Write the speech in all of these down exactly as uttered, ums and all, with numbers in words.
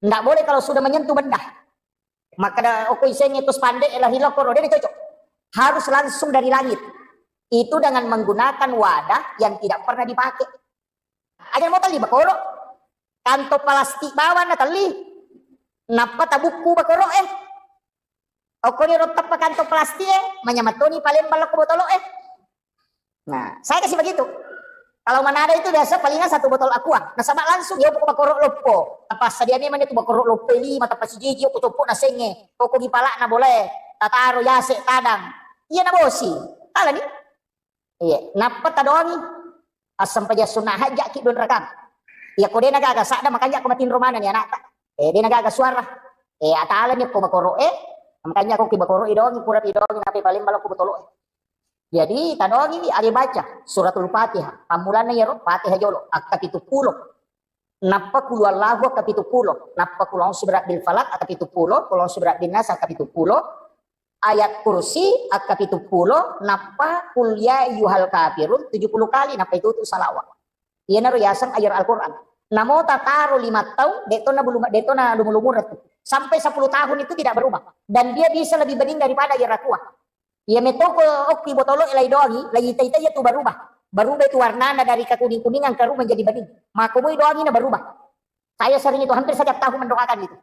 Ndak boleh kalau sudah menyentuh benda. Makkeda okko iseng itu spandek, lari lokoro, de' cocok. Harus langsung dari langit. Itu dengan menggunakan wadah yang tidak pernah dipakai. Aja mo telli bakoro. Kantong plastik bawang na telli. Nappa tabukku bakoro eh. Okko ni ro teppa kantong plastik eh, manyameng toni palembang lokko botolo eh. Nah, saya kasih begitu. Kalau mana ada itu biasa palingan satu botol aqua. Nasaba langsung ya pokok bakoro loppo. Apa sedia memang itu bakoro loppo lima teppa sijiji, okko coppo na senge. Okko gi palak na boleh. Tataro yase tadang. Iya na bosi. Tala ni. Iya, nappa tadoangi. Assempajang sunna hajjaki dua rakang. Iya ko de' na gaga sadda makanja ko matinro maneng ni anakta. Eh, de' na gaga suara. Eh, atala ni ko bakoro eh. Makanja ko ki bakoro idongi, pura idongi, nape paling balokko botolo eh. Jadi, tadoangi wi, ade baca suratul Fatihah. Pammulanna iyaro Fatihah jolo, akka pitu pulo. Nappa qul huwallahu akka pitu pulo. Nappa qul a'udzu birabbil falaq akka pitu pulo, qul a'udzu birabbin nas akka pitu pulo. Ayat kursi akka pitu pulo, nappa qul ya ayyuhal kafirun tujuh puluh kali, nappa itu tu salawat. Iyanaro yaseng ayar Al-Quran. Namo tataro lima tahun, de' to na bulu-, de' to na lumu-lumureng tu. Sampai sepuluh tahun itu tidak berubah. Dan dia bisa lebih bening daripada ayar aqua. Iya metoko okki botolo lai doangi, lai ita-ita iya tu berubah. Berubah itu warnanya dari kekuning-kuningan keru menjadi bening. Maka boy doangi na berubah. Saya sering itu hampir setiap tahun mendoakan itu.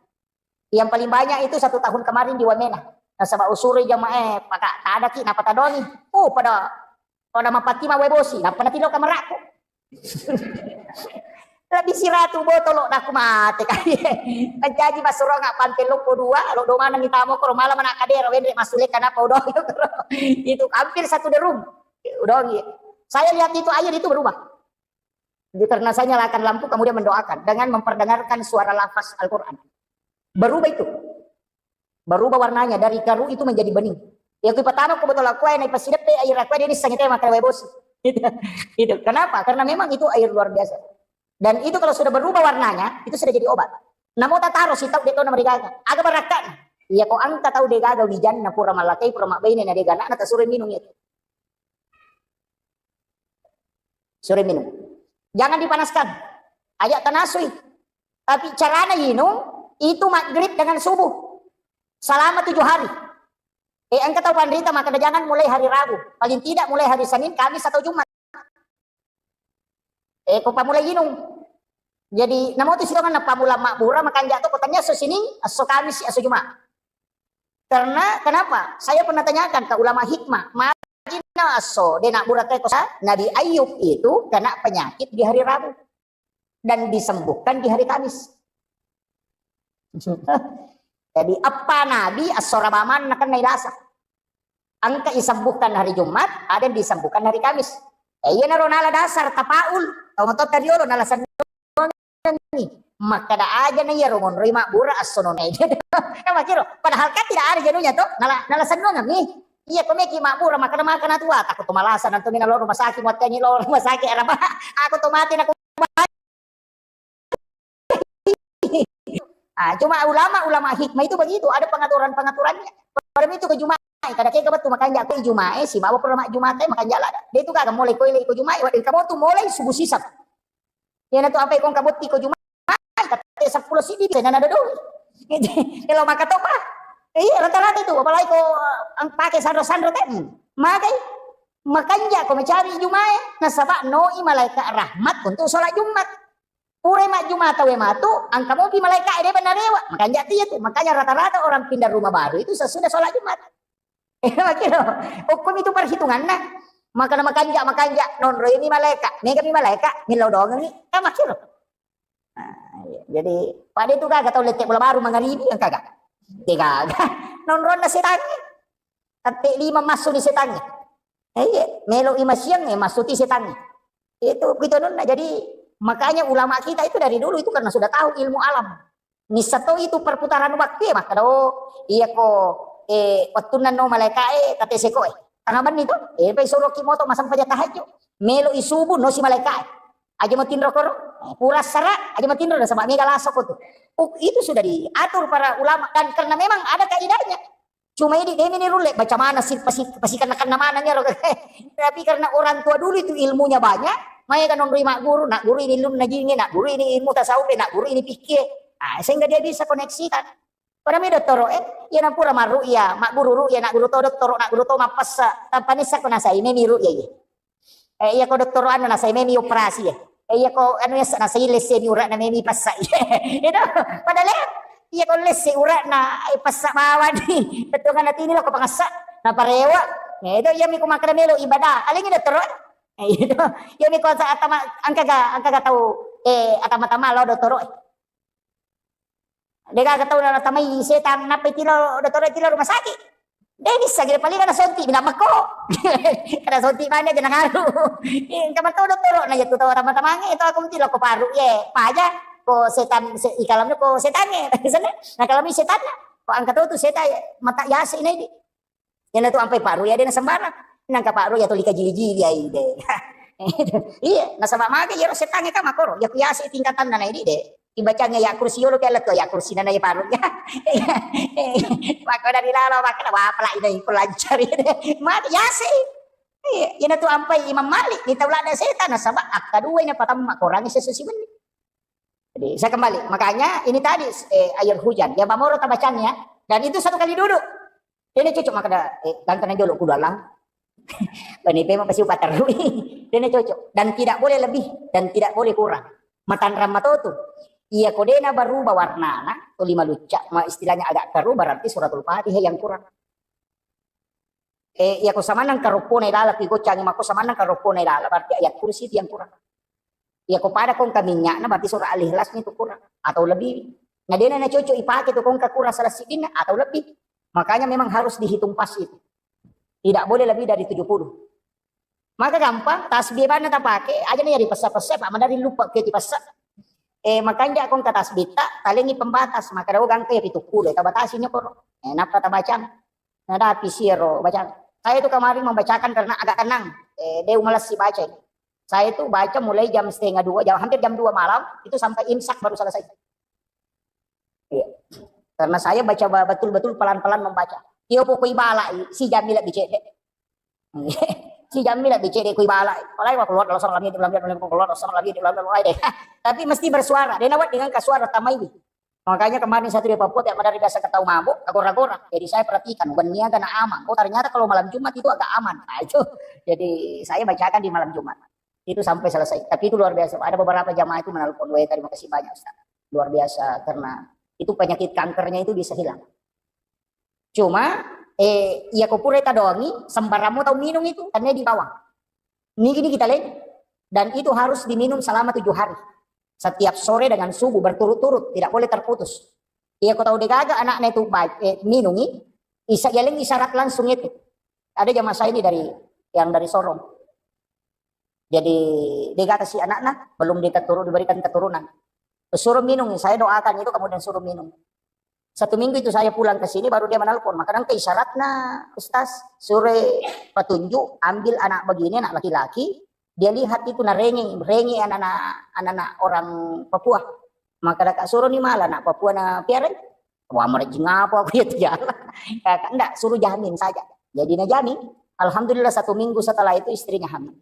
Yang paling banyak itu satu tahun kemarin di Wamena. Nasaba usuri jamaah eh, paka tadaki napa tadoni. Oh, pada, pada mapati ma wae bosi, napa natilo kamarako. Lebih siratu botolo, dah aku mate kali. Menjanji masuronga pantai loko dua, lo domana ni tamo koro malam anak kadera, wendre masule kenapa udah. Itu hampir satu derum. Udah, saya lihat itu air itu berubah. Jadi, karena saya nyalakan lampu, kemudian mendoakan dengan memperdengarkan suara lafaz Al-Quran. Berubah itu. Berubah warnanya dari karu itu menjadi bening. Ya, kui pertama aku betul aku, naik pas sidepe air aku, dia ini sangat tema kalau bosi. Itu. Itu. Kenapa? Karena memang itu air luar biasa. Dan itu kalau sudah berubah warnanya, itu sudah jadi obat. Namo tataro si tau de' to na marigaga. Aga barakka. Iya ko angka tau de' gaga wijanna pura malakai, pura mabbaine na de' gana, na tasuro minum itu. Sore minum. Jangan dipanaskan. Aja tanasui. Tapi carana inung itu maghrib dengan subuh. Selama tujuh hari. Eh, engka tau panrita maka jangan mulai hari Rabu. Paling tidak mulai hari Senin, Kamis atau Jumat. Eh, ko pamulai inung. Jadi, namo tu sitongan na pamula mabbura, makanja to ko tanya esso Senin, esso Kamis, esso Jumat. Karena kenapa? Saya pernah tanyakan ke ulama hikmah, majinna esso de' nabbura teko sa, Nabi Ayub itu kena penyakit di hari Rabu dan disembuhkan di hari Kamis. Jadi, apa Nabi esso Rabaman nakena ilasa. Engka isembuhkan hari Jumat, ada yang disembuhkan hari Kamis. Eh, iya naro nala dasar tapaul, tau matotta riolo nala sennuangi. Makkeda aja na iyaro monroi mabbura esso nonai. Eh, makkiro, padahal kan tidak ada jenuhnya to, nala, nala sennuangi. Iya, ko meki mabbura, makkeda makkeda tua, takut to malasa, nanti mina lo rumah sakit, muatkangi lo rumah sakit, araba, aku to mati, nak Ah, cuma ulama, ulama hikmah itu begitu, ada pengaturan-pengaturannya. Pada itu ke Jumat, kada kega betul makanja ke Jumat, eh, si bawa pura mak Jumat, eh, makanja lada. Dia itu kagak mulai koile ke Jumat, wadah kamu tuh mulai subuh sisap. Ya, na tu apa ikon kabutti ke Jumat, kata sepuluh sidi bisa nana dodoi. Kalau maka topa. Iya, rata-rata itu, apalagi kau, eh, pakai sandro-sandro teh. Hmm. Magai, makanja kau mencari Jumat, eh. Nasaba noi malaikat rahmat untuk sholat Jumat. Pura majjuma tauwe matu, engka mopi malaika e de' banarewa. Makanja tu iya tu. Makanya rata-rata orang pindah rumah baru itu sesudah sholat Jumat. Makiro, hukum itu perhitunganna. Makana makanja, makanja, nonro ini malaika, mega mi malaika, millau doangengi, kan makiro. Nah, iya. Jadi, pada itu kagak tahu lette bola baru mangaribi, kan kagak. Dia kagak. Nonronna setangi. Tette lima massu ni setangi. Eh, iya, melo i masiang, eh, massuti setangi. Itu gitu nonna. Jadi, makanya ulama kita itu dari dulu itu karena sudah tahu ilmu alam. Nissa to itu perputaran waktu ya, maka do, iya ko, eh, wattunna no malaika e, tate seko e. Tengah benni to, eh, pai suro ki moto masang paja tahajud. Melo i subuh, no si malaika e. Aja matinro koro, eh, pura sara, aja matinro, nasaba mega laso ko tu. Oh, itu sudah diatur para ulama dan karena memang ada kaidahnya. Cuma idi demi ni rulle baca mana sih pasi, pasi kena kena mana nih. Tapi karena orang tua dulu itu ilmunya banyak, mai kan nonroi mak guru, nak guru ini ilmu najinge, nak guru ini ilmu tasawuf, nak guru ini fikih. Ah, sehingga dia bisa koneksikan. Pada mi dottoro, eh, iya napura marru'ya, magguru ru'ya, nagguru to dottoro, nagguru to mappessa, tanpa nissa ko nasai, memi ru'ya iya. Eh, iya ko dottoro anu nasai, memi operasi ya. Eh, iya ko anu yasa nasai lesse mi ura'na memi pessa. Itu, padahal iya ko lesse ura'na, eh, pessa bawani. Betul kan ini lo ko pangessa, naparewa. Ya, itu iya mi ko makkeda melo ibadah. Alengi dottoro. Eh, itu, iya mi ko sa-, atama, angkaga, angkaga tau, eh, atama-tama lo dottoro. Degaga tau natamai setang, nappa itilo dottoro, itilo rumah sakit. De bisa gede paling ada sonti, bilang mako. Ada sonti mana aja nangaru. Engka mato dottoro na jatuh tau tama-tamange itu aku mesti lo ko paru ye. Paja ko setan se, ikalamnya ko setannya. Sana, nah kalau mi setannya, ko angkat tu setan mata yase ini. Iyanatu ampai paru ya dena sembarang. Nangka paru ya tuli kajili-jili ai de. Iya, nasaba mage yero setange ka makoro. Ya kuyase tingkatanna na idi de. Ibacang ya kursi yolo pella tu ya kursi nana ya paru ya. Maka dari lalo maka na wapala ina iko lancari de. Mage yase. Iya, iyanatu ampai Imam Malik ni taulada setan nasaba akka dua ina patamma korangi sesusi menni. Jadi saya kembali, makanya ini tadi eh, air hujan, ya bamoro tabacanya, dan itu satu kali duduk. Dena cocok makkeda, eh, ganteng jolo kudu alang. Bani pema pasti upaterui. Dena cocok. Dan tidak boleh lebih dan tidak boleh kurang. Matanrang matotu. Iya ko dena berubah warnana, tuli malucca, ma istilahnya agak keruh, berarti suratul Fatihah yang kurang. Eh, iya ko samanang karoppona ilala, ki goccangi mako samanang karoppona ilala, berarti ayat kursi itu yang kurang. Iya ko pada kongka minyakna, berarti surah Al-Ikhlas itu kurang atau lebih. Nah, dena na cocok ipake tu kongka kurang salah sidinna atau lebih. Makanya memang harus dihitung pas itu. Tidak boleh lebih dari tujuh puluh. Maka gampang, tasbih bana tapake, aja nih ya dipesa-pesa, Pak, madari lupa ke dipesa. Eh, makanya kongka tasbih tak, talengi pembatas, maka dawa gangka ya pitu puluh, tabatasi nyokoro. Eh, napa tabacang? Nadapi siro bacang. Saya itu kemarin membacakan karena agak tenang. Eh, dia umalas si baca. Saya itu baca mulai jam setengah dua, jam, hampir jam dua malam, itu sampai imsak baru selesai. Iya. Karena saya baca ba-, betul-betul pelan-pelan membaca. Iyo pokoi balai, si jammi lebih cedek. Si jammi lebih cedek kui balai. Palai wa keluar dalam salam dia, dalam dia, dalam keluar dalam salam dia, dalam dia, dalam dia. Tapi mesti bersuara. Dia nawat dengan kasuara tamai. Makanya kemarin saya tuh di Papua tiap hari biasa ketawa mabuk, agora-gora. Jadi saya perhatikan, bukan niaga na aman. Oh, ternyata kalau malam Jumat itu agak aman. Nah, itu. Jadi saya bacakan di malam Jumat. Itu sampai selesai. Tapi itu luar biasa. Ada beberapa jamaah itu menelpon, "Weh, terima kasih banyak, Ustaz. Luar biasa karena itu penyakit kankernya itu bisa hilang." Cuma, eh, iya ko pura tadongi, sembarang mau tau minum itu, karena di bawah. Nigi-nigi taleng. Dan itu harus diminum selama tujuh hari. Setiap sore dengan subuh berturut-turut, tidak boleh terputus. Iya ko tau degaga anaknya itu ba-, eh, minungi, isa-, yaling isyarat langsung itu. Ada jamaah saya ini dari, yang dari Sorong. Jadi, dia kata si anaknya, belum diketuru-, diberikan keturunan. Suruh minum, saya doakan itu, kemudian suruh minum. Satu minggu itu saya pulang ke sini, baru dia menelpon. Maka nangka isyaratnya, Ustaz, sure petunjuk, ambil anak begini, anak laki-laki, dia lihat itu, nah, rengi, rengi anak-anak, anak-anak orang Papua. Maka dah suruh ni malah anak Papua na piara. Wah, merejing apa aku ya tiada. Ya, kan, ndak, suruh jamin saja. Jadi, nah, jamin. Alhamdulillah, satu minggu setelah itu istrinya hamil.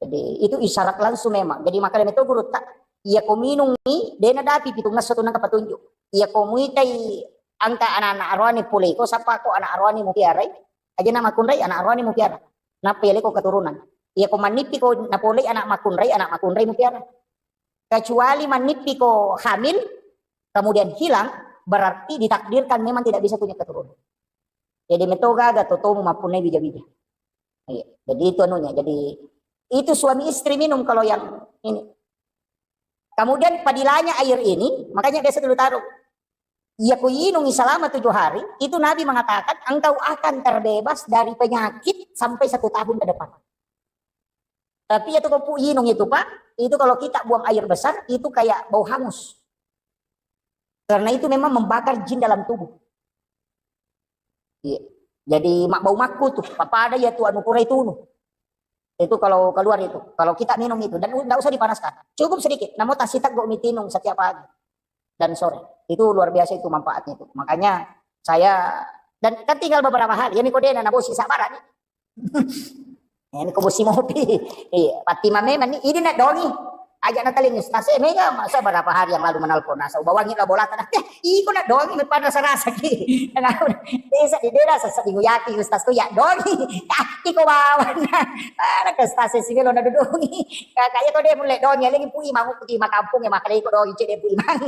Jadi, itu isyarat langsung memang. Jadi, makanya itu guru tak, iya ko minum ni, dena dapi pitung ngesso tu nangka petunjuk. Iya ko muitai angka anak-anak arwani pole ko, sapa ko anak arwani mu piarai, aja nama kunrai anak arwani mu piara. Napa iya leko keturunan. Iya ko manipi ko napolei anak makunrai, anak makunrai mu piara. Kecuali manipi ko hamil, kemudian hilang, berarti ditakdirkan memang tidak bisa punya keturunan. Jadi metoga aga totomu mappunnai bija-bija. Iya. Jadi itu anunya. Jadi itu suami istri minum kalau yang ini. Kemudian padilanya air ini, makanya biasa dulu taruh. Iya ku inungi selama tujuh hari, itu Nabi mengatakan engkau akan terbebas dari penyakit sampai satu tahun ke depan. Tapi itu kopu inung itu, Pak, itu kalau kita buang air besar, itu kayak bau hangus. Karena itu memang membakar jin dalam tubuh. Iya. Jadi mak bau makku tuh, apa ada ya tuh anu pura itu nu. Itu kalau keluar itu, kalau kita minum itu dan tidak usah dipanaskan, cukup sedikit. Namun tasita go mitinung setiap pagi dan sore. Itu luar biasa itu manfaatnya itu. Makanya saya dan kan tinggal beberapa hari. Ya ni kodena na bosi sabara ni. Ini ko bosi mopi. Iya, pati mame mani ini nak dongi. Aja nataling ustaz, eh, mega masa berapa hari yang lalu menelpon, nasa ubawangi la bolata, nah, eh, iko na dongi, me pada sarasa ki. Desa di dera sasa di guyaki ustaz tu ya dongi. Ah, iko bawa. Ada ke ustaz si melo na dodongi. Kakak ya kau dia mulai dongi, lagi pui mangu putih makampung ya makalai iko dongi cek dia pui mang.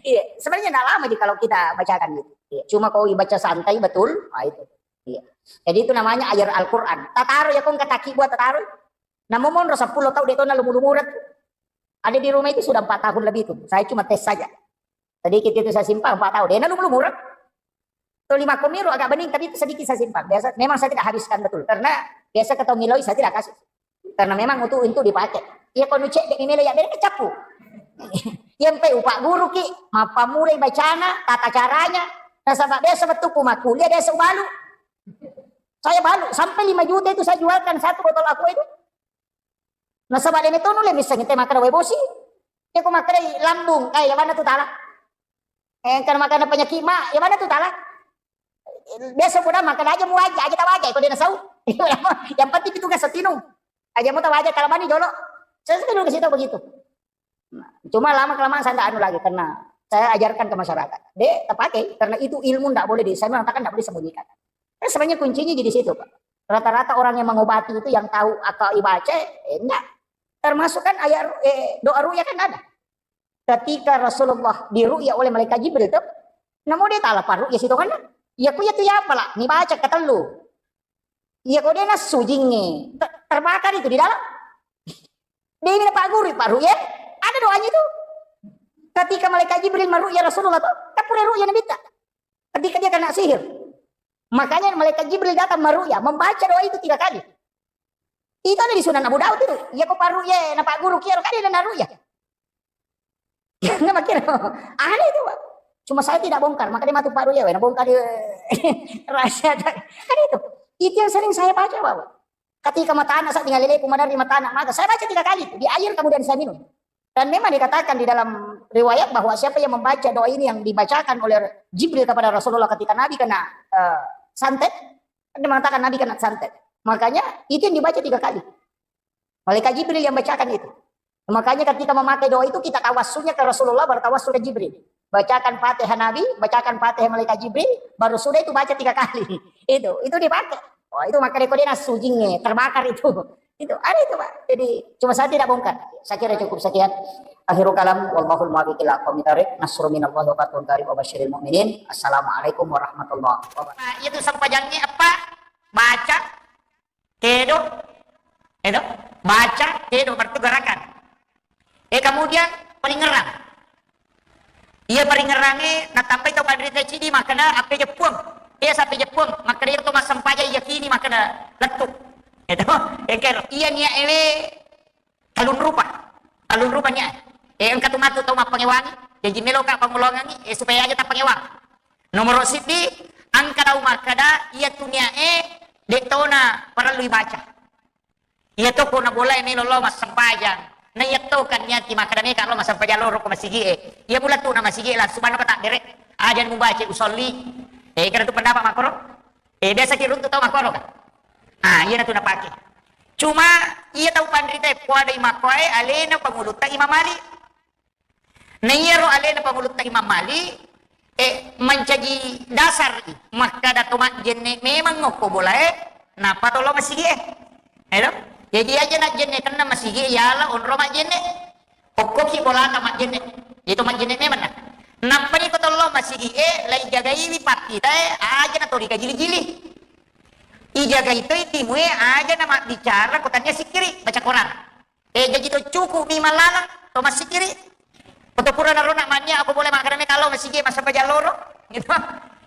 Iya, sebenarnya nggak lama sih kalau kita bacakan gitu. Iya, cuma kau baca santai betul, ah, itu. Iya. Jadi itu namanya ayat Al-Quran. Tataro ya kau kataki buat tataro. Namo monro seppulo tau de to nalumu-lumuran. Ada di rumah itu sudah empat tahun lebih itu. Saya cuma tes saja. Sedikit itu saya simpan empat tahun. Dia nalumu-lumuran. Tuh lima komiro agak bening, tapi itu sedikit saya simpan. Biasa, memang saya tidak habiskan betul. Karena biasa ketemu miloi saya tidak kasih. Karena memang untuk, untuk dipakai. Iya, kono cek dek mimele ya, beda kecapu. Yang pe upak guru ki, mappa mulai bacana, tata caranya. Nasaba biasa betul ku makuliah, biasa ubalu. Saya balu, sampai lima juta itu saya jualkan satu botol aqua itu. Nasaba deme tonu le misseng te makkeda wae bosi. Ya ko makkeda lambung, eh, ya mana tu tala. Eh, kan makkeda penyakit ma, ya mana tu tala. Biasa pura makkeda aja mu aja, aja tawaja, ko dena sau. Yang penting itu kan setinu. Aja mu tawaja kalau mani jolo. Saya selalu kasih tahu begitu. Nah, cuma lama kelamaan saya nggak anu lagi karena saya ajarkan ke masyarakat. Dek, terpakai karena itu ilmu nggak boleh di, saya mengatakan nggak boleh sembunyikan. Kan sebenarnya kuncinya di situ, Pak. Rata-rata orang yang mengobati itu yang tahu atau ibaca, eh, enggak. Termasuk kan ayat ru-, eh, doa ru'ya kan ada. Ketika Rasulullah diru'ya oleh malaikat Jibril tuh, namo dia tala paru'ya situ kan? Ya ku ya tu ya apalah, ni baca ketellu. Iya, kok dia nassu jingnge? Te-, terbakar itu di dalam. Dia ini Pak Guru, Pak Ru'ya. Ada doanya itu. Ketika malaikat Jibril meru'ya Rasulullah tuh, kan pura ru'ya Nabi ta. Ketika dia kena sihir. Makanya malaikat Jibril datang meru'ya, membaca doa itu tiga kali. Itu ada di Sunan Abu Daud itu. Iya, kok Pak Ru'ya, na Pak Guru kira kan dia na ru'ya. Nggak makin. Aneh itu, Pak. Cuma saya tidak bongkar, makanya matu Pak Ru'ya, wena bongkar dia. Rahasia. Kan itu. Itu yang sering saya baca, Pak. Ketika mata anak saya tinggal lele, pemadam di mata anak mata, saya baca tiga kali itu, di air kemudian saya minum. Dan memang dikatakan di dalam riwayat bahwa siapa yang membaca doa ini yang dibacakan oleh Jibril kepada Rasulullah ketika Nabi kena, eh, santet, dia mengatakan Nabi kena santet. Makanya itu yang dibaca tiga kali. Malaikat Jibril yang bacakan itu. Makanya ketika memakai doa itu kita tawassulnya ke Rasulullah, baru tawassul ke Jibril. Bacakan Fatihah Nabi, bacakan Fatihah malaikat Jibril, baru sudah itu baca tiga kali. Itu, itu dipakai. Oh, itu maka dia nassu jingnge, terbakar itu. Itu ada itu, Pak. Jadi cuma saya tidak bongkar. Saya kira cukup sekian. Akhirul kalam, wallahul muwaffiq ila aqwamit thariq. Nasrun minallahi wa fathun qarib wa basyiril mu'minin. Assalamualaikum warahmatullahi wabarakatuh. Nah, itu sempajangnya apa? Baca, tedo, tedo, baca, tedo, berarti gerakan. Eh, kemudian paringerang. Iya paringerangnge natambai tau panrita cidi makkeda appe jeppuang. Iya sappe jeppuang, makkeda iyaro to massempajang yakini makkeda lettu. Eto, engkero. Iya niat ewe talung rupa. Talung rupa niat. Eh, engka tu matu tau mappangewangi. Jaji meloka pangulongangi, eh, supaya aja tappangewang. Nomoro siddi, engka tau makkeda iya tu niat e de tona parellu ibaca. Iya to ko na bolae melo lao massempajang. Na iya to kan niati makkeda meka lao massempajang loro ko masigi e. Iya mula tu na masigi e langsung manna pataddere. Aja mubaca usolli. Eh, kada tu pendapat makkoro. Eh, biasa ki runtu tau makkoro kan. Ah, iya na tu napake. Cuma iya tau panrita e kuadai makkoe alena pangulutta Imam Malik. Na iyaro alena pangulutta Imam Malik, eh, mancaji dasar i, makkada to majjenne memang okko bolae, nappa to lao masigi e. Elo? Jadi aja najjenne kenna masigi e, yala onro majjenne. Okkoki bolata majjenne. Itu majjenne memang na. Nappa ni ko to lao masigi e, lai jagaiwi pakkita e, aja na to dikajili-jili. Ijagai toi timue, aja na mabbicara ko tania sikkiri, baca Quran. Eh, jaji to cukup mi mallalang, to massikiri. Ko to pura narona mania, ako boleh makkeda meka lao masigi e massempajang loro. Gitu.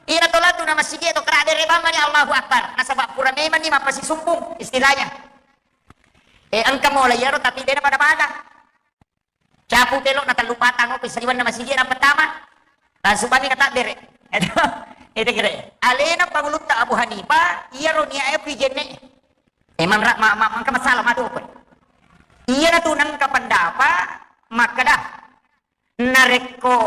Iya to latu na masigi e to kera dere bang mani Allahu Akbar. Nasaba pura memang ni mappasisumbung istilahnya. Eh, engka mola iyaro tapi dena pada-pada. Capu pelo na tellu patang ko saliwanna masigi e na pertama. Langsung bani kata dere. Itu kira. Alena pangulutta Abu Hanifah, iyaro niat e ku jenne. Memang ra-, ma-, ma-, mangka masalah matu ko. Iyana tu nengka pendapat makkeda, narekko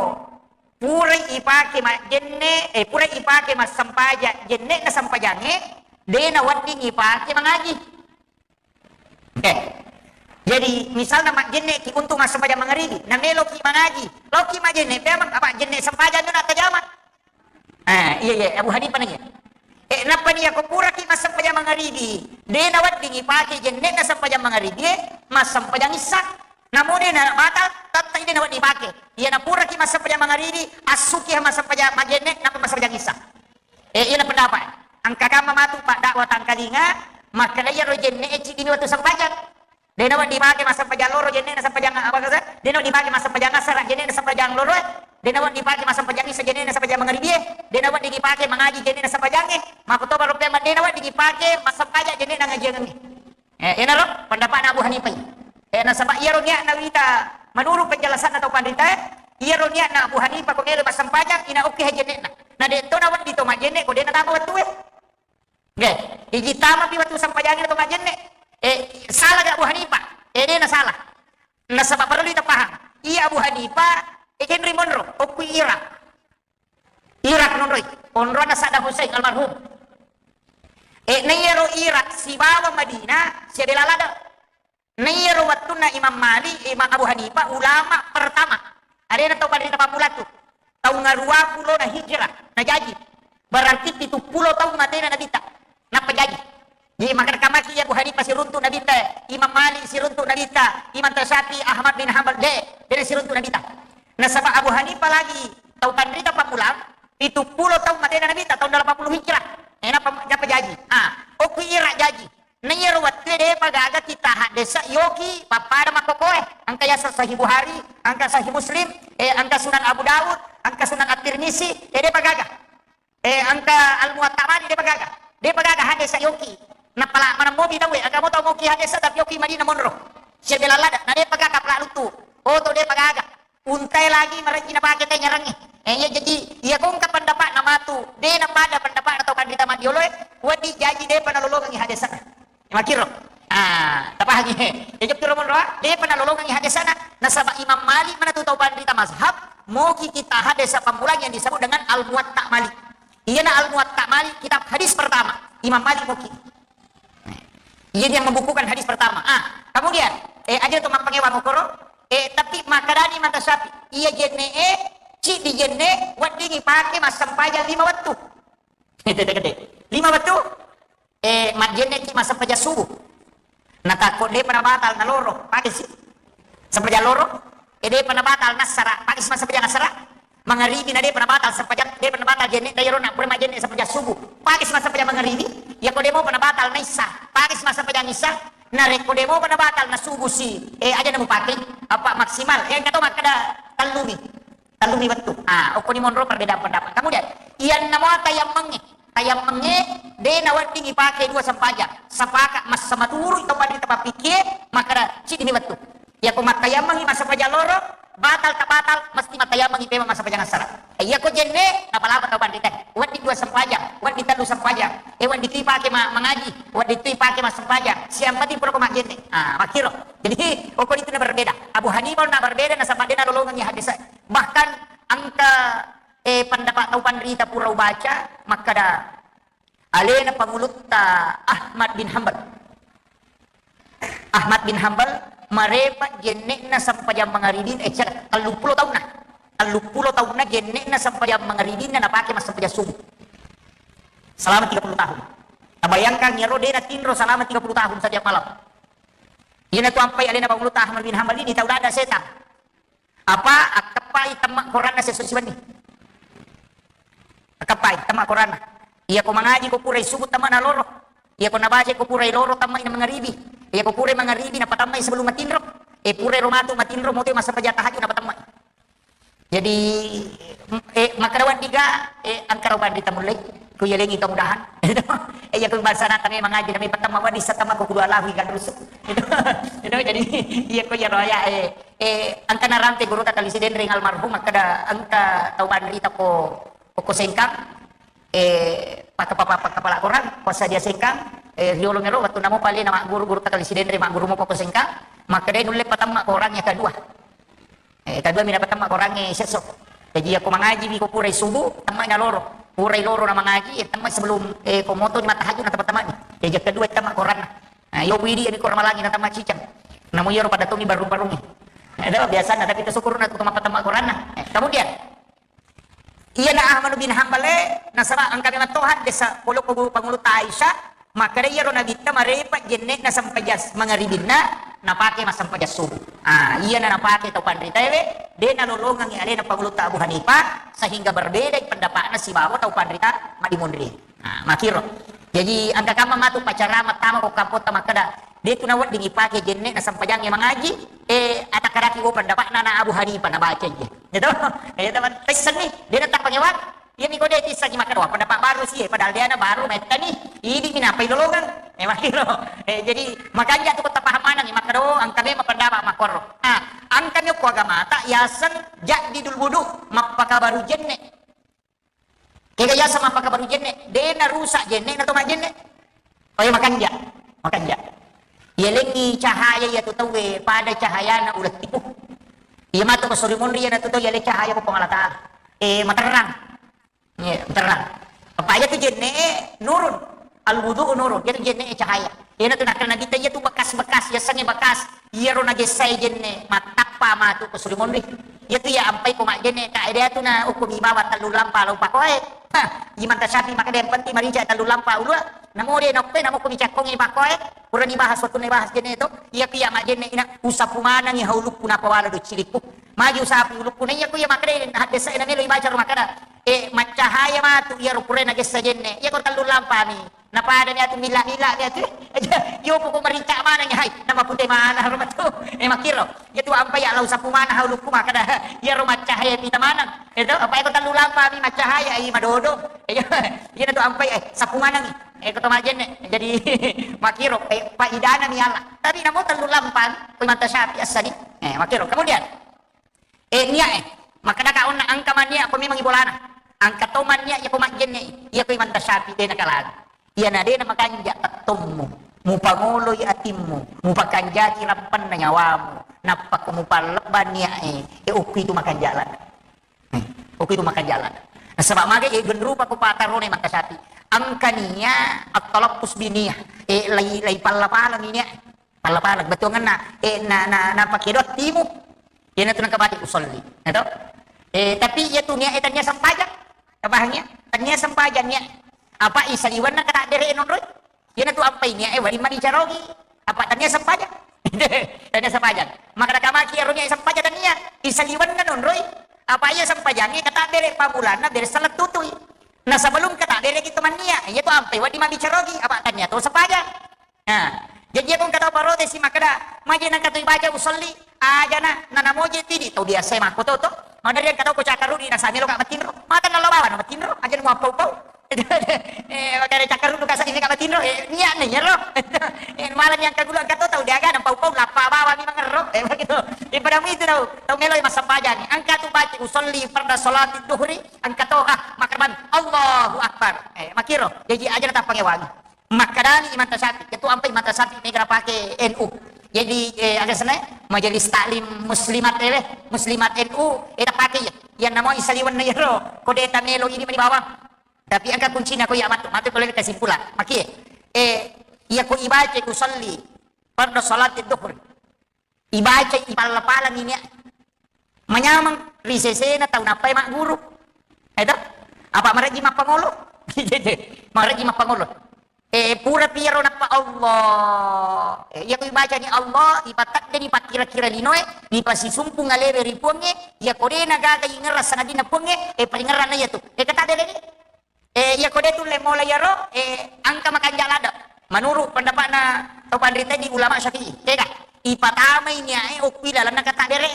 purai ipake majjenne, eh, purai ipake massempaja jenne na sempajange, de na wedding ipake mangaji. Eh, Jadi, misalna majjenne' ki untuk massempajang mangaribi, na melo ki mangaji, lao ki majjenne' memang apa jenne' sempajang tu na tajama. Ah, iya, iya, Abu Hanifah nanya. Eh, nappa ni ko pura ki massempajang mangaribi, de' nawedding ipake jenne'na sempajang mangaribi, eh, massempajang issa. Namo de' na batal, tette' de' nawedding ipake. Iya na pura ki massempajang mangaribi, assuki massempajang majjenne', nappa massempajang issa. Eh, iyana pendapat. Engka kamma matu paddakwah tangkalinga, makkeda iyaro jenne'e ciddi mi wettu sempajang. De' nawedding dipake massempajang loro jenne'na sempajang apa kasa? De' nawedding dipake massempajang asara jenne'na sempajang loro. De' nawedding dipake massempajang isa jenne'na sempajang mangaribie. De' nawedding dipake mangaji jenne'na sempajangnge. Makkutoba rupe de' nawedding dipake massempajang jenne'na ngajiangengnge. Eh, enaro pendapatna Abu Hanifah. Eh, nasaba iyaro niatna wita, menurut penjelasanna tau panrita, iyaro niatna Abu Hanifah ko melo massempajang, ina okke jenne'na. Na de' to nawedding to majjenne' ko de' natama wettue. Nggih, iji tama pi wettu sempajangnge to majjenne'. Eh, salah ga Abu Hanifah? Eh, de' na salah. Nasaba parellu ita paham. Iya Abu Hanifah, eh, Henry Monro, okku Irak. Irak nonroi. Onronna Saddam Hussein almarhum. Eh, na iyaro Irak sibawa Madinah, siabela ladde'. Na iyaro wettunna Imam Malik, Imam Abu Hanifah, ulama pertama. Alena tau panrita pammula tu. Taung aruwa pulo na hijrah, na jaji. Berarti pitu pulo taung matena Nabitta. Nappa jaji. Jadi, makkeda kamaki iya Abu Hanifah siruntu Nabitta, Imam Malik siruntu Nabitta, Imam Syafi'i, Ahmad bin Hanbal, de', de' siruntu Nabitta. Nasaba Abu Hanifah lagi tau panrita pammula, pitu pulo taung matena Nabitta, taung delapan puluh hijrah. Eh, nappa, nappa jaji. Ah, okku Irak jaji. Na iyaro wettue de'pa gaga kitta haddesa yoki pappada makkokoe. Engka yaseng Sahih Bukhari, engka Sahih Muslim, eh, engka Sunan Abu Daud, engka Sunan At-Tirmizi, eh, de'pa gaga. Eh, engka Al-Muwatta Malik de'pa gaga. De'pa gaga haddesa yoki. Napala maneng mopi tauwe, engka mo tau moki haddesa tapi yoki Madinah monro. Siabela ladde', na de'pa gaga pala luttu. Oh, to de'pa gaga. Untae lagi marejji napake te nyarangnge. Eh, iya, jaji, iya ko engka pendapatna matu, de' napada pendapatna tau panrita maddioloe, wedding jaji de'pa nalolongengngi haddesana. Makkiro. Ah, tapahangi. Iya, jokki ro monro, ah, de'pa nalolongengngi haddesana. Nasaba Imam Malik manatu tau panrita mazhab, moki kitta haddesa pammula yang disebut dengan Al-Muwatta Malik. Iyana Al-Muwatta Malik, kitab hadis pertama. Imam Malik moki. Iya, dia membukukan hadis pertama. Ah, kemudian, eh, aja tu mappangewa mokoro, eh, tapi makkedani Imam Syafi'i, iya jenne'e, ciddi jenne', wedding ipake massempajang lima wettu. Gede-gede. Lima wettu, eh, majjenne' ki massempajang subuh. Natakko de'pa nabatal naloro, pake si. Sempajang loro, eh, de'pa nabatal nassara, pake si massempajang assara. Mangaribi na de'pa nabatal sempajang, de'pa nabatal jenne', na iyaro na pura majjenne' sempajang subuh. Pake si massempajang mangaribi, iya ko de' mopa nabatal na issa, pake si massempajang issa, na rekko de' mopa nabatal na subuh si, eh, aja na mupake, apa maksimal, eh, engka to makkeda tellumi. Tellumi wettu. Ah, okkoni monro perbedaan pendapat. Kemudian, iyanna mua tayammengnge. Tayammengnge, de' nawedding ipake dua sempajang. Sepakat massamaturu tau panrita pappikkie, makkeda ciddi mi wettu. Iya ko mattayammengngi massempajang loro, batal tak batal, mesti mattayammengngi pema massempajang assara. Eh, iya ko jenne', napalapa tau panrita. Wedding dua sempajang, wedding tellu sempajang. Eh, wedding tu ipake ma-, mangaji, wedding tu ipake massempajang. Siang penting pura ko majjenne'. Ah, makkiro. Jadi, okkoni tu na berbeda. Abu Hanifah na berbeda, nasaba de' nalolongengngi haddesa. Bahkan engka, eh, pendapat tau panrita pura ubaca, makkeda alena pangulutta Ahmad bin Hanbal. Ahmad bin Hanbal marepa' jenne'na sempajang mangaribina, eh, cera, telluppulo taunna. Telluppulo taunna jenne'na sempajang mangaribina napake massempajang subuh. Selama tiga puluh tahun. Tabayangkan iyaro de' natinro selama tiga puluh tahun setiap malam. Iyana tu ampai alena pangulutta Ahmad bin Hanbal ini tau ladda' setang. Apa akkeppai temma koranna siesso siwenni. Akkeppai temma koranna. Iya ko mangaji ko purai subuh temma na loro. Iya ko nabaca ko purai loro temma ina mangaribi. Iya ko purai mangaribi nappa temma sebelum matinro. Eh, purai ro matu matinro moto massempajang tahajud nappa temma. Jadi, eh, makkeda wedding ga, eh, engka ro panrita mullei. Ku yalengi kemudahan. Eh, iya ko bangsana tame mangaji nami patemma wedding sa temma ko kudu alahu ikan rusu. Itu, itu jadi iya ko iyaro ya, eh, Eh, engka narampe gurutta Kali Sidenreng almarhum, makkeda engka tau panrita ko, ko Sengkang, eh, paka-, paka-, pakapala korang, passadia Sengkang, eh, riolo mero wettunna mopa alena magguru gurutta Kali Sidenreng, magguru mopa ko Sengkang, makkeda nulle patemma korang yang kedua. Eh, kedua mina patemma korangnge siesso. Jadi, iya ko mangaji mi ko purai subuh, temma na loro. Purai loro na mangaji, eh, temma sebelum, eh, ko moto ni mattahajud na temma-temma ni. Jadi, yang kedua temma koranna. Nah, iyo widi ni ko Ramalangi na temma cicang. Namo iyaro pada tongi barung-barungi. Itu biasana, tapi itu syukurna tu mappatemma Quranna. Eh, kemudian, iyana Ahmad bin Hambal e, nasaba engka memang to haddesa pole ko pangulutta Aisyah, makkeda iyaro Nabitta marepa jenne'na sempajang mangaribinna, napake massempajang subuh. Ah, iyana napake tau panritaewe, de nalolongengi alena pangulutta Abu Hanifah, sehingga berbeda pendapatna sibawa tau panrita maddimonri. Ah, makkiro. Jaji engka kamma matu pacarama tama ko kampotta makkeda, de tu nawedding ipake jenne'na sempajangnge mangaji, eh, atakkaraki wo pendapatna na Abu Hanifah nabaca iya. Gitu? Eh, teman, tessenni, de natappangewang. Iyami ko de tissengi makkeda, wah, pendapat baru sih, padahal de na baru mettani, idi mi napai lolongeng. Eh, makkiro. Eh, jadi makanja tu ko tapaham manengi makkeda, oh, engka memang pendapat makkoro. Ah, engka mi ko agamata yaseng jaddidul wudu, mappakabaru jenne. Kega yaseng mappakabaru jenne, de narusak jenne'na to majjenne. Oh iya, makanja, makanja. Yalengngi cahaya iyatu tauwe pada cahayana uleng tipu. Iya matu ko suri monri iyana tu tau yaleng cahaya ko Puang Allah Taala. Eh, materrang. Iya, materrang. Apa iya tu jenne'e nurun. Al wudu nurun. Iya tu jenne'e cahaya. Iyana tu nakkeda Nabitta, iya tu bekas-bekas, yasengnge bekas. Iyaro nagessae jenne, mattappa matu ko suri monri. Iya tu iya ampai ko majjenne, ka ede tu na ukku mi bawang tellu lampa lao pakoe. Hah, Imam Tasyafi makkeda yang penting marica tellu lampa ulua. Namo de naukku, namo ko mi cakkongi pakoe. Purani bahas, waktunna bahas jenne to. Iya ku iya majjenne ina usapu manengi haulukku napawala do cilikku. Magi usapu ulukku na iya ku iya makkeda haddesa ina melo ibaca ro makkeda. Eh, maccahaya matu iyaro pura nagessa jenne. Iya ko tellu lampa mi. Napadani atu milla-milla ni atu. Iyo poko marincak maneng, hai, namapute maneng ro matu. Eh, makkiro. Iya tu ampai ya lao sapu maneng haulukku makkeda. Iyaro maccahaya pita maneng. Itu apa iko tellu lampa mi maccahaya, i madodo. Iya, iya tu ampai, eh, sapu maneng. Eh, ko to majjenne. Jadi makkiro, eh, paidana mi Allah. Tapi namo tellu lampa, ko Imam Tasyafi assadi. Eh, makkiro. Kemudian, Eh, niat, eh. Makkedaka onna engka manniat ko memang ibolana. Engka to manniat iya ko majjenne, iya ko Imam Tasyafi de nakalangi. Iyana de namakanja tettommu, mupangoloi atimmu, mupakanjaki rappanna nyawamu, nappa ko mupallebba niat e, eh, okki tu makanja lada. Eh, okki tu makanja lada. Nasaba maga, eh, genrupa ko patarone Imam Tasyafi. Engka niat at-talaffuz bi niyah, eh, lai, lai palla-palani niat. Palla-palla, bettuangenna, eh, na, na, napakedo timu. Iyana tu nengka baca usolli. Ya to? Eh, tapi iya tu niat, eh, tania sempajang. Kepahangi ya? Tania sempajang niat. Apa isaliwenna kata dere nonroi? Iyana tu ampai niat, eh, wali mani carogi. Apa tania sempajang? Tania sempajang. Maka kamaki aro niat sempajang tania. Isaliwenna nonroi. Apa iya sempajangi kata bere pamulanna bere salah tutui. Nah, sebelum kata bere kita mania, iya tu ampai wadi mabicarogi. Apa tania tu sempajang? Nah, jaji iya ko engka tau protes si makkeda, maje nengka tu ibaca usolli, ajana, nanamoje tidi, tau biasa makko to, to. Madari engka tau ko cakkarudi, nasa melo ka matinro, mata nallo bawa na matinro, aja nu mappau-pau. Eh, makanya cakkarudi ka sadi ka matinro, eh, niat na iyaro. Eh, malah ni engka gulu engka to, tau diaga na pau-pau, lappa bawa mi mangerro. Eh, begitu. Eh, pada mu itu tau, tau melo massempajang. Engka tu baca usolli farda salati duhri, engka to, ah, makarban, Allahu Akbar. Eh, makkiro, jaji aja na tappangewangi. Makkedani Imam Tasyafi, itu ampai Imam Tasyafi mega napake N U. Jadi, eh, aga senna, Majelis Taklim Muslimat, eh, Muslimat N U, eh, tapake iya. Iya namo isaliwenna iyaro, ko de tamelo ini mani bawang. Tapi engka kuncina ko iya matu, matu ko lele kesimpulan. Makie, eh, iya ko ibaca usolli farda salati duhur. Ibaca, ipalla-palani niat. Manyameng ri sesena tau nappai magguru. Eto? Apa marejji mappangolo? Marejji mappangolo. Eh, pura piro nappa Allah. Eh, iya ku ibacani Allah, ipateddeni pakkira-kira linoe, ipasisumpung alewe ri Puangnge, iya ko de nagaga ingerra sangadinna Puangnge, eh, paringerranna iya tu. Eh, kata de leni. Eh, iya ko de tulle mola iyaro, eh, engka makanja ladde. Menurut pendapatna tau panrita di ulama Syafi'i, kega? Ipatamai niae okko ilalenna kata bere.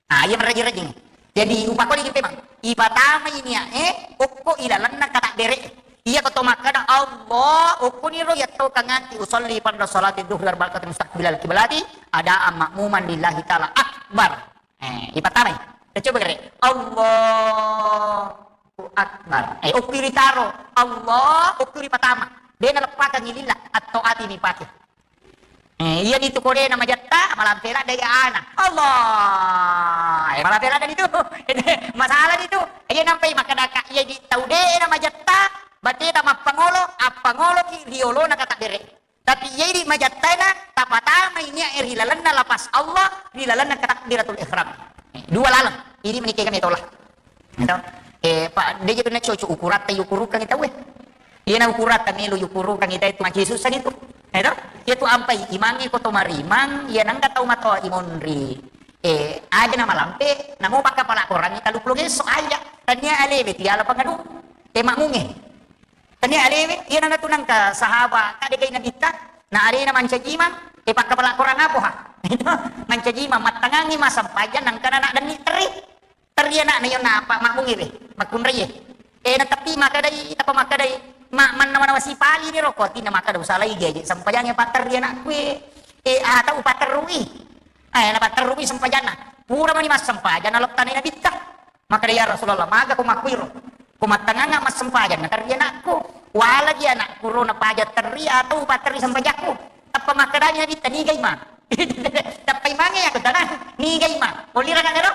Ah, iya merajing-rajing. Jadi upakoni ki memang. Ipatamai niae okko ilalenna kata bere. Iya ko to makkada Allah, okko niro yatto kangati usolli farda salati duhri arba'ati mustaqbilal kiblati adaan makmuman lillahi ta'ala akbar. Eh, ipatamai. Kita coba gere. Allahu Akbar. Eh, okko ritaro. Allah, okko ripatama. De naleppakang lillah, atau ati nipake. Eh, iya nitu kode na majatta, malampe ladde ana. Allah. Eh, malampe ladde nitu. Masalah nitu. Iya nampai makkadaka, iya di tau de na majatta, bateta mappangolo, appangolo ki riolona kata bere. Tapi iya idi majattaina, tapatamai niat e ri lalenna lafaz Allah, ri lalenna takbiratul ihram. Eh, dua laleng. Idi menikah kami tola. Gitu. Eh, Pak, dia jadi na cocok ukuratta yukurukan itu, weh. Iya na ukuratta melu yukurukan itu, itu maci susah itu. Gitu. Iya tu ampai imangi ko to marimang, iya nangka tau matoa imonri. Eh, aja na malampe, namo pakka pala korangi talu pulo geso aja. Tania alewe tiala pangadu. Eh, makmunge. Tania alewe, iya nana tu nangka sahaba, kade kai nabitta, na alena mancaji imang, eh, pakka pala korang apo ha? Mancaji imang, mattangangi massempajang, nangka nana denni teri. Teri anakna, iya napa makmungi re, makkunrai e. Eh, na tapi makadai, tapa makadai, ma-, mannawa-nawa sipali ni roko, tina makada usalai gaje, sempajangi patterri anakku e. Eh, ah, tau patterrui. Eh, na patterrui sempajanna. Pura mani massempajang, na lottana nabitta. Makkeda, "Ya Rasulullah, maga ko makkuiro? Ko mattanganga massempajang, naterri anakku. Walagi anakku ro napaja terri atau upaterri sempajakku." Tappa makkedani Nabitta, "Niga imang?" Tappa imange, "Aku tanang, niga imang? Ollirang anero?"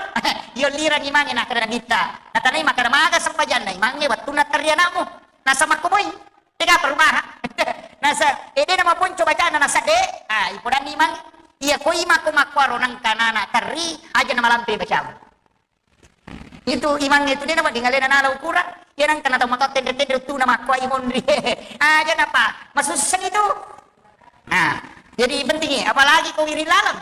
Iya, ollirang imange, nakkeda Nabitta. Natanai makkeda, "Maga sempajanna imange wettunna terri anakmu? Nasa makkoboi. Tega perubahan." Nasa, eh, de namaponco bacana, nasa de. Ah, ipodanni imang. Iya, ko imang ko makkuaro nangka nana terri, aja namalampe bacamu. Itu imang itu de nama dingalena nala ukuran. Ya nang kena tau matoa tendre-tendre tu nama kua imonri. Aja napa masussa itu. Nah, jadi pentingnya apalagi ko wiri laleng.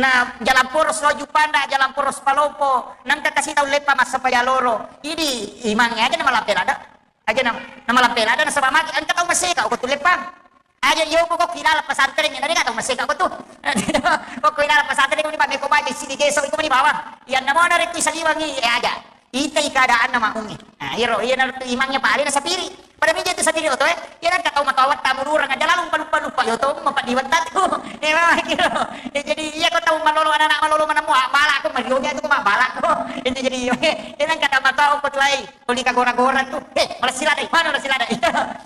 Nah, jalan poros loju panda, jalan poros palopo, nangka kasih tau leppa massempajang loro. Idi imang aja nama lampe lada. Aja nama, nama lampe lada nasaba magi engka tau maseka ko tu leppa. Aja yo ko ko kilala pesantren, na de ka tau maseka ko tu. Ko ko kilala pesantren ko ni pa meko baje sidi geso iko mani bawang. Iya namo na rekko saliwangi, eh, aja. Itai keadaanna makmungi. Nah, iyaro, iya na tu imangnya pa alena sapiri. Pada meja tu sapiri oto, eh. Iya nang katau matoa tamururang aja lalu lupa-lupa yo to mapadiwang tatu. Eh, mama kiro. Eh, jadi iya ko tau malolo anak-anak malolo manemu, ah, bala ko marioga tu ko mabala ko. Itu jadi iya nang kata matoa ko tu ai. Tuli kagora-gora tu. Eh, malassi ladai, mana malassi ladai?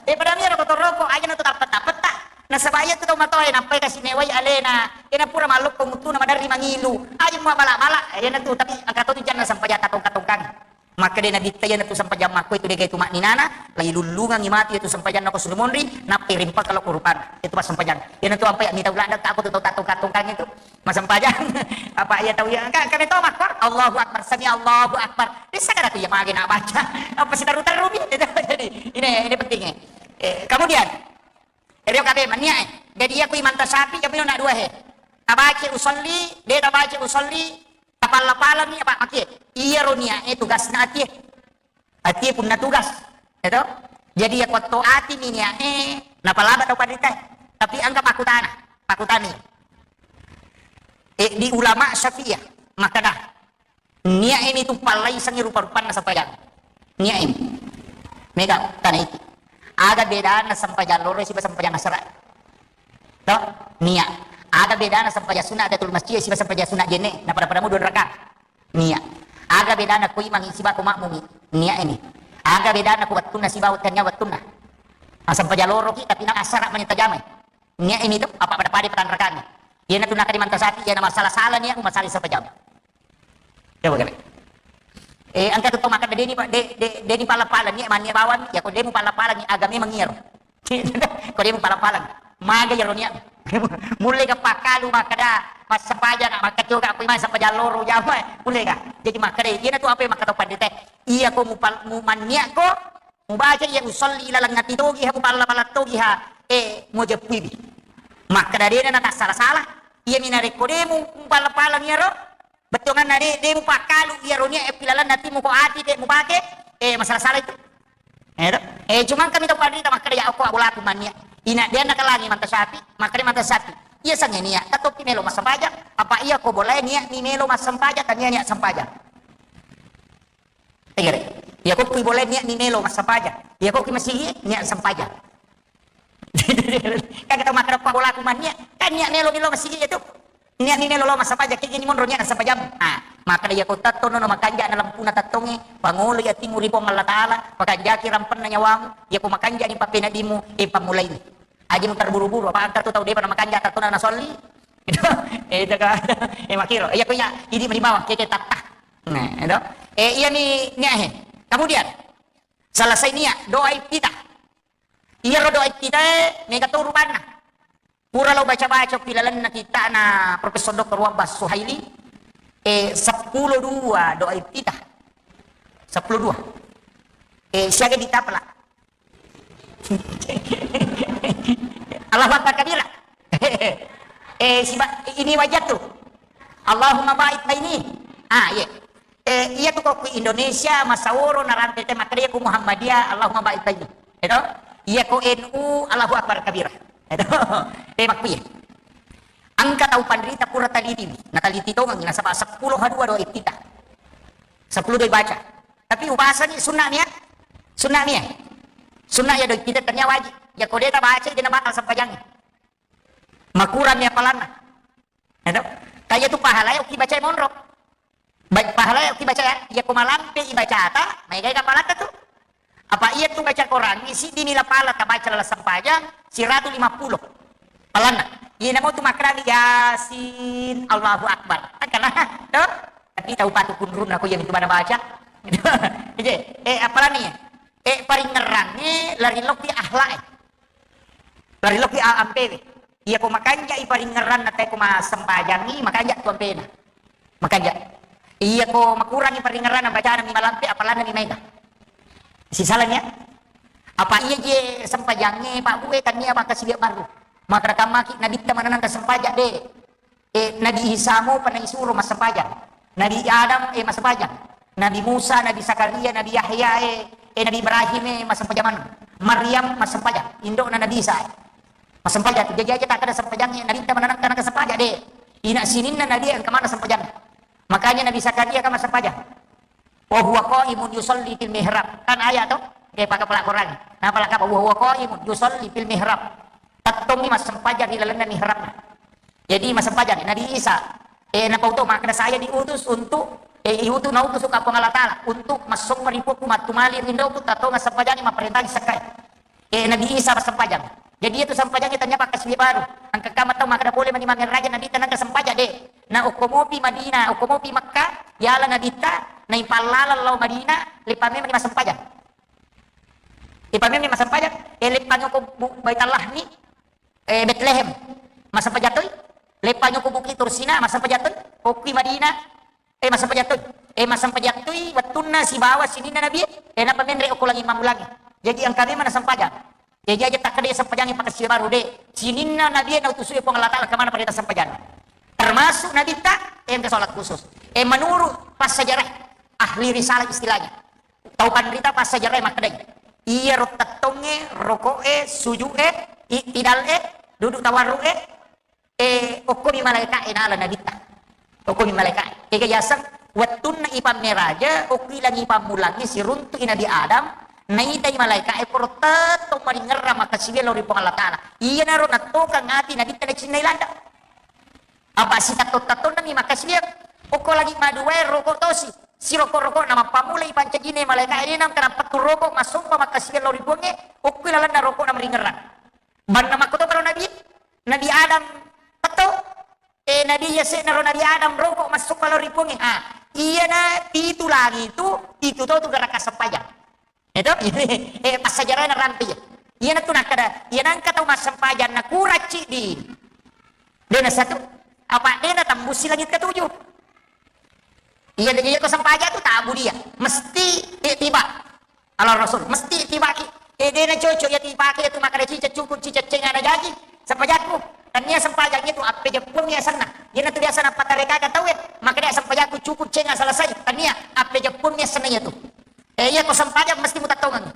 Eh, pada miro ko toroko aja na tu tappet-tappetta. Nasaba iya tu tau matoa e nappai kasi mewai alena. Ena pura mallokko muttuna maderri mangilu. Aja mua bala-bala. Ena tu tapi angka to tu janna sempajang katongka-tongkang. Makkeda Nabitta iyana tu sempajang makko itu dega itu makninana, lagi lullungangi matu itu sempajanna ko surumonri, nappai rimpaka lo kurupana. Itu pas sempajang. Iyana tu ampai mita ulada tako tu tau katongka-tongkang itu. Massempajang. Apa iya tau iya, engka, engka metto makkor, Allahu Akbar, sami Allahu Akbar. Dessa kada tu iya mage na baca. Apa sitaru-tarumi. Itu jadi, ini, ini pentingnya. Eh, kemudian, rio kabe mania, eh. Jadi iya ku imanta sapi, tapi nak dua he. Tabaca usolli, de tabaca usolli, tapalla-pallangi apa makie. Iyaro niae tugasna atie. Atie punna tugas, ya toh? Jadi iya kuatto ati mi niae, napalaba tau panrita. Tapi engka pakkutana, pakkutani. Eh, di ulama Syafi'iyah, makkeda, niae mi tu pallaisengi rupa-rupanna sempajang. Niae mi. Mega tana iki. Aga bedana sempajang loro siba sempajang asara? Toh? Nia. Aga bedana sempajang sunat tahiyatul masjid siba sempajang sunat jenne? Napada-padamu dua rakaat. Nia. Aga bedana ko imangi siba ko makmumi? Nia ini. Aga bedana ko wettunna siba tania wettunna? Asempajang loroki tapi na asara mani tajamai. Nia ini tu apa pada-pada patanrakangi. Iyana tu nakadi mantasapi, iyana masalah-salah nia masalah sempajang. Coba kare. Eh, engka tu tau makkeda deni pa-, de-, de-, deni pala-pala nia mania bawang, ya ko demu pala-pala nia agame mangiaro. Ko demu pala-pala. Maga iyaro nia. Mulle ga pakkalu makkeda, massempajang, makkacoka ko imang sempajang loro jama, mulle ga. Jadi makkeda, iyana tu apa yang makkeda pandita. Iya ko mupal-, mu mannia ko, mubaca iya usolli laleng ati togi ha, mupalla-pala togi ha, eh, mujeppuiwi. Makkeda dena natassala-sala. Iya mi narekko demu mupalla-pala iyaro, bettuanganna de, de mupakkalu iyaro nia, eh, pilalenna ati muko ati de mupake, eh, massala-sala itu. Eh, to? Eh, cuman kami tau panrita makkeda ya okko abolaku mannia. Ina dia nakalangi mantasapi, makkeda mantasapi. Iya sange nia, tatoppi melo massempajang, apa iya ko bolae nia mi melo massempajang, tania nia sempajang. Tegere. Iya ko kui bolae nia mi melo massempajang. Iya ko kui masigi nia sempajang. Kaga tau makkeda pa bolaku mannia, kan nia melo melo masigi itu. Nia mi melo lo massempajang, kegini monro nia sempajang. Ah, makkeda iya ko tattono no makanja na lempuna tattonge, pangolo iya timu ri Puang Allah Taala, pakanjaki rampenna nyawamu, iya ko makanja ni pappeneddimmu, eh, pammulaini. Aja nu terburu-buru, apa engka tu tau depa na makanja tattona na solli. Itu, eh, itu kan. Eh, makkiro. Iya ko iya, idi mani bawang, keke tatta. Nah, itu. Eh, iya mi nia he. Kemudian, selesai nia, doa iftitah. Iyaro doa iftitae mega to rupanna. Pura lo baca-baca ki lalenna kitta'na Profesor Doktor Wabbas Suhaili, eh, seppulo dua doa iftitah. Seppulo dua. Eh, siaga ditapela. Allahu Akbar kabira. Eh, siba-, ini wajah tu. Allahumma ba'id baini. Ah, iya. Eh, iya tu ko ku Indonesia, masaworo narampe te makkeda ku Muhammadiyah, Allahumma ba'id baini. Edo? Iya ko N U, Allahu Akbar kabira. Edo? Eh, makkuye. Engka tau panrita pura talitiwi. Nataliti tongengi, nasaba seppulo ha dua doa iftitah. Seppulo doa baca. Tapi ubasani sunna mia? Sunna mia? Sunna ya doa iftitah tania wajib. Ya ko de tabaca, de nabatal sempajangnge. Makurang mia palanna. Edo? Kaya tu pahala ya uki baca monro. Baik pahala ya, ki baca ya, iya ko malampe ibacata, maega kapalata tu. Apa iya tu baca Quran, isi dinila pala tabaca lala sempajang, siratu lima puluh. Palanna. Iya namo tu makrami Yasin, Allahu Akbar. Angkana, to? Tapi tau patu kunrun aku yang itu mana baca. Ije, eh, apalani ya? Eh, paringerang, eh, lari lokki ahlak, eh. Lari lokki a-, ampewe. Iya ko makanja i paringerang na te ko masempajangi, makanja tu ampena. Makanja. Iya ko makurangi paringerang na bacana mi malampe, apalana mi maega. Sisalanya, apa iya je sempajangnge Pak Bue, tania maka silia baru. Maka kamaki nabitta mananang ka sempajang de. Eh, Nabi Isa mo pernah isuro massempajang. Nabi Adam, eh, massempajang. Nabi Musa, Nabi Zakaria, Nabi Yahya, eh, eh, Nabi Ibrahim, eh, massempajang manu. Maryam massempajang. Indokna Nabi Isa, eh. Massempajang tu. Jadi aja tak ada sempajang, eh, Nabi tak menanamkan ke sempajang de. Ina sininna Nabi engka mana sempajang. Makanya Nabi Zakaria kan massempajang. Wa huwa qaimun yusalli fil mihrab. Kan ayat to? Oke, pakai pelak Quran. Nah, pelak apa? Wa huwa qaimun yusalli fil mihrab. Tettongi massempajang di lalenna mihrab. Jadi massempajang Nabi Isa. Eh, napau to makna saya diutus untuk, eh, iutus, nautus ka Puang Allah Taala untuk massompa ri Puakku, mattumali rindoku, tattonga sempajangi, mapparentahi sekkai. Eh, Nabi Isa massempajang. Jadi itu sempajangi tanya pakai sini baru. Angka kama tau makna boleh mani mamin raja Nabi tenang ke sempajang de. Na okko mopi Madinah, okko mopi Mekah, yala Nabi ta, na ipallala lao Madinah, lepa memang massempajang. Lepa memang massempajang, eh, lepa nyoko bu-, Baitallah ni, eh, Betlehem. Massempajang toi, lepa nyoko Bukit Tursina, massempajang toi, okki Madinah, eh, massempajang toi. Eh, massempajang toi, wettunna sibawa sininna Nabi, eh, napa menre okko langi mammulangi. Jadi angka memang sempajang. Jaji aja takkeda sempajangnge pakkasiwiang baru de. Sininna Nabi e nautusu e Puang Allah Taala kemana pada sempajanna. Termasuk Nabi ta engka salat khusus. Eh, menurut passajarah ahli risalah istilahnya. Tau panrita passajarah makkedai. Iya ro tettongnge, roko'e, suju'e, iktidal'e, duduk tawarru'e, eh, okkomi malaika'e nala Nabitta. Okkomi malaika'e. Ega yaseng, wettunna ipammeraja, okki langi pammulangngi siruntu'i Nabi Adam, naitai malaika'e poro tettong maringerrang makkasiwiang lao ri Puang Allah Taala. Iyanaro nattokang ati Nabitta nacinnai ladde. Apa sitattong-tattonnami makkasiwiang, okko langi maduae roko tosi, siroko-rokona mappammulai pancajine malaika'e, nengka nappettu roko massompa makkasiwiang lao ri Puangnge, okki lalenna rokona maringerrang. Banna makkoto paro Nabi, Nabi Adam petto, eh, Nabi yase'na ro Nabi Adam roko massompa lao ri Puangnge. Ah, iyana pitu langi tu, itu to tu gerakan sempajang. Itu, eh, passajarana rampe iya. Iyana tu nakkeda, iyana engka tau massempajang na kuracci di. Dena satu, apa dena tambusi langit ketujuh. Iya, iya ko sempajang tu tabu dia. Mesti ittiba. Ala Rasul, mesti ittibaki. Eh, dena cocok ya dipake tu makkeda cicak cukup cicak cenga na jaji. Sempajakku. Tania sempajang itu appe jeppun ya senna. Iyana tu biasa napatarekaka tau ya. Makkeda sempajakku cukup cenga selesai. Tania appe jeppun ya senna ya tu. Eh, iya ko sempajang mesti mutattongengi.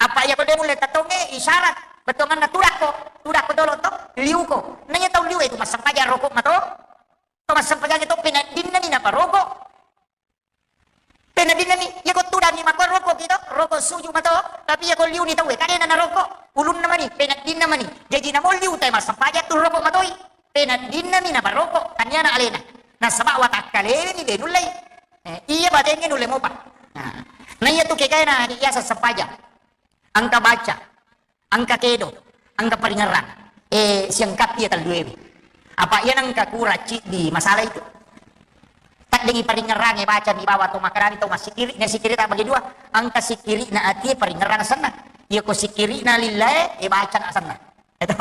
Apa iya ko de mulle tattonge isyarat. Bettuanganna tudakko. Tudakko dolo to. Liuko. Nanya tau liu itu massempajang roko mato. To massempajang itu penaddinna ni naparoko. Penaddinna ni, iya ko tudang ni makko roko kita, roko suju mato, tapi iya ko liu ni tau, kadena na roko, ulunna mani, penaddinna mani. Jadi namo liu tai massempajang tu roko matoi. Penaddinna ni naparoko, taniana alena. Nasaba watakkalewe ni de nullei. Eh, iya batenge nulle mopa. Nah, na iya tu kekaena biasa sempajang. Engka baca. Engka kedo, engka paringerrang. Eh, siangkappi iya talluewe. Apa iya nengka kura ciddi masalah itu? Taddengi paringerrang e baca mi bawa to makarani to massikiri, ne sikiri tak bagi dua. Engka sikiri na ati paringerrang senna. Iya ko sikiri na lillae, eh, baca na senna. Itu,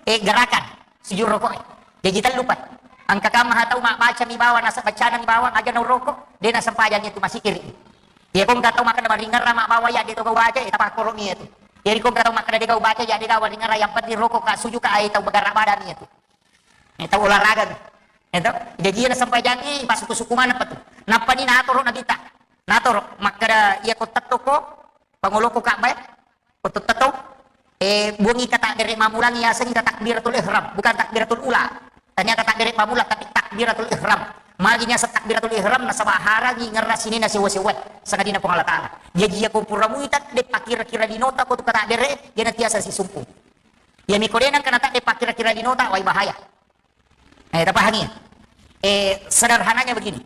eh, gerakan. sujud rokok. Jaji tellu pai. Engka kamma tau mabbaca mi bawang, naseng bacana mi bawang, aja nauroko, de nasempajangi tu masikiri. Iya ko engka tau makkeda maringerrang mabbawa ya de to gau baca, eh, tapakkoro mi itu. Jadi ko engka tau makkeda de gau baca ya de gau maringerrang, yang penting rokok ka, sujud ka, ai tau begarra badan mi itu. Eh, tau olahraga mi. Itu. Jaji iya nasempajangi, pasuku-suku mana petu. Nappa ni natoro nabita. Natoro makkeda iya ko tettoko, pangoloko Ka'bah, ko tetto, eh, buangi kata bere mamulangi, yasengi ka takbiratul ihram, bukan takbiratul ula. Ternyata takbere pamula, tapi takbiratul ihram. Magi nyaseng takbiratul ihram, nasaba harangi ngerra sinina sewa-sewa, sangadina Puang Allah Ta'ala. Jaji iya ko pura muita, de pakira-kira linota ko tu kata bere, iya na tiasa sisumpu. Iya mi ko de nengka nata de pakira-kira linota, wai bahaya. Eh, tapahangi? Eh, sederhananya begini.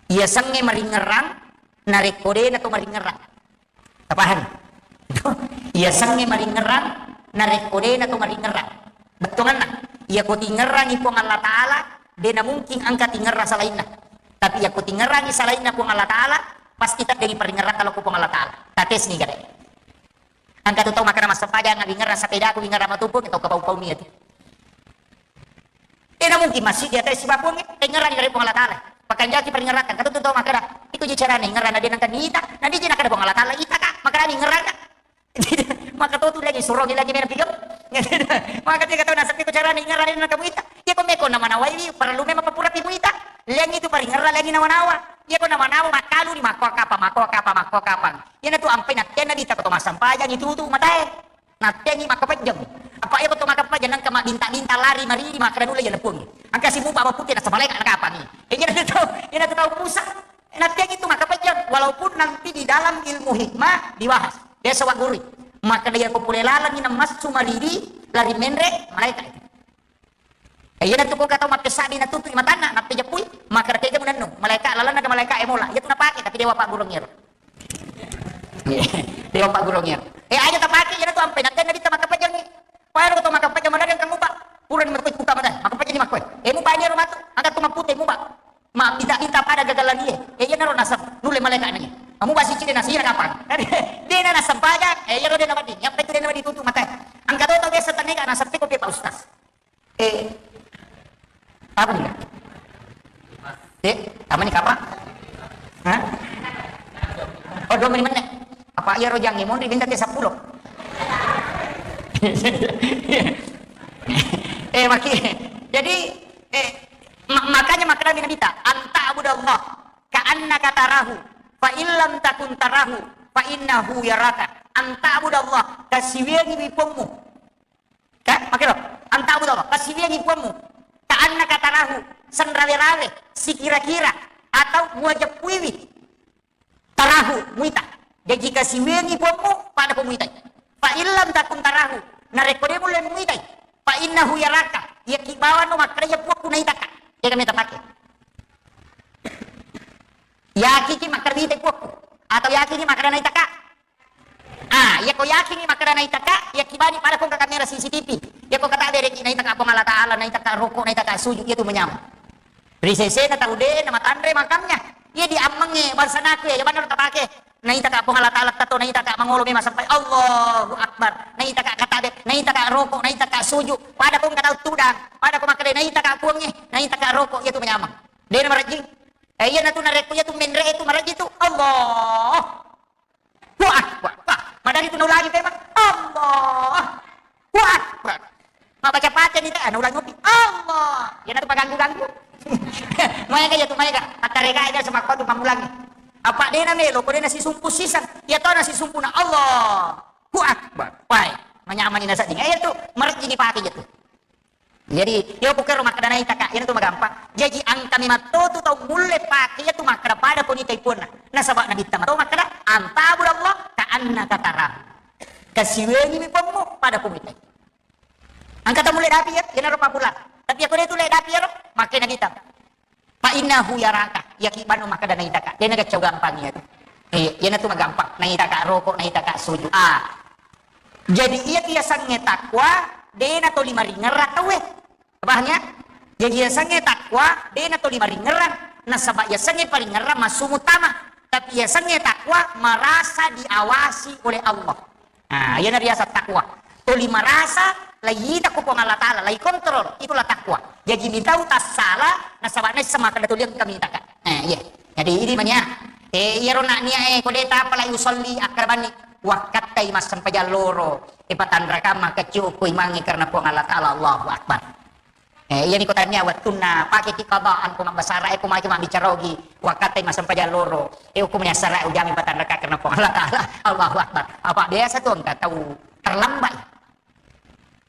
Iya sengnge maringerrang, narekko de na to maringerrang. Tapahangi? Iya sengnge maringerrang, narekko de na to maringerrang. Bettuanna, iya ko tingerrangi Puang Allah Ta'ala, de na mungkin engka tingerrang salainna. Tapi iya ko tingerrangi salainna Puang Allah Ta'ala, pasti teddengi paringerrang kalau ko Puang Allah Ta'ala. Tatesni gare. Engka tu tau makkeda massempajang, wingerrang sepedaku, wingerrang matupu, tau kapau-pau mi ati. Tena mungkin masjid di atas sibawa Puang, tengerang dari Puang Allah Ta'ala. Pakanjaki paringerrang, kata tu tau makkeda, itu ji carana ingerrang, na de nengka nita, na de ji nakkeda Puang Allah Ta'ala, ita ka, makkeda ingerrang ka. Maka tu tu lagi suruh lagi mena pigau. Maka tiga tahun nasab itu carana ingerrang, na kamu ita. Iya ko meko nama nawai, perlu memang papura pimu ita. Lagi itu paringerrang, lagi nama nawa. Iya ko nama nawa, makalu di mako kapa, mako kapa, mako kapa. Iya na tu ampai nakkena di tak to massempajang itu tu matae. Natteangngi makkapejjeng. Apa iya ko to makkapejjeng nengka mabbinta-binta lari maridi makkeda nulle iya leppungngi. Engka simupa mappute nasaba malaeka nakapangngi. Eh, iyana tu, iyana tu tau pusa. Natteangngi tu makkapejjeng walaupun nanti di dalam ilmu hikmah dibahas. Biasa waggurui. Makkeda iya ko pole lalengngi namassu maridi lari menre malaeka itu. Eh, iyana tu ko engka tau mappessabbi natutui matanna, nappejeppui, makkeda tega munennu, malaeka lalenna ga malaeka e mola. Iya tu napake, tapi dewa paggurung iyaro. Dewa paggurung iyaro. Eh, aja tapake, iyana tu ampe, natteangngi nabitta makkapejjengngi. Pada ko to makkapejjeng madari engka mupa. Purani makkoi buka mata, makkapejjengngi makkoi. Eh, mupa iyaro matu, angka tu mappute mupa. Mabbita-bita pada gagalan iye. Eh, iyanaro nasab, nulle malaeka naiye. Kamu basi cide nasi na kapang. Dena nasempajang, eh, iyaro dena wedding. Yang penting dena wedding tutup mata. Angka to tau biasa tennega nasab ko pe Pak Ustaz. Eh, apa nih? Eh, apa nih, Kak, Pak? Hah? Oh, dua menit, menit. Apa iya rojang ya? Mau diminta dia sepuluh. Eh, maki. Jadi, eh, ma-, makanya makkeda Nabi ta, "Anta abudallah ka annaka tarahu, fa illam takun tarahu, fa innahu yaraka." Anta abudallah, kasiwiangi wi Puangmu. Ka, makero, anta abudallah, kasiwiangi Puangmu. Ka annaka tarahu, senrawe-rawe, sikira-kira, atau muajeppuiwi. Tarahu, muita. Jaji kasiwiangi Puangmu, pada ko muitai. Fa illam takun tarahu, narekko de mulle muitai. Fa innahu yaraka, iya ki bawano makkeda iya Puangku naitaka. Iya kami tapake. Yakiki makkeda muitai Puangku. Atau yakiki makkeda naitaka. Ah, iya ko yakingngi makkeda naitaka, iya kibani pada ko engka kamera C C T V. Iya ko kata bereki naitaka Puang Allah Ta'ala, naitaka roko, naitaka sujud, iya tu manyameng. Ri sesena tau de na matanre makamnya. Iya di ammengnge bangsa naku iya, iya bannaro tapake. Naitaka Puang Allah Ta'ala tato, naitaka mangolo memang sampai Allahu Akbar. Naitaka kata be, naitaka roko, naitaka sujud. Pada ko engka tau tudang, pada ko makkeda naitaka Puangnge, naitaka roko, iya tu manyameng. De na marejjing. Eh, iya na tu narekko iya tu menre itu marejjing tu. Allah. Allahu Akbar. Wah, madari tu naulangi tema. Allahu Akbar. Mabbaca Fatihah ni, eh, naulangi ngopi. Allah. Iya na tu paganggu-ganggu. Maega iya tu maega. Mattarega aja sama kau tu pamulangi. Apa de na melo, ko de na sisumpu siseng. Iya to na sisumpu na Allahu Akbar. Wai, manyamani na sedding. Eh, iya tu, marejjing ni pake iya tu. Jadi, iya ko kero makkeda naitaka, iyana tu magampang. Jaji, engka mi matto tu tau mulle pake iya tu makkeda pada ko nitai Puanna. Nasaba Nabitta mato makkeda, "Anta abudallah ka annaka tarahu." Kasiwiangi mi Puangmu pada ko muitai. Engka tau mulle dapi iya, iyanaro papulang. Tapi iya ko de tu le dapi iyaro, makkeda Nabitta. Fa innahu yaraka, iya ki bano makkeda naitaka. De na gaccau gampang iya tu. Eh, iyana tu magampang. Naitaka roko, naitaka sujud. Ah. Jadi iya ki yasengnge takwa, de na toli maringerrang tauwe. Paham ya? Jadi yasengnge takwa, de na toli maringerrang. Nasaba yasengnge paringerrang massu mutama. Tapi yasengnge takwa merasa diawasi oleh Allah. Nah, iyana riaseng takwa. Toli merasa Laita ku Puang Allah Ta'ala, lai kontrol, itulah takwa. Jaji mitau tassala, nasaba naisseng makkeda tuli engka mitaka. Eh, iya. Jadi ini mania. Eh, iyaro nak nia eh, kode tapa lai usolli, akkarabanni. Wakkattai massempajang loro. Eh, patanrakang makkecciu ko imangi karena Puang Allah Ta'ala, Allahu Akbar. Eh, iya niko tania wettunna, pake ki qadaan ko mabbasara, eh, ko maki mabbicara ogi. Wakkattai massempajang loro. Eh, ko mania sara ujami patanrakang karena Puang Allah Ta'ala, Allahu Akbar. Apa biasa tu engka tau terlambat.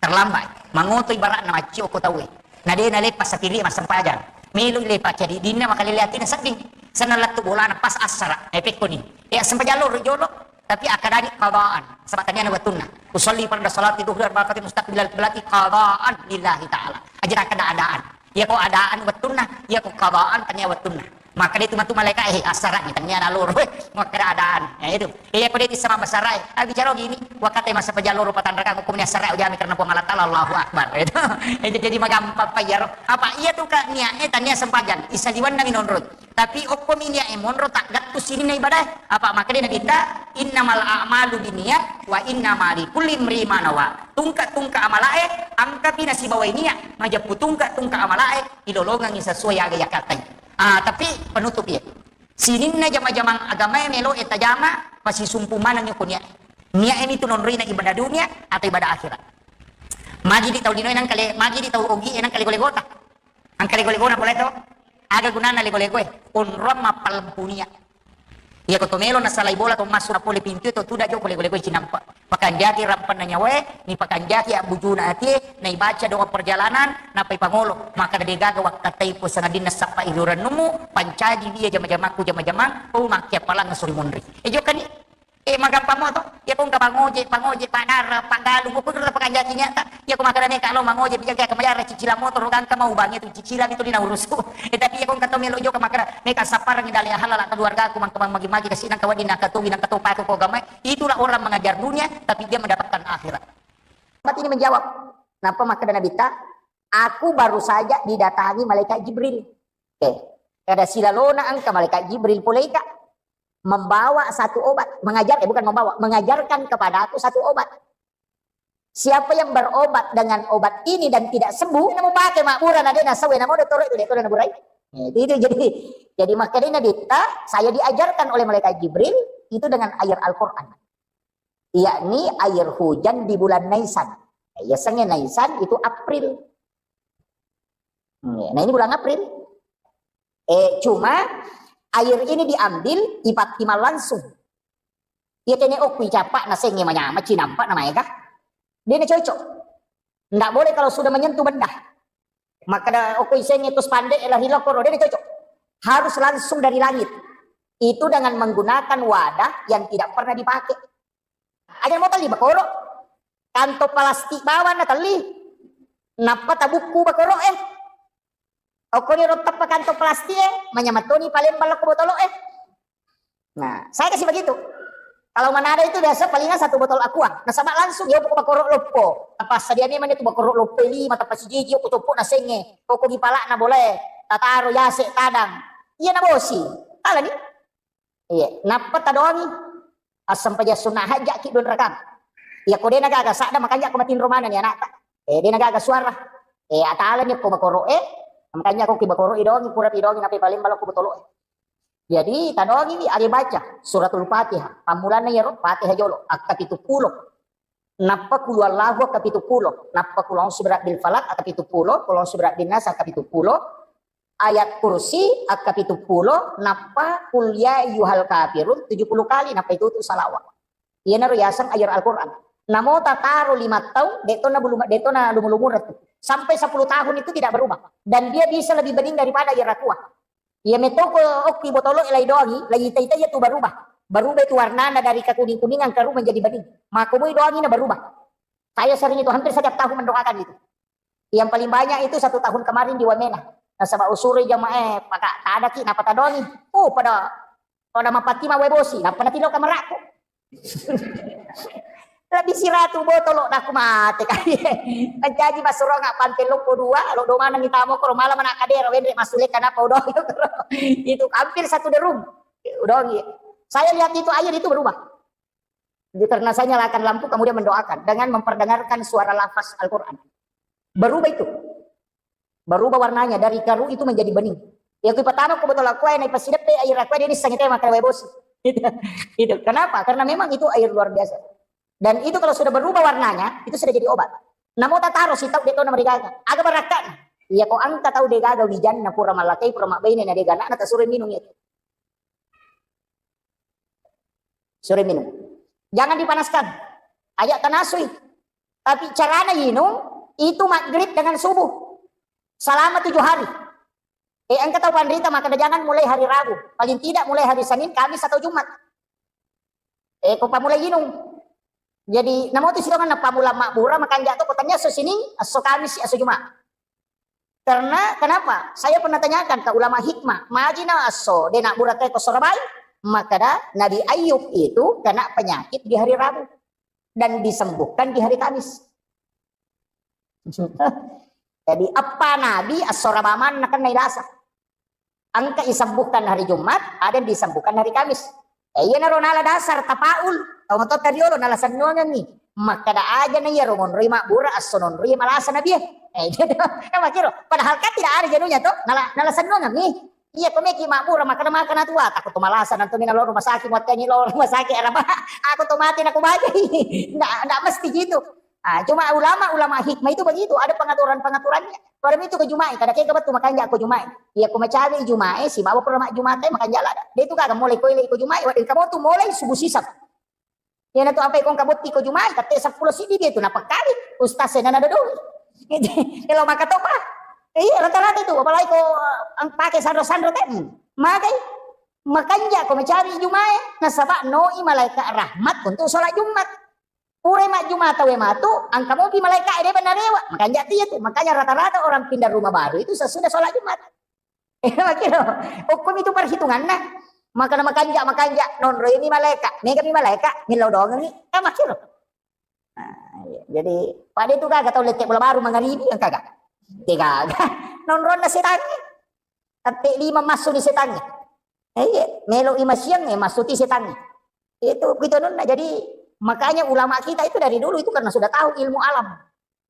Terlambat. Mangoto ibaratna maccio ko tauwe. Na de nalepa sapiri massempajang. Melo lepa cadi dinna makalele atina sedding. Senna lettu bolana pas assara. Epekko ni. Ya sempajang loro jolo. Tapi akkadani qadaan. Saba taniana wettunna. Usolli farda salati duhri arba'a rakaat mustaqbilal qiblati qadaan lillahi ta'ala. Aja akkada adaan. Iya ko adaan wettunna, iya ko qadaan tania wettunna. Makkeda itu matu malaika, eh, assara ni tania na loro, eh, makkeda adaan. Ya itu. Iya ko de tissama basara, eh, ah, bicara gini, wakkattai massempajang loro patanrakang, hukumnya assara ujami karena Puang Allah Ta'ala, Allahu Akbar. Itu. Itu jadi magampang pa iyaro. Apa iya tu ka niatnya tania sempajang, isaliwanna minonroi. Tapi okko mi niat e monro taggattu sininna ibadah. Apa makkeda Nabitta, innamal a'malu binniyat wa innama likulli imri'in ma nawa. Tungka-tungka amalae, angkapi nasibawai niat, majeppu tungka-tungka amalae, ilolongengngi sesuai aga yakattai. Ah, tapi penutup ya. Sininna jama-jamang agamae melo e tajama, pasisumpu maneng ko niat. Niat e mitu nonroina ibadah dunia atau ibadah akhirat. Magi di tau lino enang kale, magi di tau ogi enang kale gole gota. Engka lego-legona pole to. Aga gunana lego-legoe? Onrong mappalempu nia. Iya ko to melo nasalai bola to massu na pole pintu to tuda joko lego-legoe cinampa. Pakanjaki rampanna nyawae, ni pakanjaki abbujuna atie, na ibaca doa perjalanan, nappa ipangolo. Maka de gaga wakkattai po sangadinna sappa ilurannumu, pancaji dia jama-jamakku jama-jamang, oh makkiappalang suri munri. E jokani. Eh, magampang mo to. Iya ko engka pangoje, pangoje, padara, pagalung, ko kudura pakanjaki nyata. Iya ko makkeda meka lo mangoje, pijang kaya kemajara cicilan motor, gangka mau bang itu cicilan itu dina urusu. Eh, tapi iya ko engka to melo joka makkeda meka sapparangi dale halala keluargaku mangka magi-magi kasi nangka wedding nangka towi nangka topa ko gamai. Itulah orang mengajar dunia, tapi dia mendapatkan akhirat. Sahabat ini menjawab, napa makkeda Nabitta? Aku baru saja didatangi malaikat Jibril. Oke. Kada silalona engka malaikat Jibril poleika membawa satu obat, mengajar, eh, bukan membawa, mengajarkan kepada aku satu obat. Siapa yang berobat dengan obat ini dan tidak sembuh, namo pakai makmura na dena sawe namo dottoro itu, itu na burai. Itu, itu jadi, jadi makanya Nabitta, saya diajarkan oleh malaikat Jibril itu dengan ayat Al-Quran, yakni air hujan di bulan Naisan. Ya, sengaja Naisan itu April. Nah, ini bulan April. Eh, cuma air ini diambil, ipattimang langsung. Iya tene okku icapa na sengnge manyama cinampa na maega. Dia na cocok. Ndak boleh kalau sudah menyentuh benda. Maka da okku isengnge terus pande lari lokoro, dia na cocok. Harus langsung dari langit. Itu dengan menggunakan wadah yang tidak pernah dipakai. Aja mau tali bakoro. Kantong plastik bawang na tali. Nappa tabukku bakoro eh. Okko ni ro teppa kantong plastik e, manyameng toni palembang lokko botolo e. Nah, saya kasih begitu. Kalau Manado itu biasa palingan satu botol aqua. Nasaba langsung ya pokok bakoro loppo. Apa sadia memang itu bakoro loppo lima teppa sijiji ko coppo na sengnge. Pokok di palak na boleh. Tataro yase tadang. Iya na bosi. Tala ni. Iya, nappa tadoangi. Assempajang sunna hajjaki dua rakang. Iya ko dena gaga sadda makanya ko matinro maneng ni anakta. Eh, dena gaga suara. Eh, atalani ko bakoro e. Makanya ko ki bakoro idongi pura idongi nape paling balok ko botolo e. Jadi tadoangi wi age baca suratul Fatihah. Pammulanna iyaro Fatihah jolo akka pitu pulo. Nappa kulu Allahu akka pitu pulo, nappa kulu a'udzu birabbil falaq akka pitu pulo, kulu a'udzu birabbin nas akka pitu pulo, ayat kursi akka pitu pulo, nappa kul ya ayyuhal kafirun tujuh puluh kali, nappa itu tu salawat. Iyanaro yaseng ayat Al-Quran. Namo tataro lima tahun, detona bulu, detona lumu-lumura tu. Sampai sepuluh tahun itu tidak berubah. Dan dia bisa lebih bening daripada ayat Aqua. Iya metoko okki botolo e lai doangi, lai ita-ita iya tu berubah. Berubah itu warnana dari kekuning-kuningan keru menjadi bening. Maka mui doangi na berubah. Saya sering itu hampir setiap tahun mendoakan itu. Yang paling banyak itu satu tahun kemarin di Wamena. Nasaba usuri jamaah e, paka tadaki napa tadoangi. Oh, pada, pada mapati mawe bosi, napa natilo kamara'ku. Lebih siratu botolo, naku mate kali. Mancaji massuronga pante loppo dua, lo do maneng itamo ko mala mana kadera wenre masule kanapa udoangi. Itu hampir satu derum. Udoangi. Saya lihat itu air itu berubah. Karena saya nyalakan lampu, kemudian mendoakan dengan memperdengarkan suara lafaz Al-Quran. Berubah itu. Berubah warnanya, dari keruh itu menjadi bening. Ya, kui pertama ku botol aqua, naik pasideppe air aqua, dia ini sangat tema kalau bosi. Itu. Kenapa? Karena memang itu air luar biasa. Dan itu kalau sudah berubah warnanya, itu sudah jadi obat. Namo tataro si tau de to namarigaga. Aga barakka'na. Iya ko engka tau degaga wijanna pura mallakai, pura mabbaine na dega anakna, tasuro minum itu. Sore minum. Jangan dipanaskan. Aja tanasui. Tapi carana inung itu maghrib dengan subuh. Selama tujuh hari. Eh, engka tau panrita makkeda jangan mulai hari Rabu. Paling tidak mulai hari Senin, Kamis atau Jumat. Eh, ko pamulai inung. Jadi, namo tu sitongan na pamula mabbura, makanja to ko tania esso Sining, esso Kamis, esso Jumat. Karena kenapa? Saya pernah tanyakan ke ulama hikmah, magi na esso de nabbura te ko Sorabai, makkeda Nabi Ayub itu kena penyakit di hari Rabu dan disembuhkan di hari Kamis. Jadi, eppa nabi esso Rabaman nakenna ilasa. Engka isembuhkan hari Jumat, ada yang disembuhkan hari Kamis. Eh, iyanaro nala dasar tapaul, tau matotta riolo nala sennuangengngi. Makkeda aja na iyaro monroi mabbura, esso nonroi malasa nabi e. Eh, iya to. Kan makkiro. Padahal kan tidak ada janunya to, nala, nala sennuangengngi. Iya, ko meki mabbura, makkeda makkeda tua, takut to malasa, nanti mina lo rumah sakit, muatkangi lo rumah sakit, araba, aku to mati, aku bajai. Ndak, ndak mesti gitu. Ah, cuma ulama-ulama hikmah itu begitu, ada pengaturan-pengaturannya. Pada itu ko Juma'i, kada kega betul makanja ko Juma'i. Iya, ko macawe Juma'i, sibawa pura mak Juma'i, makanja lada. Dia itu kagak mulai koile ko Juma'i, wadah kamu tuh mulai subuh sisap. Iya, na tu apa ikon kabotti ko Juma'i, kata sepuluh sidi dia itu, napa kali? Ustaz saya nana dodoi. Kalau maka topa. Iya, rata-rata itu, apalagi ko, eh, pakai sandro-sandro teh. Hmm. Magai, makanja ko macawe Juma'i, nasaba noi malaikat rahmat untuk sholat Jumat. Pura majjuma tau e matu, engka mopi malaika e, de' bennang rewa. Makanja tu iya tu. Makanya rata-rata orang pindah rumah baru itu sesudah sholat Jumat. Eh, makkiro. Hukum itu perhitunganna. Makana makanja, makanja, nonroi mi malaika, mega mi malaika, millau doangengi. Kan makkiro. Nah, iya. Jadi, pada itu kagak tau lette bola baru mangaribi, yang kagak. Dia kagak. Nonronna setangi. Tette lima massu ni setangnge. Eh, iya, melo i masiang, eh, massuti setangnge. Itu, itu anunna. Jadi, makanya ulama kita itu dari dulu itu karena sudah tahu ilmu alam.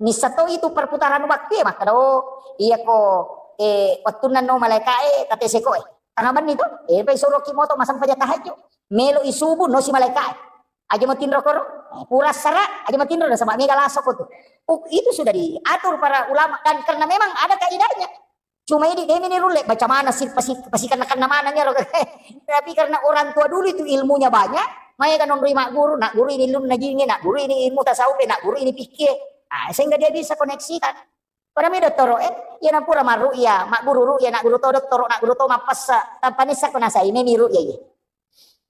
Nissa to itu perputaran waktu ya, maka do, iya ko, eh, waktunna no malaika, eh, kate seko, eh. Tengah benni to, eh, pai soroki moto masang paja tahajud. Melo i subuh, no si malaika, eh. Aja matinro koro, eh, pura sara, aja matinro, nasaba mega laso ko tu. Oh, itu sudah diatur para ulama dan karena memang ada kaidahnya. Cuma idi, de' meni rulle baca mana sih, pasi-, pasikanna-kanna maneng ero. Tapi karena orang tua dulu itu ilmunya banyak, maega nonroi magguru, nak guru ini ilmu najinge, nak guru ini ilmu tasawuf, nak guru ini fikih. Ah, sehingga dia bisa koneksikan. Pada mi dottoro, eh, iya nampura marru'ya, magguru ru'ya, nak guru to dottoro, nak guru to mappessa, tanpa nissa ko nasai meni ru'ya, iya.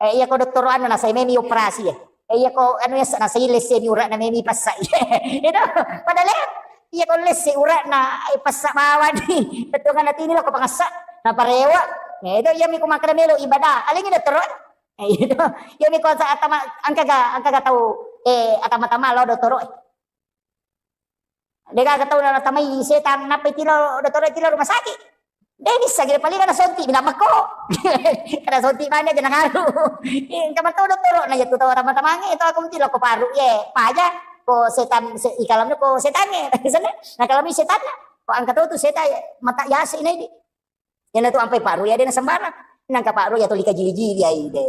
Eh, iya ko dottoro anu nasai memi operasi, eh. Eh, iya ko anu yasa nasai lesse mi ura'na memi passa. Itu, padahal, eh, iya ko lesse ura'na, eh, passa bawani. Betul kan, nanti ini lo ko pangassa, naparewa. Eh, itu iya mi ko makkeda melo ibadah. Alengi dottoro, eh. Eh, itu, iya mi ko sa atama, angkaga, angkaga tau, eh, atama-tama lo dottoro, eh. De'gaga tau natamai setang, nappa itilo dottoro, itilo rumah sakit. De' nisseng, paling ada sonti, minang makko. Kada sonti mana aja nangaru. Engka mato dottoro, na jatu tau tama-tamange, itu aku mesti loko paru, ye, paja, ko setan, se-, ikalamnya ko setange. Sana, nah kalau mi setan, ko angkat tu setan, mata yasi ini. Iyana tu ampai paru ya, de' na sembarang. Nangka paru ya tuli kajili-jili ai de'.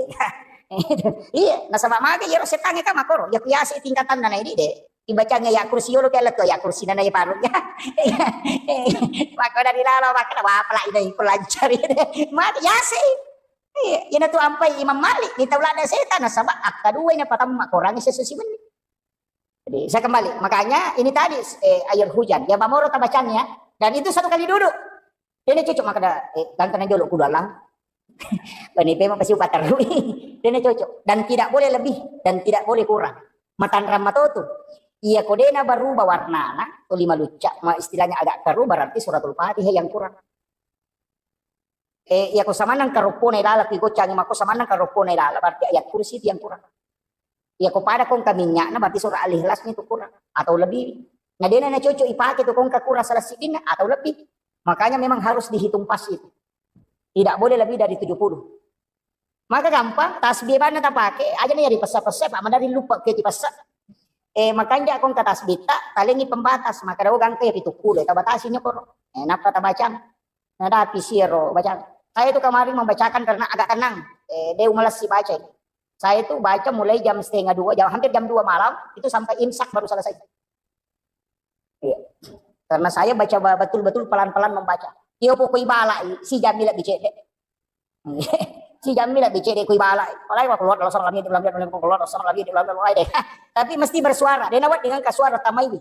Iya, nasaba maga iyaro setangnge ka makoro. Ya ku yase tingkatanna na idi de'. Ibacang ya kursi yolo ke letto ya kursi nana ya paru ya. Maka dari lalo maka wa pala ina iku lancari de'. Mati yase. Iya, iyana tu ampai Imam Malik ni tau lada setan nasaba akka dua ina patamma korangi sesusi menni. Jadi, saya kembali. Makanya, ini tadi, eh, air hujan. Ya, bamoro tabacang ya. Dan itu satu kali duduk. Dena cocok makkeda, eh, ganteng jolo kudu alang. Bani pema pasti upaterui. Dena cocok. Dan tidak boleh lebih. Dan tidak boleh kurang. Matanrang matotu. Iya ko dena berubah warnana, to lima lucca, ma istilahnya agak keruh, berarti suratul Fatihah yang kurang. Eh, iya ko samannang karoppona ilala, ki goccangi makko samannang karoppona ilala, berarti ayat kursi itu yang kurang. Iya ko pada kongka minyakna, berarti surah Al-Ikhlas itu kurang atau lebih. Nah, dena na cocok ipake tu kongka kurang salah sidinna atau lebih. Makanya memang harus dihitung pas itu. Tidak boleh lebih dari tujuh puluh. Maka gampang, tasbih banna tapake, aja na yari pessa-pessa, Pak, madari lupa ke dipessa. Eh, makanja ko engka tasbihta, talengi pembatas, maka dawa gangka ya pitu puluh, tabatasi nyokoro. Eh, napa tabacang? Nadapi siro bacang. Saya itu kemarin membacakan karena agak tenang. Eh, dia umalessi baca. Saya itu baca mulai jam setengah dua, jam, hampir jam dua malam, itu sampai imsak baru selesai. Iya. Karena saya baca ba-, betul-betul pelan-pelan membaca. Iya, pokok ibalai, si jamila bicedek. Si jamila bicedek ku ibalai. Apalagi waktu keluar dalam salam lagi, dalam dalam keluar dalam salam lagi, dalam dalam deh. Tapi mesti bersuara. Dia nawat dengan kasuara tamai.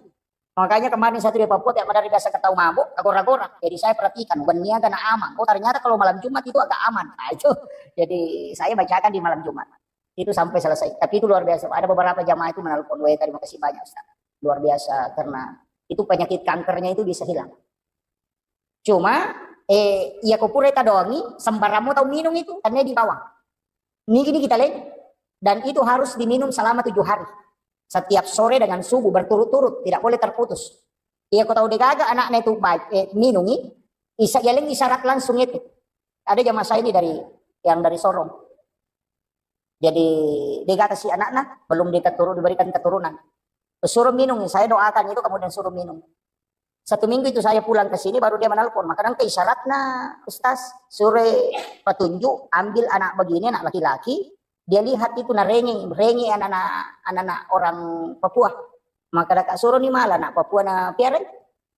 Makanya kemarin saya tuh di Papua, tiap hari biasa ketawa mabuk, agora-gora. Jadi saya perhatikan, bukan niaga na aman. Oh, ternyata kalau malam Jumat itu agak aman. Nah, itu. Jadi saya bacakan di malam Jumat. Itu sampai selesai. Tapi itu luar biasa. Ada beberapa jamaah itu menelpon, "Weh, terima kasih banyak, Ustaz. Luar biasa, karena itu penyakit kankernya itu bisa hilang." Cuma, eh, iya ko pura tadongi, sembarangmu tau minum itu, karena di bawah. Nigi-nigi taleng. Dan itu harus diminum selama tujuh hari. Setiap sore dengan subuh berturut-turut, tidak boleh terputus. Iya ko tau degaga anaknya itu ba-, eh, minungi, isa-, yaleng isyarat langsung itu. Ada jamaah saya ini dari, yang dari Sorong. Jadi, degaga si anaknya, belum diketurun-, diberikan keturunan. Suruh minum, saya doakan itu, kemudian suruh minum. Satu minggu itu saya pulang ke sini, baru dia menelpon. Maka nangka isyaratnya, Ustaz, suruh petunjuk, ambil anak begini, anak laki-laki, dia lihat itu, na rengi, rengi anak-anak, anak-anak orang Papua. Maka daka suruh ni malah anak Papua na piara.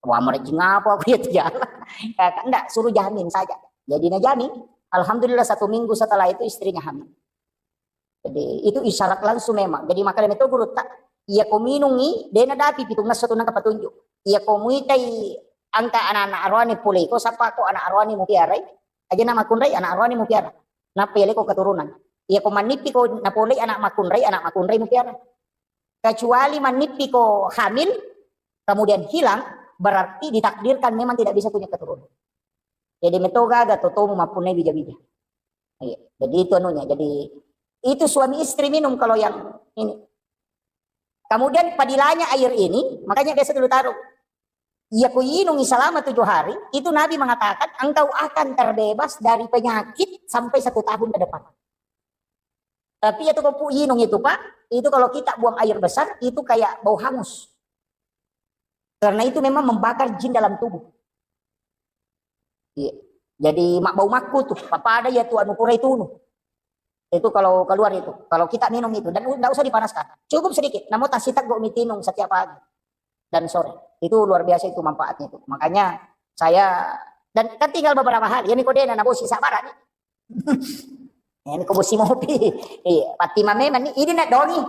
Wah, mereka ngapa aku ya jalan. Ya, kan, ndak, suruh jamin saja. Jadi na jamin. Alhamdulillah, satu minggu setelah itu istrinya hamil. Jadi, itu isyarat langsung memang. Jadi, makanya itu guru tak, iya ko minungi, dena dapi pitung ngesso tu nangka petunjuk. Iya ko muitai angka anak-anak arwani pole ko, sapa ko anak arwani mu piarai, aja nama kunrai anak arwani mu piara. Napa iya leko keturunan. Iya ko mannipi ko napolei anak makunrai, anak makunrai mu piara. Kecuali mannipi ko hamil, kemudian hilang, berarti ditakdirkan memang tidak bisa punya keturunan. Jadi, meto gaga totomu mappunnai bija-bija. Iya. Jadi, itu anunya. Jadi, itu suami istri minum kalau yang ini. Kemudian, padilanya air ini, makanya biasa dulu taruh. Iya, ku inungi selama tujuh hari, itu Nabi mengatakan, "Engkau akan terbebas dari penyakit sampai satu tahun ke depan." Tapi itu ko pu inung itu, Pak, itu kalau kita buang air besar, itu kayak bau hangus. Karena itu memang membakar jin dalam tubuh. Iya. Jadi, mak bau makku tuh, papada ya tuh anu pura itu nu. Itu kalau keluar itu, kalau kita minum itu, dan u-, ndak usah dipanaskan. Cukup sedikit, namun tasita go mitinung setiap pagi dan sore. Itu luar biasa itu manfaatnya itu. Makanya saya, dan kan tinggal beberapa hal, ya, ni kodena, na bosi, sabar, ni. Ini ko bosi mopi. Iya, Fatima memang ni, ini nak dongi.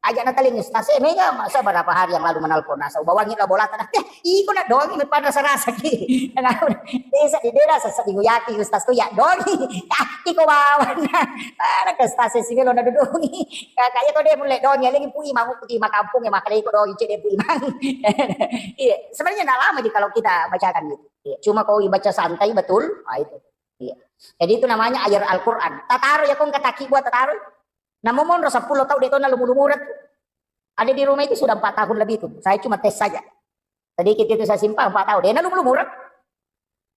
Aja na taling ustaz, eh, mega masa berapa hari yang lalu menelpon nasa, ubawangi lah bola tanah. Eh, iko nak dongi, mepan rasa-rasa ki. Desa di dera sasa di yaki ustaz tu ya dongi. Ah, iko bawan. Ada ke ustaz sih lo na dudungi. Kakak ya kau dia mulai dongi, lagi pui mau kuti makampung ya, makanya iko dongi cek dia pui mang. Iya, sebenarnya ndak lama di kalau kita bacakan gitu. Iya, cuma kau baca santai betul, ah, itu. Iya. Jadi itu namanya ayat Al-Quran. Tataro ya kong kataki buat tataro. Namo monro sepuluh tahun dia tona lumu-lumurek. Ada di rumah itu sudah empat tahun lebih itu. Saya cuma tes saja. Sedikit itu saya simpan empat tahun. Dia lumu-lumurek.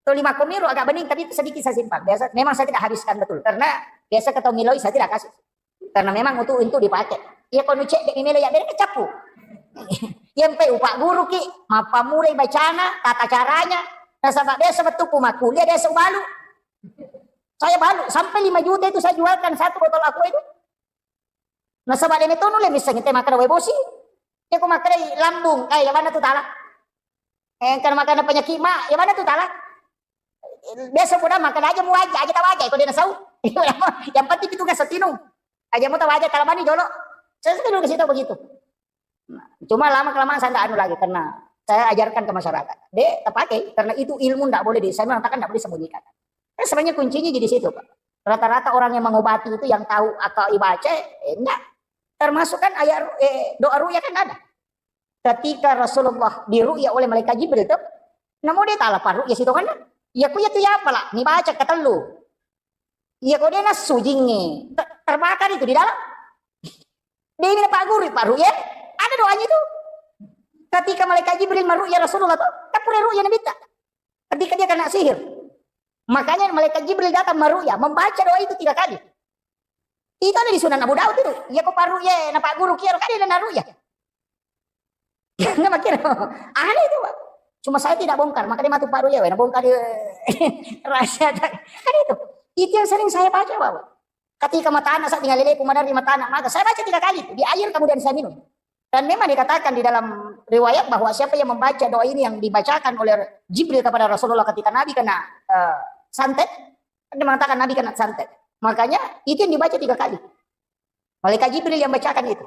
Tuh lima komiro agak bening, tapi itu sedikit saya simpan. Biasa, memang saya tidak habiskan betul. Karena biasa ketemu miloi saya tidak kasih. Karena memang untuk, untuk dipakai. Iya, ko nucek dek mimele ya, bere kecapu. Yang pe upak guru ki, mapamulai bacana, tata caranya. Nasaba biasa metu ku makuliah, biasa ubalu. Saya balu, sampai lima juta itu saya jualkan satu botol aqua itu. Nasaba dene tonu le misseng te makkeda wae bosi. Ya ko makkeda lambung, eh, ya mana tu tala? Eh, kan makkeda penyakit ma, ya mana tu tala? Biasa pun makkeda aja mu aja, aja tawaja, ko dia nasau. Yang penting itu kan setinu. Aja mu tawaja kalau mani jolo. Saya selalu kasih tahu begitu. Nah, cuma lama kelamaan saya nggak anu lagi karena saya ajarkan ke masyarakat. Dek, terpakai karena itu ilmu nggak boleh di, saya mengatakan nggak boleh sembunyikan. Kan sebenarnya kuncinya di situ, Pak. Rata-rata orang yang mengobati itu yang tahu akal ibaca, eh, enggak. Termasuk kan ayat ru-, eh, doa ruqyah kan ada. Ketika Rasulullah diruqyah oleh malaikat Jibril tuh, namo dia tahu apa ruqyah situ kan? Ya ku ya tu ya apa lah, ni baca ketellu. Iya ko dia nassu jingnge, te-, terbakar itu di dalam. Dia ini Pak Guru, Pak Ruqyah, ada doanya itu. Ketika malaikat Jibril meruqyah Rasulullah tuh, kan pura ruqyah Nabi ta. Ketika dia kena sihir. Makanya malaikat Jibril datang meruqyah, membaca doa itu tiga kali. Itu ada di Sunan Abu Daud itu. Iya ko paru ye, na Pak Guru kiaro kali na ruya. Nggak makin. Aneh itu, Pak. Cuma saya tidak bongkar, makanya matu paru ya, na bongkar dia. Rahasia tak. Kan itu. Itu yang sering saya baca, Bapak. Ketika mata anak saya tinggal lele, pemadam di mata anak, maka saya baca tiga kali. Di air kemudian saya minum. Dan memang dikatakan di dalam riwayat bahwa siapa yang membaca doa ini yang dibacakan oleh Jibril kepada Rasulullah ketika Nabi kena, eh, santet, dia mengatakan Nabi kena santet. Makanya itu yang dibaca tiga kali. Malaikat Jibril yang bacakan itu.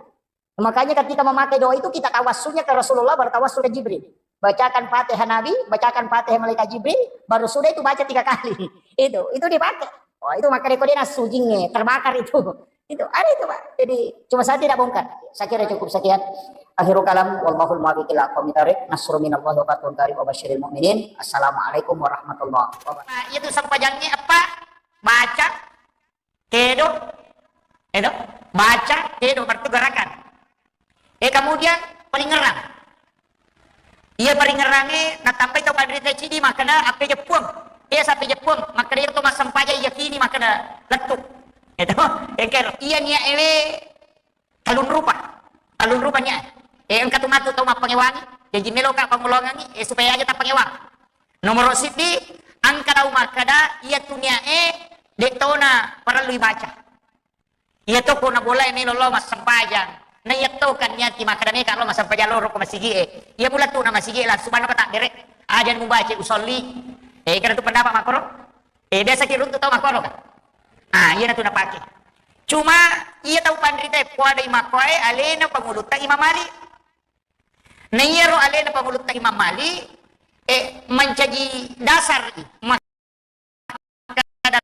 Makanya ketika memakai doa itu kita tawassulnya ke Rasulullah, baru tawassul ke Jibril. Bacakan Fatihah Nabi, bacakan Fatihah Malaikat Jibril, baru sudah itu baca tiga kali. Itu, itu dipakai. Wah, itu maka dia nasujingnya, terbakar itu. Itu, ada itu, Pak. Jadi, cuma saya tidak bongkar. Saya kira cukup sekian. Akhirul kalam, wallahul muwaffiq ila aqwamit thariq. Nasrun minallahi wa fathun qarib wa basyiril mu'minin. Assalamualaikum warahmatullahi wabarakatuh. Nah, itu sempajangnya apa? Baca, tedo, tedo, baca, tedo, berarti gerakan. Eh, kemudian palingerang. Iya paringerangnge natambai tau panrita cidi makkeda, "Appe jeppuang." Iya sappe jeppuang, makkeda iyaro to massempajang iyakini makkeda lettu. Itu, engka ero. Iya niat ewe tellung rupa. Tellung rupa niat. Eh, engka tu matu tau mappangewangi, jaji meloka pangulongangi, eh, supaya aja tappangewang. Nomoro siddi, engka tau makkeda, iya tu niat e, de tona parellu ibaca. Iya to ko na bola e melo lao massempajang. Na iya to kan niati makkeda meka lao massempajang loro ko masigi e. Iya mula tu na masigi e langsung manna ko tabbere. Aja mubaca usolli. Eh, kada tu pendapat makkoro. Eh, biasa ki runtu tau makkoro kan. Ah, iya na tu napake. Cuma iya tau panrita e poadai makkoe alena pangulutta Imam Malik. Na iyaro alena pangulutta Imam Malik, eh, mancaji dasar i. Makkeda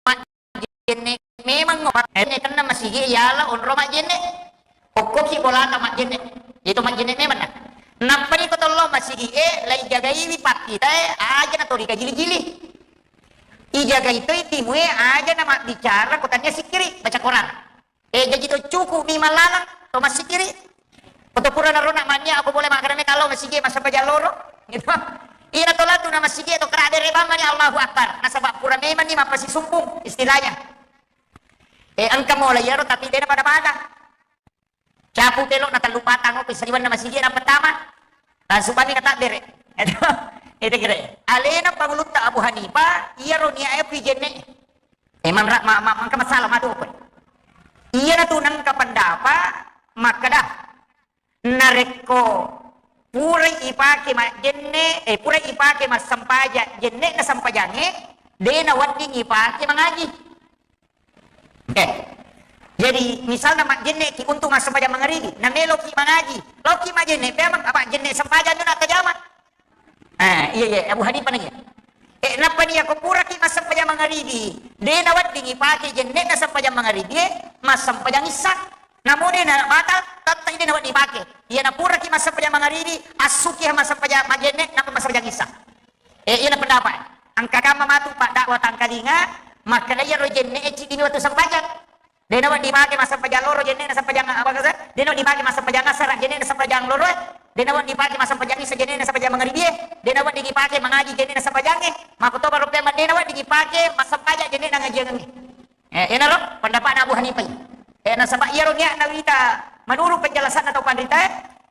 majjenne memang, eh, kenna masigi yala onro majjenne. Okkoki bolata majjenne. Itu majjenne memang na. Nappani ko tollo masigi e, lai jagaiwi pakkita e, aja na tori kajili-jili. Ijagai toi timu e, aja na mabbicara ko tania sikkiri, baca Quran. Eh, jaji to cuku mi mallalang, to massikiri. Ko to pura narona mannia, ako boleh makkeda me kalau masigi massempajang loro. Gitu. Iya to latu na masigi to kera dere bang mani Allahu Akbar. Nasaba pura memang ni mappasisumpung istilahnya. Eh, engka mola iyaro tapi dena pada-pada. Capu pelo na tellu patang opi saliwan na masigi na pertama. Langsung bani kata dere. Itu, itu kira. Alena pangulutta Abu Hanifah, iyaro niat e kui jenne. Emang ra-, ma-, ma-, mangka masalah matu apa? Iyana tu nengka pendapat makkeda, narekko purai ipake majjenne, eh, purai ipake massempajang jenne na sempajange, de na wedding ipake mangaji. Oke. Jadi misalna majjenne ki untuk massempajang mangaribi, na melo ki mangaji, lo ki majjenne, memang apa jenne sempajang tu nak kejama. Eh, iya, iya, Abu Hanifah nanya. Eh, nappa ni ako puraki massempajang mangaribi, de na wedding ipake jenne na sempajang mangaribi, eh, massempajang issa. Namo de na batal, tette de na wedding ipake. Iya na puraki massempajang mangaribi, assuki massempajang majjenne, nappa massempajang issa. Eh, iya na pendapat. Engka kamma matu pak dakwa tangkalinga, makkeda iyaro jenne e cidi ni wettu sempajang. De na wedding dipake massempajang loro jenne na sempajang apa kata? De na wedding dipake massempajang asara jenne na sempajang loro. De na wedding dipake massempajang isa jenne na sempajang mangaribi. De na wedding dipake mangaji jenne na sempajang e. Makkutoba rupiah de na wedding dipake massempajang jenne na ngajiangengnge. Eh, enaro pendapatna Abu Hanifah. Eh, nasaba iyaro niatna wita menurut penjelasanna tau panrita,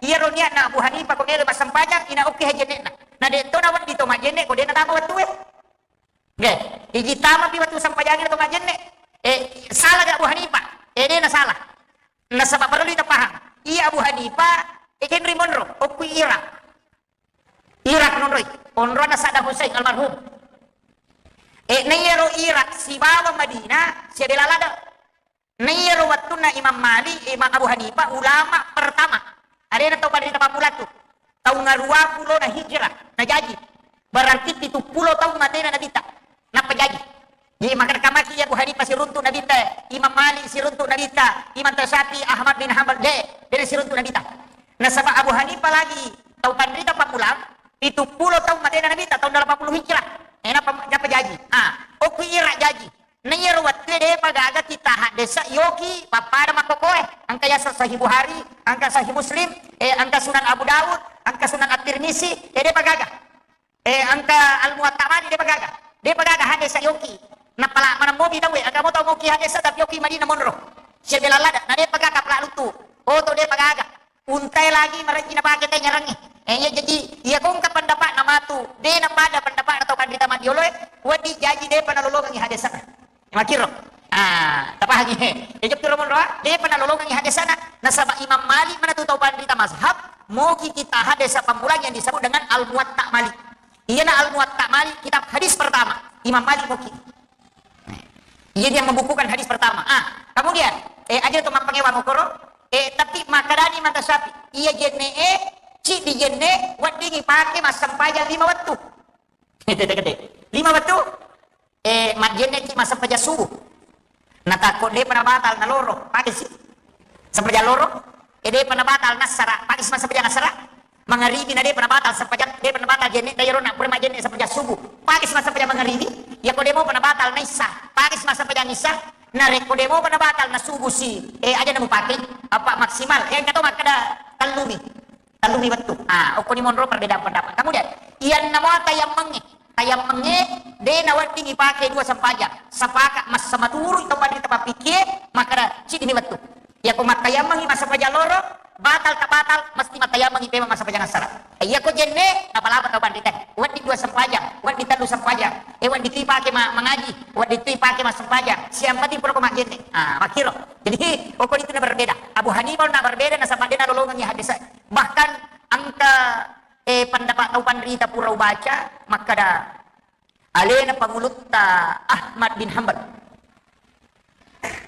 iyaro niatna Abu Hanifah ko melo massempajang ina okke jennena. Na de to na wedding to majjenne ko de na tama wettue. Nggih, iji tamapi wettu sempajangnge to majjenne. Eh, salah ga Abu Hanifah? Eh, de na salah. Nasaba parellu ita paham. Iya Abu Hanifah, eh, kenri monro, okkui Irak. Irak nonroi, onrona Saddam Hussein almarhum. Eh, na iyaro Irak sibawa Madinah, siabela ladang. Na iyaro wettunna Imam Malik, Imam Abu Hanifah, ulama pertama. Alena tau pada pammula tu. Taung aruwa pulona hijrah, najaji. Berarti pitu pulo taung matena Nabitta. Nappa jaji. Jadi, makkeda kamaki Abu Hanifah siruntu Nabitta, Imam Malik siruntu Nabitta, Imam Syafi'i, Ahmad bin Hanbal, de, de siruntu Nabitta. Nasaba Abu Hanifah lagi tau panrita pammula, pitu pulo taung matena Nabitta, taung delapan puluh hijrah. Eh, nappa, nappa jaji. Ah, okku Irak jaji. Na iyaro wettue depa gaga kita haddesa yoki pappada makkokoe. Engka yaseng Sahih Bukhari, engka Sahih Muslim, eh, engka Sunan Abu Daud, engka Sunan At-Tirmizi, eh, depa gaga. Eh, engka Al-Muwatta Malik depa gaga. Depa gaga haddesa yoki. Napala maneng mopi tauwe, aga mo tau moki hadesa tapi oki Madinah monro. Siabe lalada, na depa gaga pala lutu. Oto depa gaga. Untae lagi marejji napake te nyarangnge. Eh, iya jaji, iya kongka pendapatna matu, de napada pendapatna tau panrita madioloe, wedding jaji depa nalolongengi hadesana. Makiro. Ah, tapahangi. Iya jokki ro monro, ah, depa nalolongengi hadesana. Nasaba Imam Malik manatu tau panrita mazhab, moki kita hadesa pammulang yang disebut dengan Al-Muwatta Malik. Iyana Al-Muwatta Malik, kitab hadis pertama. Imam Malik moki. Iya dia membukukan hadis pertama. Ah, kemudian, eh, aja tu mappangewa mokoro. Eh, tapi makadani mata sapi. Iya jenne, eh, ci di jenne, weddingi pake massempajang lima wettu. Gede-gede. Lima wettu. Eh, majjenne ci massempajang subuh. Natakko depa nabatal naloro, pake si. Sempajang loro, e depa nabatal nassara, pake si massempajang assara. Mangaribi na depa nabatal sempajang, depa nabatal jenne, dai rona pura majjenne sempajang subuh. Pake si massempajang mangaribi, iya ko demo pa nabatal na issa, pake si massempajang issa. Narekko demo pa nabatal na subuh si, eh, aja namu pake, apa maksimal. Eh, engka to makkeda tellumi. Tellumi wettu. Ah, okkoni monro perbedaan pendapat. Kemudian, iyanna mua tayammengnge. Tayammengnge, de nawedding ipake dua sempajang. Sepakat massamaturu tau panrita pappikie, makkeda siddi ni wettu. Iyako mattayammengi massempajang loro, batal tak batal, mesti mattayammengi pema massempajang assara. Eh, iyako jenne, apa laba tau panrita. Wedding dua sempajang, wedding tellu sempajang. Eh, wedding tu ipake ma-, mangaji, wedding tu ipake massempajang. Siang mati pura ko majjenne. Ah, makkiro. Jadi, okkoni tu na berbeda. Abu Hanifah na berbeda, nasaba de nalolongengi hadis. Bahkan engka, eh, pendapat tau panrita pura ubaca, makkeda alena pangulutta Ahmad bin Hambal.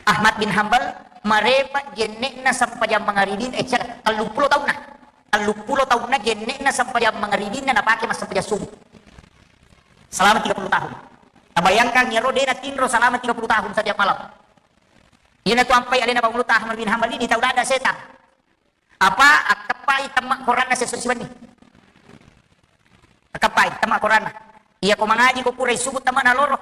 Ahmad bin Hambal marepa jenne'na sempajang mangaribin, eh, cek, telluppulo taunna. Telluppulo taunna jenne'na sempajang mangaribinna napake massempajang subuh. Selama tiga puluh tahun. Tabayangkan iyaro de natinro selama tiga puluh tahun setiap malam. Iyana tu ampai alena pangulutta Ahmad bin Hambal ini tau dada setan. Apa akkeppai temma koranna sesso siwenni. Akkeppai temma koranna. Iya ko mangaji ko purai subuh temma na loro.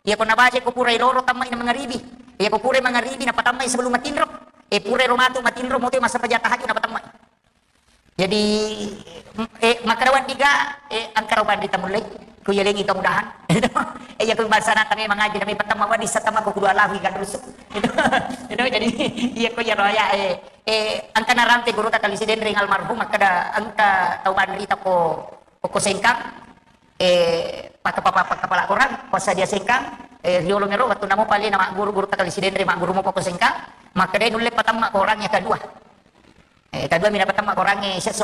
Iya ko nabaca ko purai loro temma ina mangaribi. Iya ko purai mangaribi na patemma sebelum matinro. Eh, purai ro matu matinro moto massempajang tahajud na patemma. Jadi, eh, makkeda wedding ga, eh, engka ro panrita mullei. Ku yalengi kemudahan. Eh, iya ku bangsana tame mangaji nami patemma wedding satemma ko kudu Allahu iga rusu. Itu, itu jadi iya ko iyaro ya, eh, Eh, engka narampe gurutta Kali Sidenreng almarhum, makkeda engka tau panrita ko, ko Sengkang, eh, paka-, papa-, pakkapala korang, passadia Sengkang, eh, riolo mero wettunna mopa alena magguru gurutta Kali Sidenreng, magguru mopa ko Sengkang, makkeda nulle patemma korang yang kedua. Eh, kedua mina patemma korangnge sesso.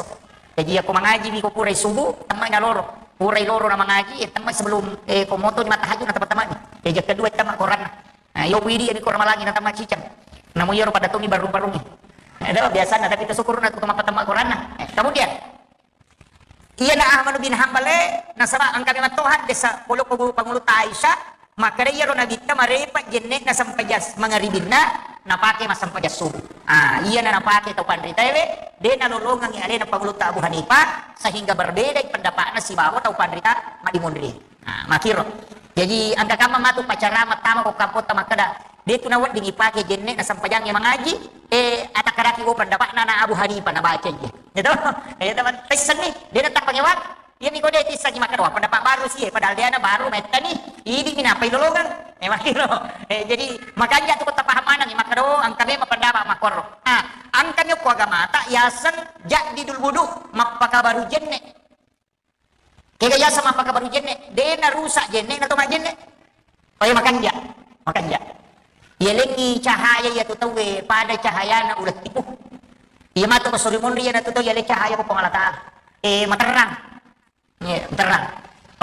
Jadi, iya ko mangaji mi ko purai subuh, temma na loro. Purai loro na mangaji, eh, temma sebelum, eh, ko moto ni mattahajud na temma-temma ni. Eh, yang kedua temma koranna. Nah, iyo widi ami ko Ramalangi na tamma ciceng. Namo iyaro pada tomi barung-barungi. Eh, do, biasana, tapi to syukur na tu mappatemma koranna. Eh, kemudian, iyana Ahmad bin Hambal e, nasaba engka memang to haddesa polo ko guru pangulutta Aisyah, makkeda iyaro Nabitta marepa jenne'na sempajas mangaribinna, napake massempajang subuh. Ah, iyana napake tau panrita ewe, de nalolongengi alena pangulutta Abu Hanifah, sehingga berbeda pendapatna sibawa tau panrita madimonri. Ah, makkiro. Jaji, engka kamma matu pacara mattama ko kampotta makkeda, de tu nawedding ipake jenne'na sempajangnge mangaji, eh, atakkaraki ko pendapatna na Abu Hanifah nabaca iya. Gitu? Iya, teman. Tessenni, de nattappangewang. Iya mi ko de tissengi makkeda, wah, pendapat baru sih, eh, padahal de na baru mettani, idi mi napai lolongeng. Eh, makkiro. Eh, jadi, makanja tu ko tapaham manengi makkeda, oh, engka memang pendapat makkoro. Ah, engka mi ko agamata, yaseng jaddidul wudu, mappakabaru jenne. Kega yaseng mappakabaru jenne, de narusak jenne'na to majjenne. Paya makanja, makanja. Yalengngi cahaya iya tu tauwe pada cahayana uleng tipu. Iya matu ko suri monri iya na tu tau yaleng cahaya ko Puang Allah Ta'ala. Eh, materrang. Iya, materrang.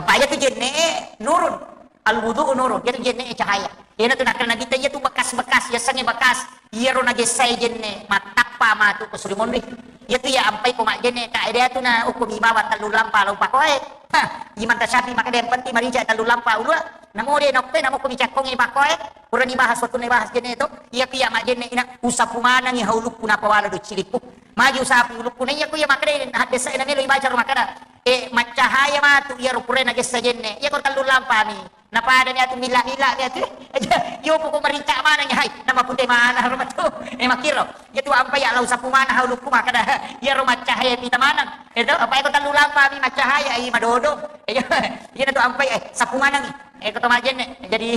Apa iya tu jenne nurun. Al wudu nurun. Iya tu jenne cahaya. Iya na tu nakkeda Nabitta iya tu bekas-bekas, yasengnge bekas. Iyaro nagessae jenne mattappa matu ko suri monri. Iyatu iya ampai ko majjenne, ka ede atu na okko mi bawa tellu lampa lau pakoe. Ha, Imam Tasyafi makkeda yang penting marica tellu lampa ulua. Namo de nokkoe namo ko mi cakkongi pakoe. Purani bahas wettunna bahas jenne to. Iya ku iya majjenne ina usapu manengi haulukku napawala do cilikku. Maju sapi ulukku, na iya ko iya makkeda haddesa na melo ibaca ro makkeda, eh, maccahaya matu iya ro purae nagessa jenne. Iya ko tellu lampami. Napadani atu milla-milla ni atu. Iyo poko marincak maneng hai. Nama pute mana ro matu. Eh, makkiro. Iya tu ampai ya lau sapu mana ha ulukku makkeda. Iya ro maccahaya pita maneng. Itu apa iko tellu lampami maccahaya i madodo. Iya. Iya tu ampai eh sapu maneng. Eh, ko to majenne. Jadi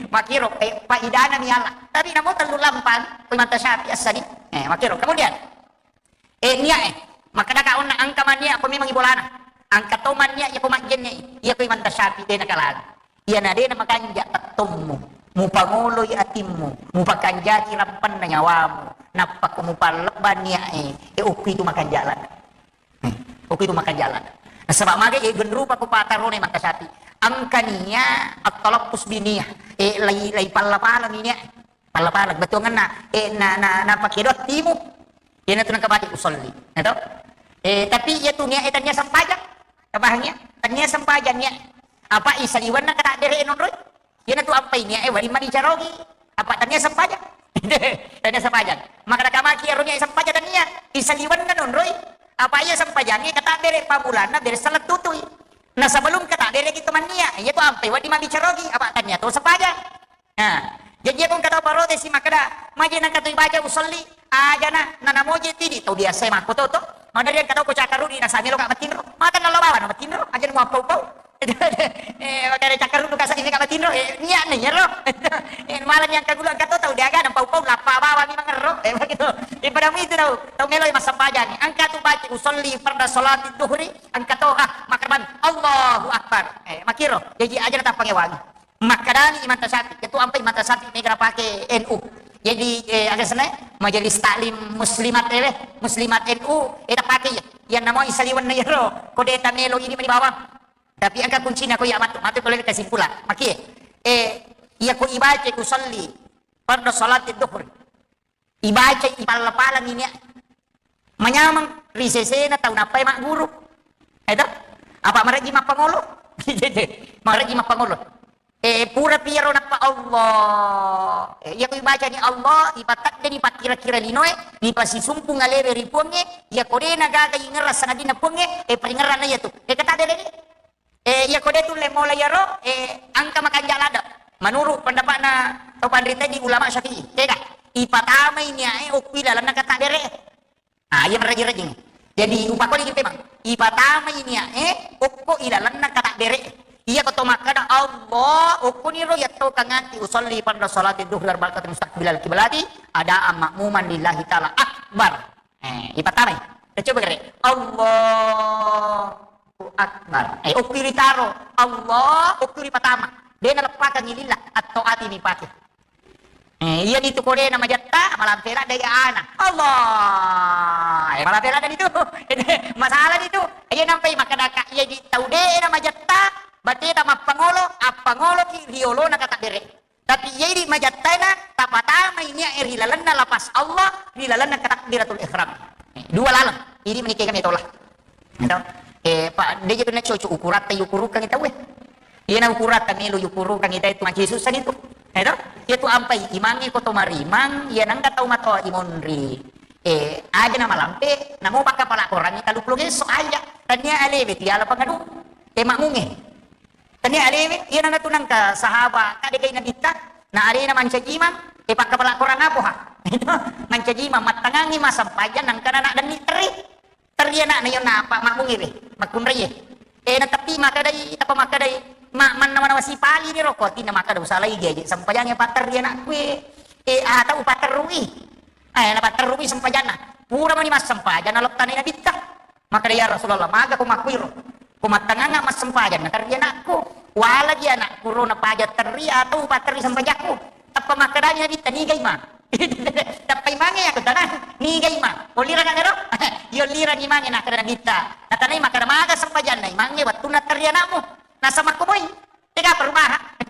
makkiro eh paidana mi Allah. Tapi namo tellu lampami ko mata syafi asali. Eh, makkiro. Kemudian Eh, nia eh. Makkadaka onna engka mania ko memang ibolana. Engka to mania iya ko majjenne. Iya ko imanta syafi dena kalang. Iya na dena makanja tettommu. Mupangoloi atimmu. Mupakanjaki rappanna nyawamu. Nappa ko mupallebba nia eh. Eh, okku itu makanja lada. Hmm. Okku itu makanja lada. Nasaba maga eh genrupa ko patarone manta syafi. Engka nia at-talaffus biniyah. Eh, lai, lai palla-pala nia. Pala-pala bettuangenna, eh, na, na, na pake doang timu. Iyana tu nengka baca usolli. Nah, to? Eh, tapi iya tu nia, eh, tania sempajang. Tabahang ya? Tania sempajang nia. Apa isaliwanna kata dere nonroi? Iyana tu ampai nia, eh, wali mani carogi. Apa tania sempajang? Tania sempajang. Maka kamaki aro nia sempajang tania. Isaliwanna nonroi. Apa iya sempajang, eh, kata dere pamulanna, dere salah tutui. Nah, sebelum kata dere kita mania, iya tu ampai wali mani carogi. Apa tania tu sempajang? Nah, jaji aku kata parotesi makkeda, maje nangka tu ibaca usolli, ajana, nanamoje tidi, tau biasa makko to, to. Madari yang kata ko cakarudi, nasa melo ka matinro, mata nala bawa na matinro, aja mau pau-pau. Eh, makanya cakarudi kasa ini ka matinro, eh, niat nih, ya, lo. Eh, malam yang kagula kata tau dia kan, pau-pau, lapa bawa ni mangero, eh, begitu. Eh, pada itu tau, tau melo masam baja nih, angka tu baca usolli farda salati duhri, angka to, ah, makarban, Allahu Akbar. Eh, makiro, jaji aja na tappangewangi. Makkedani Imam Tasyafi, ketua ampai Imam Tasyafi mega napake N U. Jadi, eh, aga senna, Majelis Taklim Muslimat, eh, Muslimat N U, eh, tapake iya. Iya namo isaliwenna iyaro, ko de tamelo ini mani bawang. Tapi engka kuncina ko iya matu, matu ko lele kesimpulan. Makie, eh, iya ko ibaca usolli fardu salati duhur. Ibaca, ipalla-pallani nia. Manyameng ri sesena tau nappai magguru. Eto? Apa maraji mappangolo? Maraji mappangolo. Eh, pura piro nappa Allah. Eh, iya ko ibacani Allah, ipateddeni pakkira-kira linoe, nipasisumpung alewe ri Puangnge, iya ko de nagaga ingerra sangadinna Puangnge, eh, paringerranna iya tu. Eh, kata de ni. Eh, iya ko de tulle mola iyaro, eh, angka makanja lada. Menurut pendapatna tau panrita di ulama Syafi'i, tega? Ipatamai niae okko ilalenna kata dere. Ah, iya meraji-rajing. Jadi upakoni ki pemang. Ipatamai niae okko ilalenna kata dere. Iya ko to makkada Allah, okko niro yatto kangati usolli farda salati duhri arba'a rakaat mustaqbilal kiblati adaan ma'muman lillahi ta'ala akbar. Eh, ipatamai. Kita coba gere. Allahu Akbar. Eh, okko ritaro. Allah, okko ripatama. De naleppakang lillah. Atau ati ni pake. Eh, iya ni tu ko de na majatta, malampe ladde ana. Allah. Eh, malampe ladde ni tu. Masalah ni tu. Iya nampai makkadaka, iya di tau de na majatta, bateta mappangolo, appangolo ki riolo na kata dere. Tapi iya idi majattaena, tapatamai niae ri lalenna lapas Allah, ri lalenna takbiratul ihram. Eh, dua laleng. Idi menikah kami tola. Eto? Eh, Pak, de je tu na coco ukuratta yukurukang tau e. Iya na ukuratta melo yukurukang ita itu maci susah itu. Eto? Iya tu ampai imangi ko to marimang, iya nangka tau matoa imonri. Eh, aja na malampe, namo pakka pala korangi talu pulo gesso aja. Tania alewe tiala pangadu. Eh, makmunge. Tania alewe, iya nana tu nangka sahaba, kade kai nabitta, na alena mancaji imang, e pakkapala korang apo ha? Mancaji imang, mattangangi massempajang, nangka nana denni terri. Terri anakna, iyo napa makmungi re, makkunrai e. E, nateppi makkadai, tapa makkadai, ma, mannawa-nawa sipali ni roko, atinna makkada usalai gaji, sempajangi patterri anakku e. E, atau patterrui. Eh, napatterrui sempajanna. Pura mani massempajang, nalottanai nabitta. Makkeda, "Ya Rasulullah, maga ko makkuiro? Ko mattangangnga massempajang, naterri anakku. Walaji anakku ro napaja terri atau upaterri sempajakku." Tappa makkedani Nabitta, "Niga imang?" Tappa imangnge, aku tanang, "Niga imang? Ollirang anero?" "Iyo, ollirang imangnge," nakkeda Nabitta. Natanai makkeda, "Maga sempajanna imangnge wettunna terri anakmu?" Nasa makkoboi. Tega perubahan.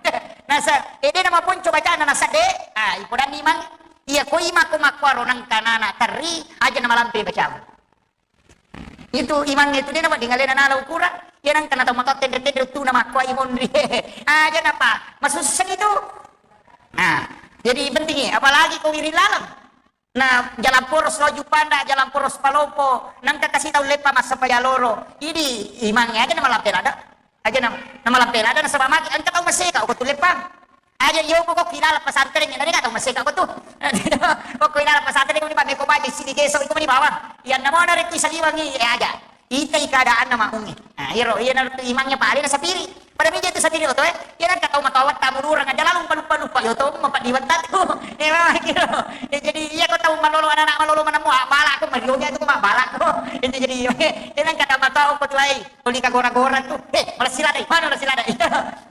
Nasa, eh, de namaponco bacana, nasa de, ah, ipodanni imang, iya ko imang ko makkuaro nangka nana terri, aja namalampe bacamu. Itu imang itu de nawedding alena nala ukurang. Iya nangka na tau matoa tenre-tenre tuna makkoa imonri. Aja napa, masusseng itu. Nah, jadi penting ya, apalagi ko wiring laleng. Na jalan poros lo Juppandang, jalan poros Palopo, nangka kasi tau leppa massempajang loro. Idi imangnge aja na malampe ladde. Aja na, na malampe ladde nasaba magi engka tau maseka ko tu leppa. Aja iyo ko ko kilala pesantren na deka tau maseka ko tu. Ko kilala pesantren ko ni ba meko baja sidi geso ko ni bawang. Iya namo na rekui saliwangi e aja. Itai keadaanna makmungnge. Nah, iyaro, iyanaro tu imangnge pale nasapiri. Pada mija tu sapiri oto e. Iya nangka tau matoa wetta mudurang aja lalu lupa-lupa lupa. Iyo to, mapadiwetta tu. Eh, memang kiro. Eh, jadi iya ko tau malolo anak-anak malolo manemu, ah, bala ko marioja tu ko mabala ko. Itu jadi iya. Iya nangka tau matoa ko tu ai. Tuli kagora-gora tu. Eh, malassi ladde, mana malassi ladde.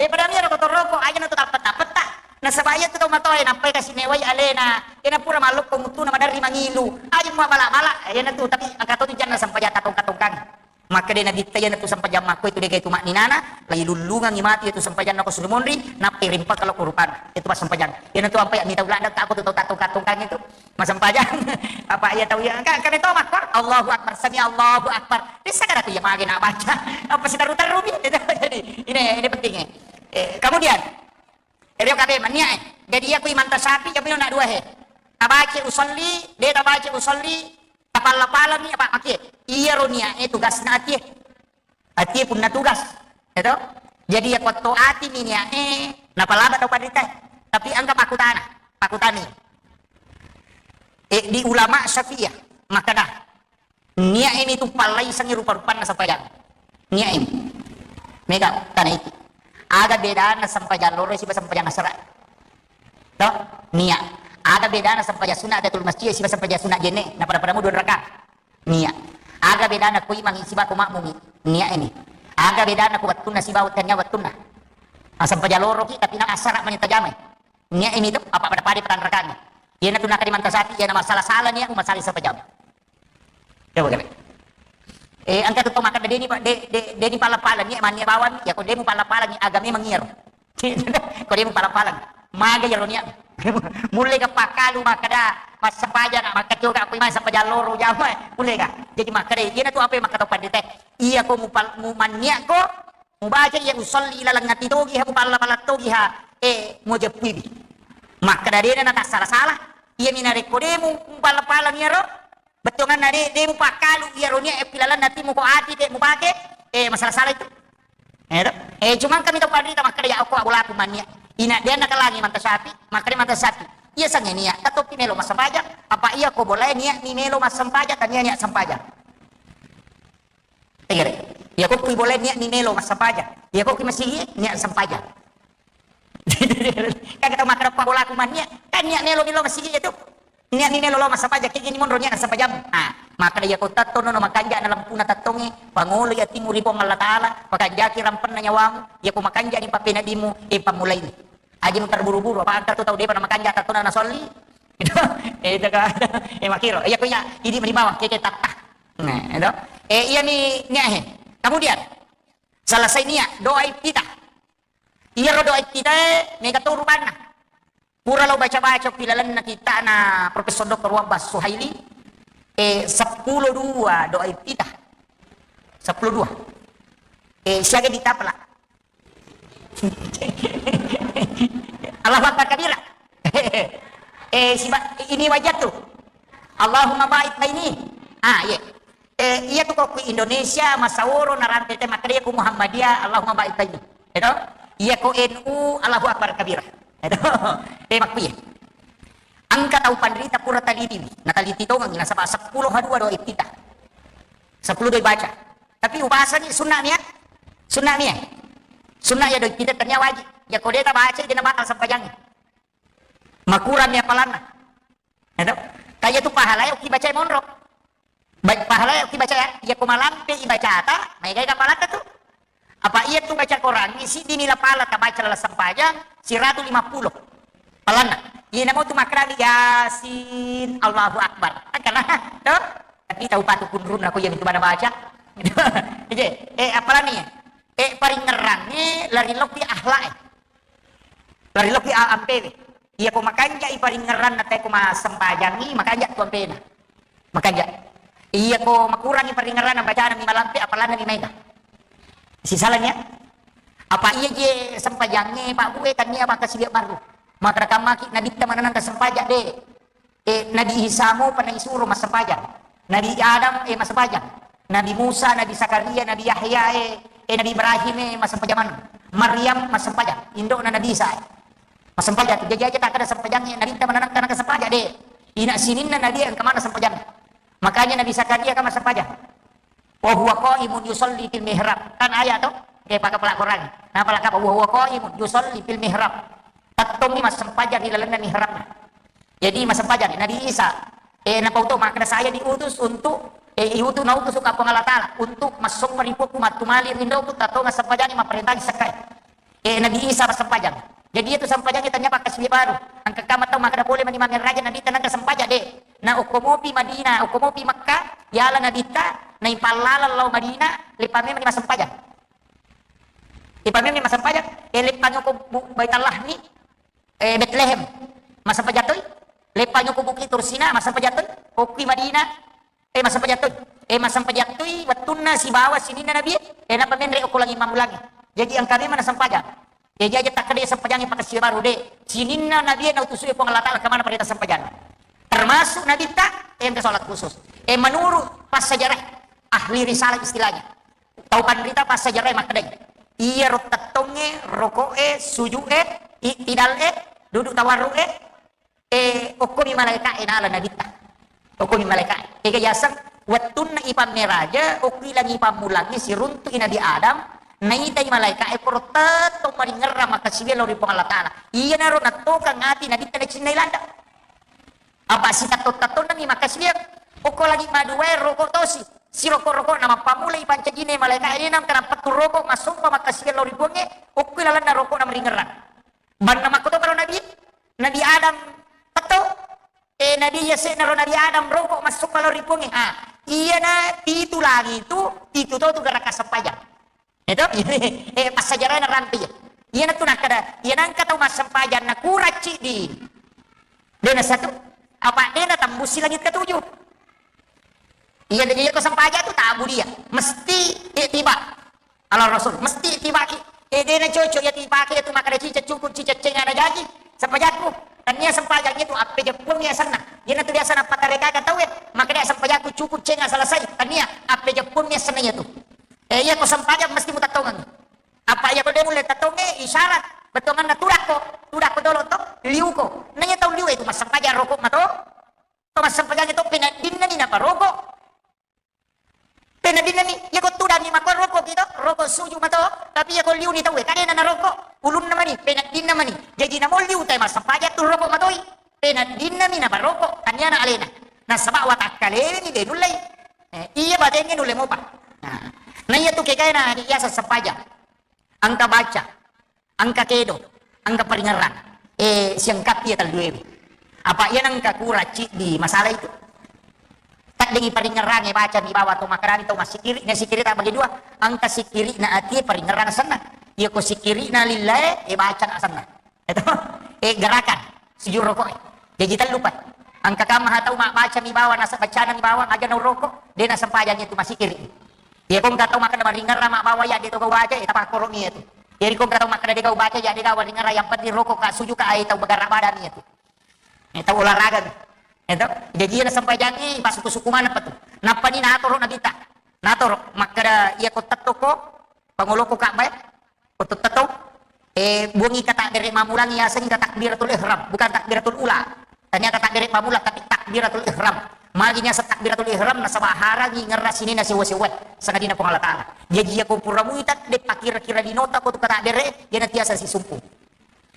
Eh, pada mira ko toroko, aja na tu tappetta-tappetta. Nasaba iya tu tau matoa e nappai kasi mewai alena. Iyana pura malloppo muttuna maderri mangilu. Aja mua bala-bala. Iyana tu, tapi engka to tu janna sempajang katongka-tongkang. Makkeda Nabitta, iyana tu sempajang makko itu dega itu makninana, lai lullungangi matu itu sempajanna ko sudah monri, nappai rimpa kalau kurupan. Itu pas sempajang. Iyana tu ampai mita uladda tako tu tau tatongka-tongkang itu. Massempajang. Apa iya tau iya engka, engka meto makko, Allahu Akbar, sami Allahu Akbar. Bisa kada tu iya mage na baca. Apa sitaru-taru mi. Jadi ini, ini pentingnya. Eh, kemudian Ero kabe mania e. Jadi iya ku imanta sapi, iya mino na dua he. Tabaca usolli, de tabaca usolli, tapalla-pallani apa makie. Iyaro nia e tugasna atie. Atie punna tugas. Eto? Jadi iya kuatto ati mi nia e, napalaba tau panrita e. Tapi engka makkutana, makkutani. E, di ulama Syafi'iyah, makkeda, Nia' emi tu pallaisengngi rupa-rupanna sempajang. Nia' emi. Mega tanaiki. Aga bedana sempajang loro siba sempajang asara? To? Nia'. Aga bedana sempajang sunna tahiyatul masjid siba sempajang sunna jenne? Na pada-pada mu dua rakaat. Nia'. Aga bedana ko imangngi siba ko makmungngi? Nia' emi. Aga bedana ko wettunna siba wettunna wettunna? Ah, sempajang loroki tapi na asara mani tajamai. Nia' emi tu, apa pada-pada patanrakangngi. Iyana tu nakadi manta sapi, iyana masalah-salah nia' masalah sempajang. Coba kali. Eh, engka tu tau makkeda, "Deni, Pak, de, de, deni pala-pala, nia' mania bawang, ya ko demu pala-pala, nia' agame mangiaro." Ko demu pala-pala, maga iyaro nia'. Mulle ga pakkalu makkeda, massempajang, makkacoka, ko imang sempajang loro jama, mulle ga. Jadi makkeda, iyana tu apa makkeda tau pandita, iya ko mupal-, mumannia' ko, Mubaca iya usolli ilaleng ati togi ha, mupalla-palla togi ha, eh, mujeppuiwi. Makkeda dena natassala-sala, iyami narekko de mu-, mupalla-pallang iyaro, bettuanganna de, de mupakkalu iyaro nia' e pilalenna atimu ko ati de mupake, eh, masala-sala itu. Eh, to? Eh, cuma kami tau panrita makkeda ya okko abolaku mania. Ina de nakalangi manta sapi, makkeda manta sapi. Iya sange nia', tatoppi melo massempajang, apa iya ko bolae nia' mi melo massempajang, tania nia' sempajang. Tegere. Iya ko kui bolae nia' ni melo massempajang. Iya ko kui masigi nia' sempajang. Kaga tau makkeda pabolaku mania', kan nia' melo melo masigi itu. Nia' ni melo lo massempajang, kegini monro nia' sempajang. Ah, makkeda iya ko tattono no makanja' na lampuna tattonge, pangolo iya timu ri Puang Allah Taala, pakanjaki rampenna nyawamu, iya ko makanja' ni papena dimu, eh, pammulaini. Aja nu terburu-buru, apa angka tu tau depa na makanja' tattona na solli. Itu, eh, itu ka, eh, makiro. Iya ko iya, idi meni bawang, keke tatta. Nah, itu. Eh, iya mi nia' he. Kemudian, selesai nia', doa iftitah. Iyaro doa iftitah e, mega to rupanna. Pura lo baca-baca pilalenna kita'na Profesor Doktor Wabbas Suhaili, eh, seppulo dua doa iftitah. Seppulo dua. Eh, siaga ditapela. Allahu Akbar kabira. Eh, siba-, ini wajah tu. Allahumma ba'id baini. Ah, iya. Eh, iya tu ko ku Indonesia, masaworo, narampe te makkeda ku Muhammadiyah, Allahumma ba'id baini. Edo? Iya ko N U, Allahu Akbar kabira. Edo? Eh, makkuye. Engka tau panrita pura talitiwi. Nataliti tongengi, nasaba seppulo ha dua doa iftitah. Seppulo doa baca. Tapi ubasani sunna nia'? Sunna nia'? Sunna iya doa iftitah tania wajib. Ya ko de tabaca, de nabatal sempajangnge. Makurang mi apalanna. Edo? Kaya tu pahala ya ki baca monro. Baik pahala ya ki baca ya. Ya ko malampe ibacata, maegai ka palata tu. Apa iya tu baca Quran, isi dini la pala tabaca lala sempajang, siratu lima puluh. Palanna. Iya namo tu makrani Yasin, Allahu Akbar. Akala, to? Tapi tau patu kunrun aku iya mintu mana baca. Ije, eh, apalani ya? Eh, paringngerang, eh, lari lopi akhlak, eh. Lari lopi a-, ampewe. Iya ko makanja i paringngeranna te ko massempajangi, makanja tu ampena. Makanja. Iya ko makurangi paringngeranna bacana mi malampe, apalanna mi maega. Sisalanya, apa iya je sempajangnge Pak Bue, tania maka silia baru. Maka kamaki nabitta mananang sempajang de. Eh, Nabi Isa mopa naisuro massempajang. Nabi Adam, eh, massempajang. Nabi Musa, Nabi Zakaria, Nabi Yahya, eh, eh, Nabi Ibrahim, eh, massempajang maneng. Maryam massempajang. Indo'na Nabi Isa, eh. Massempajang. Jadi aja takkeda sempajang, eh, Nabi ta maneng engka sempajang, de. Ina sininna Nabi engka maneng sempajang. Makanya Nabi Zakaria kan massempajang. "Wa huwa qaimun yusalli fil mihrab." Kan ayat to? Eh, paka pala Quran. Nah, pala kapa? "Wa huwa qaimun yusalli fil mihrab." Tettongi massempajang di lalenna mihrabna. Jadi massempajang Nabi Isa. Eh, napau to makkeda, "Saya diutus untuk, eh, iutus, nautus ka Puang Allah Taala untuk massompa ri Puakku, mattumali rindoku, tattonga sempajangi, mapparentaji sekkai." Eh, Nabi Isa massempajang. Jadi itu sempajangi tania pakkasiwiang baru. Engka kamma tau makkeda pole mani mammeraja Nabi ta nengka sempajang, de. Na okko mopi Madinah, okko mopi Mekka, yala Nabi ta, naipallalang lao Madinah, lepa memang massempajang. Lepa memang massempajang, eh, lepa nyoko bu-, Baitul Lahmi, eh, Betlehem. Massempajang toi, lepa nyoko Bukit Tursina, massempajang toi, okki Madinah, eh, massempajang toi. Eh, massempajang toi wettunna sibawa sininna Nabi, eh, napa menre okko langi mammulangi. Jadi engka memang nassempajang. Jadi aja takkeda sempajangi pakkasiwiang baru, de. Sininna Nabi nautusu Puang Allah Taala kemana perintah sempajang. Termasuk Nabi ta, eh, engka sholat khusus. Eh, menurut passajarah ahli risalah istilahnya. Tau panrita passajarah makkedai. Iya ro tettonge, roko'e, suju'e, i'tidal'e, duduk tawarru'e, eh, okkomi malaika'e nala Nabitta. Okkomi malaika'e. Ega yaseng wettunna ipammeraja, okki langi pammulangi siruntu'i Nabi Adam, naitai malaika'e poro tettong maringerrang makkasiwiang lao ri Puang Allah Taala. Iyanaro nattokang ati Nabitta nacinnai ladde. Apa sitatto-tattonnami makkasiwiang. Okko langi maduae roko tosi. Siroko-roko na mappamulai pancajine malaika'e, nengka nappettu roko massompa makkasiwiang lao ri Puangnge, okki lalenna roko na maringerrang. Banna makkotoparo Nabi, Nabi Adam petto, eh, Nabi yase'naro Nabi Adam roko massompa lao ri Puangnge. Ah, iyana pitu langi tu, pitu to tu gerakan sempajang. Eto? Eh, passajarana rampe iya. Iyana tu nakkeda, iyana engka tau massempajang nakuracci di. Dena satu, apa dena tambusi langit ketujuh. Iya, iya ko sempajang tu tabu dia. Mesti ittiba. Ala Rasul, mesti ittiba. Eh, dena cocok iya tibake tu makkeda cicak cukup, cicak cenga na jaji. Sempajakku. Tania sempajang itu appejeppuang yasenna. Iyana tu biasa napatarekaka tauwe, makkeda sempajakku cukup cenga selesai. Tania appejeppuang yasenna iya tu. Eh, iya ko sempajang mesti mutattongengi. Apa iya ko de mulle tattonge isyarat. Bettuanganna tudakko, tudakko dolo to, liuko. Nanya tau liu itu massempajang roko mato. To massempajang itu penaddinna ni naparoko. Penaddinna ni, iya ko tudangi mako roko kito, roko suju mato. Tapi iya ko liu ni tauwe, kadena naroko. Ulunna mani, penaddinna mani. Jaji namo liu tai massempajang tu roko matoi. Penaddinna mi naparoko, taniana alena. Nasaba watakkalewe ni de nullei. Eh, iya batengnge nulle mopa. Nah, na iya tu kekaena adi yaseng sempajang. Engka baca, engka kedo, engka paringerrang. Eh, siangkappi iya telluewe. Apa iya nengka kura ciddi masalah itu. Taddengi paringerrange baca mi bawa to makkedani to massikiri, ne sikiri ta bagi dua. Engka sikiri na atie paringerrang senna. Iya ko sikiri na lillae, eh, baca na senna. Itu, eh, gerakan sujud rokok. Jaji tellu pa. Engka kamma ha tau mabbaca mi bawang, nasaba bacana mi bawang, aja na rokok, de na sempajang itu masih kiri. Iya, ko engka tau makkeda maringerrang mabbawa ya de to gau baca, eh, tapakkoro mi itu. Jadi ko engka tau makkeda de gau baca ya de gau maringerrang, yang penting rokok ka sujud ka ai tau bergerak badan itu. Eh, tau olahraga mi. Itu. Jadi iya na sempajangi pasuku-suku mana pa tu. Nappa ni natoro Nabitta. Natoro makkeda iya ko tettoko pangoloko Ka'bah. Oto-, tettong, eh, buangi kata bere mammulangi yasengngi takbiratul ihram, bukan takbiratul ula. Tania kata bere pamula, tapi takbiratul ihram. Magi niaseng takbiratul ihram, nasaba harangi ngerra sininna sewa-sewa sangadinna Puang Allah Taala. Jaji iya ko pura muita de pakira-kira linota ko tu kata bere, iya na tiasa sisumpu.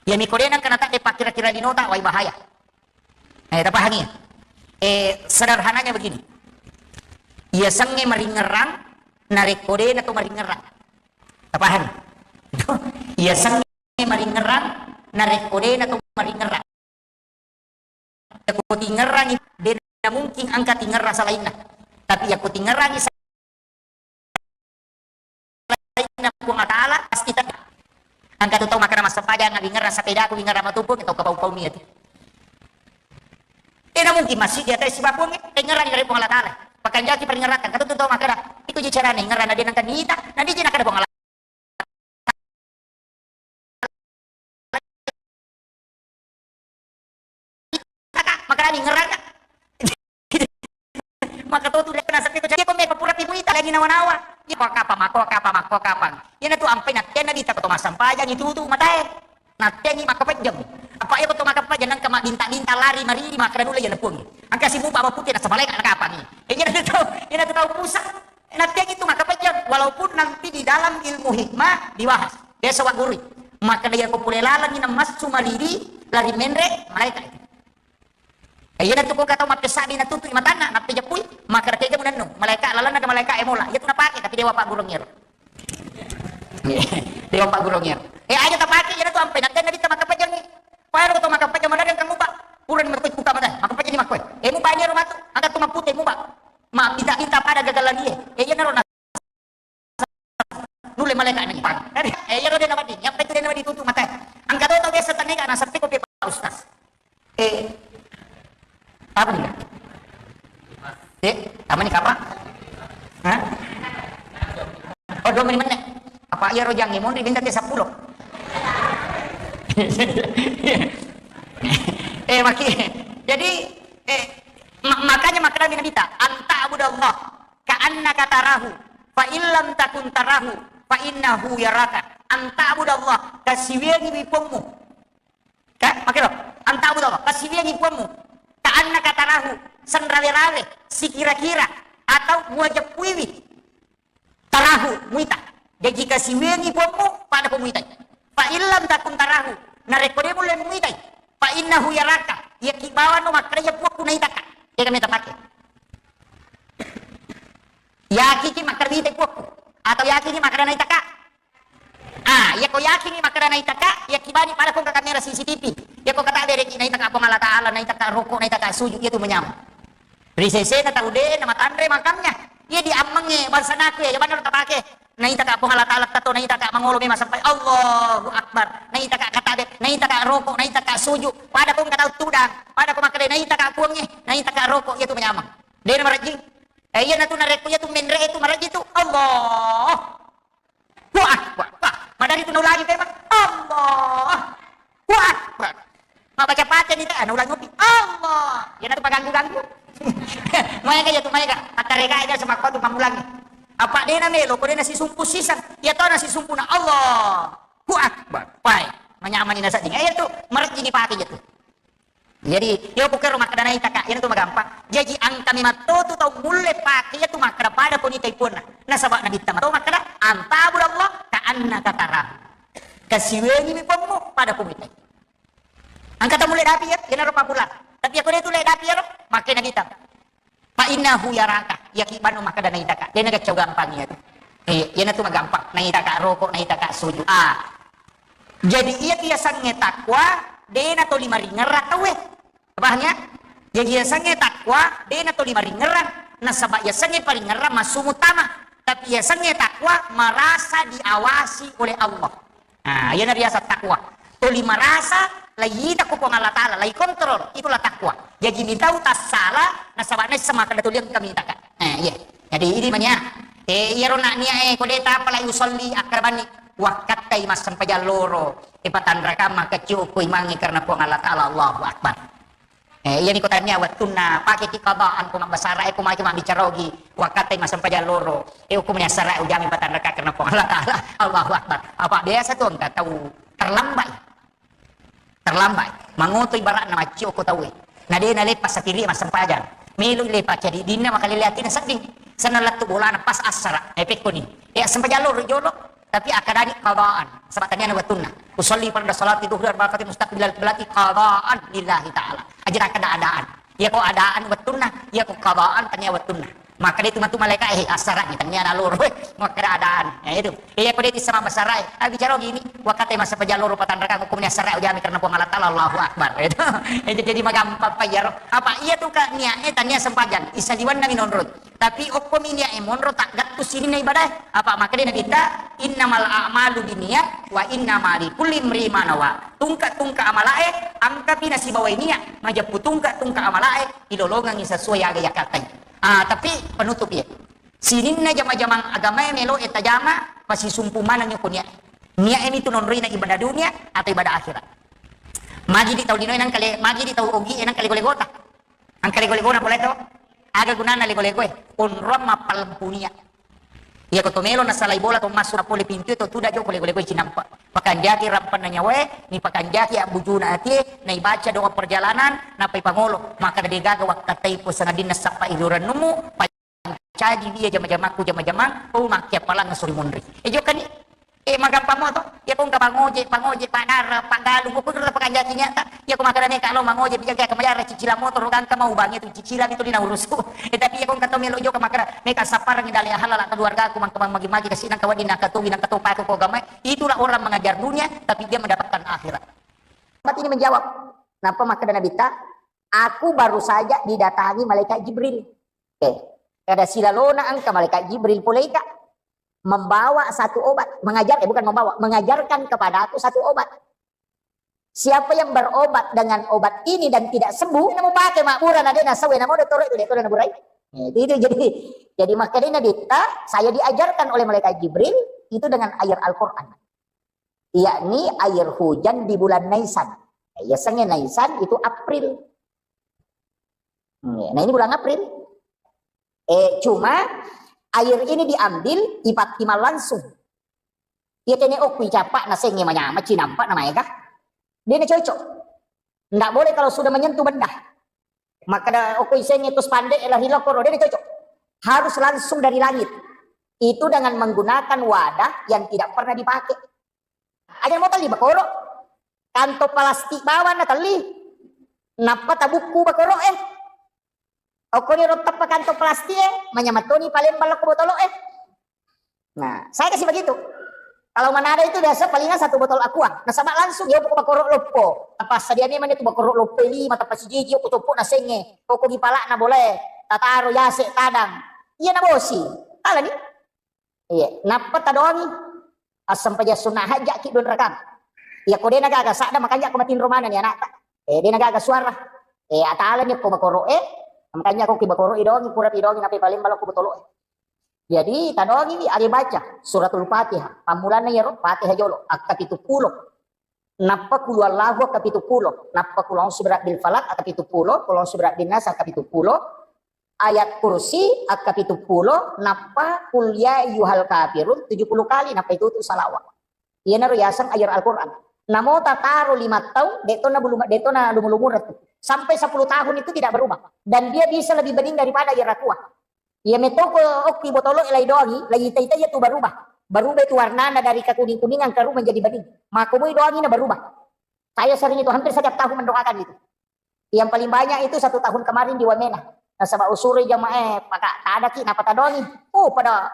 Iya mi ko de nengka nata de pakira-kira linota, wai bahaya. Eh, tapahangi? Eh, sederhananya begini. Iya sengnge maringerrang, narekko de na to maringerrang. Tapahangi? Iya sengnge maringerrang, narekko de na to maringerrang. Iya ko tingerrangi, de na mungkin engka tingerrang salainna. Tapi iya ko tingerrangi lainna Puang Allah Taala, pasti tedda. Engka tu tau makkeda massempajang, wingerrang sepedaku, wingerrang matupu, tau kepau-pau mi itu. Eh, na mungkin masih di atas sibakuang, eh, pengerang dari Puang Allah Taala. Pakanjaki peringerang, engka tu tau makkeda, itu ji carana ingerang, na de nengka nita, na de ji nakkeda Puang Allah. Kaka, makkeda ni ngerang, pura pi muita lagi nawa-nawa. Iya, ko kapang, mako kapang, mako kapang. Iyana tu ampai nattenna dita ko to massampajang itu tu matae. Nattengi makkapejjeng. Apa iya ko to makkapejjeng nangka mabbinta-binta lari mariri makkeda nulle iya lepuang. Angka simupa maputi nasaba malaika nakapangi. Iyana tu, iyana tu tau pusa. Nattengi tu makkapejjeng, walaupun nanti di dalam ilmu hikmah dibahas. Biasa wa guru. Makkeda iya ko pole lalengi namassu mariri, lari menre, malaika itu. Eh, iyana tu ko engka tau mappessabi natutu'i matanna, nappejeppui, makkeda tega munennu, malaika lalenna ga malaika e mola, iya tu napake, tapi dewa paggurung iyaro. Dewa paggurung iyaro. Eh, aja tapake, iyana tu ampai, nattenna dita makkapejjengi. Pada ko to makkapejjeng, madari engka ngupa, purani makkoi buka mata, makkapejjengi makkoi. Eh, mupa iyaro matu, angka tu mappute, mupa. Mabbinta-binta pada gagalani e. Eh, iyana ro na- Nulle malaika ni. Eh, iyaro de nawedding. Yang penting de nawedding tutup mata. Angka to tau biasa tannega nasappi ko pe Pak Ustaz. Eh, apa nih? Eh, apa nih, apa? Hah? Oh, dua menit, menit. Apa iyaro jange monri minta te sepuluh? Eh, maki. Jadi, eh, ma- makanya makkeda Nabi ta, "Anta abudallah." Ka'annaka tarahu, fa illam takun tarahu, fa innahu yaraka. Anta'budallah, kasiwiyangiwi Puammu. Ka, makero, anta'budallah, kasiwiyangi Puammu. Ka'annaka tarahu, senrawe-rawe, sikira-kira, atau muajeppuiwi. Tarahu, muita. Jaji kasiwiyangi Puammu, pada ko muitai. Fa illam takun tarahu, narekko de mulle muitai. Fa innahu yaraka, iyaki bawano makkeda iya Puakku naitaka. Iya kami tapake. Yakiki makkeda mitai Puakku. Atau yakiki makkeda naitaka. Ah, iya ko yakiki makkeda naitaka, iya kibani pada ko engka kamera C C T V. Iya ko kata bereki naitaka Puang Allah Ta'ala, naitaka roko, naitaka sujud, iya tu manyameng. Ri sesena tau de na matanre makamnya. Iya diammengnge bangsa naku iya, iya bana tapake. Naitaka Puang Allah Ta'ala tato, naitaka mangolo memang sampai Allahu Akbar. Naitaka kata be, naitaka roko, naitaka sujud. Pada ko engka tau tudang, pada ko makkeda naitaka Puangnge, naitaka roko, iya tu manyameng. De na marejjing. Eh, iyana tu narekko iya tu menre tu marejji tu, Allah. Wah, wah, wah. Madari tu naulangi memang. Allah. Wah, wah. Mau baca pace ni tak, naulangi ngopi. Allah. Iyana tu paganggu-ganggu. Maega iya tu, maega. Pattarega aja sama kau tu pamulangi. Apa de na melo, ko de na sisumpu sisang. Iya to na sisumpu na Allah. Wah, wah. Pai. Manyamani nasedding. Eh, iya tu marejji ni pake iya tu. Jadi, iya ko kero makkeda naitaka, iyana tu magampang. Jaji, angka memang to tu tau mulle pake iya tu makkeda pada ko nitai Puanna. Nasaba Nabitta mato makkeda, "Anta'budallah ka'annaka tarahu." Kasiwiyangiwi Puammu pada ko muitai. Angka tau mulle dapi iya, iyana ro papulang. Tapi iya ko de tu le dapi iyaro, makkeda Nabitta. Fa innahu yaraka, iyaki bano makkeda naitaka. De na gaccau gampang iya tu. Eh, iyana tu magampang. Naitaka roko, naitaka sujud. Ah. Jadi iya tu yasengnge takwa, de na toli maringerrang tauwe. Paham ya? Jadi yasengnge takwa, de na toli maringerrang. Nasaba yasengnge paringerrang massu mutama. Tapi yasengnge takwa merasa diawasi oleh Allah. Ah, iyana riaseng takwa. Toli marasa, laita ko Puang Allah Ta'ala, lai kontrol, itulah takwa. Jaji mitau tassala, nasaba naisseng makkeda toli engka mitaka. Eh, iya. Jadi ini manya. Eh, iyaro na nia, eh, ko de tapa lai usolli, akkarabanni. Wakkattai massempajang loro. Eh, patanrakang makkecciu ko imangnge karena Puang Allah Ta'ala, Allahu Akbar. Eh, iyani ko tania wettunna pakeki qadaan ko mabbasara, eh, ko maki mabbicara ogi, wakkattai massempajang loro, eh, hukumnya sara ujami patanraka karena Puang Allah Ta'ala. Allahu Akbar. Apa biasa tu engka tau terlambat. Terlambat. Mangoto ibaratna maccio ko tauwe. Na de na lepas satiri massempajang. Melo lepas jadi dinna makalele atina sedding. Senna lettu bolana pas assara. Eh, pekkoni. Eh, sempajang loro jolo. Tapi akkadani qadaan, saba taniana wettunna. Usolli farda salati dhuhri arba'a rakaat mustaqbilal qiblati qadaan lillahi ta'ala. Aja nakkeda adaan. Iya ko adaan wettunna, iya ko qadaan tania wettunna. Makkeda tu matu malaika, eh, assara'ni taniana loro, eh, makkeda adaan. Eh, itu. Iya ko de tissama basara, eh, ah, bicara gini, wakkattai massempajang loro patanrakang hukumnya assara ujami karena Puang Allah Ta'ala, Allahu Akbar. Itu. Eh, jadi magampang pa iyaro. Apa iya tu ka niat, eh, tania sempajang, isaliwanna minonroi. Tapi okkomi niat e monro taggattu sininna ibadah e. Apa makkeda Nabitta, "Innamal a'malu binniyat wa innama likulli imri'in ma nawa." Tungka-tungka amala e, angkapi nasibawai niat, majeppu tungka-tungka amala e, ilolongengngi sesuai aga yakattai. Ah, tapi penutup iya. Sininna jama-jamang agama e melo e tajama, pasisumpu maneng ko niat. Niat e mitu nonroina ibadah dunia atau ibadah akhirat. Magi di tau linoe nangkale, magi di tau ogi e nangkale gole-gota. Engka lego-legona pole to. Aga gunana lego-legoe? Onrong mappallempunia. Iya ko to melo nasalai bola to massu na pole pintu to tuda joko lego-lego cinampa. Pakanjaki rampanna nyawae, ni pakanjaki abbujuna atie, na ibaca doa perjalanan, napai pangolo. Maka de gaga wakkatai ko sangadinna sappa irurannumu, caji dia jama-jamakku jama-jamang, oh, makkiappalang suri munri. Eh, jokani, eh, magampang mo to. Ya kong ka pangoje, pangoje, padara, pagalu, buku dulu pakanjaki nyata. Ya ko makana meka lo mangoje, bijaga kemajara cicilan motor, gangka mau bang itu cicilan itu dina urusku. Eh, tapi ya kong ka to melo joka makana meka saparang dale halala keluargaku mangka magi-magi kasi nang kawadi nang katogi nang katopaku ko gamai. Itulah orang mengajar dunia, tapi dia mendapatkan akhirat. Mati ini menjawab. Napa makana Nabi ta? Aku baru saja didatangi malaikat Jibril. Oke. Kada silalona engka malaikat Jibril pole ika membawa satu obat, mengajar, eh, bukan membawa, mengajarkan kepadaku satu obat. Siapa yang berobat dengan obat ini dan tidak sembuh, namu pakai makbura na dena sawe namu de toro itu de toro na burai. Eh, itu, itu jadi jadi makanya Nabi ta, saya diajarkan oleh malaikat Jibril itu dengan ayat Al-Quran. Yakni air hujan di bulan Naisan. Ya, senge Naisan itu April. Hmm, ya. Nah, ini bulan April. Eh, cuma air ini diambil, ipattimang langsung. Iya tene okku icapa na senge manyama cinampa na maega. Dia na cocok. Ndak boleh kalau sudah menyentuh benda. Makkeda okko iseng itu spandek lari lokoro, de cocok. Harus langsung dari langit. Itu dengan menggunakan wadah yang tidak pernah dipakai. Aja mau tali bakoro. Kantong plastik bawang na tali. Nappa tabukku bakoro eh. Okko ni rottappa kantong plastik eh, manyamattoni palembang lokko botolo eh. Nah, saya kasih begitu. Kalau Manado itu biasa palingan satu botol aqua. Nasaba langsung ya pokok bakoro loppo. Apa sadiane mana tu bakoro loppo lima, tapa sijiji, aku copok na senge. Pokok di palak na boleh. Tataro yase tadang. Iya na bosi. Tala ni. Iya. Nappa tadongi. Asam paja sunna haja ki don rakam. Iya ko dena gaga sada makanya aku matin romana ni anak. Eh, dena gaga suara. Eh, atala ni ko bakoro eh. Makanya aku ki bakoro idongi, pura idongi, nape paling balok botolo eh. Jadi, tadongiwi, ade baca Suratul Fatihah. Pammulanna iyaro, Fatihah jolo, akka pitu pulo. Nappa Qul Huwallahu akka pitu pulo. Nappa Qul A'udzu Birabbil Falaq akka pitu pulo, Qul A'udzu Birabbin Nas akka pitu pulo. Ayat Kursi akka pitu pulo, nappa Qul Ya Ayyuhal Kafirun tujuh puluh kali, nappa itu tu salawat. Iyanaro yaseng ayat Al-Quran. Namo tataro lima tahun, detto na bulu, detto na lumu-lumureng tu. Sampai sepuluh tahun itu tidak berubah. Dan dia bisa lebih bening daripada ayat aqua. Iya metoko okki botolo lai doangi, lai ita-ita iya tu berubah. Berubah itu warnana dari kekuning-kuningan keru menjadi bening. Maka mui doangi na berubah. Saya sering itu hampir setiap tahun mendoakan itu. Yang paling banyak itu satu tahun kemarin di Wamena. Nasaba usuri jamaah, eh, paka tadaki napa tadongi. Oh, pada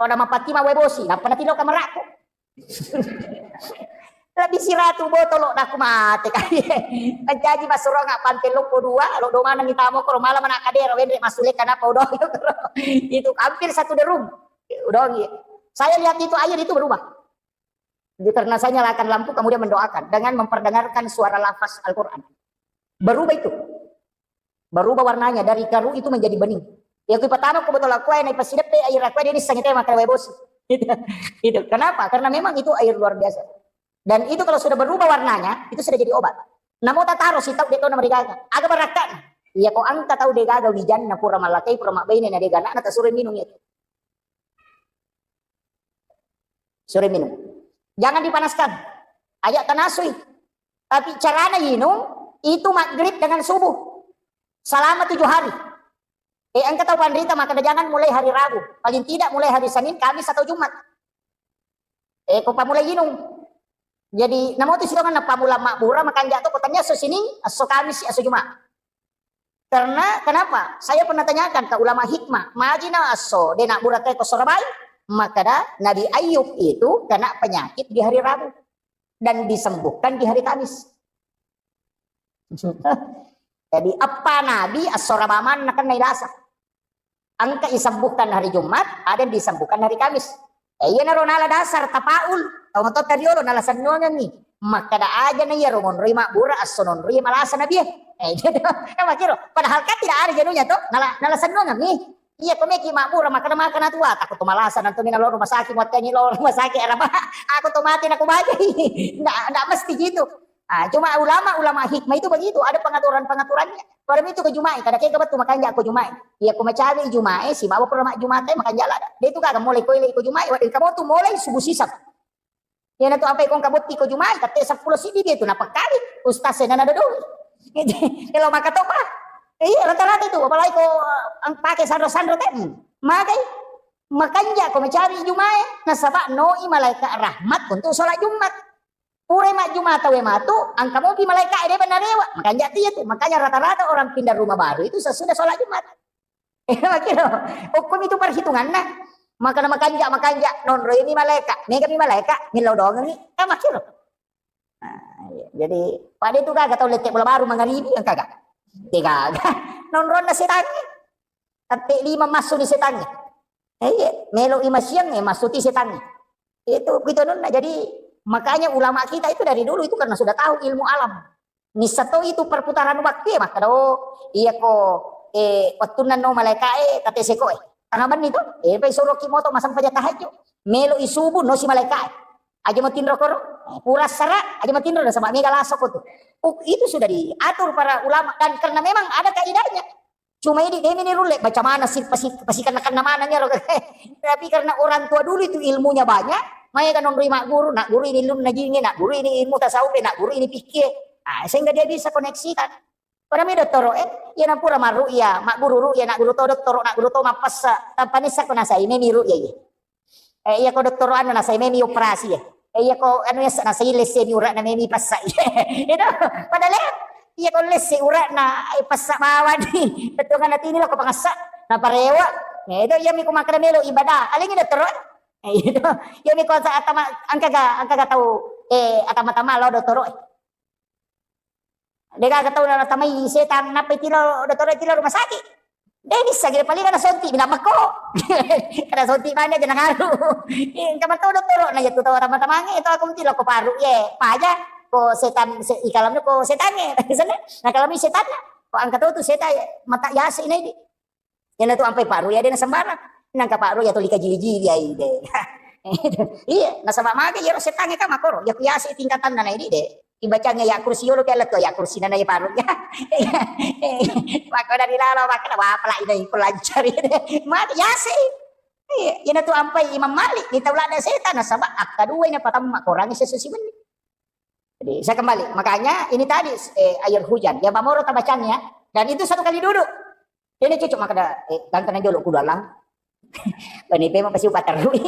pada mapatti ma wae bosi, nappa natilo kamerakku. Lebih siratu botolo, dah aku mate kali. Menjanji masurong pante loko dua, lo do maneng itamo koro malam anak kadera, wenre masule kenapa udah. Itu hampir satu derum. Udah. Saya lihat itu air itu berubah. Jadi, karena saya nyalakan lampu, kemudian mendoakan dengan memperdengarkan suara lafaz Al-Quran. Berubah itu. Berubah warnanya dari keru itu menjadi bening. Ya, kui pertama ku botol aqua, naik pas sidepe air aqua dia ini sangat tema kalau bosi. Itu, itu. Kenapa? Karena memang itu air luar biasa. Dan itu kalau sudah berubah warnanya, itu sudah jadi obat. Namo tataro si tau de tona marigaga. Aga barakka. Iya ko angka tau de gaga wijanna pura malakai pura mabbaine na de gana na tasuro minum ya. Sore minum. Jangan dipanaskan. Ajak tanasui. Tapi carana inung itu maghrib dengan subuh. Selama tujuh hari. Eh, engka tau panrita maka jangan mulai hari Rabu. Paling tidak mulai hari Senin, Kamis atau Jumat. Eh, ko pamulai inung. Jadi, namo tu sidongan na pamula mabbura, makanja to ko tania esso Senin, esso Kamis, esso Jumat. Karena kenapa? Saya pernah tanyakan ke ulama hikmah, majina asso de nabbura teko sorabai, makada Nabi Ayub itu kena penyakit di hari Rabu dan disembuhkan di hari Kamis. Jadi apa Nabi asso rabaman nakan nailasa. Engka isembuhkan hari Jumat, ada yang disembuhkan hari Kamis. Eh, iya naro nala dasar tapaul, tau matotta riolo nala sennuangengi. Makkada aja na iyaro monroi mabbura esso nonroi malasa nabie. Eh, gitu. Eh, makiro. Padahal kan tidak ada jenuhnya tuh, nala, nala sennuangengi. Iya, ko meki mabbura makkada makan tua, takut malasa nanti mina lo rumah sakit, wattengi lo rumah sakit, apa? Aku tuh mati nak kubajai. Ndak, ndak mesti gitu. Ah, cuma ulama-ulama hikmah itu begitu, ada pengaturan-pengaturannya. Pada itu ke Juma'i, kada kega betul makanja ko Juma'i. Iya, ko macawe Juma'i, si bawa pura mak Juma'i, makanja lada. Dia itu kagak mulai koile ko Juma'i, wadah kamu tuh mulai subuh sisap. Iya, na tu apa ikon kabotti ko Juma'i, tapi sepuluh sidi dia itu, napa kali? Ustaz saya nana dodoi. Kalau maka topa. Iya, rata-rata itu, apalagi ko ang pakai sandro-sandro teh. Hmm. Magai, makanja ko macawe Juma'i, nasaba noi malaikat rahmat untuk sholat Jumat. Pura majjuma tawe matu, angka mopi malaika e deba narewa. Makanja tu iya tu. Makanya rata-rata orang pindah rumah baru itu sesudah sholat Jumat. Makiro. Hukum itu perhitunganna. Makana makanja, makanja, nonro ini malaika, mega mi malaika, millau doang ni. Kan makiro. Nah, iya. Jadi, pada itu kagak tahu lette bola baru mangaribi yang kagak. Tega. Nonronna setannya. Tette lima masuk di setannya. Eh, iya, melo ima siang, eh, masuk di setannya. Itu gitu nonna. Jadi, makanya ulama kita itu dari dulu itu karena sudah tahu ilmu alam. Nissa to itu perputaran waktu ya, maka do, iya ko, eh, waktu nano malaika, eh, kata seko, eh, tengah benni to, eh, pai suruh ki moto masang paja tahajud, melo isubu no si malaika, eh. Aja matinro koro, eh, pura sara, aja matinro dan sama mega laso ko tu. Oh, itu sudah diatur para ulama dan karena memang ada kaidahnya. Cuma ini demi ni rulle baca mana sih pasi pasi kena kena mana nyaro. Tapi karena orang tua dulu itu ilmunya banyak, maya kan nonroi mak guru, nak guru ini ilmu najinge, nak guru ini ilmu tasawuf, nak guru ini fikih. Ah, sehingga dia bisa koneksikan. Pada mi dottoro, eh, iya nampura maru iya, mak guru ru iya, nak guru to dottoro, nak guru to mapassa, tanpa nissa ko nasai memi ru iya. Eh, iya ko dottoro anu nasai memi operasi ya. Eh, iya ko anu ya nasai lesse mi urak na memi passa. Itu padahal iya ko lesse urak na, eh, passa bawani. Betul kan nanti ini lo ko pangassa, na parewa. Ya, itu iya mi ko makan melo ibadah. Alingi dottoro. Eh, itu iya mi ko sa atama angka ga, angka ga tahu, eh, atama-tama lo dottoro. Dega ga tau natamai setang nappa itilo dottoro itilo rumah sakit. De bisa gede paling ada sonti bilang mako. Kada sonti mana aja nangaru. Engka matau dottoro na jatu tau tama-tamange itu aku mutilo ko paru ye. Paja ko setan se, ikalamnya ko setange. Sana na kalami setanna. Ko angka tau tu setan mata yase ini. Iyana tu ampai paru ya de na sembarang. Nangka paru ya tuli kajili-jili ai de. Iya, nasaba mage iyaro setange ka makoro. Ya ku yase tingkatanna na idi de. Ibacangnge ya kursi yolo ke Allah tu ya kursi nana ya paru ya. Maka dari lalo maka wa pala ina iko lancari de. Mage yase. Iya, iyana tu ampai Imam Malik ni taulada setan nasaba akka dua ina patamma korangi sesusi wenni. Jadi saya kembali, makanya ini tadi eh, air hujan, ya bamoro tabacanya, dan itu satu kali duduk. Dena cocok maka da, eh, gangkana jolo kudu alang. Bani pema pasti upaterui.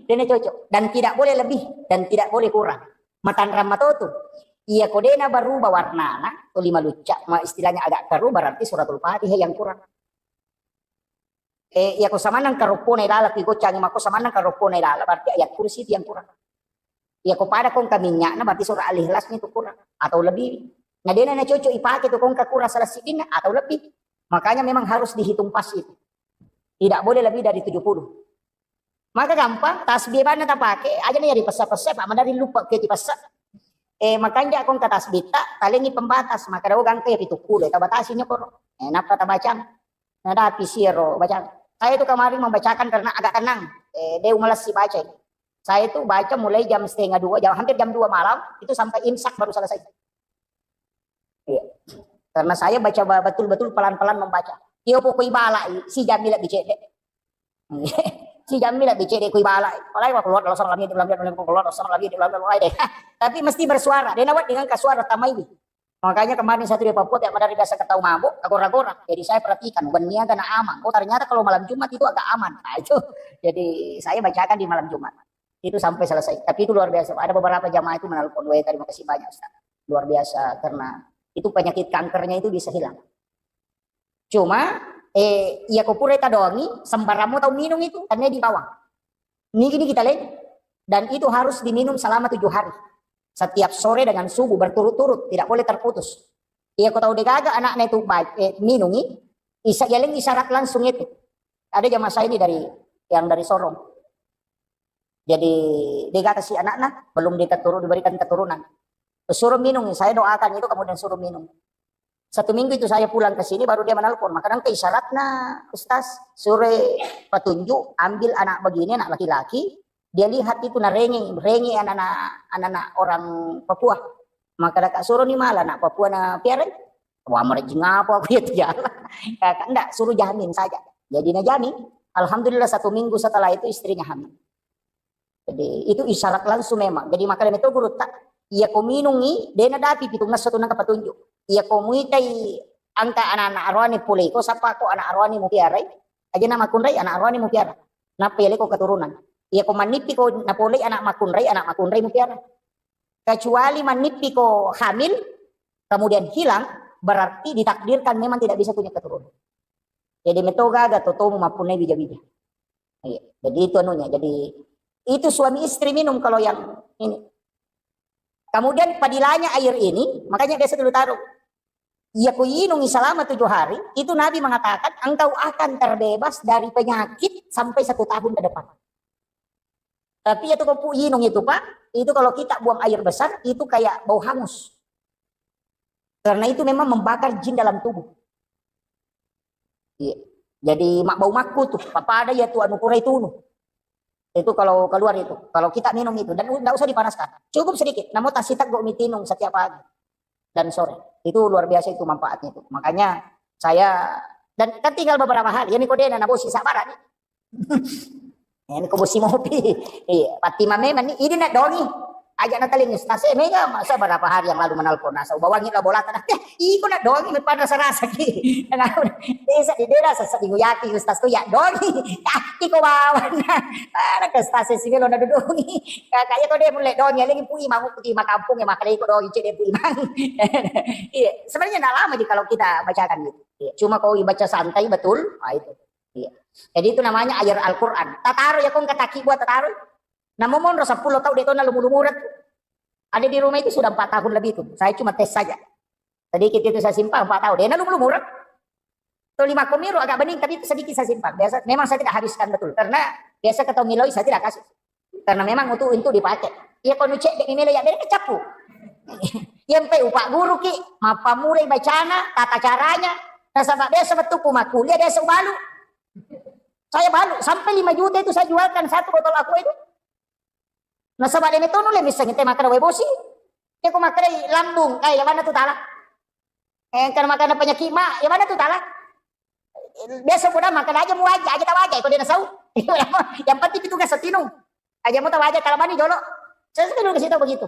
Dena cocok dan tidak boleh lebih dan tidak boleh kurang. Matanrang matotu. Iya ko dena berubah warnana, tuli malucca, ma istilahnya agak keruh berarti suratul Fatihah yang kurang. Eh, iya ko samanang karoppona ilala, ki goccangi mako samanang karoppona ilala, berarti ayat kursi itu yang kurang. Iya ko pada kongka minyakna, berarti surah Al-Ikhlas itu kurang atau lebih. Nah, dena na cocok ipake tu kongka kurang salah sidinna atau lebih. Makanya memang harus dihitung pas itu. Tidak boleh lebih dari tujuh puluh. Maka gampang, tasbih bana tapake, aja nih ya dipesa-pesa, Pak, madari lupa ke dipesa. Eh, makanja kongka tasbih tak, talengi pembatas, maka dawa gangka ya pitu puluh, tabatasi nyokoro. Eh, napa tabacang? Nadapi siro baca. Saya itu kemarin membacakan karena agak tenang. Eh, de umalessi baca. Saya itu baca mulai jam setengah dua, jam, hampir jam dua malam, itu sampai imsak baru selesai. Iya. Karena saya baca ba-, betul-betul pelan-pelan membaca. Iyo pokok ibala, si jammi lebih cedek. Si jammi lebih cedek ku ibala. Apalagi waktu keluar dalam salam itu, dalam dalam keluar dalam salam itu, dalam dalam deh. Tapi mesti bersuara. Dia nawat dengan kasuara tamai. Makanya kemarin saya tuh di Papua tiap malam biasa ketawa mabuk, agora-gora. Jadi saya perhatikan, wenni agak aman. Oh, ternyata kalau malam Jumat itu agak aman. Nah, itu. Jadi saya bacakan di malam Jumat. Itu sampai selesai. Tapi itu luar biasa. Ada beberapa jamaah itu menelpon, "Weh, terima kasih banyak, Ustaz. Luar biasa karena itu penyakit kankernya itu bisa hilang." Cuma, eh, iya ko pura tadongi, sembarang mau tahu minum itu, karena di bawah. Nigi-nigi taleng. Dan itu harus diminum selama tujuh hari. Setiap sore dengan subuh berturut-turut, tidak boleh terputus. Iya ko tahu degaga anaknya itu ba-, eh, minungi, isa jalan isyarat langsung itu. Ada jamaah saya ini dari, yang dari Sorong. Jadi, degata si anaknya, belum diketuru-, diberikan keturunan. Suruh minum, saya doakan itu kemudian suruh minum. Satu minggu itu saya pulang ke sini, baru dia menelpon. Maka nangka isyaratna, Ustaz, sure petunjuk, ambil anak begini, anak laki-laki, dia lihat itu narengi, rengi anak-anak, anak-anak orang Papua. Maka daka suroni mala anak Papua na piarai. Wah, merajing apa aku ya tiala. Kakak ndak, suruh jamin saja. Jadi na jamin. Alhamdulillah, satu minggu setelah itu istrinya hamil. Jadi itu isyarat langsung memang. Jadi maka demi itu guru tak, iya ko minungi, dena dapi pitung ngesso tu nangka petunjuk. Iya ko muitai angka anak-anak aroane pole ko, sapa ko anak aroane mu piarai, aja na makunrai anak aroane mu piara. Nappa yale ko keturunan. Iya ko mannipi ko napolei anak makunrai, anak makunrai mu piara. Kecuali mannipi ko hamil, kemudian hilang, berarti ditakdirkan memang tidak bisa punya keturunan. Jadi metoga aga totomu mappunnai bija-bija. Iya. Jadi itu anunya. Jadi itu suami istri minum kalau yang ini. Kemudian padilanya air ini, makanya biasa dulu taruh. Iya ku inungi selama tujuh hari, itu Nabi mengatakan engkau akan terbebas dari penyakit sampai satu tahun ke depan. Tapi itu kopu inung itu, Pak, itu kalau kita buang air besar, itu kayak bau hangus. Karena itu memang membakar jin dalam tubuh. Iya. Jadi mak bau makku tuh, apa ada ya tuh anu kurai tunu. Itu kalau keluar itu, kalau kita minum itu dan tidak usah dipanaskan. Cukup sedikit, namun tak sitak go mitinung setiap pagi dan sore. Itu luar biasa itu manfaatnya itu. Makanya saya dan kan tinggal beberapa hari. Ya Nikodena na bosi sabara nih. Ini ko bosi mopi. Iya, pati mame mani ini nak dongi. Aja na taling ustaz e mega masa berapa hari yang lalu menelpon nasa ubawangi la bola tanah. Eh, iko nak dongi me pada rasa-rasa ki. Desa di dera sasa di guyaki ustaz tu ya dongi. Ah, iko bawan. Ada ke ustaz e sini lo na dudungi. Kakaknya kau dia mulai dongi lagi pui mangu putih makampung ya makalai iko dongi cek dia pui mang. Iya, sebenarnya ndak lama ji kalau kita bacakan gitu. Iya, cuma kau baca santai betul, ah, itu. Iya. Jadi itu namanya ajar Al-Quran. Tataro ya kong kataki buat tataro. Namo monro sepuluh tahun dia tona lumu-lumurat. Ada di rumah itu sudah empat tahun lebih itu. Saya cuma tes saja. Sedikit itu saya simpan empat tahun. Dia lumu-lumurat. Tuh lima komiro agak bening tapi itu sedikit saya simpan. Biasa memang saya tidak habiskan betul karena biasa ketemu miloi saya tidak kasih. Karena memang untuk untuk dipakai. Iya kono cek dek mimelo ya beri kecapu. Yang pe upak guru ki, mappamurai bacana, tata caranya. Nasaba biasa betul ku makkuliah biasa ubalu. Saya balu sampai lima juta itu saya jualkan satu botol aqua itu. Nasaba dene tonu le miseng te makan wae bosi. Te ko makan lambung, eh ya mana tu tala. Eh kan makan penyakit ma, ya mana tu tala. Biasa pun makan aja mu aja, aja tahu aja, kau dia nasau. Yang penting itu nggak setinu. Aja mau tahu aja kalau mani jolo. Saya sudah dulu kasih tahu begitu.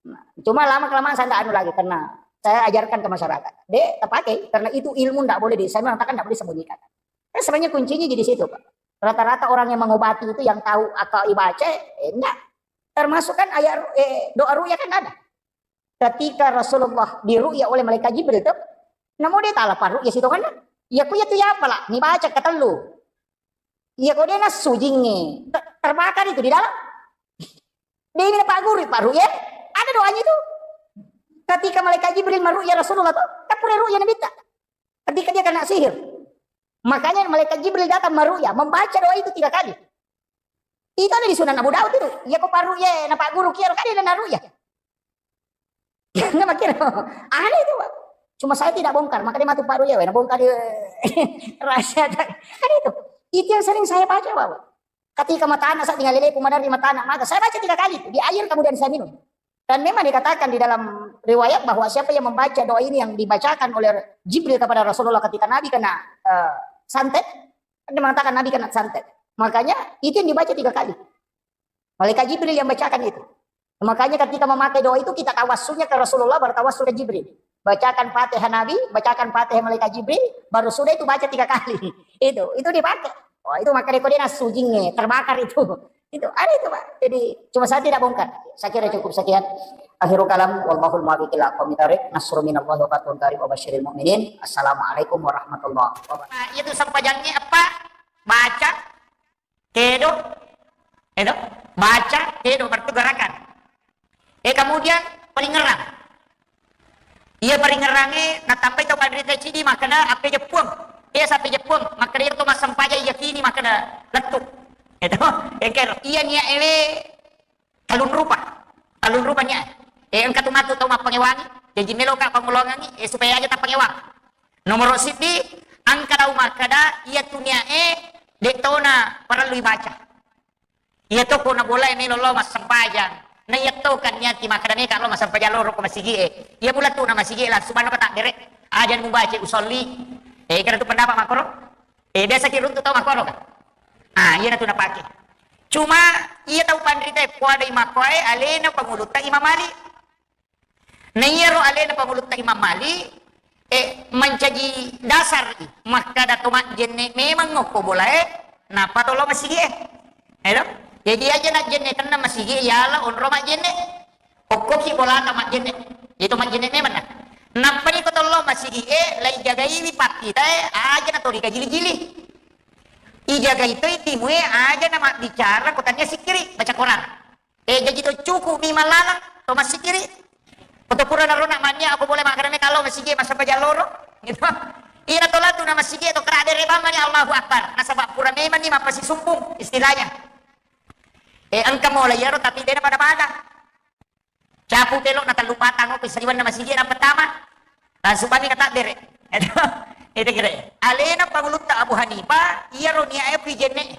Nah, cuma lama kelamaan saya nggak anu lagi karena saya ajarkan ke masyarakat. Dek, terpakai karena itu ilmu nggak boleh di, saya mengatakan nggak boleh sembunyikan. Kan sebenarnya kuncinya di situ, Pak. Rata-rata orang yang mengobati itu yang tahu atau ibaca, eh, enggak. Termasuk kan ayat ru- eh, doa ruqyah kan ada. Ketika Rasulullah diruqyah oleh malaikat Jibril tuh, namo dia taala parruqyah situ kan? Ya ku ya tu ya apalah, ni baca ketellu. Iya ko dia nassu jingnge, ter- terbakar itu di dalam. Dia ini Pak Guru, Pak Ruqyah, ada doanya itu. Ketika malaikat Jibril meruqyah Rasulullah tuh, kan pura ruqyah Nabi tak. Ketika dia kena sihir, makanya malaikat Jibril datang meruqyah, membaca doa itu tiga kali. Itu ada di Sunan Abu Daud itu. Iya ko Pak Ruqyah, na Pak Guru kiaro kan dia na ruqyah. Nggak makin. Ada itu, Pak. Cuma saya tidak bongkar, makanya matu Pak Ruqyah, na bongkar dia rahasia. Ada itu. Itu yang sering saya baca, Pak. Ketika mata anak saya tinggal lele, pemadam di mata anak maka saya baca tiga kali di air kemudian saya minum. Dan memang dikatakan di dalam riwayat bahwa siapa yang membaca doa ini yang dibacakan oleh Jibril kepada Rasulullah ketika Nabi kena eh, santet, dia mengatakan Nabi kena santet. Makanya itu yang dibaca tiga kali. Malaikat Jibril yang bacakan itu. Makanya ketika memakai doa itu kita tawassulnya ke Rasulullah, baru tawassul ke Jibril. Bacakan Fatihah Nabi, bacakan Fatihah malaikat Jibril, baru sudah itu baca tiga kali. Itu, itu dipakai. Oh, itu maka dia nassu jingnge, terbakar itu. Itu ada itu, Pak. Jadi cuma saya tidak bongkar. Saya kira cukup sekian. Akhirul kalam, wallahul muwaffiq ila aqwamit thariq. Nasrun minallahi wa fathun qarib wa basyiril mu'minin. Assalamualaikum warahmatullahi wabarakatuh. Nah, itu sempajangnya apa? Baca, tedo, tedo, baca, tedo, berarti gerakan. Eh, kemudian paringerang. Iya paringerange natampai tau panrita cidi makkeda appe jeppuang. Iya sappe jeppuang makkeda iya to massempajang yakini makkeda lettu. Itu engka iya niat ewe talung rupa. Talung rupa niat. Eh engka tu matu tau mappangewangi. Jaji meloka pangulongangi eh supaya aja tappangewang. Nomoro siddi engka tau makkeda iya tu niat e de tona parellu ibaca. Iya to ko na bola e melo lo massempajang. Na iya to kan niati makkeda meka lo massempajang loro ko masigi e. Iya mulattu na masigi e langsung manno ka takbere. Aja mubaca usolli. Eh, kira tu pendapat makkoro. Eh, biasa ki runtu tau makkoro kan. Ah, iya na tu napake. Cuma iya tau panrita e poadai makkoe alena pangulutta Imam Malik. Na iyaro alena pangulutta Imam Malik, eh, mancaji dasar i makkada to majjenne memang okko bolae, nappa to lo masigi e. Elo? Jadi aja najjenne kenna masigi e, yala onro majjenne. Okkoki bolata majjenne. Itu majjenne memang na. Nappa ni ko to lo masigi e, lai jagaiwi pakkita e, aja na to dikajili-jili. Ijagai toi timue aja na mabbicara ko tania sikkiri, baca Quran. Eh, jaji to cukup mi mallalang, to massikiri. Ko to pura narona mania, aku boleh makkeda meka lo masigi massempajang loro. Gitu. Ina to latu na masigi to kera dere bang mani Allahu Akbar. Nasaba pura memang ni mappasisumpung istilahnya. Eh, engka mola iyaro tapi dena pada-pada. Capu telo na tellu patang ko saliwan na masigi na pertama. Langsung kami kata bere. Itu kira. Alena pangulutta Abu Hanifah, iyaro nia e pi jenne.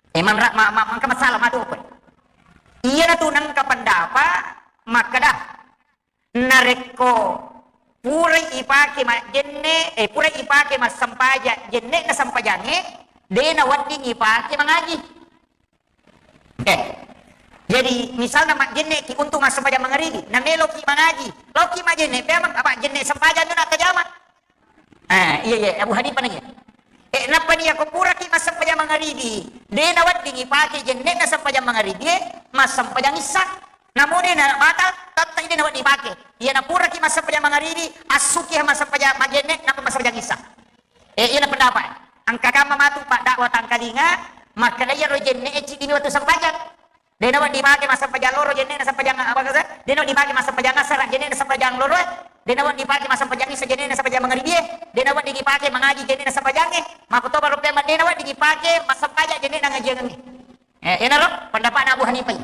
Emang ra-, ma-, ma-, mangka masalah matu ko. Iyana tu nengka pendapat makkeda narekko purai ipake majjenne, eh, purai ipake massempaja jenne'na sempajangnge, de nawedding ipake mangaji. Oke. Jadi misalna majjenne ki untuk massempajang mangaribi, na meloki mangaji, loki majjenne, memang apa jenne sempajang tu nak kejama. Ah, iya, iya, Abu Hanifah nanya. Eh, nappa ni yako puraki massempajang mangaribi, de nawedding ipake jenne'na sempajang mangaribi, eh, massempajang issa. Namo de na batal, tettai de nawedding ipake. Iya na puraki massempajang mangaribi, assuki massempajang majjenne, nappa massempajang issa. Eh, iya na pendapat. Engka kamma matu pak dakwah tangkalinga, makkeda iya ro jenne e cidi ni wettu sempajang. De nawedding ipake massempajang loro jenne'na sempajang apa kasa? De nawedding ipake massempajang asara jenne'na sempajang loro e. De nawedding ipake massempajang isa jenne'na sempajang mangaribi e. De nawedding ipake mangaji jenne'na sempajangnge. Makkutoba rupiah de nawedding ipake massempajang jenne'na ngajiangengnge. Eh, enaro pendapatna Abu Hanifah.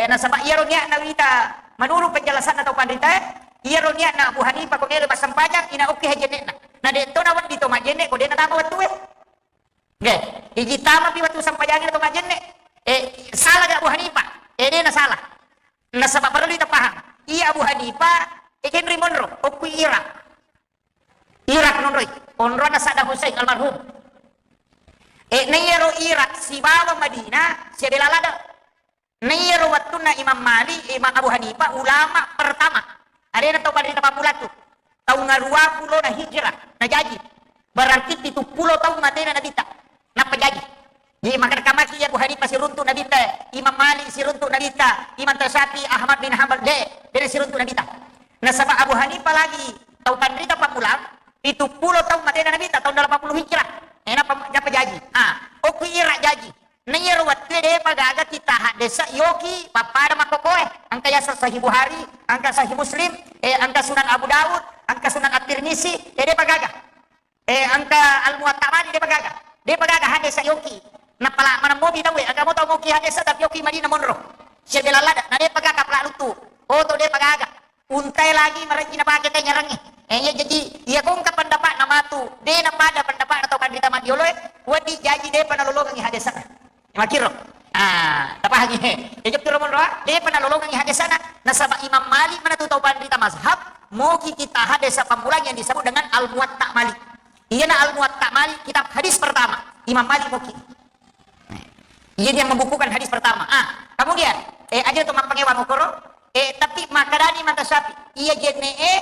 Eh, nasaba iyaro niatna wita menurut penjelasanna tau panrita e, iyaro niatna Abu Hanifah ko melo massempajang ina okke jenne'na. Na de to nawedding to majjenne ko de natama wettu e. Oke, iji tama pi wettu sempajangnge to majjenne. Eh, salah ga Abu Hanifah? Eh, de na salah. Nasaba perlu kita paham. Iya Abu Hanifah, eh, Henry Monro, okku Irak. Irak nonroi. Onrona Saddam Hussein almarhum. Eh, na iyaro Irak sibawa Madinah, siabela lada. Na iyaro wettunna Imam Malik, Imam Abu Hanifah, ulama pertama. Alena tau panrita pammulatu. Taung aruwa pulona hijrah, najaji. Berarti pitu pulo taung matena Nabitta. Nappa jaji. Jadi, makkeda kamaki iya Abu Hanifah siruntu Nabitta, Imam Malik siruntu Nabitta, Imam Syafi'i, Ahmad bin Hanbal, de, de siruntu Nabitta. Nasaba Abu Hanifah lagi tau panrita pammula, pitu pulo taung matena Nabitta, taung delapan puluh hijrah. Eh, nappa, nappa jaji. Ah, okku Irak jaji. Na iyaro wettue depa gaga kitta haddesa yoki pappada makkokoe. Engka yaseng Sahih Bukhari, engka Sahih Muslim, eh, engka Sunan Abu Daud, engka Sunan At-Tirmizi, eh, depa gaga. Eh, engka Al-Muwatta Malik depa gaga. Depa gaga haddesa yoki. Napala maneng mopi tauwe, engka mo tau moki haddesa tapi yoki Madinah monro. Siabela lada, na depa gaga pala luttu. Oto depa gaga. Untae lagi marejji napake te nyarangnge. Eh, iya jaji, iya ko engka pendapatna matu, de napada pendapatna tau panrita maddioloe, wedding jaji depa nalolongengi haddesana. Makkiro. Ah, tapahangi. Iya jokki romonroa, depa nalolongengi haddesana. Nasaba Imam Malik manatu tau panrita mazhab, moki kitta haddesa pammulang yang disebut dengan Al-Muwatta Malik. Iyana Al-Muwatta Malik, kitab hadis pertama. Imam Malik moki. Iya dia membukukan hadis pertama. Ah, kemudian, eh, aja tu mappangewa mokoro, eh, tapi makkedani mata Syafi'i, iya jenne e,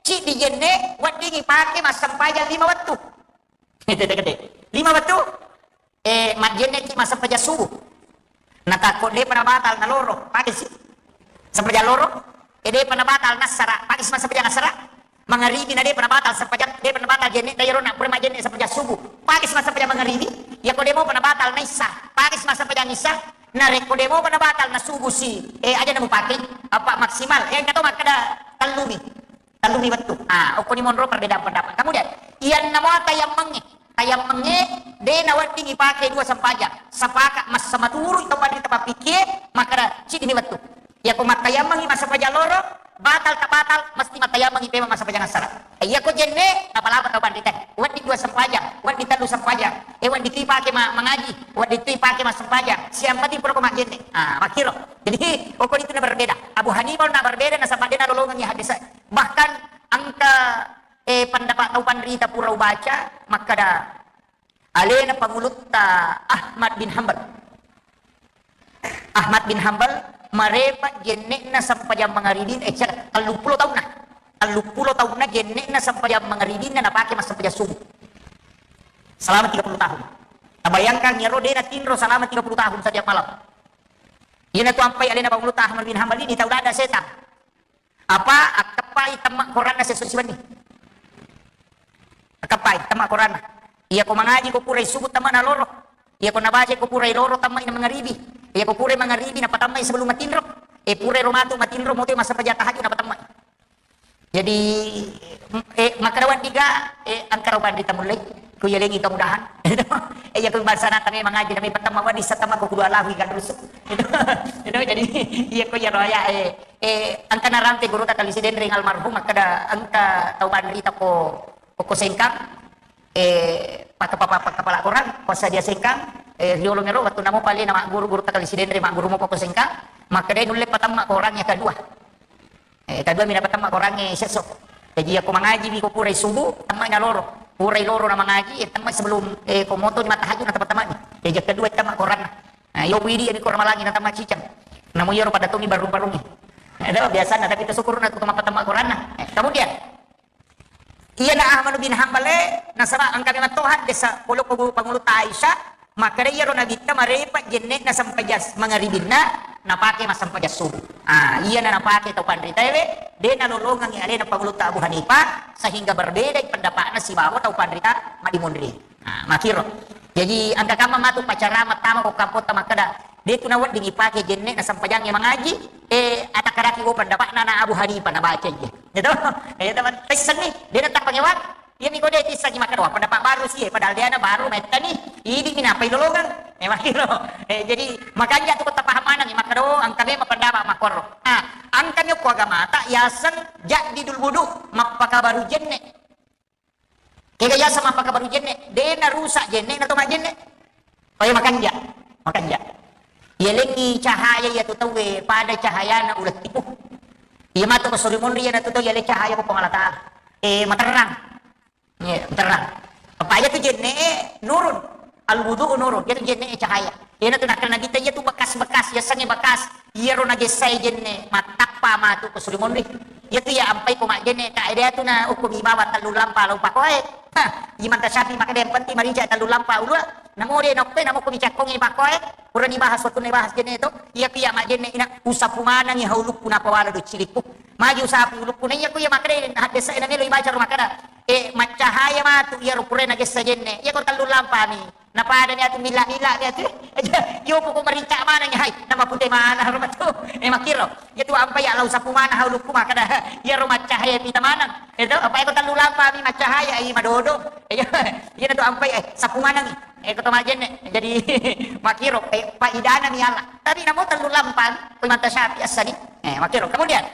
cidi jenne, weddingi pake massempajang lima wettu. Gede-gede. Lima wettu, eh, majjenne ki massempajang subuh. Natakko depa nabatal naloro, pake si. Sempajang loro, eh, depa nabatal nassara, pake si massempajang assara. Mangaribi na depa nabatal sempajang, depa nabatal jenne, dai rona pura majjenne sempajang subuh. Pake si massempajang mangaribi, yako demo pa nabatal na issa, pake si massempajang issa, narekko demo pa nabatal na subuh si, eh, aja na mupake, apa maksimal, eh, engka to makkeda tellumi, tellumi wettu. Ah, okkoni monro perbedaan pendapat. Kemudian, iyanna mua tayammengnge, tayammengnge de nawedding ipake dua sempajang. Sepakat massamaturu to panrita pappikie, makkeda cidi ni wettu. Yako mattayammengi massempajang loro, Batal tak batal, mesti mattayammengi pemeng massempajang assara. Eh, iya ko jenne, napalapa tau panrita. Wedding dua sempajang, wedding tellu sempajang. Eh, wedding tu ipake ma-, mangaji, wedding tu ipake massempajang. Siang penting pura ko majjenne. Ah, makkiro. Jadi, okko itu na berbeda. Abu Hanifah na berbeda, nasaba de nalolongengi hadis. Bahkan engka, eh, pendapat tau panrita pura ubaca, makkada, alena pangulutta Ahmad bin Hambal. Ahmad bin Hambal marepa jenne'na sempajang mangaribin, eh, cera, telluppulo taunna. Telluppulo taunna jenne'na sempajang mangaribinna napake massempajang subuh. Selama tiga puluh tahun. Tabayangkan iyaro de natinro selama tiga puluh tahun setiap malam. Iyana tu ampai alena pangulutta Ahmad bin Hambal ini tau dada setang. Apa akkeppai temma koranna sesso siwenni. Akkeppai temma koranna. Iya ko mangaji ko purai subuh temma na loro. Iya ko nabaca ko purai loro temma ina mangaribi. Iya ko purai mangaribi napatammai sebelum matinro. Eh, purai ro matu matinro moto massempajang tahajud napatammai. Jadi, eh, makkada wedding ga, eh, engka ro panrita mullei. Ku yalengi kemudahan. Eh, iya ko bangsa nata memang ngaji, tapi pertama wedding satama ko kudu alahu ikan rusuk. Itu, itu jadi, iya ko iya roya, eh, eh, engka narampe guru ta Kali Sidenreng almarhum, makkada engka tau panrita ko, ko Sengkang, eh, paka-, paka-, paka-, pala korang, ko sadia Sengkang, eh, riolo mero, wettu namo pale na magguru guru ta Kali Sidenreng, magguru mo ko Sengkang, makkada nulle patamma korang yang kedua. Eh, kedua mi napatamma korangnge sesso. Jadi, iya ko mangaji mi ko purai subuh, temma na loro. Purai loro na mangaji, eh, temma sebelum, eh, ko moto ni mattahajud na temma-temma ni. Jadi, yang kedua temma koranna. Nah, iyo widi ami ko ramalangi na temma cicang. Namu iyo pada tomi baru-baru ni. Ada biasa na tapi tersyukur na tu temma temma koranna. Eh, kemudian, iya na Ahmad bin Hambal, eh, nasaba engka memang tohan desa polo ko pangulu Aisyah, Makkeda iyaro Nabitta marepa jenne'na sempajang mangaribinna, napake massempajang subuh. Ah, iyana napake tau panritaewe, de nalolongengngi alena pangulutta Abu Hanifah, sehingga berbedai pendapatna sibawa tau panrita madimunri. Ah, makkiro. Jaji, engka kamma matu pacara mattama ko kampotta makkeda, de tu nawedding ipake jenne'na sempajangnge mangaji, eh, atakkaraki wo pendapatna na Abu Hanifah nabaca iya. Gitu? Eh, teman, tessenni, de natappa ngewang. Iyami ko de tissaki makkeda, wah, pendapat baru sih, padahal de na baru mettani, idi mi nappa ilolongeng. Eh, makkiro. Eh, jadi, makanja tu ko tapaham maneng, makkeda, oh, engka memang pendapat makkoro. Ah, engka mi okko agamata, yaseng jaddidul wudu, mappakabaru jenne. Kega yaseng mappakabaru jenne, de narusak jenne, na to majjenne. Oh iya, makanja, makanja. Yalengngi cahaya iya tu tauwe pada cahayana uleng tipu. Iya matu ko suri monri iya na tu tau yaleng cahaya ko Puang Allah Taala. Eh, materrang. Iya, materrang. Apa iya tu jenne nurun. Al wudu nurun. Iya tu jenne cahaya. Iya na tu nakkeda Nabitta iya tu bekas-bekas, yasengnge bekas. Iyaro nagessae jenne mattappa matu ko suri monri. Iyatu iya ampai ko majjenne, tak ada tu na ukku mi bawa tellu lampa lau pakoe. Hah, Imam Tasyafi makkeda yang penting marica tellu lampa ulua. Namo de noppe namo ko mi cakkongi pakoe. Purani bahas waktu ne bahas jenne to. Iya ku iya majjenne ina usapu manangi haulukku napawala do cilikku. Magi usapu ulukku na iya ku iya makkeda haddesa ina melo ibaca ro makkeda. Eh, maccahaya matu iya ro purana gessa jenne. Iya ko tellu lampa mi. Napadani atu milla-milla ni atu. Iyo poko marincak maneng, hai, nama pute mana ro matu. Eh, makkiro. Iya tu ampai ya lau sapu mana haulukku makkeda. Iya ro maccahaya pita maneng. Itu apa eko tellu lampa mi maccahaya i madodo. Iya, iya tu ampai, eh, sapu maneng. Eh, ko to majjenne. Jadi makkiro, eh, faidana mi Allah. Tapi namo tellu lampa ko Imam Tasyafi assani. Eh, makkiro. Kemudian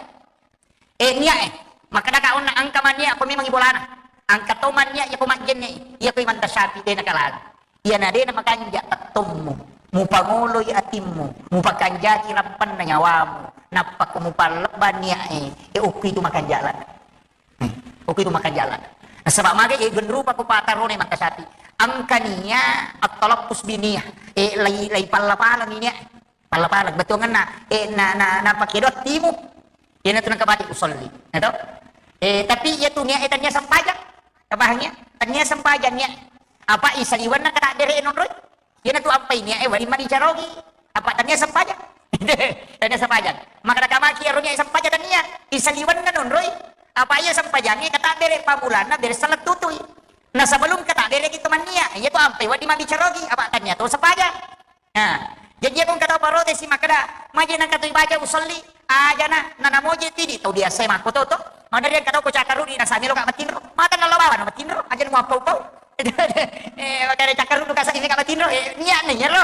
Eh, niat, eh. Makkedaka onna engka manniat ko memang ibolana. Engka to manniat iya ko majjenne, iya ko Imam Tasyafi de nakalana. Iyana de namakanja tettommu, mupangoloi atimmu, mupakanjaki rampenna nyawamu, nappa ko mupallebba niat, eh, eh, okko itu makanja lana. Hmm, okko itu makanja lana. Nasaba maga, eh, genrupa ko patarona Imam Tasyafi. Engka niat, at-talaffuz bi niyah. Eh, lai, lai palla-pallami niat. Palla-palla, bettuangenna, eh, na, na, na pakedo attimu. Iyana tu nengka bati usolli. Nah, to? Eh, tapi iya tu niat, eh, tania sempajang. Tapahangi? Tania sempajang niat. Apa isaliwenna kata bere nonroi? Iyana tu ampai niat, eh, wali mani carogi. Apa tania sempajang? Tania sempajang. Maka kamaki ero niat sempajang tania. Isaliwenna nonroi. Apa iya sempajangnge kata bere pamulanna bere salah tutui. Nah, sebelum kata bere kita mania, iya tu ampai wadi mabicarogi. Apa tania tu sempajang? Nah, jaji iya ko engka tau protes makkeda, maje nengka tu ibaca usolli, ajana, nanamoje tidi, tau biasa makko to, to. Madari engka tau ko cakkarudi, nasami lo ka matinro, mata nallo bawa na matinro, aja muappau-pau. Eh, makanya cakkarunnu kasa ini kak batinro, eh, niat nih, ya, lo.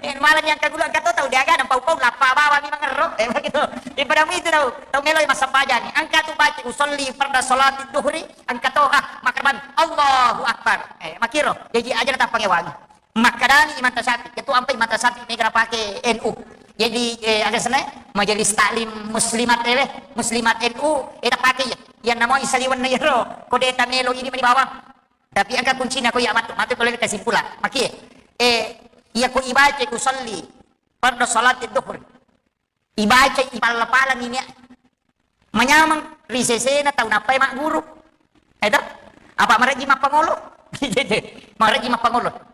Eh, malah yang kagulu angkat tau dia kan, pau-pau lappa bawa mi mangerro. Eh, begitu. Eh, pada itu tau, tau melo massempajang. Angkat tu baca usolli farda salati duhri, angkat tu, ah, makarban, Allahu Akbar. Eh, makiro, jadi aja na tappangewangi. Makkedani Imam Tasyafi, ketua ampai Imam Tasyafi mega napake N U. Jadi, eh, aga senai, Majelis Taklim Muslimat, eh, Muslimat N U, eh, tapake ya. Yang namanya saliwan na yero, kode tamelo ini mani bawang. Tapi engka kuncina ko iya matu, matu ko lele kesimpulan. Makie, eh, iya ko ibaca usolli fardu salati duhur. Ibaca ipalla-pallang ini. Manyameng ri sesena tau nappai magguru. Eto? Apa marejji mappangolo? Marejji mappangolo.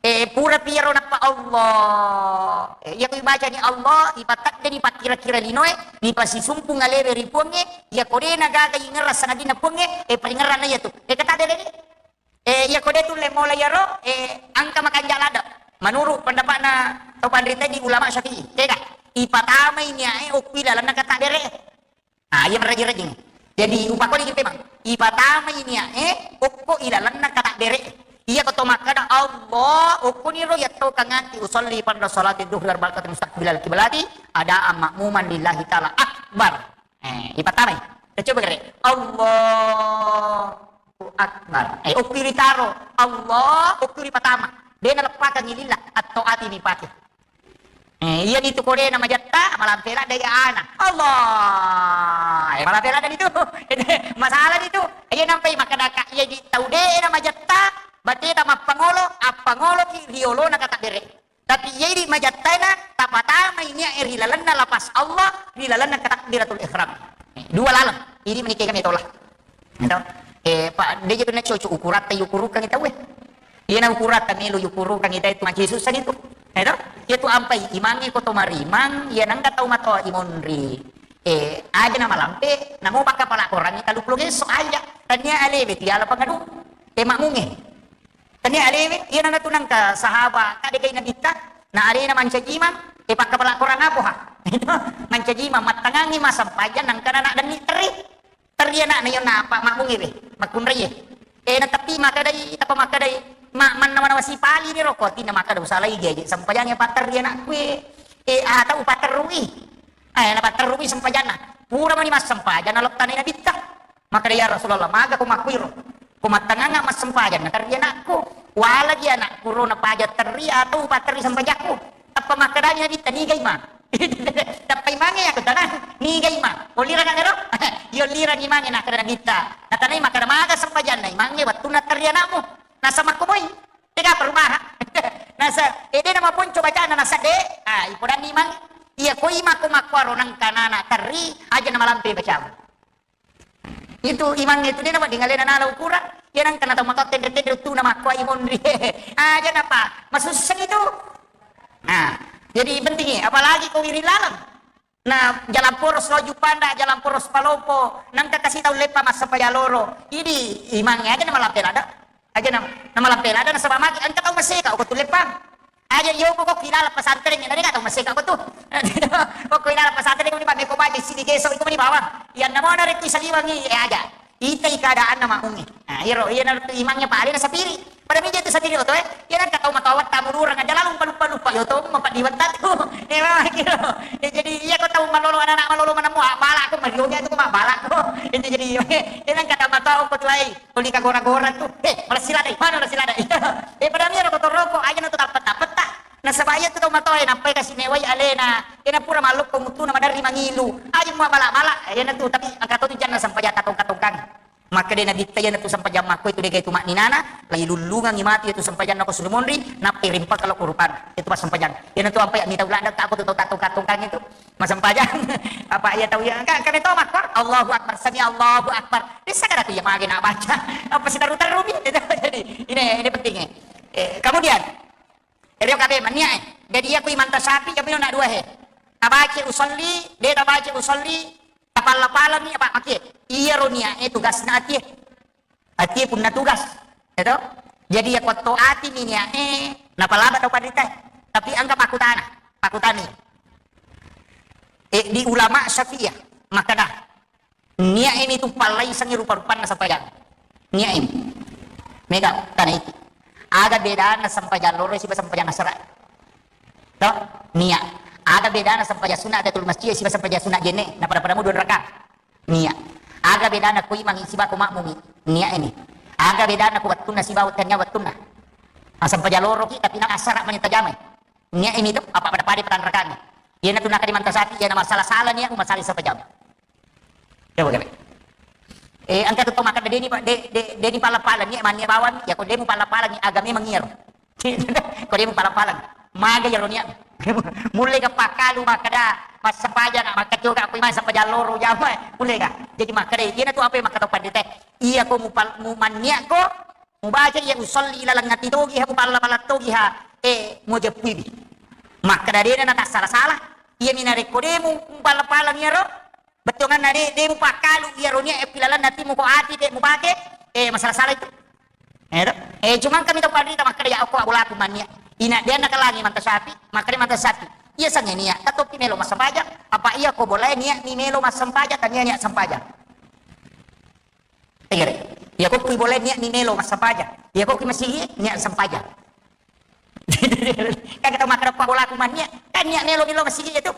Eh, pura piro nappa Allah. Eh, iya ko ibacani Allah, ipataddeni pakkira-kira linoe, nipasisumpung alewe ri Puangnge, iya ko de nagaga ingerra sangadinna Puangnge, eh, paringerranna iya tu. Eh, kata de ni. Eh, iya ko de tulle mola iyaro, eh, engka makanja ladde. Menurut pendapatna tau panrita di ulama Syafi'i, tega ipatamai niae okko ilalenna kata bere. Ah, iya meraji-rajing. Jadi upakoni ki memang ipatamai niae okko ilalenna kata bere. Iya ko to makkada Allah, okko niro yatto kangati usolli farda salati duhri arba'a rakaat mustaqbilal kiblati adaan makmuman lillahi ta'ala akbar. Eh, ipatamai. Kita coba kere. Allahu Akbar. Eh, okko ritaro. Allah, okko ripatama. De naleppakang lillah. Atau ati ni pake. Eh, iya ni tu kode na majatta, malampe ladde iya ana. Allah. Eh, malampe ladde ni tu. Masalah ni tu. Iya nampai makkadaka, iya di tau de na majatta, bateta mappangolo, appangolo ki riolona kata bere. Tapi iya idi majattaena, tapatamai niae ri lalenna lapas Allah, ri lalenna takbiratul ihram. Dua laleng. Idi menikah kami tola. Gitu. Eh, Pak, de je tu na cocok ukuratta yukurukangi tau e. Iya na ukuratta melo yukurukangi tau e tu maci susah itu. Gitu. Iya tu ampai imangnge ko to marimang, iya nangka tau matoa imonri. Eh, aja na malampe, namo pakka pala korangi talu pulo gesso aja. Tania alewe tiala pangadu. Eh, makmunge. Tania alewe, iya nana tu nangka sahaba, kade kai nabitta, na alena mancaji imang, eh, pakka pala korang apo ha? Mancaji imang, mattangangi massempajang, nangka nana denni terri. Terri anakna, iyo napa makmungi we, makkunrai e. Eh, na tapi makkadai, tapa makkadai, ma-, mannawa-nawa sipali ni roko, atinna makkada usalai geje, sempajangnge patterri anakku e. Eh, atau patterrui. Eh, na patterrui sempajanna. Pura mani massempajang, na lottanai nabitta. Makkada, "Ya Rasulullah, maga ko makkuiro? Ko mattangangnga massempajang, na terri anakku. Walagi anakku ro na paja terri atau patterri sempajakku." Tappa makkadani nabitta, "Niga imang?" Tappa imangnge, "Aku tanang, niga imang? Ollirang ero?" Iya, ollirang imangnge, nakkada nabitta. Natanai makkada, "Maga sempajanna imangnge wettunna terri anakmu? Nasa makkomoi. Tega perumahan." Nasa, eh, de na maponco bacana, nasa de. Ah, ipodanni imang. Iya, ko imang ko makkuaro nangka nana terri, aja na malampe bacamu. Itu imang itu de na wedding alena nala ukuran. Iya nangka na tau matoa tenre-tenre uttuna makkuai monri. Aja napa, masussa itu. Nah, jadi penting ya, apalagi ko wiri laleng. Nah, jalan poros loju panda, jalan poros palopo, nangka kasi tau leppa massempajang loro. Idi imangnge aja na malampe lada. Aja na, na malampe lada nasaba magi engka tau maseka ko tu leppa. Aja iyo ko, ko kilala pesantren, na de ka tau maseka ko tu. Ko kilala pesantren ko ni pa meko baje sidi geso iko mani bawang. Iya namo na rekui saliwangi, eh, aja. Itai keadaanna makmungi. Nah, iyaro, iya na tu imangnge pa alena sapiri. Pada mija tu sapiri oto e. Iya nangka tau matoa wetta mulurang aja lalu palupa-lupa iyo to mapadi wetta tu. Eh, mama kiro. Eh, jadi iya ko tau malolo anak-anak malolo manemu, ah, bala ko marioja tu ko mabala ko. Itu jadi iya nangka tau matoa ko tu ai. Tuli ka gora-gora tu. Eh, malessi ladai. Mana malessi ladai? Eh, pada miro ko toroko, aja na tu tappet-tappetta. Nasaba iya tu tau matoa e, nappai kasi mewai alena. Iya na pura mallokko muttuna maderri mangilu. Aja mua bala-bala. Iya na tu, tapi angka to tu janna sempajatta tongka-tongkang. Makkeda nabitta iya na tu sempajang makko itu de ga itu makninana, lai lullungangi matu iya tu sempajanna ko surumonri, nappai rimpa kalau kurupan. Itu pas sempajang. Iya na tu ampai mitau ladang ka ko tu tau tongka-tongkang itu. Massempajang. Apa iya tau iya? Engka, engka metto makko. Allahu Akbar, sami Allahu Akbar. Dessa kada tu iya mage na baca. Apa sitaru-taru mi? Itu jadi ini, ini penting e. Eh, kemudian, ero kabe mania e. Jadi iya ku imanta sapi, tapi nak dua he. Tabaca usolli, de tabaca usolli, tapalla-pallani apa makie. Iya ro nia e tugasna atie. Atie punna tugas, ya toh? Jadi iya kuatto ati mi nia e, napalaba tau panrita. Tapi engka pakkutana, pakkutani. Eh, di ulama Syafi'iyah, makkeda, nia e mi tu pallaisangi rupa-rupanna sempajang. Nia e mi. Mega, tana i. bedana sempajang loro siba sempajang asara? To? Nia. Aga bedana sempajang sunna tahiyatul masjid siba sempajang sunna jenne? Napada-pada mu dua rakaat. Nia. Aga bedana ko imangi siba ko makmungi? Nia ini. Aga bedana ko wettunna siba wettannya wettunna? Sempajang loro ki tapi na asara mani tajamai. Nia ini tu apa pada-pada patanrakangi. Iyana tu nakadi manta sapi, iyana masalah-salah nia mu masalah sempajang. Coba kare. Eh, engka tu tau makkeda, "Deni pa-, de-, de-, deni pala-pala ni, mania bawang, ya ko demu pala-pala ni, agame mengiaro." Ko demu pala-pala ni. Maga iyaro nia. Mulle ga pakkalu makkeda, massempajang, makkacoka, aku imang sempajang loro, jama, mulle ga. Jadi makkeda, iyana tu apa yang makkeda pandita, iya ko mupal-, mumannia ko, mubaca iya usolli laleng ati togi ha, mupalla-pala togi ha, eh, mujeppui bi. Makkeda dena na tassala-sala, iya mina rekko demu, mupalla-pala iyaro, Bettuanganna de, de mupakkalu iyaro nia e pilalenna atimu ko ati de mupake, eh, masalah-salah itu. Eh, to? Eh, cuma kami tau panrita makkeda ya okko abolaku mannia. Ina dia nakalangi manta sapi, makkeda manta sapi. Iya sange nia, tatoppi melo massempajang, apa iya ko bolae nia mi melo massempajang, tania nia sempajang. Tegere. Iya ko kui bolae nia mi melo massempajang. Iya ko kui masigi nia sempajang. Kan kita makkeda ko abolaku mannia, kan nia melo melo masigi itu.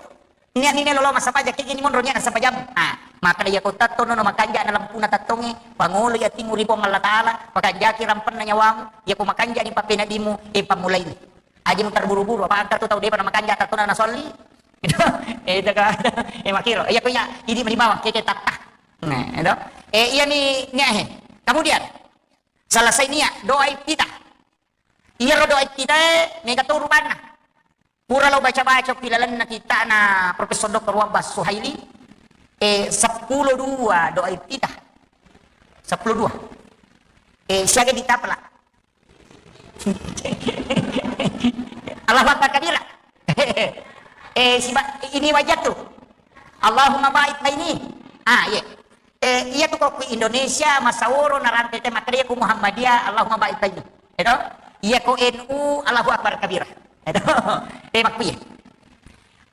Nia'ni melo lao massempajang, kegini monro nia'na sempajammu. Ah, makkeda, iyako tettonno no makanja na lempuna tettongnge, pangoloi atimu ri Puang Allah Ta'ala, pakanjaki rampenna nyawamu, iyako makanja ni pappeneddimmu, eh, pammulaini. Aja mu terburu-buru, apa engka tu tau depa na makanja tettonna na solli. Itu, eh, itu kan, eh, makkiro. Iyako iya, idi mani bawang, keke tatta. Nah, itu. Eh, iya ni, nia he. Kemudian, selesai nia, doa iftitah. Iyaro doa iftitah, mega to rubanna. Pura lo baca-baca ki lalenna kitta'na Profesor Doktor Wabbas Suhaili, eh, seppulo dua doa iftitah. Seppulo dua. Eh, siaga ditapela. Allahu Akbar kabira. Eh, siba-, ini wajah tu. Allahumma ba'id baini. Ah, iya. Eh, iya tu ko ku Indonesia, masaworo narante te makkeda ku Muhammadiyah, Allahumma ba'id baini. Eto? Iya ko N U, Allahu Akbar kabira. Eto? Eh, makkuye.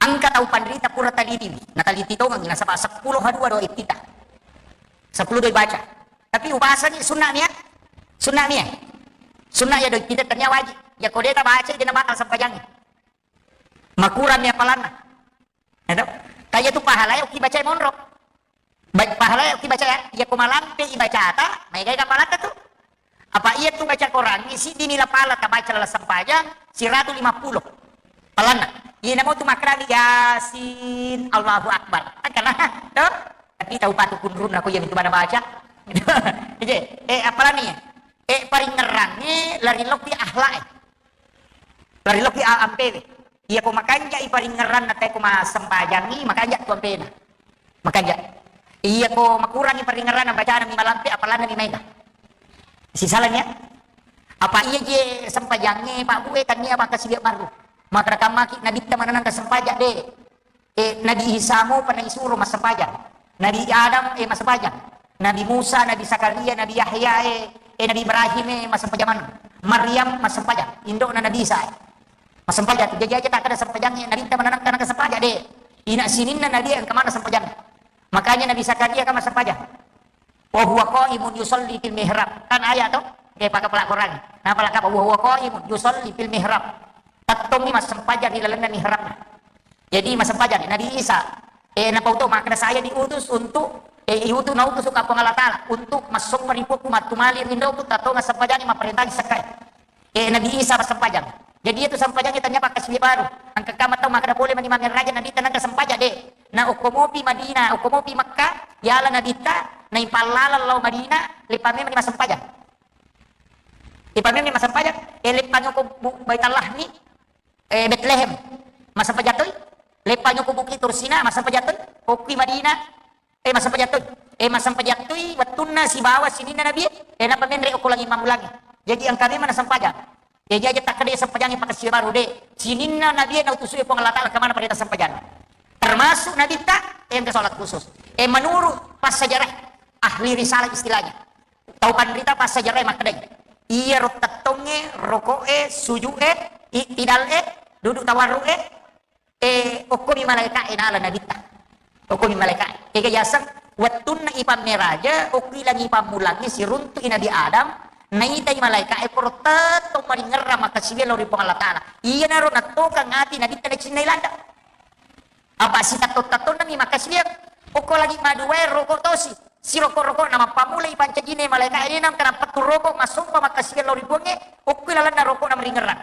Engka tau panrita pura talitiwi. Nataliti tongengi, nasaba seppulo ha dua doa iftitah. Seppulo doa baca. Tapi ubasani sunna mia? Sunna mia? Sunna ya doa iftitah tania wajib. Ya ko de tabaca, de nabatal sempajangnge. Makurang mia palanna. Eto? Kaya tu pahala ya ki baca monro. Baik, pahala ki baca ya, iya ko malampe ibacata, maega ga palata tu. Apa iya tu baca Quran, isi dini la pala tabaca lala sempajang, siratu lima puluh. Palanna. Iya namo tu makkeda Yasin, Allahu Akbar. Angkana, to? Tapi tau patu kunrun aku yang itu mana baca. Jadi, eh, apalagi ya? Eh, paringngerangnge lari lokki akhlak, eh. Lari lokki a-, ampewe. Iya ko makanja i paringngeranna te ko massempajangi, makanja tu ampena. Makanja. Iya ko makurangi paringngeranna bacana mi malampe, apalana mi maega. Sisalanya, apa iya je sempajangnge Pak Bue, tania maka sidia baru. Maka rekammaki Nabitta mananang ke sempajang de. Eh, Nabi Isa mo pernah isuro massempajang. Nabi Adam, eh, massempajang. Nabi Musa, Nabi Zakaria, Nabi Yahya, eh, eh, Nabi Ibrahim, eh, massempajang. Maryam massempajang. Indokna Nabi Isa, eh. Massempajang. Jadi aja tak ada sempajang, eh, Nabi kita mana nak sempajang de. Ina sininna Nabi yang kemana sempajang? Makanya Nabi Zakaria kan massempajang. Wa huwa qaimun yusalli fil mihrab. Kan ayat to? Oke, pakai pelak Quran. Nah, pelak apa? Wa huwa qaimun yusalli fil mihrab. Tettongi massempajang di lalenna mihrabna. Jadi massempajang Nabi Isa. Eh, napau to makkeda saya diutus untuk, eh, iutus, nautus ka Puang Allah Ta'ala untuk massompa ri Puakku, mattumali rindoku, tattonga sempajang mapparentang sekkai. Eh, Nabi Isa massempajang. Jadi itu sempajang tanya pakai sili baru. Angka kama tau makkeda pole mani mami raja Nabi tanang sempajang de. Na okko mopi Madinah, okko mopi Mekah, yala Nabi ta, na ipallala lao Madinah, lepa memang massempajang. Lepa memang massempajang, eh, lepa nyoko bu-, Baitallah ni, eh, Betlehem. Massempajang toi, lepa nyoko Bukit Tursina, massempajang toi, okki Madinah, Eh, massempajang toi. Eh, massempajang toi wettunna sibawa sininna Nabi, eh, napa menre okko langi mammulangi. Jadi engka memang nassempajang. Jadi aja takkeda sempajangi pakai sibaru de. Sininna Nabi nautusu Puang Allah Ta'ala kemana pada sempajang. Termasuk Nabi ta, eh, engka salat khusus. Eh, menurut passajarah ahli risalah istilahnya. Tau panrita passajarah makkedai. Iya ro tettonge, roko'e, suju'e, iktidal'e, duduk tawarru'e, Eh, okkomi malaika'e nala Nabitta. Okkomi malaika'e. Ega yaseng, wettunna ipammeraja, okki langi pammulangi siruntu'i Nabi Adam, Naitai malaika'e poro tettong maringerrang makkasiwiang lao ri Puang Allah Ta'ala. Iyanaro nattokang ati Nabitta nacinnai ladda. Apa sitatto-tattonnami makkasiwiang. Okko lagi maduae roko tosi. Siroko-rokona mappamulai pancajine malaika'e, de nengka nappettu roko massompa makkasiwiang lao ri Puangnge, okko lalenna rokona maringerrang.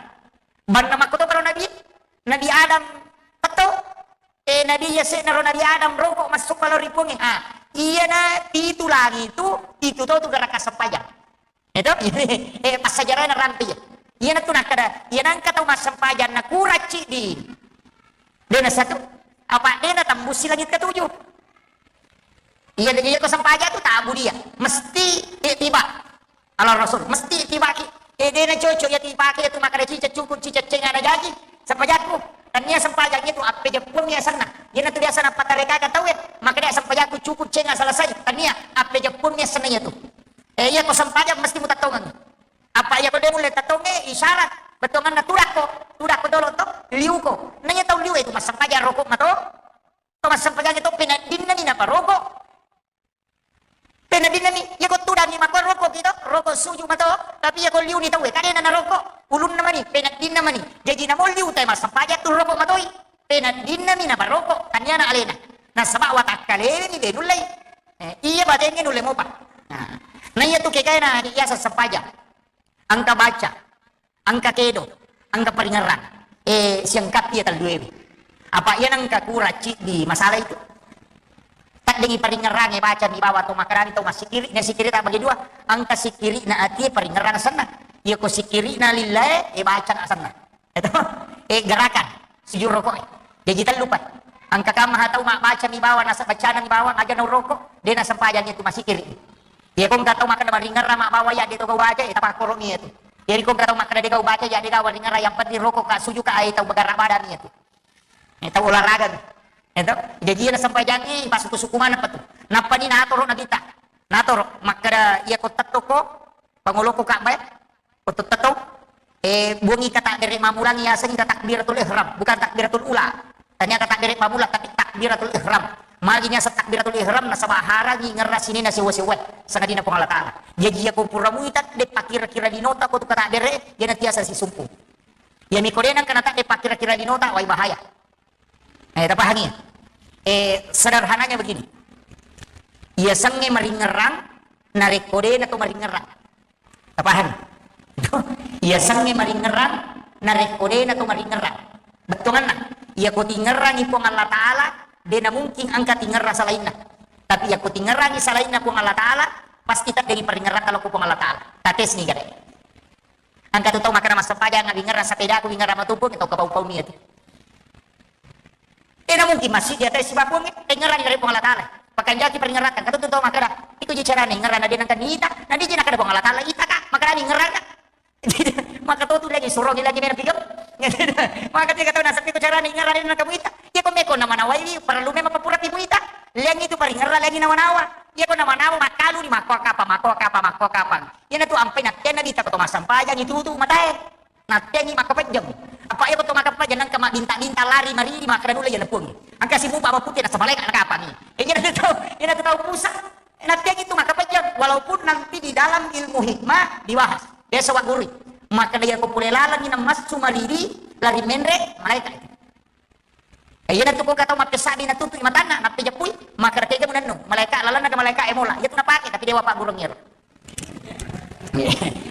Banna makkotoparo Nabi, Nabi Adam petto, eh, Nabi yase'naro Nabi Adam roko massompa lao ri Puangnge. Ah, iyana pitu langi tu, pitu to tu gerakan sempajang. Itu, eh, passajarana rampe iya. Iyana tu nakkada, iyana engka tau massempajang na kurang ciddi. Dena satu, apa dena tambusi langit ketujuh. Iya, iya ko sempajang tu tabu dia. Mesti ittiba. Ala Rasul, mesti ittibaki. Eh, dena cocok iya tibaki iya tu makkada cicak cukup, cicak cenga na jaji. Sempajakku. Tania sempajang itu appe jeppuang mi asenna. Iyana tu biasa napatarekaka tau ya. Makkada sempajakku cukup cenga selesai. Tania appe jeppuang mi asenna iya tu. Eh, iya ko sempajang mesti mutattongang. Apa iya ko de mulle tattonge isyarat. Bettuanganna tudakko. Tudakko dolo to. Liuko. Nanya tau liu itu massempajang roko mato. To massempajang itu peneddinna ni naparoko. Peneddinna mi, iya ko tudangi makko roko kita, roko suju mato, tapi iya ko liu ni tau, kadena na roko, ulunna mani, peneddinna mani. Jadi namo liu tai massempajang tu roko matoi. Peneddinna mi naparoko, tania na alena. Nasaba watakkalewe ni de nullei. Eh, iya batengnge nulle mopa. Nah, na iya tu kekaena biasa sempajang. Engka baca, engka kedo, engka paringerrang. Eh, siangkappi iya telluewe. Apa iya nengka kurang ciddi masalah itu? Taddengi paringerrang, eh, baca mi bawa to makkadani to massikiri, na sikiri tak bagi dua. Engka sikiri na ati paringerrang senna. Iya ko sikiri na lillae, eh, baca na senna. Itu, eh, gerakan sujud rokok. Jadi tellu pa. Engka kamma tau mabbaca mi bawang, nasaba bacana mi bawang, aja na rokok, de na sempajang itu massikiri. Iya ko engka tau makkada maringerrang mabbawa ya de to gau baca, eh, tapakkoro mi itu. Jadi ko engka tau makkada de gau baca ya de gau maringerrang, yang penting rokok ka sujud ka, eh, tau bergerak badan mi itu. Eh, tau olahraga mi. Itu. Jadi iya na sempajangi pasuku-suku mana pa tu. Nappa ni natoro Nabitta. Natoro makkada iya ko tettoko pangoloko Ka'bah. Ko tetto, eh, buangi kata bere mamulangi, yasengngi takbiratul ihram, bukan takbiratul ula. Tania kata bere pamula, tapi takbiratul ihram. Magi niaseng takbiratul ihram, nasaba harangi ngerra sinena sewa-sewa sangadina Puang Allah Ta'ala. Jaji iya ko pura muita de pakkira-kira linota ko tu kata bere, de na tiasa sisumpu. Iya mi ko de nengka nata de pakkira-kira linota, wai bahaya. Eh, tapahangi? Eh, sederhananya begini. Iya sengnge maringerrang, narekko de na to maringerrang. Tapahangi? Iya sengnge maringerrang, narekko de na to maringerrang. Bettuanganna, iya ko tingerrangi Puang Allah Ta'ala, de na mungkin engka tingerrang salainna. Tapi iya ko tingerrangi salainna Puang Allah Ta'ala, pasti taddengi paringerrang kalau ko Puang Allah Ta'ala. Tates ni gare. Engka tu tau makkada massempajang, wingerrang sepedaku, wingerrang matumpung, tau kapau-pau mi itu. Eh, na mungkin masih di atas sibakuang, eh, tengerang dari Puang Allah Ta'ala. Pakanjaki paringerrang, kata tu tau makkada, iko ji carana ingerrang, na de nengka nita, na de ji nakkada Puang Allah Ta'ala, ita ka, makkada ingerrang ka. Maka tu tu lagi suruh lagi mena pigau. Maka tiga tahun nasab iko carana ingerrang, de nengka muita. Iya ko meko nama nawai, perlu memang papura timuita. Liang itu paringerrang lagi nawa-nawa. Iya ko nama-nawa makkalu ni makko kapa, makko kapa, makko kapa. Iyana tu ampai nattenna dita ko to massempajang itu tu matae. Natteangi makkapejjeng. Apa iya ko to makkapejjeng nengka mabbinta-binta lari maridi makkada nulle iya lepuangi. Engka simupa bapute nasaba malaika nakapangi. Eh, iyana tu tau, iyana tu tau pusat. Natteangi tu makkapejjeng walaupun nanti di dalam ilmu hikmah dibahas. Biasa wa guru. Makkada iya ko pole lalengi namassu maridi lari menre malaika itu. Eh, iyana tu ko engka tau mappessabi natutui matanna, nappejeppui, makkada tega munennu, malaika lalenna ga malaika e mola, iya tu napake, tapi dewa paggurung iyaro.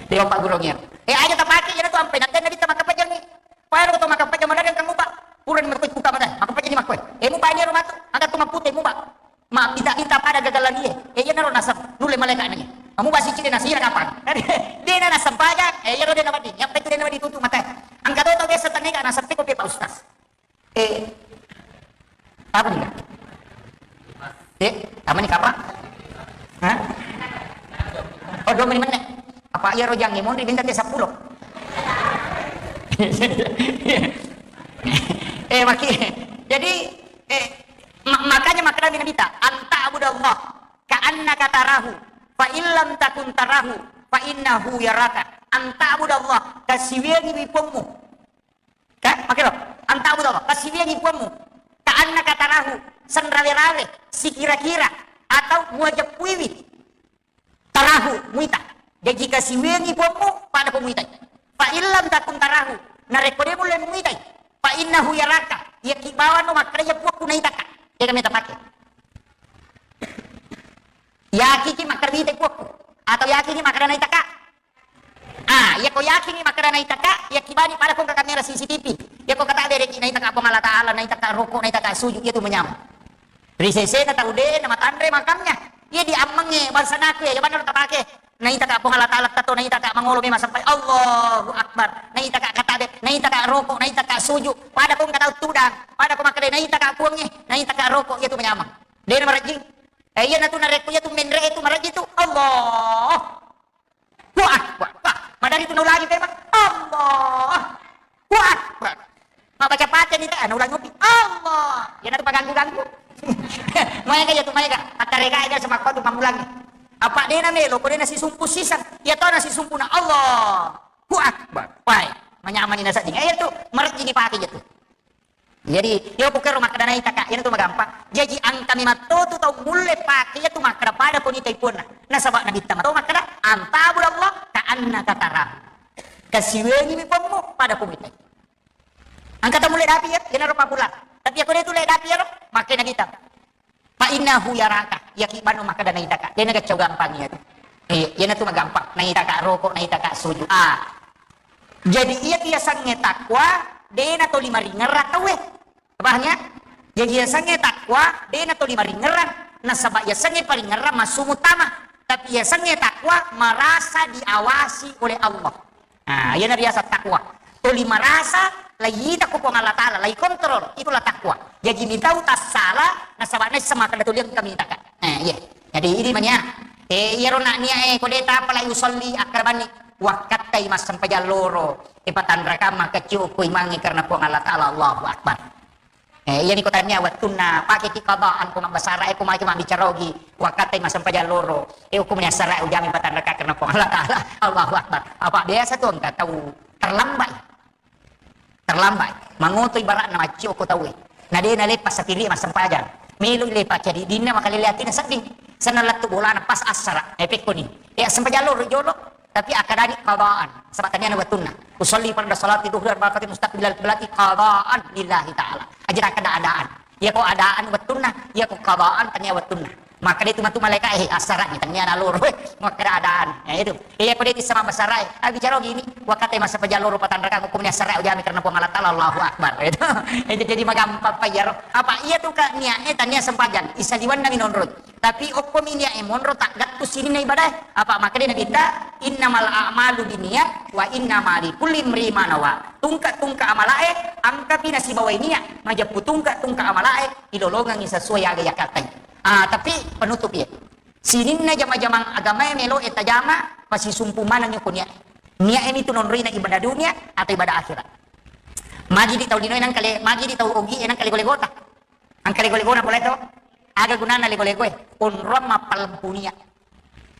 Dewa paggurung iyaro. Eh, aja tapake, iyana tu ampai, nattenna dita makkapejangi. Payaro to makkapejangi, madada engka mupa, purani makkoi buka mata, makkapejangi makkoi. Eh, mupa ni ero matu, angka tu mappute mupa. Mabbita-bita pada gagalangie. Eh, iyana ro nasab, nulle malaika nanya. Kamu basi cide nasira kapang. Dena nasempajang, eh, iyaro dena wedding, yang penting dena wedding tutup mata. Angka to tau biasa tanega nasab ko pe Pak Ustaz. Eh, apa nih? Eh, apa nih, Kak, Pak? Hah? Oh, dua menit, menit. Apa iya rojang monri minta te sepuluh? Eh, maki. Jadi, eh, ma-, makanya makkadami Nabitta, "Anta abudallah ka annaka tarahu, fa illam takun tarahu, fa innahu yaraka." Anta abudallah, kasiwiangi wi Puangmu. Ka, makero, anta abudallah, kasiwiangi Puangmu. Ka annaka tarahu, senrawe-rawe, sikira-kira, atau muajeppuiwi. Tarahu, muita. Jaji kasiwiangi puammu pada ko muitai. Fa illam takun tarahu, narekko de mulle muitai, fa innahu yaraka, yakki bawano makkeda iya puakku naitaka. Kega meta pake. Yakiki makkeda mitai puakku, atau yakiki makkeda naitaka. Ah, iya ko yakingi makkeda naitaka, yakki bani pada ko engka kamera C C T V. Iya ko kata bereki naitaka Puang Allah Taala, naitaka roko, naitaka sujud, iya tu manyameng. Ri sesena tau de na matanre makamnya. Iya di ammengnge bangsa naku ya, iya bana tapake. Naitaka Puang Allah Taala kato, naitaka mangolo memang sampai Allahu Akbar. Naitaka katabe, naitaka roko, naitaka sujud. Pada ko engka tau tudang, pada ko makkeda naitaka puangnge, naitaka roko, iya tu manyameng. De na marejjing. Eh, iya natu narekko iya tu menre itu marejjing tu. Allah. Wah, wah, wah. Madari tu naulangi pema. Allah. Wah, wah. Mabbaca Fatihah ni ta, naulangi opi. Allah. Iya natu paganggu-ganggu. Maega iya tu, maega. Attarega aja sama kau tu pamulangi. Apa de na melo, ko de na sisumpu sisang. Iya to na sisumpu na Allah. Wah, wah. Wah, manyamani nasa ding. Eh, iya tu, marejjing ni pake iya tu. Jadi, iya ko kero makkeda naitaka, iya tu magampang. Jaji engka memang to tu tau mulle pake iya tu makkeda pada ko nitai puanna. Nasaba Nabitta mato makkeda, "Antabudallah ka annaka tarahu." Kasiwiangi mi puammu pada ko muitai. Engka tau mulle dapi iya, iyanaro papulang. Tapi iya ko de tu le dapi iyaro, makkeda Nabitta. Fa innahu yaraka, yakki bano makkeda naitaka. De na gaccau gampang iya tu. Eh, iya na tu magampang. Naitaka roko, naitaka sujud. Ah. Jadi iya tu yasengnge takwa, de na toli maringerrang tauwe. Paham ya? Jadi yasengnge takwa, de na toli maringerrang. Nasaba yasengnge paringerrang massu muttama. Tapi yasengnge takwa merasa diawasi oleh Allah. Nah, iyana riaseng takwa. Toli marasa, laiyita ko Puang Allah Taala, lai kontrol, itulah takwa. Jaji mitau tassala, nasaba naisseng makkeda toli engka mitaka. Eh, iya. Jadi ini mania. Eh, iyaro nak nia eh, ko de tapa lai usolli, akkarabanni. Wakkattai massempajang loro. Eh, patanrakang makkecciu ko imangnge karena Puang Allah Taala, Allahu Akbar. Eh, iyani ko tania wettunna pakeki qadaan ko mabbasara, eh, ko maki mabbicara ogi, wakkattai massempajang loro. Eh, ko muni assara ujami patanraka karena Puang Allah Taala. Allahu Akbar. Apa biasa tu engka tau terlambat. Terlambat. Mangoto ibaratna maccio ko tauwe. Na de nalepa satiri massempajang. Melo lepa cadi dinna makalele atina sedding. Senna lettu bolana pas assara. Eh, pekkoni. Eh, assempajang loro jolo. Tapi akkadani qadaan, saba taniana wettunna. Usolli farda salati dhuhri arba'a rakaat mustaqbilal qiblati qadaan lillahi ta'ala. Aja akkada adaan. Iya ko adaan wettunna, iya ko qadaan tania wettunna. Maka de tu matu malaika, eh, assara ni taniana loro, eh, makkada adaan. Ya itu. Iya ko de tissama basara, eh, ah, bicara gini, wakkattai massempajang loro patanrakang hukumnya assara ujami karena Puang Allah Taala, Allahu Akbar. Itu. Eh, jadi magampang pa iyaro. Apa iya tu ka niat, eh, tania sempajang, isaliwanna minonroi. Tapi okkomi niat e monro taggattu sininna ibadah e. Apa makkeda Nabitta, "Innamal a'malu binniyat wa innama likulli imri'in ma nawa." Tungka-tungka amalae, angkapi nasibawai niat, majeppu tungka-tungka amalae, ilolongengi sesuai aga yakattai. Ah, tapi penutup ya. Sininna jama-jamang agamae melo e tajama, masisumpu maneng ko niat. Niat e mitu nonroina ibadah dunia atau ibadah akhirat. Magi di tau linoe nangka le, magi di tau ogi e nangka lego-legota. Engka lego-legona pole to. Aga gunana lego-legoe? Onrong mappalempu nia.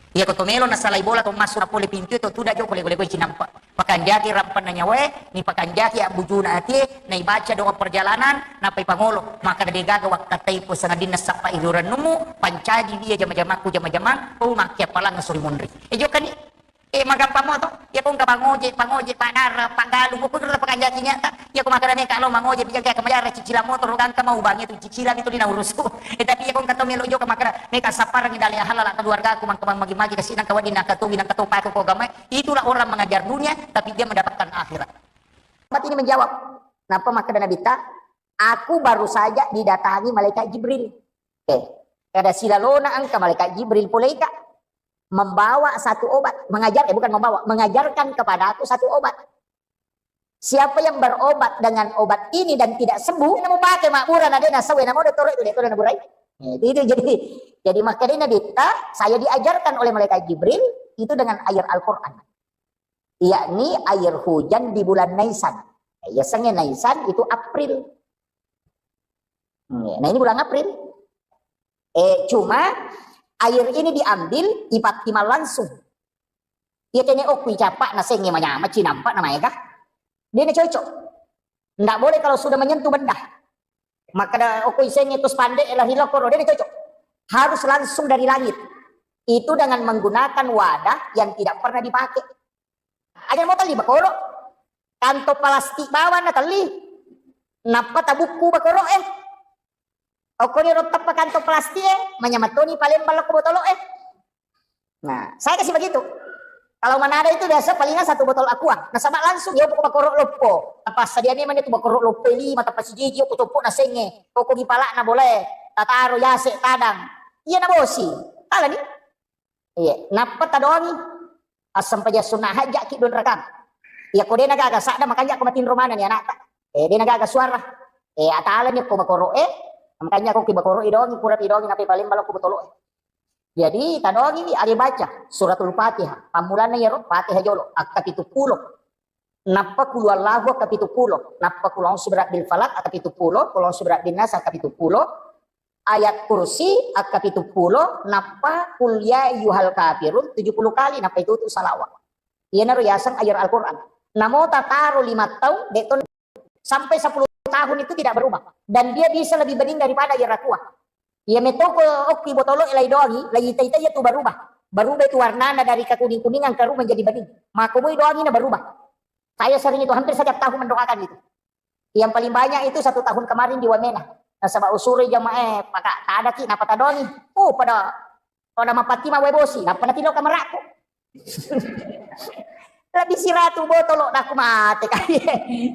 Iya ko to melo nasalai bola to massu na pole pintu to tuda joko lego-legoe cinampa. Pakanjaki rampanna nyawae, ni pakanjaki abbujuna atie, naibaca doa perjalanan, napai pangolo. Maka de gaga wakkattai po sangadinna sappa irurennumu, pancaji dia jama-jamaku jama-jamang, oh makkiappalang suri monri. E jokani. Eh, magampang mo to. Iya ko engka pangoje, pangoje, padara, paggalung, ko kudura pakanjaki niatta. Iya ko makkeda meka lo mangoje, pijang kaya kemajara cicilan motor, gangka mau bang itu cicilan itu dina urusu. Eh, tapi iya ko engka to melo jokka makkeda meka sapparangi dale halala keluargaku, mangka magi-magi kasi nangka wedding nangka towi nangka topaku ko gamai. Itulah orang mengajar dunia, tapi dia mendapatkan akhirat. Sahabat ini menjawab, napa makkeda Nabitta? Aku baru saja didatangi malaikat Jibril. Oke. Kada silalona engka malaikat Jibril pole ika. Membawa satu obat, mengajar, eh, bukan membawa, mengajarkan kepada aku satu obat. Siapa yang berobat dengan obat ini dan tidak sembuh, namu pakai makmura na dena sawe namu dottoro itu dia naburai. Itu, itu jadi, jadi makanya Nabitta, saya diajarkan oleh malaikat Jibril itu dengan air Al-Quran, yakni air hujan di bulan Naisan. Ya, sengaja Naisan itu April. Nah, ini bulan April. Eh, cuma air ini diambil, ipattimang langsung. Iya kene okui capa na senge manyama cinampa na maega. Dia na cocok. Nggak boleh kalau sudah menyentuh benda. Maka da okui senge terus pandai lari lokoro, dia na cocok. Harus langsung dari langit. Itu dengan menggunakan wadah yang tidak pernah dipakai. Aja mau telli bakoro. Kantong plastik bawang na telli. Nappa tabukku bakoro eh. Okkoni ro teppa kantong plastik eh, manyameng toni palembang lokko botolo eh. Nah, saya kasih begitu. Kalau Manado itu biasa palingan satu botol aqua. Nasaba langsung ya pokok bakoro loppo. Tappa sadia memang itu bakoro loppo lima, tappa sijiji, ko coppo na senge. Pokok gi palak na boleh. Tataro yase tadang. Iya na bosi. Ala ni. Iya, nappa tadoangi. Assempajang sunna hajjaki dua rakang. Iya, ko dena gaga sadda makanja ko matinro maneng ni anakta. Eh, dena gaga suara. Eh, atala ni ko bakoro eh. Makanja ko ki bakoro idongi, pura idongi nape palembang lokko botolo eh. Jadi, tadongi ni ade baca suratul Fatihah. Pammulanna iyaro Fatihah jolo, akka pitu pulo. Nappa kulu Allahu akka pitu pulo. Nappa kulu a'udzu birabbil falaq akka pitu pulo, kulu a'udzu birabbin nas akka pitu pulo. Ayat kursi akka pitu pulo, nappa kul ya ayyuhal kafirun tujuh puluh kali, nappa itu tu salawat. Iyanaro yaseng ayat Al-Quran. Namo tataro lima taung, de to sampai sepuluh tahun itu tidak berubah. Dan dia bisa lebih bening daripada iyaro aqua. Iya metoko okki botolo lai doangi, lai ita-ita iya tu berubah. Berubah itu warnana dari kekuning-kuningan ke menjadi bening. Mako moi doangi na berubah. Saya sering itu, hampir setiap tahun mendoakan itu. Yang paling banyak itu satu tahun kemarin di Wamena. Nasaba usuri jamaah, eh, paka tadaki napa tadoangi. Oh, pada pada mapatti ma wae bosi, nappa natilo kamarakku. Lebih siratu botolo, dah aku mate kali.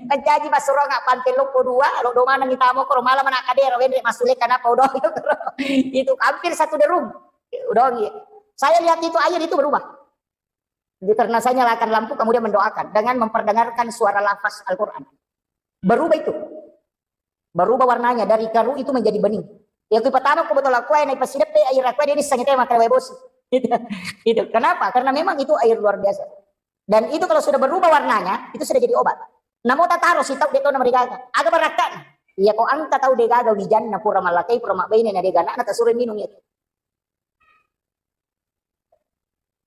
Mancaji massurong pante loppo dua, lo do maneng itamo koro malam anak kadero, wenre masule kenapa udah. Itu hampir satu derum. Udah gitu. Saya lihat itu air itu berubah. Jadi karena saya nyalakan lampu, kemudian mendoakan dengan memperdengarkan suara lafaz Al-Quran. Berubah itu. Berubah warnanya dari keruh itu menjadi bening. Iya ku pertama ku botol aqua, nai pasideppe air aqua, dia nissengi teh makan wae bosi. Gitu. Gitu. Kenapa? Karena memang itu air luar biasa. Dan itu kalau sudah berubah warnanya, itu sudah jadi obat. Namo tataro sitau de to na marigaga. Aga barakka'na. Iya ko engka tau de gaga wijanna pura mallakai, pura mabbaine na de gaga anakna, tasuro minum itu.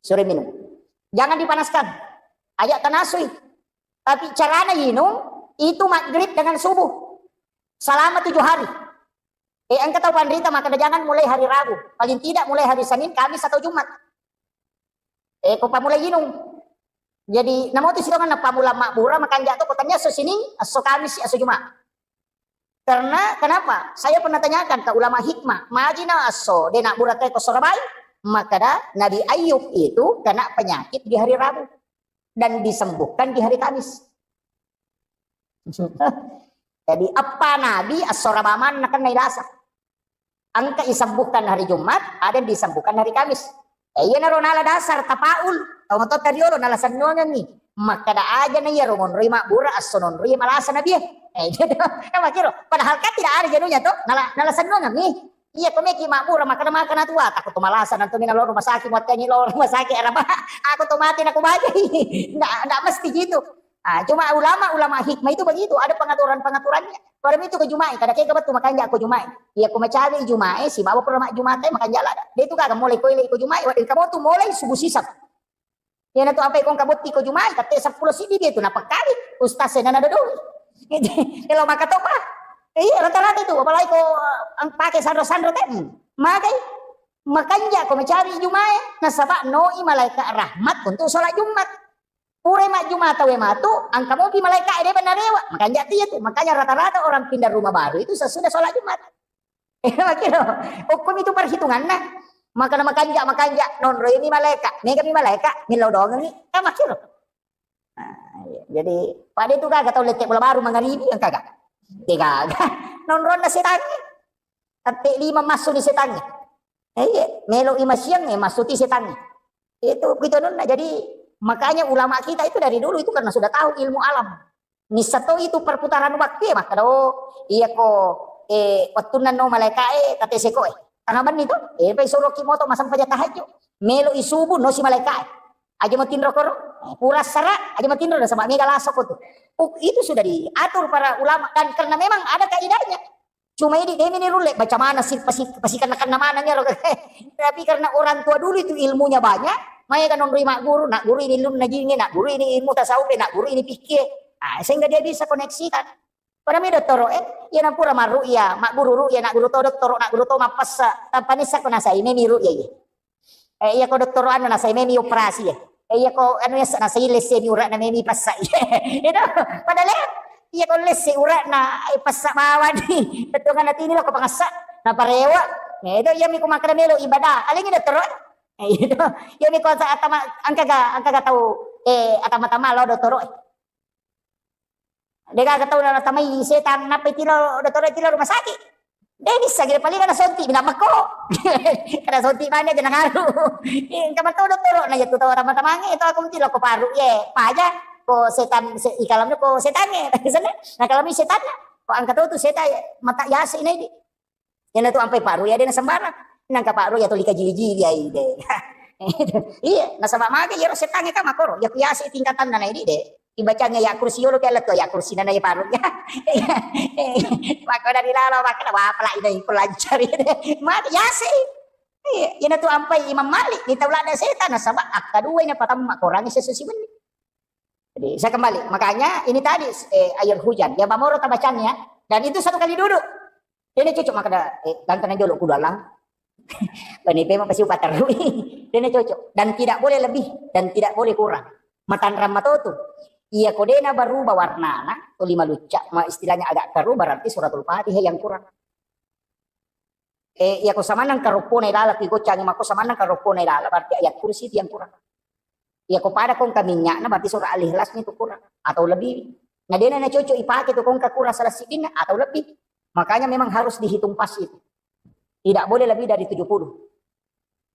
Sore minum. Jangan dipanaskan. Aja tanasui. Tapi carana inung itu maghrib dengan subuh. Selama tujuh hari. Eh, engka tau panrita maka jangan mulai hari Rabu. Paling tidak mulai hari Senin, Kamis atau Jumat. Eh, ko pamulai inung. Jadi, namo tu sidongan na pamula mabbura, makanja to ko tania esso Sining, esso Kamis, esso Jumat. Karena kenapa? Saya pernah tanyakan ke ulama hikmah, majina esso de nabbura te ko Sorabai, makkeda Nabi Ayub itu kena penyakit di hari Rabu dan disembuhkan di hari Kamis. Jadi, eppa Nabi esso Rabu maneng nakennai lasa. Engka isembuhkan hari Jumat, ada yang disembuhkan hari Kamis. Eh, iyanaro nala dasar tapaul, tau matotta riolo nala sennuangengngi. Makkeda aja na iyaro monroi mabbura, esso nonroi malasa Nabi e. Eh, gitu. Eh, makkiro. Padahal kan tidak ada janunya to, nala, nala sennuangengngi. Iya, ko meki mabbura, makkeda makkeda tua, takut to malasa, nanti mina lo rumah sakit, muattengi lo rumah sakit, araba, aku to mati, naku bajai. Ndak, ndak mesti gitu. Ah, cuma ulama, ulama hikmah itu begitu, ada pengaturan-pengaturannya. Pada itu ko Juma'i, kada kega betul makanja ko Juma'i. Iya, ko macawe Juma'i, sibawa pura majjumata, makanja lada. Dia itu kagak mulai koile ko Juma'i, wae kamu tuh mulai subuh sisap. Iya, na tu apa ikon kabotti ko Juma'i, tapi sepuluh sidi dia itu, napa kali? Ustaz saya nana dodoi. Kalau maka topa. Iya, rata-rata itu, apalagi ko, eh, pakai sandro-sandro teh. Hmm. Makai, makanja ko macawe Juma'i, nasaba noi malaikat rahmat untuk sholat Jumat. Pura majjuma tau e matu, engka mopi malaeka e, de' narewa. Makanja tu iya tu. Makanya rata-rata orang pindah rumah baru itu sesudah sholat Jumat. Eh, makkiro. Hukum itu perhitunganna. Makana makanja, makanja, nonroi mi malaeka. Mega mi malaeka, millau doangengngi. Kan makkiro. Nah, iya. Jadi, pada itu gaga tau lette bola baru mangaribi, yang kagak. Dia gaga. Nonronna setangnge. Tapi lima masuk ni setangnge. Eh, iya, melo i masiang, eh, masuk ti setangnge. Itu, itu nonna. Jadi, makanya ulama kita itu dari dulu itu karena sudah tahu ilmu alam. Nissa to itu perputaran waktu ya, maka do, iya ko, eh, wattunna no malaeka e, kate seko e. Tengah benni to, eh, pai suruh ki moto masang paja tahajud. Melo i subuh, no si malaeka e. Aja mau tinro koro, eh, pura sara, aja mau tinro, sama mega laso ko tu. Oh, itu sudah diatur para ulama dan karena memang ada kaidahnya. Cuma ini, de' mi ni rulle, baca mana sih, pasi-, pasikanna-kanna maneng ero. Tapi karena orang tua dulu itu ilmunya banyak, maega nonroi magguru, nagguru ini ilmu najingnge, nagguru ini ilmu tasawuf, nagguru ini fikih. Ah, sehingga dia bisa koneksikan. Pada mi dottoro, eh, iya nampura marru'ya, magguru ru'ya, nagguru to dottoro, nagguru to mappessa, tanpa nissa ko nasai, memi ru'ya iya. Eh, iya ko dottoro anu nasai memi operasi ya. Eh, iya ko anu ya nasai lesse mi urak na memi passa. Itu padahal iya ko lesse urak na eh, passa bawani. Betul kan nanti ini lo ko pangassa na parewa. Nah, itu iya mi ko makan melo ibadah. Aling dottoro. Eh, itu iya mi ko atama angka ga angka ga tahu eh atama-tama lo dottoro. Degaga tau natamai setang nappa itilo dottoro itilo rumah sakit. De bisa gede paling ada sonti bina mekko. Kada sonti bane aja nangaru. Engka matau dottoro na jatu tau tama-tamange itu aku mutilo ko paru ye paja ko setan se, ikalamnya ko setange. Sana na kalami setanna ko angka tau tu setan mata yase nai di. Iyana tu ampai paru ya dena sembarang. Nangka paru ya tuli kajili-jili ai de. Iya, nasaba mage yero setange ka makoro. Ya kuyase tingkatan na nai di de. Ibacange ya kursi yolo ke letto ya kursi nana ya paru ya. Maka dari lalo maka wa pala ina iku lancari de. Mage yase. Iya, iyana tu ampai Imam Malik di taulada setan nasaba akka dua ina patamma korangi sesusi menni. Jadi saya kembali, makanya ini tadi eh, air hujan, ya bamoro tabacanya, dan itu satu kali duduk. Dena cocok makkeda, eh, ganteng aja lo kudu alang. Bani pema pasti upaterui. Dena cocok. Dan tidak boleh lebih dan tidak boleh kurang. Matanrang matotu. Iya ko dena berubah warnana, tuli malucca, ma istilahnya agak keruh berarti suratul Fatihah yang kurang. Eh, iya ko samanang karoppona ilala ki goccangi mako samanang karoppona ilala berarti ayat kursi itu yang kurang. Iya ko pada kongka minyakna berarti surah Al-Ikhlas itu kurang atau lebih. Nah, dena na cocok ipake tu kongka kurang salah sidinna atau lebih. Makanya memang harus dihitung pas itu. Tidak boleh lebih dari tujuh puluh.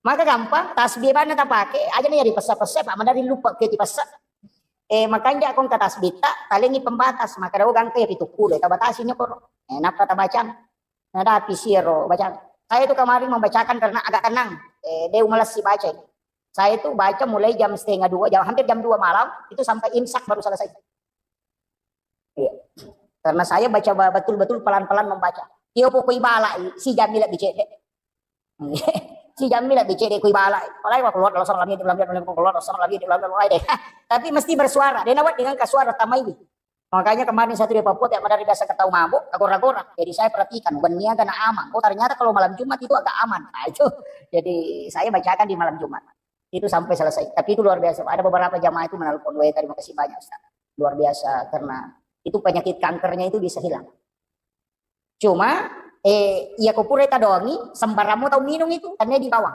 Maka gampang, tasbih bana tapake, aja nih ya dipesa-pesa, Pak, madari lupa ke dipesa. Eh, makanja kongka tasbih tak, talengi pembatas, maka dawa gangka ya pitu puluh, tabatasi nyokoro. Eh, napa tabacang? Nadapi siro bacang. Saya itu kemarin membacakan karena agak tenang. Eh, deu malas sih baca. Saya itu baca mulai jam setengah dua, jam hampir jam dua malam itu sampai imsak baru selesai. Iya. Karena saya baca betul-betul pelan-pelan membaca. Tio pokoi balai, si jammi lebih cedek. Si jammi lebih cedek koi balai. Apalagi waktu keluar dalam lagi, dalam lagi, keluar dalam lagi, dalam lagi deh. Tapi mesti bersuara. Dia nawat dengan kasuara tamai. Makanya kemarin saya di Papua tiap hari biasa ketawa mabuk, agora-gora. Jadi saya perhatikan, wenni aga na aman. Oh ternyata kalau malam Jumat itu agak aman. Nah, itu. Jadi saya bacakan di malam Jumat. Itu sampai selesai. Tapi itu luar biasa. Ada beberapa jamaah itu menelpon, "Wah, terima kasih banyak Ustaz. Luar biasa karena itu penyakit kankernya itu bisa hilang." Cuma eh iya ko pura tadongi sembarang mau tau minum itu karena di bawah.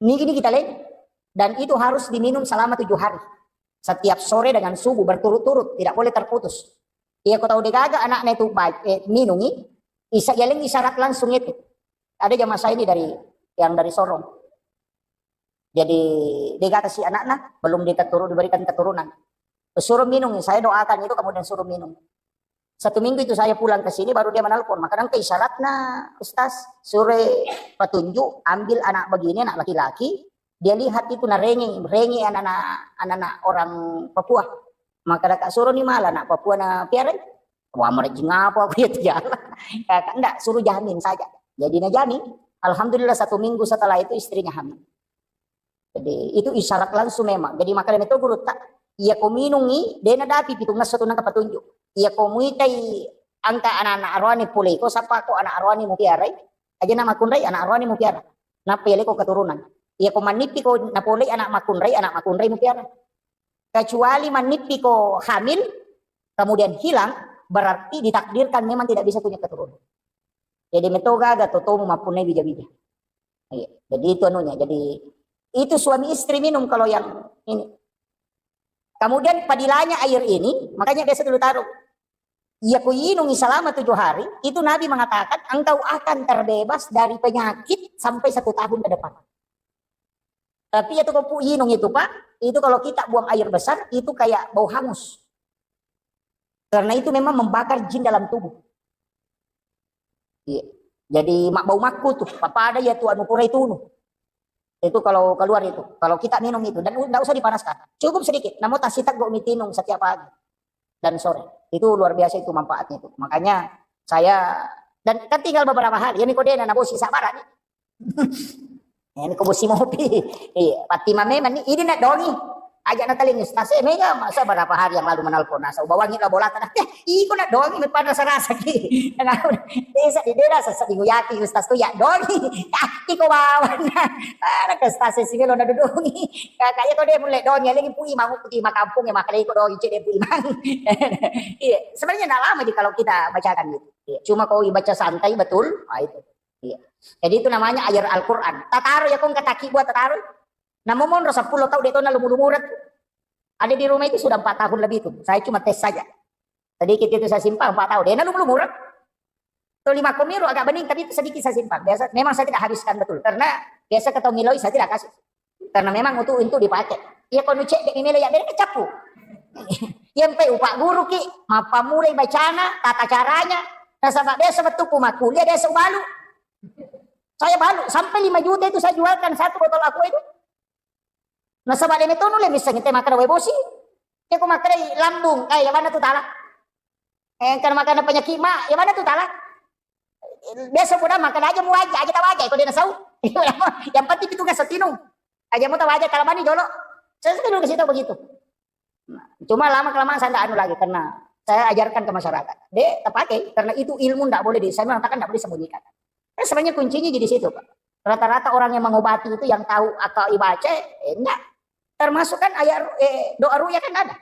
Niki niki taleng dan itu harus diminum selama tujuh hari. Setiap sore dengan subuh berturut-turut, tidak boleh terputus. Iya ko tau degaga anaknya itu baik eh, minumi, isa yaleng isyarat langsung itu. Ada jamaah saya ini dari yang dari Sorong. Jadi dia kata si anaknya belum diketurun diberikan keturunan. Suruh minum, saya doakan itu kemudian suruh minum. Satu minggu itu saya pulang ke sini baru dia menelpon. Maka nangka isyaratnya Ustaz, suruh petunjuk ambil anak begini, anak laki-laki. Dia lihat itu narengi, rengi anak-anak anak-anak orang Papua. Maka kak suruh nih malah anak Papua na piara. Wah merejing apa aku ya jalan. Kakak enggak, suruh jamin saja. Jadi najamin. Alhamdulillah satu minggu setelah itu istrinya hamil. Jadi itu isyarat langsung memang. Jadi makanya itu guru tak, iya ko minungi, dena dapi pitung ngesso tu nangka petunjuk. Iya ko muitai angka anak-anak roani pulei ko sapa ko anak roani mupiarai, aja na makunrai anak roani mupiara. Nappa iya ko keturunan. Iya ko mannipi ko napolei anak makunrai, anak makunrai mupiara. Kecuali mannipi ko hamil, kemudian hilang, berarti ditakdirkan memang tidak bisa punya keturunan. Jadi metoga aga totomu mappunnai bija-bija. Iya. Jadi itu anunya. Jadi itu suami istri minum kalau yang ini. Kemudian padilanya air ini, makanya biasa dulu taruh. Iya ku inungi selama tujuh hari, itu Nabi mengatakan engkau akan terbebas dari penyakit sampai satu tahun ke depan. Tapi itu kopu inung itu Pak, itu kalau kita buang air besar, itu kayak bau hangus. Karena itu memang membakar jin dalam tubuh. Iya. Jadi mak bau makku tuh, papada ya tuh anu pura itu nu. Itu kalau keluar itu, kalau kita minum itu dan tidak usah dipanaskan, cukup sedikit. Namun tasita go mitinung setiap pagi dan sore. Itu luar biasa itu manfaatnya itu. Makanya saya dan kan tinggal beberapa hari. Ini kode na bosi sabar nih. Ini ko bosi mopi. Iya, pati mame mani ini nak dongi. Aja' nataling ustaz, eh, mega masa berapa hari yang lalu menelpon, nasa ubawangi la bolata, nah, eh, iko na doangi, me pada sarasa ki. Desa di dera sasa di guyaki ustaz tu ya doangi. Ah, iko bawana. Ada ke ustaz si melo na dudungi. Kakak ya kau dia mulai doangi, lagi pui mangu putih makampung ya, makanya iko doangi cek dia pui mang. Iya, sebenarnya nggak lama sih kalau kita bacakan gitu. Iya, cuma kau baca santai betul, ah, itu. Iya. Jadi itu namanya ayat Al-Quran. Tataro ya kong kataki buat tataro. Namo monro seppulo tau de' to nalumu-lumuret. Ada di rumah itu sudah empat tahun lebih itu. Saya cuma tes saja. Sedikit itu saya simpan empat tahun. De' nalumu-lumuret. Tuh lima komiro agak bening, tapi itu sedikit saya simpan. Biasa, memang saya tidak habiskan betul. Karena biasa ketemu miloi saya tidak kasih. Karena memang untuk, untuk dipakai. Iya, kalau cek de' mimelo ya, de' kecappu. Iya, empai upak guru ki, mappamulai bacana, tata caranya. Nasaba biasa betul ku makkuliah, biasa ubalu. Saya balu, sampai lima juta itu saya jualkan satu botol aqua itu. Nasaba de' metonu le misseng te makkeda wae bosi. Iya ko makkeda lambung, eh, ya mana tu tala? Eh, kan makkeda penyakit ma, ya mana tu tala? Biasa pun makkeda aja mu aja, aja tawaja, iko de' nasau. Yang penting itu gas tinung. Aja mu tawaja, kalau bani jolo. Saya selalu ke situ begitu. Nah, cuma lama-kelamaan saya nggak anu lagi karena saya ajarkan ke masyarakat. De', terpakai karena itu ilmu nggak boleh di, saya mengatakan nggak boleh sembunyikan. Kan sebenarnya kuncinya di situ, Pak. Rata-rata orang yang mengobati itu yang tahu atau ibaca, eh, enggak. Termasuk kan ayat ru-, eh, doa ru'yah kan ada.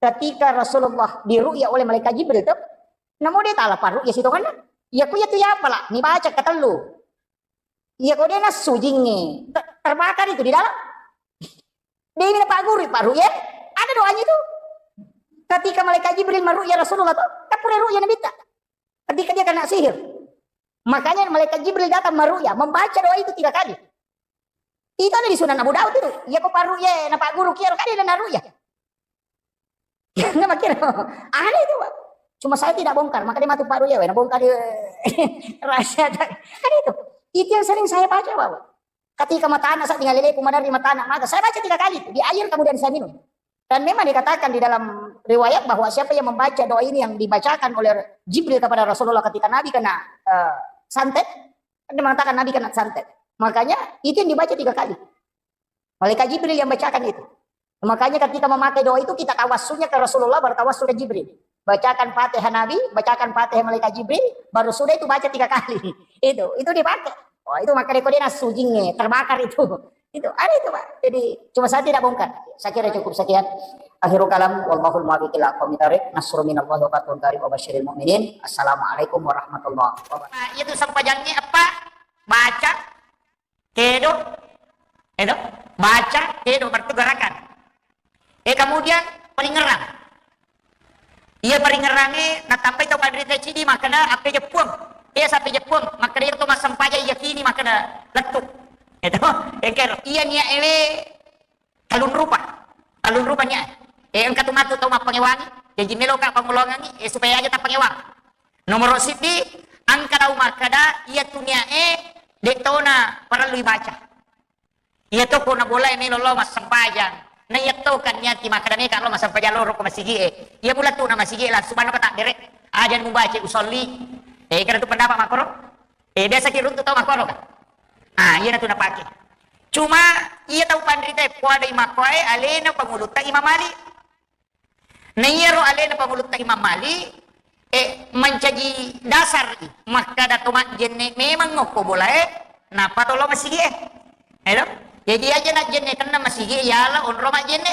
Ketika Rasulullah diru'yah oleh malaikat Jibril tuh, namo de' tala paru'yah situ kan? Ya ku ya tu ya apalah, ni baca ketellu. Iya, kok de' nassu jingnge? Ter-, terbakar itu di dalam. De' ini Pak Guru, Pak Ru'yah. Ada doanya itu. Ketika malaikat Jibril meru'yah Rasulullah tuh, kan pura ru'yah Nabi ta. Ketika dia kena sihir. Makanya malaikat Jibril datang meru'yah, membaca doa itu tiga kali. Itu ada di Sunan Abu Daud itu. Iya, kok Pak Ru'yah, na Pak Guru kira kan dia na ru'yah. Nggak makin. Ada itu, Pak. Cuma saya tidak bongkar, makanya matu Pak Ru'yah, na bongkar dia. Rahasia. Kan itu. Itu yang sering saya baca, Pak. Ketika mata anak saya tinggal leleku, madari mata anak, maka saya baca tiga kali itu, di air kemudian saya minum. Dan memang dikatakan di dalam riwayat bahwa siapa yang membaca doa ini yang dibacakan oleh Jibril kepada Rasulullah ketika Nabi kena, eh, santet, dia mengatakan Nabi kena santet. Makanya itu yang dibaca tiga kali. Malaikat Jibril yang bacakan itu. Makanya ketika memakai doa itu, kita tawassulnya ke Rasulullah, baru tawassul ke Jibril. Bacakan Fatihah Nabi, bacakan Fatihah malaikat Jibril, baru sudah itu baca tiga kali. Itu, itu dipakai. Oh, itu makanya kode nassu jingnge, terbakar itu. Itu, ada itu, Pak. Jadi, cuma saya tidak bongkar. Saya kira cukup sekian. Akhirul kalam, wallahul muwaffiq ila aqwamit thariq. Nasrun minallahi wa fathun qarib wa basyiril mu'minin. Assalamualaikum warahmatullahi wabarakatuh. Nah, itu sempajangnge apa? Baca, kedo, kedo, baca, kedo, berarti gerakan. Eh, kemudian paringerang. Iya paringerangnge natambai tau panrita cidi makkeda, "Appe jeppuang." Iya sappe jeppuang, makkeda iyaro to massempajang iyakini makkeda lettu. Eto, engkero. Iya niat ewe talung rupa. Talung rupa niat. Eh, engka tu matu tau mappangewangi. Jaji meloka pangoloangangi, eh, supaya aja tappangewang. Nomoro siddi, engka tau makkeda, iya tu niat e, de tona parellu ibaca. Iya to ko na bola e melo lo massempajang. Na iya to kan niati makkeda meka lo massempajang loro ko masigi e. Iya mula tu na masigi e langsung manno ka takbere. Aja mubaca usolli. Eh, kira tu pendapat makkoro. Eh, biasa ki runtu tau makkoro kan. Ah, iya na tu napake. Cuma iya tau panrita e poadai makkoe alena pangulutta Imam Malik. Na iyaro alena pangulutta Imam Malik, eh, mancaji dasar i makkada to majjenne memang okko bola e, nappa to lo masigi e. Elo? Jadi aja najjenne tenna masigi e, yala onro majjenne.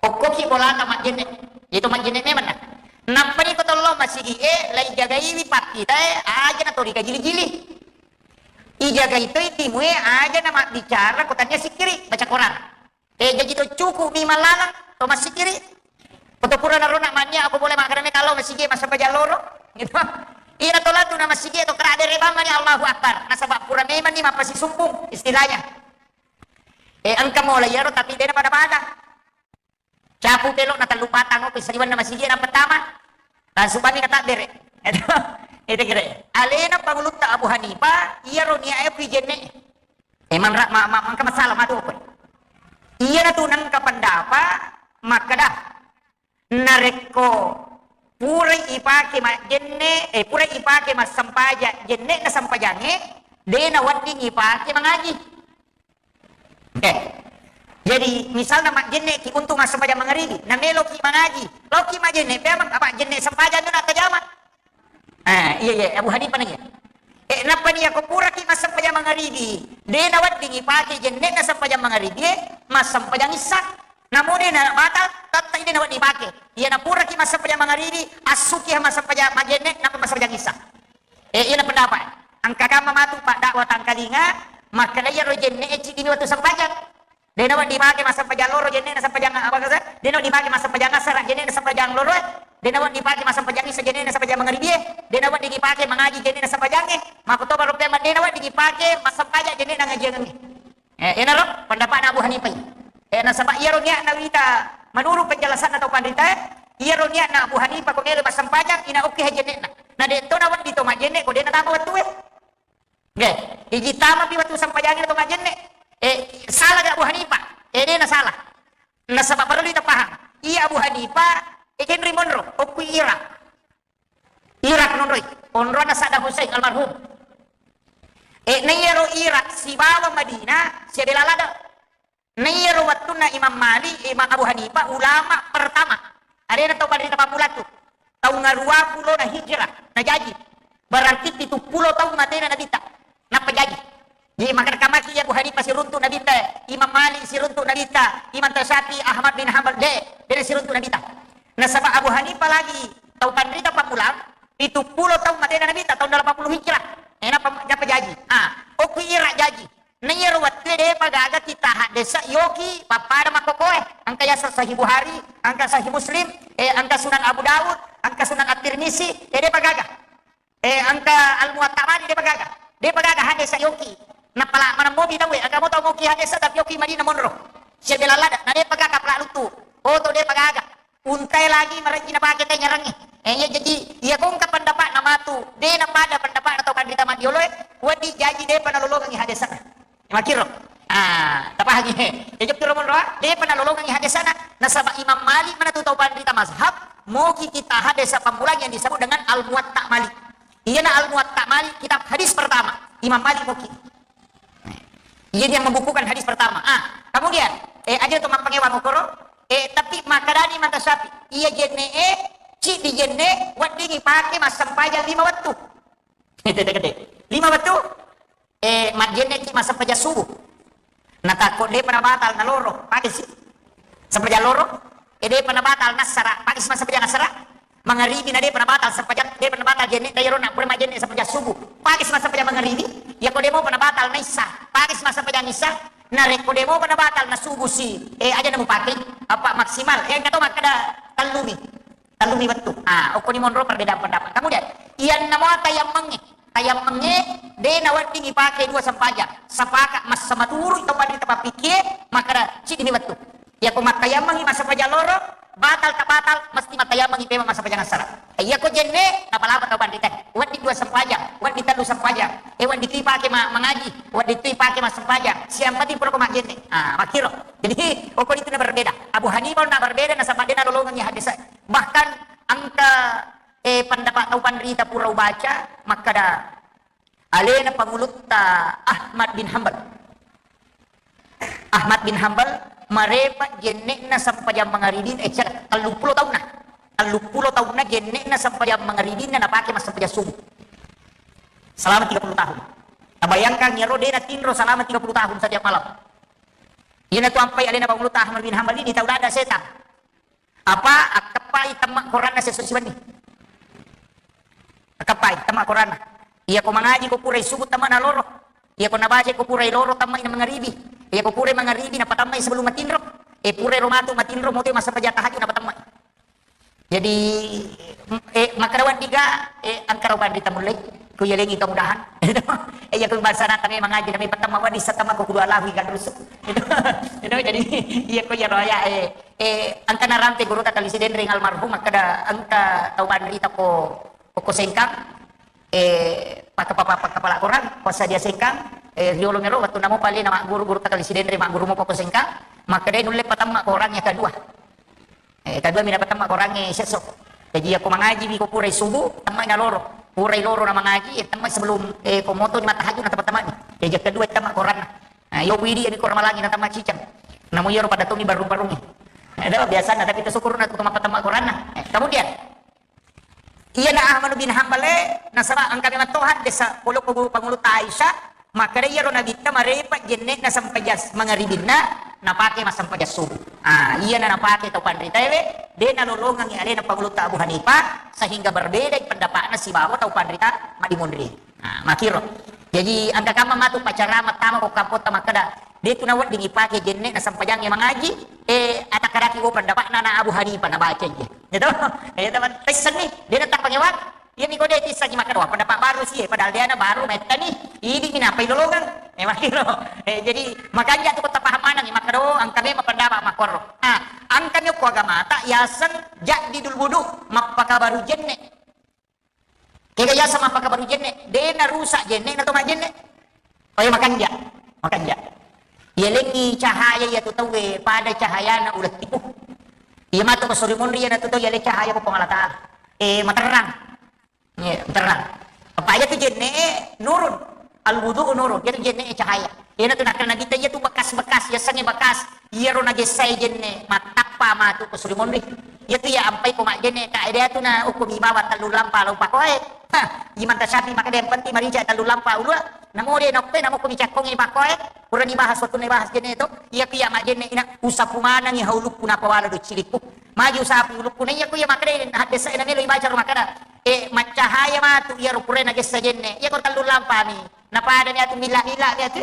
Okkoki bolata majjenne. Itu majjenne memang na. Nappa ni ko to lo masigi e, lai jagaiwi pakkita e, aja na to digajili-jili. Ijagai toi timu e, aja na mabbicara ko tania sikkiri, baca Quran. Eh, jaji to cukup mi mallalang, to massikiri. Ko to pura narona mannia, ako boleh makkeda me kalo masigi massempajang loro. Gitu. Ina to latu na masigi to kera dere bang mani Allahu Akbar. Nasaba pura memang ni mappasisumpung istilahnya. Eh, engka mola iyaro tapi dena pada-pada. Capu pelo na tellu patang ko saliwan na masigi na pertama. Langsung bani kata dere. Itu, itu kira. Alena pangulutta Abu Hanifah, iyaro niae ku jenne. Emang ra-, ma-, ma-, mangka masalah matu apa? Iyana tu nengka pendapat makkeda, narekko purai ipake majjenne, eh, purai ipake massempajang jenne na sempajangnge, de na wedding ipake mangaji. Eh, Jadi, misalna majjenne' ki untuk massempajang mangaribi, na melo ki mangaji, lao ki majjenne', memang apa jenne' sempajang tu na tajama. Ah, iya, iya, Abu Hanifah nanya. Eh, nappa ni, iyako pura ki massempajang mangaribi, de' nawedding ipake jenne'na sempajang mangaribi, eh, massempajang issa. Namo de' na batal, tette' de' nawedding ipake. Iya, na pura ki massempajang mangaribi, assuki massempajang majjenne', nappa massempajang issa. Eh, iyana pendapat. Engka kamma matu paddakwah tangkalinga, makkeda iyaro jenne'e ciddini wettu sempajang. De' nawedding dipake massempajang loro jenne'na sempajang apa kasa? De' nawedding dipake massempajang asara jenne'na sempajang loro. De' nawedding dipake massempajang isa jenne'na sempajang mangaribie. De' nawedding dipake mangaji jenne'na sempajangnge. Makkutoba rupiah ma de' nawedding dipake massempajang jenne'na ngajiangengnge. Eh, enaro pendapatna Abu Hanifah. Eh, nasaba iyaro niatna wita, menurut penjelasanna tau panrita, iyaro niatna Abu Hanifah ko melo massempajang, ina okke jenne'na. Na de' to nawedding to majjenne' ko de' natama wettue. Nggih, iji tamapi wettu sempajangnge to majjenne'. Eh, salah ga Abu Hanifah? Eh, de' nasalah. Nasaba parellu ita paham. Iya Abu Hanifah, eh, kenri monro, okkui Irak. Irak nonroi, onronna Saddam Hussein almarhum. Eh, naiyaro Irak sibawa Madinah, siabela ladde'. Naiyaro wettunna Imam Malik, Imam Abu Hanifah, ulama pertama. Alena tau panrita pammula tu. Taung aruwa pulona hijrah, najaji. Berarti pitu pulo taung matena Nabitta. Nappa jaji. Jadi, makkeda kamaki Abu Hanifah siruntu Nabitta, Imam Malik siruntu Nabitta, Imam Syafi'i, Ahmad bin Hanbal, de', de' siruntu Nabitta. Nasaba Abu Hanifah lagi tau panrita pammula, pitu pulo taung matena Nabitta, taung delapan puluh hijrah. Eh, nappa, nappa jaji. Ah, okkui Irak jaji. Naiyaro wettue de'pa gaga kitta haddesa yoki pappada makkokoe. Engka yaseng Sahih Bukhari, engka Sahih Muslim, eh, engka Sunan Abu Daud, engka Sunan At-Tirmizi, eh, de'pa gaga. Eh, engka Al-Muwatta Malik de'pa gaga. De'pa gaga haddesa yoki. Napala maneng mopi tauwe, engka mo tau moki haddesa tapi yoki Madinah monro. Siabela ladde', na de'pa gaga pala luttu. Oto de'pa gaga. Untae lagi marejji napake te nyarangnge. Eh, iya, jaji, iya ko engka pendapatna matu, de' napada pendapatna tau panrita maddioloe, wedding jaji de'pa nalolongengngi haddesana. Makkiro. Ah, tapahangi. Ya, jokki ro monroa, de'pa nalolongengngi haddesana. Nasaba Imam Malik manatu tau panrita mazhab, moki kitta haddesa pammulang yang disebut dengan Al-Muwatta Malik. Iyana Al-Muwatta Malik, kitab hadis pertama. Imam Malik moki. Iya dia membukukan hadis pertama. Ah, kemudian, eh, aja tu mappangewa mokoro, eh, tapi makkedani Imam Syafi'i, iya jenne'e, ciddi jenne', weddingi pake massempajang lima wettu. Tete-tete. Lima wettu, eh, majjenne' ki massempajang subuh. Natakko de'pa nabatal naloro, pake si. Sempajang loro, eh, de'pa nabatal nassara, pake si massempajang assara. Mangaribi na de'pa nabatal sempajang, de'pa nabatal jenne', tairo na pura majjenne' sempajang subuh. Pake si massempajang mangaribi, yako de'mopa nabatal na issa, pake si massempajang issa, narekko de'mopa nabatal na subuh si, eh, aja na mupake, apa maksimal, eh, engka to makkeda tellumi, tellumi wettu. Ah, okkoni monro perbedaan pendapat. Kemudian, iyanna mua tayammengnge, tayammengnge, de' nawedding ipake dua sempajang, sepakat massamaturui tau panrita pappikkie, makkeda ciddimi wettu. Yako mattayammengngi massempajang loro, batal tak batal, mesti mattayammengngi pema massempajang assara. Yako jenne', napalapa tau panrita. Wedding dua sempajang, wedding tellu sempajang, eh, wedding tu ipake ma-, mangaji, wedding tu ipake massempajang. Siang penting pura ko majjenne'. Ah, makkiro. Jadi, okko itu na berbeda. Abu Hanifah na berbeda, nasaba de' nalolongengngi haddesa. Bahkan engka, eh, pendapat tau panrita pura ubaca, makkeda, alena pangulutta Ahmad bin Hanbal. Ahmad bin Hanbal marepa' jenne'na sempajang mangaribi, eh, cak, telluppulo taunna. Telluppulo taunna jenne'na sempajang mangaribinna napake massempajang subuh. Selama tiga puluh tahun. Tabayangkan iyaro de' natinro selama tiga puluh tahun setiap malam. Iyana tu ampai alena pangulutta Ahmad bin Hanbal ini tau dada setang. Apa akkeppai temma Koranna siesso siwenni. Akkeppai temma Koranna. Iya ko mangaji ko purai subuh temma na loro. Iya ko nabaca ko purai loro temma na mangaribi. Iya ko purai mangaribi na patammai sebelum matinro. Eh, purai ro matu matinro moto massempajang tahajud na patammai. Jadi, eh, makkeda wedding ga, eh, engka ro panrita mullei, ku yalengi kemudahan. Eh, iya ku bangsana tame mangaji, tame patemma wedding satemma ko kudu Allahu ikan rusuk. Itu, itu jadi, iya ko iya roya, eh, eh, engka narampe gurutta Kali Sidenreng almarhum, makkeda engka tau panrita ko, ko Sengkang, eh, pakka-, pakka-, pakkapala Korang, wassadia Sengkang, eh, riolo mero, wettunna mopa alena magguru, gurutta Kali Sidenreng magguru mopa ko Sengkang, makkedai nulle patemma Korang yang kedua. Eh, kedua mi napatemma Korangnge siesso. Jaji, iya ko mangaji mi ko purai subuh, temmai na loro. Purai loro na mangaji, eh, temmai sebelum, eh, ko moto ni mattahajud na temma-temma ni. Jaji, yang kedua temma Koranna. Nah, iyo widi ni Korang malangi na temma cicang. Namo iyaro pada tongi barung-barungi. Ada biasana, tapi tasukkuruna tu mappatemma Quranna. Eh, kemudian, iyana Ahmad bin Hambal e, nasaba engka memang to haddesa polo ko pangulutta Aisyah, makkeda iyaro Nabitta marepa jenne'na sempajang mangaribinna, napake massempajang subuh. Ah, iyana napake tau panritaewe, de nalolongengi alena pangulutta Abu Hanifah, sehingga berbeda pendapatna sibawa tau panrita madimonri. Nah, makkiro. Jaji, engka kamma matu pacara mattama ko kampotta makkeda, de tu nawedding ipake jenne'na sempajangnge mangaji, eh, atakkaraki wo pendapatna na Abu Hanifah nabaca iya. Gitu? Iya, teman. Tessenni, de na tappangewang. Iya mi ko de tissengi makkeda, wah, pendapat baru sih, padahal de na baru mettani, idi mi napa ilolongeng. Eh, makkiro. Eh, jadi, makanja tu ko tapaham maneng, makkeda, oh, engka memang pendapat makkoro. Ah, engka mi ko agamata, yaseng jaddidul wudu, mappakabaru jenne. Kega yaseng mappakabaru jenne, de narusak jenne na to majjenne. Oh iya, makanja, makanja. Yalengngi cahaya iya tu tauwe pada cahayana uleng tipu. Iya matu ko suri monri iya na tu tau yaleng cahaya ko Puang Allah Taala. Eh, materrang. Iya, materrang. Apa iya tu jenne nurun. Al wudu nurun. Iya tu jenne cahaya. Iyana tu nakkeda Nabitta, iya tu bekas-bekas, yasengnge bekas. Iyaro nagessae jenne, mattappa matu ko suri monri. Iya tu iya ampai ko majjenne, ka ede tu na ukku mi bawang tellu lampa lau pakoe. Hah, Imam Syafi'i makkeda yang penting marica tellu lampa ulua. Namo de nokkoe, namo ko mi cakkongi pakoe. Purani bahas, waktu ni bahas jenne to. Iya ku iya majjenne ina usapu manengi haulukku napawala do cilikku. Maju sapu ulukku na iya ku iya makkeda haddesa na melo ibaca ro makkeda. Eh, maccahaya matu iyaro pura nagessa jenne. Iya ko tellu lampa mi. Napadani atu mila-mila mi atu.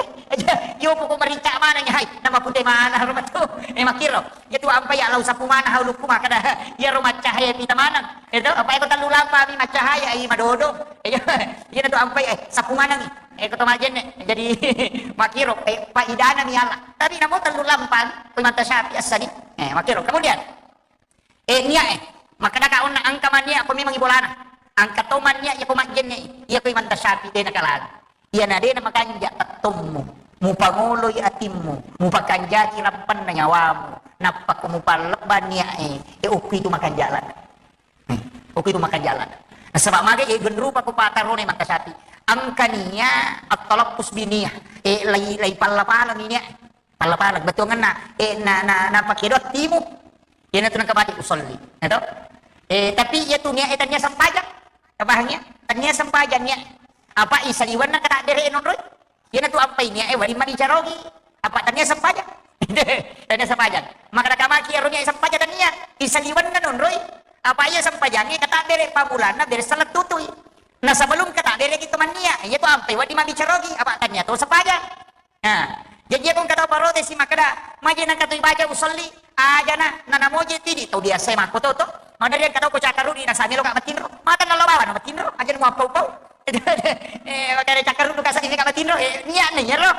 Iyo poko marincak maneng, hai, namapute maneng ro matu. Eh, makkiro. Iya tu ampai ya lau sapu maneng haulukku makkeda. Iyaro maccahaya pita maneng. Itu apa iko tellu lampa mi maccahaya, ai madodo. Iya, iya tu ampai, eh, sapu maneng. Eh, ko to majjenne. Jadi makkiro, eh, faidana mi ala. Tapi namo tellu lampa, ko Imam Syafi'i assani. Eh, makkiro. Kemudian, Eh, niat, eh. Makkedaka onna engka manniat ko memang ibolana. Engka to manniat iya ko majjenne, iya ko Imam Syafi'i de nakalani. Iyana de namakanja pettommu, mupangoloi atimmu, mupakanjaki rappanna nyawamu, nappa ko mupallebba niat e, eh, okki tu makanja lada. Hmm, okki tu makanja lada. Nasaba maga, eh, genrupa ko patarone Imam Syafi'i. Engka niat at-talaffuz bi niat, eh, lai, lai palla-pala mi niat. Palla-pala, bettuangenna, eh, na, na, napakedo attimu. Iyanatu nengka baca usolli. Eto? Eh, tapi iyatu niat, eh, tania sempajang. Tapahangi ya? Tania sempajang niat. Apa isaliwenna katabbere nonroi? Iyanatu ampai niat, eh, wedding mabicara ogi. Apa tania sempajang? Tania sempajang. Maka nakamaki ero niat sempajang tania. Isaliwenna nonroi. Apa iya sempajangnge katabbere pammulanna bere saletutui. Nah, sebelum katabbere kita mannia, iyatu ampai wedding mabicara ogi. Apa tania to sempajang? Nah, jaji iyako engka tau protes i makkeda, maje nengka tu ibaca usolli, ajana, nanamoje tidi, tau biasa makko to, to. Maderri engka tau ko cakkarudi, nasa meloka matinro. Mata nallo bawang matinro, aja muappau-pau. Eh, makanya cakkarudi kasa ini ka matinro, eh, niat nih, iyaro.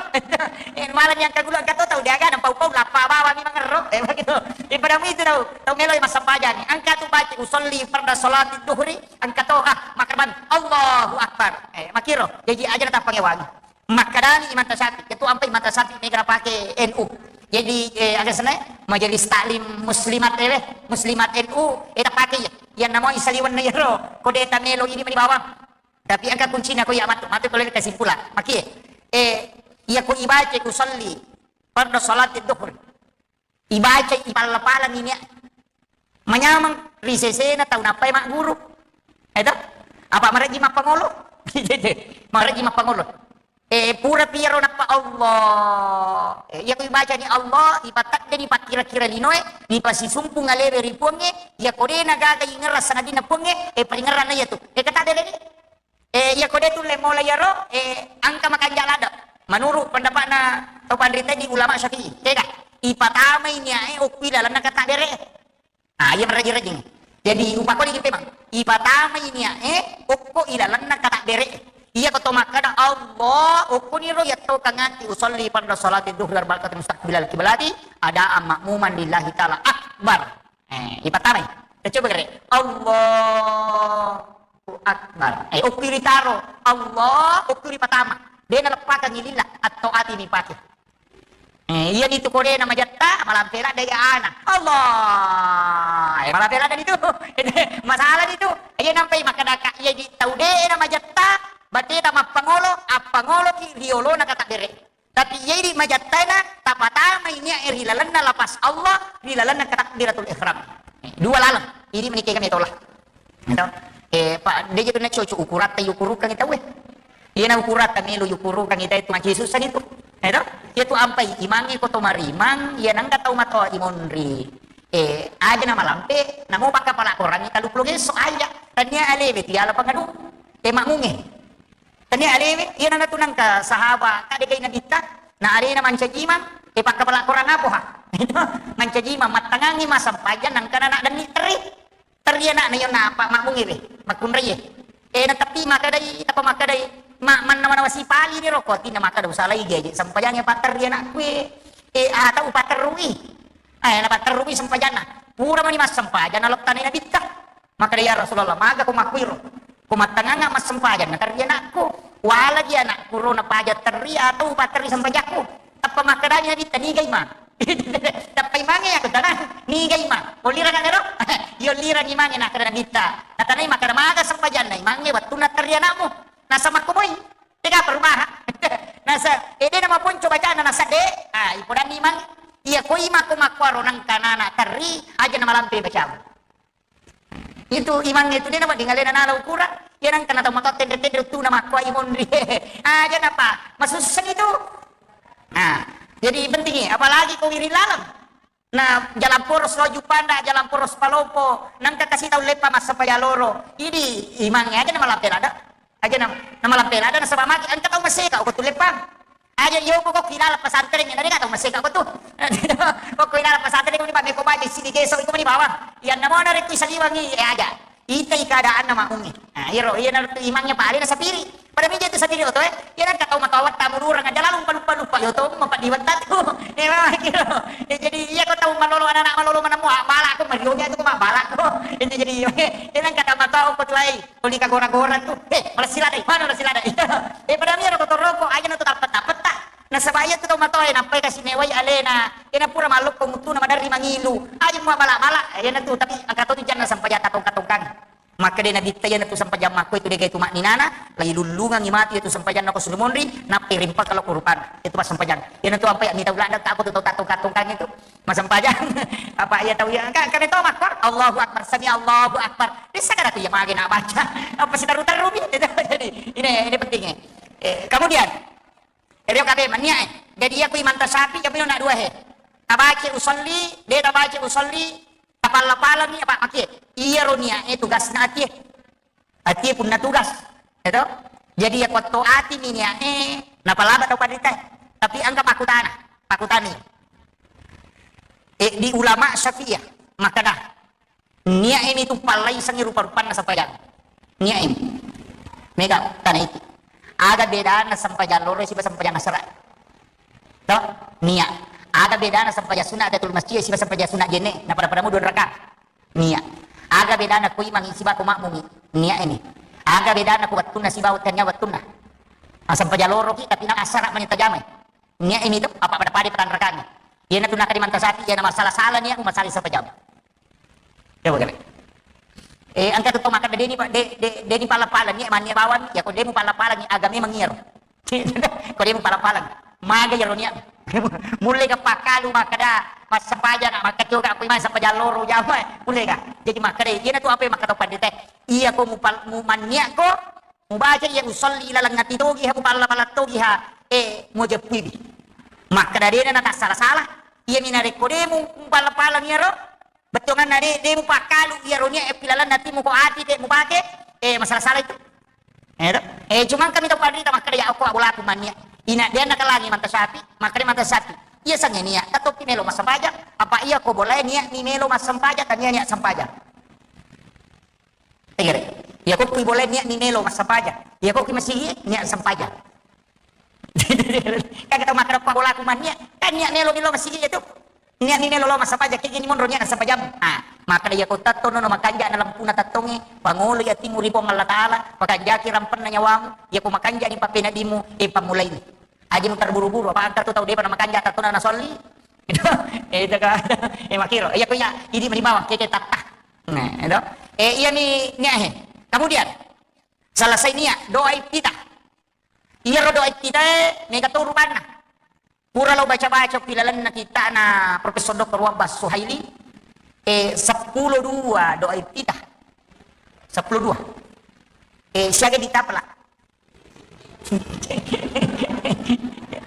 Eh, malah yang kagula engka to, tau diaga, nampau-pau, lappa bawang mi mangerro. Eh, begitu. Eh, pada itu tau, tau melo massempajang. Engka tu baca usolli farda salati duhri, engka to, ah, makarban, Allahu Akbar. Eh, makkiro, jaji aja tappangewang. Makkedani Imam Syafi'i, ketua ampai Imam Syafi'i mega napake N U. Jadi, eh, aga senna, Majelis Taklim Muslimat, eh, Muslimat N U, eh, tapake iya. Iya namo isaliwenna iyaro, ko de tamelo ini mani bawang. Tapi engka kuncina ko iya matu, matu ko lele kesimpulan. Makie, eh, iya ko ibaca usolli farda salati duhur. Ibaca, ipalla-pallani niat. Manyameng ri sesena tau nappai magguru. Eto? Apa marejji mappangolo? Marejji mappangolo. Eh, pura piro nappa Allah. Eh, iya ko ibacani Allah, ipateddeni pakkira-kira linoe, nipasisumpung alewe ri Puangnge, iya ko de nagaga ingerra sangadinna Puangnge, eh, paringerranna iyatu. Eh, kata de ni. Eh, iya ko de tulle mola iyaro, eh, engka makanja ladde. Menurut pendapatna tau panrita di ulama Syafi'i, tega. Ipatamai niae okko ilalenna kata bere. Ah, iya merajing-rajing. Jadi upakoni kita, Bang. Ipatamai niae okko ilalenna kata bere. Iya ko to makkeda Allah, okko niro yatto kangati usolli pada salati duhri arba'a rakaat mustaqbilal kiblati, adaan makmuman lillahi ta'ala akbar. Eh, ipatamai. Kita coba kere. Allahu Akbar. Eh, okko ritaro. Allah, okko ripatama. De naleppakang lillah, atto ati nipake. Eh, iya nitu ko de na majatta, malampe ladde iya ana. Allah. Eh, malampe ladde nitu. Masalah nitu. Iya nampai makkeda ka, iya di tau de na majatta, bateta mappangolo, appangoloki riolona kata bere. Tapi iya idi majattaina, ta patamai niat e ri lalenna lafaz Allah, ri lalenna takbiratul ihram. Eh, dua laleng. Ini menikah kami tolak. Gitu. Eh, Pak, dia jadi nak cocok ukuran, tayu ukurukan kita, weh. Iyana ukurata melo yukurukangngi tae tu majesussani tu. Eto? Iya tu ampai imangnge ko to marimang, iya nangka tau matoa imonri. Eh, aja na malampe, namo pakkapala korangngi taluppulo ngesso aja. Tania alewe tiala pangadu. Eh, makmungnge. Tania alewe, iya nana tu nangka sahaba, kadegai nabitta, na alena mancaji imang, eh, pakkapala korang apoha. Mancaji imang, mattangangngi massempajang, nangka nana denni teri. Terri anakna, iya napa makmungngi we, makkunraie. Eh, natappi makkedai, tapa makkedai, ma-, manna manawa sipali ni roko, atinna makkeda usalai geje sempajangnge patterri anakku e. Eh, atau upatterrui. Eh, napatterrui sempajanna. Pura mani massempajang nalottanai nabitta. Makkeda, "Ya Rasulullah, maga ko makkuiro? Ko mattangangnga massempajang naterri anakku. Walagi anakku ro napaja terri atau upatterri sempajakku?" Tappa makkedani nabitta, "Niga imang?" Tappa imangnge, "Aku tanang, niga imang? Ollirang anero?" Iya, ollirang imangnge, nakkeda nabitta. Natanai makkeda, "Maga sempajanna imangnge wettunna terri anakmu? Nasa makko moi. Tega perubahan." Nasa, eh, de namaponco bacana, nasa de. Ah, ipodanni imang. Iya, ko imang ko makkuaro nangka nana terri, aja namalampe bacamu. Itu imangnge itu de nawedding alena nala ukuran. Iya nangka na tau matoa tenre-tenre tu na makkuai monri. Aja napa, masussani tu. Nah, jadi pentingi, apalagi ko wiring laleng. Nah, jalan poros lo Juppanda, jalan poros Palopo, nangka kasi tau leppa massempajang loro. Idi imangnge aja na malampe lada. Aja na, na malampe lada nasaba magi engka tau maseka ko tu leppa. Aja iyo pokok ilala pesantren, na dega tau maseka ko tu. Pokok ilala pesantren ko ni pa meko baje sidi geso iko mani bawang. Iya namo na rekui saliwangi, eh, aja. Itai keadaanna makmungnge. Nah, iyaro, iya na tu imangnge pale na sapiri. Pada mija tu sapiri oto, eh. Iya nangka tau matoa wetta mudurang aja lalu lupa-lupa, lupa. Iyo to, mapadi wetta tu. Eh, mama kiro. Eh, jadi iya ko tau malolo, anak-anak malolo manemu, ah, balak ko, marionya tu ko, ma balak ko. Itu jadi, iya nangka tau matoa ko tu ai. Tuli ka gora-gora tu. Eh, malessi ladai. Mana malessi ladai? Eh, pada miro ko toroko, aja na tu tappet-tappetta. Nasaba iya tu tau matoa e, nappai kasi mewai alena. Iyana pura malloppo muttuna maderri mangilu. Aja mua bala-bala. Iyana tu, tapi engka to tu janna sempajang tatongka-tongkang. Makkeda nabitta iyana tu sempajang makko itu dega itu makninana, lai lullungangi matu itu sempajanna ko surumonri, nappai rimpaka lo kurupan. Itu pas sempajang. Iyana tu ampai mita uladda tako tu tau tatongka-tongkang itu. Massempajang. Apa iya tau iya? Engka, engka metto makko. Allahu Akbar, sami Allahu Akbar. Dessa kada tu iya mage na baca. Apa sitaru-tarumi? Jadi, ini, ini pentingnya. Eh, kemudian, ero kabe mania, eh. Jadi iya ku imanta sapi, tapi nak dua he. Tabaca usolli, de tabaca usolli, tapalla-palani apa makie. Iya ro nia, eh, tugasna atie. Atie punna tugas, ya toh? Jadi iya kuatto ati mi nia, eh, napalaba tau panrita. Tapi engka pakutana, pakutani. Eh, di ulama Syafi'iyah, makkeda, nia ini tu pallaisangi rupa-rupanna sempajang. Nia ini. Mega, tana itu. Aga bedana sempajang loro siba sempajang asara? Toh? Nia. Aga bedana sempajang sunat Tahiyatul Masjid siba sempajang sunat jenne? Napada-pada mu dua rakaat. Nia. Aga bedana ko imangi siba ko makmungi? Nia ini. Aga bedana ko wettunna siba wettunna wettunna? Asempajang loroki tapi na asara mani tajamai. Nia ini tu apa pada-pada patanrakangi. Iyana tu nakadi manta sapi, iyana masalah-salah nia, masalah sempajang. Coba kali. Eh, engka tu to makkeda deni pa-, de-, de-, deni pala-pala nia, mania bawang, ya ko demu pala-pala nia, agame mangiaro. Ko demu pala-pala. Maga iyaro nia. Mulle ga pakkalu makkeda, massempajang, makkacoka, ko imang sempajang loro jama, mulle ga. Jadi makkeda, iyana tu apa yang makkeda pandita. Iya ko mupal-, mu-, mannia ko, mubaca iya usolli laleng ati togi ha, mupalla-pala togi ha, eh, mujeppuiwi. Makkeda dena na tassala-sala, iya mina rekko demu mupalla-pala iyaro, bettuanganna de, de mupakkalu iyaro nia, eh, pilalang ati muko ati de mupake, eh, masalah-salah itu. Eh, to? Eh, cuma kami tau panrita makkeda ya okko abolaku mannia. Ina dia nakalangi manta sapi, makkeda manta sapi. Iya sange nia, tatoppi melo massempajang, apa iya ko bolae nia ni melo massempajang, tania nia sempajang. Tegere. Iya ko kui bolae nia ni melo massempajang. Iya ko kui masigi nia sempajang. Kan kita makkeda ko abolaku mannia, kan nia melo melo masigi itu. Nia'ni melo lao massempajang, kegini monro nia'na sempajammu. Ah, makkeda, iyako tettono no makanja na lampuna tettongnge, pangoloi atimu ri Puang Allah Taala, pakanjaki rampenna nyawamu, iyako makanjani pappeneddimmu, eh, pammulaini. Aja muterburu-buru, apa engka tu tau depa na makanja tettona na solli. Itu, eh, itu kan. Eh, makkiro. Iyako iya, idi mani bawang, keke tatta. Nah, itu. Eh, iyami niahe. Kemudian, selesai niat, doa iftitah. Iyaro doa iftitah, mega to rupanna. Pura lo baca-baca pi lalenna kitta'na Profesor Doktor Wabbas Suhaili, eh, seppulo dua doa iftitah. Seppulo dua. Eh, siaga ditapela.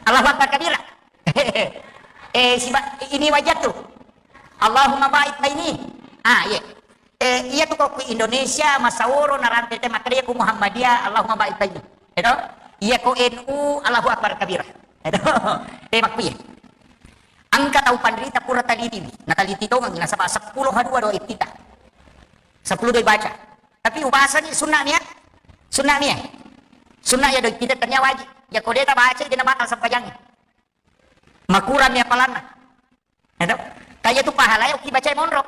Allahu Akbar kabira. Eh, siba-, ini wajah tu. Allahumma ba'id baini. Ah, iya. Eh, iya tu ko ku Indonesia, Masaworo, narampe te makkeda ku Muhammadiyah, Allahumma ba'id baini. Eto? Iya ko N U, Allahu Akbar kabira. Eto? Eh, makkuye. Engka tau panrita pura talitiwi. Nataliti tongengi, nasaba seppulo ha dua doa iftitah. Seppulo doa baca. Tapi ubasani sunna mia. Sunna mia. Sunna ya doa iftitah tania wajib. Ya ko de tabaca, de nabatal sempajangi. Makurang mia palanna. Eto? Kaya tu pahala ya uki baca monro.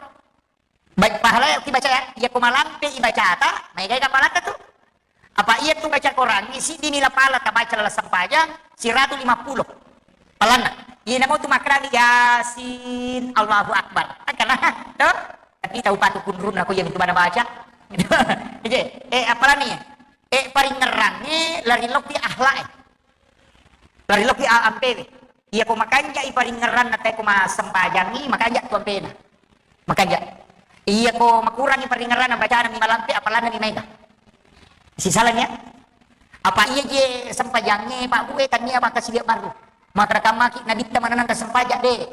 Baik, pahala ki baca ya, iya ko malampe ibacata, maegai kapalata tu. Apa iya tu baca Quran, isi dinila pala tabaca lala sempajang, siratu lima puluh. Palanna. Iya namo tu makrami Yasin, Allahu Akbar. Angkana, to? Tapi tau patu kunrun aku yang itu mana baca. Iya, eh, apalani ya? Eh, paringerang, eh, lari loki akhlak, eh. Lari loki a-, ampewe. Iya ko makanja i paringerang na tae ko masempajangi, makanja tu ampena. Makanja. Iya ko makurangi paringerranna bacana mi malampe, apalana mi maega. Sisalanya. Apa iya je sempajange Pak Bu e tania makkasiwiang baru. Makkeda kammaki nabitta manenang ka sempajang de.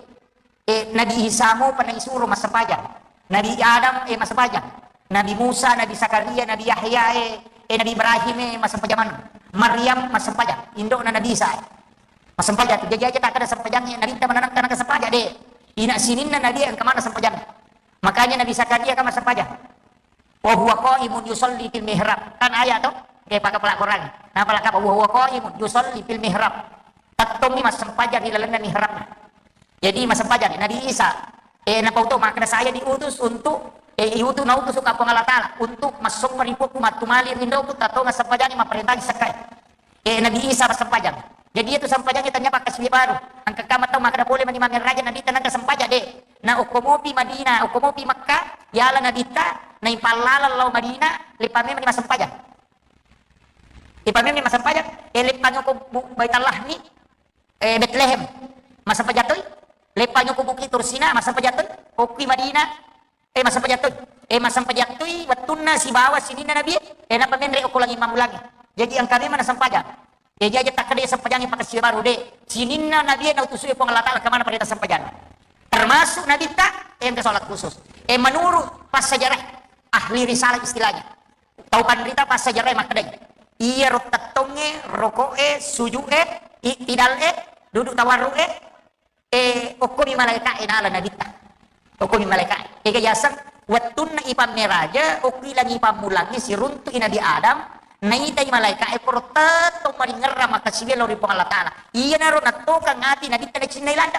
Eh, Nabi Isa mo pernah isuro massempajang. Nabi Adam, eh, massempajang. Nabi Musa, Nabi Zakaria, Nabi Yahya, eh, eh, Nabi Ibrahim, eh, massempajang maneng. Maryam massempajang. Indo'na Nabi Isa, eh. Massempajang tu. Jaji aja takkeda sempajang, eh, nabitta manenang ka sempajang de. Ina sininna Nabi engka mana sempajang. Makanya Nabi Zakaria kan massempajang. Wa huwa qaimun yusalli fil mihrab. Kan ayat to? Oke, pakai pelakuran. Nah, pelakuran wa huwa qaimun yusalli fil mihrab. Tettongi massempajang di lalenna mihrabna. Jadi massempajang Nabi Isa, eh, napau to makkeda saya diutus untuk, eh, iutus nautus ka Puang Allah Taala untuk massompa ri Puakku mattumali rindoku tattonga sempajangi mapparentaji sekkai. Eh, Nabi Isa massempajang. Jadi itu sempajangi tanya pakai siwi baru. Angka kama tau makkeda pole mani mamerraja Nabi tenang ke sempajang de. Na okko mopi Madinah, okko mopi Makkah, yala Nabi ta, na ipallala lao Madinah, lepa memang massempajang. Lepa memang massempajang, eh, lepa nyoko bu-, Baitallah ni, eh, Betlehem, massempajang toi. Lepa nyoko Bukit Tursina, massempajang toi. Okki Madinah, eh, massempajang toi. Eh, massempajang toi, wettunna sibawa sininna Nabi, eh, napa menre okko langi mammulangi. Jadi angka memang sempajang. Eh, jaji takkeda sempajangi pakai siwi baru de. Sininna Nabi nautusu Puang Allah Taala kemana pada sempajang. Termasuk Nabi ta, eh, engka sholat khusus. Eh, menurut pas sejarah ahli risalah istilahnya. Tau panrita pas sejarah makkedai. Iya ro tettonge, roko'e, suju'e, i'tidal'e, duduk tawarru'e, eh, okkomi malaika'e nala Nabitta. Okkomi malaika'e. Ega yaseng, wettunna ipammeraja, okki langi pammulangi siruntu'i Nabi Adam, naitai malaika'e poro tettong maringerra makkasiwiang lao ri Puang Allah Taala. Iyanaro nattokang ati Nabitta nacinnai landa.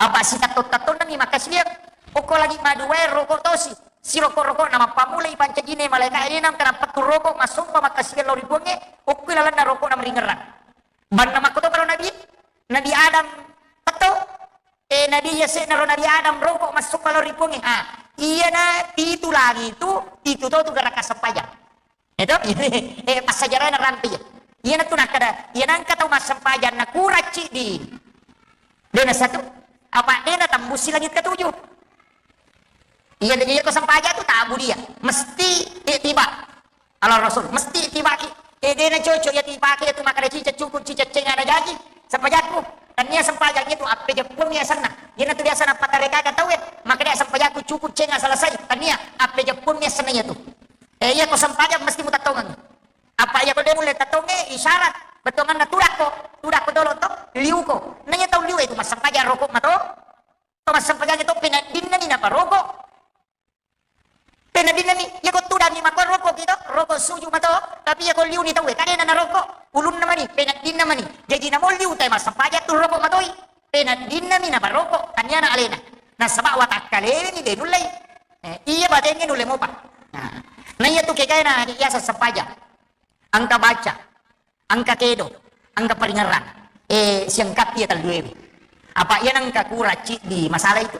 Apa sitattong-tattonnami makkasiwiang, okko langi maduae roko tosi. Siroko-roko na mappamulai pancajine malaika e, nangka nappettu roko massompa makkasiwiang lao ri Puangnge, okko lalenna roko na maringerrang. Banna makkoto paro Nabi, Nabi Adam petto, eh, Nabi yase'na ro Nabi Adam roko massompa lao ri Puangnge. Ah, iyana pitu langi tu, pitu to tu garaka sempajang. Eto? Eh, passajarana rampe iya. Iyana tu nakkeda, iyana engka tau massempajang na kurang ciddi. Dena satu, apa dena tambusi langit ketujuh. Iya, iya ko sempajang tu tabu dia. Mesti ittiba. Ala Rasul, mesti ittibaki. Eh, dena cocok ya tipake itu makkeda cicak cukup cicak cenga na jaji. Sempajakku. Tania sempajang itu appe jeppung ya senna. Iyana tu biasa napatarekaka tau e. Makkeda sempajakku cukup cenga selesai. Tania appe jeppung ya senna itu. Eh, iya ko sempajang mesti mutattongengi. Apa iya ko de mulle tattonge isyarat. Bettuanganna tudakko. Tudakko dolo to. Liuko. Nanya tau liu itu massempajang roko mato. To massempajang itu penaddinna ni naparoko. Penaddinna ni, iya ko tudangi makko roko kito, roko suju mato, tapi iya ko liu ni tau e, kadena naroko, ulunna mani, penaddinna mani. Jaji namo liu tai massempajang tu roko matoi, penaddinna mi naparoko, taniana alena. Nasaba watakkalewe ni de nullei. Eh, iya batengnge nulle mopa. Nah, na iya tu kegaena biasa sempajang. Engka baca. Engka kedo, engka paringerrang. Eh, siangkappi iya telluewe. Apa iya nengka kura ciddi masalah itu.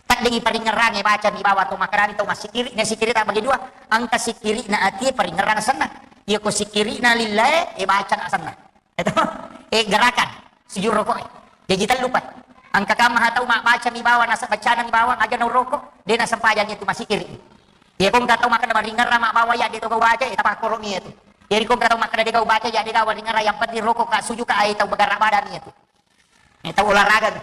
Taddengi paringerrang e baca mi bawa to makkadani to massikiri, na sikiri tak bagi dua. Engka sikiri na ati paringerrang senna. Iya ko sikiri na lillae, eh, baca na senna. Itu, eh, gerakan. sujud rokok. Jaji tellu pa. Engka kamma tau mabbaca mi bawang, naseng bacana mi bawang, aja na rokok, de' nasempajangi tu masikiri. Iya ko engka tau makkeda maringerrang mabbawa iya de' to gau baca, eh, tapakkoro mi iya tu. Jadi ko engka tau makkeda de' gau baca, iya de' gau maringerrang, yang penting rokok ka, sujud ka, ai tau bagara badan iya tu. Eh, tau olahraga tu.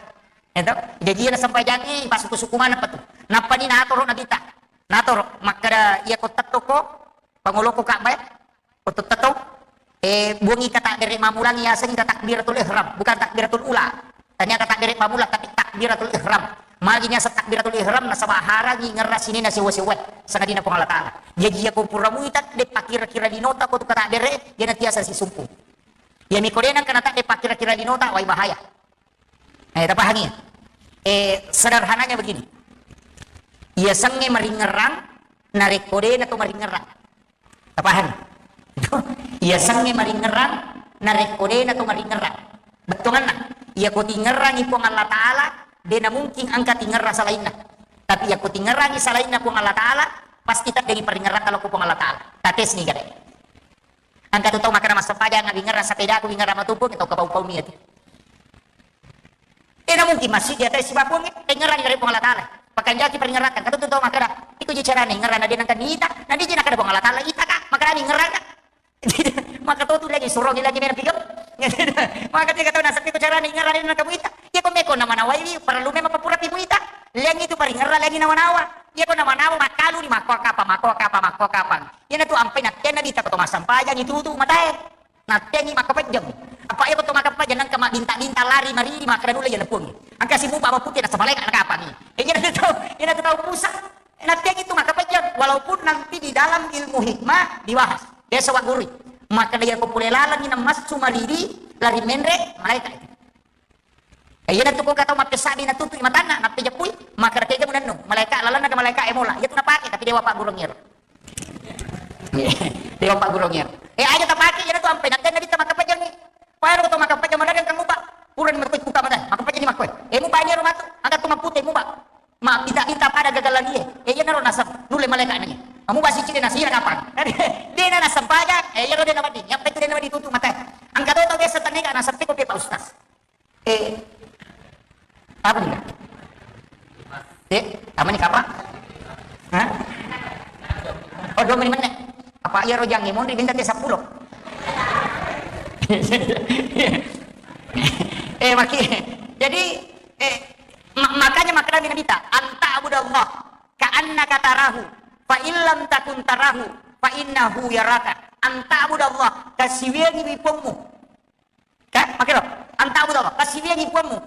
Eh, tau? Jaji iya nasempajangi, pasuku-suku mana pa tu. Nappa ni natoro Nabitta. Natoro, makkeda iya ko tettoko, pangoloko Ka'bah, ko tetto, eh, buangi kata dere mamulang, iya aseng kata takbiratul ihram, bukan takbiratul ula. Ternyata tak dere mamulang, tapi takbiratul ihram. Magi niaseng takbiratul ihram, nasaba harangi ngerra sinena sewa-sewa, sangadinna Puang Allah Ta'ala. Jaji iya ko pura muita, de' pakkira-kira linota ko tu kata dere, iya natiasa sisumpu. Iya mi ko de' nengka nata de' pakkira-kira linota, wai bahaya. Eh, tapahangi? Eh, sederhananya begini. Iya sengnge maringerrang, narekko de' na to maringerrang. Tapahangi? Iya sengnge maringerrang, narekko de' na to maringerrang. Bettuanna, iya ko tingerrangi Puang Allah Ta'ala, de' na mungkin engka tingerrang salainna. Tapi iya ko tingerrangi salainna Puang Allah Ta'ala, pasti teddengi paringerrang kalau ko Puang Allah Ta'ala. Tates ni gare. Engka tu tau makkeda massempajang, wingerrang sepedaku, wingerrang matumpung, tau kapau-pau mi iya tu. Eh, na mungkin masjid iya tau sibawa Puang, eh, wingerrang dari Puang Allah Ta'ala. Pakanjaki paringerrang, engka tu tau makkeda, iko ji carana wingerrang na de' nengka nita, na de' ji nakkeda Puang Allah Ta'ala, ita ka, makkeda wingerrang ka. Maka tau tu lagi suruh lagi mena pigau. Maka tiga tau naseng ko carana wingerrang na de' nengka muita. Iya ko meko namanawai, parellu memang papura pi muita. Liang itu paringerrang lagi nawa-nawa. Iya ko nawa-nawa makkalu ni makko kapa, makko kapa, makko kapa. Iyanatu ampai nattenna Nabitta ko to massempajang itu tu matae. Nattengi makkapejjeng. Apa iya ko to makkapejjeng nengka mabbinta-binta lari maridi makkeda nulle iya na Puang. Engka simupa bapute nasaba malaeka nakapangi. Eh, iyanatu tau, iyanatu tau Musa. Nattengi tu makkapejjeng walaupun nanti di dalam ilmu hikmah dibahas. Biasa wa guru. Makkeda iya ko pole lalengi namassu maridi lari menre malaeka itu. Eh, iyanatu ko engka tau mappesabbi natutu'i matanna, nappejeppui, makkeda tega munennu, malaeka lalenna ga malaeka e mola, iyatu napake, tapi dewa paggurung iyaro. Dewa paggurung iyaro. Eh, aja tapake, iyanatu ampai, nattenna Nabitta makkapejjengi. Payaro to makkapejjeng, madageng kang mupa. Purani makkoi kuka mata, makkapejjengi makkoi. Eh, mupa iyaro matu, angka tu mappute mupa. Ma bita-bita pada gagalan iye. Eh, iyanaro nasab, nulle malaeka nani. Mupa sicile nasira kapang. Dena nasempajang, eh, iyaro dena wedding. Yappa itu dena wedding tutu mata. Angka to tau biasa tennega nasempiko pe Pak Ustaz. Eh, apa nih? Eh, apa nih, Kak? Hah? Oh, dua menit, menit. Apa iya rojang, eh, monri minta teh sepuluh. Eh, maki. Jadi, eh, ma-, makanya makanya Nabi ta, "Anta'budallah ka'annaka tarahu, fa illam takun tarahu, fa innahu yaraka." Anta'budallah, kasiwiangi wi Puangmu. Ka, makero, anta'budallah, kasiwiangi Puangmu.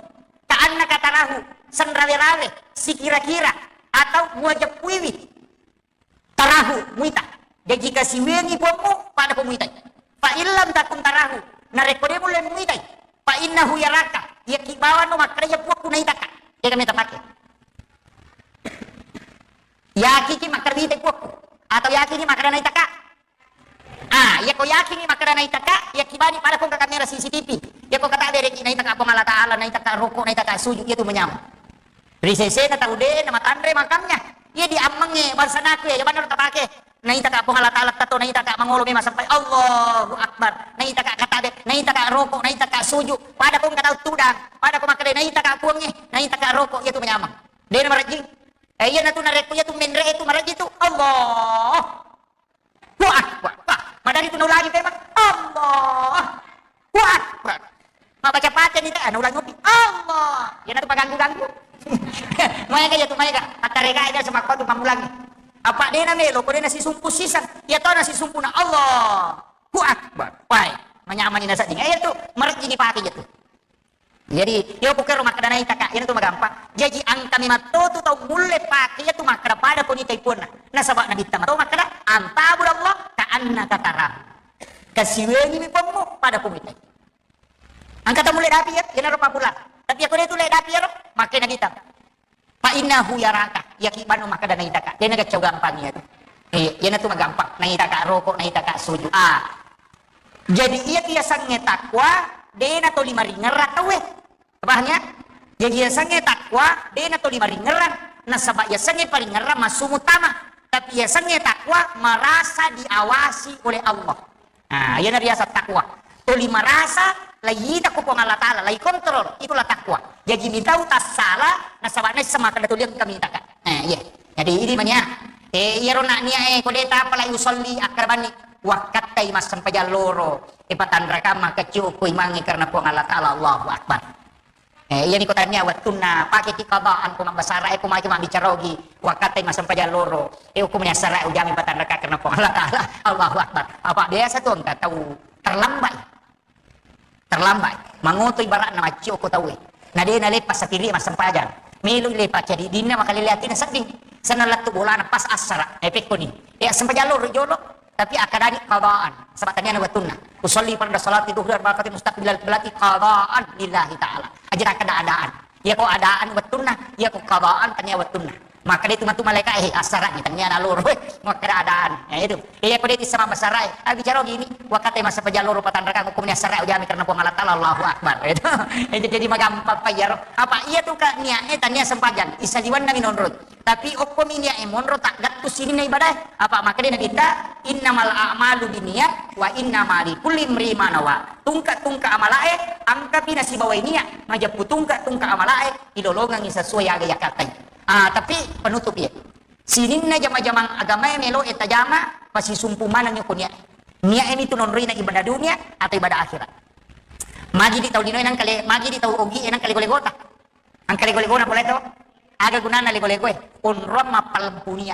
Ka'annaka tarahu, senrawe-rawe, sikira-kira, atau muajeppuiwi. Tarahu, muita. Jaji kasiwiangi Puangmu, pada ko muitai. Fa illam takun tarahu, narekko de mulle muitai. Fa innahu yaraka, yakki bawano makkeda iya Puangku naitaka. Iya kami tapake. Yakiki makkeda muitai Puangku. Atau yakiki makkeda naitaka. Ah, iya ko yakingi makkeda naitaka, iya kibani pada ko engka kamera C C T V. Iya ko kata bereki naitaka Puang Allah Ta'ala, naitaka roko, naitaka sujud, iya tu manyameng. Ri sesena tau de na matanre makamnya. Iya di ammengnge bangsa naku iya, iya bener tapake. Naitaka Puang Allah Ta'ala tato, naitaka mangolo memang sampai Allahu Akbar. Naitaka kata be, naitaka roko, naitaka sujud. Pada ko engka tau tudang, pada ko makkeda naitaka Puangnge, naitaka roko, iya tu manyameng. De na marejjing. Eh, iya natu narekko iya tu menre itu marejjing tu. Allah. Allahu Akbar. Wah, madani tu naulangi memang. Allahu Akbar. Mabaca Fatihah ni, eh, naulangi ngopi. Allah. Iya natu paganggu-ganggu. Maega iya tu, maega. Attarega aja sama kau tu pamulangi. Apa de na melo, ko de na sisumpu sisan. Iya to na sisumpu na Allahu Akbar. Wai, manyamani na sedding. Eh, iya tu, marejjingi pake iya tu. Jadi, iya ko kero makkeda naitaka, iyanatu magampang. Jaji, engka mematto tu tau mulle pake iya tu makkeda pada ko nitai puanna. Nasaba Nabitta mato makkeda, "Anta'budallah ka'annaka tarahu." Kasiwiangi mi Puangmu pada ko muitai. Engka tau mulle dapi iya, iyanaro papulang. Tapi iya ko de tu le dapi iyaro, makkeda Nabitta. Fa innahu yaraka, iya ki bano makkeda naitaka. De na gaccau gampang iya tu. Eh, iyanatu magampang. Naitaka roko, naitaka sujud. Ah. Jadi iya tu yasengnge takwa, de na toli maringerrang tauwe. Paham ya? Jadi yasengnge takwa, de na toli maringerrang. Nasaba yasengnge paringerrang massu muttama. Tapi yasengnge takwa merasa diawasi oleh Allah. Nah, iyana riaseng takwa. Toli merasa Laiyita ko Puang Allah Ta'ala, lai kontrol, itulah takwa. Jaji mitau tassala, nasaba naisseng makkeda tuli engka mitaka. Eh, iya. Jadi ini mania. Eh, iyaro nak nia eh, ko de tapa lai usolli, akkarabanni. Wakkattai massempajang loro. Eh, patanrakang makkecciu ko imangnge karena Puang Allah Ta'ala, Allahu Akbar. Eh, iyani ko tania wettunna, pake ti qadaan ko mabbasara, eh, ko maki mabbicara ogi. Wakkattai massempajang loro. Eh, ko mania sara ujami patanrakang karena Puang Allah Ta'ala, Allahu Akbar. Apa biasa tu engka tau terlambat. Terlambat. Mangoto ibaratna maccio ko tauwe. Na de naleppa sapiri massempajang. Melo lepa cadi dinna makalele atina sedding. Senna lettu bolana pas assara. Eh, pekkoni. Eh, assempajang loro jolo. Tapi akkadani qadaan. Sebab taniana wettunna. Usolli farda salati duhri arba'a rakaat mustaqbilal qiblati qadaan lillahi ta'ala. Aja ada keadaan. Iya ko adaan wettunna, iya ko qadaan tania wettunna. Makkeda itu matu malaika, eh, assara ni tania naloro. Makkeda adaan. Ya itu. Iya ko de tissama basara, eh. Ah, bicara gini, wakkattai massempajang loro patanrakang hukumnya assara ujami karena Puang Allah Ta'ala, Allahu Akbar. Itu. Itu jadi magampang pa iyaro. Apa iya tu ka nia eh tania sempajang. Isaliwanna minonroi. Tapi okko mi nia eh monro tak gattu sininna ibadah. Apa makkeda Nabitta, innamal a'malu binniyat wa innama likulli imri'in ma nawa. Tungka-tungka amalae, angkapi nasibawai niat, majeppu tungka-tungka amalae, ilolongengngi sesuai aga yakattai. Ah, tapi penutup ya. Sininna jama-jamang agamae melo e tajama, masisumpu maneng ko niat. Niat ini tu nonrina ibadah dunia atau ibadah akhirat. Magi di tau lino enang kale, magi di tau ogi enang kale gole gota. Angka lego-legona pole to. Aga gunana lego-legoe? Onrong mappalempu nia.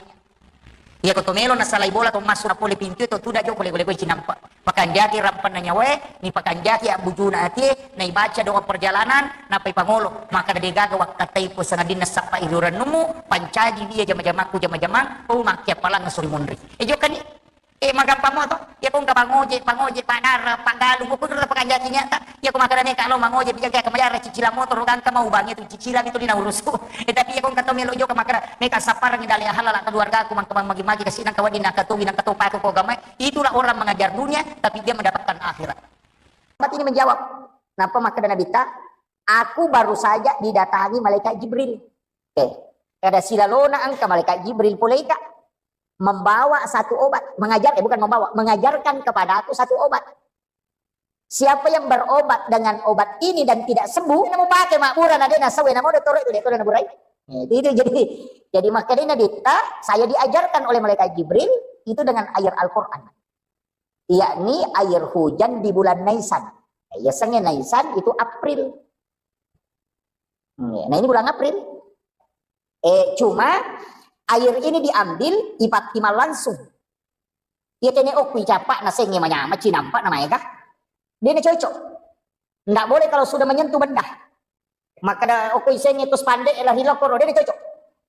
Iya ko to melo nasalai bola to massu na pole pintu to tuda joko lego-legoe cinampa. Pakanjaki rampanna nyawae, ni pakanjaki abbujuna atie, na ibaca doa perjalanan, napa ipangolo. Maka de gaga wakkattai ko sangadinna sappa irurennumu, pancaji dia jama-jamaku jama-jamang, oh makkiappalang suri monri. E jokani. Eh, magampang mo to. Iya ko engka pangoje, pangoje, padara, paggalung, ko kudura pakanjaki niatta. Iya ko makkeda meka lo mangoje, bijaga kemajara cicilan motor, gangka mau bangi tu cicilan itu dina urusu. Eh, tapi iya ko engka to melo jokka makkeda meka sapparangi dale halala keluargaku mangka magi-magi kasi nangka wedding nangka togi nangka topaku ko gamai. Itulah orang mengajar dunia, tapi dia mendapatkan akhirat. Sahabat ini menjawab, napa makkeda Nabitta? Aku baru saja didatangi malaikat Jibril. Eh, kada silalona engka malaikat Jibril poleika. Membawa satu obat, mengajar, eh, bukan membawa, mengajarkan kepada aku satu obat. Siapa yang berobat dengan obat ini dan tidak sembuh, na mupake mabbura na de nasawe na modo toro itu de toro na burai. Eh, itu, itu jadi jadi makanya Nabitta, saya diajarkan oleh malaikat Jibril itu dengan ayat Al-Qur'an. Yakni air hujan di bulan Naisan. Ya, sengnge Naisan itu April. Hmm, ya, nah ini bulan April. Eh, cuma air ini diambil, ipattimang langsung. Iya tene okku icapa na sengnge manyama cinampa na maega. Dia na cocok. Nggak boleh kalau sudah menyentuh benda. Makkeda okko isengnge to spandek lari lokoro, de' cocok.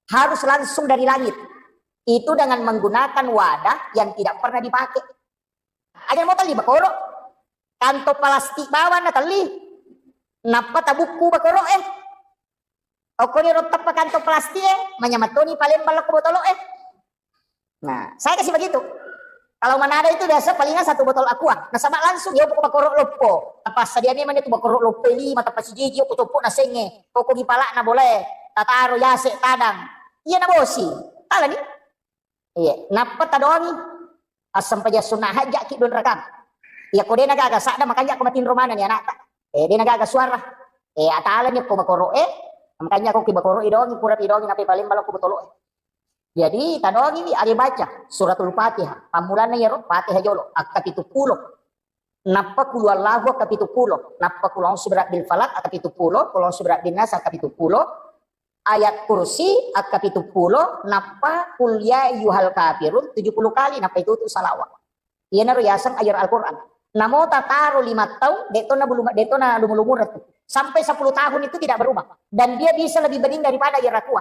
Harus langsung dari langit. Itu dengan menggunakan wadah yang tidak pernah dipakai. Aja mau telli bakoro. Kantong plastik bawang na telli. Nappa tabukku bakoro eh. Okko ni rottappa kantong plastik eh, manyamattoni palembang lokko botolo eh. Nah, saya kasih begitu. Kalau Manado itu biasa palingan satu botol aqua. Nasaba langsung ya pokok bakoro loppo. Apa sadia memang itu bakoro loppo lima tapa sijiji ko coppo na sengnge. Pokok gipala na boleh. Tataro yase tadang. Iya na bosi. Ala ni. Iya, nappa tadongi. Assempajang sunna hajja ki don rakam. Iya ko dena gaga sadda makanya ko matinro mana ni anakta. Eh dena gaga suara. Eh atala ni ko bakoro eh. Makanya ko ki bakoro idongi pura idongi nape paling balok ko botolo eh. Jadi tadongiwi ade baca suratul Fatihah. Pammulanna iyaro Fatihah jolo akka pitu pulo. Nappa kulu Allahu akka pitu pulo. Nappa kulu a'udzu birabbil falaq akka pitu pulo. Kulu a'udzu birabbin nas akka pitu pulo. Ayat kursi akka pitu pulo. Nappa kul ya ayyuhal kafirun tujuh puluh kali. Nappa itu tu salawat. Iyanaro yaseng ayat Al-Quran. Namo tataro lima tahun, detto na bulu, detto na lumu-lumuratu. Sampai sepuluh tahun itu tidak berubah. Dan dia bisa lebih bening daripada ayat Aqua.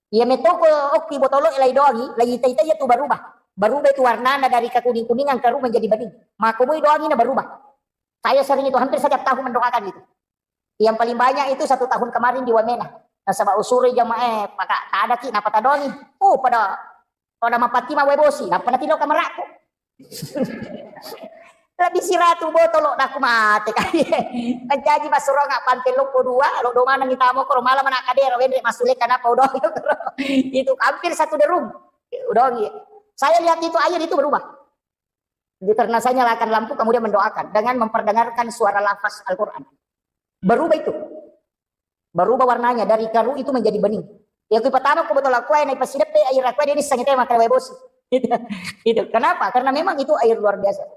Iya metoko okki botolo lai doangi, lai ita-ita iya tu berubah. Berubah itu warnanya dari kekuning-kuningan keru menjadi bening. Makomoi doangi na berubah. Saya sering itu hampir setiap tahun mendoakan itu. Yang paling banyak itu satu tahun kemarin di Wamena. Nasaba usuri jamaah eh, maka tadaki napa tadongi. Oh, pada pada mapati ma wae bosi, napa natilo kamaraku. Lebih siratu botolo naku mate kali. Menjaji masurong pante loko dua, lo domana ni tamo koro malam anak kadera wendre masule kenapa udah itu hampir satu derum. Udah. Saya lihat itu air itu berubah. Karena saya nyalakan lampu, kemudian mendoakan dengan memperdengarkan suara lafaz Al-Quran. Berubah itu. Berubah warnanya dari keruh itu menjadi bening. Ya, kui pertama ku betul aku, naik pas sidepe air aku, dia ini sangat tema kalau bosi. Itu, itu. Kenapa? Karena memang itu air luar biasa.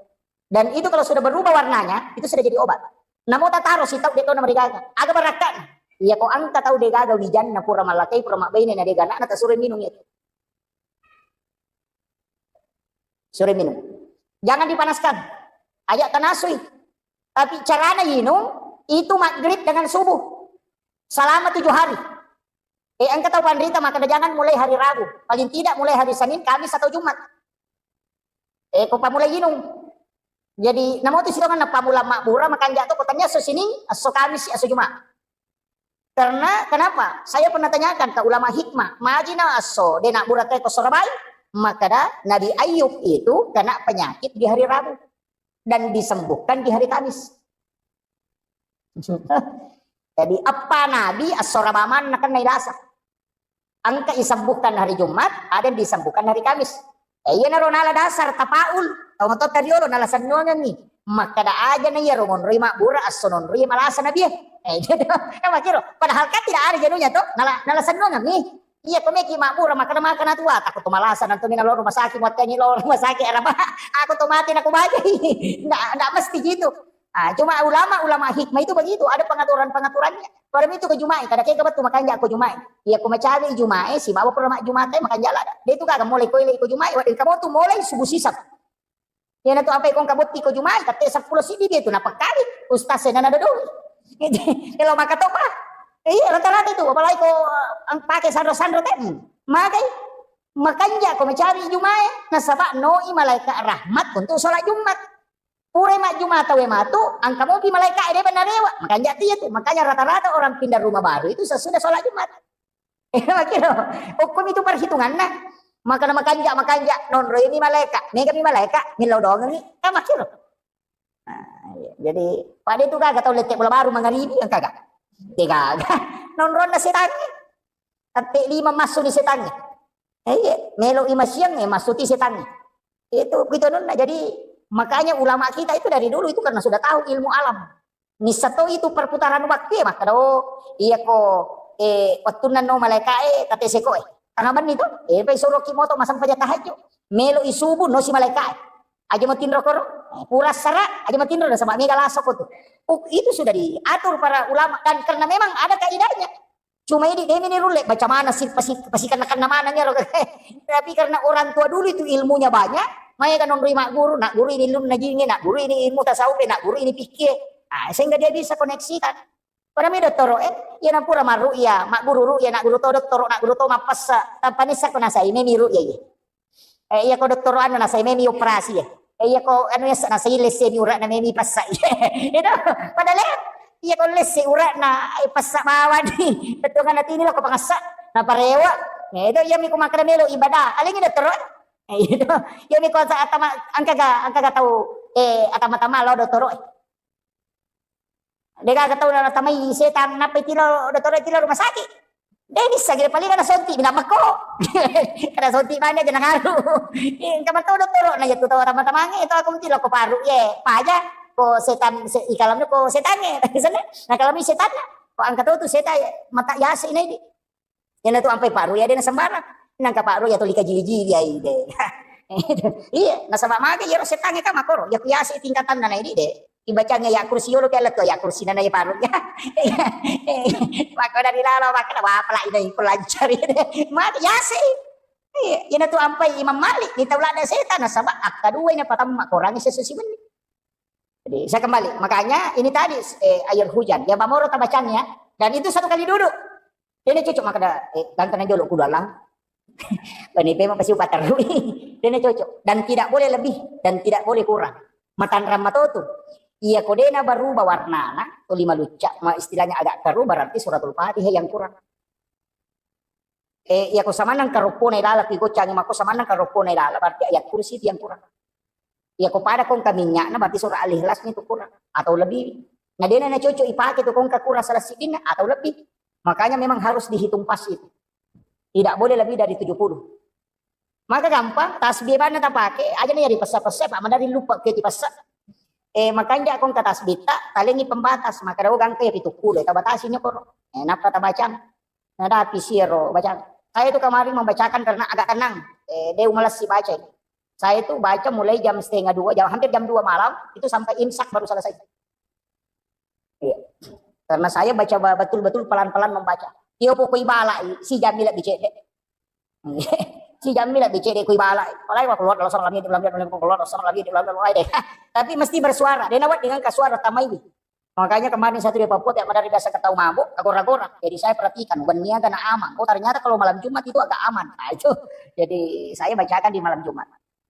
Dan itu kalau sudah berubah warnanya, itu sudah jadi obat. Namo tataro sitau de tona marigaga. Aga barakka'na. Iya ko engka tau degaga wijanna pura mallakai, pura mabbaine na dega anakna, tasuro minum itu. Suro minum. Jangan dipanaskan. Aja tanasui. Tapi carana inung itu maghrib dengan subuh. Selama tujuh hari. Eh, engka tau panrita maka jangan mulai hari Rabu. Paling tidak mulai hari Senin, Kamis atau Jumat. Eh, ko pamulai inung. Jadi, namo tu sitongan na pamula mabbura, makanja to ko tania esso Sining, esso Kamis, esso Jumat. Karena kenapa? Saya pernah tanyakan ke ulama hikmah, majina esso de nabbura te ko Sorabai, makkeda Nabi Ayub itu kena penyakit di hari Rabu dan disembuhkan di hari Kamis. Jadi, eppa nabi esso Rabamanna kennai lasa. Engka isembuhkan hari Jumat, ada yang disembuhkan hari Kamis. Eh, iyanaro nala dasar tapaul, tau matotta riolo nala sennuangengngi. Makkeda aja na iyaro monroi mabbura, esso nonroi malasa nabie. Eh, gitu. Eh, makkiro. Padahal kan tidak ada jenuhnya to, nala, nala sennuangengngi. Iya, ko meki mabbura, makkeda makkeda tua, takut to malasa, nanti mina lo rumah sakit, muattengi lo rumah sakit, araba, aku to mati, aku bajai. Ndak, ndak mesti gitu. Ah, cuma ulama-ulama hikmah itu begitu, ada pengaturan-pengaturannya. Pada itu ko Juma'i, kada kega betul makanja ko Juma'i. Iya, ko macawe Juma'i, sibawa pura mak Juma'i, makanja lada. Dia itu kagak mulai koile ko Juma'i, wadah kamu tuh mulai subuh sisap. Iya, na tu apa ikon kabotti ko Juma'i, kate seppulo sidi dia tu, napa kali? Ustaz saya nana dodoi. Kalau maka topa. Iya, rata-rata itu, apalagi ko, eh, pakai sandro-sandro tadi. Magai, makanja ko macawe Juma'i, nasaba noi malaikat rahmat untuk sholat Jumat. Pura majjuma tauwe matu, engka mopi malaika'e de' narewa. Makanja tu iya tu. Makanya rata-rata orang pindah rumah baru itu sesudah sholat Jumat. Makiro, hukum itu perhitunganna. Makana makanja, makanja, nonroi mi malaika, mega mi malaika, millau doangengi, kan makiro. Nah, iya. Jadi, pada itu kagak tahu lette bola baru mangaribi, yang kagak. Tega, nonronna setangi. Tette lima massu ni setangnge. Eh, iya, melo i masiang, eh, massuti setangnge. Itu, itu anunna. Jadi, makanya ulama kita itu dari dulu itu karena sudah tahu ilmu alam. Nissa to itu perputaran waktu ya, makkeda, oh, iya ko, eh, wattunna no malaika, eh, tate seko, eh. Tengah benni to, eh, pai soroki moto masang paja tahajud. Melo i subuh, no si malaika, eh. Aja matinro koro, eh, pura sara, aja matinro, nasaba mega laso ko tu. Oh, itu sudah diatur para ulama dan karena memang ada kaidahnya. Cuma idi demi ni rulle, baca mana sih, pasi, pasi kena-kena mana ni. Tapi karena orang tua dulu itu ilmunya banyak, maega nonroi magguru, nak guru ini ilmu najinge, nak guru ini ilmu tasawuf, nak guru ini fikih. Ah, sehingga dia bisa koneksikan. Pada mi dottoro, eh, iya nampura marru'ya, magguru ru'ya, nak guru to dottoro, nak guru to mappessa, tanpa nissa ko nasai memi ru'ya, iya. Eh, iya ko dottoro anu nasai memi operasi, ya. Eh, iya ko anu yasa nasai lesse mi ura'na memi passa. Itu, padahal, iya ko lesse ura'na, eh, passa bawani. Bettuanna tini lo ko pangassa, naparewa. Eh, itu iya mi ko makkeda melo ibadah. Alengi dottoro. Eh, itu, iya mi ko sa atama, angkaga, angkaga tau, eh, atama-tama lo dottoro, eh. Degaga tau natamai setang, nappa itilo dottoro, itilo rumah sakit. De' nisseng, paling ada sonti, minang makko. Kada sonti mane aja nangaru. Engka matau dottoro, na jatu tau tama-tamange, itu aku mutilo ko paru, ye, paja, ko setan, se, ikalamnya ko setange. Sana, nah kalau mi setan, ko angka tau tu setan, mata yase ini. Iyana tu ampai paru ya, de' na sembarang. Nangka paru ya tuli kajili-jili ya ide. Iya, nasaba mage iyaro setangnge ka makoro, ya ku yase tingkatanna na idi de'. Ibacangnya ya kursi yolo ke letto ya kursi nana ya paru ya. Maka dari lalo maka wa pala ina iku lancari de'. Mage yase. Iya, iyana tu ampai Imam Malik ni tau lada setan nasaba akka dua ina patamma korangi sesusi menni. Jadi, saya kembali. Makanya, ini tadi, eh, air hujan. Ya, pamoro tabacang ya. Dan itu satu kali duduk. Dena cocok makkeda, eh, ganteng jolo kudu alang. Bani pema pasi upaterui. Dena cocok. Dan tidak boleh lebih. Dan tidak boleh kurang. Matanrang matotu. Iya ko dena berubah warnana, tuli malucca, ma istilahnya agak keruh, berarti suratul Fatihah yang kurang. Eh, iya ko samannang karoppona ilala, ki goccangi makko samannang karoppona ilala, berarti ayat kursi itu yang kurang. Iya ko pada kongka minyakna, berarti surah Al-Ikhlas itu kurang atau lebih. Nah, dena na cocok ipake tu kongka kurang salah sidinna atau lebih. Makanya memang harus dihitung pas itu. Tidak boleh lebih dari tujuh puluh. Maka gampang, tasbih banna tapake, aja na yari pessa-pessa, Pak, madari lupa ke ti pessa. Eh, makanja ko engka tasbih ta, talengi pembatas, maka dawa gangka ya pitu puluh, tabatasi nyokoro. Eh, napa tabacang? Nadapi siro bacang. Saya itu kemarin membacakan karena agak tenang. Eh, dia malessi baca. Saya itu baca mulai jam setengah dua, jam, hampir jam dua malam, itu sampai imsak baru selesai. Iya. Karena saya baca ba-, betul-betul pelan-pelan membaca. Tio pokoi balai, si jammi lebih cedek. Si jammi lebih cedek kui balai. Apalagi waktu keluar dalam salam itu, dalam dalam keluar dalam salam itu, dalam dalam deh. Tapi mesti bersuara. Dia nawat dengan kasuara tamaiwi. Makanya kemarin satu di Papua tiap madari biasa ketau mabuk, kagora-gora. Jadi saya perhatikan, waniaga na aman. Oh, ternyata kalau malam Jumat itu agak aman. Nah, itu. Jadi saya bacakan di malam Jumat.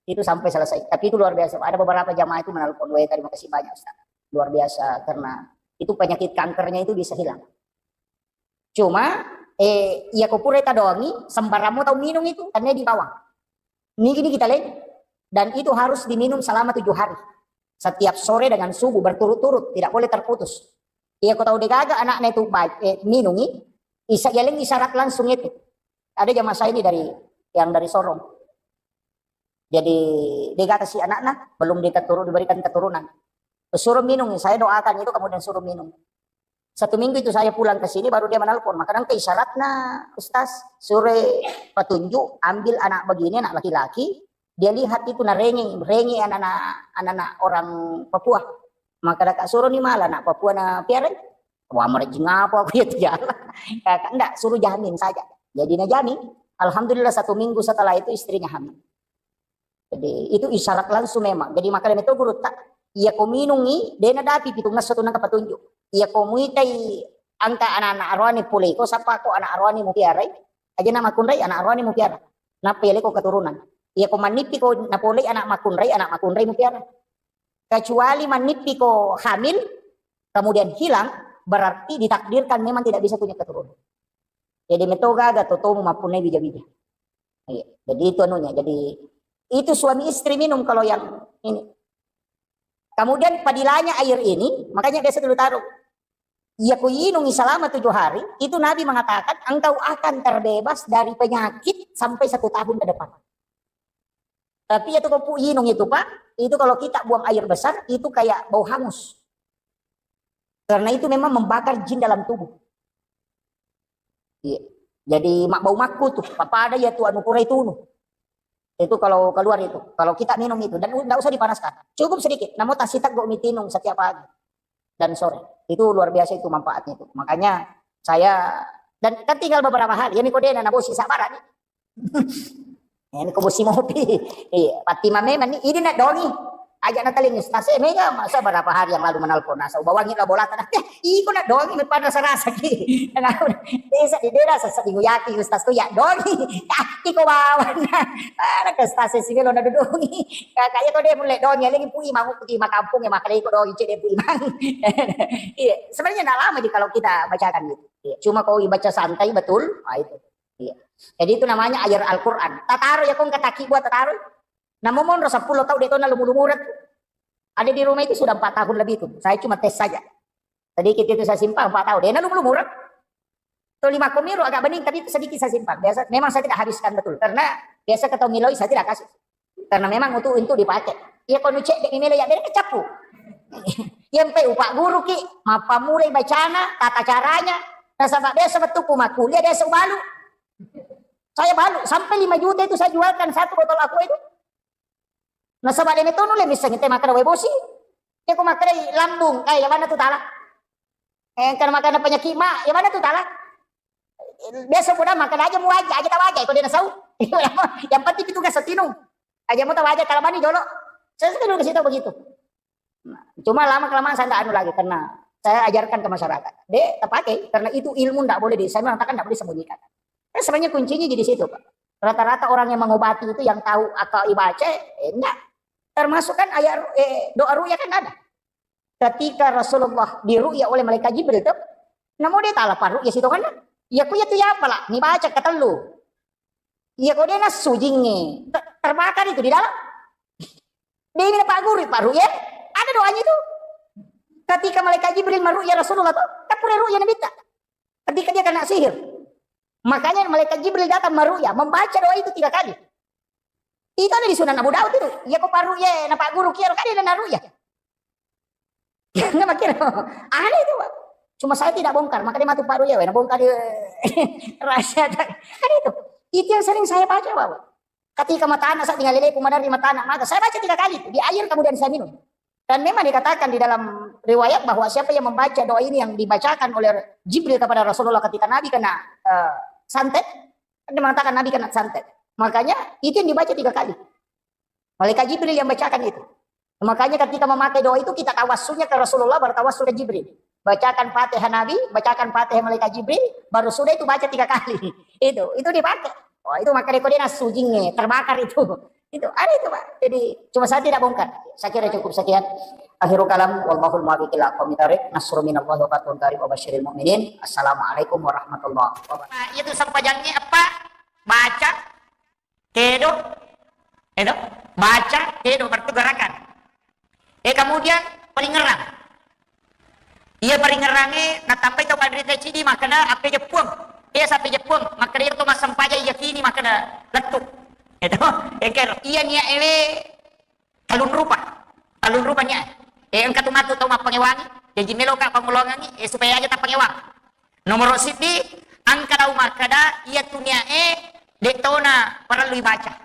Itu sampai selesai. Tapi itu luar biasa. Ada beberapa jamaah itu menelpon, "Weh, terima kasih banyak, Ustaz." Luar biasa karena itu penyakit kankernya itu bisa hilang. Cuma, eh, iya ko pura tadongi, sembarangmu tau minum itu, karena di bawang. Nigi-nigi taleng, dan itu harus diminum selama tujuh hari. Setiap sore dengan subuh berturut-turut, tidak boleh terputus. Iya ko tau degaga anaknya itu ba-, eh, minungi, isa-, yaleng isyarat langsung itu. Ada jamaah saya ini dari, yang dari Sorong. Jadi, degaga si anaknya, belum diketurun-, diberikan keturunan. Suruh minum, saya doakan itu, kemudian suruh minum. Satu minggu itu saya pulang ke sini, baru dia menelpon. Maka nangka isyaratnya, Ustaz, sure petunjuk, ambil anak begini, anak laki-laki, dia lihat itu, na rengi, rengi anak-anak, anak-anak orang Papua. Maka daka suruh ni malah anak Papua na piara. Wah, merejing apa aku ya tiara. Ya, kan, ndak, suruh jamin saja. Jadi, na jamin. Alhamdulillah, satu minggu setelah itu istrinya hamil. Jadi, itu isyarat langsung memang. Jadi, makanya itu guru tak, iya ko minungi, dena dapi pitung ngesso tu nangka petunjuk. Iya ko muitai angka anak-anak aroani pulei ko, sapa ko anak aroani mupiarai, aja na makkunrai anak aroani mupiara. Nappa iya leko keturunan. Iya ko mannipi ko napolei anak makkunrai, anak makkunrai mupiara. Kecuali mannipi ko hamil, kemudian hilang, berarti ditakdirkan memang tidak bisa punya keturunan. Jadi, metoga aga totomu mappunnai bija-bija. Iya. Jadi, itu anunya. Jadi, itu suami istri minum kalau yang ini. Kemudian padilanya air ini, makanya biasa dulu taruh. Iya ku inungi selama tujuh hari, itu Nabi mengatakan engkau akan terbebas dari penyakit sampai satu tahun ke depan. Tapi itu ko pu inung itu, Pak, itu kalau kita buang air besar, itu kayak bau hangus. Karena itu memang membakar jin dalam tubuh. Iya. Jadi, mak bau makku tuh, papada ya tuh anu pura itu nu. Itu kalau keluar itu, kalau kita minum itu, dan nggak usah dipanaskan. Cukup sedikit, namun tak sitak go mitinung setiap pagi dan sore. Itu luar biasa itu manfaatnya itu. Makanya saya, dan kan tinggal beberapa hari, ya, Nikodena, na bosi sabara nih. Ini ko bosi mopi. Iya, patti mame mani, ini nak dongi. Aja na teling, Ustaz, eh, mega, masa berapa hari yang lalu menelpon, nasa ubawangi lah bola tanah. Eh, iko nak dongi, me pada rasa-rasa ki. Desa di daerah sasa di Guyaki, Ustaz tu ya dongi. Ah, iko bawa. Anak Ustaz sih lo na dudungi. Kakak ya kau dia mulai dongi, lagi pui mangu putih makampung ya, makanya iko dongi, cek dia pui mang. Iya, sebenarnya nggak lama sih kalau kita bacakan gitu. Iya, cuma kau baca santai betul, ah, itu. Iya. Jadi itu namanya ayat Al-Quran. Tataro ya kong kataki buat tataro. Namo monro sepuluh tahun dia tona lumu-lumura. Ada di rumah itu sudah empat tahun lebih itu. Saya cuma tes saja. Sedikit itu saya simpan empat tahun. Dia lumu-lumura. Tuh lima komiro agak bening, tapi itu sedikit saya simpan. Biasa, memang saya tidak habiskan betul. Karena biasa ketemu miloi saya tidak kasih. Karena memang untuk, untuk dipakai. Iya, kono cek dek mimele ya, beda kecappu. Yang pe upak guru ki, mappamurai bacana, tata caranya. Nasaba biasa betul puma kuliah, biasa ubalu. Saya balu, sampai lima juta itu saya jualkan satu botol aqua itu. Nasaba dene tonu le misseng te makkeda wae bosi. Te ko makkeda lambung, eh, ya mana tu tala. Eh, kan makkeda penyakit ma, ya mana tu tala. Biasa pun makkeda aja mu aja, aja tahu aja, itu dia nasau. Yang penting itu nggak setinung. Aja mau tahu aja kalau bani jolo. Saya sudah dulu kasih tahu begitu. Nah, cuma lama kelamaan saya nggak anu lagi karena saya ajarkan ke masyarakat. Dek, terpakai karena itu ilmu nggak boleh di, saya mengatakan nggak boleh sembunyikan. Eh, sebenarnya kuncinya di situ, Pak. Rata-rata orang yang mengobati itu yang tahu akal ibaca, eh, enggak. Termasuk kan ayat ru-, eh, doa ruqyah kan ada. Ketika Rasulullah diruqyah oleh malaikat Jibril tuh, namun dia tahu apa ruqyah situ kan? Ya ku ya tu ya apa lah, ni baca ketellu. Iya ko dia nassu jingnge, te-, terbakar itu di dalam. Dia ini Pak Guru, Pak Ruqyah, ada doanya itu. Ketika malaikat Jibril meruqyah Rasulullah tuh, kan pura ruqyah Nabi ta. Ketika dia kena sihir. Makanya malaikat Jibril datang meruqyah, membaca doa itu tiga kali. Itu ada di Sunan Abu Daud itu. Iya ko paru ya, napa guru kiaro kan ada naruh ya. Nggak makin. Aneh itu, Pak. Cuma saya tidak bongkar, makanya matu paru ya, nabongkar dia. Rahasia tak. Kan itu. Itu yang sering saya baca, Pak. Ketika mata anak saya tinggal leleku, mana di mata anak maka saya baca tiga kali itu, di air kemudian saya minum. Dan memang dikatakan di dalam riwayat bahwa siapa yang membaca doa ini yang dibacakan oleh Jibril kepada Rasulullah ketika Nabi kena eh, santet, dia mengatakan Nabi kena santet. Makanya itu yang dibaca tiga kali. Malaikat Jibril yang bacakan itu. Makanya ketika memakai doa itu kita tawassulnya ke Rasulullah, baru tawassul ke Jibril. Bacakan Fatihah Nabi, bacakan Fatihah Malaikat Jibril, baru sudah itu baca tiga kali. Itu, itu dipakai. Oh, itu maka dia nasujingnya terbakar itu. Itu ada itu, Pak. Jadi cuma saya tidak bongkar. Saya kira cukup sekian. Akhirul kalam, wallahul muwaffiq ila aqwamit thariq. Nasrun minallahi wa fathun qarib wa basyiril mu'minin. Assalamualaikum warahmatullahi wabarakatuh. Nah, itu sempajangnya apa? Baca, kedo, edo, baca, kedo, berarti gerakan. Eh, kemudian paringerang. Iya paringerangnge natambai tau panrita cidi makkeda, "Appeja Puang." Iya sappeja Puang, makkeda iya to massempajang yakini makkeda lettu. Edo, engkero. Iya niat ewe talung rupa. Talung rupa niat. Eh, engka tu matu tau mappangewangi, jaji meloka pangolongangi, eh, supaya aja tappangewang. Nomoro siddi, engka tau makkeda, iya tu niat e, de tona parellu ibaca.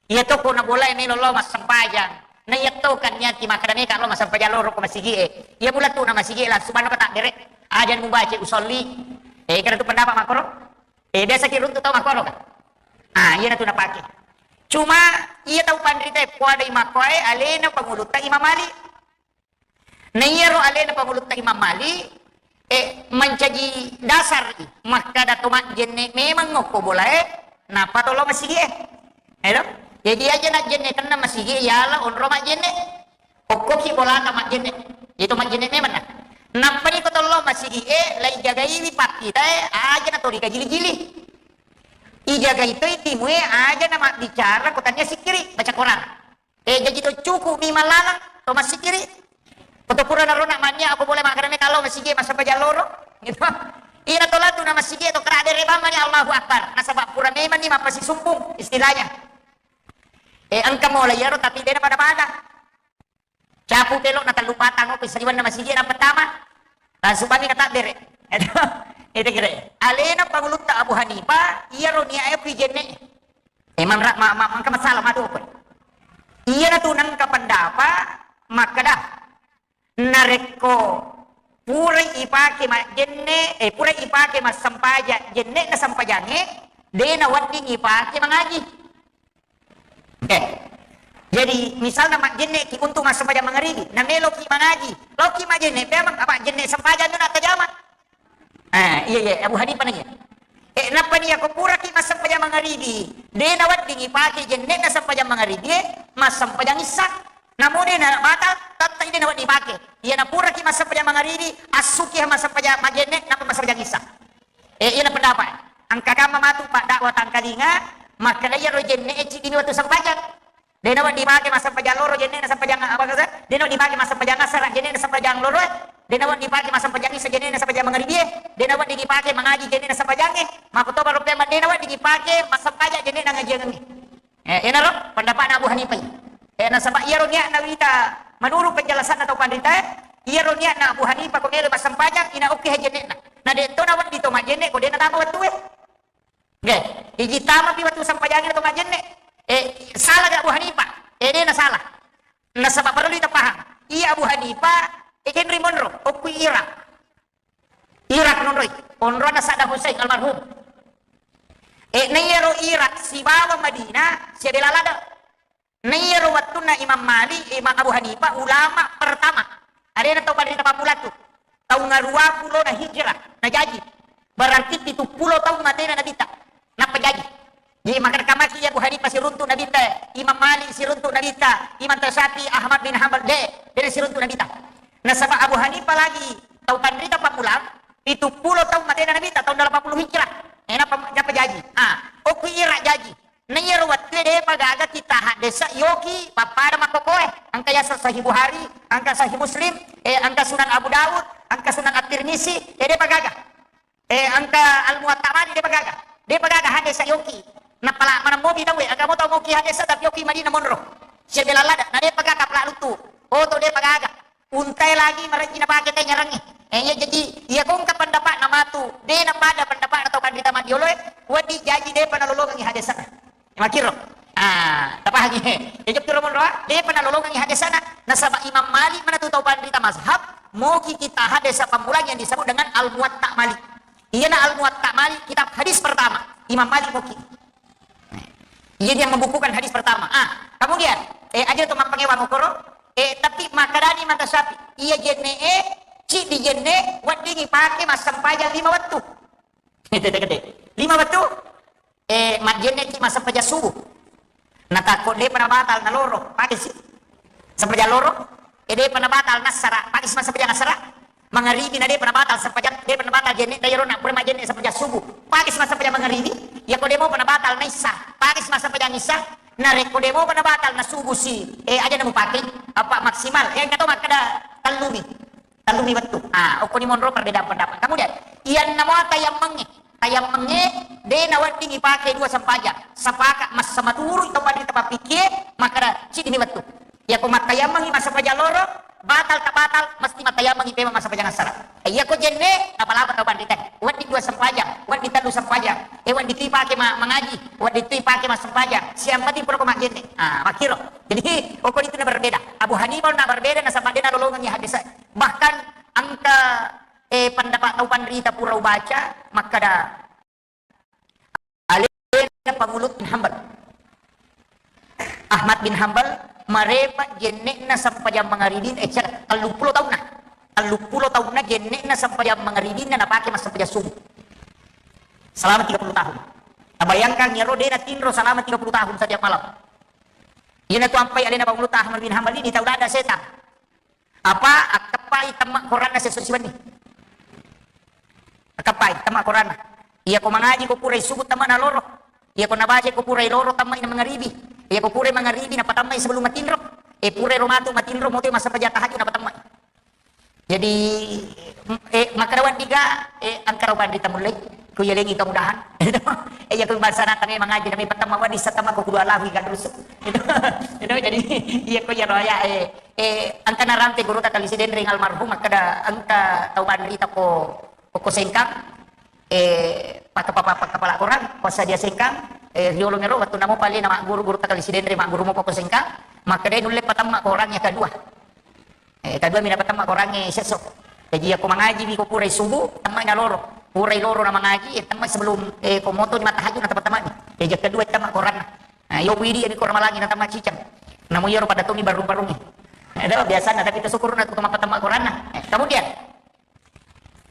Iya to ko na bola e melo lo massempajang. Na iya to kan niati makkeda meka lo massempajang loro ko masigi e. Iya mula tu na masigi e langsung manna pata dere. Aja mubaca usolli. Eh, kena tu pendapat makoro. Eh, biasa ki runtu tau makoro kan. Ah, iya na tu napake. Cuma iya tau panrita e kuada i makkoe alena pangulutta Imam Malik. Na iyaro alena pangulutta Imam Malik, eh, mancaji dasar i makkada to majjenne memang okko bola e, nappa to lo masigi e. Edo? Jadi aja najjenne tenna masigi e, yala onro majjenne. Okkoki bolata majjenne. Itu majjenne memang na. Nappa ni ko to lo masigi e, lai jagaiwi pakkita e, aja na to dikajili-jili. Ijagai to i timu e, aja na mabbicara ko tania sikkiri, baca Quran. Eh, jaji to cukup mi mallalang, to massikiri. Ko to pura narona mania, aku boleh makkeda meka lo masigi massempajang loro. Gitu. Ina to latu na masigi to kera dere bang mani Allahu Akbar. Nasaba pura memang ni mappasisumpung istilahnya. Eh, engka mola iyaro tapi dena pada-pada. Capu pelo na tellu patang ko saliwanna masigi na pertama. Langsung kami kata dere. Itu kira. Alena pangulutta Abu Hanifah, iyaro niat e pi jenne. Emang ra-, ma-, ma-, mangka masalah madu apa? Iya na tu nengka pendapat makkeda narekko purai ipake majjenne, eh, purai ipake massempaja jenne na sempajange, de na wedding ipake mangaji. Oke. Jadi misalna majjenne ki untuk massempajang mangaribi, na melo ki mangaji, lo ki majjenne, memang apa jenne sempajang na tajama. Eh, iya, iya, Abu Hanifah nanya. Eh, nappa ni ko puraki massempajang mangaribi, de na wedding ipake jenne na sempajang mangaribi, eh, massempajang issa. Namo de na batal, tatta de na wedding ipake. Iya na puraki massempajang mangaribi, assuki massempajang majjenne, nappa massempajang issa. Eh, iya na pendapat. Engka kamma matu pak dakwah tangkalinga, makkeda iya ro jenne e cidi wettu sempajang. De na wedding dipake massempajang loro jenne na sempajang apa kata? De na wedding dipake massempajang asara jenne na sempajang loro. De na wedding dipake massempajang isa jenne na sempajang mangaribi. De na wedding dipake mangaji jenne na sempajang e. Makkutoba rupe de na wedding dipake massempajang jenne na ngajiangengnge. Eh, enaro pendapatna Abu Hanifah. Eh, nasaba iyaro niatna wita menurut penjelasanna tau panrita, iyaro niatna Abu Hanifah ko melo massempajang ina okke jenne na. Na de to na wedding to majenne ko de na tama wettu e. Nggih, iji tamapi wettu sempajangnge to majjenne. Eh, salah ga Abu Hanifah? Eh, de na salah. Nasaba parellu ita paham. Iya Abu Hanifah, eh, kenri monro, okku Irak. Irak nonroi. Onrona Saddam Hussein almarhum. Eh, na iyaro Irak sibawa Madinah, siabela lada. Na iyaro wettunna Imam Malik, Imam Abu Hanifah, ulama pertama. Alena tau panrita pammulatu. Taung aruwa pulona hijrah, najaji. Berarti pitu pulo taung matena Nabitta. Nappa jaji. Jadi, makkeda kamaki Abu Hanifah siruntu Nabitta, Imam Malik siruntu Nabitta, Imam Syafi'i, Ahmad bin Hanbal, de, de siruntu Nabitta. Nasaba Abu Hanifah lagi tau panrita pammula, pitu pulo taung matena Nabitta, taung delapan puluh hijrah. Eh, nappa, nappa jaji. Ah, okku Irak jaji. Na iyaro wettue depa gaga kita haddesa yoki pappada makkokoe. Engka yaseng Sahih Bukhari, engka Sahih Muslim, eh, engka Sunan Abu Daud, engka Sunan At-Tirmizi, eh, depa gaga. Eh, engka Al-Muwatta Malik depa gaga. Depa gaga haddesa yoki. Napala maneng mopi tauwe, aga mo tau moki hadesa tapi oki Madinah monro. Siaga lalada, na depa gaga pala lutu. Oh, to depa gaga. Untai lagi marejji napake tai nyarangnge. Eh, iya, jadi, iya, kongka pendapatna matu, de napada pendapatna tau panrita madioloe, wedding jaji depa nalolongengi hadesana. Makiro. Ah, tapahangi. Ya, jokki romonroa, depa nalolongengi hadesana, nasaba Imam Malik manatu tau panrita mazhab, moki kita hadesa pammulang yang disebut dengan Al-Muwatta Malik. Iyana Al-Muwatta Malik, kitab hadis pertama. Imam Malik moki. Iya dia membukukan hadis pertama. Ah, kemudian, eh, aja tu mappangewang okoro, eh, tapi makadani mata Syafi'i, iya jenne e, cik di jenne, weddingi pake massempajang lima wettu. Gede-gede. Lima wettu, eh, majjenne ki massempajang subuh. Natakko depa nabatal naloro, pake si. Sempajang loro, e depa nabatal nassara, pake si massempajang assara. Mangaribi na depa nabatal sempajang, depa nabatal jenne, tairo na pura majjenne sempajang subuh. Pake si massempajang mangaribi, ya ko demo pa nabatal na issa, pake si massempajang issa. Narekko demo pa nabatal na subuh si, eh, aja namu pake, apa maksimal, eh, engka to makkeda tellumi. Tellumi wettu. Ah, okkoni monro perbedaan pendapat. Kemudian, iyanna mua tayammengnge. Tayammengnge, de nawedding ipake dua sempajang. Sepakat massamaturu tau panrita pappikie, makkeda, ciddimi wettu. Iya ko mattayammengi massempajang loro, batal tak batal, mesti mattayammengi pema massempajang assara. Eh, iya ko jenne, napalapa tau panrita. Wedding dua sempajang, wedding tellu sempajang. Eh, wedding tu ipake ma-, mangaji, wedding tu ipake massempajang. Siang penting pura ko majjenne. Ah, makkiro. Jadi, okkoni tu na berbeda. Abu Hanifah na berbeda, nasaba de nalolongengi hadis. Bahkan engka, eh, pendapat tau panrita pura ubaca, makkeda alena Pangulu bin Hambal. Ahmad bin Hambal marepa jenne'na sempajang mangaribin, eh, cera, telluppulo taunna. Telluppulo taunna jenne'na sempajang mangaribinna napake massempajang subuh. Selama tiga puluh tahun. Tabayangkan, iyaro de natinro selama tiga puluh tahun setiap malam. Iyana tu ampai alena Pangulu Ahmad bin Hambal ini tau dada setang. Apa akkeppai temma koranna sesso siwenni. Akkeppai temma koranna. Iya ko mangaji ko purai subuh temma na loro. Iya ko nabaca ko purai loro temma ina mangaribi. Iya ko purai mangaribi na patammai sebelum matinro. Eh, purai ro matu matinro moto massempajang tahajud na patammai. Jadi, eh, makkeda wedding ga, eh, engka ro panrita mullei. Ku yalengi kemudahan. Eh, iya ko bangsa na tame mangaji na me patemma wedding sa temma ko kudu alawi ga rusu. Itu, itu jadi iya ko iya roya, eh, Eh, engka narampe guruta Kali Sidenreng almarhum, makkeda engka tau panrita ko, ko Sengkang, eh, paka-, paka-, paka-, pala korang, passadia Sengkang, eh, riolo mero, wettu namo pale na magguru, guruta Kali Sidenreng magguru mo ko Sengkang, makkeda nulle patemma korang ya kedua. Eh, kedua mina patemma korang, eh, sesso. Jadi, ya ko mangaji mi ko purai subuh, temma na loro. Purai loro na mangaji, eh, temma sebelum, eh, ko moto ni matahajud na temma-temma ni. Eh, jadi kedua temma korang. Nah, iyo widi ami ko ramalangi na tama cicang. Namu iyaro pada tomi barung-barungi. Ada biasa na tapi to syukur na to mappatemma koranna. Eh, kemudian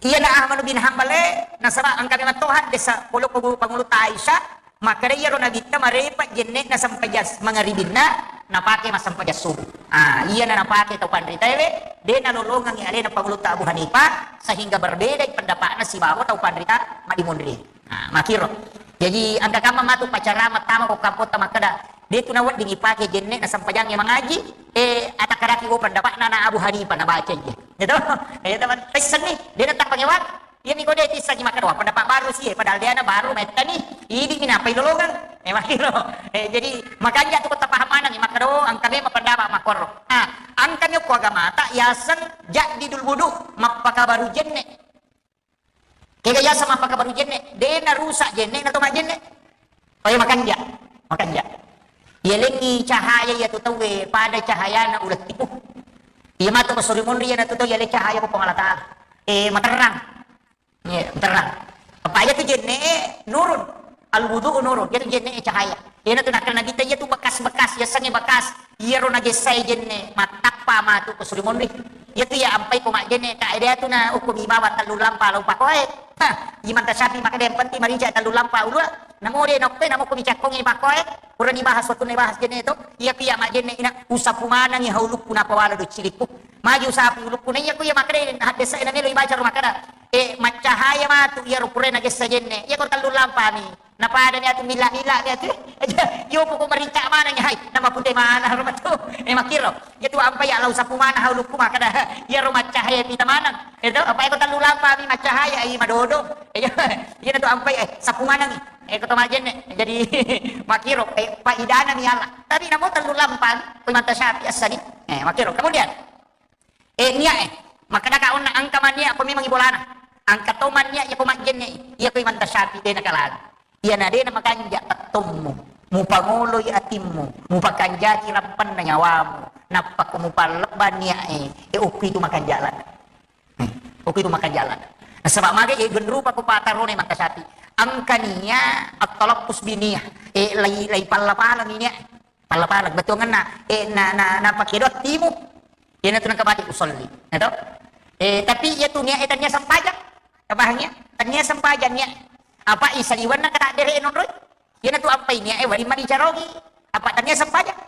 iyana Ahmad bin Hambal e nasaba engka memang tohan desa polo ko pangulu ta Aisyah, makkeda iyaro nabitta marepa jenne'na sempajang mangaribinna napake massempajang subuh. Ah, iyana napake tau panrita ewe, de nalolongengi alena pangulu ta Abu Hanifah sehingga berbeda pendapatna sibawa tau panrita madimonri. Nah, makkiro. Jadi, engka kamma matu pacara mattama ko kampota makkeda, de tu nawedding ipake jenne na sempajangnge mangaji, eh, atakkaraki wo pendapatna na Abu Hanifah nabaca iya. Gitu? Eh, teman, tessenni, de na tappangewang. Iya mi ko de tissengi makkeda, wah, pendapat baru sih, eh, padahal de na baru mettani, idi mi napai lolongang. Eh, makkiro. Eh, jadi, makanya tu ko tapahamanang, makkeda, oh, engka memang pendapat makkoro. Ah, engka mi ko agamata, yaseng jaddidul wudu, mappakabaru jenne. Kega yaseng mappakabaru jenne, de narusak jenne na to majjenne. Pae makanja, makanja. Yalengngi cahaya iya tu tauwe pada cahayana uleng tipu. Iya matu ko sori monri iya na tu tau yale cahaya ko Puang Allah Taala. Eh, materrang. Iya, materrang. Apa iya tu jenne nurun. Al wudu nurun. Iya tu jenne cahaya. Iya na tu nakkeda Nabitta iya tu bekas-bekas, yasengnge bekas. Iyaro nagessae jenne mattappa matu ko suri monri. Iyatu iya ampai ko majjenne, ka ede atu na ukku mi bawang tellu lampa lau pakoe. Ha, Imam Tasyafi makkeda yang penting marica tellu lampa ulua. Namo de na uppe, namo ko mi cakkongi pakoe. Purani bahas, wettunna bahas jenne to. Iya ku iya majjenne ina usapu manengi haulukku napawala do cilikku. Magi usapu ulukku na iya ku iya makkeda haddesa ina melo ibaca ro makkeda. Eh, maccahaya matu iyaro purae nagessa jenne. Iyako tellu lampami. Napadani atu milla-milla mi atu. Yo poko marincak maneng, hai, nama pute mana ro matu. Eh, makkiro. Iyatu ampai ya lau sapu mana haulukku makkeda. Iyaro maccahaya pita maneng. Itu apa eko tellu lampami maccahaya i madodo. Iya, iyatu ampai, eh, sapu maneng. Eh, ko to majenne. Jadi makkiro, eh, paidana mi ala. Tapi namo tellu lampami, ko Imam Syafi'i assani. Eh, makkiro. Kemudian, eh, niat, eh. Makkeda ka onna engka manniat ko memang ibolana. Engka to manniat iyako majjenne, iyako Imam Syafi'i de nakalana. Iyana de namakanja pettommu, mupangoloi atimmu, mupakanjaki rampenna nyawamu, nappa ko mupallebba niat, eh, eh, okko itu makanja lada. Hmm, okko itu makanja lada. Nasaba maga, eh, genrupa ko patarone Imam Syafi'i. Engka niat at-talaffuz bi niat, eh, lai, lai palla-paleng niat. Palla-paleng, bettuangenna, eh, na, na, na pake doa timu. Iyana tu nengka baca usolli. Nah, to? Eh, tapi iyatu niat, eh, tania sempajang. Pahang ya? Tania sempajang niat. Apa isaliwenna kata dere nonroi? Iyana tu ampai niat, eh, wali mani carogi. Apa tania sempajang?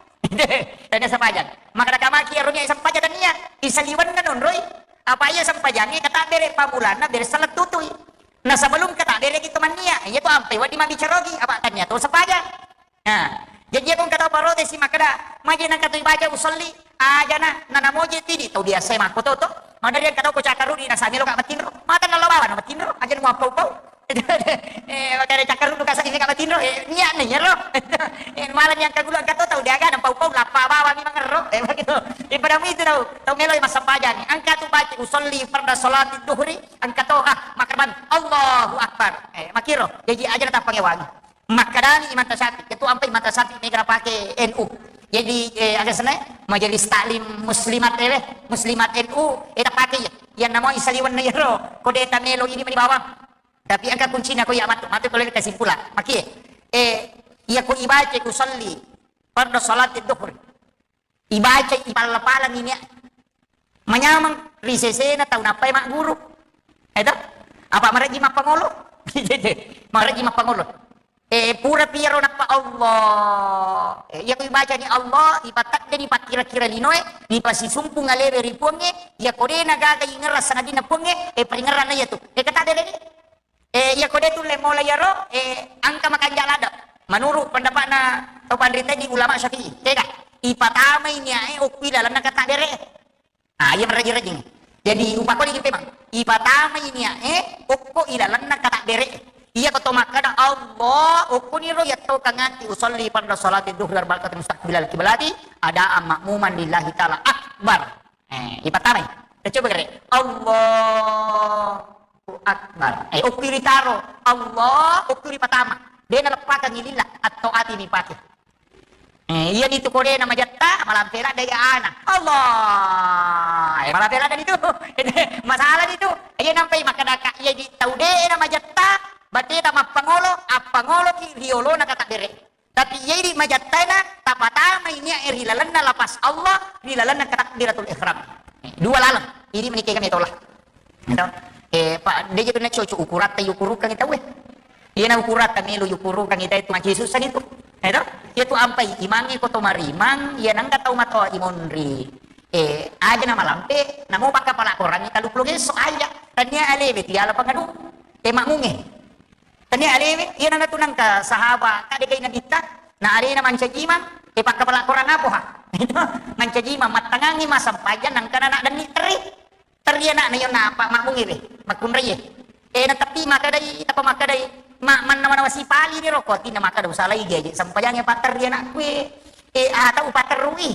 Tania sempajang. Maka kamaki ero niat sempajang tania. Isaliwenna nonroi. Apa iya sempajangnge kata dere pamulanna bere salah tutui. Nah, sebelum kata dere kita mania, iyatu ampai wadi mabicarogi. Apa tania to sempajang? Nah, jaji iyako engka tau parotesi makkeda, "Maje nengka tu ibaca usolli, ajana, nanamoje tidi tau biasa makko to, to. Madari engka tau ko cakkarudi nasamelo ka matinro, mata nallo bawa na matinro, aja muappau-pau." Eh, makanya cakkarudu kasa ini ka matinro, eh, niat nih, ya, lo. Eh, malah yang kagulu engka to tau diaga, nampau-pau, lappa bawa mi mangerro. Eh, begitu. Eh, pada itu tau, tau melo massempajang. Engka tu baca usolli farda salati duhri, engka to, ah, makarban, Allahu Akbar. Eh, makkiro, jaji aja na tappangewangi. Makkedani Imam Syafi'i, ketua ampai Imam Syafi'i mega napake N U. Jadi, eh, aga senna, Majelis Taklim Muslimat, eh, Muslimat N U, eh, tapake ya. Yang namanya saliwan na yero, kode tamelo ini mani bawang. Tapi engka kuncina ko iya matu, matu ko lele kesimpulan. Makie, eh, iya ko ibaca usolli fardu salati duhur. Ibaca, ipalla-pallang ini, ya. Manyameng ri sesena tau nappai magguru. Eto? Apa marejji mappangolo? Marejji mappangolo. Eh, pura piyaro nappa Allah. Eh, iya ko ibacani Allah, ipataddeni pakkira-kira linoe, nipasisumpung alewe ri Puangnge, iya ko de nagaga ingerra sangadinna Puangnge, eh, paringerranna iya tu. Eh, kata de ni. Eh, iya ko de tulle mola iyaro, eh, engka makanja lada. Menurut pendapatna tau panrita di ulama Syafi'i, tega? Ipatamai niae okko ilalenna kata bere. Ah, iya meraji-rajing. Jadi upakoni ki memang. Ipatamai niae okko ilalenna kata bere. Iya ko to makkada Allah, okko niro yatto kangati usolli farda salati duhri arba'a rakaat mustaqbilal kiblati adaan ma'muman lillahi ta'ala akbar. Eh, ipatamai. Kita coba kere. Allahu Akbar. Eh, okko ritaro. Allah, okko ripatama. De naleppakang lillah. Atau ati ni pake. Eh, iya ni tu kode na majatta, malampe ladde iya ana. Allah. Eh, malampe ladde ni tu. Masalah ni tu. Iya nampai makkadaka, iya di tau de na majatta, bateta mappangolo, appangolo ki riolona kata bere. Tapi iya idi majattana, tapatamai niae ri lalenna lapas Allah, ri lalenna takbiratul ihram. Eh, dua laleng. Idi menikah kami tola. Gitu. Eh, Pak, de je tu na cocok ukuratta yukurukang tau, eh. Iya na ukuratta melu yukurukang itu, itu maci susah itu. Gitu. Iya tu ampai imangi ko to marimang, iya nangka tau matoa imonri. Eh, aja na malampe, namo bakka pala korangi talu puluh gesso aja. Tania alewe tiala pangadu. Eh, makmunge. Tania alewe, iya nana tu nangka sahaba, kade kai nabitta, na alena mancaji imang, eh, pakka pala korang apo ha? Mancaji imang, mattangangi massempajang, nangka nana denni teri. Teri anakna, iyo napa makmungi re, makkunrai ye. Eh, na tapi makkadai, tapa makkadai, ma, manna manawa sipali ni roko, tina makkada usalai gaje, sempajangi patterri anakku e. Eh, atau patterrui.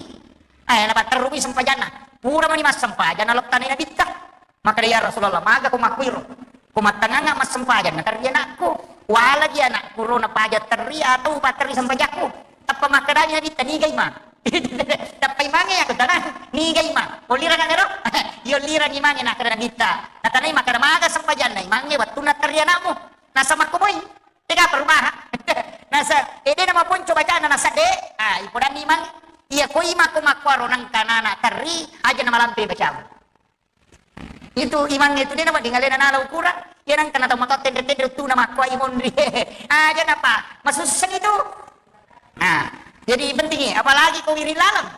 Eh, na patterrui sempajanna. Pura mani massempajang, na lottanai nabitta. Makkeda, "Ya Rasulullah, maga ko makkuiro? Ko mattanganga massempajang, naterri anakku. Wala ji anakku ro napaja terri atau upaterri sempajakku." Tappa makkedani Nabitta, "Niga imang?" Tappa imange aku tanang, "Niga imang? Ollirang anero?" Iya, ollirang imange, nakkeda Nabitta. Natanai makkeda, "Maga sempajanna imange wettunna terri anakmu?" Nasa makkomoi. Tega perumahan. Nasa, eh, de namaponco bacana nasa de. Ah, ipodanni imang. Iya ko imang ko makkuaro nangka nana terri, aja namalampe bacamu. Itu imang itu de nawedding alena nala ukurang. Iya nangka na tau matoa tenre-tenre uttuna makkuai monri. Aja napa, masusseng itu. Nah, jadi penting ya, apalagi ko wiring laleng.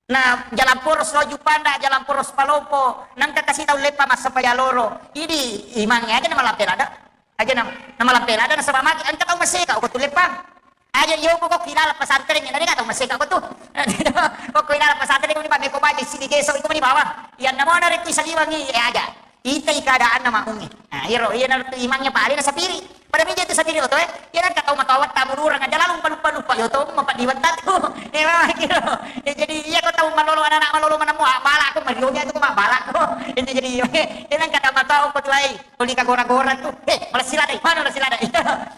Na jalan poros lo Juppanda, jalan poros Palopo, nangka kasi tau leppa massempajang loro. Idi imangnge aja na malampe lada. Aja na, na malampe lada nasaba magi engka tau maseka ko tu leppa. Aja iyo ko ko kilala pesantren na dega tau maseka ko tu. Ko ko kilala pesantren ko ni pa meko baja sidi geso iko mani bawang. Iya namo na rekui saliwangi e aja. Itai keadaanna makmungnge. Nah, iyaro, iyanaro tu imangnge pa alena sapiri. Pada meja tu sapiri oto e. Iya nangka tau matoa watta mururang aja lalu lupa-lupa lupa yo to mapadiwang tatu. Eh, memang kiro. Ya, jadi iya ko tau malolo anak-anak malolo manemu ah, bala ko marionya tu ko mabala ko. Itu jadi iya nangka tau matoa ko tuai. Tuli ka gora-gora tu. Eh, malasila dai. Mana malasila dai?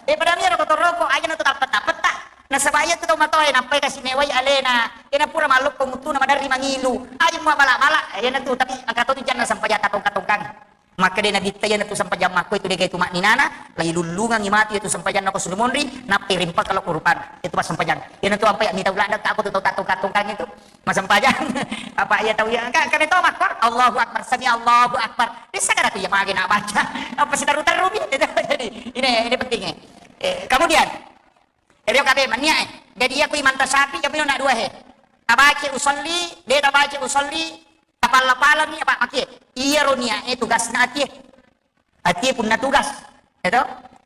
Eh, pada miro ko toroko aja na tu tappa-tappa ta. Nasaba iya tu tau matoa e nappai kasi mewai alena. Iyana pura mallokko muttuna maderri mangilu. Aja mua bala-bala. Iyana tu tapi engka to tu janna sampaja tatongka-tongkang. Makkeda Nabitta, iyanatu sempajang makko itu dega itu makninana, lailullungangi matu itu sempajanna ko surumonri, nappai rimpaka lao ko rupanna. Itu pas sempajang. Iyanatu ampai mitau ladang ka ko tu tau tatongka-tongkang itu. Massempajang. Apa iya tau iya? Ka, kami tau makko. Allahu Akbar, sami Allahu Akbar. Bisa kada tu iya mage na baca. Apa sitaru-taru mi? Itu jadi ini ini pentingnya. Eh, kemudian, ero kabe mania eh. Jadi aku imanta sapi, tapi nak dua he. Tabaca usolli, de tabaca usolli, Tapalla-pallangi apa makie? Iyaro niae tugasna atie. Atie punna tugas, ya to?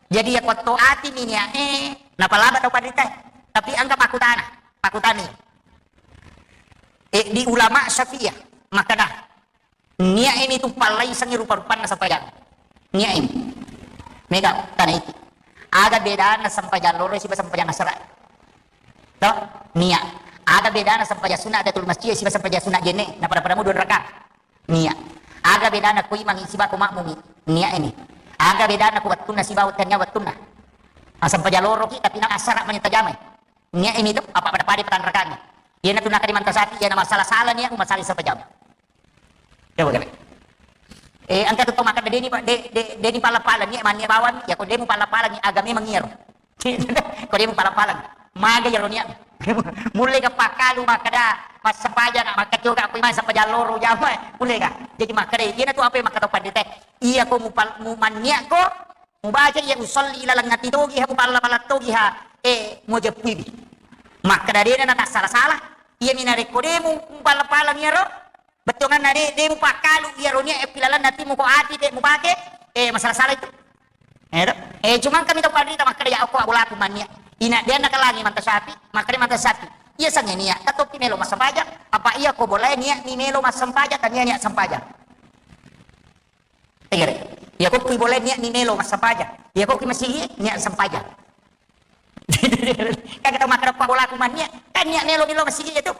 Jadi iya kuatto ati mi niae napalaba tau panritae. Tapi engka pakkutana, pakkutani. Eh, di ulama Syafi'iyah makkeda, niae mi tu pallaisengi rupa-rupanna sempajang. Niae mi. Mega tana iki. Aga bedana sempajang loro siba sempajang asara? To? Nia. Aga bedana sempajang sunna Tahiyatul Masjid siba sempajang sunna jenne? Napada-pada mu dua rakaat. Nia. Aga bedana ko imangi siba ko makmungi? Nia ini. Aga bedana ko wettunna siba tania wettunna? Ah, sempajang loroki tapi na asara mani tajamai. Nia ini tu apa pada-pada patanrakangi. Iyana tu nakadi mantasapi, iyana masalah-salah nia, masalah sempajang. Coba kare. Eh, engka tu tau makkeda deni pa-, de-, de-, deni pala-pala ni, mania bawang, ya ko demu pala-pala ni, aga memang iyaro. Ko demu pala-pala ni. Maga iyaro nia. Mulle ga pakkalu makkeda, massempajang, makkacoka, aku imang sempajang loro jama, mulle ga. Jadi makkeda, iyana tu apa yang makkeda pandita. Iya ko mupal-, mumannia ko, mubaca iya usolli laleng ati togi ha, mupalla-pala togi ha, eh, mujeppuiwi. Makkeda dena na tassala-sala, iya mi narekko demu mupalla-pala iyaro, Bettuanganna de, de mupakkalu iyaro nia e pilalenna ati muko ati de mupake, eh, masalah-salah itu. Eh, to? Eh, cuma kami tau panrita makkeda ya okko abolaku mannia. Ina dia nakalangi manta sapi, makkeda manta sapi. Iya sange nia, tatoppi melo massempajang, apa iya ko bolae nia ni melo massempajang, tania nia sempajang. Tegere. Iya ko kui bolae nia ni melo massempajang. Iya ko kui masigi nia sempajang. Kan kita makkeda ko bolaku mannia, kan nia melo melo masigi itu.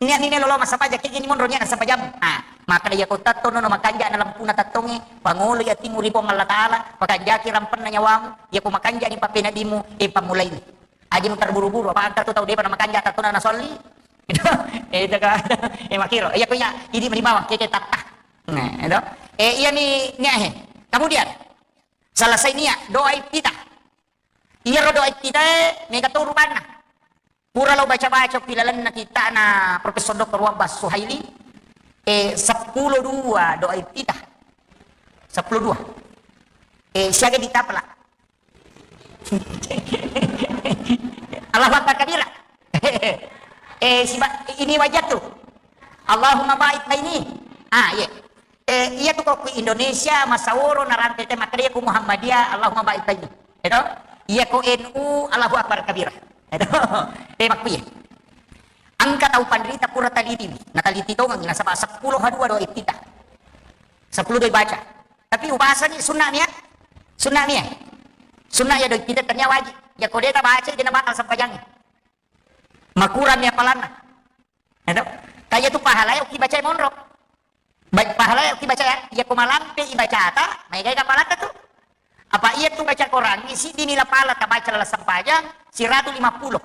Nia ni melo lo massempajang, kegini monro nia nassempajang. Ah, makkeda iya ko tatto nono makanja na lempuna tattonge, pangolo ya timu ri Puang Allah Taala, pakanjaki rampenna nyawamu, iya ko makanja ni papena dimu, e pammulai. Aja mu terburu-buru, apa engka tu tau depa na makanja tatto na nasolli. Itu, eh, itu kan, eh, makiro. Iya ko iya, idi meni bawang, keke tatta. Nah, itu. Eh, iya ni, nia he. Kemudian, selesai nia, doa iftitah. Iyaro doa iftitae mega to rupanna. Pura lo baca-baca pilalenna kitana Profesor Doktor Wabbas Suhaili, eh, seppulo dua doa iftitah. Seppulo dua. Eh, siaga ditapela. Allahu Akbar kabira. Eh, siba-, ini wajah tu. Allahumma ba'id baini. Ah, iya. Eh, iya tu ko ku Indonesia, Masaworo, narampe te makkeda ku Muhammadiyah, Allahumma ba'id baini. Eto? Iya ko N U, Allahu Akbar kabira. Eto? Eh, makkuye. Engka tau panrita pura talitiwi. Nataliti tongengi, nasaba seppulo ha dua doa iftitah. Seppulo doa baca. Tapi ubasani sunna mia? Sunna mia? Sunna ya doa iftitah tania wajib. Ya ko de tabaca, de na batal sempajangi. Makurang mia palanna. Eto? Kaya tu pahala ya uki baca monro. Ba-, pahala ya uki baca ya. Ya ko malampe ibacata, maega ga palata tu. Apa iya tu baca Quran, isi dini la pala tabaca lala sempajang, siratu lima puluh.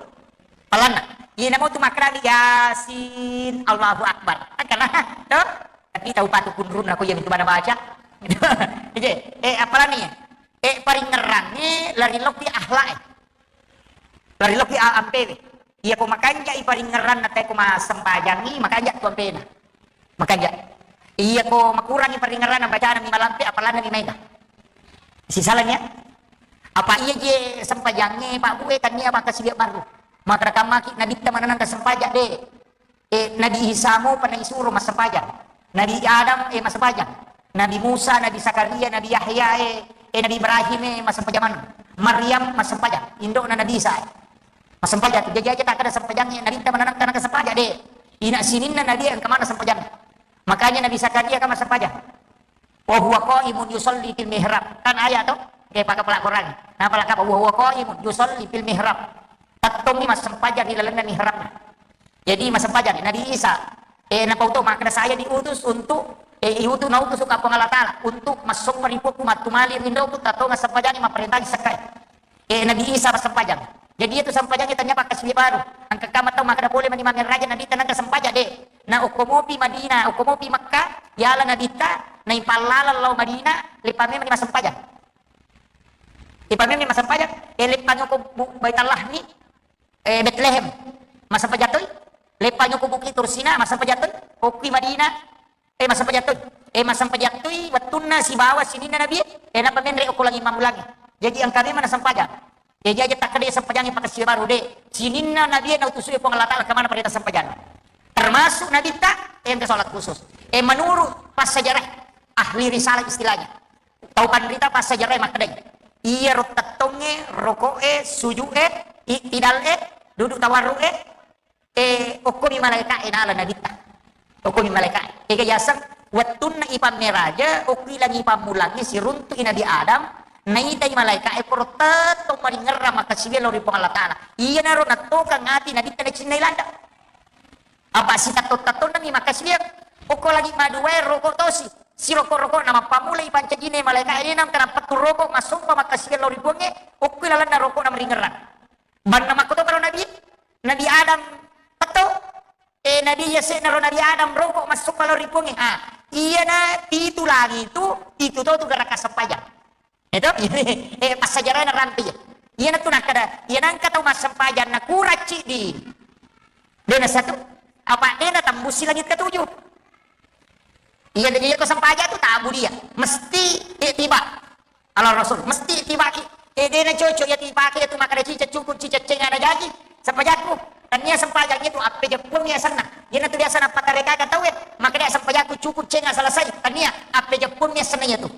Palanna. Iya namo tu makkeda Yasin, Allahu Akbar. Angkana, to? Tapi tau patu kunrun aku iya mintu mana baca. Iya, eh, apalagi? Eh, paringngerangnge lari lokki akhlak, eh. Lari lokki a-, ampewe. Iya ko makanja i paringngeranna te ko massempajangi, makanja tu ampena. Makanja. Iya ko makurangi paringngeranna bacana mi malampe, apalanna mi maega. Sisalanya, apa iya je sempajangnge Pak Bue, tania maka silia baru. Maka kamaki nabitta mananang sempajang de. Eh, Nabi Isa mopa naisuro massempajang. Nabi Adam, eh, massempajang. Nabi Musa, Nabi Zakaria, Nabi Yahya, eh, eh, Nabi Ibrahim, eh, massempajang maneng. Maryam massempajang. Indo'na Nabi Isa, eh. Massempajang tu. Jaji aja takkeda sempajang, eh, Nabitta maneng engka naga sempajang, de. Ina sininna Nabi engka maneng sempajang. Makanya Nabi Zakaria kan massempajang. "Wa huwa qaimun yusalli fil mihrab." Kan ayat to? Oke, pakai pala Quran. Nah, pala kapa? "Wa huwa qaimun yusalli fil mihrab." Tettongi massempajang di lalenna mihrabna. Jadi massempajang Nabi Isa. Eh, napau to makkeda, "Saya diutus untuk, eh, diutus, nautus ka Puang Allah Taala untuk massompa ri Puangku, mattumali rindoku, tatonga sempajang mapparentang sekkai." Eh, Nabi Isa massempajang. Jadi itu sempajang itu tania pakkasiwiang baru. Engka kamma tau makkeda pole mani mammeraja Nabitta nengka sempajang, de. Na okko mopi Madinah, okko mopi Mekkah, yala Nabitta, naipallalang lao Madinah, leppang memang massempajang. Leppang memang massempajang, eh, leppang okko Bu-, Baitallah ni, eh, Betlehem. Massempajang toi. Leppang okko Bukit Tursina, massempajang toi. Okki Madinah, eh, massempajang toi. Eh, massempajang toi wettunna sibawa sininna Nabi, eh, nappa menre okko langi mammulangi. Jadi engka memang nassempajang. Jaji aja takkeda sempajang pakkasiwiang baru, de. Sininna Nabi nautusu Puang Allah Taala kemana perintah sempajang. Termasuk Nabitta, eh, engka salat khusus. Eh, menurut passejarah ahli risalah istilahnya. Tau panrita passejarah makkedai. Iyaro tettongnge, roko'e, suju'e, i'tidal'e, duduk tawarru'e, eh, okkomi malaika'e nala Nabitta. Okkomi malaika'e. Ega yaseng, wettunna ipammeraja, okki langi pammulangnge siruntu'i Nabi Adam, naitai malaika'e poro tettong maringerrang makkasiwiang lao ri Puang Allah Taala. Iyanaro nattokang ati Nabitta nacinnai ladde. Apa sitatto-tattonnami makkasiwiang, okko langi maduae roko tosi, siroko-roko na mappammulai pancajine malaika'e, de nengka nappettu roko, massompa makkasiwiang lao ri Puangnge, okki lalenna roko na maringerrang. Banna makkotoparo Nabi, Nabi Adam petto, eh, Nabi yase'naro Nabi Adam roko massompa lao ri Puangnge. Ah, iyana pitu langi tu, pitu to tu gerakan sempajang. Itu, eh, passajarana rampe iya. Iyana tu nakkeda, iyana engka tau massempajang na kurang ciddi. Dena satu, apa dena tambusi langit ketujuh. Iya, jadi iya ko sempajang tu tabu dia. Mesti, eh, tiba. Ala Rasul, mesti tibaki. Eh, dena cocok ya tibaki ya tu makkeda cicak cukup cicak cenga na jaji. Sempajakku. Tania sempajang itu appe jeppun ya senna. Iyana tu biasa napatarekaka tau ya. Makkeda sempajakku cukup cenga selesai. Tania appe jeppun ya senna ya tu.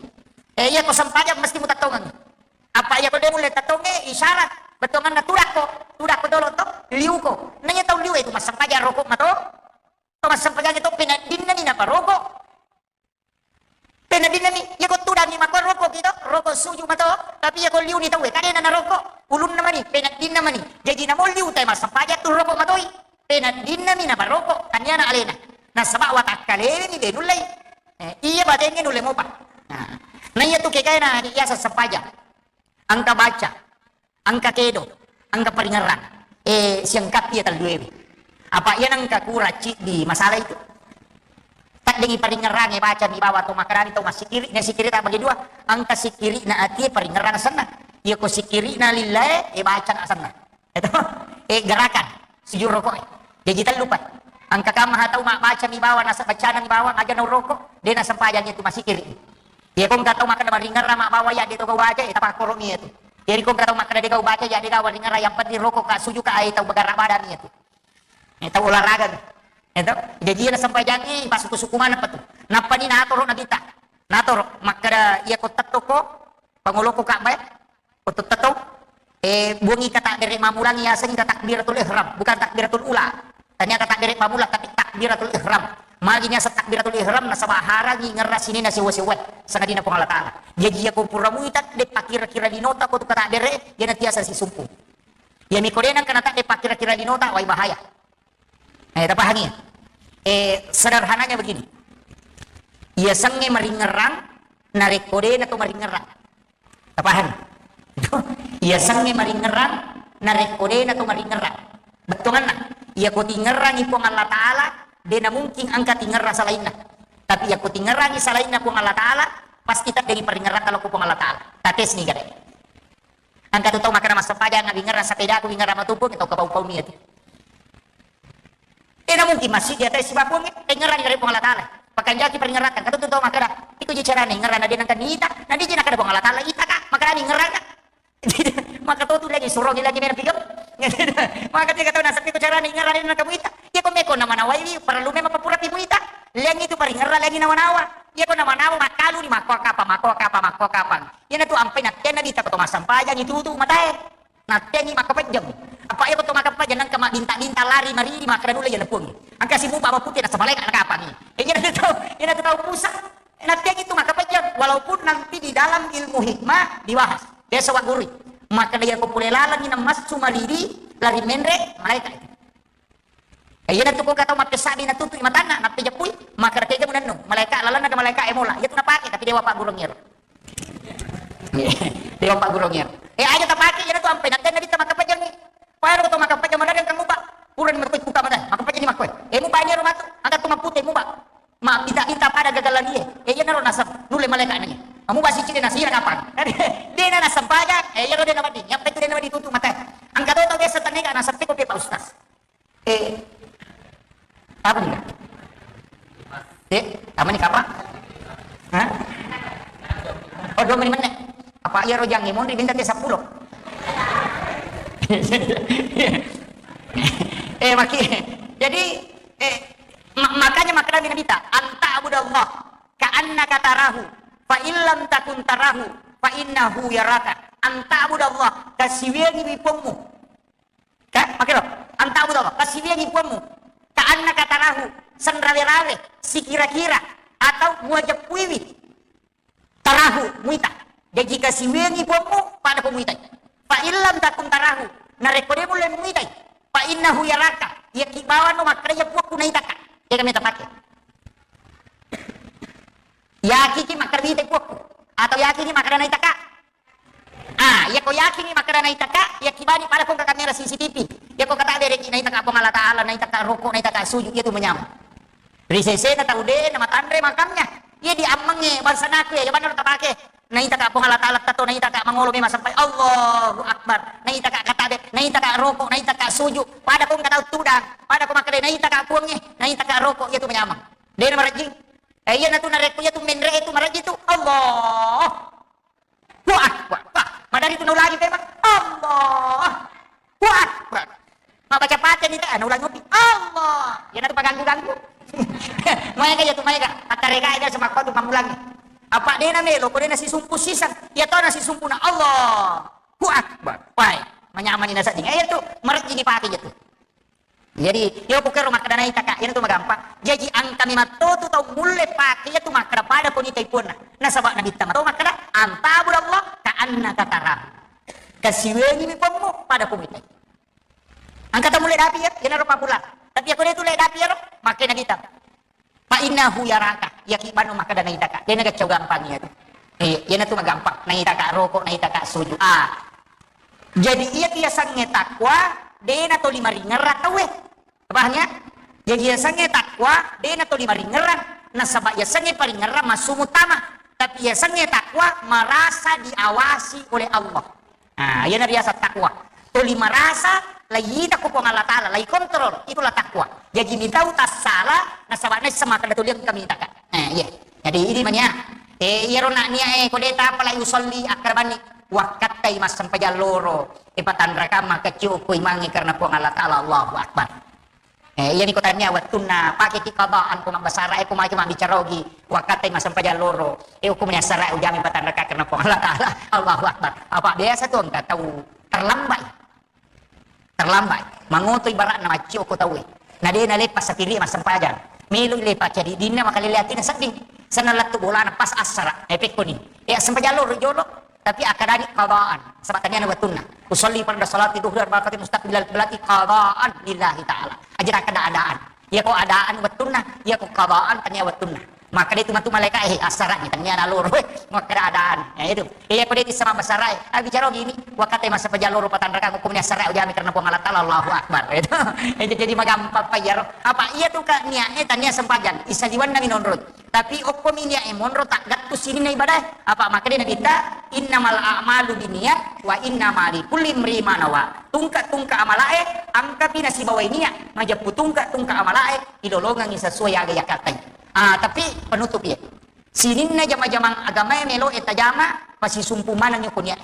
Eh, iya ko sempajang mesti mutattongang. Apa iya ko de mulle tattonge isyarat. Bettuanganna tudakko. Tudakko dolo to. Liuko. Nanya tau liu itu massempajang roko mato. To massempajang itu penaddinna ni naparoko. Penaddinna mi, iya ko tudangi makko roko kita, roko suju mato, tapi iya ko liuni tauwe, kadena naroko, ulunna mani, penaddinna mani. Jaji namo liu tai massempajang tu roko matoi. Penaddinna mi naparoko, taniana alena. Nasaba watakkalewe ni de nullei. Eh, iya batengnge nulle mopa. Nah, na iya tu kekaena biasa sempajang. Engka baca, engka kedo, engka paringerrang. Eh, siangkappi iya talluewe. Apa iya nengka kurang ciddi masalah itu. Taddengi paringerrange baca mi bawa to makkadani to massikiri, na sikiri tak bagi dua. Engka sikiri na atie paringerrang senna. Iya ko sikiri na lillae, eh, baca na senna. Itu, eh, gerakan, sujud rokok, eh. Jaji tellu pa. Engka kamma ha tau mabbaca mi bawang, nasaba bacana mi bawang, aja na rokok, de na sempajang itu masikiri. Iya ko engka tau makkeda maringerrang mabbawa ya de to gau baca, eh, tapakkoro mi itu. Iya ko engka tau makkeda de gau baca, ya de gau maringerrang, yang penting rokok ka, sujud ka, ai tau bergerak badan mi itu. Eh, tau olahraga mi. Itu. Jaji iya na sempajangi, pasuku-suku mana pa tu. Nappa ni natoro Nabitta. Natoro, makkeda iya ko tettoko, pangoloko Ka'bah, eh. Ko tetto, eh, buangi kata bere mamulangi yasengngi takbiratul ihram, bukan takbiratul ula. Ternyata takbere pamula, tapi takbiratul ihram. Magi niaseng takbiratul ihram, nasaba harangi ngerra sininna sewa-sewa, sangadinna Puang Allah Taala. Jaji iya ko pura muita, de pakkira-kira linota ko tu kata bere, iya na tiasa sisumpung. Iya mi ko de nengka nata de pakkira-kira linota, wai bahaya. Eh, tapahangi? Eh, sederhananya begini. Iya sengnge maringerrang, narekko de na to maringerrang. Tapahangi? Iya sengnge maringerrang, narekko de na to maringerrang. Bettuanna, iya ko tingerrangi Puang Allah Taala, de na mungkin engka tingerrang salainna. Tapi iya ko tingerrangi salainna Puang Allah Taala, pasti taddengi paringerrang kalau ko Puang Allah Taala. Tates ni gare. Engka tu tau makkeda massempajang, wingerrang sepedaku, wingerrang matumpung, tau kapau-pau mi itu. Eh, na mungkin masih di atas si bapung, eh, ngerang dari Puang Allah Taala. Pakanjaki paringerrang, engka tu tau makkeda, iko ji carana ngerang na de nengka nita, na de ji nakkeda Puang Allah Taala, ita ka, makkeda ngerang ka. Maka tu tu lagi surongi lagi mena pigau. Maka tiga tahun nasab iko carana ngerang na de nengka muita. Iyako meko namanawaiwi, parellu memang papurapi muita. Leangi tu paringerra, leangi nawa-nawa. Iyako namanawa makkaluni, makko kapang, makko kapang, makko kapang. Iyanatu ampai nattenna dita ko to massampajang itu tu matae. Nattengi makkapejjang. Apa iyako to makkapejjang nangka mabbinta-binta lari maridi makkeda nulle iya lepuangi. Engka simupa bapute nasaba malaeka nakapangi. Iyanatu tau, iyanatu tau pusa. Natteangi tu makkapejjang, walaupun nanti di dalam ilmu hikmah dibahas. Biasa wa gurui. Makkeda iyako pole lalengi namassu maridi, lari menre, malaeka itu. Eh, iyanatu ko engka tau mappessabi natutu'i matanna, nappejappui, makkeda tega munannu, malaeka lalenna ga malaeka e mola. Iyatu napake, tapi dewa paggurung iyaro. Dewa paggurung iyaro. Eh, aja tapake, iyanatu ampai nattenna dita makkapejjangi. Pada ko to makkapejjang madari engka mupa. Purani makkoi buka mata, makkapejjang ni makkoi. Eh, mupa iyaro matu, angka tu mappute mupa. Mabbita-bita pada gagalani e. Eh, iyanaro nasab, nulle malaeka nanya. Amu basi cide nasira kapang. Dena nasampajang, eh, iyaro dena wedding. Yang penting dena wedding tutup mata. Angka to tau biasa tanega nasab ko pe Pak Ustaz. Eh, apa nih? Eh, apa nih kapang? Hah? Oh, dua menit meneh. Apa iyaro jange monri minta te sepuluh. Eh, maki. Jadi, eh, ma-, makanya makkeda Nabi ta, "Anta abudallah ka'annaka tarahu, fa illam takun tarahu, fa innahu yaraka." Anta abudallah, kasiwiangi wi Puangmu. Ka, makero, anta abudallah, kasiwiangi Puangmu. Ka'annaka tarahu, senrawe-rawe, sikira-kira, atau muajeppuiwi. Tarahu, muita. Jaji kasiwiangi Puangmu, pada ko muitai. Fa illam takun tarahu, narekko de mulle muitai. Fa innahu yaraka, iyaki bawano makkeda iya Puangku naitaka. Iya kami tapake. Yakiki makkeda muitai Puangku. Atau yakiki makkeda naitaka. Ah, iyako yakingi makkeda naitaka, iyaki bani pada ko engka kamera C C T V. Iyako kata bereki naitaka Puang Allah Taala, naitaka roko, naitaka sujud, iyatu manyameng. Ri sesena tau de na matanre makamnya. Iya di ammengnge bangsa naku ya, jamanna tapake. Naitaka Puang Allah Taala tato, naitaka mangolo memang sampai Allahu Akbar. Naitaka katabe, naitaka roko, naitaka suju. Pada ko engka tau tudang, pada ko makkeda naitaka Puangnge, naitaka roko, iyatu manyameng. De na marejjing. Eh, iyanatu narekko iyatu menre itu marejjing tu Allah. Allahu Akbar. Wah, madari tu naulangi pema. Allahu Akbar. Mabbaca Fatihah ni te, ah, naulangi mopi. Allah. Iyanatu paganggu-ganggu. Maega iyatu, maega. Attarega ega semakko tu pamulangi. Apa dena melo, ko dena sisumpu sisang. Iya tona sisumpuna. Allahu Akbar. Wai, manyamani nasedding. Eh, iyatu, marejjini pake iyatu. Jadi, iyo ku kero makkeda naitaka, iyanatu magampang. Jaji, engka mematto tu tau mulle pake iyatu makkeda pada ko nitai puanna. Nasaba Nabitta mato makkeda, "Antabudallah ka'annaka tarahu." Kasiwengi mi puammu pada ko nitai. Engka tau mulle dapi iya, iyanaro papulang. Tapi iyako de tu le dapi iyaro, makkeda Nabitta. Fa innahu yaraka, iyaki bano makkeda naitaka. Dena gaccau gampang iyatu. Iya, iyanatu magampang. Naitaka roko, naitaka suju. Ah. Jadi iyatu yasengnge takwa, dena toli maringerrang tauwe. Paham ya? Jadi yasengnge takwa, dena toli maringerrang. Nasaba yasengnge paringerrang massu mutama. Tapi yasengnge takwa merasa diawasi oleh Allah. Nah, iyana riaseng takwa. Toli marasa, laiyita ko Puang Allah Taala, laikontrol, itulah takwa. Jaji mitau tassala, nasaba naisseng makkeda toli engka mitaka. Eh, iya. Jadi ini mania. Eh, iyaro nak nia eh, ko de tapa la usolli, akkarabanni. Wakkattai massempajang loro. Eh, patanrakang makkecciu ko imangnge karena Puang Allah Taala, Allahu Akbar. Eh, iyani ko tania wettunna pakeki qadaan ko mabbasara e, ko maki mabbicara ogi, wakkattai massempajang loro, eh, ko mani assara ujami patanraka karena Puang Allah Taala. Allahu Akbar. Apa biasa tu engka tau terlambat. Terlambat. Mangoto ibaratna maccio ko tauwe. Na de nalepa sapiri massempajang. Melo lepa cadi dinna makalele atina sedding. Senna lettu bolana pas assara. Eh, pekkoni. Eh, assempajang loro jolo. Tapi akkadani qadaan, saba taniana wettunna. Usolli farda salati dhuhri arba'a rakaat mustaqbilal qiblati qadaan lillahi ta'ala. Aja nakkeda adaan. Iyako adaan wettunna, iyako qadaan tania wettunna. Makkeda itu matu malaika, eh, assarani taniana loro, eh, makkeda adaan. Ya itu. Iyako de tissama basara e. Ah, bicara gini, wakkattai massempajang loro patanrakang ko mani assara ujami karena Puang Allah Taala, Allahu Akbar. Itu. Eh, jadi magampang pa iyaro. Apa iya tu ka niat e tania sempajang. Isaliwanna minonroi. Tapi okkomi niat e monro taggattu sininna ibadah e. Apa makkeda Nabitta, "Innamal a'malu binniyat wa innama likulli imri'in ma nawa." Tungka-tungka amala e, engkapi nasibawai niat, majeppu tungka-tungka amala e, ilolongengi sesuai aga yakattai. Ah, tapi penutup iya. Sininna jama-jamang agama e melo e tajama, pasisumpu maneng ko niat.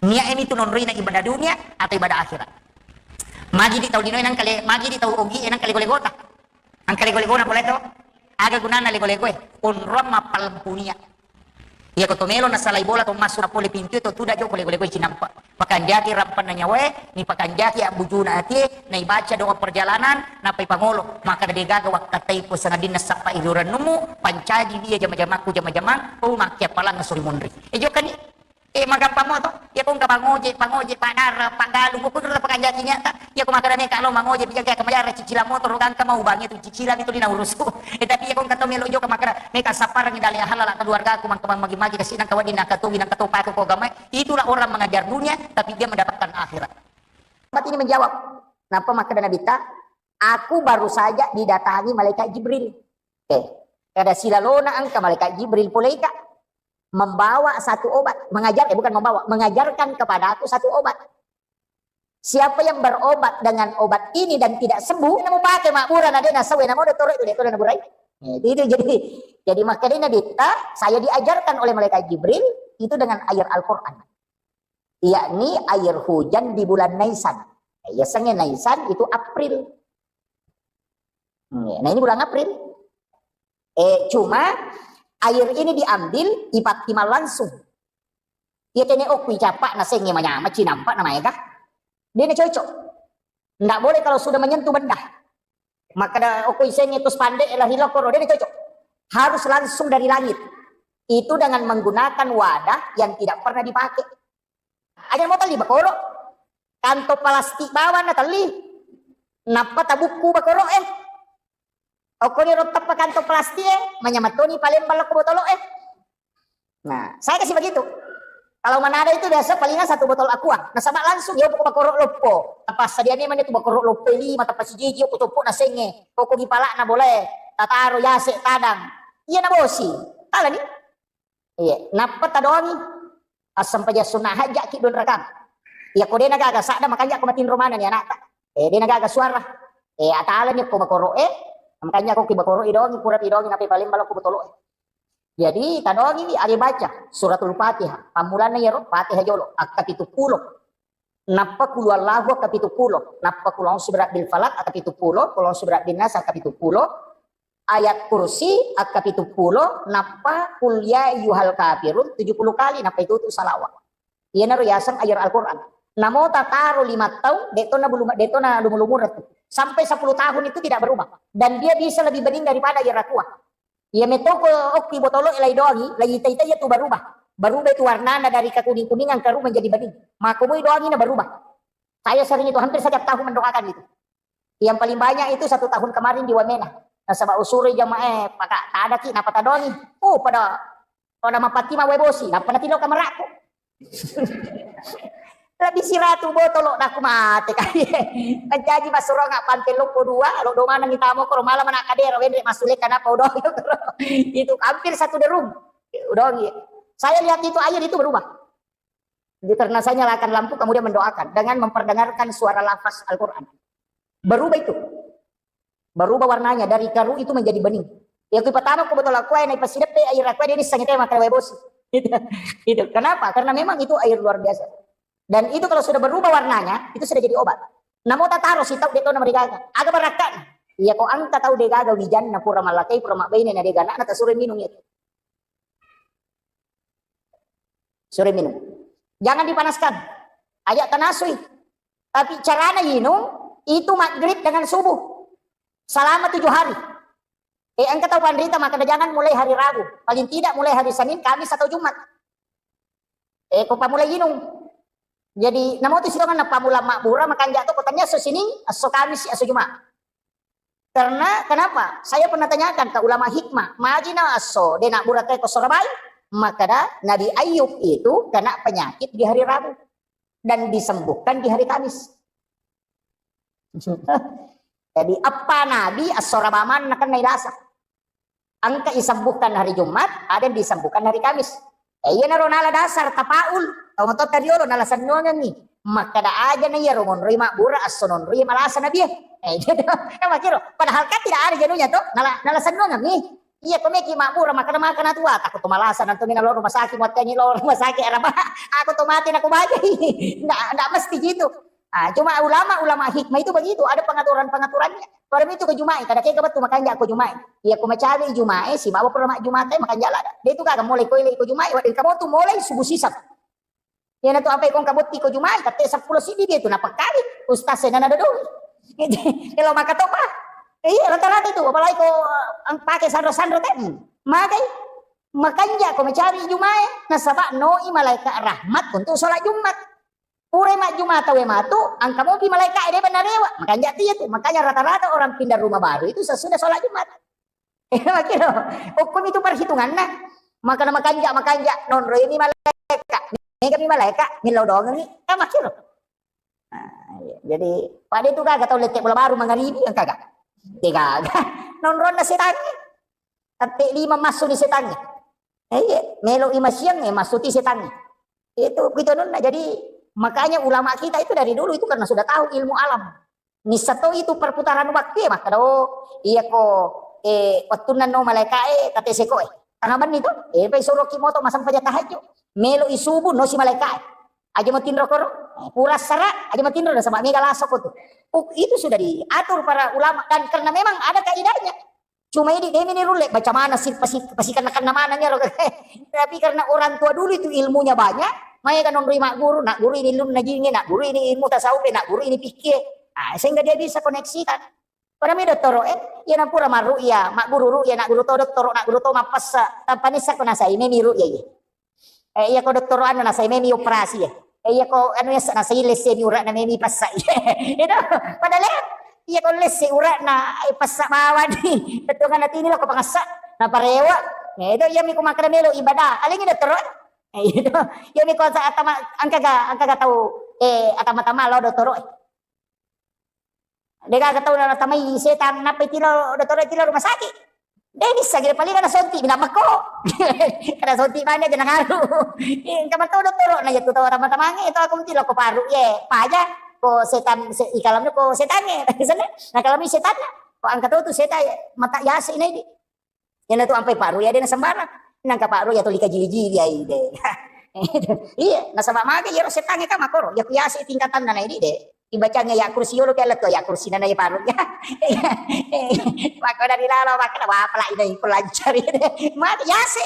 Niat e mitu nonroina ibadah dunia atau ibadah akhirat. Magi di tau linoe nangka le, magi di tau ogi e nangka lego-legota. Angka lego-legona pole to. Aga gunana lego-legoe? Onrong mappalempuni. Iya ko to melo nasalai bola to massu na pole pintu to tuda joko lego-lego cinampa. Pakanjaki rampanna nyawae, ni pakanjaki abbujuna atie, na ibaca doa perjalanan, nappa ipangolo. Maka de gaga wakkatai ko sangadinna sappa iri urannumu, pancaji dia jama-jamaku jama-jamang, oh makkiappalang suri munri. E jokani. Eh, magampang mo to. Iya ko engka pangoje, pangoje, padara, paggalung, ko kudura pakanjaki nyata. Iya ko makkeda meka lo mangoje, pijang kaya kemajara cicilan motoro gangka mau bangi tu cicilan itu dina urusu. Eh, tapi iya ko engka to melo jokka makkeda meka sapparangi dale halala keluargaku mangka magi-magi kasi nangka wedding nangka togi nangka topa ko gamai. Itulah orang mengajar dunia, tapi dia mendapatkan akhirat. Sahabat ini menjawab, napa makkeda Nabitta? Aku baru saja didatangi malaikat Jibril. Eh, kada silalona engka malaikat Jibril poleka membawa satu obat, mengajar, eh, bukan membawa, mengajarkan kepada aku satu obat. Siapa yang berobat dengan obat ini dan tidak sembuh, namu pakai makbura na dena sawe namu dottoro itu dia naburai. Eh, itu, itu jadi jadi makanya Nabitta, saya diajarkan oleh malaikat Jibril itu dengan ayat Al-Quran, yakni air hujan di bulan Naisan. Ya, sengaja Naisan itu April. Iya, nah, ini bulan April. Eh, cuma air ini diambil, ipattimang langsung. Iya, kene okui capa na sengaja manyama cinampa na maega. Dia na cocok. Nggak boleh kalau sudah menyentuh benda. Maka da okui sengaja itu spandek lari lokoro, dia na cocok. Harus langsung dari langit. Itu dengan menggunakan wadah yang tidak pernah dipakai. Aja mau tali bakoro. Kantong plastik bawang na tali. Nappa tabukku bakoro eh. Okko ni rottappa kantong plastik eh, manyamattoni palembang lokko botolo eh. Nah, saya kasih begitu. Kalau mana ada itu biasa palingan satu botol aqua. Nasaba langsung ya pokok bakoro loppo. Apa sadia memang itu bakoro loppo lima tapa sijiji ko coppo na senge. Pokok di palak na boleh. Tataro yase tadang. Iya na bosi. Tala ni. Iya, nappa tadongi. Assampajang sunna hajjaki dua rakang. Iya, ko dena gaga sadda makanya ko matinro manani anakta. Eh, dena gaga suara. Eh, atalani ko bakoro eh. Makanya ko ki bakoro idongi, pura idongi nape paling balokko botolo eh. Jadi tadongi wi ale baca suratul Fatihah. Pammulanna yaro Fatihah jolo, akka pitu pulo. Nappa kulu Allahu akka pitu pulo, nappa kulu a'udzu birabbil falaq akka pitu pulo, kulu a'udzu birabbin nas akka pitu pulo, ayat kursi akka pitu pulo, nappa kul ya ayyuhal kafirun tujuh puluh kali, nappa itu tu salawat. Iyanaro yaseng ajar Al-Quran. Namo tataro lima tahun, detto na belum, detto na lumu-lumur tu. Sampai sepuluh tahun itu tidak berubah. Dan dia bisa lebih bening daripada air aqua. Iya metoko okki botolo lai doangi, lai ita-ita iya tu berubah. Berubah itu warnanya dari kekuning-kuningan keru menjadi bening. Maka boy doangi na berubah. Saya sering itu hampir setiap tahun mendoakan itu. Yang paling banyak itu satu tahun kemarin di Wamena. Nasaba usuri jamaah eh, paka tadaki napa tadongi. Oh, pada pada mapati ma wae bosi, napa natilo kamarako. Lebih siratu botolo naku mate kali. Menjanji masurong pantai loko dua, lo domana kita mau koro malam anak kadera wendre masule kenapa udah itu hampir satu derum. Udah. Saya lihat itu air itu berubah. Jadi, karena saya nyalakan lampu, kemudian mendoakan dengan memperdengarkan suara lafaz Al-Quran. Berubah itu. Berubah warnanya dari keru itu menjadi bening. Ya, kui pertama aku betul aku yang pas sidepe air aku dia ini sangat tema kalau bosi. Itu. Itu. Kenapa? Karena memang itu air luar biasa. Dan itu kalau sudah berubah warnanya, itu sudah jadi obat. Namo tataro si tau deto nama degaga. Aga barakat. Iya ko angka tau degaga wijanna pura malakai pura mabbaine na dega na tasure minum itu. Sore minum. Jangan dipanaskan. Ajak tanasui. Tapi carana inung itu maghrib dengan subuh. Selama tujuh hari. Eh, engka tau panrita maka jangan mulai hari Rabu. Paling tidak mulai hari Senin, Kamis atau Jumat. Eh, ko pamulai inung. Jadi, namo tu sidongan na pamula mabbura, makanja to ko tania so Senin, aso Kamis, aso Jumat. Karena kenapa? Saya pernah tanyakan ke ulama hikmah, majina aso de nabbura teko sorabai, makada Nabi Ayub itu kena penyakit di hari Rabu dan disembuhkan di hari Kamis. Jadi apa Nabi aso rabaman nakena ilasa. Engka isembuhkan hari Jumat, ada yang disembuhkan hari Kamis. Eh, iyanaro nala dasar tapaul, tau matotta riolo nala sennuangengngi. Makkada aja na iyaro monroi mabbura, esso nonroi malasa nabie. Eh, gitu. Kan makiro. Padahal kan tidak ada jenuhnya tuh, nala, nala sennuangengngi. Iya, ko meki mabbura, makkada makan tua, takut to malasa, nanti mina lo rumah sakit, mau tanya lo rumah sakit, apa? Aku to mati, aku bagai. Ndak, ndak mesti gitu. Ah, cuma ulama-ulama hikmah itu begitu, ada pengaturan-pengaturannya. Pada itu ke Juma'i, kada kega betul makanja ko Juma'i. Iya ko macawe Juma'i, si bawa pura mak Juma'i makanja lada. Dia itu kagak mulai koile ko Juma'i, wa engka mo tu mulai subuh sisap. Iya na tu apa ikon kabotti ko Juma'i, kate sepuluh sidi dia tu napa kali. Ustaz saya nana dodoi. Kalau maka topa. Iya rata-rata itu, apalagi ko ang pakai sandro-sandro teh. Magai makanja ko macawe Juma'i, nasaba noi malaikat rahmat untuk sholat Jumat. Pura majjuma tauwe matu, engka mopi malaika e deba narewa. Makanja tu iya tu. Makanya rata-rata orang pindah rumah baru itu sesudah sholat Jumat. Makiro, hukum itu perhitunganna. Makana makanja, makanja, nonro ini malaika. Mega mi malaika, millau doang ni. Kan makiro. Nah, iya. Jadi, pada itu kagak tahu lecek bola baru mangaribi yang kagak. Dia kagak. Nonronna setan. Tapi lima masuk di setan. Eh, iya, melo imasiang, eh, masuk di setan. Itu gitu nonna. Jadi, makanya ulama kita itu dari dulu itu karena sudah tahu ilmu alam. Nissa to itu perputaran waktu ya, maka do, iya ko, eh, waktu nano malaika, eh, kata seko, eh. Tengah menit tu, eh, pai suruh ki moto masang paja tahajud. Melo isubu, no si malaika, eh. Aja matinro koro, eh, pura sara, aja matinro, dan sama mega laso ko tu. Oh, itu sudah diatur para ulama dan karena memang ada kaidahnya. Cuma ini demi ni rulle baca mana sih pasti pasti kena kena mana nyaro. Tapi karena orang tua dulu itu ilmunya banyak, mai kan nonroi mak guru, nak guru ini ilmu najinge, nak guru ini ilmu tasawuf, nak guru ini fikih. Ah, sehingga dia bisa koneksikan. Pada mi dottoro, eh, iya nampura maru iya, mak guru ru iya, nak guru to dottoro, nak guru to mapassa, tanpa nissa ko nasai memi ru iya iya. Eh, iya ko dottoro anu nasai memi operasi ya. Eh, iya ko anu ya nasai lesse mi urak na memi passa. Itu padahal iya ko lesse urak na, eh, passa bawani. Betul kan nanti ini lo ko pangassa na parewa. Ya, itu iya mi ko makkeda melo ibadah. Aling dottoro. Eh, itu iya mi ko sa atama angka ga angka ga tahu, eh, atama-tama lo dottoro. Degaga tau natamai setang nappa itilo dottoro, itilo rumah sakit. De nissagi paling ada sonti bina mekko. Kada sonti mana aja nangaru. Engka mato dottoro na jatu tau tama-tamange itu aku mesti loko paru ye. Paja ko setan se, ikalamnya ko setange. Sana na kalami setanna. Ko angka tau tu setan mata yase ini. Iyana tu ampai paru ya de na sembarang. Nangka paru ya tuli kajili-jili ai de. Iya, nasaba mage iyaro setange ka makoro. Ya ku yase tingkatanna na idi de. Ibacangnge ya kursi yolo ke lettu ya kursi nana ya paru ya. Maka dari lalo maka wa pala ina iku lancari de. Mate yase.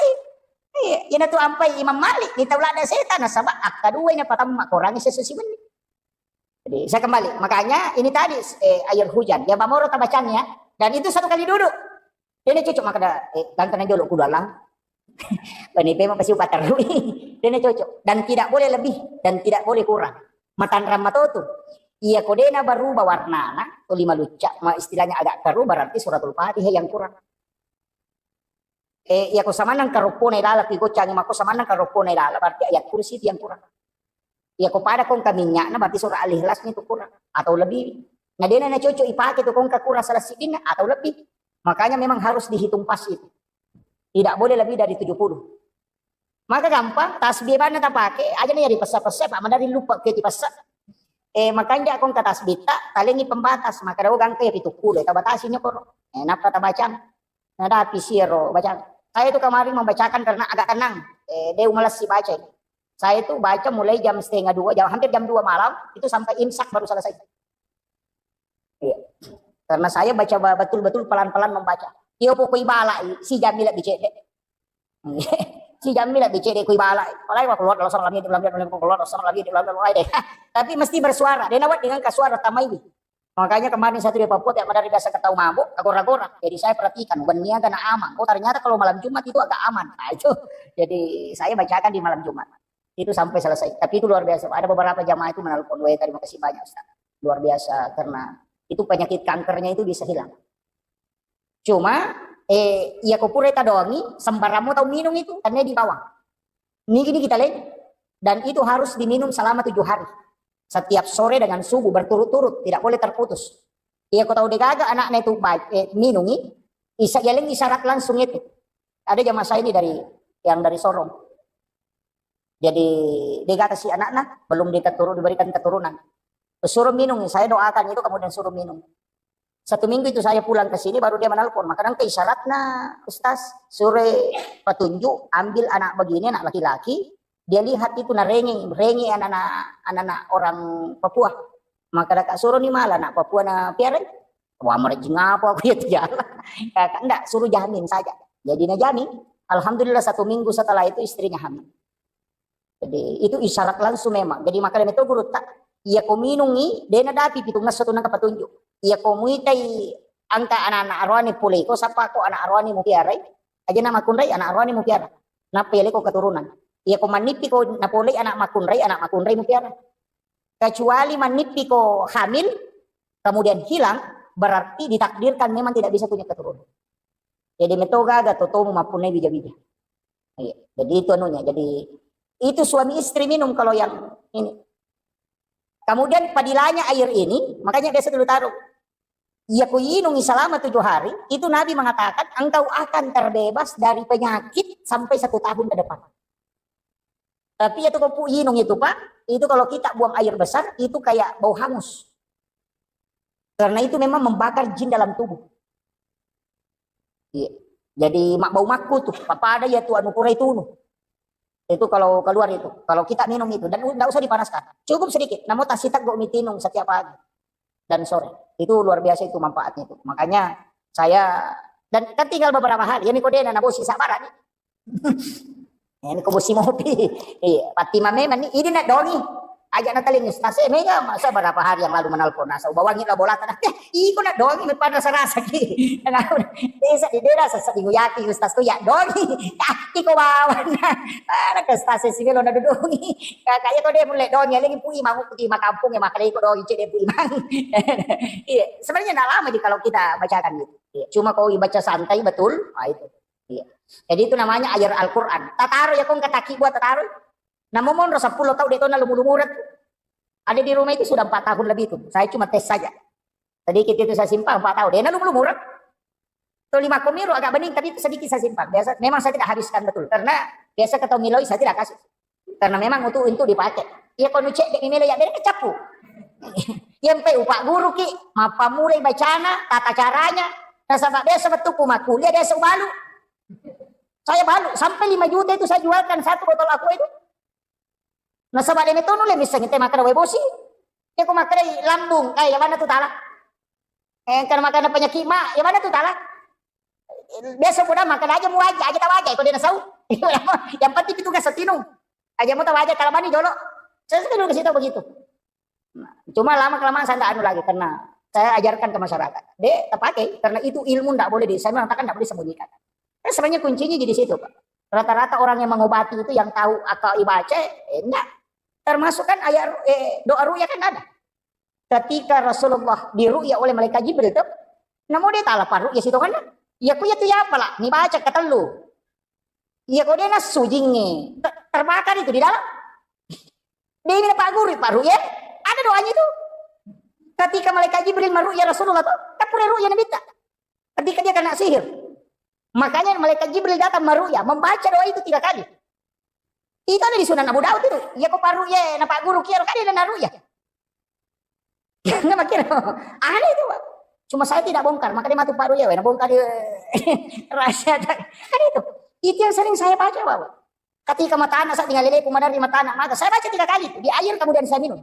Iya, iyana tu ampai Imam Malik ni tau lada setan nasaba akka dua ina patamma korangi sesusi menni. Jadi, saya kembali. Makanya ini tadi, eh, air hujan. Ya, bamoro tabacanya. Dan itu satu kali duduk. Dena cocok makkeda, eh, ganteng aja lo kudalang. Bani pema pasti upaterui. Dena cocok. Dan tidak boleh lebih dan tidak boleh kurang. Matanrang matotu. Iya ko dena berubah warnana, to lima lucca, ma istilahnya agak keruh, berarti suratul Fatihah yang kurang. Eh, iya ko samanang karoppona ilala, ki goccangi mako samanang karoppona ilala, berarti ayat kursi itu yang kurang. Iya ko pada kongka minyakna, berarti surah Al-Ikhlasnya itu kurang atau lebih. Nah, dena na cocok ipake tu kongka kurang salah sidinna atau lebih. Makanya memang harus dihitung pas itu. Tidak boleh lebih dari tujuh puluh. Maka gampang, tasbih bana tapake, aja nih ya dipesa-pesa, Pak, madari lupa ke dipesa. Eh, makanya kongka tasbih tak, talengi pembatas, maka dawa gangka ya pitu puluh, tabatasi nyokoro. Eh, napa tabacang? Nadapi siro bacang. Saya itu kemarin membacakan karena agak tenang. Eh, dia malas sih baca. Saya itu baca mulai jam setengah dua, jam, hampir jam dua malam, itu sampai imsak baru selesai. Iya. Karena saya baca ba-, betul-betul pelan-pelan membaca. Iyo pokok ibala, si jamila bicede. Si jamila bicede ku ibala. Apalagi waktu keluar dalam salam lagi, dalam dalam keluar dalam salam lagi, dalam dalam deh. Tapi mesti bersuara. Dia nawat dengan kasuara tamai. Makanya kemarin saya tuh di Papua tiap hari biasa ketawa mabuk, agora-gora. Jadi saya perhatikan, bukan niaga na aman. Oh, ternyata kalau malam Jumat itu agak aman. Nah, itu. Jadi saya bacakan di malam Jumat. Itu sampai selesai. Tapi itu luar biasa. Ada beberapa jamaah itu menelpon, "Weh, terima kasih banyak, Ustaz. Luar biasa karena itu penyakit kankernya itu bisa hilang." Cuma, eh, iya ko pura tadongi, sembarang mau tahu minum itu, karena di bawah. Nigi-nigi taleng. Dan itu harus diminum selama tujuh hari. Setiap sore dengan subuh berturut-turut, tidak boleh terputus. Iya ko tahu degaga anaknya itu baik, eh, minumi, isa yaling isyarat langsung itu. Ada jamaah saya ini dari, yang dari Sorong. Jadi, dia kata si anaknya, belum diketurun, diberikan keturunan. Suruh minum, saya doakan itu, kemudian suruh minum. Satu minggu itu saya pulang ke sini, baru dia menelpon. Maka nangka isyaratnya, Ustaz, sore petunjuk, ambil anak begini, anak laki-laki, dia lihat itu, nah, renge, renge anak-anak, anak-anak orang Papua. Maka daka suroni mala anak Papua na piarai. Wah, merejing apa aku ya tiada. Ya, kan ndak, suruh jamin saja. Jadi na jamin. Alhamdulillah, satu minggu setelah itu istrinya hamil. Jadi itu isyarat langsung memang. Jadi makanya itu guru tak, iya ko minungi, dena dapi pitung ngesso tu nangka petunjuk. Iya ko muitai angka anak-anak roani pulei ko, sapa ko anak roani mupiarai, aja na makunrai anak roani mupiara. Napa iya leko keturunan. Iya ko manipi ko napolei anak makunrai, anak makunrai mupiara. Kecuali manipi ko hamil, kemudian hilang, berarti ditakdirkan memang tidak bisa punya keturunan. Jadi metogaga totomu mappunnai bija-bija. Iya. Jadi itu anunya. Jadi itu suami istri minum kalau yang ini. Kemudian padilanya air ini, makanya biasa dulu taruh. Iya ku inungi selama tujuh hari, itu Nabi mengatakan engkau akan terbebas dari penyakit sampai satu tahun ke depan. Tapi itu kopu inung itu, Pak, itu kalau kita buang air besar, itu kayak bau hangus. Karena itu memang membakar jin dalam tubuh. Iya. Jadi mak bau makku tuh, papada ya tuh anu pura itu nu. Itu kalau keluar itu, kalau kita minum itu dan tidak usah dipanaskan. Cukup sedikit, namun tasita go mitinung setiap pagi dan sore. Itu luar biasa itu manfaatnya itu. Makanya saya dan kan tinggal beberapa hari. Ini kodena na bosi sabar nih. Ini ko bosi mopi. Iya, pati mame mani ini nak dongi. Aja na taling ustaz, eh, mega masa berapa hari yang lalu menelpon nasa ubawangi lah bola tanah. Eh, iko nak dongi me pada rasa-rasa ki. Desa di dera sasa di guyaki ustaz tu ya dongi. Ah, iko bawan. Ada ke ustaz sih lo nak dongi. Kakak ya kau dia mulai dongi lagi pui mau putih makampung ya makan iko dongi cek dia pui mang. Iya, sebenarnya nggak lama di kalau kita bacakan gitu. Iya, cuma kau baca santai betul, ah, itu. Iya. Jadi itu namanya air Al-Quran. Tataro ya kong kataki buat tataro. Namo monro sepuluh tahun dia tuh lumu-lumurat. Ada di rumah itu sudah empat tahun lebih itu. Saya cuma tes saja. Sedikit itu saya simpan empat tahun. Dia lumu-lumurat. Tuh lima komiro agak bening tapi itu sedikit saya simpan. Biasa memang saya tidak habiskan betul karena biasa ketemu miloi saya tidak kasih. Karena memang untuk itu dipakai. Iya kono cek dek mimele ya dari kecapu. Iya empe upak guru ki, mapamulai bacana, tata caranya. Nasaba biasa betul ku makuliah biasa ubalu. Saya balu sampai lima juta itu saya jualkan satu botol aku itu. Nasaba dene tonu le bisa ngite makan wae bosi. Ya ku makan lambung, eh ya mana tu tala. Eh kan makan penyakit mak, ya mana tu tala. Biasa pun makan aja mu aja, aja tahu aja, kau dia nasau. Yang penting itu gak setinu. Aja mau tahu aja kalau mani jolo. Saya sudah dulu kasih tahu begitu. Nah, cuma lama kelamaan saya nggak anu lagi karena saya ajarkan ke masyarakat. Dek, terpakai karena itu ilmu nggak boleh di, saya mengatakan nggak boleh sembunyikan. Kan sebenarnya kuncinya di situ, Pak. Rata-rata orang yang mengobati itu yang tahu akal ibaca, eh, enggak. Termasuk kan ayat eh, doa ruya kan ada. Ketika Rasulullah diru'ya oleh malaikat Jibril tuh, namo dia tala paru'ya situ kan? Iya ku iya tu ya apa lah, ni baca ketellu. Iya kau dia nasu jinge, ter- terbakar itu di dalam. Dia ini Pak Guru, Pak Ru'ya, ada doanya itu. Ketika malaikat Jibril meru'ya Rasulullah tuh, kan pura ru'ya Nabi tak. Ketika dia kena sihir, makanya malaikat Jibril datang meru'ya, membaca doa itu tiga kali. Itu ada di Sunan Abu Daud itu. Iya kau paru'ya, na Pak Guru kiaro kan dia naru'ya. Nggak makin aneh itu, Pak. Cuma saya tidak bongkar, makanya matu Pak Ruya, wena bongkar dia rahasia. Kan itu. Itu yang sering saya baca, Pak. Ketika mata anak saya tinggal lele, pemadar di mata anak mata, saya baca tiga kali di air kemudian saya minum.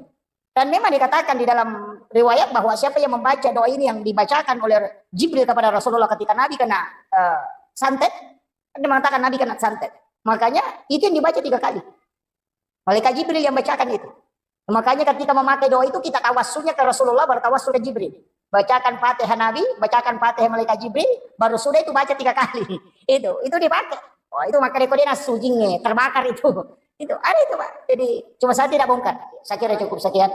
Dan memang dikatakan di dalam riwayat bahwa siapa yang membaca doa ini yang dibacakan oleh Jibril kepada Rasulullah ketika Nabi kena eh, santet, dia mengatakan Nabi kena santet. Makanya itu yang dibaca tiga kali. Malaikat Jibril yang bacakan itu. Makanya ketika memakai doa itu kita tawassulnya ke Rasulullah, baru tawassul ke Jibril. Bacakan Fatihah Nabi, bacakan Fatihah malaikat Jibril, baru sudah itu baca tiga kali. Itu, itu dipakai. Wah, itu makanya kode nasujinge terbakar itu. Itu ada itu, Pak. Jadi cuma saya tidak bongkar. Saya kira cukup sekian.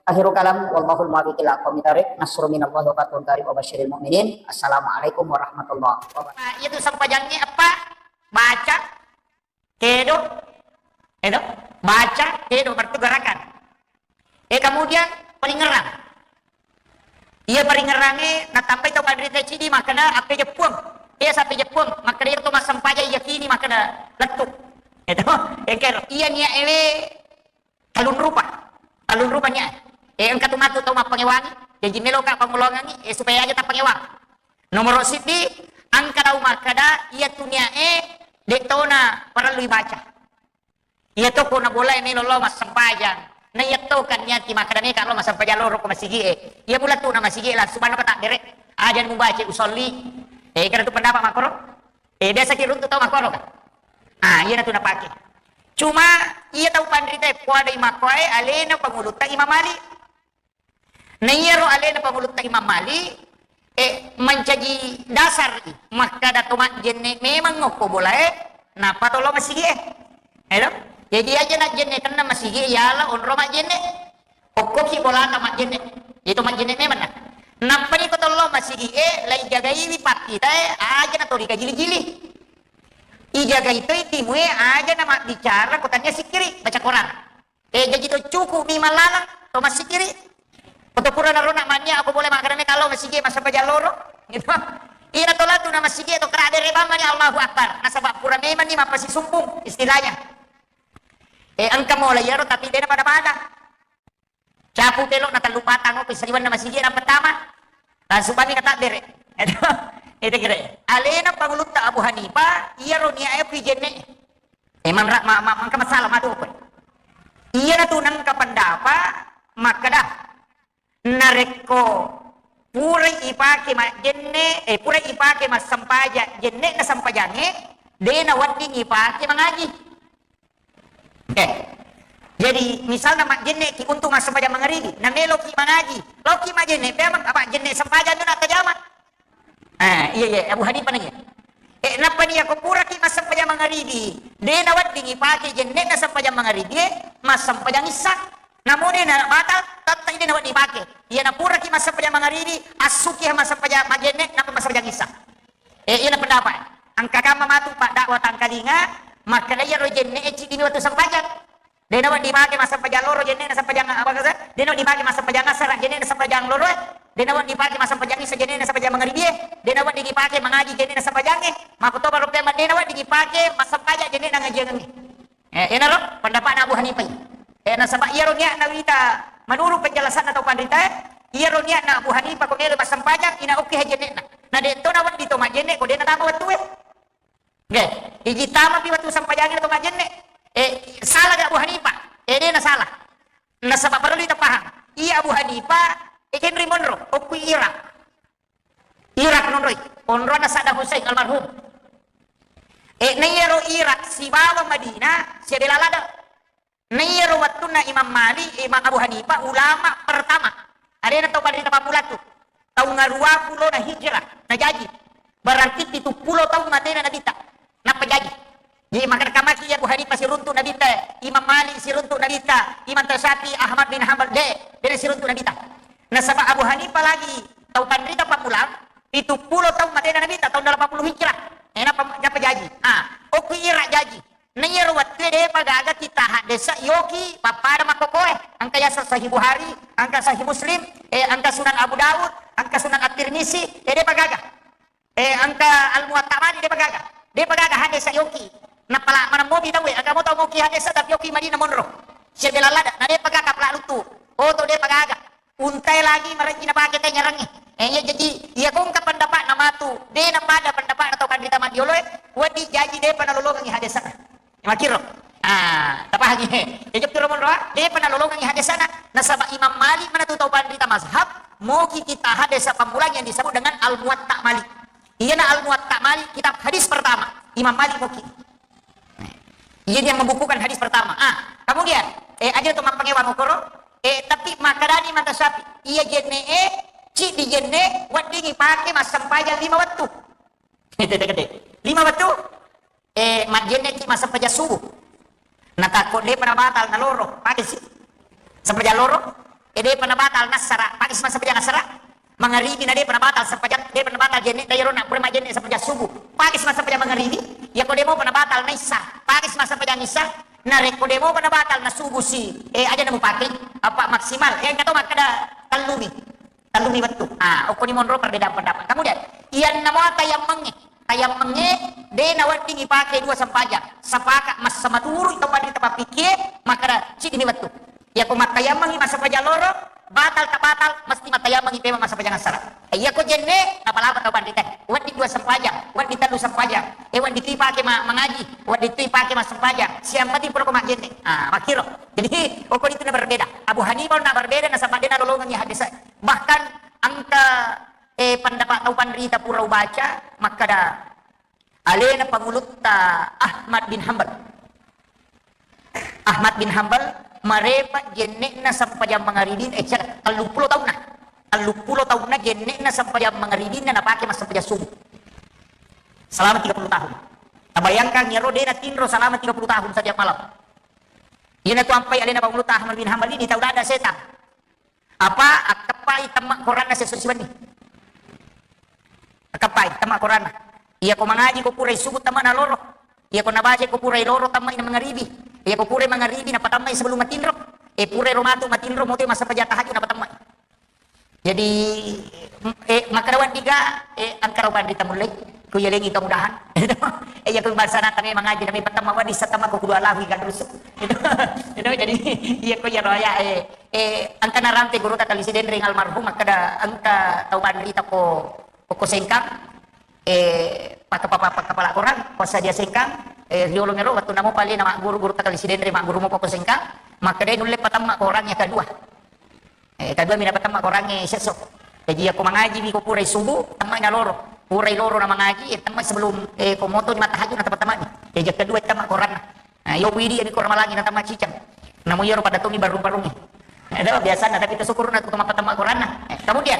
Akhirul kalam, wallahul muwaffiq ila aqwamit thariq. Nasrun minallahi wa fathun qarib wa basyiril mu'minin. Assalamualaikum warahmatullahi wabarakatuh. Nah, itu sempajangnya apa? Baca Tedo, tedo, baca, tedo, berarti gerakan. Eh, kemudian paringerang. Iya paringerange natambai tau panrita cidi makkeda appe jeppuang. Iya sappe jeppuang, makkeda iya to massempaja iya kini makkeda lettu. Edo, engkero iya nia ewe talun rupa. Talun rupa nia. Eh, engka tu matu tau mappangewangi. Jaji meloka pangulongangi, eh, supaya aja tappangewang. Nomoro siddi, engka tau makkeda iya tu nia e de tona parellu ibaca. Iya to ko na bola e melo lao massempajang. Na iya to kan niati makkeda meka lo massempajang loro ko masigi'e. Iya pula tu na masigi'e langsung manno ka takbere. Aja mubaca usolli. Eh, kena tu pendapat makkoro. Eh, biasa ki runtu tau makkoro kan. Ah, iya na tu napake. Cuma iya tau panrita e poadai makkoe alena pangulutta Imam Malik. Na iyaro alena pangulutta Imam Malik, eh, mancaji dasar i makkada to majjenne memang okko bolae, nappa to lo masigi'e. Elo? Jadi aja na jenne kenna masigi'e, yala onro majjenne. Okkoki bolata majjenne. Itu majjenne memang na. Nappa ni ko to lo masigi'e, lai jagaiwi pakkitae, aja na to rikajili-jili. Ijagai to timue, aja na mabbicara ko tania sikkiri, baca Quran. Eh, jaji to cuku mi mallalang, to massikiri. Ko to pura narona mania, ako boleh makkeda meka lo masigi massempajang loro. Gitu. Ina to latu na masigi to kera dere bamma ni Allahu Akbar. Nasaba pura memang ni mappasisumpung istilahnya. Eh, engka mola iyaro tapi dena pada-pada. Capu pelo na tellu patang ko saliwan na masigi na pertama. Langsung bami kata dere. Itu kira. Alena pangulutta Abu Hanifah, iyaro niae pi jenne. Emang ra-, ma-, ma-, mangka masalah matu apa? Iyana tu nengka pendapat makkeda, narekko purai ipake majjenne, eh, purai ipake massempajang jenne'na sempajangnge, de nawedding ipake mangaji. Eh, jadi misalna majjenne ki untuk massempajang mangaribi, nameloki mangaji, loki majjenne, memang apa jenne sempajang tu natajama. Ah, iya, iya, Abu Hanifah nanya. Eh, nappa ni yako puraki massempajang mangaribi, de nawedding ipake jenne'na sempajang mangaribi, eh, massempajang issa. Namo de na batal, tette de nawedding ipake. Iya na puraki massempajang mangaribi, assuki massempajang majenne, nappa massempajang issa. Eh, iya na pendapat. Engka kamma matu pak dakwa tangkalinga, makkeda iyaro jenne e ciddi ni wettu sempajang. De nawedding ipake massempajang loro jenne'na sempajang apa kasa? De nawedding ipake massempajang asara jenne'na sempajang loro e. De nawedding ipake massempajang isa jenne'na sempajang mangaribi e. De nawedding ipake mangaji jenne'na sempajangnge. Makkutoba roppeng de nawedding ipake massempajang jenne'na ngajiangengnge. Eh, enaro pendapatna Abu Hanifah. Eh, nasaba iyaro niatna wita menurut penjelasanna tau panrita e, iyaro niatna Abu Hanifah ko melo massempajang ina okke jenne'na. Na de to nawedding to majjenne ko de natama wettue. Nggih, iji tamapi wettu sempajangnge to majjenne. Eh, salah ga Abu Hanifah? Eh, de na salah. Nasaba parellu ita paham. Iya Abu Hanifah, eh, kenri monro, okku Irak. Irak nonroi, onrona Saddam Hussein almarhum. Eh, na iyaro Irak sibawa Madinah, sia bela lada. Na iyaro wettunna Imam Malik, Imam Abu Hanifah, ulama pertama. Alena tau panrita pammula tu. Taung aruwa pulona hijrah, najaji. Berarti pitu pulo taung matena Nabitta. Nappa jaji. Jadi, maka kamaki Abu Hanifah siruntu Nabitta, Imam Malik siruntu Nabitta, Imam Syafi'i, Ahmad bin Hanbal, de, de siruntu Nabitta. Nasaba Abu Hanifah lagi tau panrita pammula, pitu pulo taung matena Nabitta, taung delapan puluh hijrah. Eh, nappa, nappa jaji. Ah, okku Irak jaji. Na iyaro wettue depa gaga kitta haddesa yoki pappada makkokoe. Engka yaseng Sahih Bukhari, engka Sahih Muslim, eh, engka Sunan Abu Daud, engka Sunan At-Tirmizi, eh, depa gaga. Eh, engka Al-Muwatta Malik depa gaga. Depa gaga haddesa yoki. Napala maneng mopi tauwe, engka mo tau moki haddesa tapi yoki Madinah monro. Sia bela lada, na depa gaga pala lutu. Oto depa gaga. Untae lagi marejji napake te nyarangnge. Eh, iya, jaji, iya ko engka pendapatna matu, de napada pendapatna tau panrita maddioloe, wedding jaji depa nalolongengi haddesana. Makkiro. Ah, tapahangi. Iya, jokki ro monroa, depa nalolongengi haddesana. Nasaba Imam Malik manatu tau panrita mazhab, moki kitta haddesa pammulang yang disebut dengan Al-Muwatta Malik. Iyana Al-Muwatta Malik, kitab hadis pertama. Imam Malik moki. Iya dia membukukan hadis pertama. Ah, kemudian, eh, aja to mappangewa mokoro. Eh, tapi makkedani mata sapi. Iya jenne e, ciddi jenne, wedding ipake massempajang lima wettu. Gede-gede. Lima wettu, eh, majjenne ki massempajang subuh. Natakko depa nabatal naloro, pake si. Sempajang loro, eh, depa nabatal nassara, pake si massempajang assara. Mangaribi na depa nabatal sempajang, depa nabatal jenne, da iyaro na pura majjenne sempajang subuh. Pake si massempajang mangaribi, yako demopa nabatal na issa, pake si massempajang issa, narekko demopa nabatal na subuh si, eh, aja na mupake, apa maksimal, eh, engka to makkeda tellumi, tellumi wettu. Ah, okkoni monro perbedaan pendapat. Kemudian, iyanna mua tayammengnge, tayammengnge de nawedding ipake dua sempajang. Sepakat massamaturu to panrita pappikie, makkeda siddimi wettu. Iyako mattayammengi massempajang loro, batal tak batal, mesti mattayammengi pema massempajang assara. Iyako jenne, napalapa tau panrita. Wedding dua sempajang, wedding tellu sempajang. Eh, wedding tu ipake ma-, mangaji, wedding tu ipake massempajang. Siampati pura ko majjenne. Ah, makkiro. Jadi, okko itu na berbeda. Abu Hanifah na berbeda, nasaba de nalolongengi hadis. Bahkan engka, eh, pendapat tau panrita pura ubaca, makkada alena pangulutta Ahmad bin Hambal. Ahmad bin Hambal marepa jenne'na sempajang mangaribin, eh, cek, telluppulo taunna. Telluppulo taunna jenne'na sempajang mangaribinna napake massempajang subuh. Selama tiga puluh tahun. Tabayangkan, iyaro de natinro selama tiga puluh tahun setiap malam. Iyana tu ampai alena pangulutta Ahmad bin Hambal ini tau dada setan. Apa akkeppai temma Koranna sesso siwenni. Akkeppai temma Koranna. Iya ko mangaji ko purai subuh temma na loro. Iya ko nabaca ko purai loro temma ina mangaribi. Iya ko purai mangaribi napatemma sebelum matinro. Eh, purai ro matu matinro, mote massempajang tahajud napatemma. Jadi, eh, makkada wedding ga, eh, engka ro panrita mullei, ku yalengi kemudahan. Eh, iya ko bangsana tame mangaji, tame patemma wedding satemma ko kudu Allahu ikan rusu. Itu, itu jadi, iya ko iyaro ya, eh, Eh, engka narampe gurutta Kali Sidenreng almarhum, makkada engka tau panrita ko, ko Sengkang, eh, pakka-, pakka-, pakkapala Korang, ko Sadia Sengkang, eh, riolo mero wettunna mopa alena magguru gurutta Kali Sidenreng, magguru mopa ko Sengkang, makkada nulle patemma Korang iya kadua. Eh, kadua mi napatemma Korang e sesso. Jaji, iya ko mangaji mi ko purai subuh, temma na loro. Purai loro na mangaji, eh, temma sebelum, eh, ko moto ni mattahajud na temma-temma ni. Jaji, iya kadua temma Koranna. Nah, iyo widi ni ko Ramalangi na temma cicang. Namo iyaro pada tomi barung-barungi. Eh, itu biasana, tapi itu syukur na tu temma patemma Koranna. Eh, kemudian,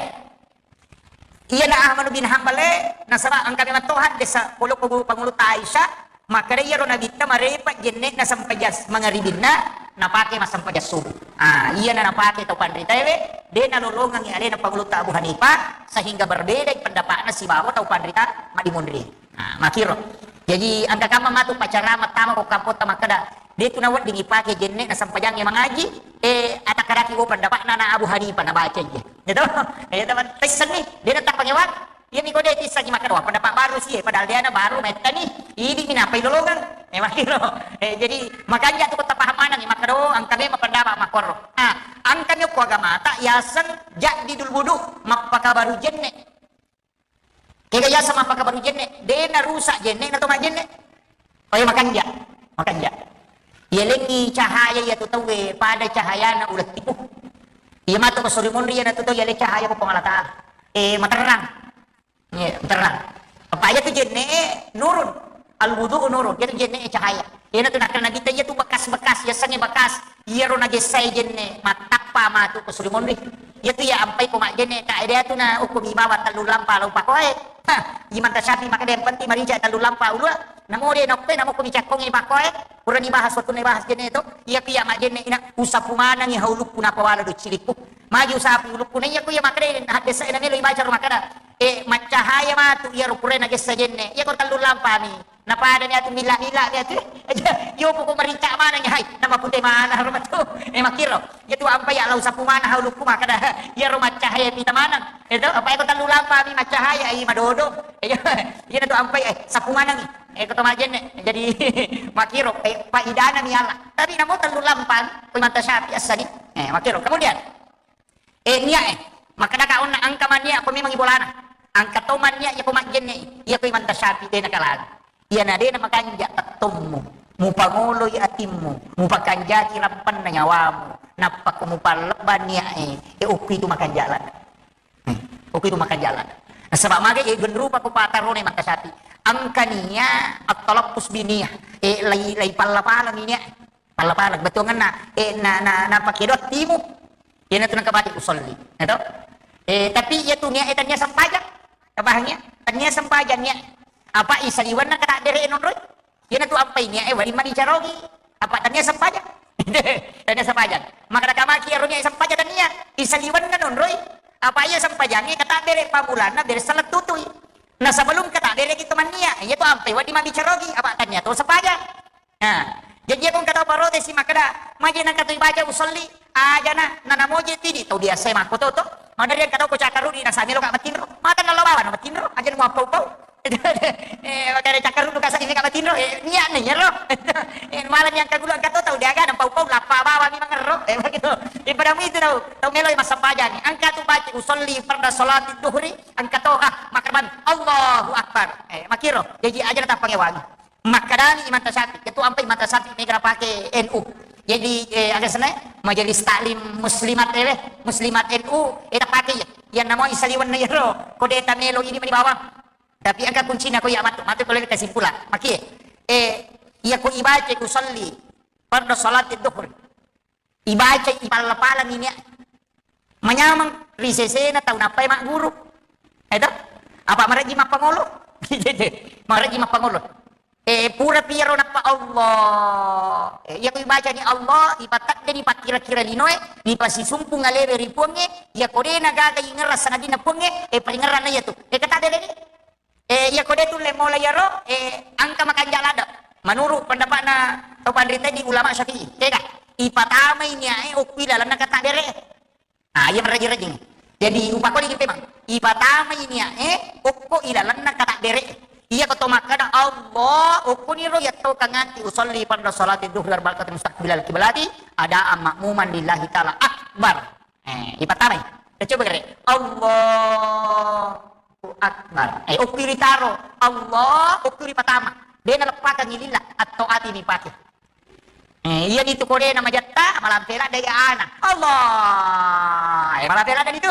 iyana Ahmad bin Hambal e, nasaba engka memang toha desa polo ko pangulutta Aisyah, makkada iyaro Nabitta marepa jenne'na sempajang mangaribinna, napake massempajang subuh. Ah, iyana napake tau panrita ewe, de nalolongengi alena pangulutta Abu Hanifah, sehingga berbeda pendapatna sibawa tau panrita madimonri. Ah, makkiro. Jaji, engka kamma matu pacara mattama ko kampotta makkada, de tu nawedding ipake jenne'na sempajangnge mangaji, eh, atakkaraki ko pendapatna na Abu Hanifah nabaca iya. Gitu? Eh, teman, tessenni, de natappa ngewang. Iya mi ko de tissengi makkada, wah, pendapat baru sih, eh, padahal de na baru metta ni, idi mi napai lolongeng. Eh, makkiro. Eh, jadi, makanja tu ko tapaham maneng, makkada, oh, engka memang pendapat makkoro. Ah, engka mi ko agamata, yaseng jaddidul wudu, mappakabaru jenne. Kega yaseng mappakabaru jenne, de narusak jenne na to majjenne. Oh, iya, makanja, makanja. Yalengi cahaya iya tu tauwe pada cahayana uleng tipu. Iya matu ko suri monri iya na tu tau yaleng cahaya ko Puang Allah Taala. Eh, materrang. Iya, materrang. Apa iya tu jenne nurun. Al wudu nurun. Iya tu jenne cahaya. Iyana tu nakkeda Nabitta, iya tu bekas-bekas, yasengnge bekas. Iyaro nagessae jenne, mattappa matu ko suri monri. Iya tu iya ampai ko majjenne, ka ede tu na ukku mi bawa tellu lampa lau pakoe. Ha, Imam Tasyafi makkeda yang penting marica tellu lampa ulua. Namo de nokkoe, namo ko mi cakkongi pakoe. Purani bahas, wettunna bahas jenne to. Iya ku iya majjenne ina usapu manengi haulukku napawala do cilikku. Magi usapu ulukku na iya ku iya makkeda hadessa ina melo ibaca ro makkeda. Eh, maccahaya matu iyaro pura nagessa jenne. Iya ko tellu lampa mi. Napadani atu milla-milla ni atu. Aja, yo poko marincak maneng, hai, nama pute mana ro matu. Eh, makkiro. Iya tu ampai ya lau sapu mana haulukku makkeda. Iya ro maccahaya pita maneng. Itu apa iko tellu lampa mi maccahaya, ai madodo. Iya, iya tu ampai, eh, sapu maneng. Eh, ko to majjenne. Jadi, makkiro, eh, paidana mi Allah. Tapi namo tellu lampa, ko Imam Tasyafi assani. Eh, makkiro. Kemudian, Eh, niat e. Makkeda ka onna engka manniat ko memang ibolana. Engka to manniat iya ko majjenne. Iya ko Imam Tasyafi de nakalali. Iyana de namakanja tettommu. Mupangoloi atimmu. Mupakanjaki rampenna nyawamu. Nappa ko mupallebba niat e. Eh, okko itu makanja lada. Hmm. Okko itu makanja lada. Nasaba maga e genrupa ko patarone Imam Tasyafi. Engka niat at-talaffuz bi niyah. Eh, lai, lai palla-pala mi niat. Palla-pala, bettuangenna, eh, na, na, na pake doang timu. Iyana tu nengka bati usolli. Ya toh? Eh, tapi iya tu niat, eh, tania sempajang. Tapahangi ya? Tania sempajang niat. Apa isaliwenna kata dere nonroi? Iyana tu ampai niat, eh, wari mani carogi. Apa tania sempajang? Tania sempajang. Maka kamaki aro niat sempajang tania. Isaliwenna nonroi. Apa iya sempajang, eh, kata dere pamulanna, dere salah tutui. Nah, sebelum kata dere kita mania, iya tu ampai wadi mabicarogi. Apa tania tu sempajang? Nah, jaji iya ko engka tau protes i makkeda, maje nengka tu ibaca usolli, ajana, na namoje tidi, tau biasa makko to, to. Maderri engka tau ko cakkarudi, na samelo ka matinro, mata nallo bawa na matinro, aja na muappau-pau. Eh, makanya cakkarudi ka sa ini ka matinro, eh, niat ni, ya, lo. Eh, malah yang kagula engka to, tau diaga, na pau-pau, lappa bawa mi mangerro. Eh, begitu. Ipada itu tau, tau melo massempajang. Engka tu baca usolli farda salati duhri, engka to, ah, makkeda, Allahu Akbar. Eh, makkiro. Jadi aja tappangewangi. Makkedani Imam Tasyafi, itu ampai Imam Tasyafi mega napake N U. Jadi, eh, aga senna, Majelis Taklim Muslimat, eh, Muslimat N U, eh, tapake ya. Yang namanya saliwan na yero, kode ta melo ini mani bawang. Tapi engka kuncina ko ya matu, matu ko lele kesimpulan. Maki, eh, iya ko ibaca usolli farda salati duhri. Ibaca, ipalla-pallani nia. Manyameng ri sesena tau nappai magguru. Eto? Apa marejji mappangolo? Marejji mappangolo. Eh, pura piro nappa Allah. Eh, iya ko ibacani Allah, ipateddeni pakkira-kira linoe, dipasisumpung alewe ri Puangnge, iya ko dena gaga ingerang sangadinna Puangnge, eh, paringerranna iya tu. Eh, kata dede ni. Eh, iya ko de tulle mola iyaro, eh, engka makanja ladde. Menurut pendapatna tau panrita di ulama Syafi'i, tega? Ipatamai niae okko ilalenna kata bere. Ah, iya merajing-rajing. Jadi upakoli ki memang. Ipatamai niae okko ilalenna kata bere. Iya ko to makkada Allah, okko niro iya to kangati usolli farda salati duhri arba'a rakaat mustaqbilal kiblati, adaan ma'muman lillahi ta'ala akbar. Eh, ipatamai. Kita coba gere. Allahu Akbar. Eh, okko ritaro. Allah, okko ripatama. De naleppakang lilla, atau ati dipake. Eh, iya nitu kode na majatta, malampe ladde ana. Allah. Eh, malampe ladde itu.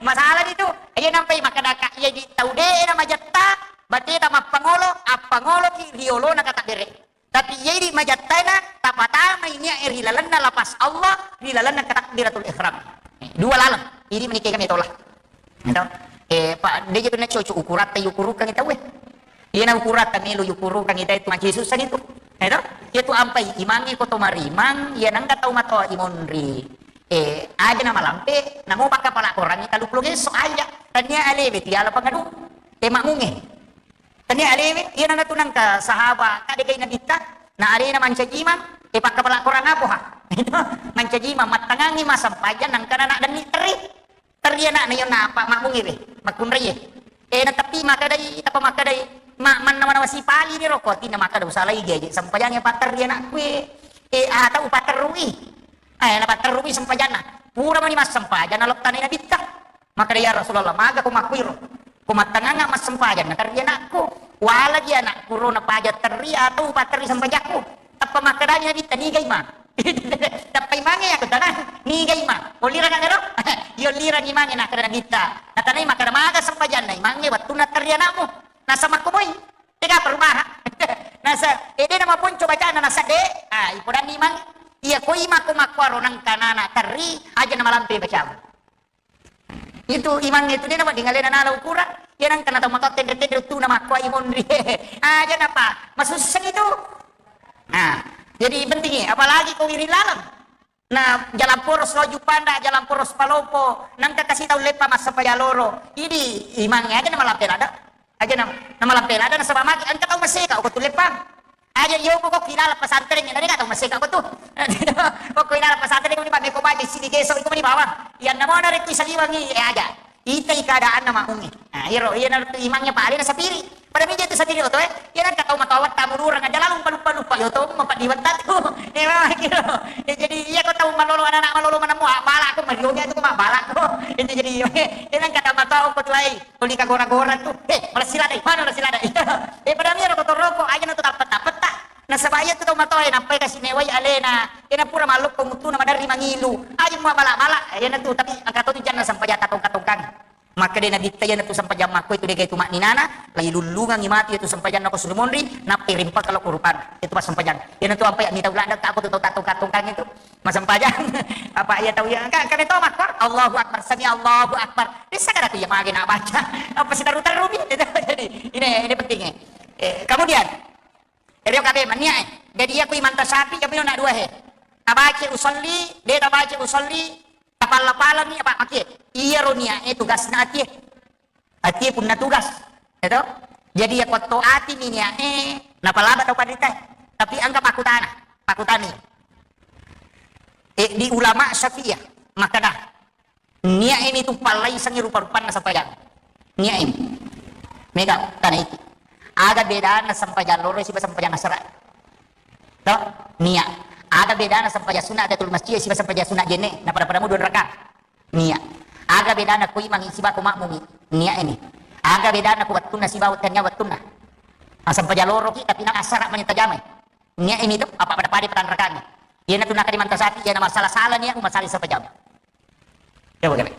Masalah itu. Iya nampai makkada ka, iya di tau de na majatta, bate ta mappangolo, appangolo ki riolo na kata bere. Tapi iya idi majattaina, tapatamai niae ri lalenna lafaz Allah, ri lalenna takbiratul ihram. Eh, dua laleng. Idi menikah kami tola. Eto? Eh, Pak, de je na cocok ukuratta yukurukang ita we. Iya na ukuratta melo yukurukang ita itu maci susah itu. Eto? Iya tu ampai imangnge ko to marimang, iya nangka tau matoa imonri. Eh, aja na malampe, namo pakka pala korangi kalu pulo gesso aja. Tania alewe tiala pangadu. Tema munge. Tania alewe, iya nana tu nangka sahaba, kade kai nabitta, na alena mancaji imang, e pakka pala korang apo ha? Mancaji imang, mattangangi massempajang, nangka nana denni teri. Teri anakna, iyo napa makmungi we, makkunrai e. E, na tapi makadai, tapa makadai, ma, mannawa-nawa sipali ni roko, tina makada usalai geje, sempajang e pateri anakku e. E, atau upaterui. Eh, napaterui sempajanna. Pura mani massempajang, nalottanai nabitta. Makkeda, "Ya Rasulullah, maga ko makkuiro? Ko mattangangnga massempajang, naterri anakku. Walagi anakku ro napaja terri atau upaterri sempajakku." Tappa makkedani Nabitta, "Niga imang?" Tappa imangnge, aku tanang, "Niga imang? Ollirang ero?" Iya, ollirang imangnge, nakkeda Nabitta. Natanai makkeda, "Maga sempajanna imangnge wettunna terri anakmu? Nasa makko moi. Tega perumahan." Nasa, eh, de namaponco bacana, nasa de. Ah, ipodanni imang. Iya, ko imang ko makkuaro nangka nana terri, aja namalampe bacamu. Itu imang itu de nawedding alena nala ukuran. Iya nangka na tau matoa tenre-tenre tu na makkuai monri. Aja napa, masusseng itu. Nah, jadi penting ya, apalagi ko wiring laleng. Nah, jalan poros lo Juppanda, jalan poros Palopo, nangka kasi tau leppa massempajang loro. Idi imang aja namalampe lada. Aja na, namalampe lada nasaba magi engka tau maseka ko tu leppa. Aja iyo ko ko kilala pesantren, na de ka tau maseka ko tu. Ko ko kilala pesantren ko ni pa meko baja sini geso iko ni bawang. Iya namo na rekui saliwangi, eh, aja. Itai keadaanna makmungi. Nah, iyaro, iya na tu imangnya pa alena sapiri. Pada mija tu sapiri oto, eh. Iya nangka tau matoa wetta mulurang aja lalu lupa-lupa, lupa. Iyo to, mapa di wetta tu. Eh, memang kiro. Ya, jadi iya ko tau malolo anak-anak malolo manemu, ah, bala ko, marionya tu ko ma bala ko. Itu jadi, iya nangka tau matoa ko tu ai. Tuli kagora-gora tu. Eh, malessi ladai, mana malessi ladai? Eh, pada mira ko toroko, aja na tu tappet-tappetta. Nasaba iya tu tau matoa, eh, nappai kasi mewai alena. Eh, na pura mallokko mutu na maderri mangilu. Aja mua bala-bala, eh, iya na tu, tapi engka to tu janna sempajang tatongka-tongkang. Makkeda Nabitta, iya na tu sempajang makko itu dega itu makninana, lai lullungangi matu iya tu sempajanna ko suri monri, nappai rimpa kalau kurupan. Itu pas sempajang. Iya na tu ampai ni tau ladda tako tu tau tatongka-tongkang itu. Massempajang. Apa iya tau iya? Engka, engka metto makkuaro, Allahu Akbar, sami Allahu Akbar. Dessa kada ku iya mage na baca. Apa sitaru-taru mi? Jadi, ini, ini penting, eh. Eh, kemudian, rio kabe mania, eh. Jadi iya ku Imam Tasyafi, iya pino na dua, he. Tabaca usolli, de tabaca usolli, tapalla-pallani apa makie? Iya ro nia, eh, tugasna atie. Atie punna tugas, ya toh? Jadi iya ko to ati mi nia, eh, napalaba tau panrita. Tapi engka pakutana, pakutani. Eh, di ulama Syafi'iyah, makkeda, nia ini tu pallaisengi rupa-rupanna sempajang. Nia ini. Mega tana iki. Aga bedana sempajang loro siba sempajang asara? Toh? Nia. Aga bedana sempajang sunna tahiyatul masjid siba sempajang sunna jenne, na pada-pada mu dua rakaat. Nia. Aga bedana ko imangi siba ko makmumi? Nia ini. Aga bedana ko wettunna siba wettunna wettunna? Asempajang loro ki tapi na asara mani tajamai. Nia ini tu apa pada-pada patanrakangi. Iyana tu nakadi mantasapi, iyana masalah-salah nia, masalah sempajang. Coba kene.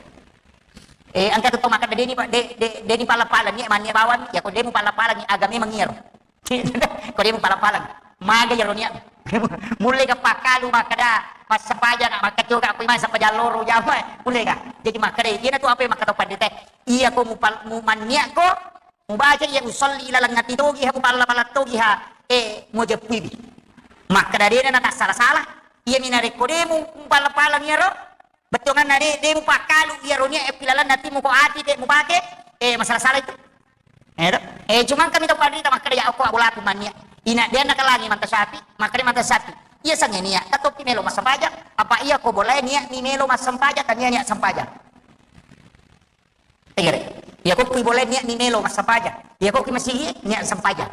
Eh, engka tu to makkeda deni, de, de, deni pala-pala nia, mania bawang, ya ko demu pala-pala nia, agame mangiro. Ko demu pala-pala. Maga yaro nia. Mulle ga pakalu makkeda, massempajang, makkacoka, apa masa pajalloro jama, mulle ga. Jadi makkeda, iyana tu apa makkeda pandita. Iya ko mupal-, mumannia ko, mubaca iya usolli laleng ati togi ha, mupalla-palla togi ha, eh, mujeppuiwi. Makkeda dena na tassala-sala. Iya mi narekko demu mupalla-palla iyaro, bettuanganna de, de mupakkalu iyaro nia, eh, pilalanna ati muko ati de mupake, eh, masalah-salah itu. Eh, to? Eh, cuma kami tau panrita makkeda ya okko abolaku mannia. Ina dia nakalangi mantasapi, makkeda mantasapi. Iya sange nia, tatoppi melo massempajang, apa iya ko bolae nia mi melo massempajang, tania nia sempajang. Tegere. Iya ko kui bolae nia mi melo massempajang. Iya ko kui masigi nia sempajang.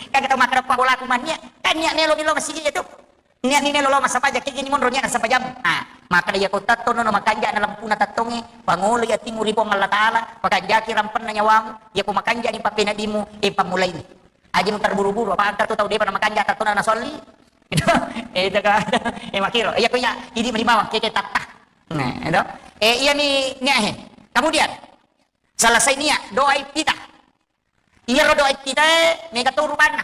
Kan kita makkeda pa bolaku mannia, kan nia melo mi lo masigi itu. Nia mi melo lo massempajang, kegini monro nia sempajang. Ah, makkeda iya ko tattono no makanja na lampuna tattonge, pangolo ya timu ri Puang Allah Taala, pakanjaki rampenna nyawamu, iya ko makanja ni papena dimu, eh, pammulai ni. Aja mu terburu-buru, apa engka tu tau depa na makanja tattona na solli. Eh, itu kan. Eh, makiro. Iya ko iya, idi meni bawang, keke tatta. Nah, itu. Eh, iya mi nia he. Kemudian, selesai nia, doa iftitah. Iya ro doa iftitah, mega to rupanna.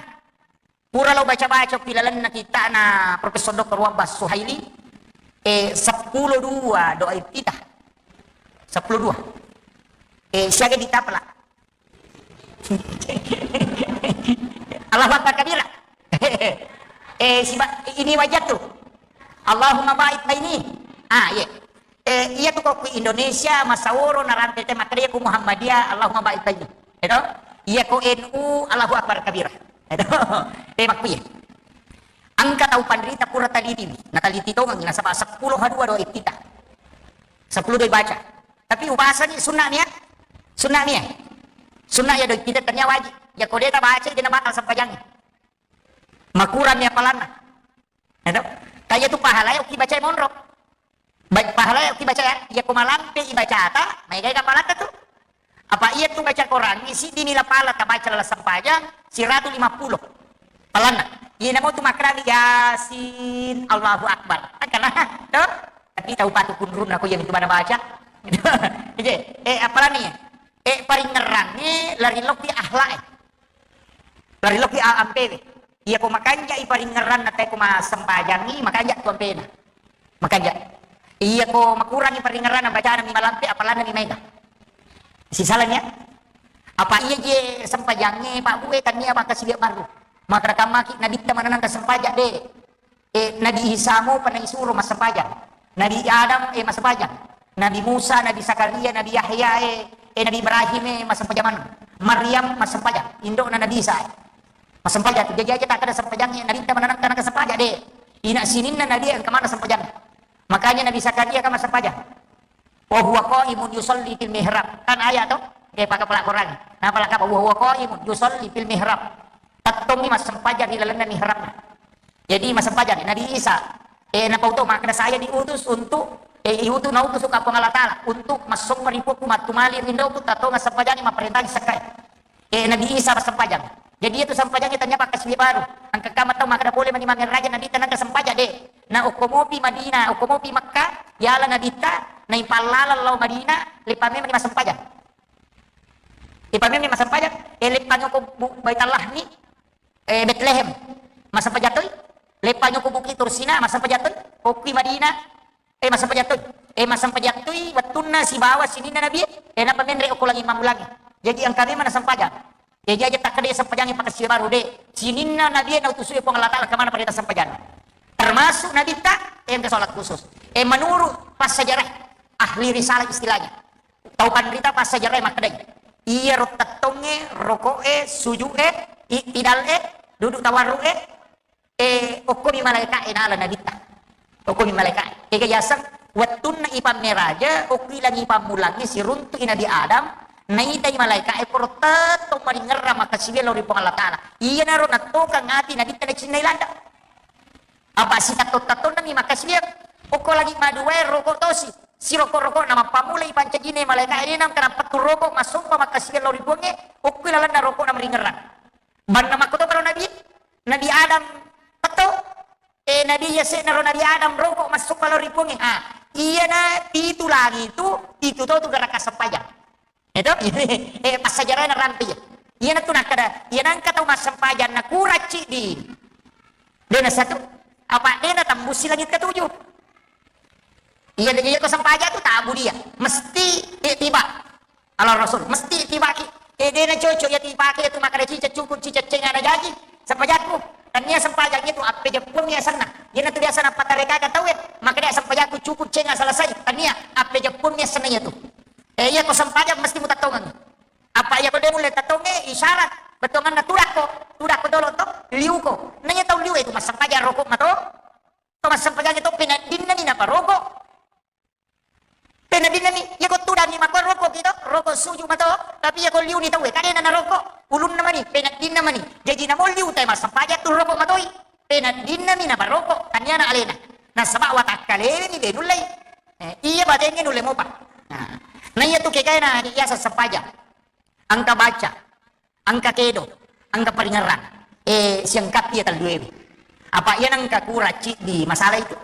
Pura lo baca-baca pilalenna kitana Profesor Doktor Wabbas Suhaili, eh, seppulo dua doa iftitah. Seppulo dua. Eh, siaga ditapela. Allahu Akbar kabira. Eh, siba-, ini wajah tu. Allahumma ba'id baini. Ah, iya. Eh, iya tu kok ku Indonesia, masaworo, narante te makkeda ku Muhammadiyah, Allahumma ba'id baini. Edo? Iya ko N U, Allahu Akbar kabira. Edo? Eh, makkuye. Engka tau panrita pura talitiwi. Na taliti tongengi, nasaba seppulo ha dua doa iftitah. Seppulo doa baca. Tapi ubasani sunna nia? Sunna nia? Sunna iya doa iftitah tania wajib. Ya ko de tabaca, de na batal sempajangi. Makurang nia palanna. Edo? Kaya tu pahala ya ki baca monro. Baik pahala ya ki baca ya. Iya ko malampe ibacata, maega ga palata tu. Apa iya tu baca Quran, isi dini la pala tabaca lala sempajang, siratu lima puluh. Palanna. Iya namo tu makrami Yasin, Allahu Akbar. Angkana, to? Tapi tau patu kunrun aku yang itu mana baca. Iya, eh, apalagi ya? Eh, paringerang, eh, lari loki akhlak, eh. Lari loki a-, ampewe. Iya ko makanja i paringerang na te ko masempajangi, makanja tu ampena. Makanja. Iya ko makurangi paringerang na bacana mi malampe, apalagi mi maega. Sisalanya, apa iya je sempajangnge, Pak Bu, eh, tania maka silia baru. Maka rekam maki Nabitta mananang ke sempajang, de. Eh, Nabi Isa mopa naisuro massempajang. Nabi Adam, eh, massempajang. Nabi Musa, Nabi Zakaria, Nabi Yahya, eh, eh, Nabi Ibrahim, eh, massempajang maneng. Maryam massempajang. Indo'na Nabi Isa, eh. Massempajang tu. Jadi aja tak ada sempajang, eh, Nabitta mananang tanang sempajang, de. Ina sininna Nabi engka mana sempajang. Makanya Nabi Zakaria kan massempajang. Wa huwa qaimun yusalli fil mihrab. Kan ayat tu? Eh, pakai pelak Quran. Nah, pelak apa? Wa huwa qaimun yusalli fil mihrab. Tettongi massempajang di lalenna mihrab. Jadi massempajang Nabi Isa. Eh, napau to makkeda saya diutus untuk, eh, iutus, nautus ka Puang Allah Taala untuk massompa ri Puakku, mattumali rindoku, tattonga sempajang, mapparentangi sekkai. Eh, Nabi Isa massempajang. Jadi itu sempajang tania pakkasiwi baru. Engka kama tau makkeda pole mani mangerraja Nabitta nangka sempajang, de. Na okko mopi Madinah, okko mopi Makkah, yala Nabitta, naipallalang lao Madinah, lepa memang massempajang. Lepa memang massempajang, eh, lepa nyoko bu-, Baitallah ni, eh, Betlehem, massempajang toi. Lepa nyoko Bukit Tursina, massempajang toi. Okki Madinah, eh, massempajang toi. Eh, massempajang toi, wettunna sibawa sininna Nabi, eh, napa menre okko langi mammulangi. Jadi engka memang sempajang. Jadi aja takkeda sempajangnge pakkasiwi baru, de. Sininna Nabi nautusu Puang Allah Taala kemana pada sempajang. Termasuk Nabitta, eh, engka sholat khusus. Eh, menurut pas sejarah ahli risalah istilahnya. Tau panrita pas sejarah makkedai. Iya ro tettongnge, roko'e, suju'e, i'tidal'e, duduk tawarru'e, eh, okkomi malaika'e nala Nabitta. Okkomi malaika'e. Ega yaseng, wettunna ipammeraja, okki langi pammulangnge siruntu'i Nabi Adam, naitai malaika'e poro tettong maringerrang makkasiwi lao ri Puang Allah Taala. Iyanaro nattokang ati Nabitta nacinnai ladde. Apa sitatto-tattonna mi makkasiwiang. Okko lagi maduwae roko tosi. Siroko-rokona mappamulai pancajine malaeka e, nengka nappettu roko massompa makkasiwiang lao ri Puangnge, okko lalenna rokona maringerrang. Banna makkoto karo Nabi, Nabi Adam petto, eh, Nabi yase'na ro Nabi Adam roko massompa lao ri Puangnge. Ah, iyana pitu langi tu, pitu to tu garaka sempajang. Itu, eh, passajarana rampe iya. Iyana tu nakkeda, iyana engka tau massempajang na kuracci di. Dena satu, apa dena tambusi langit ketujuh. Iya, iya ko sempajang tu tabu dia. Mesti ittiba. Ala Rasul, mesti ittibaki. Eh, dena cocok ya tibaki itu makkeda cicak cukup cicak cenga na jaji. Sempajakku. Tania sempajang itu appe jepun ya senna. Iyana tu biasa napatarekaka tau ya. Makkeda sempajakku cukup cenga selesai. Tania appe jepun ya senna itu. Eh, iya ko sempajang mesti mutattongang. Apa iya ko de mulle tattonge isyarat. Bettonganna tudakko. Tudakko dolo to. Liuko. Nanya tau liu itu massempajang roko mato. To massempajang itu penaddinna ni naparoko. Penaddinna mi, iya ko tudang ni makko roko kito, roko suju mato, tapi iya ko liu ni tauwe, kadena na roko, ulunna mani, penaddinna mani. Jaji namo liu tai massempajang tu roko matoi. Penaddinna mi naparoko, taniana alena. Nasaba watakkalewe ni de nullei. Eh, iya batengnge nulle mopa. Nah, na iya tu kegaena iyasa sempajang. Engka baca, engka kedo, engka paringerrang. Eh, siangkappi iya telluewe. Apa iya nengka kurang ciddi masalah itu.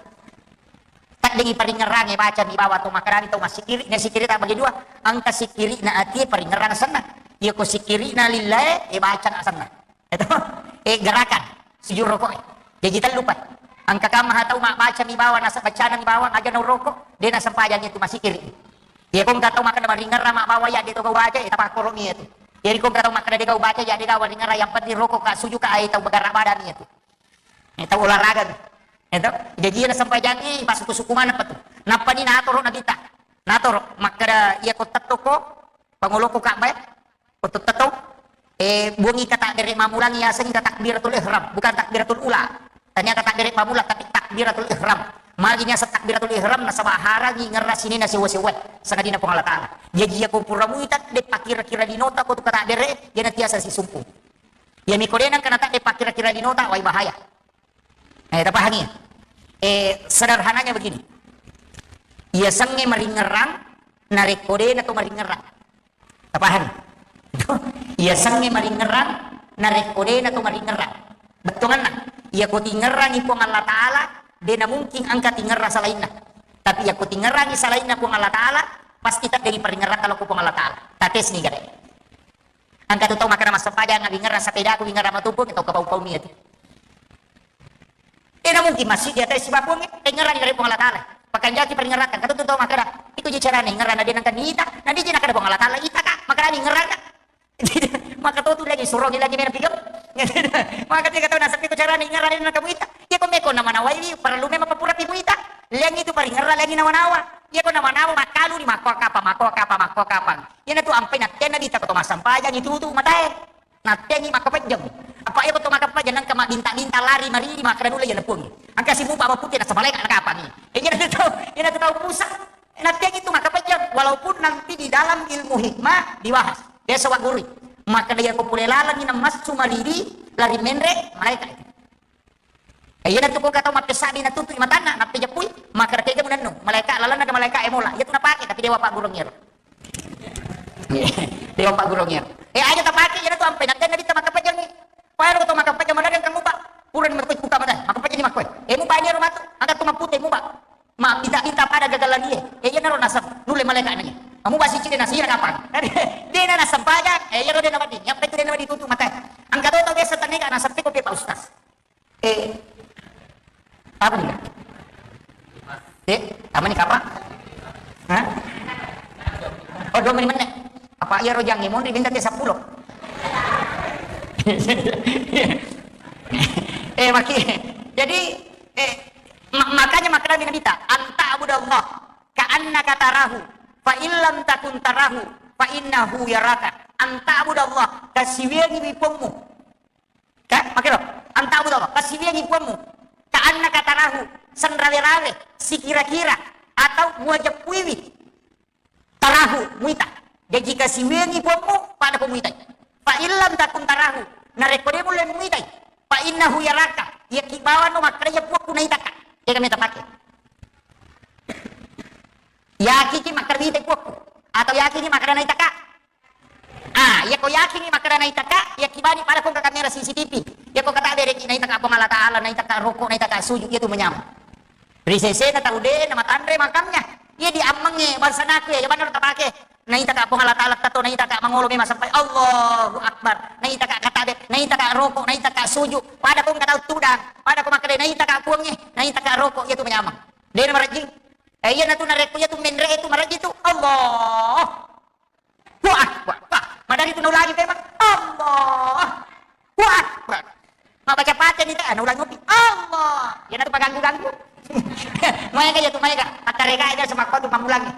Taddengi paringerrange baca mi bawa to makkedani to massikiri, na sikiri tak bagi dua. Engka sikiri na ati paringerrang senna. Iya ko sikiri na lillae, eh, baca na senna. Itu, eh, gerakan sujud rokok. Jaji tellu pai. Engka kamma tau mabbaca mi bawang, nasaba bacana mi bawang, aja na rokok, de na sempajang itu masih kiri. Iya ko engka tau makkeda maringerrang mabbawa ya de to gau baca, eh, tapakkoro mi itu. Jadi ko engka tau makkeda de gau baca, ya de gau ringerrang, yang penting rokok ka sujud ka ai tau bergerak badan itu. Eh, tau olahraga mi. Itu. Jadi iya na sempajang i, pasuku-suku mana petu. Nappa ni natoro Nabitta. Natoro makkeda iya ko tettoko, pangoloko Ka'bah, ko tetto, eh, buangi kata dere mamulangi yasengi takbiratul ihram, bukan takbiratul ula. Tania kata dere mamula tapi takbiratul ihram. Magi niaseng takbiratul ihram nasaba harangi ngerra sinina sewa-sewa sangadina Puang Allah Ta'ala. Jaji iya ko pura muita de pakira-kira dinota ko tu kata dere, iya na tiasa sisumpu. Iya mi ko de nengka nata de pakira-kira dinota, wai bahaya. Eh, tapahangi ya? Eh, sederhananya begini. Iya sengnge maringerrang, narekko de na to maringerrang. Tapahang? Iya sengnge maringerrang, narekko de na to maringerrang. Bettuanna, iya ko tingerrangi Puang Allah Ta'ala, de na mungkin engka tingerrang salainna. Tapi iya ko tingerrangi salainna Puang Allah Ta'ala, pasti taddengi paringerrang kalau ko Puang Allah Ta'ala. Tates ni gare. Engka tu tau makkeda massempajang, wingerrang sepedaku, wingerrang matumpung, tau kapau-pau mi itu. Eh, na mungkin masjid di atas sibabuang, eh, ingerrang dari Puang Allah Ta'ala. Pakanjaki paringerrakan, kata tu tau makkeda, itu je carana ingerrang na de nengka niita, na de je nakkeda Puang Allah Ta'ala, ita ka, makkeda ingerrang ka. Maka tau tu lagi surongi lagi mena pigem. Maka tiga tau nasabbi ko carana ingerrang na de nengka muita. Iya ko meko na manawai, parellu memang papura pi muita. Liang itu paringerrang lagi nawa-nawa. Iya ko nawa-nawa makkalu ni makko kapang, makko kapang, makko kapang. Iyana tu ampai nattianna dita ko to massempajang itu tu matae. Nattiangi makkapejjeng. Apa iya ko to makkapejjeng nengka mabbinta-binta lari maridi makkeda nulle iya napuangi. Engka simupa maputi nasaba malaeka nakapangi. Eh, iyana tu tau, iyana tu tau pusa. Nattiangi tu makkapejjeng walaupun nanti di dalam ilmu hikmah dibahas. Biasa wa guru. Makkeda iya ko pole lalengi namassu maridi lari menre malaeka itu. Eh, iyana tu ko engka tau mappesabbi natutu'i matanna, nappejeppui, makkeda tega munennu, malaeka lalenna ga malaeka e mola. Iya tu napake, tapi dewa paggurung iyaro. Dewa paggurung iyaro. Eh, aja tapake, iyana tu ampe nattenna ditta makkapejjengi. Payaro to makkapejjeng madari engka mupa. Pura ni makkoi kuka mata, makkapejjeng ni makkoi. Eh, mupa ni ro matu, angka tu mappute mupa. Mabbita-bita pada gagalan iye. Eh, iyana ro nasem, nulle malaeka nani. Mupa sicci de nasira kapang. Dena nasem paja, eh, iyaro dena madi. Nyampe tu dena madi tutu mata. Angka to tau biasa tanega nasem pe ko pe Pak Ustaz. Eh, apa nih? Eh, apa nih, Kak, Pak? Hah? Oh, dua menit, menit. Apa iya rojang monri minta dia sepuluh? Eh, maki. Jadi, eh, ma-, makanya makna Nabi ta, "Anta abudallah ka annaka tarahu, fa illam takun tarahu, fa innahu yaraka." Anta abudallah, kasiwiangi wi Puangmu. Ka, makero, anta abudallah, kasiwiangi Puangmu. Ka annaka tarahu, senrawe-rawe, sikira-kira, atau muajeppuiwi. Tarahu, muita. Jaji kasiwiangi Puangmu, pada ko muitai. Fa illam takun tarahu, narekko de mulle muitai. Fa innahu yaraka, Iya ki bawang no makkeda iya puakku naitaka. Iya kami tapake. Yakiki makkeda mita puakku. Atau yakiki makkeda naitaka. Ah, iya ko yakini makkeda naitaka, iya kibani pada kongka kamera C C T V. Iya ko kata bereki naitaka Puang Allah Taala, naitaka roko, naitaka sujud, iya tu manyameng. Ri sesena tau de na matanre makamnya. Iya di ammengnge bangsa naku ya, iya banna tapake. Naitaka Puang Allah Taala tato, naitaka mangolo memang sampai Allahu Akbar. Naitaka katabe, naitaka roko, naitaka sujud. Pada kongka tau tudang, pada ko makkeda naitaka puangnge, naitaka roko, iya tu manyameng. De na marajing. Eh, iya natu narekko iya tu menre itu marajing tu. Allah. Wah, wah, wah. Madari tu naulangi memang. Allah. Wah, wah. Mabbaca Fatihah ni, eh, naulangi ngopi. Allah. Iya natu paganggu-ganggu. Maega iya tu, maega. Attarekai aja sama kau tu mamulangi.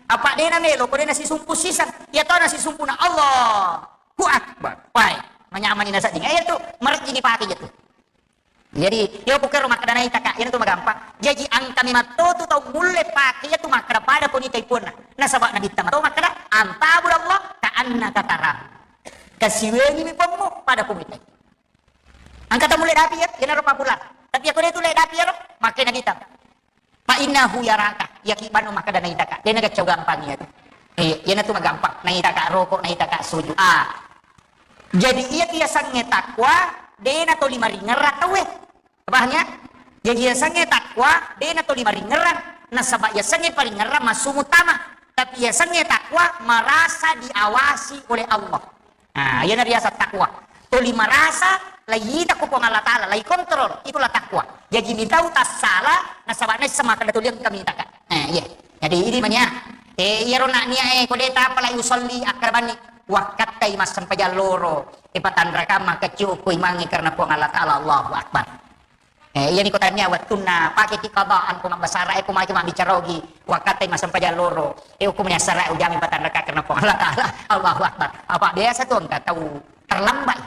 Apa de na melo, ko de na sisumpu sisang. Iya to na sisumpu na Allah. Wah, wah. Wah, manyamani nasadding. Eh, iya tu, marajing ni pake iya tu. Jadi, iya ko kero makkeda naitaka, iya tu magampang. Jaji engka memang to tu tau mulle pake iya tu makkeda pada ko nitai puanna. Nasaba Nabitta mato makkeda, "Antabudallah ka annaka tarahu." Kasiwengi mi puammu pada ko mitai. Engka tau mulle dapi iya, iya naro papulang. Tapi iya ko de tu le dapi iya ro, makkeda Nabitta. Fa innahu yaraka, iya ki banu makkeda naitaka. De na gaccau gampang iya tu. Eh, iya na tu magampang. Naitaka roko, naitaka sujud. Ah. Jadi iya tu yasengnge takwa, de na toli maringerrang tauwe. Paham ya? Jadi yasengnge takwa, de na toli maringerrang. Nasaba yasengnge paringerrang massu muttama. Tapi yasengnge takwa merasa diawasi oleh Allah. Nah, iyana riaseng takwa. Tuli marasa, laiyita ko Puang Allah Taala, laikontrol, itulah takwa. Jaji mitau tassala, nasaba naisseng makkeda tuli engka mitaka. Eh, iya. Jadi ini mania. Eh, iyaro nak nia, eh, ko de tapa lai usolli, akkarabanni wakkattai massempajang loro. Eh, patanrakang makkecciu ko imangnge karena Puang Allah Taala, Allahu Akbar. Eh, iyani ko tania wettunna pakeki qadaan ko mabbasara, eh, ko maki mabbicara ogi, wakkatai massempajang loro. Eh, hukumnya sara ujami patanraka karena Puang Allah Taala. Allahu Akbar. Apa biasa tu engka tau terlambat.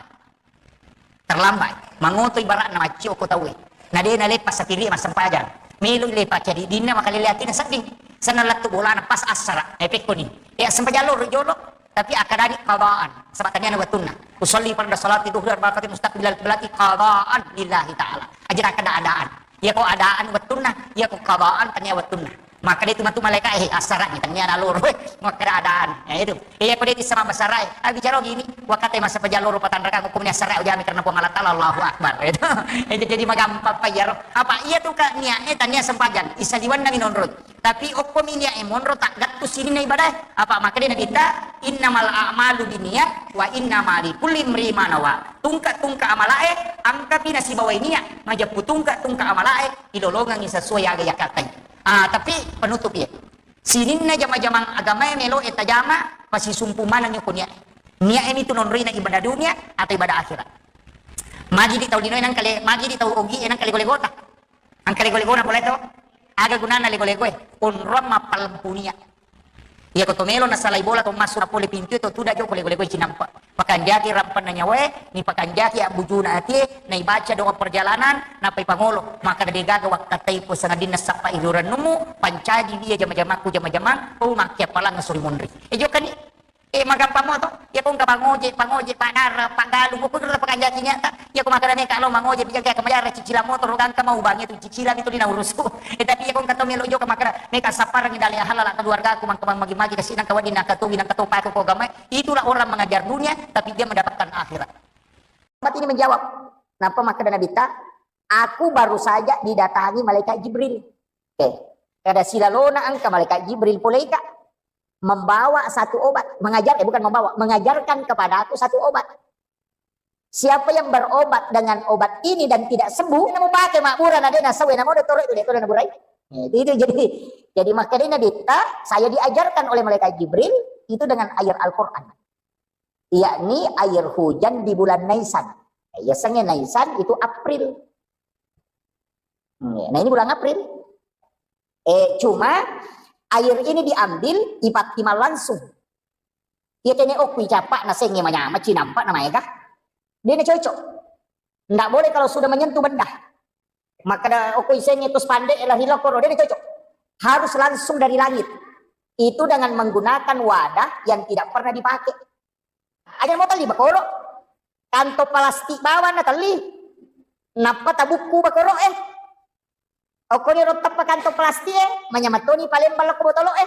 Terlambat. Mangoto ibaratna maccio ko tauwe. Na de na lepas sapiri massempajang. Melo lepas jadi dinna makalele atina sedding. Senna lettu bolana pas assara. Eh, pekkoni. Eh, assempajang loro jolo. Tapi akkadani qadaan, saba taniana wettunna. Usolli farda salati dhuhri arba'a rakaatin mustaqbilal qiblati qadaan lillahi ta'ala. Aja ada keadaan. Iya ko adaan wettunna, iya ko qadaan tania wettunna. Maka dia tu matu malaikat, eh, assara ni tania naloro, eh, makkeda adaan. Ya itu. Iya ko dia sama basara, eh, ah, bicara gini, wakati masa pajak loro patanrakang hukumnya assara ujami karena Puang Allah Taala, Allahu Akbar. Itu. Itu jadi magampang pa iyaro. Apa iya tu ka niat, eh, tania sempajang, isaliwanna minonrot. Tapi okkomi niat e monro taggattu sininna ibadah. Apa makkeda Nabitta, "Innamal a'malu binniyat wa innama likulli imri'in ma nawa." Tungka-tungka amalae engkapi nasibawai niat, majeppu tungka-tungka amalae ilolongengi sesuai aga yakkatai. Ah, tapi penutup ya. Sininna jama-jamang agamae melo e tajama, masisumpu maneng ko niat. Niat e mitu nonroi na ibadah dunia atau ibadah akhirat. Magi di tau linoe nangka le, magi di tau ogi e nangka lego-legota. Engka lego-legona pole to. Aga gunana lego-legoe? Onrong mappalempu nia. Iya ko to melo nasalai bola to massu na pole pintu to tuda joko lego-legoe cinampa. Pakanjaki rampanna nyawae, ni pakanjaki abbujuna atie, na ibaca doa perjalanan, napa ipangolo. Maka de gaga wakkatai po sangadinna sappa irurennumu, pancaji dia jama-jamaku jama-jamang, oh makkia palang suri monri. E jokani. Eh, magampang mo to. Iya ko engka pangoje, pangoje, padara, paggalung, pokokna pakanjaki niatta. Iya ko makkeda meka lo mangoje, bijaga kemajara cicilan motor, gangka mau bangi tu cicilan itu dina urusu. Eh, tapi iya ko engka to melo jokka makkeda meka sapparangi dale halala keluargaku, mangka magi-magi kasi nangka wedding nangka togi nangka topa ko agama. Itulah orang mengajar dunia, tapi dia mendapatkan akhirat. Sahabat ini menjawab, napa makkeda Nabitta, aku baru saja didatangi malaikat Jibril. Oke. Kada silalona engka malaikat Jibril poleika membawa satu obat, mengajar, eh, bukan membawa, mengajarkan kepadaku satu obat. Siapa yang berobat dengan obat ini dan tidak sembuh, namu pakai makmura na dena sawe namu de toro itu de toro naburai. Eh, itu, itu jadi, jadi makanya Nabitta, saya diajarkan oleh malaikat Jibril itu dengan ayat Al-Quran, yakni air hujan di bulan Naisan. Eh, ya, senge Naisan itu April. Hmm, ya. Nah, ini bulan April. Eh, cuma air ini diambil, ipattimang langsung. Iya kene okku icapa na senge manyama cinampa na maega. Dia na cocok. Ndak boleh kalau sudah menyentuh benda. Maka da okku isenge terus pandek lah rilokoro, dia na cocok. Harus langsung dari langit. Itu dengan menggunakan wadah yang tidak pernah dipakai. Aja mau tali bakoro. Kantong plastik bawang na tali. Nappa tabukku bakoro'e. Okkoni ro tappa kantong plastik e, manyameng toni palembang lokko botolo'e.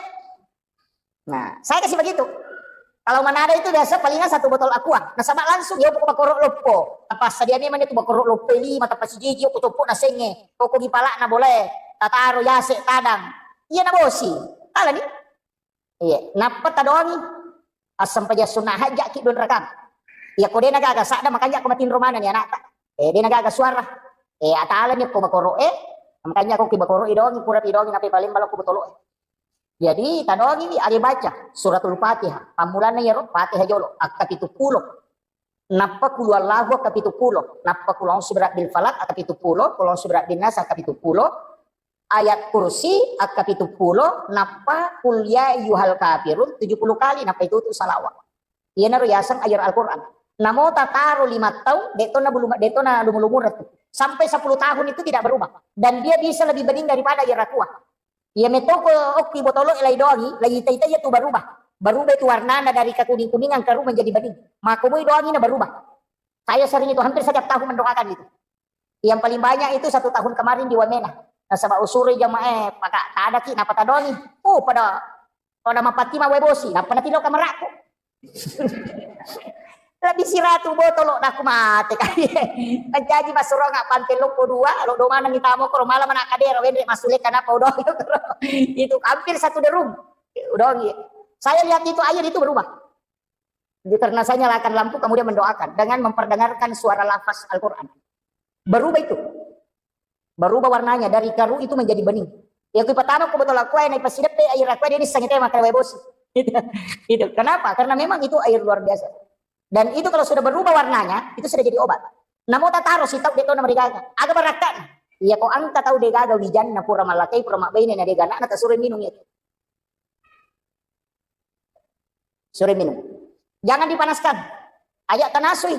Nah, saya kasih begitu. Kalau Manado itu biasa palingan satu botol aqua. Nasaba langsung ya pokok bakoro loppo. Apa sadia memang itu bakoro loppo lima, tappa sijiji, pokok topo nasengnge. Pokok gipalak na boleh. Tataro yase tadang. Iya na bosi. Tala ni. Iya, nappa tadoangi. Assempajang sunna hajjaki dua rakaat. Iya, ko de nagaga sadda makanja ko matinro maneng ni anakta. Eh, de nagaga suara. Eh, atalani ko bakoro e. Makanja ko ki bakoro i doangi, pura pi doangi nape palembang lokko botolo e. Jadi, tadoangi wi, ade baca suratul Fatihah. Pammulanna iyaro Fatihah jolo, akka pitu pulo. Nappa kulu Allahu akka pitu pulo. Nappa kulu a'udzu birabbil falaq akka pitu pulo, kulu a'udzu birabbin nas akka pitu pulo. Ayat kursi akka pitu pulo, nappa kul ya ayyuhal kafirun tujuh puluh kali, nappa itu tu salawat. Iyanaro yaseng ayat Al-Quran. Namo tataro lima taung, de to na bulu, de to na lumu-lumu tu. Sampai sepuluh tahun itu tidak berubah. Dan dia bisa lebih bening daripada ayat aqua. Iya metoko okki botolo lai doangi, lai ita-ita iya tu berubah. Berubah itu warnana dari kekuning-kuningan ke menjadi bening. Mako moi doangi na berubah. Saya sering itu, hampir setiap tahun mendoakan itu. Yang paling banyak itu satu tahun kemarin di Wamena. Nasaba usuri jamaah, eh, paka tadaki, napa tadoangi. Oh, pada, pada mapatti ma wae bosi, nappa natilo kamerakku. Lebih siratu botolo, dah aku mate kali. Menjanji masuro nggak pantai loko dua, lo do mana kita mau koro malam anak kadero, wendre masule kenapa udah. Itu hampir satu derum. Udah gitu. Saya lihat itu air itu berubah. Jadi, karena saya nyalakan lampu, kemudian mendoakan dengan memperdengarkan suara lafaz Al-Quran. Berubah itu. Berubah warnanya dari karu itu menjadi bening. Ya, kui pertama ku botol aqua, naik pas sidepe air aqua, dia bisa ngeteh makan wae bosi. Gitu. Gitu. Kenapa? Karena memang itu air luar biasa. Dan itu kalau sudah berubah warnanya, itu sudah jadi obat. Namo tataro sitau de to na marigaga. Aga barakka. Iya ko angka tau degaga wijanna pura mallakai, pura mabbaine na dega anakna, tasuro minum itu. Sore minum. Jangan dipanaskan. Ajak tanasui.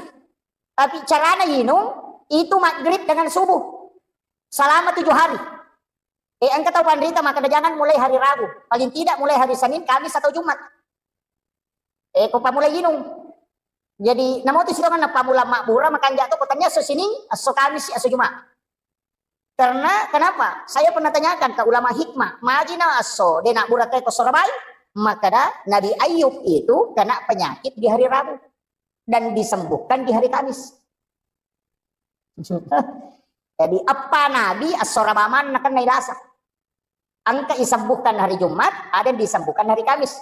Tapi carana inung itu maghrib dengan subuh. Selama tujuh hari. Eh, engka tau panrita maka jangan mulai hari Rabu. Paling tidak mulai hari Senin, Kamis atau Jumat. Eh, ko pamulai inung. Jadi, namo tu sidongan na pamula mabbura makanja to ko tania so Senin, aso Kamis, aso Jumat. Karena kenapa? Saya pernah tanyakan ke ulama hikmah, majina aso de nabbura te ko Sorabai, makada Nabi Ayub itu kena penyakit di hari Rabu dan disembuhkan di hari Kamis. Jadi apa Nabi aso Rabaman nakan nailasa. Engka isembuhkan hari Jumat, ada yang disembuhkan hari Kamis.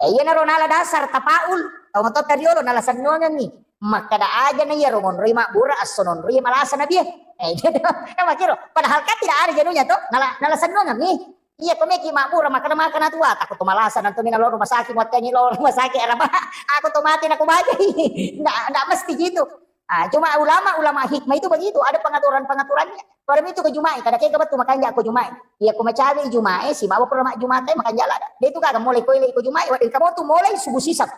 Eh, iya naro nala dasar tapaul, tau matotta riolo nala sennuangengi. Makkada aja na iya ro monroi mabbura, asso nonroi malasa Nabi e. Eh, iya do. Eh, makkiro. Padahal kan tidak ada jenuhnya to, nala, nala sennuangengi. Iya, ko meki mabbura, makkada makkada tua, takut to malasa, nanto mina lo rumah sakit, muattengi lo rumah sakit, araba, aku to mati, aku bajai. Ndak, ndak mesti gitu. Ah, cuma ulama-ulama hikmah itu begitu, ada pengaturan-pengaturannya. Pada itu ke Juma'i, kada kega betul makanja ko Juma'i. Iya, ko macawe Juma'i, sibawa pura mak Juma'i, makanja lada. Dia itu kagak mulai koile ko Juma'i, wadah kamu tuh mulai subuh sisap.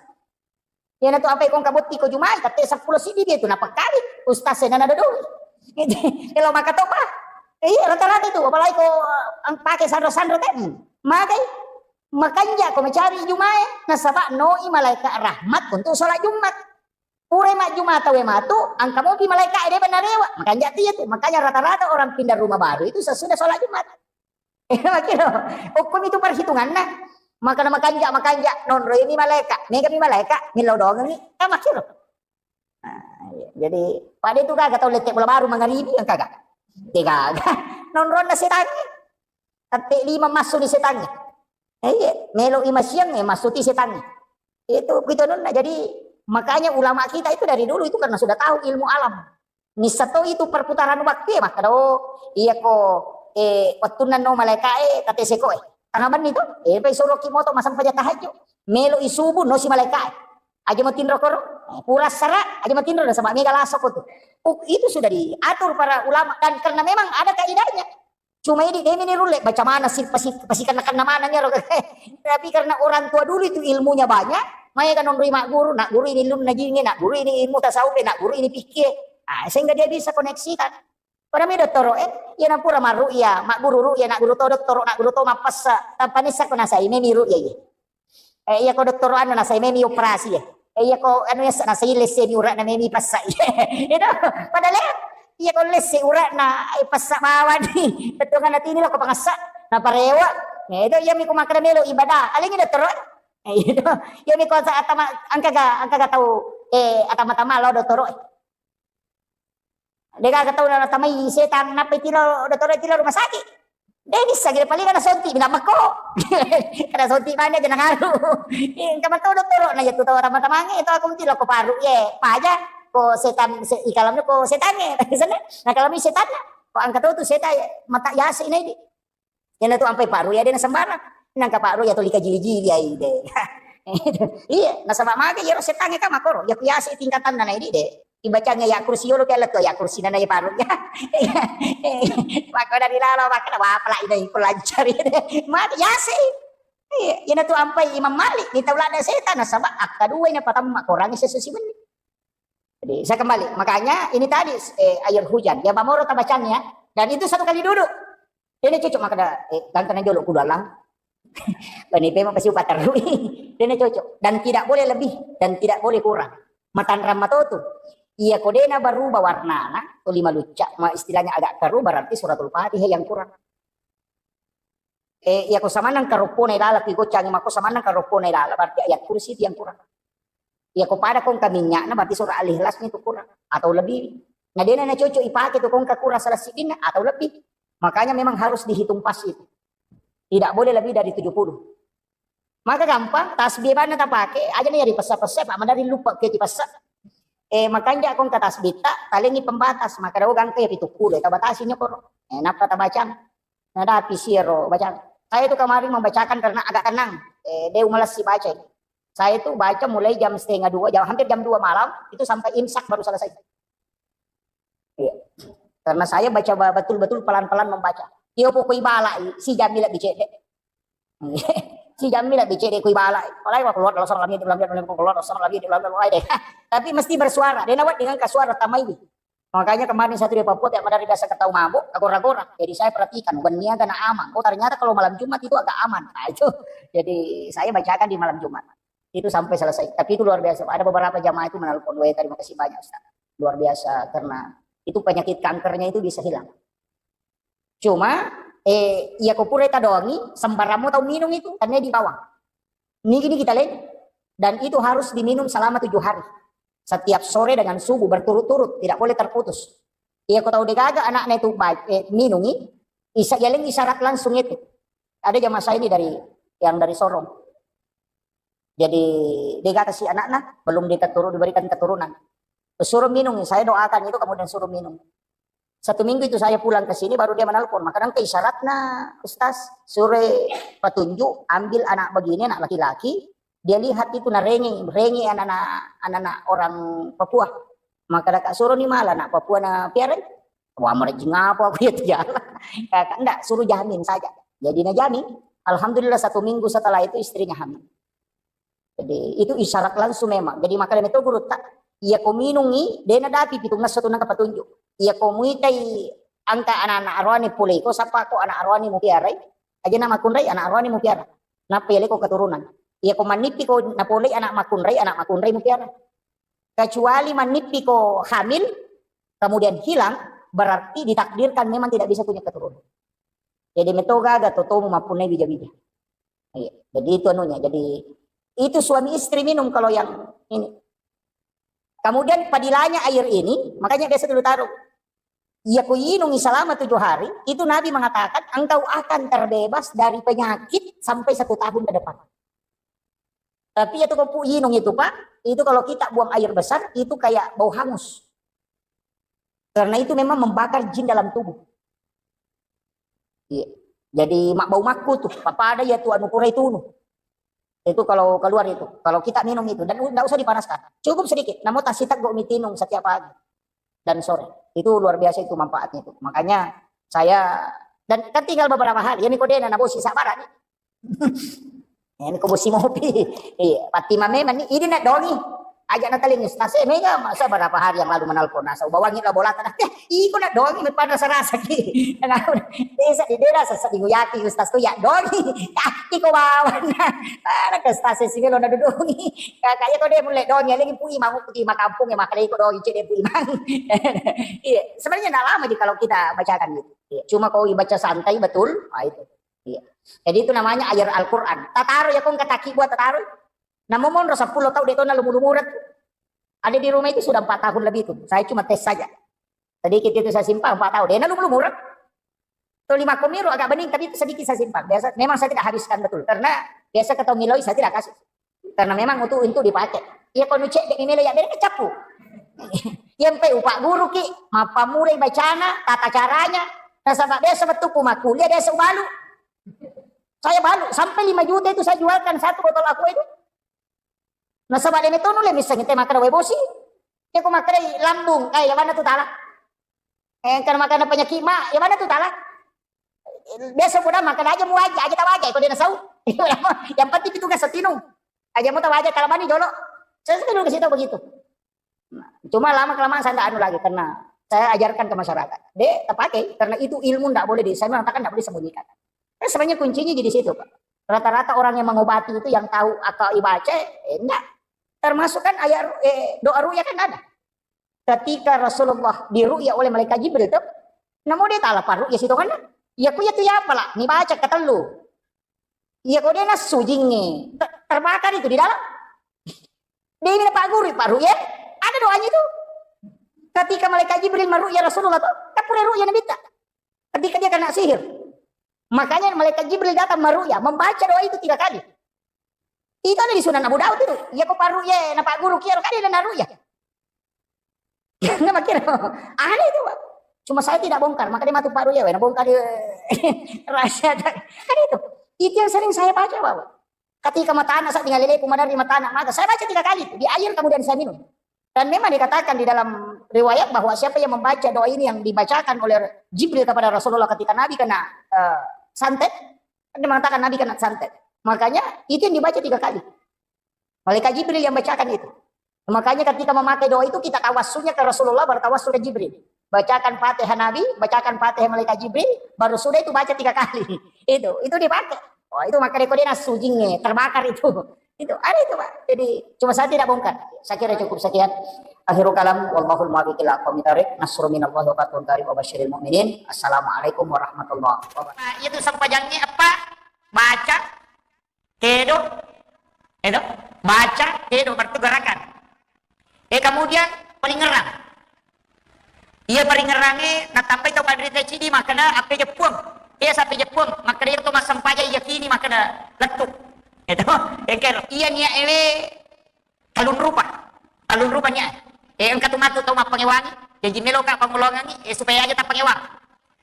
Iya, na tu apa ikon kabotti ko Juma'i, tapi sepuluh sidi dia itu, napa kali? Ustaz saya nana dodoi. Kalau maka topa. Iya, rata-rata itu, apalagi ko, eh, pakai sandro-sandro tem. Makai, makanja ko macawe Juma'i, nasaba noi malaikat rahmat untuk sholat Jumat. Purai majjuma tauwe matu, engka mopi malaika'e de' narewa. Makanja tu iya tu. Makanya rata-rata orang pindah rumah baru itu sesudah sholat Jumat. Makiro, hukum itu perhitunganna. Makana makanja, makanja, nonroi mi malaika, mega mi malaika, millau doangengi, kan makiro. Nah, iya. Jadi, pada itu kagak tau lette bola baru mangaribi, yang kagak. Dia kagak. Nonronna setangi. Tette lima massu ni setangi. Eh, iya, melo i masiang, eh, massuti setangi. Itu, itu nonna. Jadi, makanya ulama kita itu dari dulu itu karena sudah tahu ilmu alam. Nissa to itu perputaran waktu ya, maka do, iya ko, eh, wattunna no malaika, eh, tate seko, eh. Tengah menni to, eh, pai soroki moto masang paja tahajud. Melo i subuh, no si malaika, eh. Aja matinro koro, eh, pura sara, aja matinro, nasaba mega laso ko tu. Oh, itu sudah diatur para ulama dan karena memang ada kaidahnya. Cuma idi demi ni rulle, baca mana sih, pasi, pasi kena-kena mana ni. Tapi karena orang tua dulu itu ilmunya banyak, mai kan nonroi mak guru, nak guru ini ilmu najinge, nak guru ini ilmu tasawuf, nak guru ini fikih. Ah, sehingga dia bisa koneksikan. Pada mi dottoro, eh, iya nampura maru iya, mak guru ru iya, nak guru to dottoro, nak guru to mapassa, tanpa nissa ko nasai, memi ru iya, iya. Eh, iya ko dottoro anu nasai memi operasi, eh. Eh, iya ko anu yasa nasai lesse mi urak na memi passa, iya. Itu, pada le, Iya ko lesse ura'na, eh, pessa bawani. Bettuanna tini lo ko pangessa, naparewa. Nah, itu iya mi ko makkeda melo ibadah. Alengi dottoro. Eh, itu. Iya mi ko sa-, atama, angkaga, angkaga tau, eh, atama-tama lo dottoro. Degaga tau natamai setang, nappa itilo dottoro, itilo rumah sakit. De' bisa gede paling ada sonti bilang mako. Ada sonti mana aja nangaru. Engka mako dottoro na itu tau tama-tamange itu aku mesti lo ko paru ye. Paja ko setan se, ikalamnya ko setange. Sana na kalami setan. Ko angka tau tu setan mata yase ini. Yana tu ampai paru ya de' na sembarang. Nangka paru ya tuli kajili-jili ai de'. Iya, nasaba mage yero setange ka makoro. Ya ku yase tingkatan na naidi de'. Ibacangnge ya kursi yolo ke letto ya kursi nana ya paru ya. Maka dari lalo maka wa pala ina iko lancari. Maka yase. Iya, ina tu ampai Imam Malik ni tau lada setan nasaba akka dua ina patamma korangi sesusi benni. Jadi saya kembali, makanya ini tadi eh, air hujan, ya mamoro tabacanya, dan itu satu kali duduk. Dena cocok maka da, eh, ganteng jolo kudu alang. Bani pema pasti upaterui. Dena cocok dan tidak boleh lebih dan tidak boleh kurang. Matanrang matotu. Iya ko dena berubah warnana, tuli malucca, ma istilahnya agak keruh berarti suratul Fatihah yang kurang. Eh, iya ko samanang karoppona ilala, ki goccangi mako samanang karoppona ilala, berarti ayat kursi itu yang kurang. Iya ko pada kong kaminyakna, berarti surah Al-Ikhlas itu kurang atau lebih. Nah, dena na cocok ipake tu kong kurang salah sidinna atau lebih. Makanya memang harus dihitung pas itu. Tidak boleh lebih dari tujuh puluh. Maka gampang, tasbih bana tapake, aja nih ya dipesa-pesa, Pak, madari lupa ke dipesa. Eh, makanja kong ke tasbih tak, talengi pembatas, maka dawa gangke ya pitu puluh, tabatasi nyokoro. Eh, napa tabacang? Nadapi siro bacang. Saya itu kemarin membacakan karena agak tenang. Eh, deu malas sih baca. Saya itu baca mulai jam setengah dua, jam, hampir jam dua malam, itu sampai imsak baru selesai. Iya. Karena saya baca ba-, betul-betul pelan-pelan membaca. Iyo pokok ibala, si jammi lebih cedek. Si jammi lebih cedek ku ibala. Apalagi waktu keluar dalam salam itu, keluar dalam salam itu, deh. Tapi mesti bersuara. Dia nawat dengan ke suara tamai. Makanya kemarin saya di Papua tiap hari biasa ketawa mabuk, agora-gora. Jadi saya perhatikan, wennia gana aman. Oh, ternyata kalau malam Jumat itu agak aman. Nah, itu. Jadi saya bacakan di malam Jumat. Itu sampai selesai. Tapi itu luar biasa. Ada beberapa jamaah itu menelpon, "Weh, terima kasih banyak, Ustaz." Luar biasa karena itu penyakit kankernya itu bisa hilang. Cuma, eh, iya ko pura tadongi, sembarang mau tahu minum itu, karena di bawah. Nigi-nigi taleng. Dan itu harus diminum selama tujuh hari. Setiap sore dengan subuh berturut-turut, tidak boleh terputus. Iya ko tahu degaga anaknya itu baik, eh, minumi, isa yaling isyarat langsung itu. Ada jamaah saya ini dari, yang dari Sorong. Jadi, dia kata si anaknya, belum diketurun, diberikan keturunan. Suruh minum, saya doakan itu, kemudian suruh minum. Satu minggu itu saya pulang ke sini, baru dia menelpon. Maka nangka isyaratnya, Ustaz, suruh petunjuk, ambil anak begini, anak laki-laki. Dia lihat itu, nah, rengi, rengi anak-anak, anak-anak orang Papua. Maka dah suruh ni malah anak Papua na piara. Wah, merejing apa aku ya tiada. Kakak, enggak, suruh jamin saja. Jadi na jamin. Alhamdulillah, satu minggu setelah itu istrinya hamil. Jadi, itu isyarat langsung memang. Jadi, makanya itu guru tak, iya ko minungi, dena dapi pitung nasa tu nangka petunjuk. Iya ko muitai angka anak-anak arwani pole ko, sapa ko anak arwani mupiarai, aja na makunrai anak arwani mupiara. Napa iya ko keturunan. Iya ko manipi ko napolei anak makunrai, anak makunrai mupiara. Kecuali manipi ko hamil, kemudian hilang, berarti ditakdirkan memang tidak bisa punya keturunan. Jadi, metoga aga totomu mappunnai bija-bija. Iya. Jadi itu anunya. Jadi itu suami istri minum kalau yang ini. Kemudian padilanya air ini, makanya biasa dulu taruh. Iya ku inungi selama tujuh hari, itu Nabi mengatakan engkau akan terbebas dari penyakit sampai satu tahun ke depan. Tapi itu kopu inung itu, Pak, itu kalau kita buang air besar, itu kayak bau hangus. Karena itu memang membakar jin dalam tubuh. Iya. Jadi mak bau makku tuh, papada ya tuh anu pura itu nu. Itu kalau keluar itu, kalau kita minum itu dan tidak usah dipanaskan, cukup sedikit. Namun tak sitak go mitinung setiap pagi dan sore. Itu luar biasa itu manfaatnya itu. Makanya saya dan kan tinggal beberapa hari. Ya, ini kode na bosi sabar nih. Ya, ini kobosi mopi. Iya, pati mame mani ini nak dongi. Aja nataling ustaz, eh, mega, masa berapa hari yang lalu menelpon, nasa ubawangi la bolata, nah, eh, iko na doangi, me pada sarasa ki. Desa di dera sasa di guyaki ustaz tu ya doangi. Ah, iko bawana. Ada ke ustaz si melo na dudungi. Kakak ya kau dia mulai doangi, lagi pui mangu putih makampung ya, makanya iko doangi cek dia pui mang. Iya, sebenarnya nggak lama sih kalau kita bacakan gitu. Iya, cuma kau baca santai betul, ah, itu. Iya. Jadi itu namanya ayat Al-Quran. Tataro ya kong kataki buat tataro. Namo monro seppulo tau de to nalumu-lumuret. Ada di rumah itu sudah empat tahun lebih itu. Saya cuma tes saja. Sedikit itu saya simpan empat tahun. De nalumu-lumuret. To lima komiro agak bening tapi itu sedikit saya simpan. Biasa memang saya tidak habiskan betul karena biasa ketemu miloi saya tidak kasih. Karena memang untuk untuk dipakai. Iya kono cek de melo ya bere cappu. Yang pe upak guru ki, mappamurai bacana, tata caranya. Nasaba biasa betul ku makuliah biasa ubalu. Saya balu sampai lima juta itu saya jualkan satu botol aqua itu. Nasaba de metonu le misseng te makkeda wae bosi. Ceko makkeda lambung, eh, ya mana tu tala? Eh, kan makkeda penyakit ma, ya mana tu tala? Biasa pun makkeda aja mu aja, aja tahu aja, kau dia nasau. Yang penting itu gas tinung. Aja mu tahu aja, kalau mani jolo. Saya selalu ke situ begitu. Nah, cuma lama kelamaan saya nggak anu lagi karena saya ajarkan ke masyarakat. Dek, terpakai karena itu ilmu nggak boleh di, saya mengatakan nggak boleh sembunyikan. Kan sebenarnya kuncinya di situ, Pak. Rata-rata orang yang mengobati itu yang tahu atau ibaca, eh, enggak. Termasuk kan ayat ru- eh, doa ru'ya kan ada. Ketika Rasulullah diru'ya oleh malaikat Jibril tuh, namo dia taala paru'ya situ kan? Ya ku ya tu ya apalah, ni baca ketellu. Iya, kok dia nasu jingnge. Ter- terbakar itu di dalam. Dia ini Pak Guru, Pak Ru'ya. Ada doanya itu. Ketika malaikat Jibril meru'ya Rasulullah tuh, kan pura ru'ya Nabi ta. Ketika dia kena sihir. Makanya malaikat Jibril datang meru'ya, membaca doa itu tiga kali. Itu ada di Sunan Abu Daud itu. Iya, kok Pak Ru'ya, na Pak Guru kiaro kali dan ru'ya. Nah, makanya ada itu, Pak. Cuma saya tidak bongkar, makanya matu Pak Ru'ya, na bongkar dia rahasia. Kan itu. Itu yang sering saya baca, Pak. Ketika mata anak saya tinggal lele, pemadam di mata anak, maka saya baca tiga kali. Di air kemudian saya minum. Dan memang dikatakan di dalam riwayat bahwa siapa yang membaca doa ini yang dibacakan oleh Jibril kepada Rasulullah ketika Nabi kena eh, santet, dia mengatakan Nabi kena santet. Makanya itu yang dibaca tiga kali. Malaikat Jibril yang bacakan itu. Makanya ketika memakai doa itu kita tawassulnya ke Rasulullah, baru tawassul ke Jibril. Bacakan Fatihah Nabi, bacakan Fatihah malaikat Jibril, baru sudah itu baca tiga kali. Itu, itu dipakai. Oh, itu makanya kode nasu jingnge, terbakar itu. Itu ada itu, Pak. Jadi cuma saya tidak bongkar. Saya kira cukup sekian. Akhirul kalam, wallahul muwaffiq ila aqwamit thariq. Nasrun minallahi wa fathun qarib wa basyiril mu'minin. Assalamualaikum warahmatullahi wabarakatuh. Nah, itu sempajangnge apa? Baca kedo, edo, baca kedo berarti gerakan. Eh, kemudian paringerang. Iya paringerangnge natambai tau panrita cidi makkeda appe jeppuang. Iya sappe jeppuang makkeda iya to massempajang yakini makkeda lettu. Edo, engkero. Iya niat ewe talun rupa. Talun rupa niat. Eh, engka tu matu tau mappangewangi. Jaji meloka pangulongangi, eh, supaya aja tappangewang.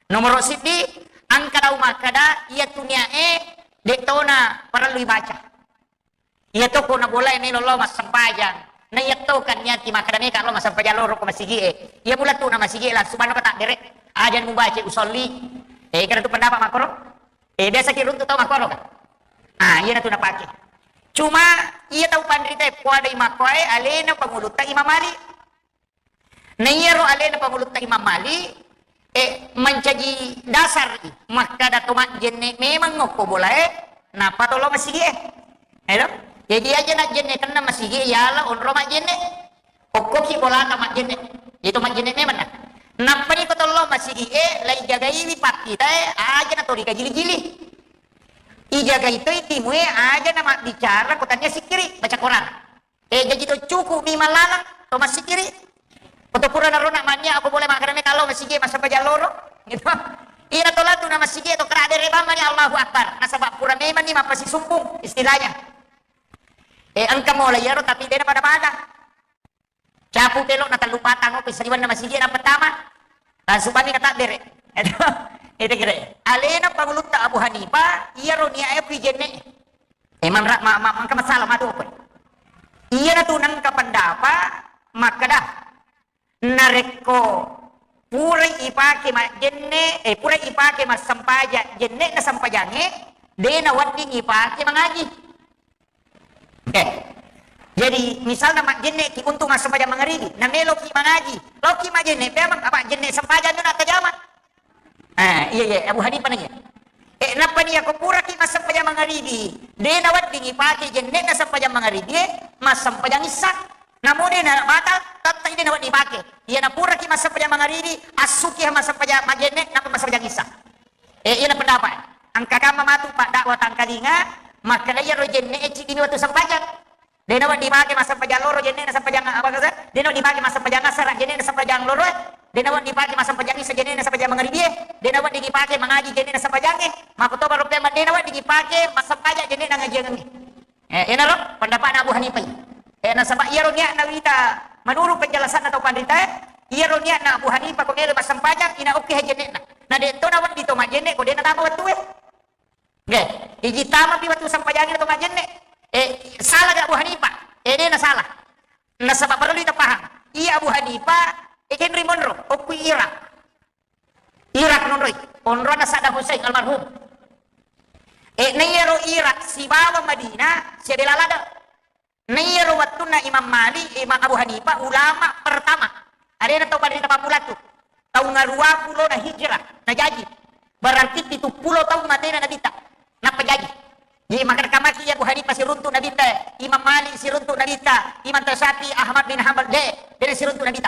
Nomoro siddi, engka tau makkeda iya tu niat e de tona parellu ibaca. Iya to ko na bola e melo lo massempajang. Na iya to kan niati makkeda meka lo massempajang loro ko masigi e. Iya mula tu na masigi e langsung manna ko taddere. Aja mubaca usolli. Eh, kada tu pendapat makkoro. Eh, biasa ki runtu tau makkoro kan. Ah, iya na tu napake. Cuma iya tau panrita e poadai makkoe alena pangulutta Imam Malik. Na iyaro alena pangulutta Imam Malik, eh, mancaji dasar i makkada to majjenne memang okko bola e, nappa to lo masigi e. Edo? Jadi aja najjenne tenna masigi e, yala onro majjenne. Okkoki bolata majjenne. Itu majjenne memang na. Nappani ko to lo masigi e, lai jagaiwi pattita e, aja na to digajili-jili. Ijagai toi timu e, aja na mabbicara ko tania sikkiri, baca Quran. Eh, jaji to cukup mi mallalang, to massikiri. Ko to pura narona mania, aku boleh makkeda me kalau masigi massempajang loro. Gitu. Ina to latu na masigi to kera dere bamma ni Allahu Akbar. Nasaba pura memang ni mappasisumpung istilahnya. Eh, engka mola iyaro tapi dena pada-pada. Capu telo na tellu patang ko saliwanna masigi na pertama. Langsung bani kata dere. Itu kira. Alena pangulutta Abu Hanifah, iyaro niae ku jenne. Emang ra-, ma-, ma-, mangka masalah matu apa? Iyana tu nengka pendapat makkeda narekko purai ipake majjenne, eh, purai ipake massempajang jenne na sempajangnge, de na wedding ipake mangaji. Eh. Jadi, misalna majjenne' ki untuk massempajang mangaribi, na melo ki mangaji, lao ki majjenne' pemeng, apa jenne' sempajang tu na tajama. Ah, iya, iya, Abu Hanifah nanya. Eh, nappa ni, iya ko pura ki massempajang mangaribi, de' na wedding ipake jenne'na sempajang mangaribi, eh, massempajang issa. Namo de' na batal, tette' de' na wedding ipake. Iya na pura ki massempajang mangaribi, assuki massempajang majjenne', nappa massempajang issa. Eh, iyana pendapat. Engka kamma matu paddakwah tangkalinga, makkeda iyaro jenne'e ciddimi wettu sempajang. De' na wedding dipake massempajang loro jenne'na sempajang apa kasa? De' na wedding dipake massempajang asara jenne'na sempajang loro, eh. De' na wedding dipake massempajang isa jenne'na sempajang mangaribie. De' na wedding dipake mangaji jenne'na sempajangnge. Makkutoba rupe ma de' na wedding dipake massempajang jenne'na ngajiangengnge. Eh, enaro pendapatna Abu Hanifah. Eh, nasaba iyaro niatna wita, menurut penjelasanna tau panritae, iyaro niatna Abu Hanifah ko melo massempajang, ina okke jenne'na. Na de' to na wedding to majjenne' ko de' na tama wettue. Nggih, iji tama pi wettu sempajangnge to majjenne'. Eh, salah ga Abu Hanifah? Eh, de' na salah. Nasaba perlu kita paham. Iya Abu Hanifah, eh, kenri monro, okkui Irak. Irak nonroi, onronna Saddam Hussein almarhum. Eh, naiyaro Irak sibawa Madinah, sia bela ladang. Naiyaro wettunna Imam Malik, Imam Abu Hanifah, ulama pertama. Arena tau panrita pammula tu. Taung aruwa pulona hijrah, najaji. Berarti pitu pulo taung matena Nabitta. Nappa jaji. Jadi, makkeda kamaki iya Abu Hanifah siruntu Nabitta, Imam Malik siruntu Nabitta, Imam Syafi'i, Ahmad bin Hanbal, de, de siruntu Nabitta.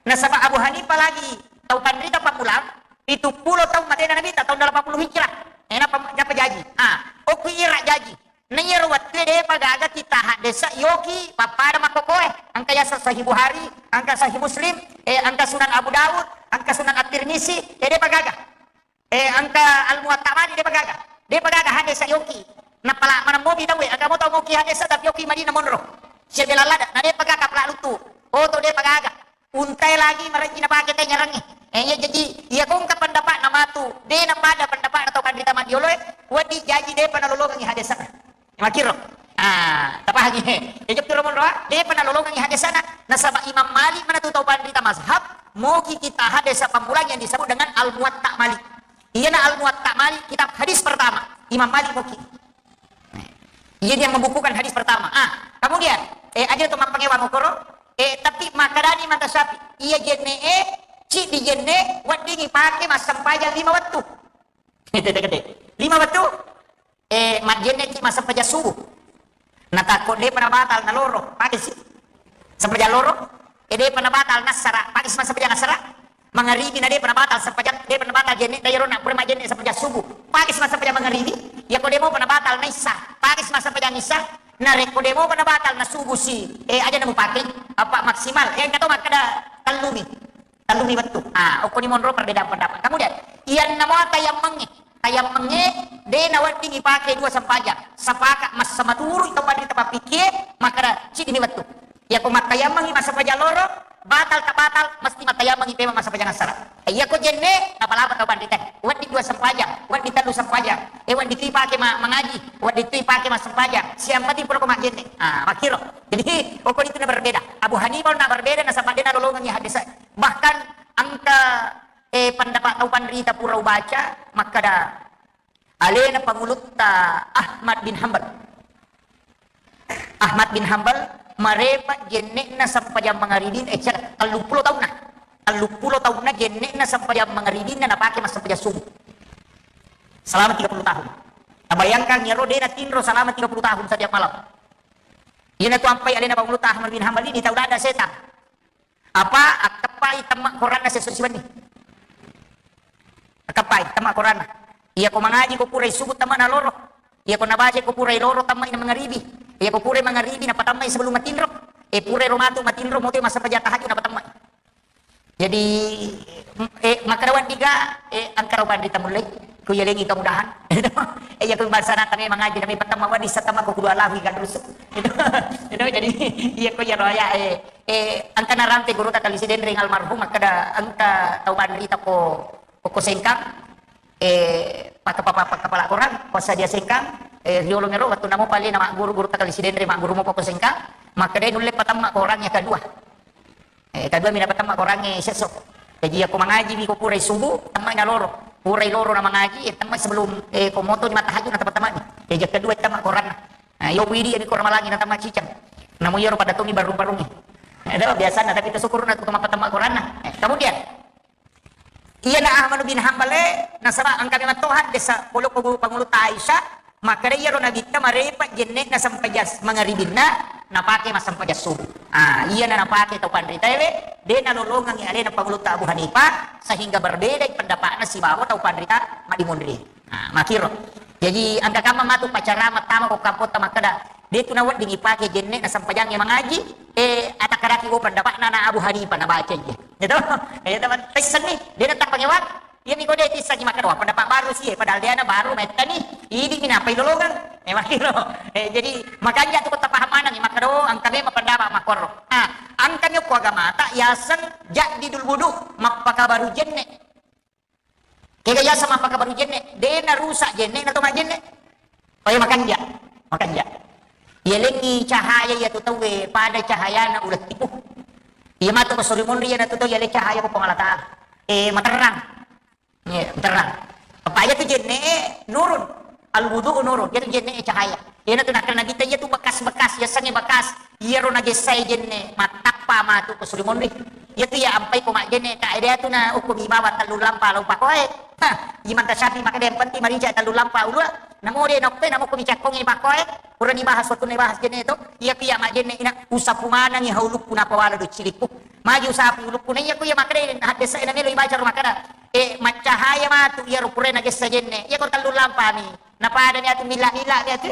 Nasaba Abu Hanifah lagi tau panrita pammula, pitu pulo taung matena Nabitta, taung delapan puluh Hijrah. Eh, nappa, nappa jaji. Ah, okku ira jaji. Naiyaro wettue depa gaga kita haddesa yoki pappada makkokoe. Engka yaseng Sahih Bukhari, engka Sahih Muslim, eh, engka Sunan Abu Daud, engka Sunan At-Tirmizi, eh, depa gaga. Eh, engka Al-Muwatta Malik depa gaga. Depa gaga haddesa yoki. Napala maneng mopi tauwe, engka mo tau moki haddesa tapi yoki Madinah monro. Sia bela lada, na depa gaga pala lutu. Oto depa gaga. Untae lagi marejji napake te nyarangnge. Eh, iya, jaji, iya ko engka pendapatna matu, de napada pendapatna tau panrita maddioloe, wedding jaji depa nalolongengi haddesana. Makkiro. Ah, tapahangi he. Ya, jokki ro monroa, depa nalolongengi haddesana. Nasaba Imam Malik manatu tau panrita mazhab, moki kita haddesa pammulang yang disebut dengan Al-Muwatta Malik. Iyana Al-Muwatta Malik, kitab hadis pertama. Imam Malik moki. Iya dia membukukan hadis pertama. Ah, kemudian, eh, aja tu mappangewa mokoro, eh, tapi makkedani Imam Syafi'i, iya jenne, eh, ciddi jenne, weddingi pake massempajang lima wettu. Tete-tete. Lima wettu, eh, majjenne ki massempajang subuh. Natakko depa nabatal naloro, pake si. Sempajang loro, eh, depa nabatal nassara, pake si massempajang assara. Mangaribi na depa nabatal sempajang, depa nabatal jenne, na iyaro na pura majjenne sempajang subuh. Pake si massempajang mangaribi, iyako demopa nabatal na issa, pake si massempajang issa, narekko demopa nabatal na subuh si, eh, aja na mupake, apa maksimal, eh, engka to makkeda tellumi, tellumi wettu. Ah, okkoni monro perbedaan pendapat. Kemudian, iyanna mua tayammengnge, tayammengnge, de nawedding ipake dua sempajang. Sepakat massa maturu tau panrita pappikie, makkeda ciddimi wettu. Iyako mattayammengngi massempajang loro, batal tak batal, mesti mattayammengngi pemeng massempajang assara. Eh, iyako jenne, napalapa tau panrita. Wedding dua sempajang, wedding tellu sempajang, eh, wedding tu ipake ma-, mangaji, wedding tu ipake massempajang. Siang penting pura ko majjenne. Ah, makkiro. Jadi, okkoni tu na berbeda. Abu Hanifah na berbeda, nasaba de nalolongengi haddesa. Bahkan engka, eh, pendapat tau panrita pura ubaca, makkeda, alena pangulutta Ahmad bin Hambal. Ahmad bin Hambal marepa jenne'na sempajang mangaribi, eh, cek, telluppulo taunna. Telluppulo taunna jenne'na sempajang mangaribinna napake massempajang subuh. Selama tiga puluh tahun. Tabayangkan iyaro de natinro selama tiga puluh tahun setiap malam. Iyana tu ampai alena pangulutta Ahmad bin Hambal ini tau dada setang. Apa akkeppai temma koranna sesso siwenni. Akkeppai temma koranna. Iya ko mangaji ko purai subuh temma na loro. Iya ko nabaca ko purai loro temma na mangaribi. Iya ko purai mangaribi na patammai sebelum matinro. Eh, purai ro matu matinro mote massempajang tahajud na patammai. Jadi, eh, makkeda wedding ga, eh, engka ro panrita mullei. Ku yalengi kemudahan. Eh, iya ko bangsana tame mangaji, tame patemma wedding satemma ko kudu Allahu ikan rusuk. Itu, itu jadi, iya ko iyaro ya, eh, Eh, engka narampe gurutta Kali Sidenreng almarhum, makkeda engka tau panrita ko, ko Sengkang, eh, pakka-, pakka-, pakkapala korang, ko Sadia Sengkang, eh, riolo mero wettu namo pale na magguru gurutta Kali Sidenreng, magguru mopa ko Sengkang, makkeda nulle patemma korang yang kedua. Eh, kedua mina patemma korangnge sesso. Jadi, iya ko mangaji mi ko purai subuh, temmai na loro. Purai loro na mangaji, eh, temmai sebelum, eh, ko moto ni mattahajud na temma-temma ni. Eh, yang kedua temma koranna. Nah, iyo widi ni ko ramalangi na tamma cicang. Namo iyaro pada tongi barung-barungnge. Itu biasana, tapi tasukkuruna tu mappatemma Quranna. Eh, kemudian, iyana Ahmad bin Hambal e, nasaba engka memang to haddesa polo ko pangulutta Aisyah, makkeda iyaro Nabitta marepa jenne'na sempajang mangaribinna, napake massempajang subuh. Ah, iyana napake tau panritaewe, de nalolongengngi alena pangulutta Abu Hanifah, sehingga berbeda pendapatna sibawa tau panrita madimonri. Ah, makkiro. Jaji engka kamma matu pacara mattama ko kampotta makkeda, de tu nawedding ipake jenne'na sempajangnge mangaji, eh, atakkaraki ko pendapatna na Abu Hanifah nabaca iya. Gitu? Eh, teman, tessenni, de na tappangewang. Iyami ko de tissengi makkeda, wah, pendapat baru sih, eh, padahal de na baru mettani, idi mi nappa ilolongeng. Eh, makkiro. Eh, jadi makanja tu ko tapaham maneng, makkeda, oh, engka memang pendapat makkoro. Ah, engkami ko agamata yaseng jaddidul wudu, mappakabaru jenne. Kega yaseng mappakabaru jenne, de narusak jenne na to majjenne. Oh iya, makanja, makanja. Yalengngi cahaya iya tu tauwe pada cahayana uleng tipu. Iya matu ko suri monri iya na tu tau yaleng cahaya ko Puang Allah Taala. Eh, materrang. Iya, materrang. Apa iya tu jenne nurun. Al wudu nurun. Iya tu jenne cahaya. Iyana tu nakkeda Nabitta, iya tu bekas-bekas, yasengnge bekas. Iyaro nagessae jenne, mattappa matu ko suri monri. Iya tu iya ampai ko majjenne, tak ada tu na ukumi bawa tellu lampa lau pakoe. Hah, Imam Tasyafi makkeda yang penting marica tellu lampa ulua. Namo de nokpe, namo ko micakkongi pakoe. Purani bahas waktu ne bahas jenne to. Iya ku iya majjenne ina usapu manengi haulukku napawala do cilippu. Magi usapu ulukku na iya ku iya makkeda haddesa ina melo ibaca ro makkeda. Eh, maccahaya matu iyaro pura nagessa jenne. Iya ko tellu lampa mi. Napadani atu milla-milla mi atu.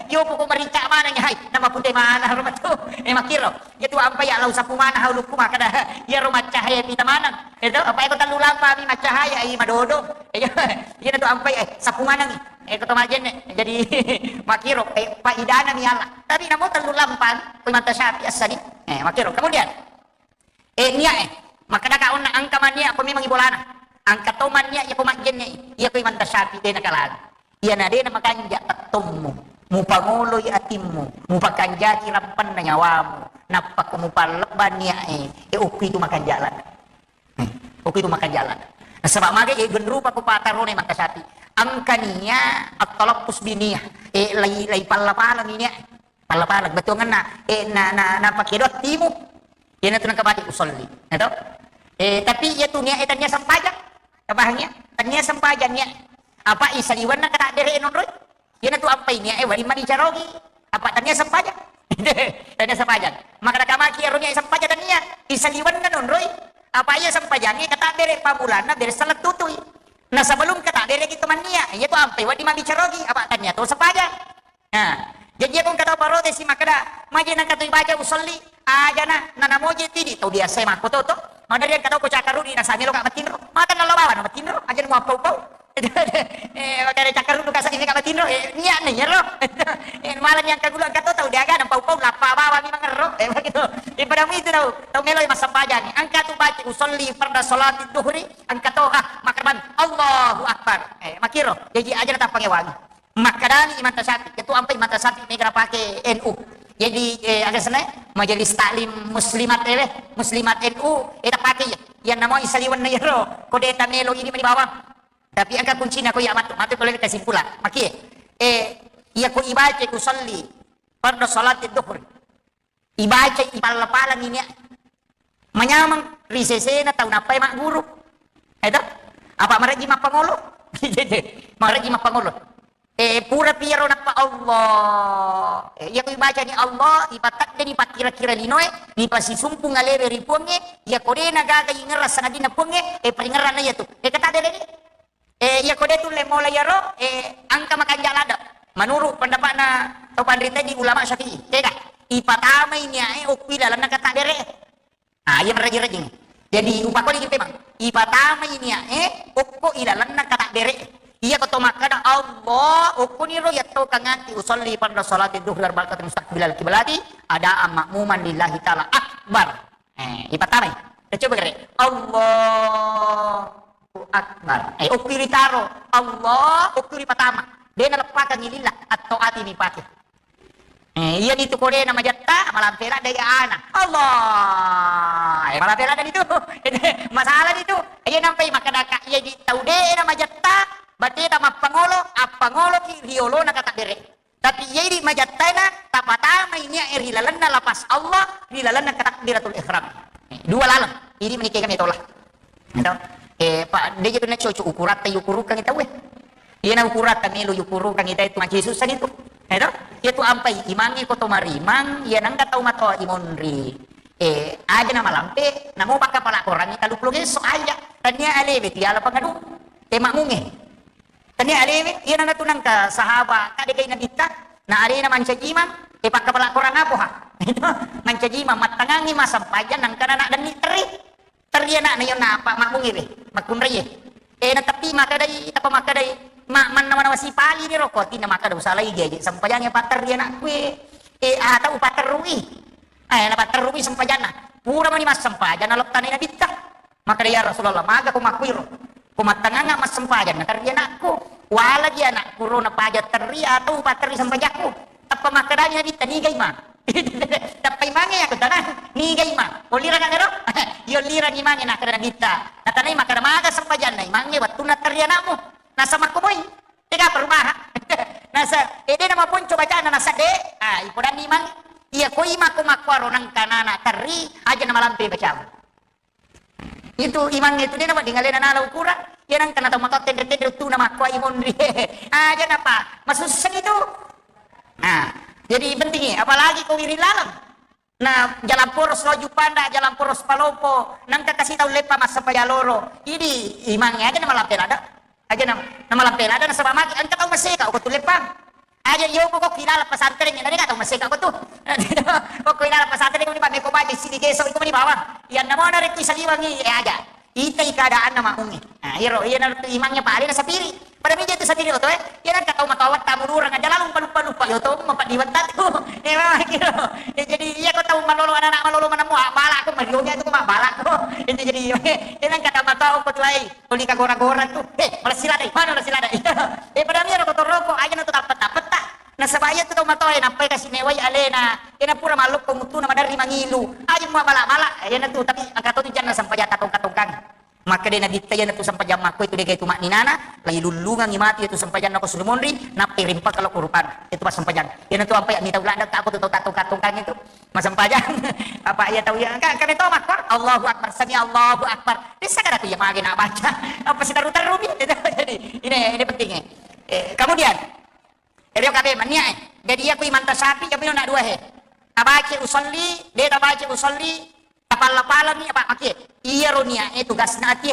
Iyo poko marincak maneng, hai, nama pute mana ro matu. Eh, makkiro. Iya tu ampai ya lau sapu mana haulukku makkeda. Iyaro maccahaya pita maneng. Itu apa iko tellu lampa mi maccahaya, ai madodo. Iya, iya tu ampai, eh, sapu maneng. Eh, ko to majjenne. Jadi makkiro, eh, paidana mi Allah. Tapi namo tellu lampa, ko Imam Tasyafi assani. Eh, makkiro. Kemudian, Eh, niat, eh. Makkedaka onna engka manniat ko memang ibolana. Engka to manniat iya ko majjenne, iya ko Imam Tasyafi de nakalani. Iyana de namakanja pettommu, mupangoloi atimmu, mupakanjaki rampenna nyawamu, nappa ko mupallebba niat e, eh, okki tu makanja lada. Eh, okki tu makanja lada. Nasaba maga, eh, genrupa ko patarone Imam Tasyafi. Engka niat at-talaffuz bi niyah, eh, lai, lai palla-pala mi niat. Palla-pala, bettuangenna, eh, na, na, na pakedo attimu. Iyana tu nengka baca usolli. Nah, to? Eh, tapi iya tu niat, eh, tania sempajang. Tapahangi ya? Tania sempajang niat. Apa isaliwenna kata dere nonroi? Iyana tu ampai niat, eh, wadi mani carogi. Apa tania sempajang? Tania sempajang. Maka kamaki ero niat sempajang tania. Isaliwenna nonroi. Apa iya sempajang, eh, kata dere pamulanna bere salah tutui. Nah, sebelum kata dere kita mania, iya tu ampai wadi mabicarogi. Apa tania tu sempajang? Nah, jaji iya ko engka tau parotesi makkeda, maje nengka tu ibaca usolli, ajana, nanamoje tidi, tau biasa makko to, to. Madari engka tau ko cakkarudi, nasa melo ka matinro. Mata nallo bawa na matinro, aja muappau-pau. Eh, makanya cakkarudi ka sagi ka matinro, eh, niat nih, ya, lo. Eh, malah yang kagula engka to, tau diaga, nang pau-pau, lappa bawa mi mangerro. Eh, begitu. Eh, pada itu tau, tau melo massempajang. Engka tu baca usolli farda salati duhri, engka to, ah, makarban, Allahu Akbar. Eh, makkiro, jaji aja na tappangewangi. Makkedani Imam Tasyafi, ketua ampai Imam Tasyafi mega napake N U. Jadi, eh, aga senna, Majelis Taklim Muslimat, eh, Muslimat N U, eh, tapake iya. Iya namo isaliwenna iyaro, ko de tamelo ini mani bawang. Tapi engka kuncina ko iya matu, matu ko lagi kesimpulan. Makie, eh, iya ko ibaca ku salli, fardu salati duhur. Ibaca, ipalla-pallangi niat. Manyameng ri sesena tau nappai magguru. Eto? Apa marejji mappangolo? Marejji mappangolo. Eh, pura piro nappa Allah. Eh, iya ko ibacani Allah, ipateddeni pakkira-kira linoe, nipasisumpung alewe ri Puangnge, iya ko de nagaga ingerra sangadinna Puangnge, eh, paringerranna iya tu. Eh, kata de ni. Eh, iya ko de tulle mola iyaro, eh, engka makanja ladde. Menurut pendapatna tau panrita di ulama Syafi'i, tega ipatamai niae okko ilalenna kata dere. Ah, iya merajing-rajing. Jadi upakoni ki memang ipatamai niae okko ilalenna kata dere. Iya ko to makkada Allah, okko niro yatto kangati usolli pada salati duhri arba'a rakaat mustaqbilal kiblati, adaan makmuman lillahi ta'ala akbar. Eh, ipatamai. Kita coba kere. Allahu Akbar. Eh, okko ritaro. Allah, okko ripatama. De naleppakang lillah, atto ati ni pake. Eh, iya ni tu kode na majatta, malampe ladde iya ana. Allah. Eh, malampe ladde ni tu. Masalah ni tu. Iya nampai makkadaka, iya di tau de na majatta, bateta mappangolo, appangolo ki riolona kata dere. Tapi iya di majatta na, tapatama Niae ri lalenna lafaz Allah, ri lalenna takbiratul ihram. Dua laleng. Idi menikah kami tola. Eto. Eh, Pak, de je tu na cocok ukuratta yukurukang tauwe. Iyana ukuratta melo yukurukang ita itu maci susah itu. Eto. Iya tu ampai imangnge ko to marimang, iya nangka tau matoa imonri. Eh, aja na malampe, namo pakkapala korangi talu pulo gesso aja. Tania alewe tiala pangadu. Eh, makmunge. Tania alewe, iya nana tu nangka sahaba, kadegai nabitta, na alena mancaji imang, eh, pakkapala korang apoha. Mancaji imang, mattangangi massempajang, nangka nana denni terri. Terri ana'na, iya napa makmungi we, makkunraie. Eh, na tapi makkedai, tapa makkedai, ma-, mannawa-nawa sipali ni roko, atinna makkeda usalai geje, sempajangnge patterri anakku e. Eh, atau patterrui. Eh, na patterrui sempajanna. Pura mani massempajang, na lottanai nabitta. Makkeda, "Ya Rasulullah, maga ko makkuiro? Ko mattangangnga massempajang, na terri anakku. Wala ji anakku ro na paja terri atau patterri sempajakku." Tappa makkedani Nabitta, "Niga imang?" Tappa imangnge, "Aku tanang, niga imang? Ollirang ero?" Iya, ollirang imangnge, nakkeda Nabitta. Natanai makkeda, "Maga sempajanna imangnge wettunna terri anakmu?" Nasa makkomoi, tega perubahan. Nasa, eh, de na maponco bacana, nasa de, ah, ipodanni imang, iya ko imang ko makkuaro nangka nana terri, aja na malampe bacamu. Itu imangnge itu de na wedding alena nala ukurang. Iya nangka na tau matoa tenre-tenre uttuna makkuai monri. Aja napa, masussani tu. Nah, jadi pentingi, apalagi ko wiring laleng. Nah, jalan poros lo Juppanda, jalan poros Palopo, nangka kasi tau leppa massempajang loro. Idi imangnge aja na malampe lada. Aja na, na malampe lada nasaba magi engka tau maseka ko tu leppa. Aja iyo pokok ilala pesantren, na de ka tau maseka ko tu. Pokok ilala pesantren ko ni pa meko baja sidi geso iko mani bawang. Iya namo narekko isaliwangi, eh, aja. Itai keadaanna makmungi. Nah, iyaro, iya na tu imangnge pa alena sapiri. Pada mija tu sapiri oto, eh. Iya nangka tau matoa tamulurang aja lalu lupa-lupa-lupa, iyo to, mapadiwetta tu. Eh, memang kiro. Eh, jadi iya ko tau malolo, anak-anak malolo manemu, ah, bala ko, marionya tu ko, ma bala ko. Itu jadi, iya nangka tau matoa ko tu ai. Tuli ka gora-gora tu. Eh, malessi ladai. Mana malessi ladai? Eh, pada miro ko toroko, aja na tu tappet-tappetta. Nasaba iya tu tau matoa, eh, nappai kasi mewai alena. Eh, na pura mallokko muttuna maderri mangilu. Aja mua bala-bala. Eh, iya na tu, tapi engka to tu janna sempajang tatongka-tongkang. Makkeda Nabitta, iya na tu sempajang makko itu de ga itu makninana, lai lullungangi matu iya tu sempajanna ko sulu monri, nappai rimpaka lo ko rupanna. Itu pas sempajang. Iya na tu ampai mita uladda ka ko tu tau tatongka-tongkang itu. Massempajang. Apa iya tau iya, engka, engka metto makko, Allahu Akbar, sami Allahu Akbar. Dessa kada ku iya mage na baca. Apa siterru-terru mi? Jadi, ini, ini pentingnya. Eh, kemudian, ero kabe mania, eh. Jadi iya ku imanta sapi, iya mino na dua he. Tabaca usolli, de tabaca usolli, tapalla-palani apa? Oke. Iya ro nia, eh, tugasna atie.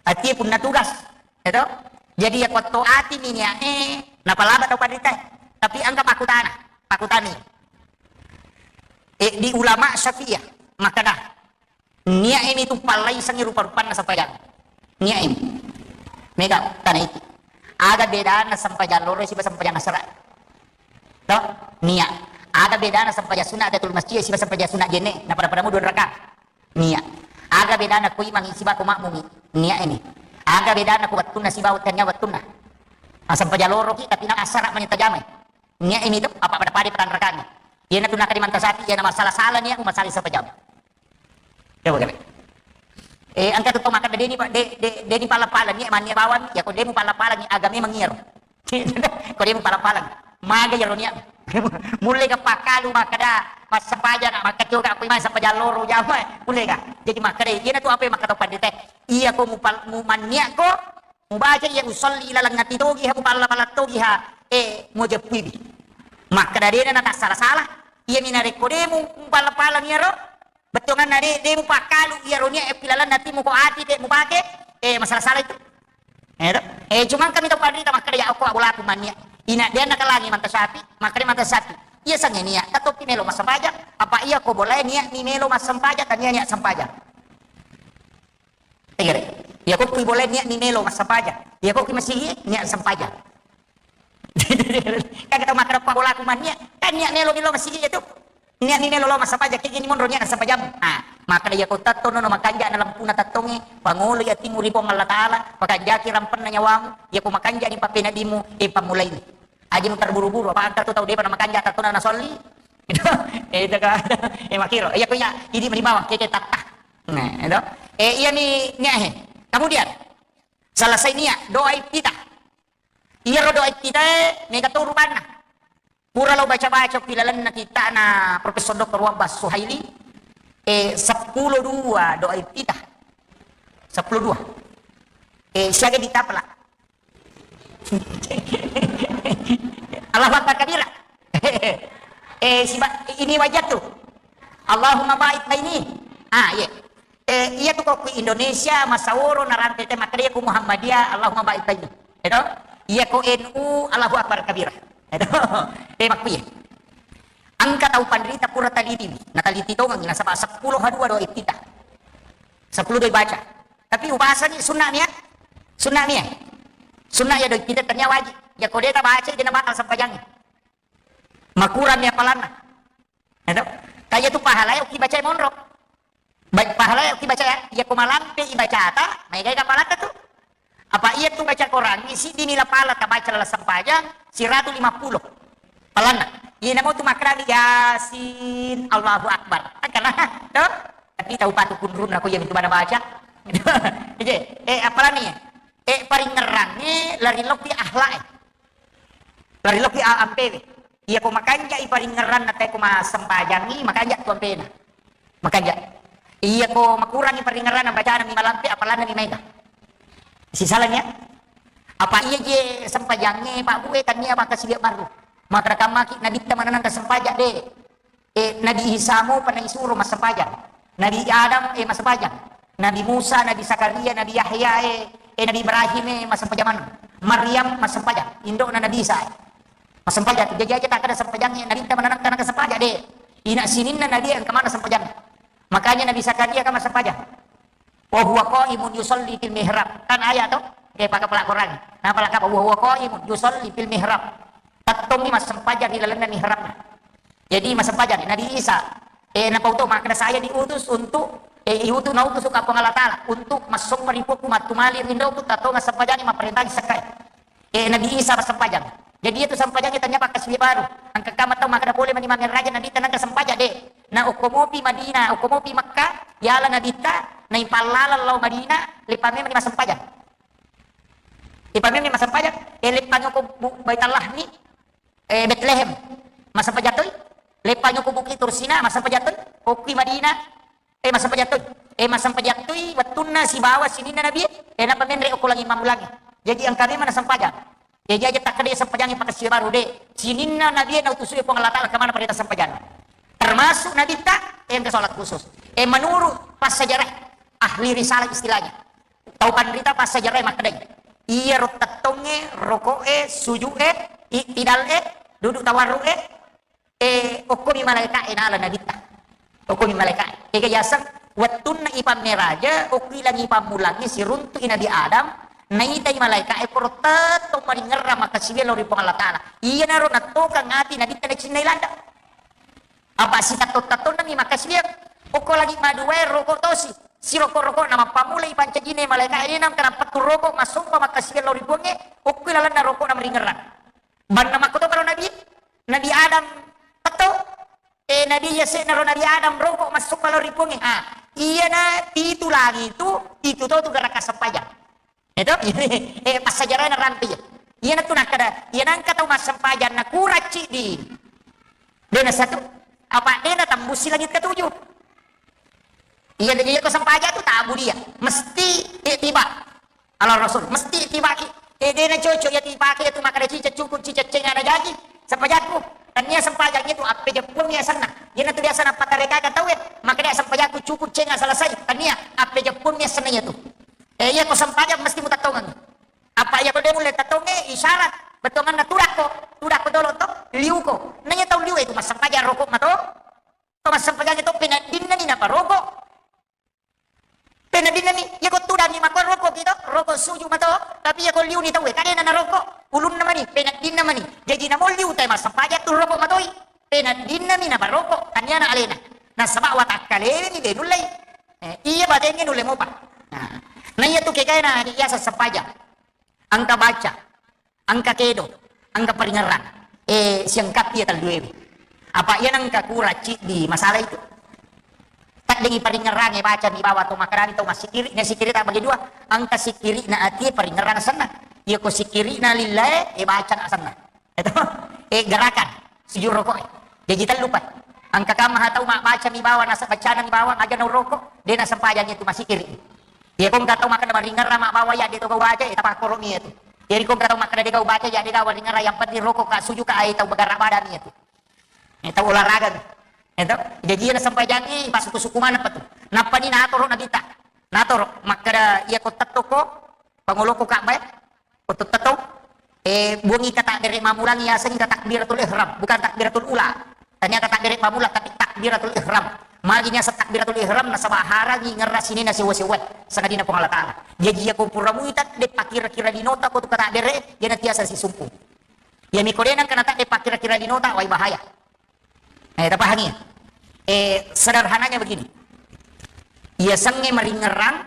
Atie punna tugas, ya toh? Jadi iya ko to ati mi nia, eh, napalaba tau panrita. Tapi engka pakutana, pakutani. Eh, di ulama Syafi'iyah, makkeda, nia ini tu pallaisangi rupa-rupanna sempajang. Nia ini. Mega, tana iki. Aga bedana sempajang loro siba sempajang asara? Toh? Nia. Aga bedana sempajang sunat Tahiyatul Masjid siba sempajang sunat jenne? Napada-pada mu dua rakaat. Nia. Aga bedana ko imangi siba ko makmungi? Nia ini. Aga bedana ko wettunna siba tania wettunna? Asempajang loroki tapi na asara mani tajamai. Nia ini tu apa pada-pada patanrakangi. Iyana tu nakadi manta sapi, iyana masalah-salah nia, masalah sempajang. Ya, bukan. Eh, engka tu to makkeda deni, de, de, deni pala-pala nia, mania bawang, ya ko demu pala-pala nia, agame mangiaro. Ko demu pala-pala. Maga iyaro nia. Mulle ga pakkalu makkeda, massempajang, makkacoka, aku imang sempajang loro jama, mulle ga. Jadi makkeda, iyana tu apa yang makkeda pandita. Iya ko mupal-, mumannia ko, mubaca iya usolli laleng ati togi ha, mupalla-pala togi ha, eh, mujeppuiwi. Makkeda dena natassala-sala. Iya mi narekko demu mupalla-pala iyaro, bettuanganna de, de mupakkalu iyaro nia, eh, pilalenna ati muko ati de mupake, eh, masalah-salah itu. Eh, to? Eh, cuma kami tau panrita makkeda ya okko abolaku mannia. Ina dia nakalangi manta sapi, makkeda manta sapi. Iya sange nia, tatoppi melo massempajang, apa iya ko bolae nia mi melo massempajang, tania nia sempajang. Tegere. Iya ko kui bolae nia mi melo massempajang. Iya ko kui masigi nia sempajang. Kan kita makkeda pa bolaku mannia, kan nia melo melo masigi itu. Nia mi melo lo massempajang, kegini monro nia sempajang. Ah, makkeda iya ko tattono no makanja na lampuna tattonge, pangolo iya timu ri Puang Allah Taala, pakanjaki rampenna nyawamu, iya ko makanja ni pappena dimu, eh, pammulai. Aja mu terburu-buru, apa engka tu tau depa na makanja tattona na solli. Itu, eh, itu kan. Eh, makkiro. Iya ko iya, idi mani bawang, keke tatta. Nah, itu. Eh, iya mi nia he. Kemudian, selesai nia, doa iftitah. Iyaro doa iftitah, eh, mega to rupanna. Pura lo baca-baca pi lalenna kitta'na Profesor Doktor Wabbas Suhaili, eh, seppulo dua doa iftitah. Seppulo dua. Eh, siaga ditapela. Allahu Akbar kabira. Eh, siba-, ini wajah tu. Allahumma ba'id baini. Ah, iya. Eh, iya tu ko ku Indonesia, Masaworo, narampe te makkeda ku Muhammadiyah, Allahumma ba'id baini. Eto? Iya ko N U, Allahu Akbar kabira. Eto? Eh, makkuye. Engka tau panrita pura talitiwi, nataliti tongengi nasaba seppulo ha dua doa iftitah. Seppulo doa baca. Tapi ubasani sunna mia? Sunna mia? Sunna ya doa iftitah tania wajib. Ya ko de tabaca de nabatal sempajangnge. Makurang mia palanna. Eto? Kaya tu pahala ya uki baca monro. Baik, pahala iya ki baca ya, iya ko malampe ibacata, maegai kapalata tu. Apa iya tu baca Quran, isi dinila pala tabaca lala sempajang, siratu lima puluh. Palanna. Iya namo tu makrani Yasin, Allahu Akbar. Angkana, to? Tapi tau patu kunrun aku yang itu mana baca. Iya, eh, apalani ya? Eh, paringerrangi lari lopi ahlak eh. Lari lopi a-, ampewe. Iya ko makanja i paringerranna te ko masempajangi, makanja tu ampena. Makanja. Iya ko makurangi paringerranna bacana mi malampe, apalana mi maega. Sisalanya. Apa iya je sempajange Pak Bu e tania maka silia baru. Maka kamaki nabitta mananang ka sempajang de. Eh, Nabi Isa mo pernah isuro massempajang. Nabi Adam, eh, massempajang. Nabi Musa, Nabi Zakaria, Nabi Yahya, eh, eh, Nabi Ibrahim, eh, massempajang maneng. Maryam massempajang. Indokna Nabi Isa, eh. Massempajang. Jadi aja tak ada sempajang, eh, Nabi kita menanamkan ke sempajang, deh. Ina sininna Nabi yang kemana sempajang. Makanya Nabi Zakaria kan massempajang. Wa huwa qaimun yusalli fil mihrab. Kan ayat to? Oke, pakai pala Quran. Nah, pala kapa? Wa huwa qaimun yusalli fil mihrab. Tettongi massempajang di lalenna mihrabna. Jadi massempajang Nabi Isa, eh, napau to makkeda saya diutus untuk, eh, iutus nautus ka Puang Allah Taala untuk massompa ri Puakku mattumali rindoku tatto massempajang mapparentang sekkai. Eh, Nabi Isa massempajang. Jadi itu sempajang tanya pakai sili baru. Angka kama tau makkeda pole mani mangeraja Nabi tenang ke sempajang de. Na okko mopi Madinah, okko mopi Makkah, yala Nabi ta, na impallala lao Madinah, lepa memang massempajang. Lepa memang massempajang, eh, lepa nyoko bu-, Baitallah ni, eh, Betlehem, massempajang toi. Lepa nyoko Bukit Tursina, massempajang toi. Okki Madinah, eh, massempajang toi. Eh, massempajang toi, wettunna sibawa sininna Nabi, eh, napa menre okko langi mammulangi. Jadi angka memang sempajang. Jadi aja takkeda sempajang pakasiwa baru de. Sininna Nabi na utusu Puang Allah Taala kemana perintah sempajang. Termasuk Nabi ta, eh, yang ke sholat khusus. Eh, menurut pas sejarah ahli risalah istilahnya. Tau panrita pas sejarah makkedai. Iya ro tettonge, roko'e, suju'e, i'tidal'e, duduk tawarru'e, eh, okkomi malaika'e nala Nabitta. Okkomi malaika'e. Ega yaseng, wettunna ipammeraja, okki langi pammulangi siruntu'i Nabi Adam, naitai malaika'e poro tettong maringerra makkasiwiang lao ri Puang Allah Taala. Iyanaro nattokang ati Nabitta nacinnai landa. Apa sitatto-tattonnami makkasiwiang, okko lagi maduae roko tosi, siroko-roko na mappamulai pancajine malaika'e nengka nappettu roko massompa makkasiwiang lao ri Puangnge, okki lalenna roko na maringerrang. Banna makkutoparo Nabi, Nabi Adam petto, eh, Nabi yase'naro Nabi Adam roko massompa lao ri Puangnge. Ah, iyana pitu langi tu, pitu to tu gerakan sempajang. Eto? Eh, passajarana rampe iya. Iyana tu nakkeda, iyana engka tau massempajang na kurang ciddi. Dena satu, apa dena tambusi langit ketujuh. Iya, iya ko sempajang tu tabu dia. Mesti ittiba. Ala Rasul, mesti ittibaki. Eh, dena cocok ya tipake itu makkeda cicak cukup cicak cenga na jaji. Sempajakku. Tania sempajang itu appe jeppun ya senna. Iyana tu biasa napatarekaka tau ya. Makkeda sempajakku cukup cenga selesai. Tania appe jeppun ya senna itu. Eh, iya ko sempajang mesti mutattongengi. Apa iya ko de mulle tattonge isyarat. Bettuanganna tudakko. Tudakko dolo to. Liuko. Nanya tau liu itu massempajang roko mato. To massempajang itu penaddinna ni naparoko. Penaddinna ni, iya ko tudangi makko roko kita, roko suju mato, tapi iya ko liu ni tau, kadena na roko, ulunna mani, penaddinna mani. Jadi namo liu tai massempajang tu roko matoi, penaddinna mi naparoko, taniana alena. Nasaba watakkalewe ni de nullei. Eh, iya batengnge nulle mopa. Nah, na iya tu kekaena di biasa sempajang. Engka baca, engka kedo, engka paringerrang. Eh, siangkappi iya talluewe. Apa iya nengka kurang ciddi masalah itu. Taddengi paringerrang e baca mi bawa to makarani to massikiri, na sikiri tak bagi dua. Engka sikiri na ati paringerrang senna. Iya ko sikiri na lillae, eh, baca na senna. Itu, eh, gerakan. sujud rokok. Jaji tellu pa. Engka kamma tau mabbaca mi bawang, naseng bacana mi bawang, aja na rokok, de' nasempajangi tu, masikiri. Iya ko engka tau makkeda maringerrang mabbawa iya de' to gau baca, eh, tapakkoro mi iya tu. Jadi ko engka tau makkeda de' gau baca iya de' gau maringerrang, yang penting rokok ka, sujud ka, ai tau bagara bada mi iya tu. Eh, tau olahraga mi. Eh, tau? Jaji iya nasempajangi, pasuku-suku mana pa tu. Nappa ni natoro Nabitta. Natoro, makkeda iya ko tettoko, pangoloko Ka'bah, ko tetto, eh, buangi kata dere mamulang, iya sengi kata takbiratul ihram, bukan takbiratul ula. Tania kata dere pamula, tapi takbiratul ihram. Magi niaseng takbiratul ihram, nasaba harangi ngerra sinena sewa-sewa, sangadinna Puang Allah Ta'ala. Jaji iya ko pura muita, de' pakkira-kira linota ko tu kata dere, iya natiasa sisumpu. Iya mi ko de' nengka nata de' pakkira-kira linota, wai bahaya. Eh, tapahangi? Eh, sederhananya begini. Iya sengnge maringerrang,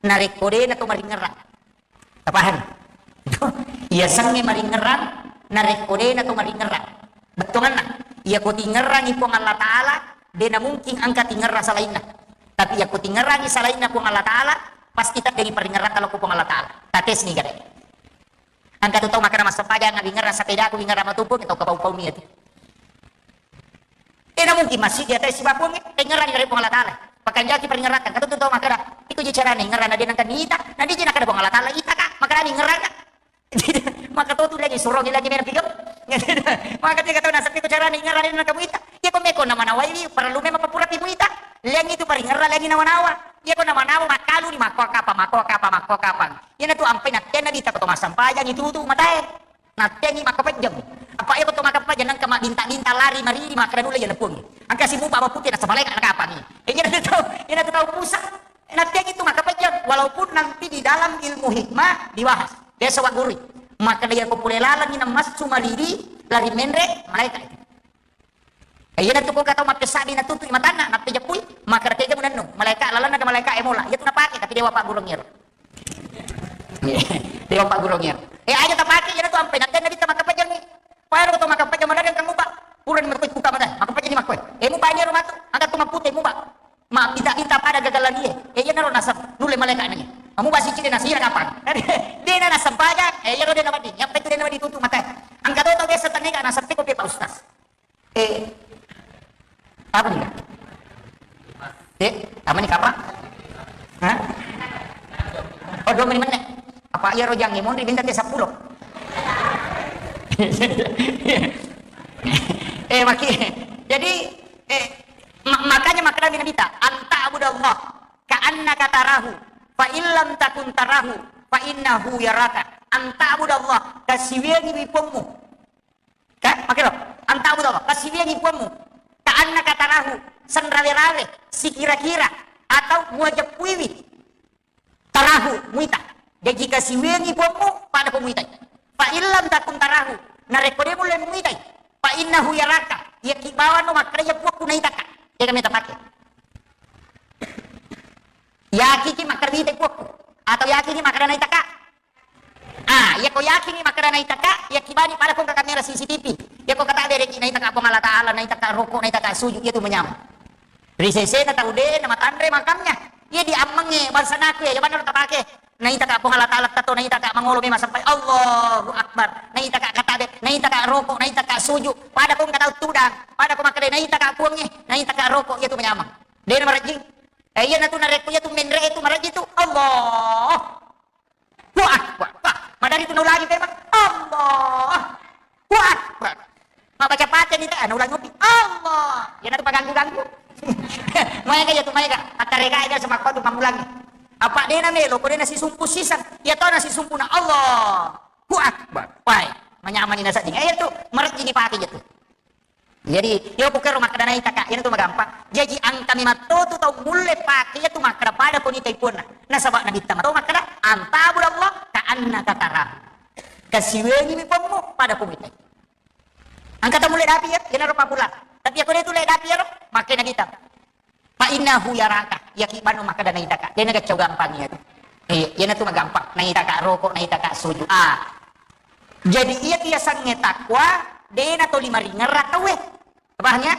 narekko de' na to maringerrang. Tapahangi? Iya sengnge maringerrang, narekko de' na to maringerrang. Bettuanna, iya ko tingerrangi Puang Allah Ta'ala, de' na mungkin engka tingerrang salainna. Tapi iya ko tingerrangi salainna Puang Allah Ta'ala, pasti teddengi paringerrang kalau ko Puang Allah Ta'ala. Tates ni gare. Engka tu tau makkeda massempajang, wingerrang sepedaku, wingerrang matupu, tau kapau-pau mi iya tu. Eh, na mungkin masjid di atas sibakuang, eh, tengerang dari Puang Allah Ta'ala. Pakanjaki paringerrang, kata tu tau makkeda, iko je carana ingerrang na de' nengka nita, na de' je nakkeda Puang Allah Ta'ala, ita ka, makkeda ingerrang ka. Maka tu tu lagi suruh lagi mena pigau. Maka tiga tahun nasab iko carana ingerrang na de' nengka muita. Iya ko meko na manawai, parellu memang papura pi muita. Liang itu paringerrang lagi nawa-nawa. Iya ko na manawa makkalu ni makko kapa, makko kapa, makko kapa. Iya na tu ampai nattianna dita ko to massempajang itu tu matae. Nattiangi makkapejjang. Apa iya ko to makkapejjang nengka mabbinta-binta lari maridi makkeda nulle iya lepuangi. Engka simupa bapute nasaba malaeka nakapangi. Eh, iya na tu tau, iya na tu tau pusat. Nattiangi tu makkapejjang, walaupun nanti di dalam ilmu hikmah dibahas. Biasa wa guru. Makkeda iya ko pole lalengi namassu maridi, lari menre, malaeka itu. Eh, iya na tu ko engka tau mappesabbi natutu'i matanna, nappejeppui, makkeda tega munennu, malaeka lalenna ga malaeka e mola. Iya tu napake, tapi dewa paggurung iyaro. Dewa paggurung iyaro. Eh, aja tapake, iya na tu ampai, nattianna dita makkapejjangi. Pada ko to makkapejjang, madari engka mupa. Pura ni makkoi buka mata, makkapejjang ni makkoi. Eh, mupa iyaro matu, angka tu mappute mupa. Mabbita-bita pada gagalan iye. Eh, iya naro nasab, nulle malaeka nani. Mupa sicci de' nasira kapang. De' na nassempajang, eh, iyaro de' na wedding. Yang penting de' na wedding tutu mata. Engka to tau biasa tennega nasab ko pe Pak Ustaz. Eh, apa nih? Eh, apa nih, Kak? Hah? Oh, dua menit, menit. Apa iya rojang, eh, monri minta te sepuluh. Eh, maki. Jadi, eh, ma-, makanya makkeda Nabi ta, "Anta'budallah ka'annaka tarahu, fa illam takun tarahu, fa innahu yaraka." Anta'budallah, kasiwiangi wi Puangmu. Ka, makkero, anta'budallah, kasiwiangi Puangmu. Ka'annaka tarahu, senrawe-rawe, sikira-kira, atau muajeppuiwi. Tarahu, muita. Jaji kasiwiangi Puangmu, pada ko muitai. Fa illam takun tarahu, narekko de mulle muitai. Fa innahu yaraka, iyaki bawano makkeda iya Puangku naitaka. Iya kami tapake. Yakiki makkeda muitai Puangku. Atau yakiki makkeda naitaka. Ah, iya ko yakingi makkeda naitaka, iya kibani pada ko engka kamera C C T V. Iya ko kata bereki naitaka Puang Allah Ta'ala, naitaka roko, naitaka sujud, iya tu manyameng. Ri sesena tau de na matanre makamnya. Iya di ammengnge bangsa naku iya, iya maneng tapake. Naitaka Puang Allah Ta'ala tato, naitaka mangolo memang sampai Allahu Akbar. Naitaka kata be, naitaka roko, naitaka sujud. Pada ko engka tau tudang, pada ko makkeda naitaka Puangnge, naitaka roko, iya tu manyameng. De na marejjing. Eh, iya natu narekko iya tu menre itu marejjing tu. Allah. Allahu Akbar. Wah, madari tu naulangi pemang. Allahu Akbar. Mabbaca Fatihah ni te, ah, naulangi mopi. Allah. Iya natu paganggu-ganggu. Maega iya tu, maega. Attarega aja sama kau tu mamulangi. Apa de na melo, ko de na sisumpu sisang. Iya to na sisumpu na Allahu Akbar. Wai, manyamani nasedding. Eh, iya tu, marejjing ni pake iya tu. Jadi, iya ku kero makkeda naitaka, iyana tu magampang. Jaji, engka mematto tu tau mulle pake iya tu makkeda pada ko nitai puanna. Nasaba Nabitta mato makkeda, "Anta'budallah ka'annaka tarahu." Kasiwengi mi puammu pada ko nitai. Engka tau mulle dapi iya, iyanaro papulang. Tapi iya ko de tu le dapi iyaro, makkeda Nabitta. Fa innahu yaraka, iyaki bano makkeda naitaka. De na gaccau gampang iya tu. Eh, iyana tu magampang. Naitaka roko, naitaka sujud. Ah. Jadi iya tu yasengnge takwa, de na toli maringerrang tauwe. Paham ya?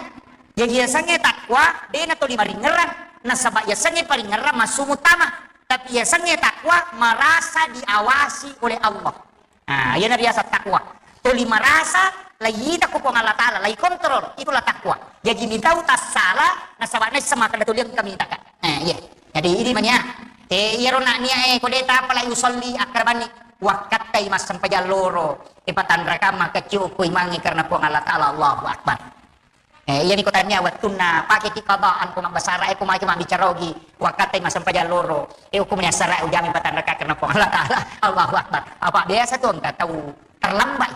Jadi yasengnge takwa, de na toli maringerrang. Nasaba yasengnge paringerrang massu muttama. Tapi yasengnge takwa merasa diawasi oleh Allah. Nah, iyana riaseng takwa. Toli merasa Laiyita ko Puang Allah Ta'ala, laikontrol, itulah takwa. Jaji mitau tassala, nasaba naisseng makkeda tuli engka mitaka. Eh, iya. Jadi ini mania. Te iyaro nak nia e ko de tapa la usolli akkarabani wakkattai massempajang loro. E patanraka maka cioko imangi karena Puang Allah Ta'ala, Allahu Akbar. Eh, iyani ko tania wettunna pake ti qadaan ko mabbasara e ko maki mabbicara ogi wakkattai massempajang loro. E hukumnya sara ujami patanraka karena Puang Allah Ta'ala, Allahu Akbar. Apa biasa tu engka tau terlambat.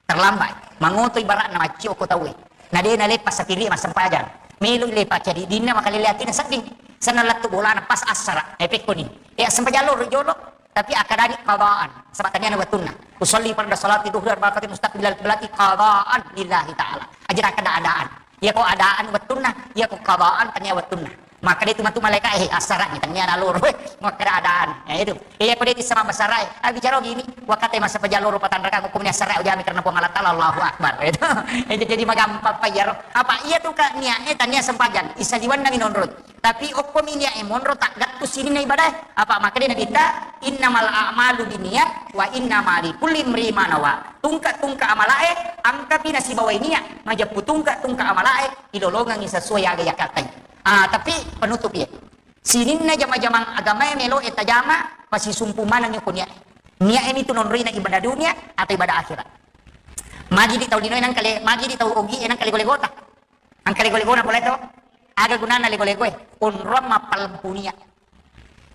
Terlambat. Mangoto ibaratna maccio ko tauwe. Na de nalepa satiri massempajang. Melo lepa cadi dinna makalele atina sedding. Senna lettu bolana pas assara. E pekkoni. E assempajang loro jolo. Tapi akkadani qadaan. Sebab taniana wettunna. Usolli farda salati duhri arba'a rakaat mustaqbilal qiblati qadaan lillahi ta'ala. Aja akkada adaan. Iya ko adaan wettunna, iya ko qadaan tania wettunna. Makkeda itu matu malaika, eh, assara ni tania na loro, eh, makkeda adaan. Ya itu. Iya ko de tissama basara, eh, ah, bicara gini, wakkattai massempajang loro patanraka hukumnya assara ujami karena Puang Allah Ta'ala, Allahu Akbar. Itu. Itu jadi magampang pa iyaro. Apa iya tu ka nia e tania sempajang, isaliwanna minonroi. Tapi okko mi nia e monro taggattu sininna ibadah. Apa makkeda Nabitta, innamal a'malu binniyat wa innama likulli imri'in ma nawa. Tungka-tungka amalae, angkapi nasibawai nia, majeppu tungka-tungka amalae, ilolongengngi sesuai aga yakattai. Ah, tapi penutup ya. Sininna jama-jamang agamae melo e tajama, masisumpu maneng ko nia. Nia e mitu nonroi na ibadah dunia atau ibadah akhirat. Magi di tau linoe nang kale, magi di tau ogi e nang kale gole gota. Angka lego-legona pole to? Aga gunana lego-legoe? Onrong mappalempu nia.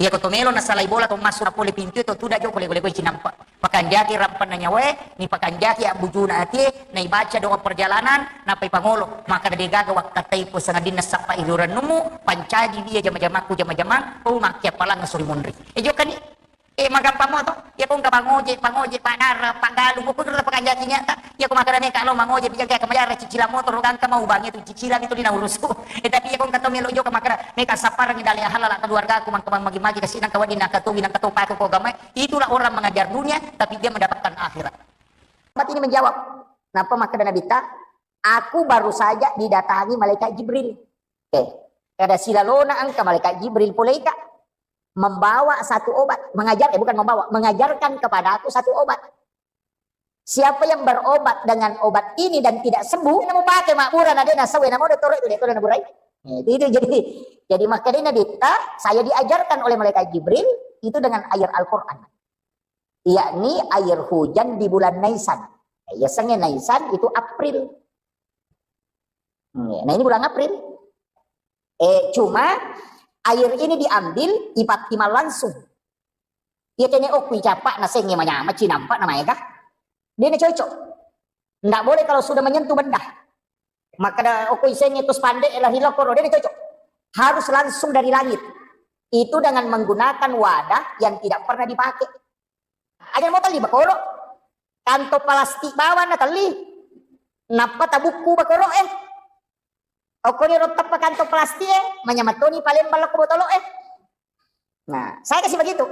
Iya ko to melo nasalai bola to massu na pole pintu to tuda joko lego-legoe cinampa. Pakanjaki rampanna nyawae, ni pakanjaki abbujuna atie, na ibaca doa perjalanan, nappa ipangolo. Maka de gaga wakkattai ko sangadinna sappa irurennumu, pancaji dia jama-jamakku jama-jamang, oh makkiappalang suri monri. E jokani. Eh, magampang mo to. Iya ko engka pangoje, pangoje, padara, paggalung, ko kudura pakanjaki niatta. Iya ko makkeda meka lo mangoje, pijaga ka majara cicilang motoro, gangka mau bangi tu cicilang itu dina urusu. Eh, tapi iya ko engka to melo jokka makkeda meka sapparangi dale halala keluargaku mangka magi-magi kasi nangka wedding nangka towi nangka topa ko gamae. Itulah orang mengajar dunia, tapi dia mendapatkan akhirat. Sahabat ini menjawab, napa makkeda Nabitta? Aku baru saja didatangi malaikat Jibril. Oke. Kada silalona engka malaikat Jibril pole ika membawa satu obat, mengajar, eh, bukan membawa, mengajarkan kepada aku satu obat. Siapa yang berobat dengan obat ini dan tidak sembuh, na mupake mabbura na de nasawe na modo toro itu de toro na burai. Eh, itu, itu jadi, jadi makanya Nabitta, saya diajarkan oleh malaikat Jibril itu dengan ayat Al-Quran. Yakni air hujan di bulan Naisan. Yasengnge Naisan itu April. Hmm, ya. Nah, ini bulan April. Eh, cuma air ini diambil, ipattimang langsung. Iya tene okui capa nasengnge manyama cinampa na maega. Dia na cocok. Ndak boleh kalau sudah menyentuh benda. Makkeda okui sengnge tu spandek lari lokoro, dia na cocok. Harus langsung dari langit. Itu dengan menggunakan wadah yang tidak pernah dipakai. Aja mau tali bakoro. Kantong plastik bawang na tali. Nappa tabukku bakoro eh. Okkoni ro teppa kantong plastik e, manyameng toni palembang lokko botolo e. Nah, saya kasih begitu.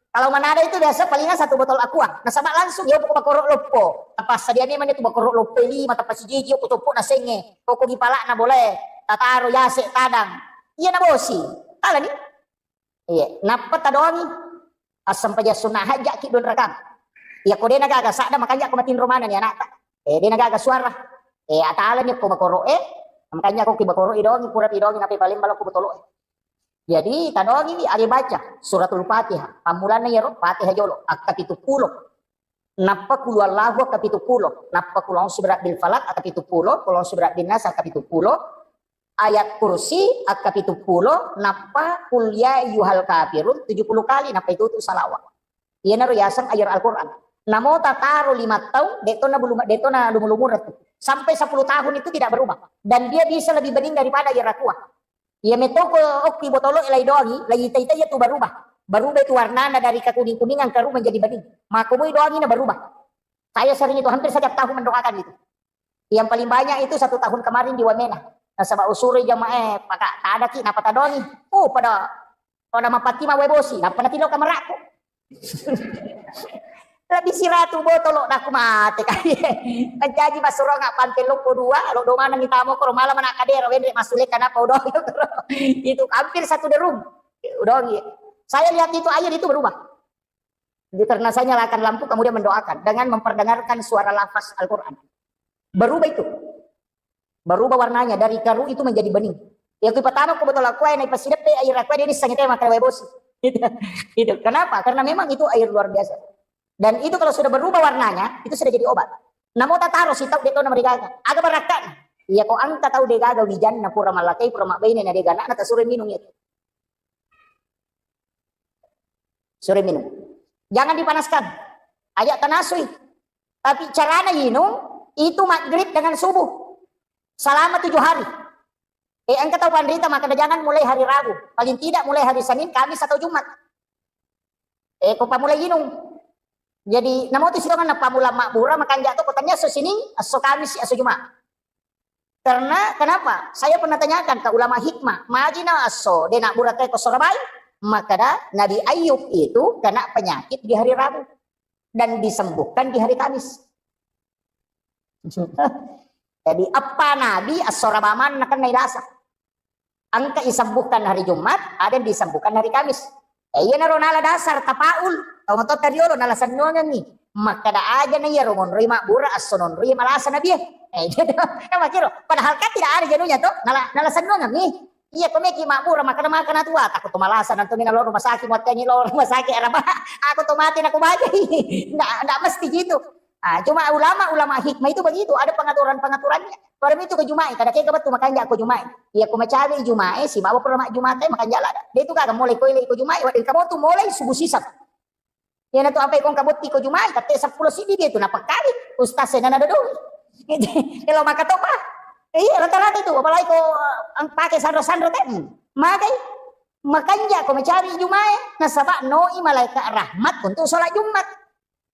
Kalau Manado itu biasa palingan satu botol aqua. Nasaba langsung ya pokok bakoro loppo. Apa sadia memang itu bakoro loppo lima tapa sijiji ko coppo nasengnge. Pokok gipalak na bolae. Tataro yase tadang. Iya na bosi. Tala ni. Iya, nappa tadoangi. Assempajang sunna hajjaki dua rakang. Iya, ko dena gaga sadda makanya ko matinro maneng ni anakta. Eh, dena gaga suara. Eh, atalani ko bakoro e. Makanya ko ki bakoro i doangi, pura i doangi nape paling balokko botolo e. Jadi tadoangi wi ade baca suratul Fatihah. Pammulanna iyaro Fatihah jolo, akka pitu pulo. Nappa kulu Allahu akka pitu pulo, nappa kulu a'udzu birabbil falaq akka pitu pulo, kulu a'udzu birabbin nas akka pitu pulo, ayat kursi akka pitu pulo, nappa kul ya ayyuhal kafirun tujuh puluh kali, nappa itu tu salawat. Iyanaro yaseng ayat Al-Quran. Namo tataro lima tahun, detto na bulu, detto na lumu-lumuratu. Sampai sepuluh tahun itu tidak berubah. Dan dia bisa lebih bening daripada ayat Aqua. Iya metoko okki botolo e lai doangi, lai ita-ita iya tu berubah. Berubah itu warnana dari kekuning-kuningan keru menjadi bening. Maka mui doangi na berubah. Saya sering itu hampir setiap tahun mendoakan itu. Yang paling banyak itu satu tahun kemarin di Wamena. Nasaba usuri jamaah e, paka tadaki napa tadoangi. Oh, pada, pada mapati mawe bosi, napa natilo kamarako. Lebih siratu botolo, dah aku mate kali. Menjanji masuronga pantai loko dua, lo domana ni tamo koro malam anak kadera wendre masule kenapa udah itu hampir satu derum. Udah. Saya lihat itu air itu berubah. Jadi, karena saya nyalakan lampu, kemudian mendoakan dengan memperdengarkan suara lafaz Al-Quran. Berubah itu. Berubah warnanya dari keruh itu menjadi bening. Ya, kui pertama ku betul aku, naik pasideppe air aku, dia nisang itu makan wae bosi. Itu, itu. Kenapa? Karena memang itu air luar biasa. Dan itu kalau sudah berubah warnanya, itu sudah jadi obat. Namo tataro sitau de tona marigaga. Aga barakka. Iya, ko angka tau degaga wijanna pura malakai, pura mabbaine na degaga anakna, tasuro minum itu. Sore minum. Jangan dipanaskan. Ajak tanasui. Tapi carana inung itu maghrib dengan subuh. Selama tujuh hari. Eh, engka tau panrita maka jangan mulai hari Rabu. Paling tidak mulai hari Senin, Kamis atau Jumat. Eh, ko pamulai inung. Jadi, namo tu sitongan na pamula mabbura, makanja to ko tania esso Sining, esso Kamis, esso Jumat. Karena kenapa? Saya pernah tanyakan ke ulama hikmah, majina esso de nabbura te ko sorabai, makkada Nabi Ayub itu kena penyakit di hari Rabu dan disembuhkan di hari Kamis. Jadi, apa Nabi esso Rabaman nakenna ilasa. Engka isembuhkan hari Jumat, ada yang disembuhkan hari Kamis. Eh, iya naro nala dasar tapaul, tau matotta riolo nala sennuangengi. Makkada aja na iya ro monroi mabbura, esso nonroi malasa Nabi. Eh, gitu. Kan makiro. Padahal kan tidak ada jenuhnya tuh, nala, nala sennuangengi. Iya, ko meki mabbura, makkada makan tua, takut to malasa, nanti mina lo rumah sakit, mau tanya lo rumah sakit, apa? Aku to mati, aku baca. Nggak, nggak mesti gitu. Ah, cuma ulama-ulama hikmah itu begitu, ada pengaturan-pengaturannya. Pada itu ke Juma'i, kada kega betul makanja ko Juma'i. Iya, ko macawe Juma'i, si bawa pura mak Juma'i, makanja lada. Dia itu kagak mulai koile ko Juma'i, wadah kamu tuh mulai subuh sisap. Iya, na tu apa ikon kabotti ko Juma'i, kate sepuluh sidi dia itu, napa kali? Ustaz saya nana dodoi. Kalau maka topa. Iya, rata-rata itu, apalagi ko ang pakai sandro-sandro tadi. Makai, makanja ko macawe Juma'i, nasaba noi malaikat rahmat untuk sholat Jumat.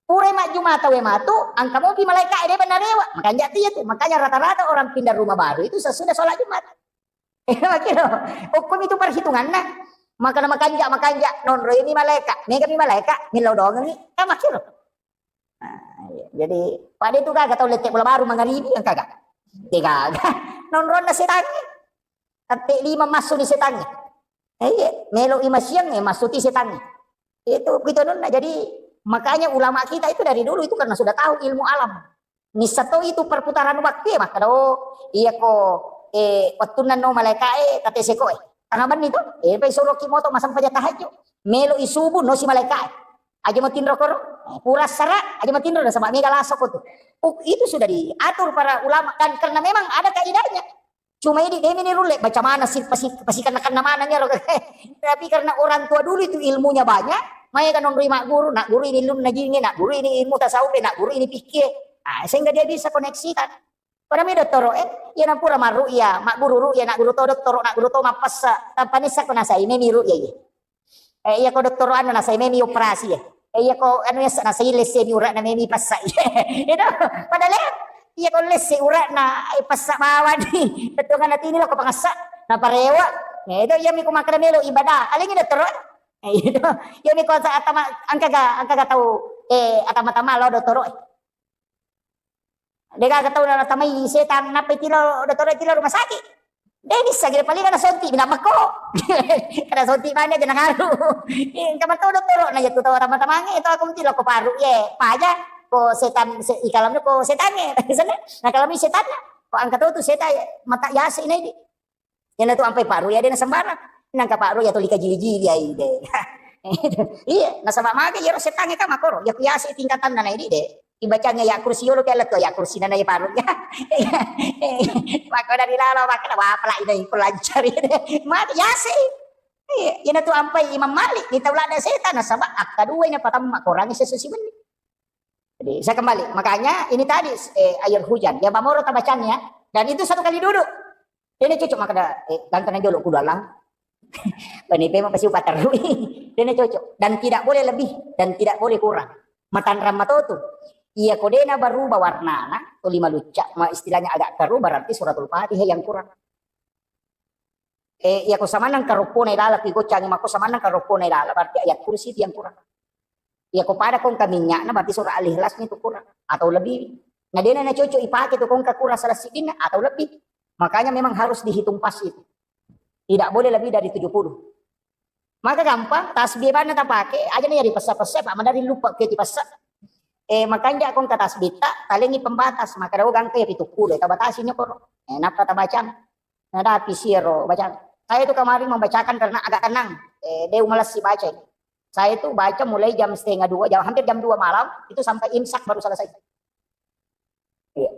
Purai majjuma tauwe matu, engka mopi malaika e, de' bennang rewe'. Makanja tu iya tu. Makanya rata-rata orang pindah rumah baru itu sesudah sholat Jumat. Makiro. Hukum itu perhitunganna. Makana makanja, makanja, nonroi mi malaika, mega mi malaika, millau doangengi, kan makiro. Nah, iya. Jadi, pada itu gaga tau lette bola baru mangaribi, engka ga? Degaga. Nonronna setangnge. Tette lima massu ni setangnge. Eh, iya, melo i masiang, eh, massuti setangnge. Itu gitu nonna. Jadi, makanya ulama kita itu dari dulu itu karena sudah tahu ilmu alam. Nissa to itu perputaran waktu ya, makkada, oh, iya ko, eh, wettunna no malaika e, kate seko e. Tengah benni to, eh, pai soroki moto masang paja tahajud. Melo i subuh, no si malaika e. Aja matinro koro, eh, pura sara, aja matinro, nasaba mega laso ko tu. Oh, itu sudah diatur para ulama, dan karena memang ada kaidahnya. Cuma idi, de' meni rulle, baca mana sih, pasi-, pasikanna-kanna mana nyaro. Tapi karena orang tua dulu itu ilmunya banyak, maega nonroi magguru, nagguru ini ilmu najinge, nagguru ini ilmu tasawuf, nagguru ini fikih. Ah, sehingga dia bisa koneksikan. Pada mi dottoro, eh, iya nampura marru'ya, magguru ru'ya, nagguru to dottoro, nagguru to mappessa, tanpa nissa ko nasai meni ru'ya, iya. Eh, iya ko dottoro anu nasai memi operasi, eh. Eh, iya ko anu yasa nasai lesse mi ura'na memi passa. Itu, padahal, iya ko lesse ura'na, eh, passa bawani. Bettuanna tini lo ko pangassa, naparewa. Eh, itu iya mi ko makkada melo ibadah. Alengi dottoro. Eh, itu, iya mi ko sa-, atama, engka ga, engka ga tau, eh, atama-tama lo dottoro, eh. Degaga tau natamai setang, nappa itilo dottoro, itilo rumah sakit. De' nisseng, paling ana sonti, minang makko. Kada sonti mani aja nangaru. Engka mato dottoro, na jatu tau tama-tamange, itu aku mutilo ko paru, ye, paja, ko setan, se-, ikalamnya ko setange. Sana, na kalami setanna, ko angka tau tu setan, mata yase ini. Iyana tu ampai paru ya, de' na sembarang. Nangka paru ya tuli kajili-jili ai de'. Iya, nasaba mage iyaro setangnge ka makoro, ya ku yase tingkatanna na idi de'. Ibacanya ya kursi yolo ke alat tu ya kursi nana ya paru ya. Maka dari lalo maka na wapala ina iko lancari de'. Mage yase. Iya, iyana tu ampai Imam Malik, ni tau lada setan, nasaba akka dua ina patamma korangi sesusi menni. Jadi, saya kembali. Makanya, ini tadi, eh, air hujan. Ya, bamoro tabacanya. Dan itu satu kali duduk. Ini cocok, maka ada, eh, lantana jolo kudu alang. Bani pema pasti upaterui. Ini cocok. Dan tidak boleh lebih. Dan tidak boleh kurang. Matanrang matotu. Iya, kodena berubah warnana, to lima lucca. Ma istilahnya agak keruh, berarti suratul Fatihah yang kurang. Eh, iya ko samanna karoppona ilala, pi goccangi mako samanna karoppona ilala, berarti ayat kursi itu yang kurang. Iya ko pada kongka minyakna, berarti surah Al-Ikhlas itu kurang atau lebih. Nah, dena na cocok ipake tu kongka kurang salah sidinna atau lebih. Makanya memang harus dihitung pas itu. Tidak boleh lebih dari tujuh puluh. Maka gampang, tasbih banna tapake, aja na yari pessa-pessa, Pak, madari lupa ke ti pessa. Eh, makanja ko engka tasbih ta, talengi pembatas, maka dawa gangka ya pitu puluh, eh, tabatasi nyokoro. Eh, napa tabacang? Nadapi siro bacang. Saya itu kemarin membacakan karena agak tenang. Eh, dia malessi baca ini. Saya itu baca mulai jam setengah dua, jam, hampir jam dua malam, itu sampai imsak baru selesai. Iya.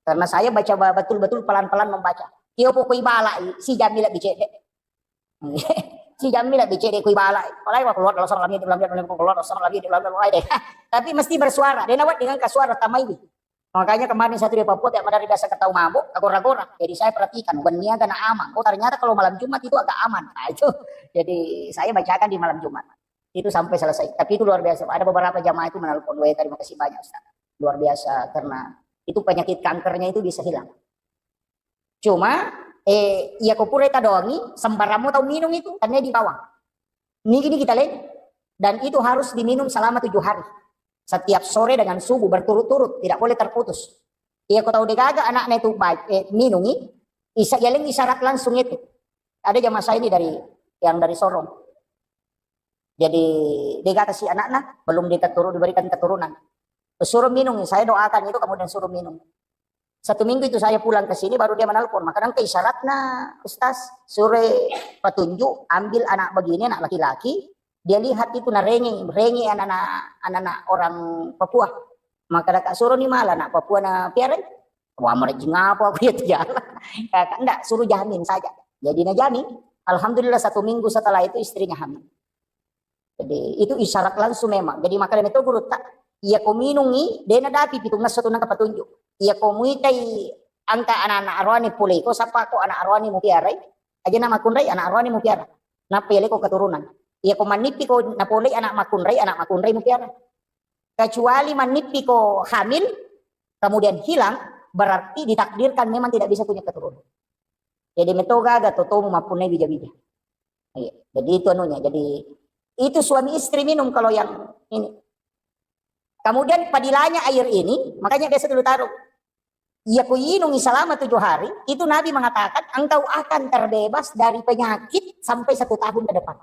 Karena saya baca ba-, betul-betul pelan-pelan membaca. Tio pokoi balai, si jammi lebih cedek. Si jammi lebih cedek kui balai. Palai wa keluar dalam salam dia, dalam dia, dalam keluar dalam salam dia, dalam dia, deh. Tapi mesti bersuara. Dia nawat dengan kasuara tamai. Makanya kemarin satu di Papua tiap madari biasa ketau mabuk, agora-gora. Jadi saya perhatikan, wennia gana aman. Oh, ternyata kalau malam Jumat itu agak aman. Nah, itu. Jadi saya bacakan di malam Jumat. Itu sampai selesai. Tapi itu luar biasa. Ada beberapa jamaah itu menelpon, "Weh, terima kasih banyak, Ustaz." Luar biasa karena itu penyakit kankernya itu bisa hilang. Cuma, eh, iya ko pura tadongi, sembarangmu tau minum itu, karena di bawang. Nigi-nigi taleng, dan itu harus diminum selama tujuh hari. Setiap sore dengan subuh berturut-turut, tidak boleh terputus. Iya ko tau degaga anaknya itu ba-, eh, minungi, isa-, yaleng isyarat langsung itu. Ada jamaah saya ini dari, yang dari Sorong. Jadi, degaga si anaknya, belum diketurun-, diberikan keturunan. Suruh minum, saya doakan itu, kemudian suruh minum. Satu minggu itu saya pulang ke sini, baru dia menelpon. Maka nang isyaratnya, Ustaz, sure petunjuk, ambil anak begini, anak laki-laki, dia lihat itu, nah, renge, renge anak-anak, anak-anak orang Papua. Maka dah suruh ni malah anak Papua na piara. Wah, merejing apa aku ya tiada. Kakak, enggak, suruh jamin saja. Jadi, nah, jamin. Alhamdulillah, satu minggu setelah itu istrinya hamil. Jadi, itu isyarat langsung memang. Jadi, makanya itu guru tak, iya ko minungi, dena dapi pitung ngesso tu nangka petunjuk. Iya ko muitai angka anak-anak aroani pole ko, sapa ko anak aroani mu piarai, aja nama kunrai anak aroani mu piara. Napa iya leko keturunan. Iya ko mannipi ko napolei anak makunrai, anak makunrai mu piara. Kecuali mannipi ko hamil, kemudian hilang, berarti ditakdirkan memang tidak bisa punya keturunan. Jadi metoga aga totomu mappunnai bija-bija. Iya. Jadi itu anunya. Jadi itu suami istri minum kalau yang ini. Kemudian padilanya air ini, makanya biasa dulu taruh. Iya ku inungi selama tujuh hari, itu Nabi mengatakan engkau akan terbebas dari penyakit sampai satu tahun ke depan.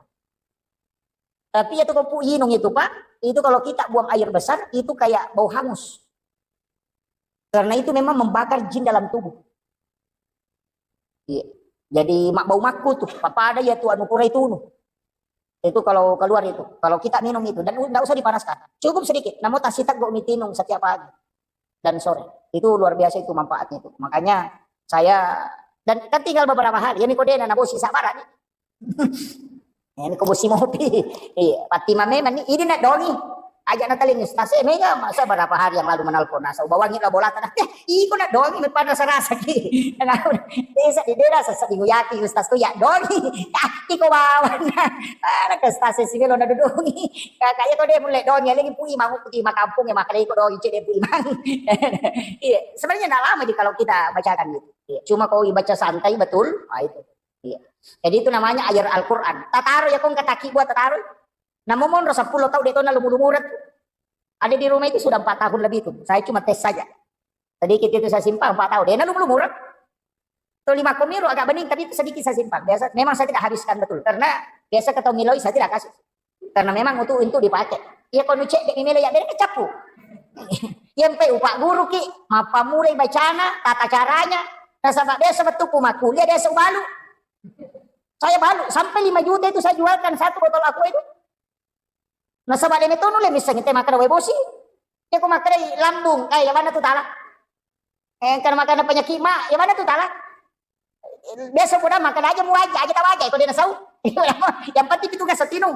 Tapi itu kopu inung itu, Pak, itu kalau kita buang air besar, itu kayak bau hangus. Karena itu memang membakar jin dalam tubuh. Iya. Jadi mak bau makku tuh, papada ya tuh anu pura itu nu. Itu kalau keluar itu, kalau kita minum itu dan nggak usah dipanaskan, cukup sedikit. Namun tasita go mitinung setiap pagi dan sore. Itu luar biasa itu manfaatnya itu. Makanya saya dan kan tinggal beberapa hari. Ya ni kodena na bosi sabara ni. Ini ko bosi mopi. Iya, pati mame mani ini nak dongi. Aja na taling stase mega masa berapa hari yang lalu menelpon nasa ubawangi la bolata. Eh, iko nak dongi me pada sarasa ki. Desa di dera sasa di guyati ustaz tu ya dongi. Ah, iko bawana. Ana ke stase sini lo na dudungi. Kakak ya ko dia mulai dongi lagi pui mangu putih makampung ya makale iko dongi cek dia pui mang. Iya, sebenarnya nggak lama sih kalau kita bacakan gitu. Iya, cuma kau baca santai betul, ah, itu. Iya. Jadi itu namanya ayat Al-Quran. Tataro ya kong kataki buat tataro. Namo monro sepuluh tahun dia tona lumu-lumura tu. Ada di rumah itu sudah empat tahun lebih itu. Saya cuma tes saja. Sedikit itu saya simpan empat tahun. Dia lumu-lumura. Tuh lima komiru agak bening tapi itu sedikit saya simpan. Biasa memang saya tidak habiskan betul karena biasa ketemu miloi saya tidak kasih. Karena memang untuk untuk dipakai. Iya ko nucek dek mimele ya beri kecapu. Yang pe upak guru ki, mapamulai bacana, tata caranya. Nasaba biasa betul ku makuliah biasa ubalu. Saya balu sampai lima juta itu saya jualkan satu botol aqua itu. Nasaba demi tonu le misalnya tema kada webosi. Ya ko makkeda lambung, eh ya mana tu tala. Eh, karena makan penyakit mak, ya mana tu tala. Biasa pun makan aja mu aja, aja tahu aja, itu dia nasau. Yang penting itu kan setinu.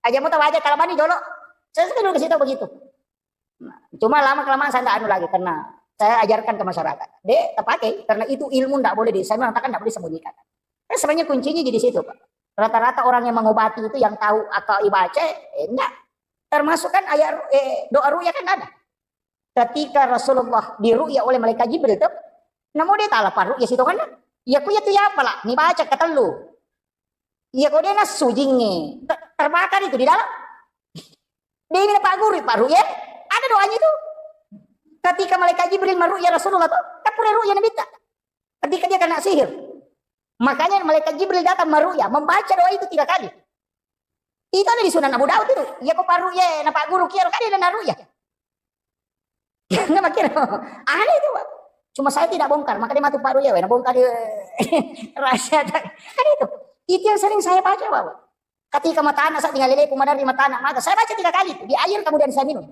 Aja mu tahu aja kalau mani jolo. Saya sudah dulu kasih tahu begitu. Nah, cuma lama kelamaan saya tidak anu lagi karena saya ajarkan ke masyarakat. Dek, terpakai karena itu ilmu tidak boleh di, saya mengatakan tidak boleh sembunyikan. Eh, sebenarnya kuncinya di situ, Pak. Rata-rata orang yang mengobati itu yang tahu atau ibaca, eh, enggak. Termasuk kan ayat ru- eh, doa ruqyah kan ada. Ketika Rasulullah diruqyah oleh malaikat Jibril tuh, namun dia tak lapar ruqyah situ kan? Ya ku ya tu ya apalah, ni baca ketellu. Iya ko dia nassu jingnge, te- terbakar itu di dalam. Dia ini Pak Guru, Pak Ruqyah, ada doanya itu. Ketika malaikat Jibril meruqyah Rasulullah tuh, kan pura ruqyah Nabi tak. Ketika dia kena sihir. Makanya malaikat Jibril datang meruqyah, membaca doa itu tiga kali. Itu ada di Sunan Abu Daud itu. Iya ko paru ya, napa guru kiaro kan ada naru ya. Nggak makin. Aneh itu, Pak. Cuma saya tidak bongkar, makanya matu paru ya, nabongkar dia. Rahasia tak. Kan itu. Itu yang sering saya baca, Pak. Ketika mata anak saya tinggal leleku, mana di mata anak mata. Saya baca tiga kali itu, di air kemudian saya minum.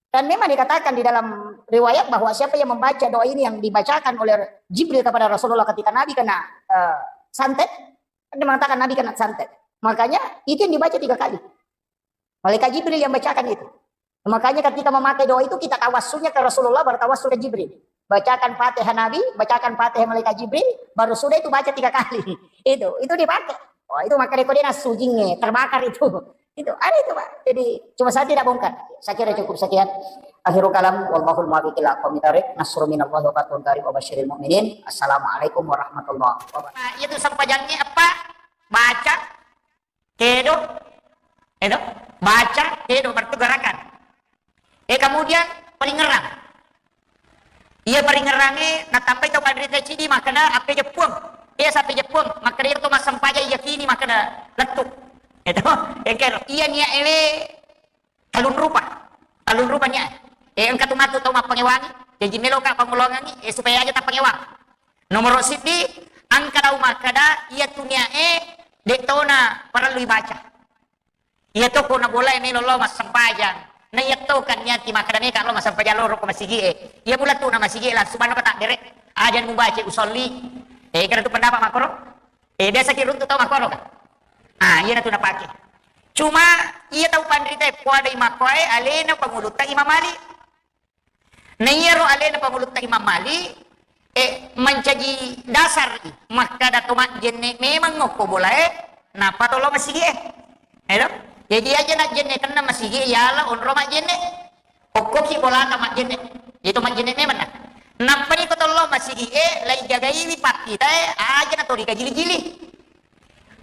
Dan memang dikatakan di dalam riwayat bahwa siapa yang membaca doa ini yang dibacakan oleh Jibril kepada Rasulullah ketika Nabi kena eh, santet, dia mengatakan Nabi kena santet. Makanya itu yang dibaca tiga kali. Malaikat Jibril yang bacakan itu. Makanya ketika memakai doa itu kita tawassulnya ke Rasulullah, baru tawassul ke Jibril. Bacakan Fatihah Nabi, bacakan Fatihah Malaikat Jibril, baru sudah itu baca tiga kali. Itu, itu dipakai. Oh, itu maka dia nasujingnya, terbakar itu. Itu, ada itu, Pak. Jadi, cuma saya tidak bongkar. Saya kira cukup sekian. Akhirul kalam, wallahul muwaffiq ila aqwamit thariq. Nasrun minallahi wa fathun qarib wa basyiril mu'minin. Assalamualaikum warahmatullahi wabarakatuh. Nah, itu sempajangnya apa? Baca, kedo, edo, baca, kedo, berarti gerakan. Eh, kemudian paringerang. Iya, paringerangnge natambai tau panrita cidi makkeda, "Appeja Puang." Iya, sappeja Puang. Makkeda iyaro to massempajang yakini makkeda lettu. Edo, engkero. Iya niat ewe talung rupa. Talung rupa niat. Eh, engka tu matu tau mappangewangi. Jaji meloka pangulongangi, eh, supaya aja tappangewang. Nomoro siddi, engka tau makkeda, iya tu niat e, de tona parellu ibaca. Iya to ko na bola e melo lo massempajang. Na iya to kan niati makkeda meka lo massempajang loro ko masigi e. Iya mula tu na masigi e langsung manna pata dere. Aja mubaca usolli. Eh, kada tu pendapat makoro. Eh, biasa ki runtu tau makoro kan. Ah, iya na tu napake. Cuma iya tau panrita e kuadai makkoe alena pangulutta Imam Malik. Na iyaro alena pangulutta Imam Malik, eh, mancaji dasar i, makkada to majjenne memang okko bola e, nappa to lo masigi e. Edo? Jadi aja najjenne kenna masigi e, yala onro majjenne. Okkoki bolata majjenne. Itu majjenne memang na. Nappani ko to lo masigi e, lai jagaiwi pakkita e, aja na to dikajili-jili.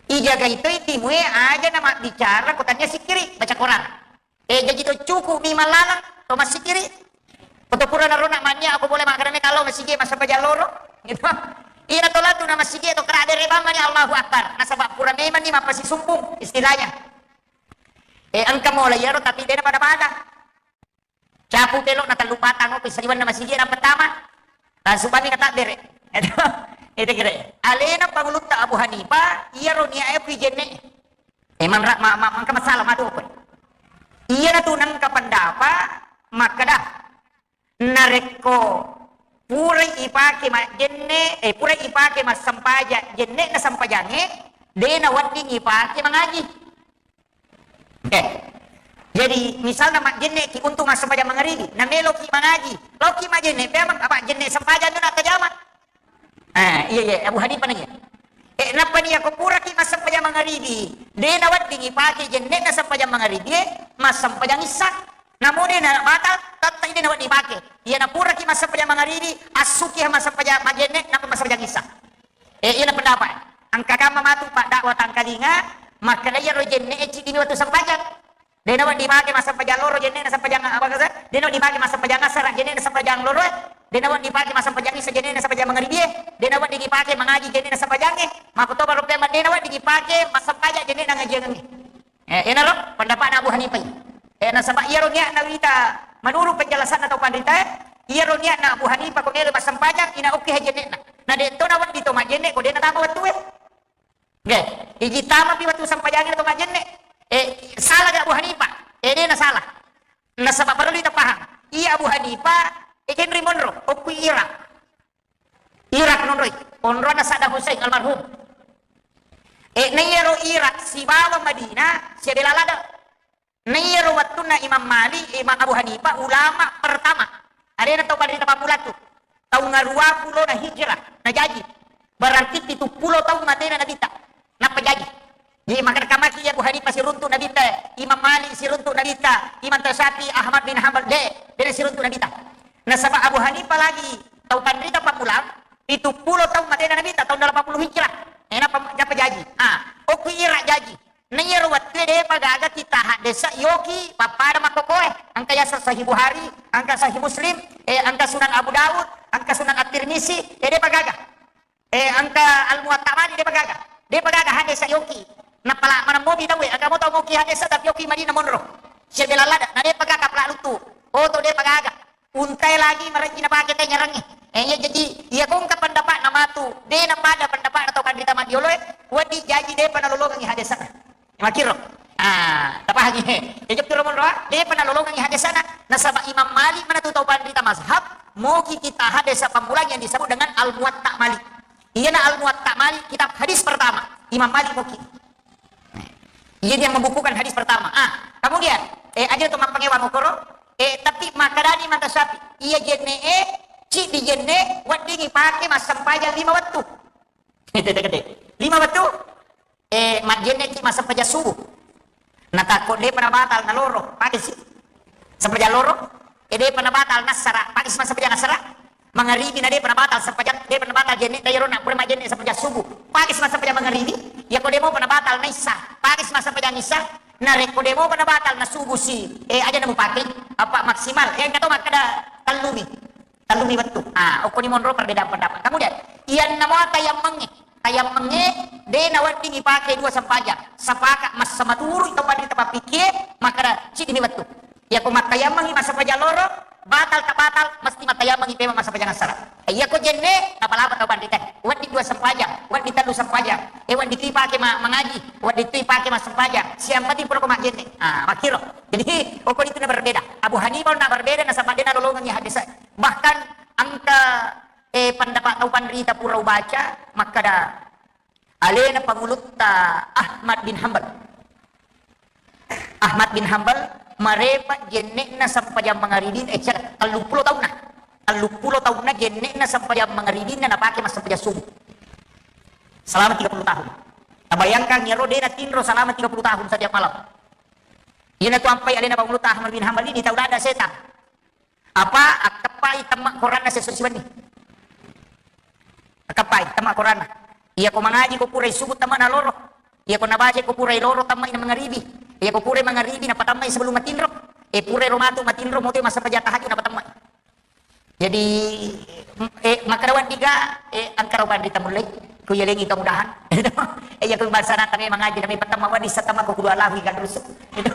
Ijagai to timue aja na mabbicara ko tania sikkiri, baca Quran. Eh, jaji to cukup mi mallalang, to massikiri. Ko to pura narona mania, aku boleh makkeda meka lo masigi massempajang loro. Gitu. Ina to latu na masigi to kera dere bang mani Allahu Akbar. Nasaba pura memang ni mappasisumpung istilahnya. Eh, engka mola iyaro tapi dena pada-pada. Capu pelo na tellu patang ko saliwanna masigi na pertama. Langsung kami kata dere. Itu kira. Alena pangulutta Abu Hanifah, iyaro niat e kui jenne. Emang ra-, ma-, ma-, mangka masalah matu apa? Iyana tu nengka pendapat makkeda narekko purai ipake majjenne, eh, purai ipake massempaja jenne na sempajange, de na wedding ipake mangaji. Eh. Jadi misalna majjenne ki untuk massempajang mangaribi, na melo ki mangaji, lo ki majjenne, memang apa jenne sempajang na tajama. Eh, iya, iya, Abu Hanifah nanya. Eh, nappa nia ko puraki massempajang mangaribi, de na wedding ipake jenne na sempajang mangaribi, eh, massempajang issa. Namo de na batal, tatta de na wedding ipake. Iya na puraki massempajang mangaribi, assuki massempajang majjenne, nappa massempajang issa. Eh, iya na pendapat. Engka kamma matu pak dakwa tangkalinga, makkeda iyaro jenne e cidi waktu sempajang. De na wedding dipake massempajang loro jenne na sempajang apa kasa? De na wedding dipake massempajang asara jenne na sempajang loro. De na wedding dipake massempajang isa jenne na sempajang mangaribi. De na wedding dipake mangaji jenne na sempajang e. Makkutoba rupe de na wedding dipake massempajang jenne na ngajiangengnge. Eh, enaro pendapatna Abu Hanifah. Eh, nasaba iyaro niatna wita menurut penjelasanna tau panrita, iyaro niatna Abu Hanifah ko melo massempajang ina okke jenne na. Na de to na wedding to majjenne ko de na tama wettu e. Oke, iji tama pi wettu sempajang to majjenne. Eh, salah ga Abu Hanifah? Eh, de na salah. Nasaba perlu kita paham. Iya Abu Hanifah, eh, Henry Monroe, okku Irak. Irak nonroi. Onrona Saddam Hussein almarhum. Eh, na iyaro Irak sibawa Madinah, siabela lada. Na iyaro wettunna Imam Malik, Imam Abu Hanifah, ulama pertama. Alena tau pada pammula tu. Taung arua pulo na hijrah, na jaji. Berarti pitu pulo taung matena Nabitta. Nappa jaji. Jadi, maka kamaki Abu Hanifah siruntu Nabitta, Imam Malik siruntu Nabitta, Imam Syafi'i, Ahmad bin Hanbal, de, de siruntu Nabitta. Nasaba Abu Hanifah lagi tau panrita pammula, pitu pulo taung matena Nabitta, taung delapan puluh hijrah. Eh, nappa, nappa jaji. Ah, okku Irak jaji. Na iyaro wettue depa gaga kita haddesa yoki pappada makkokoe. Engka yaseng Sahih Bukhari, engka Sahih Muslim, eh, engka Sunan Abu Daud, engka Sunan At-Tirmizi, eh, depa gaga. Eh, engka Al-Muwatta Malik depa gaga. Depa gaga haddesa yoki. Napala maneng mopi tauwe, aga mo tau moki hadesa tapi oki Madinah monro. Siaga lalada, na depa gaga pala lutu. Oto depa gaga. Untae lagi marejji napake te nyarangnge. Eh, iya, jadi, iya kongka pendapatna matu, de napada pendapatna tau panrita maddioloe, wedding jaji depa nalolongengi hadesana. Makiro. Ah, tapahangi. Iya, jokki ro monro, ah, depa nalolongengi hadesana. Nasaba Imam Malik manatu tau panrita mazhab, moki kita hadesa pammulang yang disebut dengan Al-Muwatta Malik. Iyana Al-Muwatta Malik, kitab hadis pertama. Imam Malik moki. Iya dia membukukan hadis pertama. Ah, kemudian, eh, aja tu mappangewa mokoro, eh, tapi makadani mata sapi. Iya jenne, eh, ci di jenne, weddingi pake massempajang lima wettu. Gede-gede. Lima wettu, eh, majjenne ci massempajang subuh. Natakko de pada batal naloro, pake si. Sempajang loro, e, depa nabatal nassara, pake si massempajang nassara, mangaribi na depa nabatal sempajang, depa nabatal jenne, tairo na pura majenne sempajang subuh, pake si massempajang mangaribi, iya ko demo pa nabatal na issa, pake si massempajang issa, na rekko demo pa nabatal na subuh si, e, aja na mupake, apa maksimal, e, engka to makkeda tellumi. Tellumi wettu. Ah, okkoni monro perbedaan pendapat. Kemudian, iyanna mua tayammengnge. Tayammengnge, de nawedding ipake dua sempajang. Sepakat massamaturu tau panrita pappikie, makkeda ciddimi wettu. Iya ko mattayammengi massempajang loro, batal tak batal, mesti mattayammengi pema massempajang assara. Iya ko jenne, napalapa tau panrita. Wedding dua sempajang, wedding tellu sempajang. Eh, wedding tu ipake ma-, mangaji, wedding tu ipake massempajang. Siang penting pura ko majjenne. Ah, makkiro. Jadi, okkoni tu na berbeda. Abu Hanifah na berbeda, nasaba de nalolongengi hadis. Bahkan engka, eh, pendapat tau panrita pura ubaca, makkeda alena pangulutta Ahmad bin Hambal. Ahmad bin Hambal marepa jenne'na sempajang mangaribin, eh, cera, telluppulo taunna. Telluppulo taunna jenne'na sempajang mangaribinna napake massempajang subuh. Selama tiga puluh tahun. Tabayangkan iyaro de natinro selama tiga puluh tahun setiap malam. Iyana tu ampai alena pangulutta Ahmad bin Hambal ini tau lada setang. Apa akkeppai temma koranna sesso siwenni. Akkeppai temma koranna. Iya ko mangaji ko purai subuh temma na loro. Iya ko nabaca ko purai loro temma ina mangaribi. Iya ko purai mangaribi na patammai sebelum matinro. Eh, purai ro matu matinro moto massempajang tahajud na patammai. Jadi, eh, makkeda wedding ga, eh, engka ro panrita mullei. Ku yalengi kemudahan. Eh, iya ko bangsana tame mangaji, tame patemma wedding settemma ko kudu alahu ikan rusuk. Itu,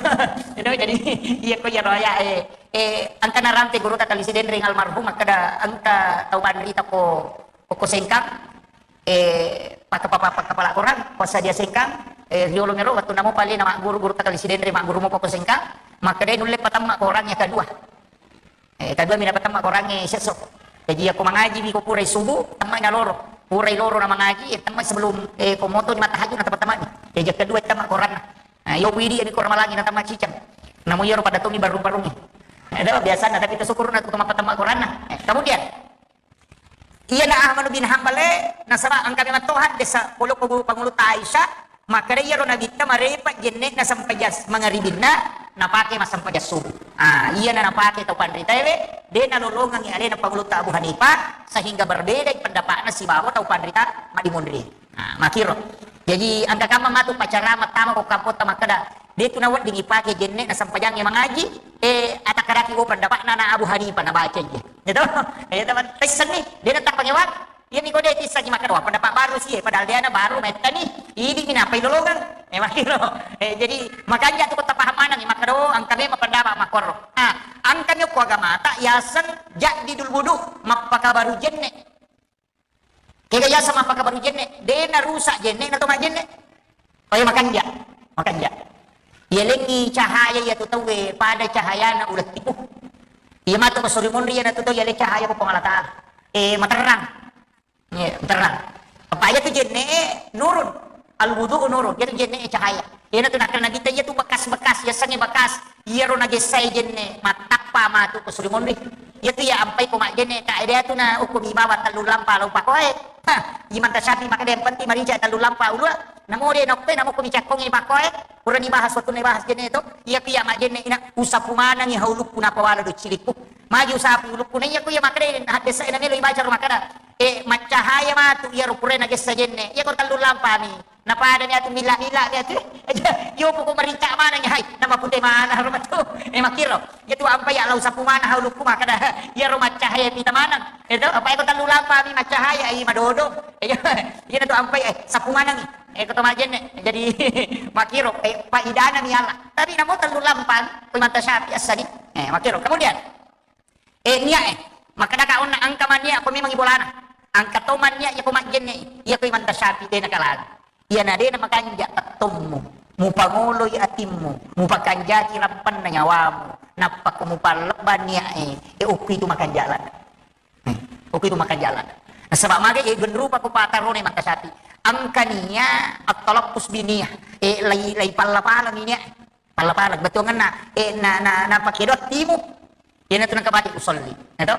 itu jadi, iya ko iyaro ya, eh, Eh, engka narampe gurutta Kali Sidenreng almarhum, makkeda engka tau panrita ko, ko Sengkang, eh, paka-, paka-, paka-, pala korang, passadia Sengkang, eh, riolo mero, wettunna mopa alena magguru, gurutta Kali Sidenreng, magguru mopa ko Sengkang, makkeda nulle patemma korang yang kedua. Eh, kedua mina patemma korang, eh, sesso. Jadi, iya ko mangaji mi ko purai subuh, temma na loro. Purai loro na mangaji, eh, temma sebelum, eh, ko moto ni mattahajud na temma-temma ni. Eh, yang kedua temma koranna. Nah, iyo widi ni ko ramalangi na tamma cicang. Namo iyaro pada tomi barung-barungi. Ada biasana, tapi tasyukurna tu temma patemma koranna. Eh, kemudian, iyana Ahmad bin Hambal, eh, nasaba engka memang toha desa polo ko pangulutta Aisyah, makkeda iyaro nabitta marepa jenne'na sempajang mangaribinna napake massempajang subuh. Ah, iyana napake tau panritaewe, de nalolongengi alena pangulutta Abu Hanifah, sehingga berbeda pendapatna sibawa tau panrita madimonri. Nah, makkiro. Jadi, engka kamma matu pacara mattama ko kampotta makkeda, de tu nawedding ipake jenne'na sempajangnge mangaji, eh, atakkaraki wo pendapatna na Abu Hanifah nabaca iya. Gitu? Eh, teman, tessenni, de natappangewang, iya mi ko de tissengi makkeda, wah, pendapat baru sih, eh, padahal de na baru mettani, idi mi napai lolongeng. Eh, makkiro. Eh, jadi, makanya tu ko tapaham maneng, makkeda, oh, engka memang pendapat makkoro. Ah, engka mi ko agamata, yaseng jaddidul wudu, mappakabaru jenne. Kega yaseng mappakabaru jenne, de narusak jenne'na to majjenne. Oh, iya, makanja, makanja. Yalengngi cahaya iya tu tauwe pada cahayana ulettipu. Iya matu ko suri monri iyana tu tau yaleng cahaya ko Puang Allah Ta'ala. Eh, materrang. Iya, materrang. Apa iya tu jenne nurun. Al wudu nurun. Iya tu jenne cahaya. Iyana tu nakkeda Nabitta, iya tu bekas-bekas, yasengnge bekas. Iyaro nagessae jenne, mattappa matu ko suri monri. Iya tu iya ampai ko majjenne, tak ada tu na ukku mi bawa tellu lampa lo pakoe. Hah, Imam Tasyafi makkeda yang penting marica tellu lampa ulua. Namo de nokpe, namo ko mi cakkongi pakoe. Purani bahas, waktu ni bahas jenne to. Iya ku iya majjenne ina usapu manangi haulukku napawala do cilikku. Maju usapu ulukku na iya ku iya makkeda haddesa ina melo ibaca ro makkeda. Eh, maccahaya matu iyaro purana gessa jenne. Iya ko tellu lampa mi. Napadani atu milla-milla ni atu. Iyo poko marincak maneng, hai, nama pute mana ro matu. Eh, makkiro. Iya tu ampai ya lau sapu mana haulukku makkeda. Iya ro maccahaya pita maneng. Itu apa iko tellu lampa mi maccahaya i madodo. Iya, iya tu ampai, eh, sapu maneng. Eh, ko to majjenne. Jadi, makkiro, eh, faidana mi Allah. Tapi namo tellu lampang, ko Imam Syafi'i asali. Eh, makkiro. Kemudian, eh, niat, eh. Makkadaka onna engka manniat ko memang ibolana. Engka to manniat iya ko majjenne. Iya ko Imam Syafi'i de' nakalana. Iyana de' namakanja tettommu. Mupangoloi atimmu. Mupakanjaki rampenna nyawamu. Nappa ko mupallebba niat, eh. Eh, okki tu makanja lana. Hmm. Okki tu makanja lana. Nasaba magai, eh, genrupa ko patarone Imam Syafi'i. Engka niat at-talaffuz bi niat. Eh, lai, lai palla-pala niat. Palla-pala. Bettuangenna, eh, na, na, na pakedo timu. Iyana tu nengka baca usolli. Ya to?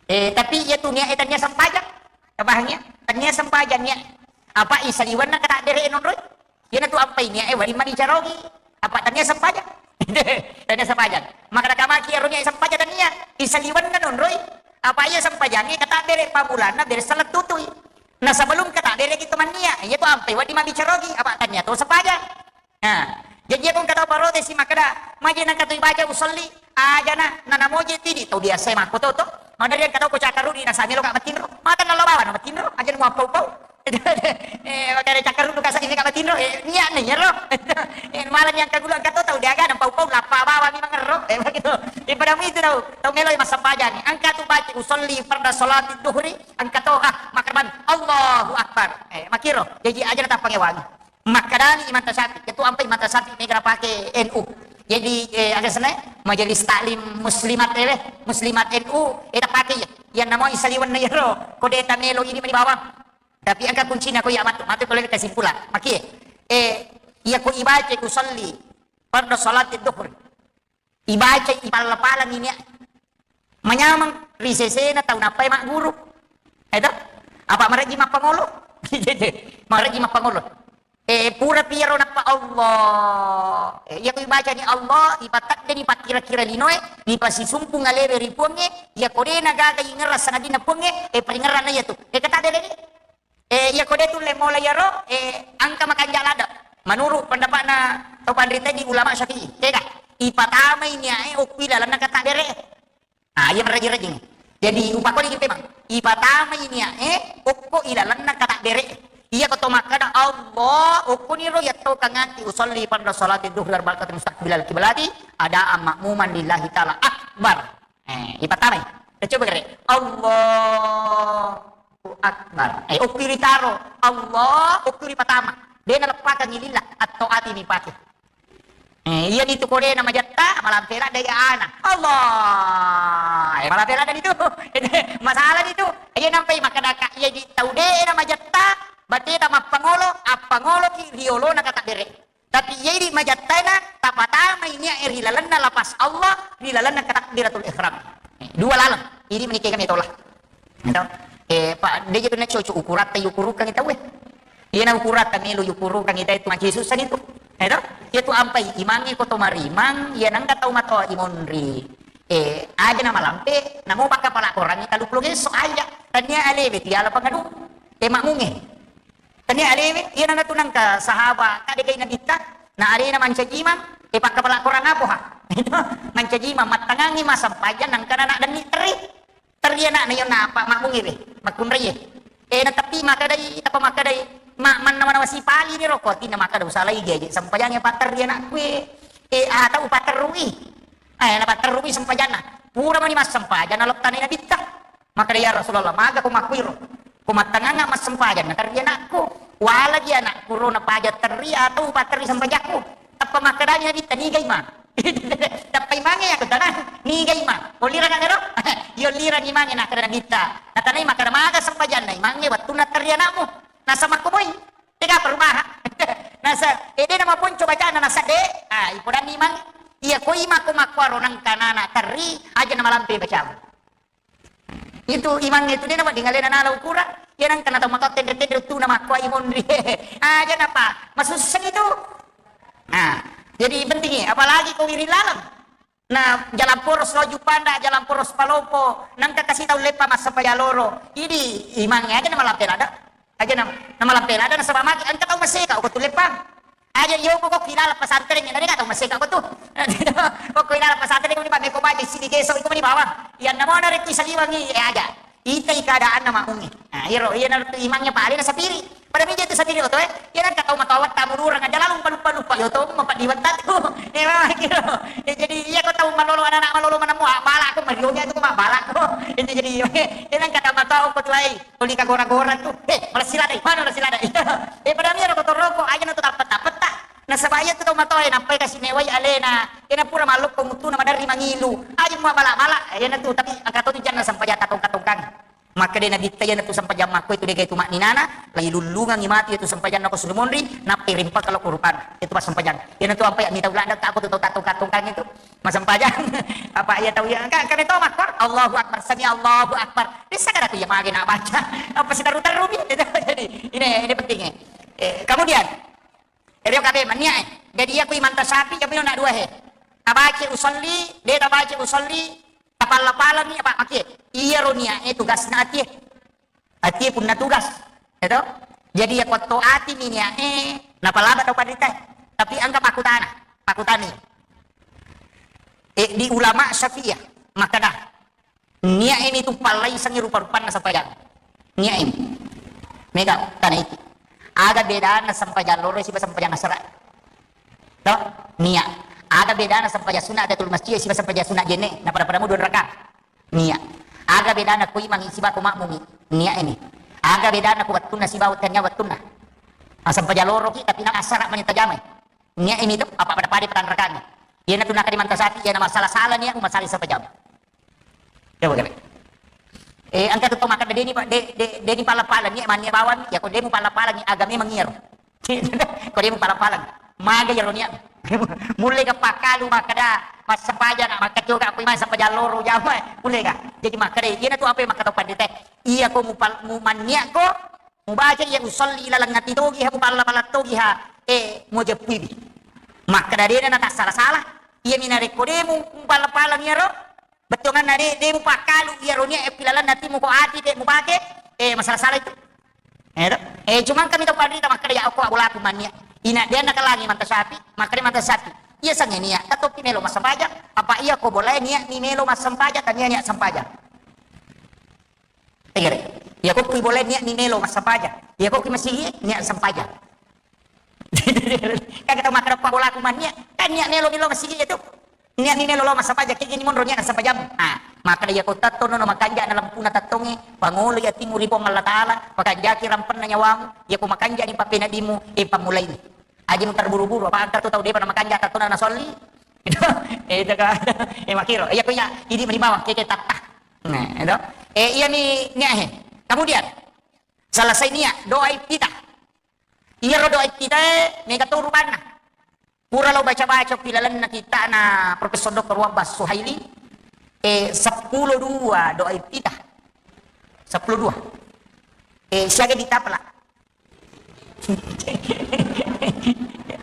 Eh, tapi iya tu niat, eh, tania sempajang. Kepahangi ya? Tania sempajang niat. Apa isaliwenna kata dere nonroi? Iyana tu ampai niat, eh, wali mani carogi. Apa tania sempajang? Tania sempajang. Maka kamaki aro niat sempajang tania. Isaliwenna nonroi. Apa iya sempajangnge kata bere pamulanna bere salah tutui. Nah, sebelum kata bere kita mania, iya tu ampai wali mani carogi. Apa tania tu sempajang? Nah, jaji iya ko engka tau protes si makkeda, maje nengka tu ibaca usolli, ajana, nanamoje tidi tau biasa makko to to. Madari engka tau ko cakkarudi nasami lo ka matinro. Mata nallo bawa na matinro, ajana mau pau-pau. Eh, makanya cakkarudi kasa ini ka matinro, eh, niat nih ya lo. Eh, malah yang kagulu engka to tau diaga na pau-pau lappa bawa mi mangerro. Eh, begitu. Eh, pada mu itu tau, tau melo massempajang. Engka tu baca usolli farda salati duhri, engka to, ah, makarban Allahu Akbar. Eh, makiro, jaji ajana tappangewangi. Makkedani Imam Syafi'i, itu ampai Imam Syafi'i mega napake N U. Jadi, eh, aga senna, Majelis Taklim Muslimat, eh, Muslimat N U, eh, tapake iya. Yang namo isaliwenna iyaro, ko de' tamelo ini mani bawang. Tapi engka kuncina ko iya matu, matu ko lele kesimpulan. Makie, eh, iya ko ibaca usolli fardu salati duhur. Ibaca, ipalla-palla niat. Manyameng ri sesena tau nappai magguru. Eto? Apa marejji mappangolo? Marejji mappangolo. Eh, pura piro nappa Allah. Eh, iya ko ibacani Allah, ipateddeni pakkira-kira linoe, nipasisumpung alewe ri Puangnge, iya ko de' nagaga ingerang sangadinna Puangnge, eh, paringerranna iya tu. Eh, kata dere ni. Eh, iya ko de' tulle mola iyaro, eh, engka makanja ladde. Menurut pendapatna tau panrita di ulama Syafi'i, kega ipatamai niat e okko ilalenna kata bere. Nah, iya merajing-rajing. Jadi upakoni ki memang ipatamai niat e okko ilalenna kata bere. Iya ko to makkeda Allah, okkoniro yatto kangati usolli farda salati duhri arba'ati mustaqbilal kiblati adaan ma'muman lillahi ta'ala akbar. Eh, ipatamai. Kita coba kere. Allahu Akbar. Eh, okki ritaro. Allah, okki ripatama. De' naleppakangngi lillah. Atau ati nipake. Eh, iya nitu ko de' namajatta, malampe ladde iya ana. Allah. Eh, malampe ladde nitu. Masalah nitu. Iya nampai makkadaka, iya di tau de' namajatta, bateta mappangolo, appangoloki riolona kata bere. Tapi iya idi majattaina, tapatamai niat e ri lalenna lafaz Allah, ri lalenna takbiratul ihram. Eh, dua laleng. Idi menikah kami tola. Eto? Eh, Pak, de' je kena cocok ukuratta yukurukangngi tau e. Iya na ukuratta melo yukurukangngi tau e tu majesusa nitu. Eto? Iya tu ampai imangnge ko to marimang, iya nangka tau matoa imonri. Eh, aja na malampe, namo pakkapala korangngi taluppulo gesso aja. Tania alewe tiala pangadu. Eh, makmungnge. Tania alewe, iya nana tu nangka sahaba, kade kai nabitta, na alena mancaji imang, e pakkapala korang apoha. Mancaji imang, mattangangngi massempajang, nangka nana denni terri. Terri anakna, iya napa makmungngi we, makkunrai e. E, na tapi makkadai, tapa makkadai, ma-, mannawa-nawa sipali ni roko, tina makkada usalai gaje, sempajangngi patterri anakku e. E, atau patterrui. Eh, na patterrui sempajanna. Pura mani massempajang, na lettanai nabitta. Makkeda, "Ya Rasulullah, maga ko makkuiro? Ko mattangangnga massempajang, naterri anakku. Walagi anakku ro napaja terri atau upaterri sempajakku." Tappa makkedani Nabitta, "Niga imang?" Tappa imangnge, aku tanang, "Niga imang? Ollirang anakna ro?" Yollirang imangnge, nakkeda Nabitta. Natanai makkeda, "Maga sempajanna imangnge wettunna terri anakmu?" Nasa makkoboi. Tega perubahan. Nasa, eh, de' namaponco bacana, nasa de'. Ah, ipodanni imangnge. Iya ko imang ko makkuaro nangka nana terri, aja namalampe bacamu. Itu imangnge tu de' nawedding alena nala ukurang. Iya nangka na tau matoa tenre-tenre tu na makkuai monri. Aja napa, masussa itu. Nah, jadi penting ya, apalagi ko wiring laleng. Nah, jalan poros lo Juppandang, jalan poros Palopo, nangka kasi tau leppa massempajang loro. Idi imangnge aja namalampe ladde. Aja na, namalampe ladde nasaba magi engka tau maseka ko tu leppa. Aja yo ko, ko kilala pesantren, na de' tau maseka ko tu. Ko, ko kilala pesantren, ko ni pa meko baja sidi geso, ko ni bawang. Iya namo na rekui saliwangi, eh, aja. Itai keadaanna makmungnge. Nah, iyaro, iya na tu imangnge pa alena sapiri. Pada mija tu sapiri oto e, iya nangka tau matoa wetta mudurang aja lalu lupa-lupa yo to mapadiwetta tu. Eh, memang kiro. Eh, jadi iya ko tau malolo anak-anak malolo manemu, ah, bala ko marionya tu ko mabala ko. Itu jadi iya nangka tau matoa ko tu ai, tuli ka gora-gora tu. Eh, malasila dai, mana malasila dai. Eh, pada mija roko toroko aja na tu tapet-tapet ta. Nasaba iya tu tau matoa e nappai kasi mewai alena. Ena pura malokko muttuna maderri mangilu. Aja mua bala-bala, eh, ena tu tapi angka to tu janna sampaja tatongka-tongkang. Makkeda Nabitta, iyanatu sempajang makko itu degai tu ma'ninana, lailullungangi matu itu sempajanna ko surumonri, nappai rimpaka lao ko rupanna. Itu pas sempajang. Iyanatu ampai mita uladda takko tu tau tattongka-tongkang itu. Masempajang. Apa iya tau iya engka, engka meto makkor, Allahu Akbar, sami Allahu Akbar. Dessa kada tu iya mage na baca. Apa sitaru-tarumi. Itu jadi ini, ini pentingnya. Eh, kemudian, ero kabe mania, eh. Jadi iya ku imanta sapi, kami nak dua he. Tabaca usolli, de tabaca usolli, Tapalla-pallangi apa makie? Iyaro niae tugasna atie. Atie punna tugas, ya to? Jadi iya kuatto atimi niae napalaba tau panritae. Tapi engka makkutana, makkutani. Eh, di ulama Syafi'iyah makkeda, niae mi tu pallaisengi rupa-rupanna sempajang. Niae mi. Mega tana iki. Aga bedana sempajang loro siba sempajang asara? To? Nia. Aga bedana sempajang sunna adatul masjid siba sempajang sunna jenne? Na pada-pada mu dua rakaat. Nia. Aga bedana ko imangi siba ko makmumi? Nia ini. Aga bedana ko wettunna siba wettunna wettunna? Ah, sempajang loro ki tapi na asara mani tajamai. Nia ini tu apa pada-pada patanrakangi. Iyana tu nakadi mantasapi, iyana masalah-salah nia masalah sempajang. Coba kali. Eh, engka tu tau makkeda deni pa-, de-, de-, deni pala-pala nia mania bawang, ya ko demu pala-pala nia agame mangiaro. Ko demu pala-pala. Maga iyaro nia. Mulle ga pakkalu makkeda massempajang, makkacoka ko imang sempajang loro jama. Mulle ga. Jadi makkeda iyana tu apa makkeda pandita. Iya ko mupal-, mumannia ko, mubaca iya usolli ilaleng ati togi ha, mupalla-palla togi ha. Eh, mujeppuiwi. Makkeda dena na tassala-sala. Iya mina rekko demu mupalla-palla iyaro. Bettuanganna de, de mupakkalu iyaro nia, eh, pilalanna timu ko ati de mupake, eh, masalah-salah itu. Eh, to? Eh, cuma kami tau panrita makkeda ya okko abolaku mannia. Ina de nakalangi manta sapi, makkeda manta sapi. Iya sange nia, tatoppi melo massempajang, apa iya ko bolae nia ni melo massempajang, tania nia sempajang. Tegere. Iya ko kui bolae nia ni melo massempajang. Iya ko kui masigi nia sempajang. Kaga tau makkeda pa bolaku mannia, kan nia melo melo masigi itu. Nia ni melo lo massempajang, kegini monro nia sempajang. Ah, makkeda iya ko tattono no makanja na lempuna tattonge, pangolo ya timu ri Puang Allah Taala, pakanjaki rampenna nyawamu, iya ko makanja ni pappena dimu, eh, pammulai. Aji mu terburu-buru, apa angka tu tau depa na makanja tattona na solli. Itu, eh, itu kan, eh, makiro. Iya ko iya, idi meni bawang, keke tatta. Nah, itu. Eh, iya mi nia he. Kemudian, selesai nia, doa iftitah. Iyaro doa iftitae mega to rupanna. Pura lo baca-baca pilalenna kitana Profesor Doktor Wabbas Suhaili, eh, seppulo dua doa iftitah. Seppulo dua. Eh, siaga ditapela.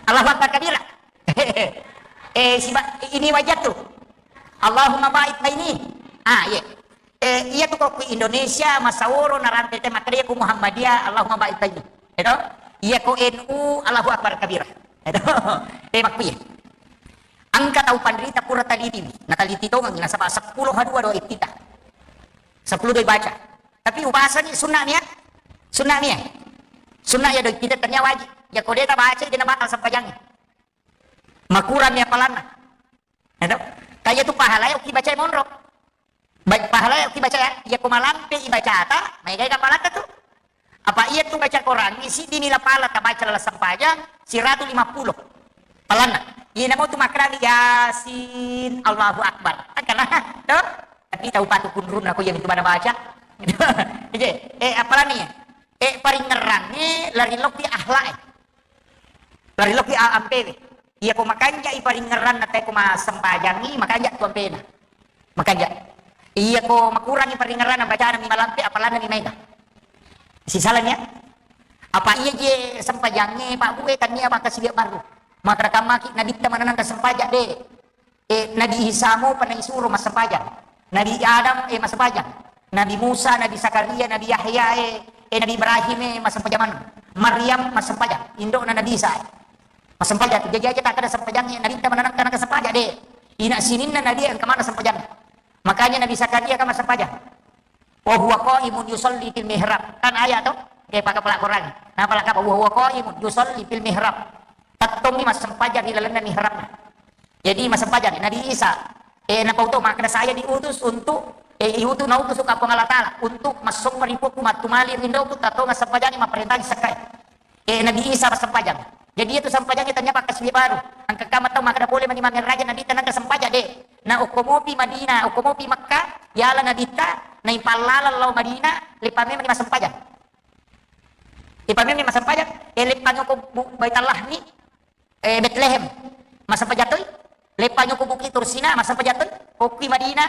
Allahu Akbar kabira. Eh, siba-, ini wajah tu. Allahumma ba'id baini. Ah, iya. Eh, iya tu ko ku Indonesia, masaworo narampe te makkeda ku Muhammadiyah, Allahumma ba'id baini. Edo? Iya ko N U, Allahu Akbar kabira. Edo? Eh, makkuye. Engka tau panrita pura taliti. Na taliti tongang, nasaba seppulo ha dua doa iftitah. Seppulo doa baca. Tapi ubasani sunna nia? Sunna nia? Sunna ya doa iftitah tania wajib. Ya ko de ta baca, de na batal sempajangi. Makurang mi apalanna. Edo? Kaya tu pahala ya uki baca monro. Baik pahala ya uki baca ya. Iya ko malampe ibacata, maega ga palata tu. Apa iya tu baca Quran, isi dini la pala ta baca la sempajang, siratu lima puluh. Palanna. Iya namo tu makrami Yasin, Allahu Akbar. Angkana, to? Tapi tau patu kunrun aku yang itu mana baca. Ije, eh, apalagi ya? Eh, paringerang, eh, lari loki ahlak, eh. Lari loki a-, ampewe. Iya ko makanjai paringngeranna tae ko massempajangngi, makanja tu ampena. Makanja. Iya ko makurangi paringngeranna bacana mi malampe, apalana mi maega. Sisalanya, apa iya je sempajangnge Pak Bue, tania apa kasidia baru. Makkeda kammaki nabitta mananang sempajang de. Eh, Nabi Isa mopa naisuro massempajang. Nabi Adam, eh, massempajang. Nabi Musa, Nabi Zakaria, Nabi Yahya, eh, eh, Nabi Ibrahim, eh, massempajang maneng. Maryam massempajang. Indo'na Nabi Isa, eh. Massempajang tu. Jaji aja takkeda sempajangnge nabitta mananang kana sempajang de. Ina sininna nabi engka mana sempajang. Makanya Nabi Zakaria kan massempajang. Wa huwa qaimun yusalli fil mihrab. Kan ayat tu. Engka paka pala Quran. Napalaka, wa huwa qaimun yusalli fil mihrab. Tettongngi massempajang ri lalenna mihrabna. Jadi massempajang Nabi Isa. Eh, napau to makkeda, "Saya diutus untuk, eh, diutus, nautus ka Puang Allah Taala untuk massompa ri Puakku, mattumali rindoku, tattonga sempajangi, mapparentangi sekkai." Eh, Nabi Isa massempajang. Jadi itu sempajangi tania pakkasiwi baru. Engka kamma tau makkeda pole mani mame raja Nabi ta nengka sempajang de. Na okko mopi Madinah, okko mopi Mekka, yala Nabi ta, naipallala lao Madinah, lepa memang massempajang. Lepa memang massempajang, eh, lepa nyoko bu-, Baitul Lahmi, eh, Betlehem, massempajang toi. Lepa nyoko Bukit Tursina, massempajang toi. Okki Madinah,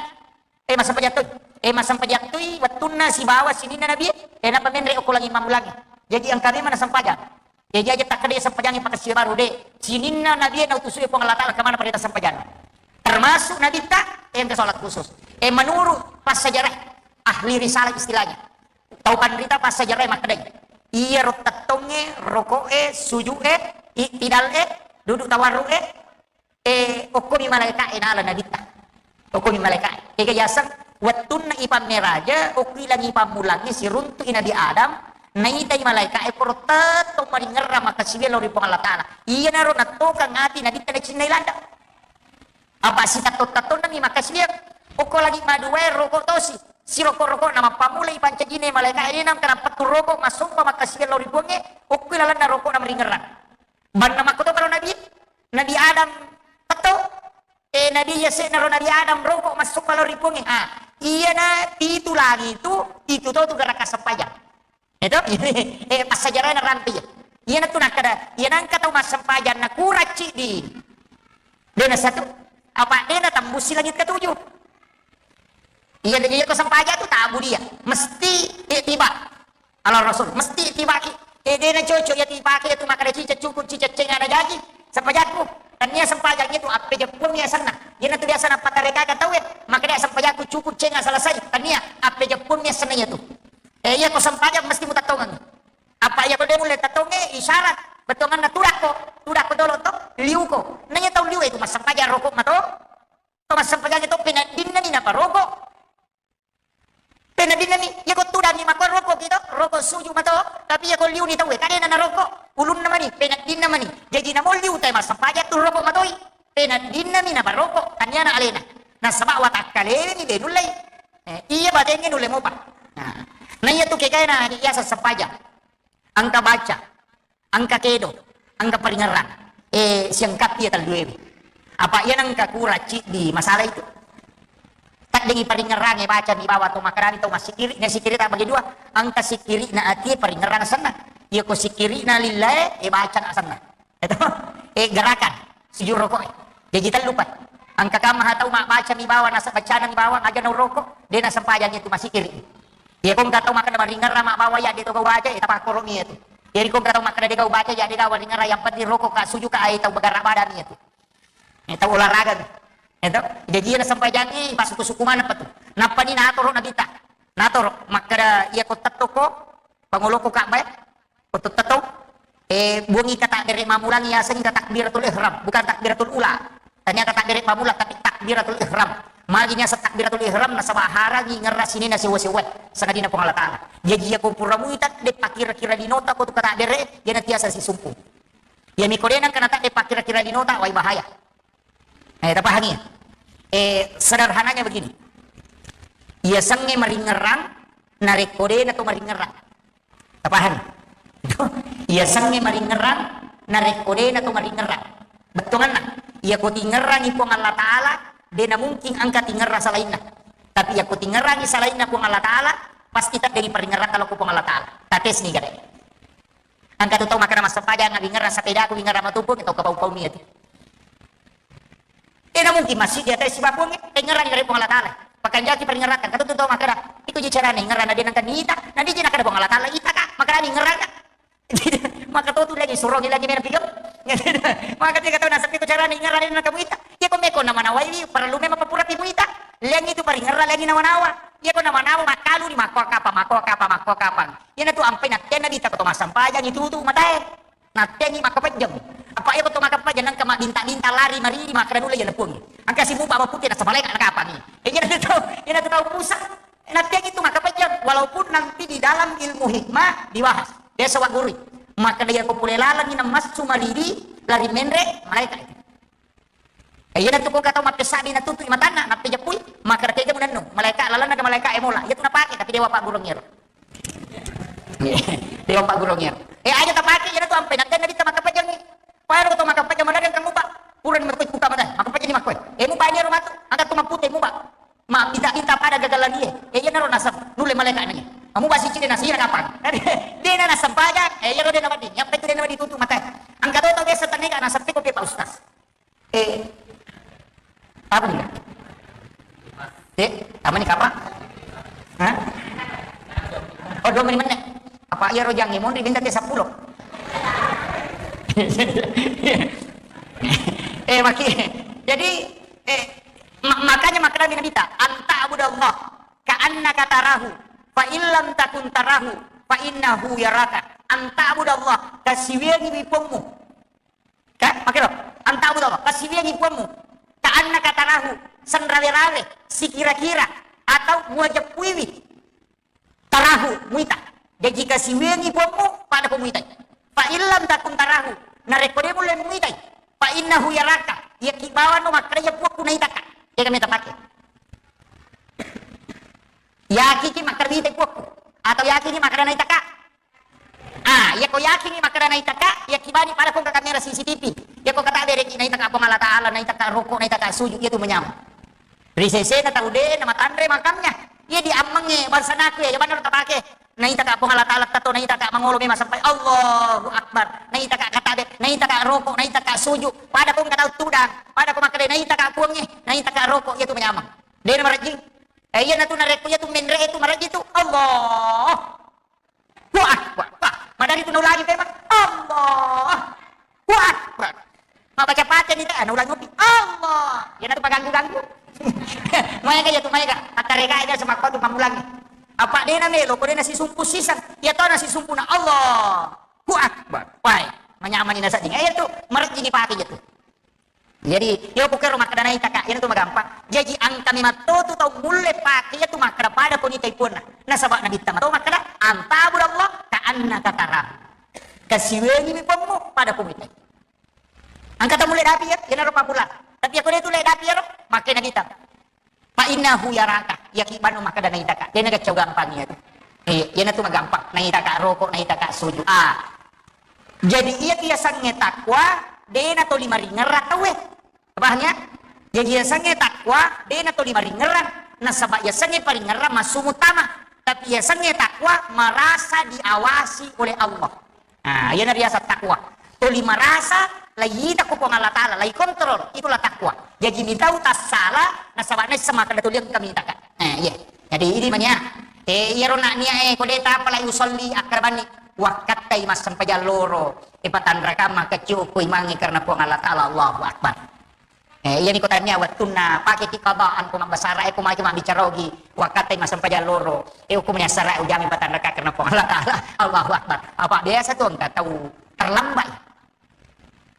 eh, massempajang toi. Eh, massempajang toi wettunna sibawa sininna Nabi, eh, napa menre okko langi mammulangi. Jadi engka memang nassempajang. Jadi aja takkeda sempajangi pakkasiwi baru de. Sininna Nabi nautusu Puang Allah Taala kemana perintah sempajang. Termasuk Nabi ta, eh, engka sholat khusus. Eh, menurut passajarah ahli risalah istilahnya. Tau panrita passajarah makkedai, iyaro tettongnge, roko'e, suju'e, i'tidal'e, duduk tawarru'e, eh, okkomi malaika'e nala Nabitta. Okkomi malaika'e. Ega yaseng, wettunna ipammeraja, okki langi pammulangnge siruntu'i Nabi Adam, naitai malaika'e poro tettong maringerrang makkasiwiang lao ri Puang Allah Taala. Iyanaro nattokang ati Nabitta nacinnai ladde. Apa sitetto-tettonnami makkasiwiang. Okko lagi maduae roko tosi. Siroko-rokona mappamulai pancajine malaika e, nengka nappettu roko massompa makkasiwiang lao ri Puangnge, okkoi lalenna rokona maringerrang. Banna makkotopa ro Nabi, Nabi Adam petto, eh, Nabi yase'na ro Nabi Adam roko massompa lao ri Puangnge. Ah, iyana pitu langi tu, itu to tu gerakan sempajang. Eto? Eh, passajarana rampe iya. Iyanatu nakkeda, iya nengka tau massempajang nakura ciddi. De nasatu. Apa de natembussi langit ketujuh. Iya, iya ko sempajang tu tabu dia. Mesti ittiba. Ala Rasul, mesti ittiba ki. Eh, de nacocok iya tibake tu makkeda cicak cukup, cicak cenga na jaji. Sempajakku. Tania sempajang itu appe jeppunni asenna. Iyanatu biasa napatarekaka tau e. Makkeda sempajakku cukup cenga selesai. Tania appe jeppunni asenna iya tu. Eh, iya ko sempajang mesti mutattongengi. Apa iya ko de mulle tattonge isyarat. Bettuanganna tudakko, tudakko dolo to, liuko. Nanya tau liu itu massempajang roko mato. To massempajang itu penaddinna ni napa roko. Penaddinna ni, iya ko tudang ni mako roko kita, roko suju mato. Tapi iya ko liu ni tau e, kadena na roko. Ulunna mani, penaddinna mani. Jaji namo liu tai massempajang tu roko matoi. Penaddinna mi nabaroko, taniana alena. Nasaba watakkalewe ni de nullei. Eh, iya batengnge nulle mopa. Nah, na iya tu kegaena biasa sempaja. Engka baca, engka kedo, engka paringerrang. Eh, siangkappi iya talluewe. Apa iya nengka kura ciddi masalah itu. Taddengi paringerrange baca mi bawa to makarani to massikiri, ne sikiri tak bagi dua. Engka sikiri na atie paringerrang senna. Iya ko sikiri na lillae, eh, baca na senna. Eto, eh, gerakan sujud rokok e. Jaji tellu pai. Engka kamma ha tau mabbaca mi bawang, nasaba bacana mi bawang, aja na rokok, de na sempajang itu masih kiri. Iya ko engka tau makkeda maringerra mabbawa ya de to gau baca, eh, tapakkoro mi itu. Jadi ko engka tau makkeda de gau baca ya de gau maringerra, yang penting rokok ka sujud ka ai tau bergerak badan mi itu. Eh, tau olahraga mi. Eto, jaji iya na sempajang i, pas suku-suku mana petu. Nappa ni natoro Nabitta. Natoro, makkeda iya ko tettoko, pangoloko Ka'bah e. Untuk tetto, eh, buangi kata bere mammulang yaseng ka takbiratul ihram, bukan takbiratul ula. Tania kata bere pamula tapi takbiratul ihram. Magi nyaseng takbiratul ihram nasaba harangi ngerra sinina sewa-sewa sangadina Puang Allah Taala. Jaji iya ko pura muita de pakira-kira dinota ko tu kata bere, iya na tiasa sisumpu. Iya mi ko de nengka nata de pakira-kira dinota, wai bahaya. Eh, tapahangi? Eh, sederhananya begini. Iya sengnge maringerrang, narekko de na to maringerrang. Tapahangi? Iya sengnge maringerrang, narekko de na to maringerrang. Bettuanna, iya ko tingerrangi Puang Allah Taala, de na mungkin engka tingerrang salainna. Tapi iya ko tingerrangi salainna Puang Allah Taala, pasti taddengi paringerrang kalau ko Puang Allah Taala. Tates ni gare. Engka tu tau makkeda massempajang, wingerrang sepedaku, wingerrang matumpung, tau kapau-pau mi ati. Tena mungkin masjid di atas sibawa Puang, pengerang dari Puang Allah Taala. Pakanjaki paringerrakan, kata tu tau makkeda, itu ji carana ingerrang na de nengka nita, na de ji nakkeda Puang Allah Taala, ita ka, makkeda ingerrang ka. Maka tu tu lagi suruh lagi mena pigau. Maka tiga tahun nasab itu carana ingerrang na kamu ita. Iya ko meko nama nawai, perlu memang papura timu ita. Lagi itu paringerrang lagi nawa-nawa. Iya ko nawa-nawa makkalu ni makko kapa, makko kapa, makko kapa. Iyana tu ampai nattenna di takko to massempajang itu tu matae. Nattengi makkapejjeng. Apa iya ko to makkapejjeng nengka mabbinta-binta lari maridi makkeda nulle iya lepungi. Engka simupa maputi nasaba leka nakapangi. Iya tu, iya tu tau pusa. Nattengi tu makkapejjeng walaupun nanti di dalam ilmu hikmah dibahas. Biasa wa gurui. Maka dia ko pole lalengi namassu maridi, lari menre malaika itu. Eh, iya natu ko kata mappesadi natutu matanna, nappejappui, maka kega munannu, malaika lalenna ke malaika emola. Iya tu napake, tapi dewa paggurung ero. Dewa paggurung ero. Eh, aja tapake, iya natu ampe, nanti nabi tamakapajang. Pada ko to makapajang, mana yang kamu, Pak? Pura ni makoi buka mata, makapajang ni makoi. Eh, mu banyak rumah tu, angkat tu mapute, mu, Pak. Mabbita-bita pada gagalan iye. Eh, iyanaro naseng nulle malaeka'na iye. Amu basi cide nasira kapang. Dena nasempajang. Eh, iyaro dena wedding. Yang penting dena wedding tutup mata. Angka to tau biasa tenneka nasempeko pe Pak Ustaz. Eh, apa nih? Eh, apa nih kapang? Hah? Oh, dua menit menit. Apa iyaro jange monri minta te sepuluh. Eh, maki. Jadi, eh, Ma-, makanya makkedami Nabitta, "Anta abudallah ka annaka tarahu, fa illam takun tarahu, fa innahu yaraka." Anta abudallah, kasiwiangi wi Puangmu. Ka, makero, anta abudallah, kasiwiangi Puangmu. Ka annaka tarahu, senrawe-rawe, sikira-kira, atau muajeppuiwi. Tarahu, muita. Jaji kasiwiangi Puangmu, pada ko muitai. Fa illam takun tarahu, narekko de mulle muitai, fa innahu yaraka, yakki bawano makkeda iya Puakku naitaka. Iya kami tapake. Yakiki makkeda mitai Puakku, atau yakiki makkeda naitaka? Ah, iya ko yakiki makkeda naitaka, yakki bani pada ko kamera C C T V. Iya ko kata bereki naitaka Puang Allah Taala, naitaka roko, naitaka sujud, iya tu manyameng. Ri sesena tau de na matanre makamnya. Iya diammengnge bangsanaku iya, iya maneng tapake. Naitaka Puang Allah Taala tato, naitaka mangolo memang sampai Allahu Akbar. Naitaka katabe, naitaka roko, naitaka suju. Pada ko engka tau tudang, pada ko makkeda naitaka Puangnge, naitaka roko, iya tu manyameng. De na marejjing. Eh, iya natu narekko iya tu menre itu marejjing tu. Allah. Allahu Akbar. Wah, madari tu naulangi pemang. Allah. Allahu Akbar. Mabbaca Fatihah ni, eh, naulangi ngopi. Allah. Iya natu paganggu-ganggu. Maega iya tu, maega. Attarega aja sama kau tu pamulangi. Apa de na melo, ko de na sisumpu sisang. Iya to na sisumpu na Allahu Akbar. Wai, manyamani na sedding. Eh, iya tu, marejjing ni pake iya tu. Jadi, iya ko kero makkeda naitaka, iyana tu magampang. Jaji, angkami matto tu tau mulle pake iya tu makkeda pada ko nitai puanna. Nasaba Nabitta mato makkeda, "Anta abudallah ka annaka tarahu." Kasiwengi mi Puammu pada ko mitai. Angka tau mulle dapi iya, iyanaro pabbula. Tapi iya ko de tu le dapi iyaro, makkeda Nabitta. Fa innahu yaraka, iyaki bano makkeda naitaka. Dena gaccau gampang iya tu. Eh, iyana tu magampang. Naitaka roko, naitaka suju. Ah. Jadi iya yasengnge takwa, dena toli maringerrang tauwe. Paham ya? Jadi yasengnge takwa, dena toli maringerrang. Nasaba yasengnge paringerrang massu mutama. Tapi yasengnge takwa merasa diawasi oleh Allah. Ah, iyana riaseng takwa. Toli marasa, laiyita ko Puang Allah Taala, laikontrol, itulah takwa. Jaji mitau tassala, nasaba naisseng makkeda toli engka mitaka. Eh, iya. Jadi ini mania. Eh, iyaro na nia, eh, ko de tapa lai usolli, akkarabanni. Wakkattai massempajang loro. Eh, patanrakang makkeccio ko imangnge karena Puang Allah Taala, Allahu Akbar. Eh, iyani ko tania wettunna pakeki qadaan ko mabbasara, eh, ko maki mabbicara ogi, wakkattai massempajang loro, eh, ko muni assara ujami patanraka karena Puang Allah Taala. Allahu Akbar. Apa biasa tu engka tau terlambat.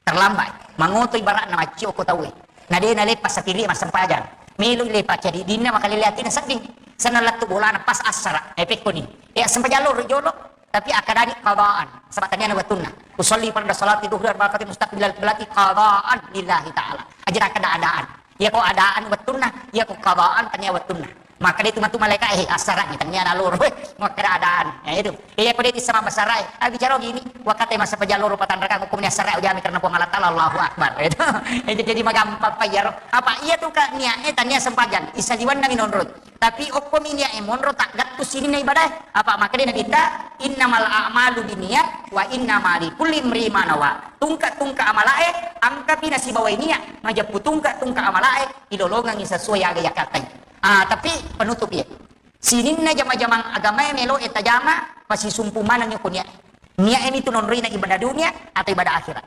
Terlambat. Mangoto ibaratna maccio ko tauwe. Na de na lepas sapiri massempajang. Melo lepas jadi dinna makalele atina sedding. Senna lettu bolana pas assara. Eh, pekkoni. Eh, assempajang loro jolo. Tapi akkadani qadaan, saba taniana wettunna. Usolli farda salati duhri arba rakaat mustaqbilal qiblati qadaan lillahi ta'ala. Aja nakkeda adaan. Iya ko adaan wettunna, iya ko qadaan tania wettunna. Makkeda itu matu malaika, eh, assara'ni taniana loro, eh, makkeda adaan. Ya itu. Iya ko de tissama basara, eh, ah, bicara gini, wakkattai massempajang loro patanrakang, hukumnya assara ujami karena Puang Allah Taala, Allahu Akbar. Itu. Itu jadi magampang pa iyaro. Apa iya tu ka niatnya tania sempajang, isaliwanna minonroi. Tapi okkomi niat e monro taggattu sininna ibadah e. Apa makkeda Nabitta, "Innamal a'malu binniyat wa innama likulli imri'in ma nawa." Tungka-tungka amala e, angkapi nasibawai niat, majeppu tungka-tungka amala e, ilolongengi sesuai aga yakattai. Ah, tapi penutup iya. Sininna jama-jamang agama e melo e tajama, pasisumpu maneng ko niat. Niat e mitu nonroina ibadah dunia atau ibadah akhirat.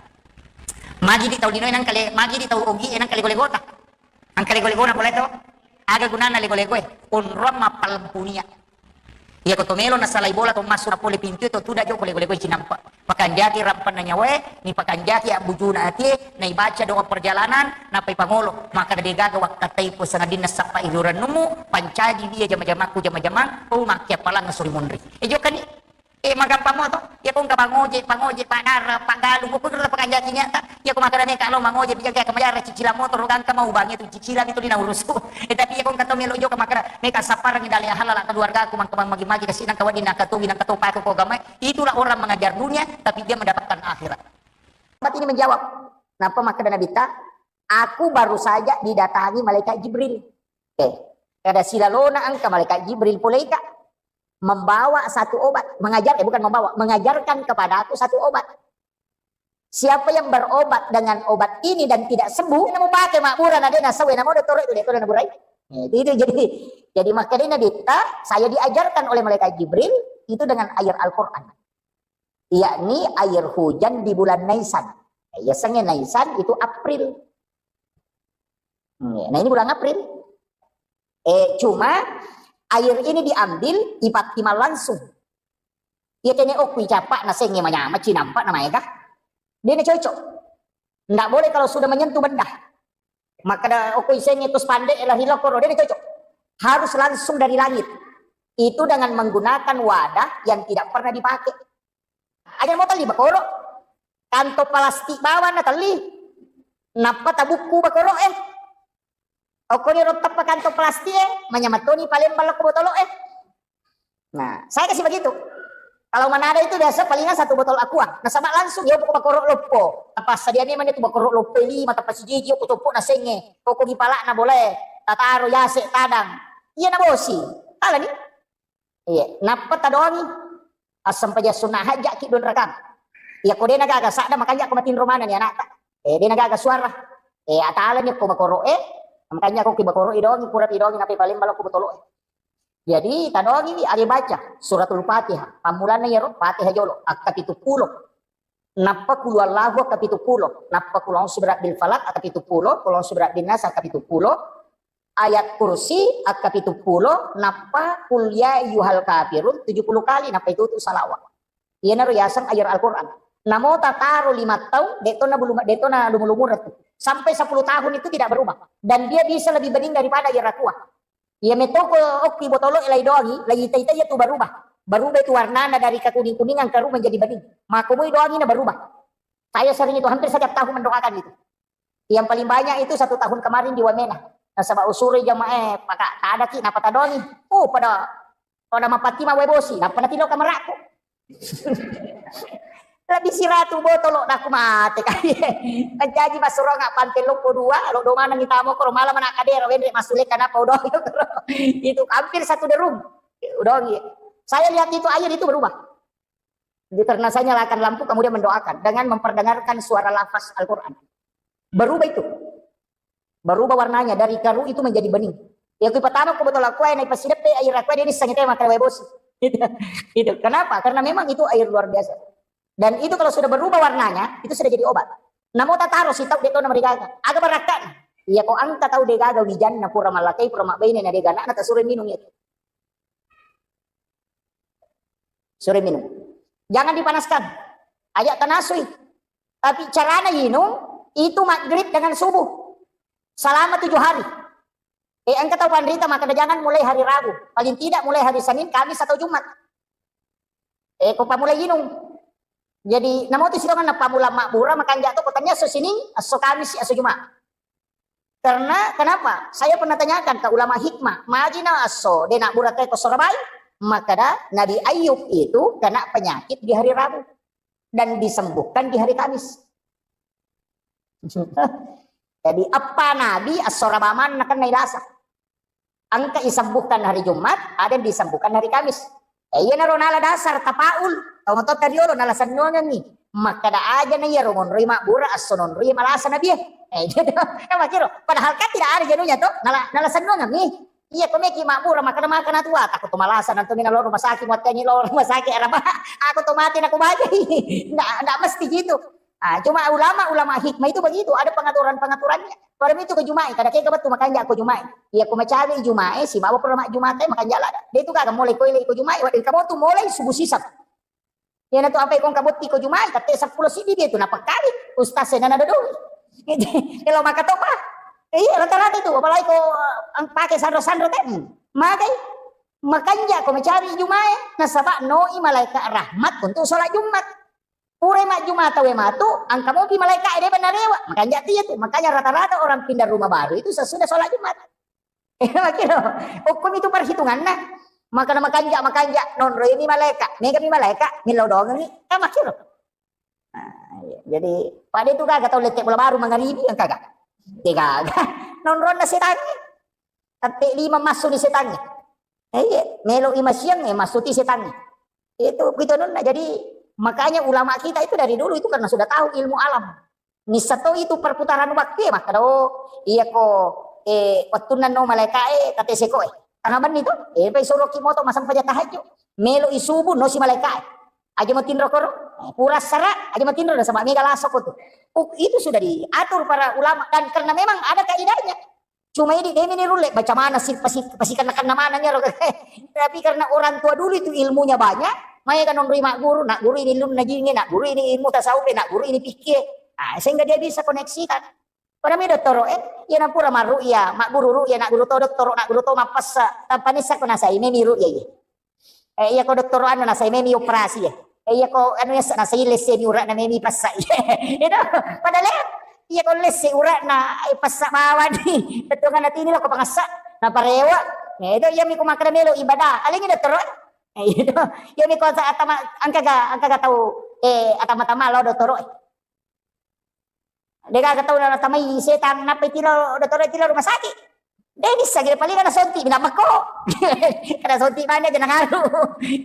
Magi di tau linoe nangkale, magi di tau ogi e nangkale gole-gota. Engka lego-legona pole to. Aga gunana lego-legoe? Onrong mappalempuni. Iya ko to melo nasalai bola to massu na pole pintu to tuda joko lego-lego cinampa. Pakanjaki rampanna nyawae, ni pakanjaki abbujuna atie, na ibaca doa perjalanan, nappa ipangolo. Maka degaga wakkatai ko sangadinna sappa ilu rannummu, pancaji dia jama-jamaku jama-jamang, oh makkiappalang suri munri. E jokani, e magampang mo to, iya ko engka pangoje, pangoje, pagara, pagalu, ko kudu pakanjaki nyata, iya ko makana meka lo mangoje, pijaga kemajara cicilan motor, gangka mau bangi tu cicilan itu dina urusu. E tapi iya ko engka to melo joka makana, meka sapparangi dale halala keluargaku, mangka magi-magi kasi nang kawaddi nang katowi nang katopa ko gamai, itulah orang mengajar dunia, tapi dia mendapatkan akhirat. Sahabat ini menjawab, napa makkeda Nabitta, "Aku baru saja didatangi malaikat Jibril." Eh, kada silalona engka malaikat Jibril poleika membawa satu obat, mengajar, eh, bukan membawa, mengajarkan kepada aku satu obat. Siapa yang berobat dengan obat ini dan tidak sembuh, namu pakai makbura na dena sawe namu dottoro itu, itu na burai. Eh, itu, itu jadi, jadi makanya Nabitta, saya diajarkan oleh malaikat Jibril itu dengan air Al-Quran, yakni air hujan di bulan Naisan. Ya, sengaja Naisan itu April. Hmm, ya, nah, ini bulan April. Eh, cuma air ini diambil, ipattimang langsung. Iya tene okku icapa na sengnge manyama cinampa na maega. Dia cocok. Nggak boleh kalau sudah menyentuh benda. Maka da okku isengnge terus pandai lah hilokoro, dia cocok. Harus langsung dari langit. Itu dengan menggunakan wadah yang tidak pernah dipakai. Aja mau tali bakoro. Kantong plastik bawang na tali. Nappa tabukku bakoro eh. Okko ni ro teppa kantong plastik eh, manyamattoni palembang lokko botolo eh. Nah, saya kasih begitu. Kalau mana ada itu biasa palingan satu botol aqua. Nasaba langsung ya pokok bakoro loppo. Apa sadia memang itu bakoro loppo lima teppa sijiji ko coppo na sengnge. Pokok di palak na boleh. Tataro yase tadang. Iya na bosi. Kala ni. Iya, nappa tadoangi. Assempajang sunna hajjaki dua rakang. Iya ko dena gaga sadda makanja ko matinro maneng ni anakta. Eh, dena gaga suara. Eh, atalani ko bakoro eh. Makanja ko ki bakoro idongi pura idongi nape paling balok ko botolo eh. Jadi tadoangi wi age baca suratul Fatihah. Pammulanna iyaro Fatihah jolo akka pitu pulo. Nappa kulu Allahu akka pitu pulo. Nappa kulu a'udzu birabbil falaq akka pitu pulo. Kulu a'udzu birabbin nas akka pitu pulo. Ayat kursi akka pitu pulo. Nappa kul ya ayyuhal kafirun tujuh puluh kali. Nappa itu tu salawat. Iyanaro yaseng ayat Al-Quran. Namo tataro lima tahun, detto na bulu, detto na lumu-lumura tu. Sampai sepuluh tahun itu tidak berubah. Dan dia bisa lebih bening daripada ayat aqua. Iya metoko okki botolo lai doangi, lai ita-ita iya tu berubah. Berubah itu warnana dari kekuning-kuningan keru menjadi bening. Maka mui doangi na berubah. Saya sering itu hampir setiap tahun mendoakan itu. Yang paling banyak itu satu tahun kemarin di Wamena. Nasaba usuri jamaah eh, paka tadaki napa tadoangi. Oh, pada pada mapatti ma wae bosi, nappa natilo kamaraku. Lebih siratu botolo naku mate kali. Mancaji massuronga pantello ko dua, lo do maneng itamo ko malam anak kadera wenre masule kanapa udo. Itu hampir satu derung. Udo. Saya lihat itu air itu berubah. Jadi karena saya nyalakan lampu kemudian mendoakan dengan memperdengarkan suara lafaz Al-Quran. Berubah itu. Berubah warnanya dari keru itu menjadi bening. Ya kui pertama ko botol aqua na ipasideppe air aqua dia nissengi tema kalewe bosi. Itu. Itu. Kenapa? Karena memang itu air luar biasa. Dan itu kalau sudah berubah warnanya, itu sudah jadi obat. Namo tataro si tau deto na marigaga. Aga barakka'na. Iya ko engka tau degaga wijanna pura mallakai pura mabbaine na dega anakna tasuro minum itu. Sore minum. Jangan dipanaskan. Ajak tanasui. Tapi carana inung itu maghrib dengan subuh. Selama tujuh hari. Eh, engka tau panrita maka jangan mulai hari Rabu. Paling tidak mulai hari Senin, Kamis atau Jumat. Eh, ko pamulai inung. Jadi, namo tu sidongan na pamula mabbura, makanja to ko tania esso Senin, esso Kamis, esso Jumat. Karena kenapa? Saya pernah tanyakan ke ulama hikmah, majina asso de nabbura teko sorabai, makada Nabi Ayub itu kena penyakit di hari Rabu dan disembuhkan di hari Kamis. Jadi apa Nabi asso rabaman nakenna ilasa. Engka isembuhkan hari Jumat, ada yang disembuhkan hari Kamis. Eh, iyanaro nala dasar tapaul, tau matotta riolo nala sennuangengngi. Makkada aja na iyaro monroi mabbura, esso nonroi malasa Nabi e. Eh, gitu. Kan makkiro. Padahal kan tidak ada janunya to, nala, nala sennuangengngi. Iya, ko meki mabbura, makkada makkana tua, takut to malasa, nanti mina lo rumah sakit, muatkangi lo rumah sakit, araba, aku to mati, naku bajai. Ndak, ndak mesti gitu. Ah, cuma ulama-ulama hikmah itu begitu, ada pengaturan-pengaturannya. Pada itu ke Juma'i, kada kega betul makanja ko Juma'i. Iya ko macawe Juma'i, si bawa pura mak Juma'i makanja lada. Dia itu kagak mulai koile ko Juma'i, wadah kamu tuh mulai subuh sisap. Iya na tu apa ikon kabotti ko Juma'i, kate sepuluh sidi dia tu napakali. Ustaz saya nana dodoi. Kalau maka topa. Iya rata-rata itu, apalagi ko ang pakai sandro-sandro teh. Magai makanja ko macawe Juma'i, nasaba noi malaikat rahmat untuk sholat Jumat. Pura majjuma tawe matu, angka mopi malaika e deba narewa. Makanja tu iya tu. Makanya rata-rata orang pindah rumah baru itu sesudah sholat Jumat. Makiro, hukum itu perhitunganna. Makana makanja, makanja, nonro ini malaika, mega mi malaika, millau doang ni. Kan makiro. Nah, iya. Jadi pada itu kagak tahu lete bola baru mangaribi yang kagak. Dia kagak. Nonronna setannya. Tapi lima masuk di setannya. Eh, iya, melo imasiang, eh, masuti setannya. Itu gitu nonna. Jadi makanya ulama kita itu dari dulu itu karena sudah tahu ilmu alam. Nissa to itu perputaran waktu ya, maka do iya ko eh waktu nano malaika eh kata seko eh. Tengah benni tu, eh pai suruh ki moto masang paja tahajud. Melo isubu no si malaika eh. Aja mau tinro koro, eh, pura sara, aja mau tinro sama mega laso ko tu. Oh, itu sudah diatur para ulama dan karena memang ada kaidahnya. Cuma ini dia ini rulle baca mana sih pasti pasti kena kena mananya. Tapi karena orang tua dulu itu ilmunya banyak, mai kan nonroi mak guru, nak guru ini ilmu najinge, nak guru ini ilmu tasawuf, nak guru ini fikih. Ah, sehingga dia bisa koneksikan. Pada mi dottoro eh, iya nampura maru iya, mak guru ru iya, nak guru to dottoro, nak guru to mapessa, tanpa nissa ko nasai memi ru iya. Eh, iya ko dottoro anu nasai memi operasi ya. Eh, iya ko anu ya nasai lesse mi urak na memi passa. Itu padahal iya ko lesse urak na eh, passa bawang ni. Betul kan nanti ini lo ko pangassa na parewa. Ya itu iya mi ko makkeda melo ibadah. Aling dottoro. Eh, itu iya mi ko atama angka ga angka ga tahu eh atama-tama lo dottoro. Degaga tau natamai setang, nappa itilo dottoro, itilo rumah sakit. De bisa gila paling ada sonti bina mako. Kada sonti mana aja nangaru.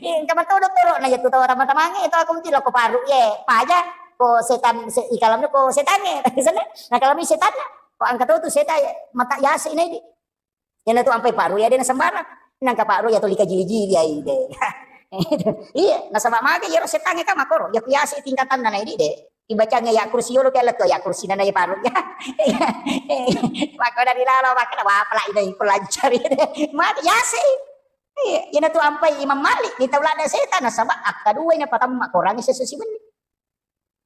Engka matau dottoro na jatu tau tama-tamange itu aku mesti loko paru ye. Paja ko setan se, ikalamnya ko setange. Sana na kalami setanna. Ko angka tau tu setan mata yase ini. Iyana tu ampai paru ya de na sembarang. Nangka paru ya tuli kajili-jili ai de. Iya, nasaba mage iyaro setange ka makoro. Ya kuyase tingkatan na naidi de. Ibacange ya kursi yolo ke alat ya kursi nana ya paru ya. Maka dari lalo maka wa pala ina iko lancari de. Mate yase. Iya, iyana tu ampai Imam Malik ni tau lada setan nasaba akka dua ina patamma korangi sesusi menni.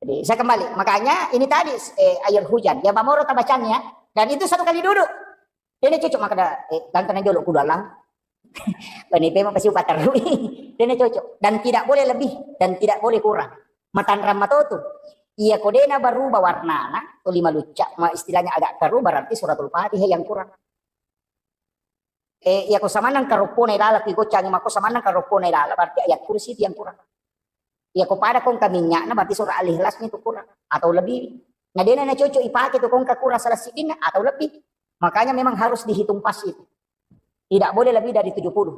Jadi saya kembali, makanya ini tadi eh, air hujan, ya bamoro tabacanya, dan itu satu kali duduk. Dena cocok maka eh, ganteng aja lo kudalang. Bani pema pasti upaterui. Dena cocok dan tidak boleh lebih dan tidak boleh kurang. Matanrang matotu. Iya kodena berubah warnana, to lima lucak, ma istilahnya agak keruh berarti suratul fatihah yang kurang. Eh, iya ko samanang karoppona ilala ki goccangi mako samanang karoppona ilala berarti ayat kursi itu yang kurang. Iya ko pada kongka minyakna berarti surah al-ikhlas itu kurang atau lebih. Nah dena na cocok ipake tu kongka kurang salah sidinna atau lebih. Makanya memang harus dihitung pas itu. Tidak boleh lebih dari tujuh puluh.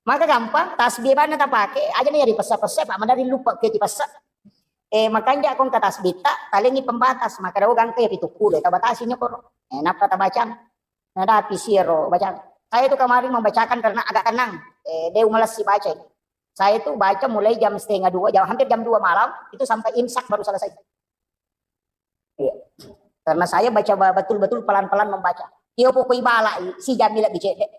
Maka gampang, tasbih bana tapake, aja na yari pessa-pessa, Pak, madari lupa ke pessa. Eh, makanja kongka tasbih ta, talengi pembatas, maka dawa gangka ya pitu puluh, tabatasi nyokoro. Eh, napa tabacang? Nadapi siero bacang. Saya itu kemarin membacakan karena agak tenang. Eh, deu malessi baca ini. Saya itu baca mulai jam setengah dua, jam hampir jam dua malam itu sampai imsak baru selesai. Iya. Karena saya baca ba- betul-betul pelan-pelan membaca. Tio pokoi balai, si jammi lebih cedek.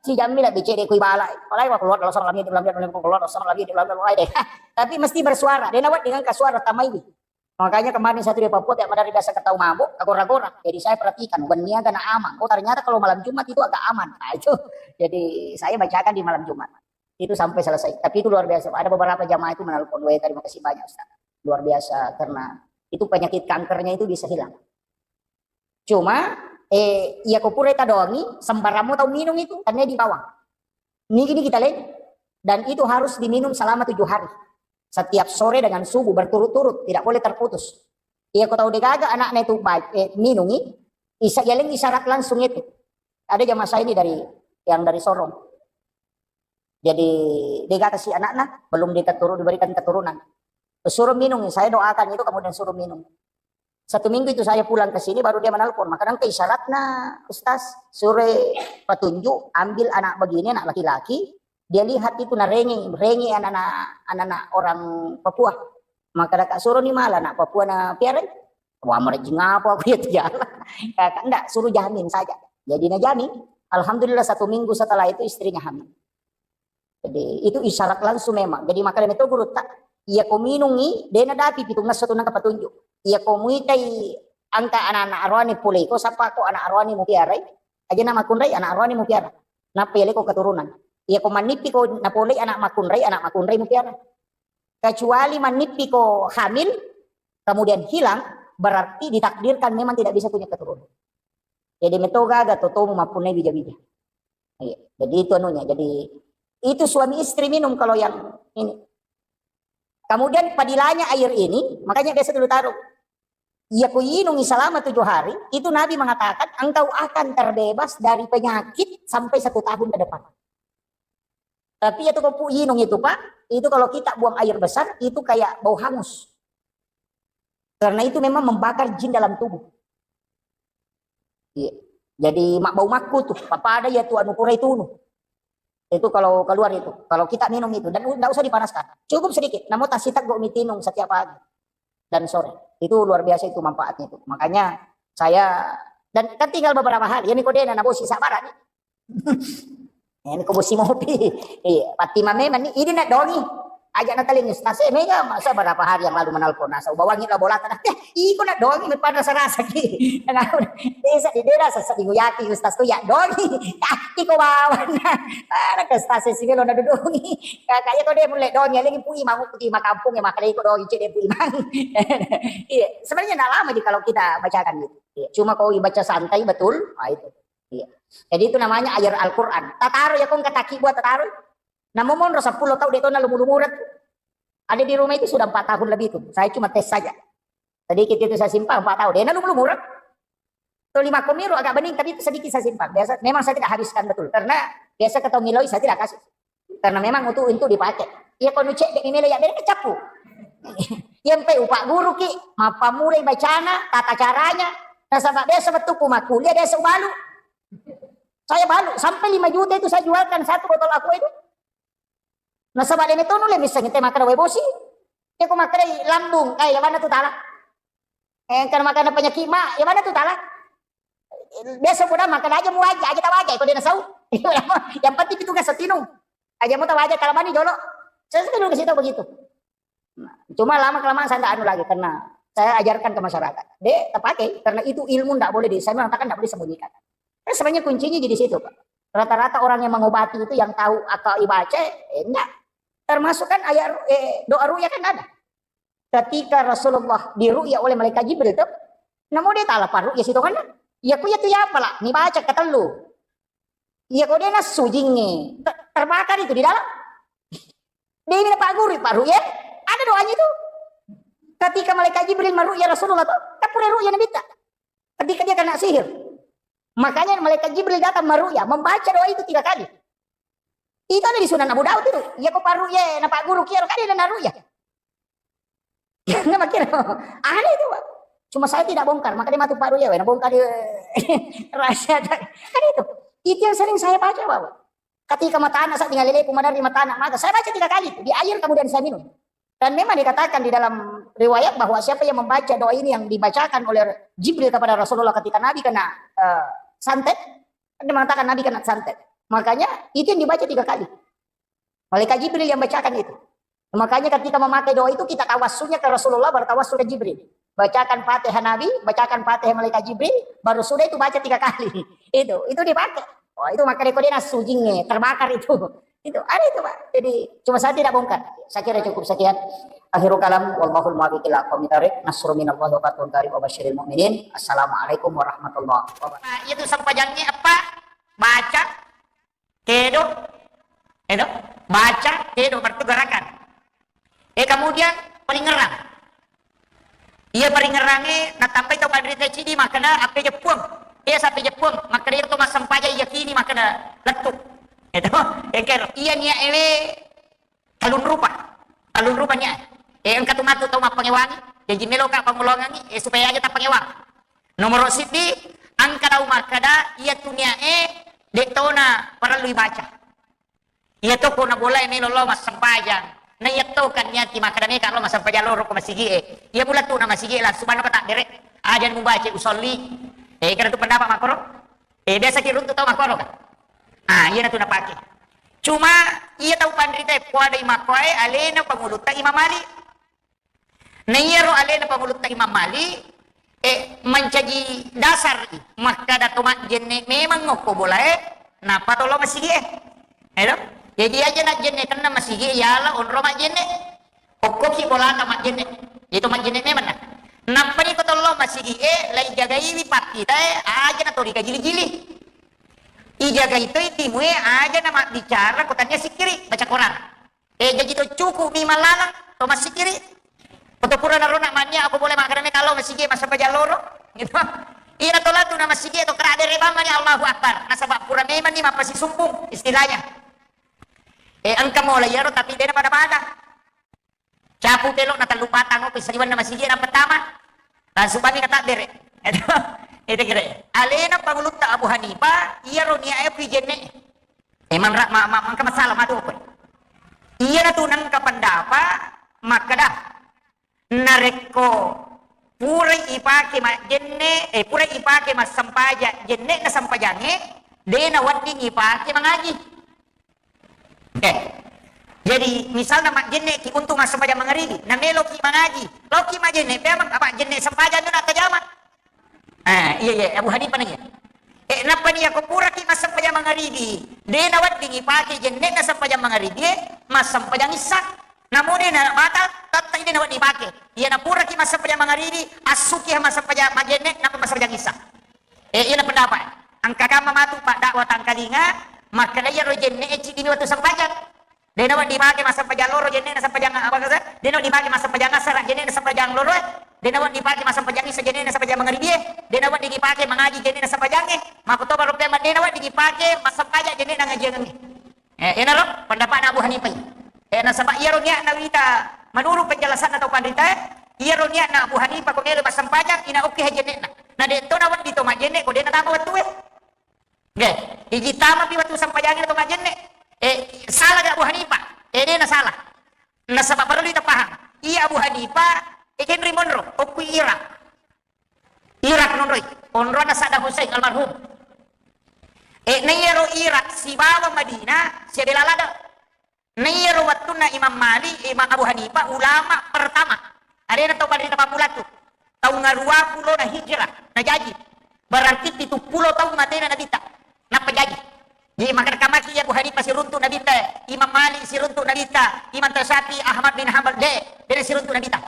Si jammi lebih cedek koi balai. Apalagi waktu keluar dalam salam lagi, dalam dalam keluar dalam salam lagi, dalam dalam deh. Tapi mesti bersuara. Dia nawat dengan kasuara tamai. Makanya kemarin saya tuh di Papua tiap hari biasa ketahui mabuk, agora-gora. Jadi saya perhatikan, bukan niaga na aman. Oh ternyata kalau malam Jumat itu agak aman. Nah, itu. Jadi saya bacakan di malam Jumat. Itu sampai selesai. Tapi itu luar biasa. Ada beberapa jamaah itu menelpon, "Weh, terima kasih banyak, Ustaz. Luar biasa karena itu penyakit kankernya itu bisa hilang." Cuma eh iya ko pura tadongi sembarangmu tau minum itu karena di bawah. Nigi-nigi taleni. Dan itu harus diminum selama tujuh hari. Setiap sore dengan subuh berturut-turut, tidak boleh terputus. Iya ko tau degaga anaknya itu baik eh, minumi, isa yalengi syarat langsung itu. Ada jamaah saya ini dari yang dari Sorong. Jadi dia kata si anaknya belum diketurun diberikan keturunan. Suruh minum, saya doakan itu kemudian suruh minum. Satu minggu itu saya pulang ke sini baru dia menelpon. Maka nangka isyaratnya Ustaz, suruh petunjuk, ambil anak begini, anak laki-laki, dia lihat itu na rengi, rengi anak-anak anak-anak orang Papua. Maka daka suroni mala anak Papua na piarai. Wah, merejing apa aku ya tiada. Ya, kan ndak, suruh jamin saja. Jadi na jamin. Alhamdulillah, satu minggu setelah itu istrinya hamil. Jadi itu isyarat langsung memang. Jadi makanya itu guru tak, iya ko minungi, dena dapi pitung ngesso tu nangka petunjuk. Iya ko muitai angka anak-anak arwani pulei ko, sapa ko anak arwani mu piarai, aja na makunrai anak arwani mu piara. Napa iya leko keturunan. Iya ko mannipi ko napolei anak makunrai, anak makunrai mu piara. Kecuali mannipi ko hamil, kemudian hilang, berarti ditakdirkan memang tidak bisa punya keturunan. Jadi metoga aga totomu mappunnai bija-bija. Iya. Jadi itu anunya. Jadi itu suami istri minum kalau yang ini. Kemudian padilanya air ini, makanya biasa dulu taruh. Iya ku inungi selama tujuh hari, itu Nabi mengatakan engkau akan terbebas dari penyakit sampai satu tahun ke depan. Tapi itu ko pu inung itu, Pak, itu kalau kita buang air besar, itu kayak bau hangus. Karena itu memang membakar jin dalam tubuh. Iya. Jadi mak bau makku tuh, papada ya tuh anu pura itu nu. Itu kalau keluar itu, kalau kita minum itu dan tidak usah dipanaskan, cukup sedikit. Namun tasita go mitinung setiap pagi dan sore. Itu luar biasa itu manfaatnya itu. Makanya saya dan kan tinggal beberapa hari. Ya ni kodena na bosi sabar ni. Ini ko bosi mopi. Iya, pati mame mani ini nak dongi. Aja na taling stase mega masa berapa hari yang lalu menelpon nasa ubawangi la bolata dah. Iko nak dongi me pada rasa-rasa ki. Desa di dera sasa di guyaki ustaz tu ya dongi. Ah, iko bawana. Ada ke stase sih lo na dudungi. Kakak ya kau dia mulai dongi lagi pui mangu putih makampung ya makalai iko dongi cek dia pui mang. Iya, sebenarnya ndak lama di kalau kita bacakan gitu. Iya, cuma kau baca santai betul, ah itu. Iya. Jadi itu namanya air Al-Quran. Tataro ya kong kataki buat tataro. Namo monro sepuluh tahun dia tona lumu-lumura tu. Ada di rumah itu sudah empat tahun lebih itu. Saya cuma tes saja. Sedikit itu saya simpan empat tahun. Dia na lumu-lumura. Tuh lima komiro agak bening tapi itu sedikit saya simpan. Biasa memang saya tidak habiskan betul karena biasa ketemu miloi saya tidak kasih. Karena memang untuk itu dipakai. Iya ko nucek dek mimelo ya bere kecapu. Iya mpe upak guru ki, mappa mulai bacana, tata caranya. Nasaba biasa metu ku makuliah biasa ubalu. Saya balu sampai lima juta itu saya jualkan satu botol aku itu. Nasaba leme tonu le misseng te makkeda wae bosi. Iya ko makkeda lambung, eh ya mana tu tala. Eh kan makkeda penyakit ma, ya mana tu tala. Biasa pura makkeda aja mu waja, aja tawaja ko dia nasau. Yang penting itu tugas setinu. Aja mu tawaja kalau bani jolo. Saya sendiri kasih tahu begitu. Nah, cuma lama kelamaan saya nggak anu lagi karena saya ajarkan ke masyarakat. Dek, terpakai karena itu ilmu nggak boleh di, saya mengatakan nggak boleh sembunyikan. Kan sebenarnya kuncinya di situ, Pak. Rata-rata orang yang mengobati itu yang tahu akal ibaca, eh, enggak. Termasuk kan ayat ru- eh, doa ruya kan ada. Ketika Rasulullah diruya oleh malaikat Jibril tuh, namo dia tahu apa ruya situ kan? Ya ku ya tu ya apalah, ni baca ketellu. Iya ko dia nassu jingnge, ter- terbakar itu di dalam. Dia ini Pak Guru, Pak Ruya. Ada doanya itu. Ketika malaikat Jibril meruya Rasulullah tuh, kan pura ruya Nabi ta. Ketika dia kena sihir. Makanya malaikat Jibril datang meruya, membaca doa itu tiga kali. Itu ada di Sunan Abu Daud itu. Iya ko Pak Ruya, na Pak Guru kiaro kan dia na ruya. Nggak makin aneh itu, Pak. Cuma saya tidak bongkar, makanya matu Pak Ruya, wena bongkar di rahasia. Kan itu. Itu yang sering saya baca, Pak. Ketika mata anak saya tinggal lele, pemadam di mata anak mata, saya baca tiga kali di air kemudian saya minum. Dan memang dikatakan di dalam riwayat bahwa siapa yang membaca doa ini yang dibacakan oleh Jibril kepada Rasulullah ketika Nabi kena eh, santet, dia mengatakan Nabi kena santet. Makanya itu yang dibaca tiga kali. Malaikat Jibril yang bacakan itu. Makanya ketika memakai doa itu kita tawassulnya ke Rasulullah baru tawassul ke Jibril. Bacakan Fatihah Nabi, bacakan Fatihah malaikat Jibril, baru sudah itu baca tiga kali. Itu, itu dipakai. Wah, itu makanya kode nassu jingnge, terbakar itu. Itu, ada itu, Pak. Jadi, cuma saya tidak bongkar. Saya kira cukup sekian. Akhirul kalam, wallahul muwaffiq ila aqwamit thariq. Nasrun minallahi wa fathun qarib wa basyiril mu'minin. Assalamualaikum warahmatullahi wabarakatuh. Nah, itu sempajangnya apa? Baca, kedo, kedo, baca, kedo, berarti gerakan. Eh, kemudian palingerang. Iya paringerangnge natambai tau panrita cidi makkeda appe jeppuang. Iya sappe jeppuang makkeda iya to massempajang iya kini makkeda lettu. Itu engka iya niat ewe talun rupa. Talun rupa niat. Eh engka tu matu tau mappangewangi. Jaji meloka pangulongangi eh supaya aja tappangewang. Nomoro siddi engka tau makkeda iya tu niat e dek tona parellu ibaca. Iya to ko na bola e melo lao massempajang. Na iya to kan niati makkeda meka lo massempajang loro ko masigi e. Iya mula tu na masigi e langsung mano ka takbere. Aja mubaca usolli. Eh, kena tu pendapat makkoro. Eh, biasa ki runtu tau makkoro kan. Ah, iya na tu napake. Cuma iya tau panrita e poadai makkoe alena pangulutta Imam Malik. Na iyaro alena pangulutta Imam Malik, eh, mancaji dasar i makkada to majjenne memang okko bolae, nappa to lo masigi e. Ero? Jadi aja najjenne kenna masigi e, yala onro majjenne. Okkoki bolata majjenne. Itu majjenne memang na. Nappa ni ko to lo masigi e, lai jagaiwi pakkita e, aja na to dikajili-jili. Ijagai to timue aja na mabbicara ko tania sikkiri, baca Quran. Eh, jaji to cukup mi malaleng, to massikiri. Ko to pura narona mania, aku boleh makkeda meka lo masigi massempajang loro. Gitu. Iya na to latu na masigi to kera dere bang mani Allahu Akbar. Nasaba pura memang ni mappasisumpung istilahnya. Eh, engka mola iyaro tapi dena pada-pada. Capu pelo na tellu patang ko saliwan na masigi na pertama. Langsung bani kata dere. Itu kira. Alena pangulutta Abu Hanifah, iyaro niae ku jenne. Emang ra-, ma-, ma-, mangka masalah matu apa? Iyana tu nengka pendapat makkeda, narekko purai ipake majjenne, eh, purai ipake massempajang jenne'na sempajangnge, de nawedding ipake mangaji. Oke. Jadi misalna majjenne ki untuk massempajang mangaribi, nameloki mangaji, loki majjenne, memang apa jenne sempajang tu nak tajama. Ah, iya, iya, Abu Hanifah nanya. Eh, nappa ni ko puraki massempajang mangaribi, de nawedding ipake jenne'na sempajang mangaribi, eh, massempajang issa. Namo de na batal, tettai de nawedding ipake. Iya na puraki massempajang mangaribi, assuki massempajang majenne, nappa massempajang issa. Eh, iya na pendapat. Engka kamma matu pak dakwah tangkalinga, makkeda iyaro jenne e ciddi ni wettu sempajang. De nawedding ipake massempajang loro jenne'na sempajang apa kata? De nawedding ipake massempajang asara jenne'na sempajang loro e. De nawedding ipake massempajang isa jenne'na sempajang mangaribi e. De nawedding ipake mangaji jenne'na sempajang e. Makkutoba rupiah de nawedding ipake massempajang jenne'na ngajiangengnge. Eh, enaro pendapatna Abu Hanifah. Eh, nasaba iyaro niatna wita menurut penjelasanna tau panrita e, iyaro niatna Abu Hanifah ko melo massempajang ina okke jenne'na. Na de to nawedding to majjenne ko de natama wettu e. Nggih, iji tama pi wettu sempajangnge to majjenne. Eh, salah ga Abu Hanifah? Eh, de na salah. Nasaba perlu kita paham. Iya Abu Hanifah, eh, kenri monro, okku Irak. Irak nonroi, onrona Saddam Hussein almarhum. Eh, na iyaro Irak sibawa Madinah, sia bela lada. Na iyaro wettunna Imam Malik, Imam Abu Hanifah, ulama pertama. Alena tau panrita pammula tu. Taung aruwa pulona hijrah, najaji. Berarti pitu pulo taung matena Nabitta. Nappa jaji. Jadi, maka kamaki Abu Hanifah siruntu Nabitta, Imam Malik siruntu Nabitta, Imam Syafi'i, Ahmad bin Hanbal, de, de siruntu Nabitta.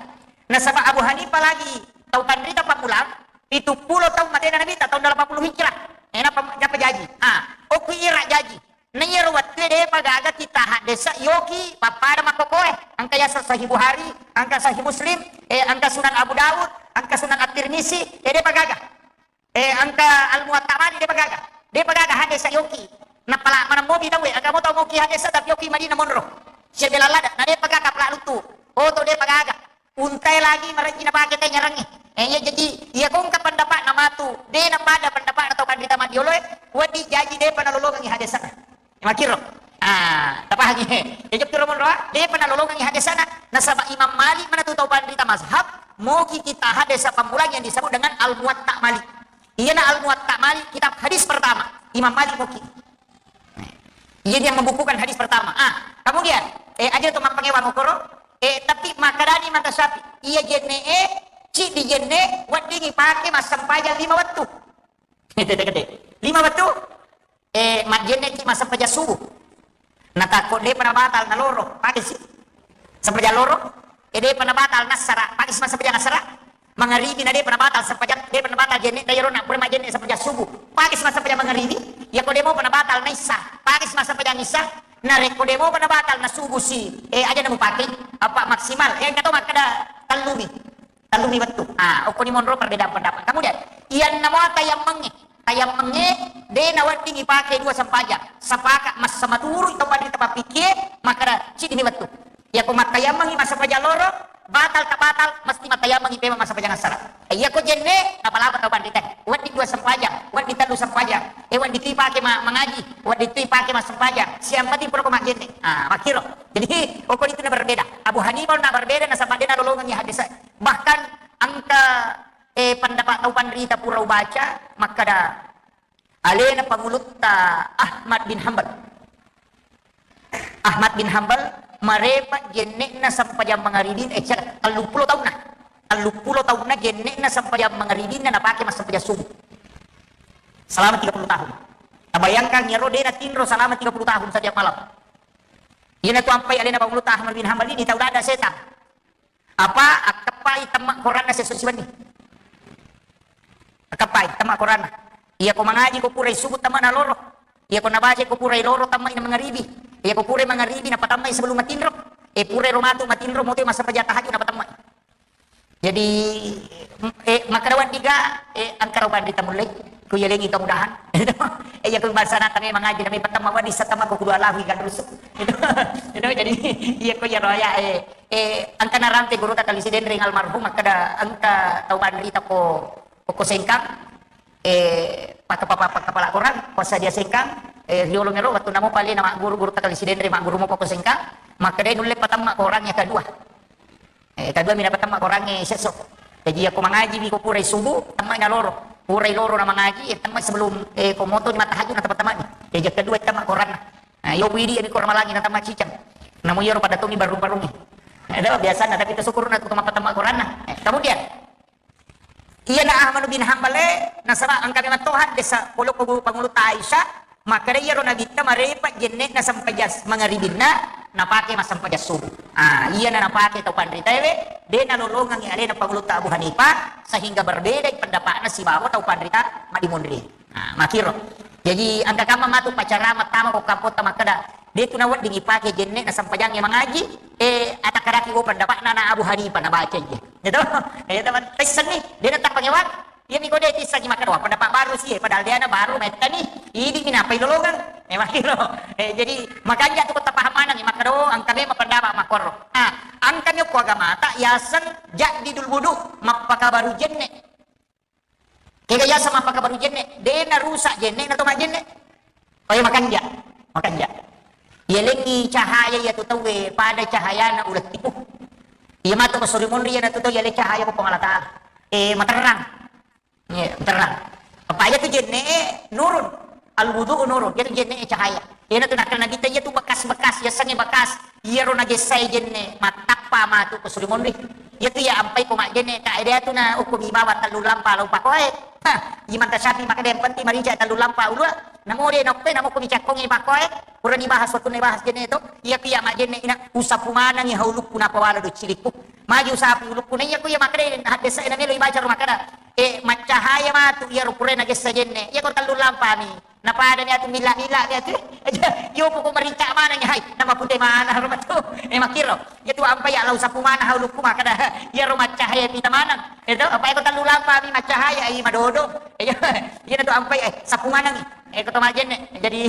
Nasaba Abu Hanifah lagi tau panrita pammula, pitu pulo taung matena Nabitta, taung delapan puluh hijrah. Eh, nappa, nappa jaji. Ah, okku Irak jaji. Na iyaro wettue depa gaga kita haddesa yoki pappada makkokoe. Engka yaseng Sahih Bukhari, engka Sahih Muslim, eh, engka Sunan Abu Daud, engka Sunan At-Tirmizi, eh, depa gaga. Eh, engka Al-Muwatta Malik depa gaga. Depa gaga haddesa yoki. Napala maneng mopi tauwe, engka mo tau moki haddesa tapi yoki Madinah monro. Sia bela lada, na depa gaga pala lutu. Oto depa gaga. Untae lagi marejji napake te nyarangnge. Eh, iya jaji, iya ko engka pendapatna matu, de napada pendapatna tau panrita maddioloe, wedding jaji depa nalolongengi hadesana. Makkiro. Ah, tapahangi. Ya, jokki romonroa, depa nalolongengi hadesana. Nasaba Imam Malik manatu tau panrita mazhab, moki kita hadesa pammulang yang disebut dengan Al-Muwatta Malik. Iyana Al-Muwatta Malik, kitab hadis pertama. Imam Malik moki. Iya dia membukukan hadis pertama. Ah, kemudian, eh, aja to mappangewa mokoro, eh, tapi makkedani Imam Syafi'i, iya jenne e, ciddi jenne, wedding ipake massempajang lima wettu. Gede-gede. Lima wettu, eh, majjenne ki massempajang subuh. Natakko depa nabatal naloro, pake si. Sempajang loro, eh, depa nabatal nassara, pake si massempajang assara. Mangaribi na depa nabatal sempajang, depa nabatal jenne, da iyaro na pura majjenne sempajang subuh. Pake si massempajang mangaribi, yako demopa nabatal na issa, pake si massempajang issa, narekko demopa nabatal na subuh si, eh, aja na mupake, apa maksimal, eh, engka to makkeda tellumi. Tellumi wettu. Ah, okkoni monro perbedaan pendapat. Kemudian, iyanna mua tayammengnge. Tayammengnge, de nawedding ipake dua sempajang. Sepakat massamaturu to panrita pappikie, makkeda ciddi ni wettu. Iyako mattayammengi massempajang loro, batal tak batal, mesti mattayammengi pema massempajang assara. Iyako jenne, napalapa tau panrita. Wedding dua sempajang, wedding tellu sempajang. Eh, wedding tu ipake ma-, mangaji, wedding tu ipake massempajang. Siang mati pura ko majjenne. Ah, makkiro. Jadi, okko itu na berbeda. Abu Hanifah na berbeda, nasaba de' nalolongengngi hadis. Bahkan engka, eh, pendapat tau panrita pura ubaca, makkeda alena pangulutta Ahmad bin Hambal. Ahmad bin Hambal marepa' jenne'na sempajang mangaribin, eh, cek, telluppulo taunna. Telluppulo taunna jenne'na sempajang mangaribinna napake massempajang subuh. Selama tiga puluh tahun. Tabayangkan, iyaro de' natinro selama tiga puluh tahun setiap malam. Iyanatu ampai alena pangulutta Ahmad bin Hambal ini tau dada setang. Apa akkeppai temma Koranna sesso siwenni. Akkeppai temma Koranna. Iyako mangaji ko purai subuh temma naloro. Iyako nabaca ko purai loro temma ina mangaribi. Iyako purai mangaribi napatemma sebelum matinro. Eh, purai ro matu matinro moto massempajang tahajud napatemma. Jadi, eh, makkeda wedding ga, eh, engka ro panrita mullei, ku yalengi kemudahan. Eh, iya ku bangsana tame mangaji, nami patemma wedding satemma ko kudu Allahu ikan rusuk. Itu, itu, jadi, iya ko iyaro ya, eh, eh, engka narampe gurutta Kali Sidenreng almarhum, makkeda engka tau panrita ko, ko Sengkang, eh, pakka-, pakka-, pakkapala Korang, ko Sadia Sengkang, eh, riolo mero, wettunna mopa alena magguru, gurutta Kali Sidenreng magguru mopa ko Sengkang, makkeda nulle patemma Korang iya kedua. Eh, kedua mi napatemma Korangnge sesso. Jadi, iyako mangaji mi ko purai subuh, temma ina loro. Purai loro na mangaji, eh, temma sebelum, eh, ko moto ni mattahajud na temma-temma ni. Jadi, yang kedua temma Koranna. Nah, yo widi mi ko Ramalangi na temma cicang. Namu iyaro pada tomi barung-barungi. Eh, itu biasana, tapi itu syukurna tu temma-temma Koranna. Eh, kemudian, iyana Ahmad bin Hambal e, nasaba engka memang toha desa polo ko guru pangulutta Aisyah, makkeda iyaro nabitta marepa' jenne'na sempajang mangaribinna, napake massempajang subuh. Ah, iyana napake tau panritaewe, de' nalolongengngi alena pangulutta Abu Hanifah, sehingga berbeda pendapatna sibawa tau panrita maddimonri. Ah, makkiro. Jadi, engka kamma matu pacara mattama ko kapotta makkeda, de' tu nawedding ipake jenne'na sempajangnge mangaji, eh, atakkaraki ko pendapatna na Abu Hanifah nabaca iya. Gitu? Iya, teman. Tessenni, de' natappangewang. Iya, mi ko de' tissengi makkeda, wah, pendapat baru sih, eh. Padahal de' na baru metta ni, idi mi napai lolongeng. Eh, makkiro. Eh, jadi, makanja tu ko tapaham maneng, makkeda, oh, engka memang pendapat makkoro. Ah, engka mi ko agamata, yaseng jaddidul wudu, mappakabaru jenne. Kega yaseng mappakabaru jenne, de' narusak jenne, na to majjenne. Oh, iya, makanja. Makanja. Iyalengngi cahaya iya tu tauwe pada cahayana uleng tipu. Iya matu ko suri monri iya na tu tau iyaleng cahaya ko Puang Allah Ta'ala. Eh, materrang. Iya, materrang. Apa iya tu jenne nurun. Al wudu nurun. Iya tu jenne cahaya. Iya na tu nakkeda Nabitta iya tu bekas-bekas, yasengnge bekas. Iyaro nagessae jenne, mattappa matu ko suri monri. Iya tu iya ampai ko majjenne, ka ede tu na okko mi bawa tellu lampa lau pakoe. Hah, Imam Tasyafi makkeda yang penting marica tellu lampa ulua. Namo de nokkoe, namo ko mi cakkongi pakoe. Purani bahas, wettunna bahas jenne to. Iya ku iya majjenne ina usapu manengi haulukku napawala do cilikku. Magi usapu ulukku na iya ku iya makkeda haddesa ina melo ibaca ro makkeda. Eh, maccahaya matu iyaro pura nagessa jenne. Iya ko tellu lampa mi. Napadani atu milla-milla mi atu. Iyo poko marincak maneng, hai, nama pute mana ro matu. Eh, makkiro. Iya tu ampai ya lau sapu mana haulukku makkeda. Iyaro maccahaya pita maneng. Itu apa eko tellu lampa mi maccahaya, ai madodo. Iya, iya tu ampai, eh, sapu maneng. Eh, ko to majjenne. Jadi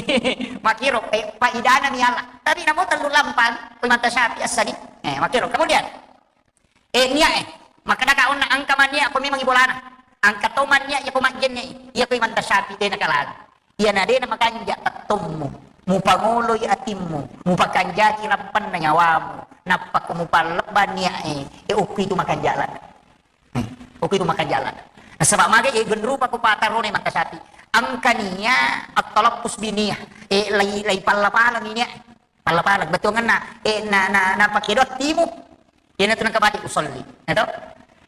makkiro, eh, paidana mi Allah. Tapi namo tellu lampa, ko mata syafi asali. Eh, makkiro. Kemudian, Eh, niat, eh. Makkedaka onna engka manniat ko memang ibolana. Engka to manniat iya ko majjenne, iya ko Imam Tasyafi de nakalang. Iya na de na makanja tettommu. Mupangoloi atimmu, mupakanjaki rappanna nyawamu. Nappa ko mupallebba niat, eh, eh, okko itu makanja lada. Eh, okko itu makanja lada. Nasaba maga, eh, genrupa ko patarone Imam Tasyafi. Engka niat at-talaffuz bi niat. Eh, lai, lai palla-pala niat. Palla-pala, bettuangenna, eh, na, na, na pake doa timu. Iyanatu nengka bati usolli. Ya to?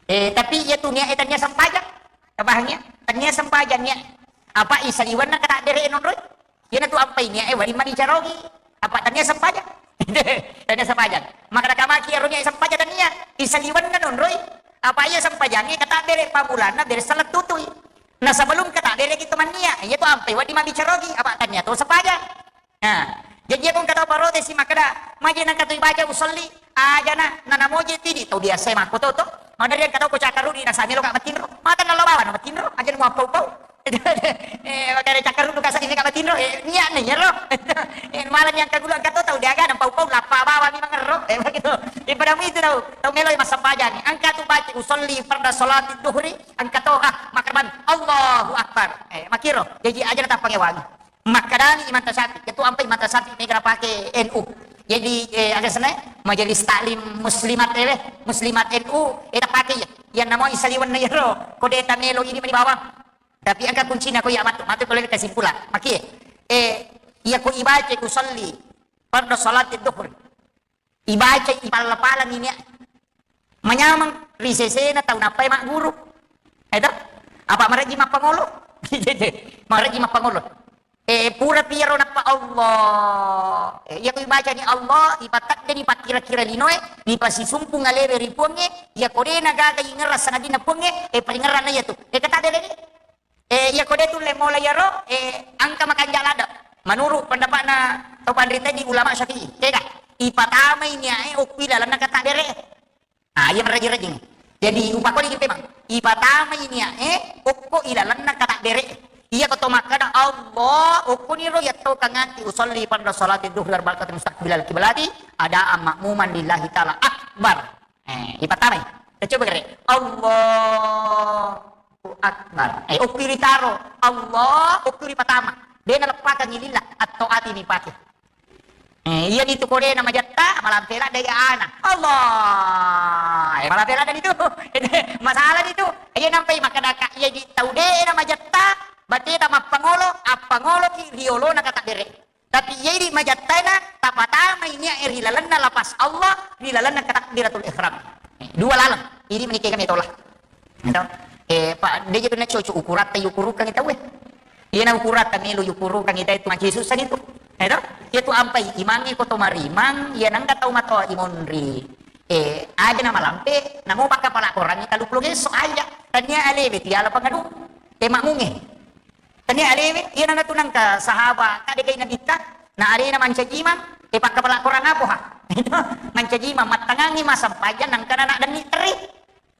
Eh, tapi iya tu niat, eh, tania sempajang. Tapahangi ya? Tania sempajang niat. Apa isaliwanna kata dere nonroi? Iyanatu ampai niat, eh, wadi mani carogi. Apa tania sempajang? Tania sempajang. Maka kamaki aro niat sempajang tania. Isaliwanna nonroi. Apa iya sempajangi kata bere pamulanna bere salah tutui. Nah, sebelum kata bere kita mania, iya tu ampai wadi mabicarogi. Apa tania tu sempajang? Nah, jaji iya ko engka tau parotesi makkeda, "Maje nengka tu ibaca usolli, ajana, nanamoje tidi." Tau biasa makko to, to. Maderri engka tau ko cakkarudi, nasa meloka matinro. Mata nallo bawang matinro, ajana muappau-pau. Eh, makanya cakkarudu kasa di meka matinro, eh, niat nih, ya, ro. Eh, malah yang kagula engka to tau diaga, nampau-pau, lappa bawang mi mangerro. Eh, begitu. Eh, padamu itu tau, tau melo massempajang. Engka tu baca usolli farda salati duhri, engka to, ah, makkaban, "Allahu Akbar." Eh, makkiro, jaji ajana tappangewangi. Makkedani Imam Tasyafi, ketua ampai Imam Tasyafi mega napake N U. Jadi, eh, aga senna, Majelis Taklim Muslimat, eh, Muslimat N U, eh, tapake iya. Iya namo isaliwenna iyaro, ko de tamelo idi mani bawang. Tapi engka kuncina ko iya matu, matu ko lele kesimpulan. Makie, eh, iya ko ibaca usalli fardu salati duhur. Ibaca ipalla-palani nia. Manyameng ri sesena tau nappai magguru. Eto? Apa marejji mappangolo? Marejji mappangolo. Eh, pura piro nappa Allah. Eh, iya ko ibacani Allah, ipateddeni pakkira-kira linoe, ipasisumpung alewe ri Puangnge, iya ko dena gaga ingerang sangadinna Puangnge, eh, paringerranna iya tu. Eh, kata dere ni. Eh, iya ko de tulle mola iyaro, eh, engka makanja ladde. Menurut pendapatna tau panrita di ulama Syafi'i, tega? Ipatamai niae okko ilalenna kata dere. Ah, iya marajing-rajing. Jadi, upakoni ki pemang. Ipatamai niae okko ilalenna kata dere. Iya ko to makkada Allah, okkoniro iya to kangati usalli fardu salati duhri arba'a rakaat mustaqbilal kiblati adaan ma'muman lillahi ta'ala akbar. Eh, ipatamai. Tacoba gere. Allahu Akbar. Eh, okko ritaro. Allah, okko ripatama. De naleppakang lillah, atto ati nipake. Eh, iya nitu ko de namajatta, malampe ladde ana. Allah. Eh, malampe ladde nitu. Masalah nitu. Iya nampai makkadaka, iya di tau de namajatta, bateta mappangolo, appangoloki riolona kata dere. Tapi iya idi majattaena, tapatamai niae ri lalenna lafaz Allah, ri lalenna takbiratul ihram. Eh, dua laleng. Idi menikah kami tola. Eto? Eh, Pak, de je tu na cocok ukuratta, yukurukang tau, eh. Iya na ukuratta melo yukurukang tau itu maci susah itu. Eto? Iya tu ampai imangnge ko to marimang, iya nangka tau matoa imonri. Eh, aja na malampe, namo pakka pala korangi talu pulo gesso aja. Tania alewe tiala pangadu. Eh, makmunge. Tania alewe, iya nana tu nangka sahaba, kade kai nabitta, na alena mancaji imang, eh, pakka pala korang apo ha? Mancaji imang, mattangangi massempajang, nangka nana denni teri.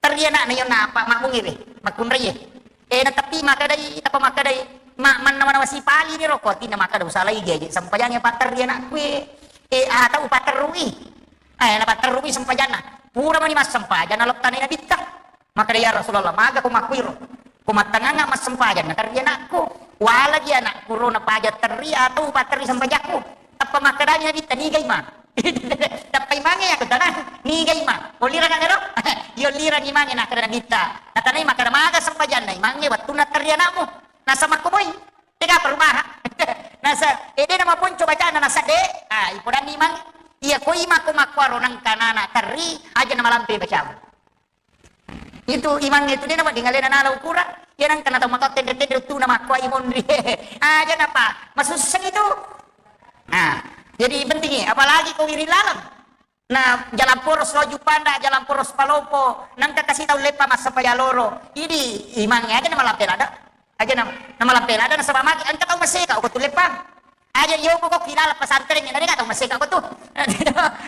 Teri anakna, iya napa makmungi re, makkunrai ye. Eh, na tapi makkadai, tapa makkadai, ma-, mannawa-nawa sipali ni roko, atina makkada usalai gaji, sempajangi patterri anakku e. Eh, ah, tau patterrui. Eh, na patterrui sempajanna. Pura mani massempajang, na lettanai nabitta. Makkada, "Ya Rasulullah, maga ko makkuiro? Ko mattangangnga massempajang, na terri anakku. Walaji anakku ro napaja terri atau upaterri sempajakku." Tappa makkadani Nabitta, "Niga imang?" Tappa imangnge, aku tanang, "Niga imang? Ollirang ero?" Iya, ollirang imangnge, nakkada Nabitta. Natanai makkada, "Maga sempajanna imangnge wettunna terri anakmu? Nasa makkoboi. Tega perubahan." Nasa, eh, de namaponco bacana, nasa de. Ah, ipodanni imangnge. Iya, ko imang ko makkuaro nangka nana terri, aja namalampe bacamu. Itu imangnge itu de nawedding alena nala ukurang. Iya nangka na tau matoa tenre-tenre uttuna makkoa imonri. Aja napa, masusseng itu. Nah, jadi penting ya, apalagi ko wiring laleng. Nah, jalan poros lo Juppanda, jalan poros Palopo, nangka kasi tau leppa massempajang loro. Idi imangnge aja namalampe lada. Aja na, namalampe lada nasaba magi engka tau maseka ko tu leppa. Aja iyo ko, ko kilala pesantren, na de ka tau maseka ko tu.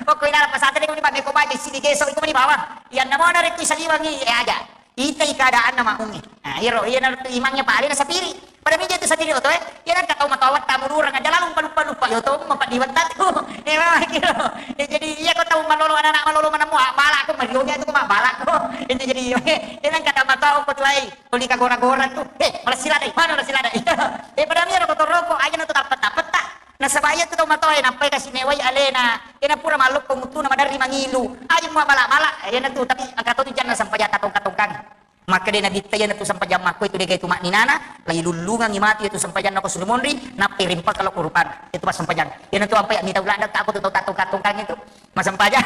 Ko kilala pesantren, ko ni ba meko baja sidi geso, iko mani bawang. Iya namo na rekui saliwangi, eh, aja. Itai keadaanna makmungi. Nah, iyaro, iya na tu imangnge pale na sapiri. Pada mija tu sapiri oto, eh. Iya nangka tau matoa wetta mururang aja lalu lupa-lupa, lupa. Iyo to, mapadiwetta tu. Eh, mama kiro. Eh, jadi iya ko tau malolo anak-anak malolo manemu, ah, bala ko, marionya tu ko, ma bala ko. Itu jadi, iya nangka tau matoa ko tu ai. Tuli kagora-gora tu. Eh, malessi ladai. Mana malessi ladai? Eh, pada miro ko toroko, aja na tu tappet-tappetta. Nasaba iya tu tau matoa e, nappai kasi mewai alena. Ena pura malloppo muttuna maderri mangilu. Aja mua bala-bala, ena tu, tapi engka to tu janna sempajang tatongka-tongkang. Makkeda Nabitta, ena tu sempajang makko itu dega itu makninana, lai lullungangi matu itu sempajanna ko surumonri, nappai rimpa kalau kurupan. Itu pas sempajang. Ena tu ampai ni tau ladang, tak aku tu tau tatongka-tongkang itu. Massempajang.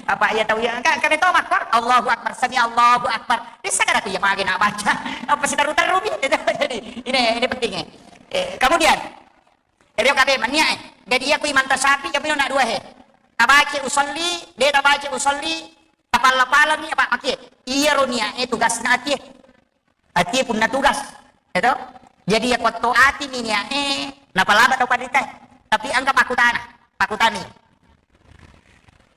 Apa iya tau iya? Engka, engka metto makko, Allahu Akbar, sami Allahu Akbar. Bisa kada ku iya mage na baca. Apa sitaru-taru mi? Jadi, ini, ini pentingnya. Eh, kemudian, rio kabe mania, eh. Jadi iya ku imanta sapi, iya mino na dua he. Tabaca usolli, de tabaca usolli, tapalla-pallani apa makie? Iya ro nia, eh, tugasna atie. Atie punna tugas, ya toh? Jadi iya kuatto ati mi nia, eh, napalaba tau panrita. Tapi engka makkutana, makkutani.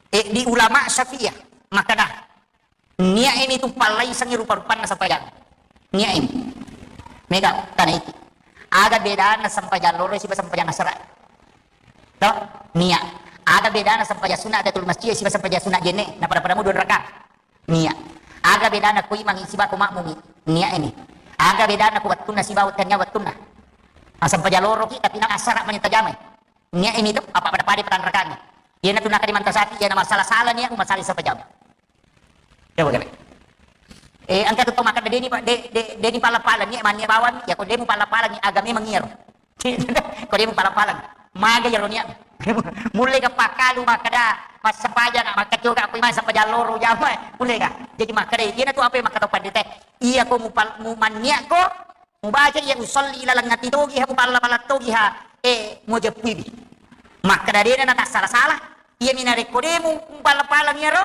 Eh, di ulama Syafi'iyah, makkeda, nia ini tu pallaisengi rupa-rupanna sempajang. Nia ini. Mega tana iki. Aga bedana sempajang loro siba sempajang asara? Toh? Nia. Aga bedana sempajang sunat tahiyatul masjid siba sempajang sunat jenne? Na pada-pada mu dua rakaat. Nia. Aga bedana ko imangi siba ko makmungi? Nia ini. Aga bedana ko wettunna siba tania wettunna? Asempajang loroki tapi na asara mani tajamai. Nia ini tu apa pada-pada patanrakangi. Iyana tu nakadi mantasapi, iyana masalah-salah niat, masalah sempajang. Coba kali. Eh, engka tu tau makkeda, "Deni pa-, de-, de-, deni pala-pala niat, manniat bawang, ya ko demu pala-pala niat, agame mangiyaro." Ko demu pala-pala. Maga iyaro niat. Mulle ga pakkalu makkeda, "Massempajang, makkacoka, aku massempajang loro jama." Mulle ga. Jadi makkeda, iyana tu apa yang makkeda pandita. Iya ko mupal-, mu manniat ko, mubaca iya usolli ilaleng ati togi ha, mupalla-pala togi ha, eh, mujeppuiwi. Makkeda dena natassala-sala, iya mina rekko demu mupalla-pala iyaro,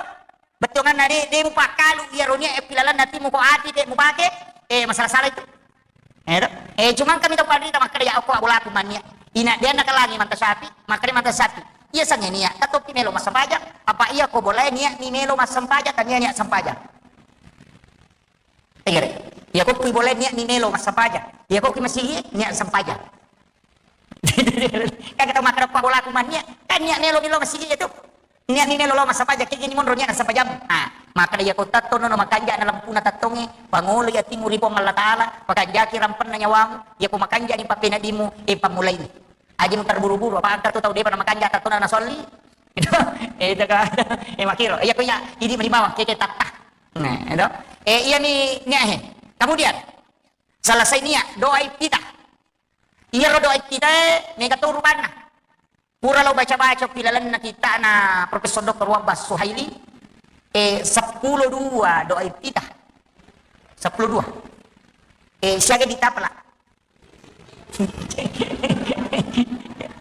bettuanganna de, de mupakkalu iyaro niat e pilalenna atimu ko ati de mupake, eh, masalah-salah itu. Eh, to? Eh, cuma kami tau panrita makkeda ya okko abolaku manniat. Ina dia nakalangi mantasapi, makkeda mantasapi. Iya sange niat, tatoppi melo massempajang, apa iya ko bolae niat ni melo massempajang, tania niat sempajang. Tegere. Iya ko kui bolae niat ni melo massempajang. Iya ko kui masigi niat sempajang. Kan kita makkeda pa bolaku manniat, kan niat melo melo masigi itu. Niat ni melo lo massempajang, kegini monro niat sempajang. Ah, makkeda iya ko tattono no makanja na lampuna tattonge, pangolo ya timu ri Puang Allah Taala, pakanjaki rampenna nyawamu, iya ko makanja ni papena dimu, eh, pammulai ni. Aja mu terburu-buru, apa angka tu tau depa na makanja tattona na solli. Itu, eh, itu kan. Eh, makiro. Iya ko iya, idi meni bawang, keke tatta. Nah, itu. Eh, iya mi niat he. Kemudian, selesai niat, doa iftitah. Iyaro doa iftitah e, mega to rupanna. Pura lo baca-baca pilalenna kittana Profesor Doktor Wabbas Suhaili, eh, seppulo dua doa iftitah. Seppulo dua. Eh, siaga ditapela.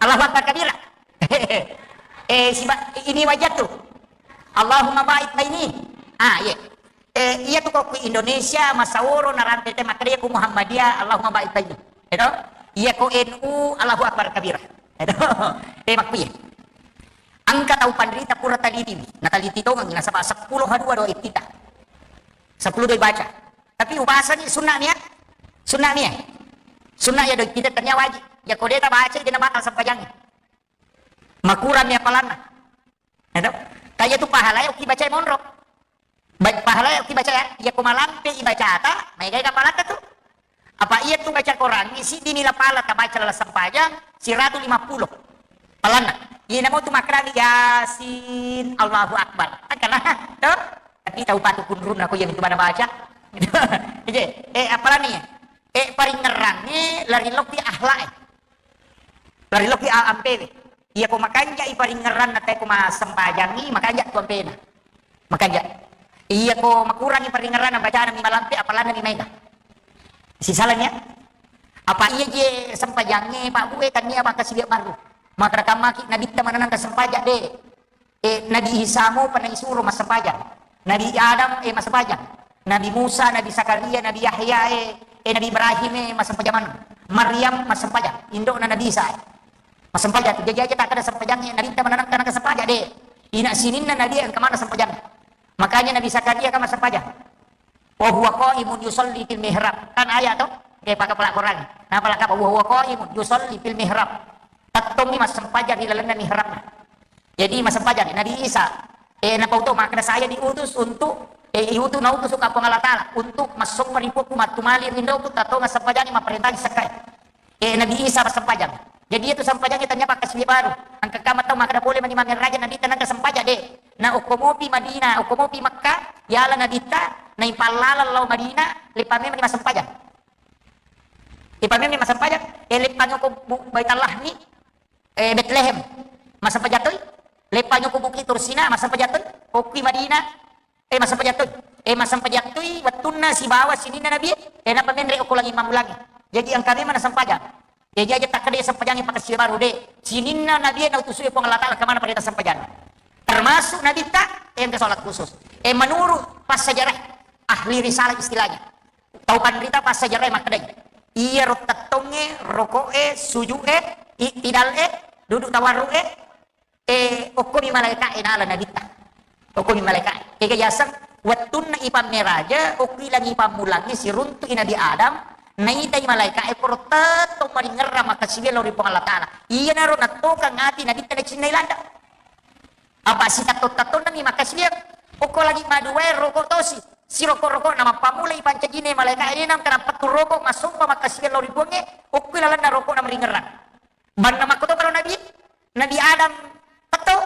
Allahu Akbar kabira. Eh, siba-, ini wajah tu. Allahumma ba'id baini. Ah, iya. Eh, iya tu ko ku Indonesia, masaworo narante te makkeda ku Muhammadiyah, Allahumma ba'id baini. Edo? Iya ko N U, Allahu Akbar kabira. Edo? Eh, makkuye. Engka tau panrita pura talitiwi. Nataliti tongengi, nasaba seppulo ha dua doa iftitah. Seppulo doa baca. Tapi ubasani sunna nia? Sunna nia? Sunna iya doa iftitah, tania wajib. Ya ko de tabaca, de nabatal sempajangi. Makurang mi apalanna. Edo? Kaya tu pahala ya ki baca monro. Ba-, pahala ya ki baca ya. Iya ko malampe ibacata, maegai ka palata tu. Apa iya tu baca Quran, isi dini la pala tabaca lala sempajang, siratu lima puluh. Palanna. Iya namo tu makrani Yasin, Allahu Akbar. Akala, to? Tapi tau patu kunrun aku yang itu pada baca. Iya, eh, apalani? Eh, paringerrangi lari lopi akhlak, eh. Lari lopi a-, ampewe. Iya ko makanja i paringerranna te ko massempajangi, makanja tu ampena. Makanja. Iya ko makurangi paringerranna bacana mi malampe, apalanna mi maega. Sisalani ya. Apa iya je sempajange Pak Bue, tania makkasilia baru. Makkeda kammaki nabitta mananang ka sempajang de. Eh, Nabi Isa mopa naisuro massempajang. Nabi Adam, eh, massempajang. Nabi Musa, Nabi Zakaria, Nabi Yahya, eh, eh, Nabi Ibrahim, eh, massempajang maneng. Maryam massempajang. Indo'na Nabi Isa, eh. Massempajang. Jaji aja takkeda sempajang, eh, nabitta mananang ka sempajang de. Ina sininna Nabi engka mana sempajang. Makanya Nabi Zakaria kan massempajang. Wa huwa qaimun yusalli fil mihrab. Kan ayat to? Eh, pakai pelakoran. Nah, pala kapa? Wa huwa qaimun yusalli fil mihrab. Tettongi massempajang di lalenna mihrab. Jadi massempajang Nabi Isa. Eh, napau to makkeda saya diutus untuk, eh, iutus, nautus ka Puang Allah Taala untuk massompa ri Puakku, mattumali rindoku, tattonga sempajangi, mapparentaji sekkai. Eh, Nabi Isa massempajang. Jadi itu sempajangi tania pakkasilia baru. Engka kama tau makkeda pole mani mammeraja Nabitta nengka sempajang de. Na okko mopi Madinah, okko mopi Mekka, yala Nabitta, naipallala lao Madinah, leppa memang massempajang. Leppa memang massempajang, eh, leppa okko Bu-, Baitallah ni, eh, Betlehem. Massempajang toi, leppa okko Bukit Tursina, massempajang toi, okki Madinah, Eh, massempajang toi. Eh, massempajang toi wettunna sibawa sininna Nabi, eh, nappa menre okko langi mammulangi. Jadi engka memang nassempajang. Eh, jadi aja takkeda sempajangi pakkasilia baru de. Sininna Nabi nautusu Puang Allah Taala kemana pada sempajang. Termasuk Nabitta, eh, engka sholat khusus. Eh, menurut passajarah ahli risalah istilahnya. Tau panrita passajarah makkedai. Iya ro tettonge, roko'e, suju'e, iktidal'e, duduk tawarru'e, Eh, okkomi malaeka'e nala Nabitta. Okkomi malaeka'e. Kega yaseng, wettunna ipammeraja, okki langi pammulangnge siruntu'i Nabi Adam, naitai malaeka'e poro tettong maringerrang makkasiwiang lao ri Puang Allah Taala. Iyanaro nattokang ati Nabitta nacinnai ladde. Apa sitatto-tattonnami makkasiwiang, okko langi maduae roko tosi, siroko-rokona mappammulai pancajine malaeka'e, nengka nappettu roko massompa makkasiwiang lao ri Puangnge, okki lalenna rokona maringerrang. Banna makkotoparo Nabi, Nabi Adam petto,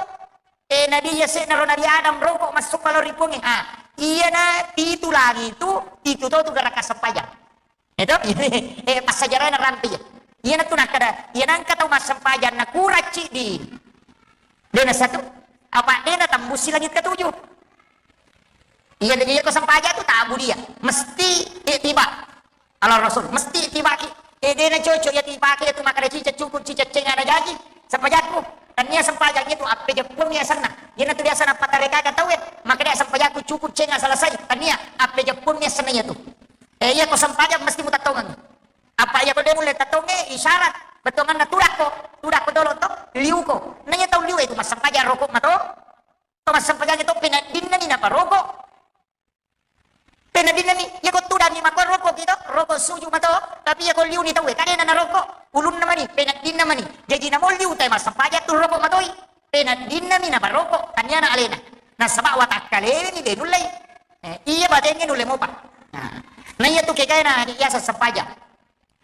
Nabi yase'na ro Nabi Adam roko massumpajang lao ri Puangnge. Ah, iyana pitu langi tu, pitu to tu gerakan sempajang. Itu, eh, passajarana rampe iya. Iyana tu nakkeda, iyana engka tau massempajang nakuracci di dena satu, apa dena tambusi langit ketujuh. Iya, iya ko sempajang tu tabu dia, mesti ittiba. Ala Rasul, mesti ittibaki. Eh, dena cocok iya tibaki itu makkeda cicak cukup, cicak cenga na jaji. Sempajakku, tania sempajang itu appe jeppuang ya senna. Iyana tu biasa napatarekaka tau e, makkeda sempajakku cukup cenga selesai. Tania, appe jeppuang ya senna iya tu. Eh, iya ko sempajang mesti mutattongang. Apa iya ko de mulle tattonge isyarat. Bettuanganna tudakko, tudakko dolo to, liuko. Nanya tau liu itu massempajang roko mato. To massempajang itu penaddinna ni naparoko. Penaddinna mi, iya ko tudang ni makko roko kito, roko suju mato, tapi iya ko liu ni tau e, kadena naroko, ulunna mani, penaddinna mani. Jaji namo liu tae massempajang tu roko matoi. Penaddinna mi naparoko, taniana alena. Nasaba watakkalewe ni de nullei. Eh, iya batengnge nulle mopa. Nah, na iya tu kekaena biasa sempajang.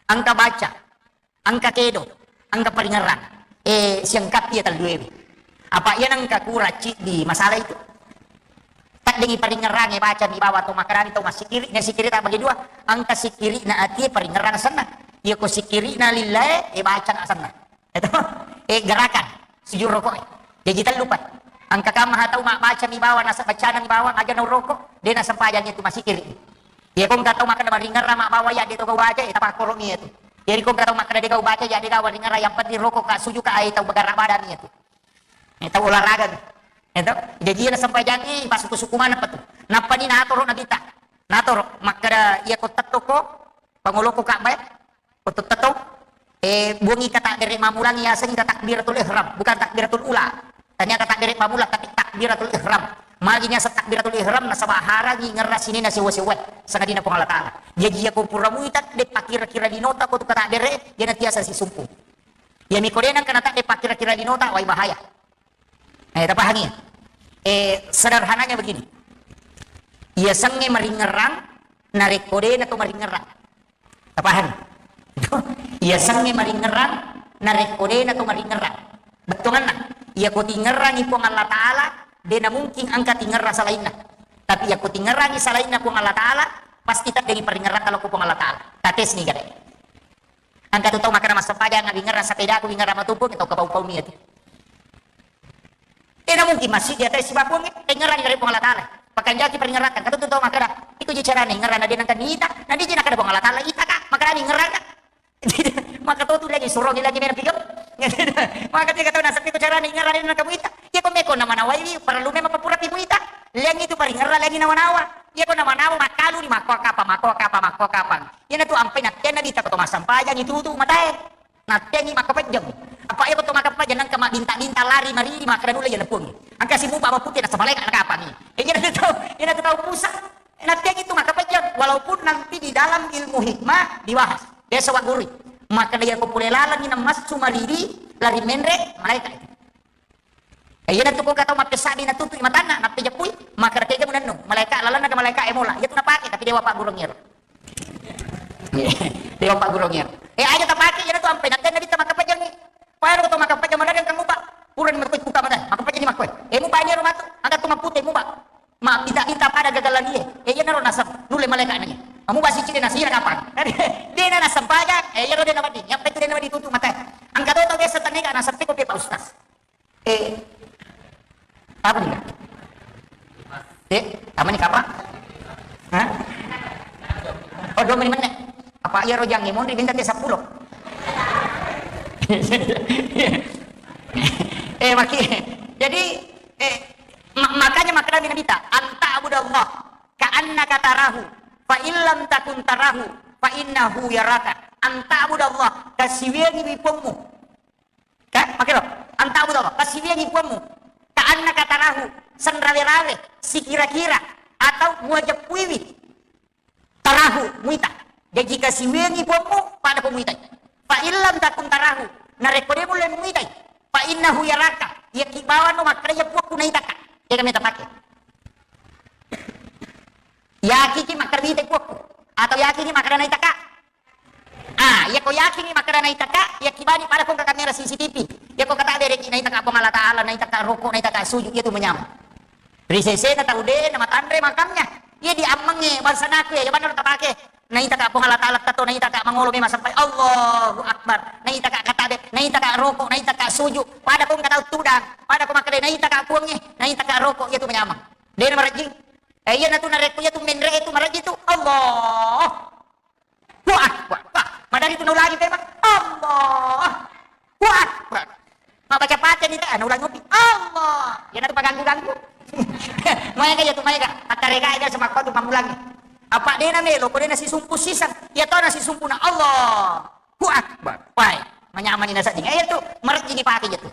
Engka baca, engka kedo, engka paringerrang. Eh, siangkappi iya telluewe. Apa iya nengka kura ciddi masalah itu. Taddengi paringerrange baca mi bawa to makkedani to massikiri, ne sikiri tak bagi dua. Engka sikiri na atie paringerrang senna. Iya ko sikiri na lillae, eh, baca na senna. Itu, eh, gerakan sujud rokok. Jaji tellu pai. Engka kamma tau mabbaca mi bawang, nasaba bacana mi bawang, aja na rokok, de na sempajang itu masih kiri. Iya ko engka tau makkeda maringerra mabbawa ya de to gau baca, eh, tapakkoro mi itu. Jadi ko engka tau makkeda de gau baca ya de gau ringerra, yang penting rokok ka sujud ka ai tau bergerak badan itu. Eh, tau olahraga mi. Itu. Jadi iya na sempajang i pasuku-suku mana petu. Nappa ni natoro nabita. Natoro makkeda iya ko tettoko pangoloko ka bae. Ko tetto, eh, buangi kata dere mamulang yasengngi takbiratul ihram, bukan takbiratul ula. Tania kata dere pamula, tapi takbiratul ihram. Magi niaseng takbiratul ihram, nasaba harangi ngerra sinina sewa-sewa, sangadina Puang Allah Ta'ala. Jaji iya ko pura muita, de pakira-kira dinota ko tu kata dere, iya na tiasa sisumpu. Iya mi ko de nengka nata de pakira-kira dinota, wai bahaya. Eh, tapahangi ya? Eh, sederhananya begini. Iya sengnge maringerrang, narekko de na to maringerrang. Tapahang? Iya sengnge maringerrang, narekko de na to maringerrang. Bettuanna, iya ko tingerrangi Puang Allah Ta'ala, de na mungkin engka tingerra salainna. Tapi iya ko tingerrangi salainna Puang Allah Ta'ala, pasti taddengi paringerrang kalau ko Puang Allah Ta'ala. Tates ni gare. Engka tu tau makkeda massempajang, wingerrang sepedaku, wingerrang matupu, tau kapau-pau mi itu. Tena mungkin masih di atas sibapuang, eh, ingerang dari Puang Allah Ta'ala. Pakanjaki paringerakang, kata tu tau makkeda, iko ji carana ingerang na de nengka nita, na de ji nakkeda Puang Allah Ta'ala, ita ka, makkeda ingerang ka. Maka tu tu lagi suruh lagi mena pigau. Maka tiga tahun nasab iko carana ingerang na de nengka muita. Iya ko meko nama nawai, perlu memang papura pi muita. Lagi tu paringerang lagi nawa-nawa. Iya ko nawa-nawa makkalu di makko kapa, makko kapa, makko kapa. Iya na tu ampai na tena di tak to massempajang itu tu matae. Natteangi makkapejjeng. Apa iya ko to makkapejjeng nengka mabbinta-binta lari maridi makkeda nulle iya na Puang. Engka simupa maputi nasaba malaeka nakapangi. Eh, iya na tau, iya na tau Musa. Natteangi tu makkapejjeng walaupun nanti di dalam ilmu hikmah dibahas. Biasa wa guru. Makkeda iya ko pole lalengngi namassu maridi lari menre malaeka itu. Eh, iya na tu ko engka tau mappesabbi natutu'i matanna, nappejeppui, makkeda tega munennu, malaeka lalenna ga malaeka e mola. Iya tu napake, tapi dewa paggurung iyaro. Dewa paggurung iyaro. Eh, aja tapake, iya na tu ampe nattenna ditta makkapejjengngi. Payaro to makkapejjeng maneng engka mupa. Purani makkoi buka mata, makkapejjengngi makkoi. Eh, mupa iyaro matu, aga tu mappute mupa. Mabbita-bita pada gagal lagi e. Eh, iya naro nasab, nulle malaeka nanya. Kamu basi cide nasira kapang. De na nasempajang, eh, iyaro de na wedding. Yang penting de na wedding tutup mata. Engka to tau biasa tannega nasab ko pe Pak Ustaz. Eh, apa nih? Eh, apa nih, Kak? Hah? Oh, dua menit, menit. Apa iya rojang monri minta dia sepuluh? Eh, maki. Jadi, eh, ma-, makanya makna Nabi kita, "Anta abudallah ka annaka tarahu, fa illam takun tarahu, fa innahu yaraka." Anta abudallah, kasiwiangi wipommu. Ka, makero, anta abudallah, kasiwiangi Puammu. Ka annaka tarahu, senrawe-rawe, sikira-kira, atau muajeppuiwi. Tarahu, muita. Jaji kasiwiangi Puammu, pada ko muitai. Fa illam takun tarahu, narekko de mulle muitai. Fa innahu yaraka, iya ki bawano makkeda iya Puakku naitaka. Iya kami tapake. Yakiki makkeda muitai Puakku. Atau yakiki makkeda naitaka. Ah, iya ko yakingngi makkeda naitaka, iya kibani pada kongka kamera C C T V. Iya katabe reki, naitaka Puang Allah Taala, naitaka roko, naitaka sujud, iyatu manyameng. Ri sesena tau de na matanre makamnya. Iya diammengnge bangsanaku ya, iya banna tapake. Naitaka Puang Allah Taala tato, naitaka mangolo memang sampai Allahu Akbar. Naitaka katabe, naitaka roko, naitaka sujud. Pada ko engka tau tudang, pada ko makkeda naitaka Puangnge, naitaka roko, iyatu manyameng. De na marejjing. Eh, iyanatu narekko iyatu menre itu marejjing tu. Allah. Wah, wah, wah. Madari tu naulangi memang. Allah. Wah, wah. Mabbaca Fatihah ni, ah, naulangi opi. Allah. Iyanatu paganggu-ganggu. Maega iyatu, maega. Attaregai aja sama kau tu pamulangi. Apa de na melo, ko de na sisumpu siseng. Iya to na sisumpu na Allah. Wah, wah. Wah. Manyamani na sedding. Eh, iyatu marejjing ipake iyatu.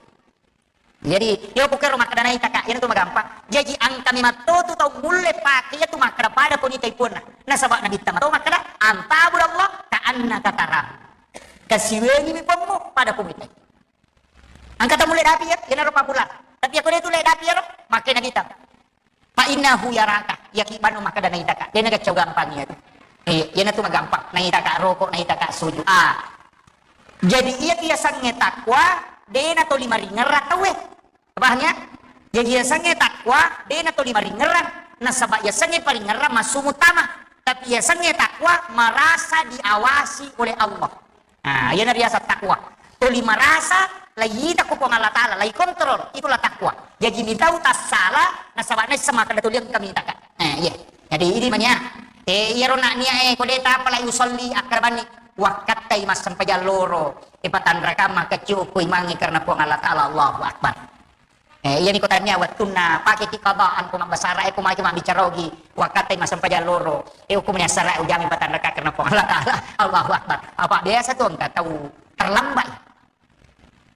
Jadi, iya pokero makkeda naitaka, iyanatu magampang. Jaji engka memang to tu tau mulle pake iyatu makkeda pada ko nitai puanna. Nasaba Nabitta mato makkeda, "Anta'budallah ka'annaka tarahu." Kasiwengi mi puammu pada ko mitai. Engka tau mulle dapi ya, iyanaro papulang. Tapi iya ko de tu le dapi iyaro, makkeda Nabitta. Fa innahu yaraka, iyaki banno makkeda naitaka. De na gaccau gampang iyatu. Eh, iyanatu magampang. Naitaka roko, naitaka sujud. Ah. Jadi iyatu yasengnge takwa, de na toli maringerrang tauwe. Paham ya? Jadi yasengnge takwa, de na toli maringerrang. Nasaba yasengnge paringerrang massu muttama. Tapi yasengnge takwa merasa diawasi oleh Allah. Nah, iyana riaseng takwa. Toli marasa, laita ko Puang Allah Taala, lai kontrol, itulah takwa. Jaji mitau tassala, nasaba naisseng makkeda toli engka mitaka. Eh, iya. Jadi ini mania. Eh, iyaro na nia, eh, ko de tapa lai usolli, akkarabanni. Wakkattai massempajang loro. Eh, patanrakang makkecciu ko imangnge karena Puang Allah Taala, Allahu Akbar. Eh, iyani ko tania wettunna pake ki qadaan ko mabbasara, eh, ko maki mabbicara ogi, wakkattai massempajang loro. Eh, hukumnya sara ujami patanraka karena Puang Allah Taala. Allahu Akbar. Apa biasa tu engka tau terlambat.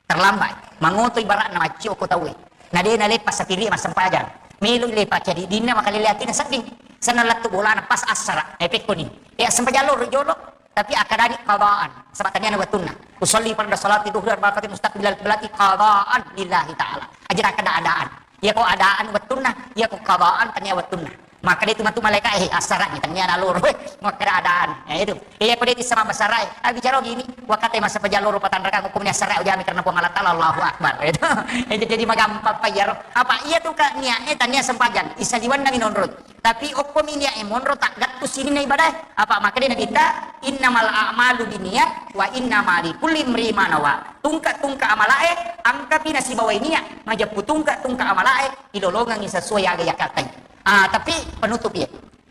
Terlambat. Mangoto ibaratna maccio ko tauwe. Na de na lepas sapiri massempajang. Melo lepas cadi dinna makalele atina sedding. Senna lettu bolana pas assara. Eh, pekko ni. Eh, sempajang loro jolo. Tapi akkadani qadaan, saba taniana wettunna. Usolli farda salati dhuhri arba'a rakaat mustaqbilal qiblati qadaan lillahi ta'ala. Aja akkada adaan. Iya ko adaan wettunna, iya ko qadaan tania wettunna. Maka de tu matu malaika, eh, assara ni taniana loro. Makkada adaan. Ya itu. Iya ko de tissa mabbasara, eh, ah, bicara gini, wakkattai massempajang loro patanrakang hukumnya assara ujami karena Puang Allah Taala, Allahu Akbar. Itu. Eh, jadi magampang pa iyaro. Apa iya tu ka nia, eh, tania sempajang. Isaliwanna minonrot. Tapi okkomi nia e monro taggattu sininna ibadah. Apa makkeda Nabitta, "Innamal a'malu binniyat wa innama likulli imri'in ma nawa." Tungka-tungka amalae, engkapi nasibawai niat, majeppu tungka-tungka amalae, ilolongengi sesuai aga yakattai. Ah, tapi penutup ya.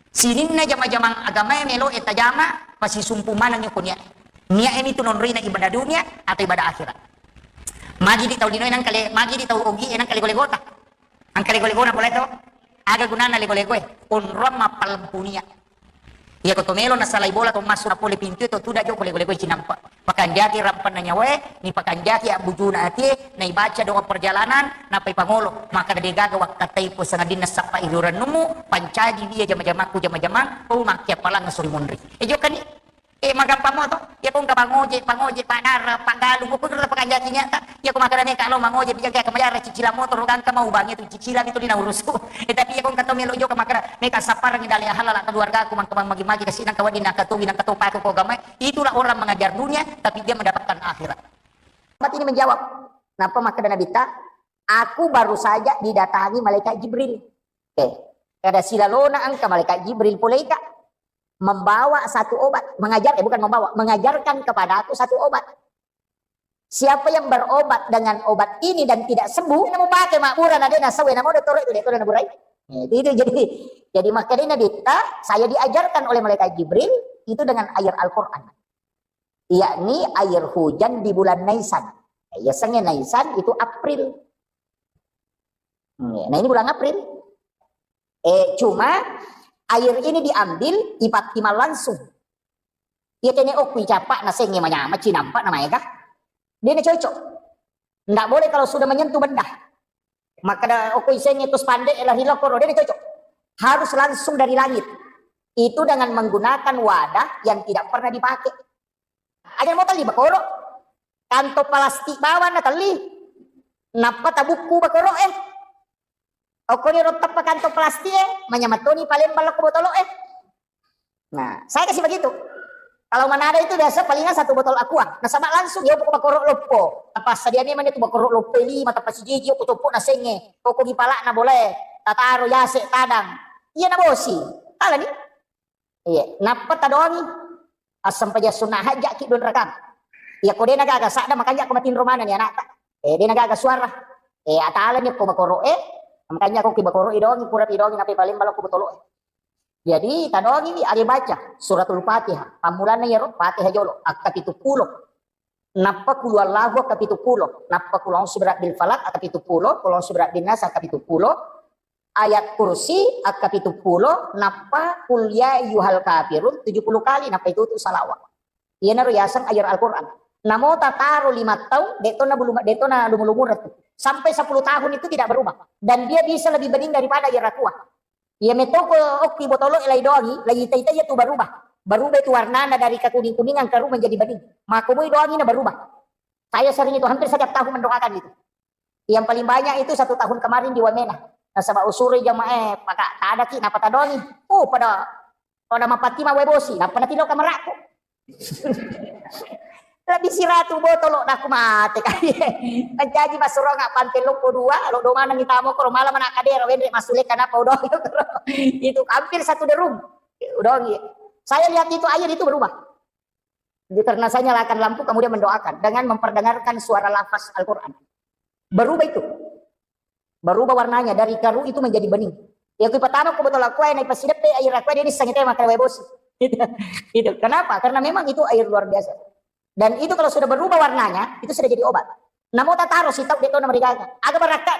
Sininna jama-jamang agamae melo e tajama, pasisumpu maneng ko niat. Niat e mitu nonroina ibadah dunia atau ibadah akhirat. Magi di tau linoe nangkale, magi di tau ogi e nangkale gole-gota. Engka lego-legona pole to. Aga gunana lego-legoe? Onrong mappalempu nia. Iya ko to melo nasalai bola to massu pole pintu to tuda joko lego-legoe cinampa. Pakanjaki rampanna nyawae, ni pakanjaki abbujuna atie, naibaca doa perjalanan, napai pangolo. Maka de gaga wakkattai po sangadinna sappa irurennumu, pancaji dia jama-jamakku jama-jamang, oh makkia palang suri monri. E jokani. Eh, magampang mo to. Iya ko engka pangoje, pangoje, padara, paggalung, ko kudura pakanjaki niatta. Iya ko makkeda meka lo mangoje, bijaga ka majara cicilang motor, gangka mau bangi tu cicilang itu dina urusu. Eh, tapi iya ko engka to melo joka makkeda, meka sapparangi dale halala keluargaku, mangka magi-magi kasi nangka wedding nangka towi nangka to pako ko gamai. Itulah orang mengajar dunia, tapi dia mendapatkan akhirat. Sahabat ini menjawab, napa makkeda Nabitta? Aku baru saja didatangi malaikat Jibril. Oke. Kada silalona engka malaikat Jibril poleika membawa satu obat, mengajar, eh, bukan membawa, mengajarkan kepadaku satu obat. Siapa yang berobat dengan obat ini dan tidak sembuh, namu pakai makmura na dena sawe namu dottoro itu, itu na burai. Itu, itu jadi, jadi makanya Nabitta, saya diajarkan oleh malaikat Jibril itu dengan ayat Al-Quran, yakni air hujan di bulan Naisan. Ya, senge Naisan itu April. Nah, ini bulan April. Eh, cuma air ini diambil, ipattimang langsung. Iya kene okku icapa na senge manyama cinampa na maega. Dia na cocok. Ndak boleh kalau sudah menyentuh benda. Maka da okku isenge terus pandek lah hilokoro, dia na cocok. Harus langsung dari langit. Itu dengan menggunakan wadah yang tidak pernah dipakai. Aja mau tali bakoro. Kantong plastik bawang na tali. Nappa tabukku bakoro eh. Okkoni ro teppa kantong plastik e, manyamattoni palembang lokko botolo e. Nah, saya kasih begitu. Kalau Manado itu biasa palingan satu botol aqua. Nasaba langsung ya pokok bakoro loppo. Apa sadia memang itu bakoro loppo lima, tapa sijiji, ko toppo nasengnge. Pokok di palak na boleh. Tataro yase tadang. Iya na bosi. Ala ni. Iya, nappa tadongi. Assampajang sunna hajjaki dua rakaat. Iya, ko de na gaga sadda makanja ko matinro maneng ni anakta. Eh, de na gaga suara. Eh, atala ni ko bakoro eh. Makanja ko ki bakoro idongi, pura idongi nape paling balo ko botolo eh. Jadi tadongi ni ade baca suratul Fatihah. Pammulanna iyaro Fatihah jolo, akka pitu pulo. Nappa kulu Allahu akka pitu pulo. Nappa kulu a'udzu birabbil falaq akka pitu pulo, kulu a'udzu birabbin nas akka pitu pulo. Ayat kursi akka pitu pulo, nappa kul ya ayyuhal kafirun tujuh puluh kali, nappa itu tu salawat. Iyanaro yaseng ayat Al-Quran. Namo tataro lima taung, de to na bulu, de to na lumu-lumureng tu. Sampai sepuluh tahun itu tidak berubah. Dan dia bisa lebih bening daripada ayat Aqua. Iya metoko okki botolo lai doangi, lai ita-ita iya tu berubah. Berubah itu warnana dari kekuning-kuningan ke menjadi bening. Maka mui doangi na berubah. Saya sering itu, hampir setiap tahun mendoakan itu. Yang paling banyak itu satu tahun kemarin di Wamena. Nasaba usuri jamaah, eh, paka tadaki, napa tadongi. Oh, pada, pada mapatti ma wae bosi, napa natilo kamerakku. Lebih siratu botolo, dah aku mate kali. Menjanji masuro nggak pantai loko dua, lo do mana kita mau kalau malam anak kadera, wendre masule kenapa udah. Itu hampir satu derum. Udah, iya. Saya lihat itu air itu berubah. Jadi, karena saya nyalakan lampu, kemudian mendoakan dengan memperdengarkan suara lafaz Al-Quran. Berubah itu. Berubah warnanya, dari karu itu menjadi bening. Ya, kui pertama ku botol aqua, naik pas sidepe air aqua, dia disangit maka wae bosi. Gitu. Gitu. Kenapa? Karena memang itu air luar biasa. Dan itu kalau sudah berubah warnanya, itu sudah jadi obat. Namo tataro si tau de to na marigaga. Aga barakka.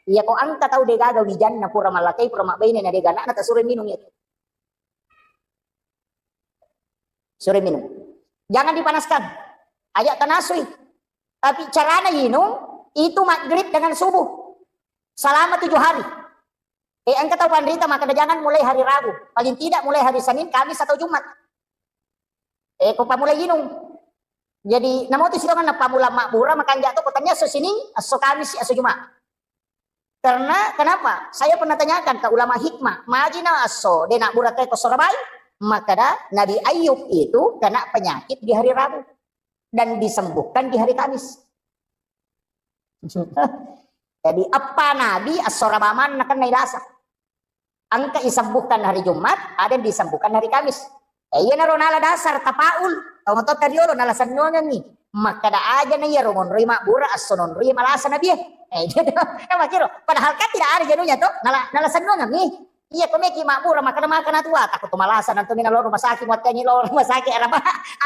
Iya ko angka tau de gaga wijanna pura mallakai, pura mabbaine na de gaga, na tasuro minum itu. Sore minum. Jangan dipanaskan. Ajak tanasui. Tapi carana inung itu maghrib dengan subuh. Selama tujuh hari. Eh, engka tau panrita maka jangan mulai hari Rabu. Paling tidak mulai hari Senin, Kamis atau Jumat. Eh, ko pamulai inung. Jadi, namo tu sitongan na pamula mabbura makanja to ko tania so Senin, aso Kamis, aso Jumat. Karena kenapa? Saya pernah tanyakan ke ulama hikmah, majina aso de nabbura te ko sorabai, makada Nabi Ayub itu kena penyakit di hari Rabu dan disembuhkan di hari Kamis. Jadi apa Nabi aso rabaman nakenna ilasa. Engka isembuhkan hari Jumat, ada yang disembuhkan hari Kamis. Eh, iyanaro nala dasar tapaul, tau matotta riolo nala sennuangengngi. Makkada aja na iyaro monroi mabbura, asso nonroi malasa nabie. Eh, gitu. Eh, makkiro. Padahal kan tidak ada jenuhnya to, nala, nala sennuangengngi. Iya, ko meki mabbura, makkada makkada tua, takut to malasa, nanti mina lo rumah sakit, muattangi lo rumah sakit, apa?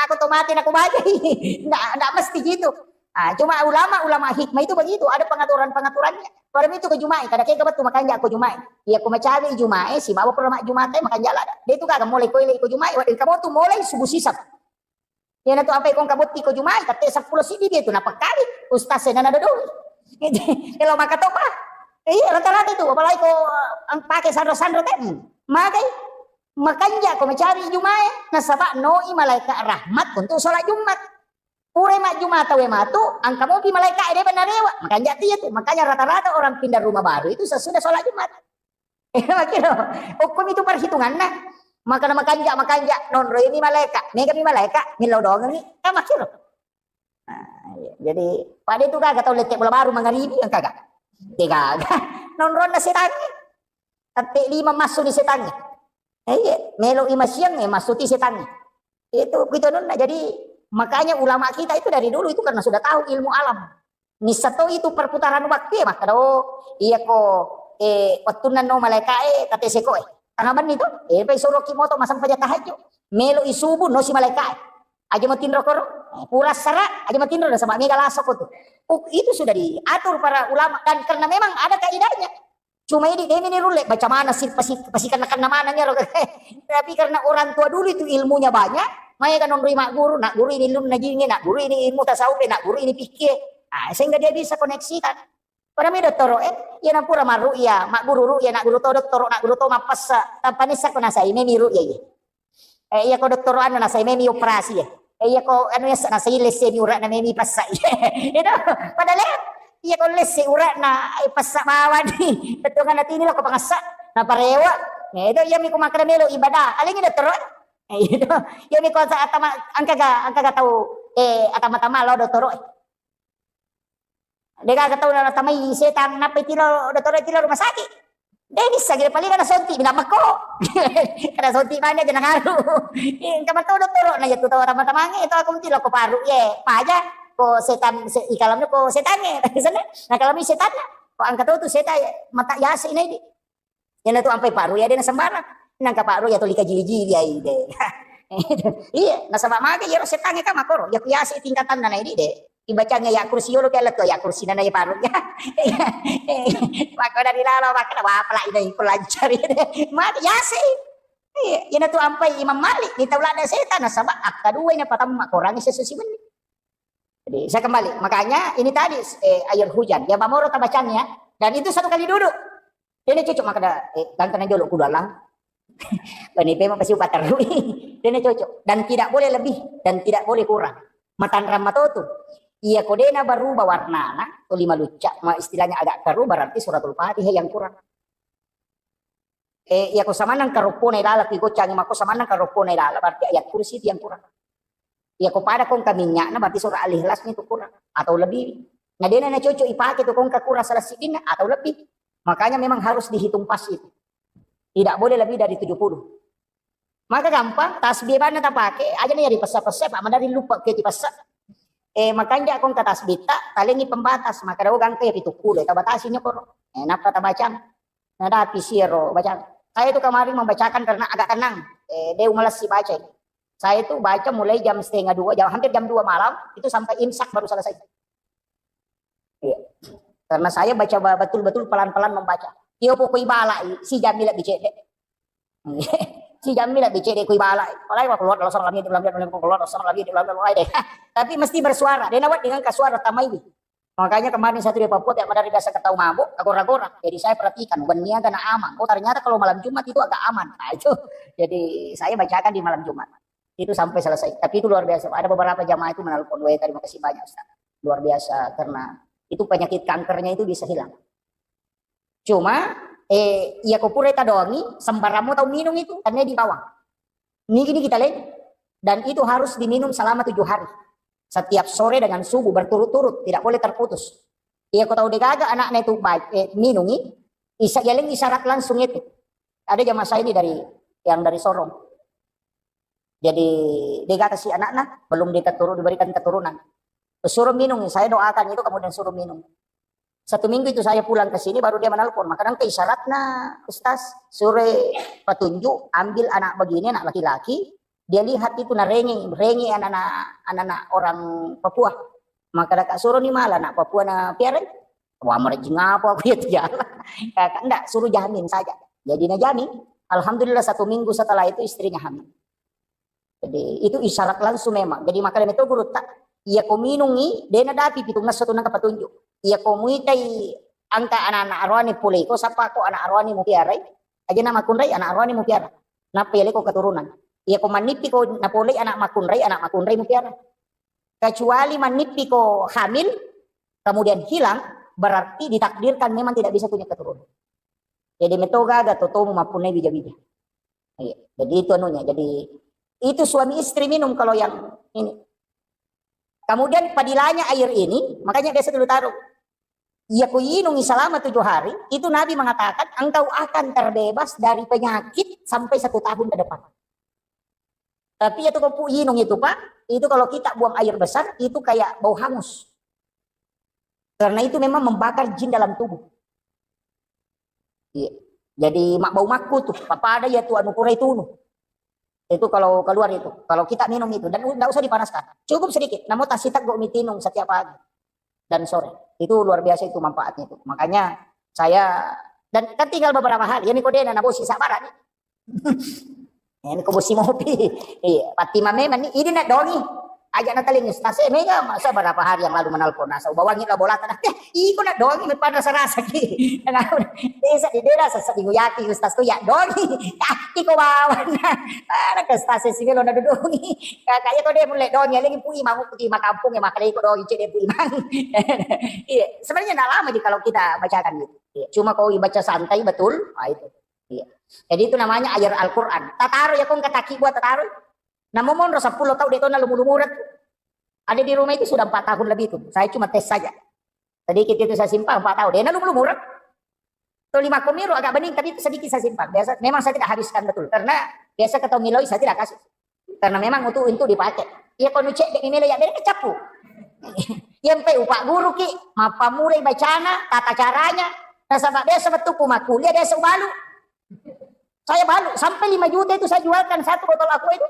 Aku to mati, aku bajai. Ndak, ndak mesti gitu. Ah, cuma ulama-ulama hikmah itu begitu, ada pengaturan-pengaturannya. Pada itu ke Jumat, kada kega betul makanja ko Jumat. Iya, ko macawi Jumat, si bawa pura mak Jumat, makanja lada. Dia itu kagak mulai koile ko Jumat, wadah kamu tuh mulai subuh sisap. Iya, na tu apa ikon kabotti ko Jumat, tapi sepuluh sidi dia tu, napa kali? Ustaz saya nana dodoi. Kalau maka topa. Iya, rata-rata itu, apalagi ko, eh, pakai sandro-sandro tem. Makai, makanja ko macawi Jumat, nasaba noi malaikat rahmat untuk sholat Jumat. Pura majjuma tauwe matu, engka mopi malaika'e de' narewa. Makanja tu iya tu. Makanya rata-rata orang pindah rumah baru itu sesudah sholat Jumat. Makkiro. Hukum itu perhitunganna. Makana makanja, makanja, nonroi mi malaika, mega mi malaika, millau doangengngi, kan makkiro. Nah, iya. Jadi, pada itu gaga tau lette bola baru mangaribi, yang kagak. Dia gaga. Nonronna setangnge. Tette lima massu ni setangnge. Eh, iya, melo i masiang, eh, massuti setangnge. Itu, itu nonna. Jadi, makanya ulama kita itu dari dulu itu karena sudah tahu ilmu alam. Nissa to itu perputaran waktu ya, maka do, iya ko, eh, wattunna no malaika, eh, tate seko, eh. Tengah benni to, eh, pai soroki moto masang paja tahajud. Melo i subuh, no si malaika, eh. Aja matinro koro, eh, pura sara, aja matinro, sama mega laso ko tu. Oh, itu sudah diatur para ulama dan karena memang ada kaidahnya. Cuma ini, de' mi ni rulle, baca mana sih, pasi-, pasikanna-kanna mana nyaro. Tapi karena orang tua dulu itu ilmunya banyak, maega nonroi magguru, nak guru ini lun najinge, nak guru ini ilmu tasawuf, nak guru ini fikih. Ah, sehingga dia bisa koneksikan. Pada mi dottoro, eh, iya nampura marru'ya, magguru ru'ya, nak guru to dottoro, nak guru to mappassa, tanpa nissa ko nasai memi ru'ya, iya. Eh, iya ko dottoro anu nasai memi operasi, eh. Eh, iya ko anu yasa nasai lesse mi ura'na memi passa, iya. Itu, padahal, eh, iya ko lesse ura'na, eh, passa bawani. Bettuanna tini lo ko pangassa, naparewa. Eh, itu iya mi ko makkada melo ibadah. Alengi dottoro, eh. Iya, iya, mi ko sa-, atama, engka ga, engka ga tau, eh, atama-tama lao dottoro, eh. Degaga tau natamai setang, nappa itiro dottoro, itiro rumah sakit. De' bisa gede paling ada sonti, bilang mako. Ada sonti mana aja nangaru. Engka mako dottoro, na iya tu tau atama-tamange, itu aku mesti lo ko paru, ye, paja, ko setan, se-, ikalamnya ko setange, sana, nah kalau mi setanna, ko angkat tu setan, mata yasi ini. Iyana tu ampai paru iya de' nasembarang. Nangka paru iya tuli kajili-jili ai de'. Iya, nasaba maga iyaro setangnge ka makoro. Iya ku yase tingkatanna na idi de'. Ibacangnge ya kursi yolo ke lettu ya kursi nana iya paru. Mako dari lalo maka wapala ina iku lancari de'. Maka yase. Iya, iyana tu ampai Imam Malik ni tau ladde setan nasaba akka dua ina patamma korangi sesusi menni. Jadi saya kembali, makanya ini tadi eh, air hujan, ya mamoro tabacanya, dan itu satu kali duduk. Dena cocok makkeda, eh, gangkana jolo kudu alang. Bani pema pasti upaterrui. Dena cocok. Dan tidak boleh lebih dan tidak boleh kurang. Matanrang matotu. Iya ko dena berubah warnana, tuli malucca, ma istilahnya agak keruh, berarti suratul Fatihah yang kurang. Eh, iya ko samanang karoppona ilala, ki goccangi mako samanang karoppona ilala, berarti ayat kursi itu yang kurang. Iya ko pada kongka minyakna, berarti surah Al-Ikhlas itu kurang atau lebih. Nah, dena na cocok ipake tu kongka kurang salah sidinna atau lebih. Makanya memang harus dihitung pas itu. Tidak boleh lebih dari tujuh puluh. Maka gampang, tasbih bana tapake, aja na iya dipessa-pessa, Pak, madari lupa ke dipessa. Eh, makanja kongka tasbih ta, talengi pembatas, maka dawa gangka ya pitu puluh, tabatasi nyokoro. Eh, napa tabacang? Nadapi siro bacang. Saya itu kemarin membacakan karena agak tenang. Eh, deu malas sih baca. Saya itu baca mulai jam setengah dua, jam, hampir jam dua malam, itu sampai imsak baru selesai. Iya. Karena saya baca ba-, betul-betul pelan-pelan membaca. Iyo pokok ibalai, si jammi lebih cedek. Si jammi lebih cedek ku ibalai. Apalagi kalau keluar dalam salam itu, keluar dalam salam itu, keluar deh. Tapi mesti bersuara. Dia nawat dengan ke suara tamai. Makanya kemarin saya di Papua tiap madari biasa ketawa mabuk, agora-gora. Jadi saya perhatikan, wenni aga na aman. Oh, ternyata kalau malam Jumat itu agak aman. Nah, itu. Jadi saya bacakan di malam Jumat. Itu sampai selesai. Tapi itu luar biasa. Ada beberapa jamaah itu menelpon, "Weh, terima kasih banyak, Ustaz. Luar biasa, karena itu penyakit kankernya itu bisa hilang." Cuma, eh, iya ko pura tadongi, sembarangmu tau minum itu, karena di bawah. Nigi-nigi taleng. Dan itu harus diminum selama tujuh hari. Setiap sore dengan subuh berturut-turut, tidak boleh terputus. Iya ko tau degaga anaknya itu baik, eh, minumi, isa-, yaling isyarat langsung itu. Ada jamaah saya ini dari, yang dari Sorong. Jadi, degaga si anaknya, belum diketurun-, diberikan keturunan. Suruh minum, saya doakan itu, kemudian suruh minum. Satu minggu itu saya pulang ke sini, baru dia menelpon. Maka nangka isyaratna, Ustaz, sure petunjuk, ambil anak begini, anak laki-laki, dia lihat itu narengi, rengi anak-anak, anak-anak orang Papua. Maka daka suruh ni malah anak Papua na piara. Wah, merejing apa aku ya tiada. Kakak ndak, suruh jamin saja. Jadi na jamin. Alhamdulillah satu minggu setelah itu istrinya hamil. Jadi, itu isyarat langsung memang. Jadi, makanya itu guru tak, iya ko minungi, dena dapi pitung ngesso tu nangka petunjuk. Iya ko muitai angka anak-anak aroani pole ko, sapa ko anak aroani mupiarai, aja nama kunrai anak aroani mupiara. Napa iya leko keturunan. Iya ko mannipi ko napolei anak makunrai, anak makunrai mupiara. Kecuali mannipi ko hamil, kemudian hilang, berarti ditakdirkan memang tidak bisa punya keturunan. Jadi, metoga aga totomu mappunnai bija-bija. Iya. Jadi itu anunya. Jadi itu suami istri minum kalau yang ini. Kemudian padilanya air ini, makanya biasa dulu taruh. Iya ku inungi selama tujuh hari, itu Nabi mengatakan engkau akan terbebas dari penyakit sampai satu tahun ke depan. Tapi itu kopu inung itu Pak, itu kalau kita buang air besar, itu kayak bau hangus. Karena itu memang membakar jin dalam tubuh. Iya. Jadi mak bau makku tuh, papada ya tuh anu pura itu nu. Itu kalau keluar itu, kalau kita minum itu dan tidak usah dipanaskan, cukup sedikit. Namun tasi tegok mitinung setiap pagi dan sore. Itu luar biasa itu manfaatnya itu. Makanya saya dan kan tinggal beberapa hari. Ya ni kodena na bosi sabara ni. Ini ko bosi mopi. Iya, Fatima memang ni ini nak dongi. Aja na teling ustaz, eh, mega masa berapa hari yang lalu menelpon nasa ubawangi lah bola tanah. Eh, iko nak dongi me pada rasa-rasa ki. Desa di dera sasa di yaki ustaz tu ya dongi. Ah, iko bawan. Ada ke ustaz si melo na dongi. Kakak ya ko dia mulai dongi lagi pui mau putih makampung ya makalai ko dongi cek dia pui mang. Iya, sebenarnya nggak lama sih kalau kita bacakan gitu. Iya, cuma kau baca santai betul, ah, itu. Iya. Jadi itu namanya ajar Al-Quran. Tataro ya kong kataki buat tataro. Namo monro sepuluh tahun dia tuh lumu-lumurek. Ada di rumah itu sudah empat tahun lebih itu. Saya cuma tes saja. Sedikit itu saya simpan empat tahun. Dia lumu-lumurek. Tuh lima komiro agak bening, tapi itu sedikit saya simpan. Biasa, memang saya tidak habiskan betul. Karena biasa ketemu miloi saya tidak kasih. Karena memang untuk, untuk dipakai. Iya, kalau cek dia miloi ya, dia kecapu. Yang pe upak guru ki, mappamurai bacana, tata caranya. Nasaba biasa betul ku makkuliah, biasa ubalu. Saya balu, sampai lima juta itu saya jualkan satu botol aqua itu.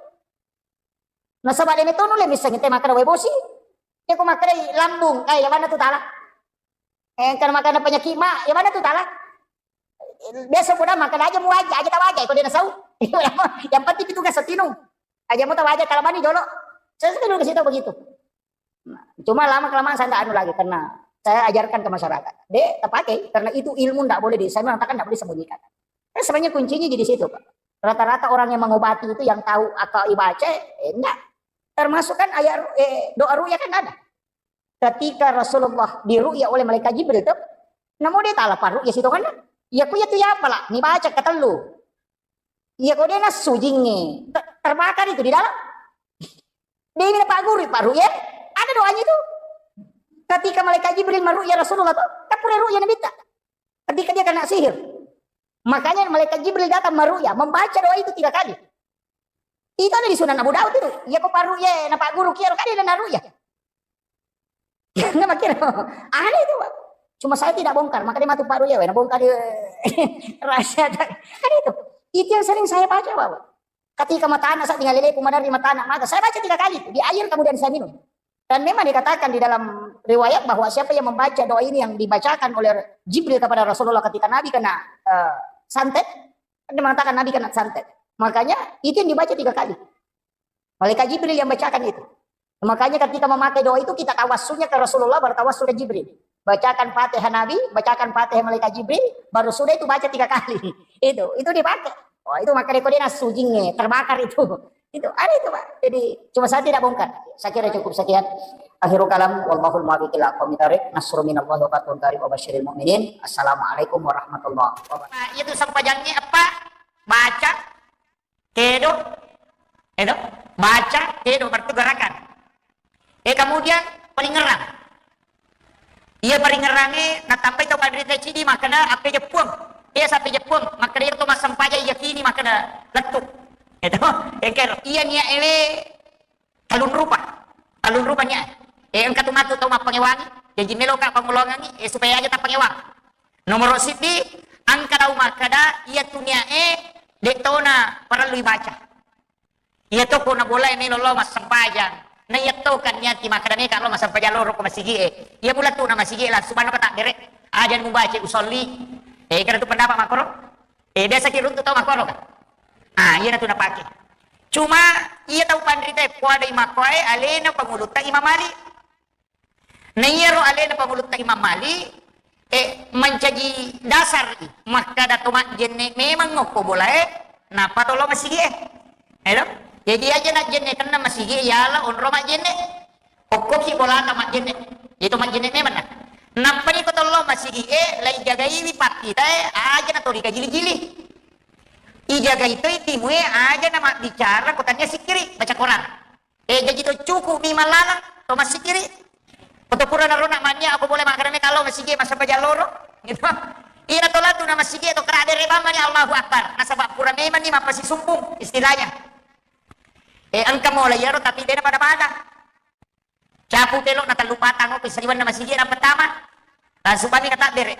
Nasaba dene tonu le misseng te makkeda wae bosi. Iya ko makkeda lambung, eh, ya mana tu tala. Eh, kan makkeda penyakit ma, ya mana tu tala. Biasa pun makkeda aja mu aja, aja tahu aja, kau dia nasau. Yang penting itu gak setinung. Aja mu tahu aja, kalau bani jolo. Saya sudah dulu ke situ begitu. Nah, cuma lama kelamaan saya nggak anu lagi karena saya ajarkan ke masyarakat. Dek, terpakai karena itu ilmu nggak boleh di, saya mengatakan nggak boleh disembunyikan. Kan sebenarnya kuncinya di situ, Pak. Rata-rata orang yang mengobati itu yang tahu atau ibaca, eh, enggak. Termasuk kan ayat ru-, eh, doa ruqyah kan ada. Ketika Rasulullah diruqyah oleh malaikat Jibril tuh, namo dia taala paruqyah situ kan? Ya ku ya tu ya apalah, ni baca ketellu. Iya ko dia nassu jingnge, ter-, terbakar itu di dalam. Dia ini Pak Guru, Pak Ruqyah, ada doanya itu. Ketika malaikat Jibril meruqyah Rasulullah tuh, kan pura ruqyah Nabi ta. Ketika dia kena sihir. Makanya malaikat Jibril datang meruqyah, membaca doa itu tiga kali. Itu ada di Sunan Abu Daud itu. Iya ko Pak Ruqyah, na Pak Guru kiaro kali dan ruqyah. Nah, makin aneh itu, Pak. Cuma saya tidak bongkar, makanya matu Pak Ruqyah, weh, bongkar dia. Rahasia. Kan itu. Itu yang sering saya baca, Pak. Ketika mata anak saya tinggal lele, pemadam di mata anak, maka saya baca tiga kali. Di air kemudian saya minum. Dan memang dikatakan di dalam riwayat bahwa siapa yang membaca doa ini yang dibacakan oleh Jibril kepada Rasulullah ketika Nabi kena, eh, santet, dia mengatakan Nabi kena santet. Makanya itu yang dibaca tiga kali. Malaikat Jibril yang bacakan itu. Makanya ketika memakai doa itu kita tawassulnya ke Rasulullah, baru tawassul ke Jibril. Bacakan Fatihah Nabi, bacakan Fatihah malaikat Jibril, baru sudah itu baca tiga kali. Itu, itu dipakai. Oh, itu makanya kode nassu jingnge, terbakar itu. Itu ada itu, Pak. Jadi cuma saya tidak bongkar. Saya kira cukup sekian. Akhirul kalam, wallahul muwaffiq ila aqwamit thariq. Nasrun minallahi wa fathun qarib wa basyiril mu'minin. Assalamualaikum warahmatullahi wabarakatuh. Nah, itu sempajangnya apa? Baca, kedo, edo, baca, kedo, berarti gerakan. Eh, kemudian palingerang. Iya paringerangnge natambai tau panrita cidi makkeda appe jeppuang. Iya sappe jeppuang makkeda iya to massempajang yakini makkeda lettu. Edo, engkero. Iya niat ewe talun rupa. Talun rupa niat. Eh, engka tu matu tau mappangewangi. Jaji meloka pangulongangi, eh, supaya aja tappangewang. Nomoro siddi, engka tau makkeda iya tu niat e de tona parellu ibaca. Iya to ko na bola e melo lo massempajang. Na iya to kan niati makkeda meka lo massempajang loro ko masigi e. Iya mula tu na masigi e langsung manna pata dere. Aja mubaca usolli. Eh, kada tu pendapat makoro. Eh, biasa ki runtu tau makoro kan. Ah, iya na tu napake. Cuma iya tau panrita e kuadai makkoe alena pangulutta Imam Malik. Na iyaro alena pangulutta Imam Malik, eh, mancaji dasar i, makkada to majjenne memang okko bolae, nappa to lo masigi e. Elo? Jadi aja najjenne tenna masigi e, yala onro majjenne. Okkoki bolata majjenne. Itu majjenne memang na. Nappani ko to lo masigi e, lai jagaiwi pattitae, aja na to digajili-jili. Ijagai to timue, aja na mabbicara ko tania sikkiri, baca Quran. Eh, jaji to cukup mi mallalang, to massikiri. Ko to pura narona mannia, ako boleh makkeda me kalau masigi massempajang loro. Gitu. Ina to latu na masigi to kera dere bamani Allahu Akbar. Nasaba pura memang ni mappasisumpung istilahnya. Eh, engka mola iyaro tapi dena pada-pada. Capu pelo na tellu patang ko saliwanna masigi na pertama. Langsung bami kata bere.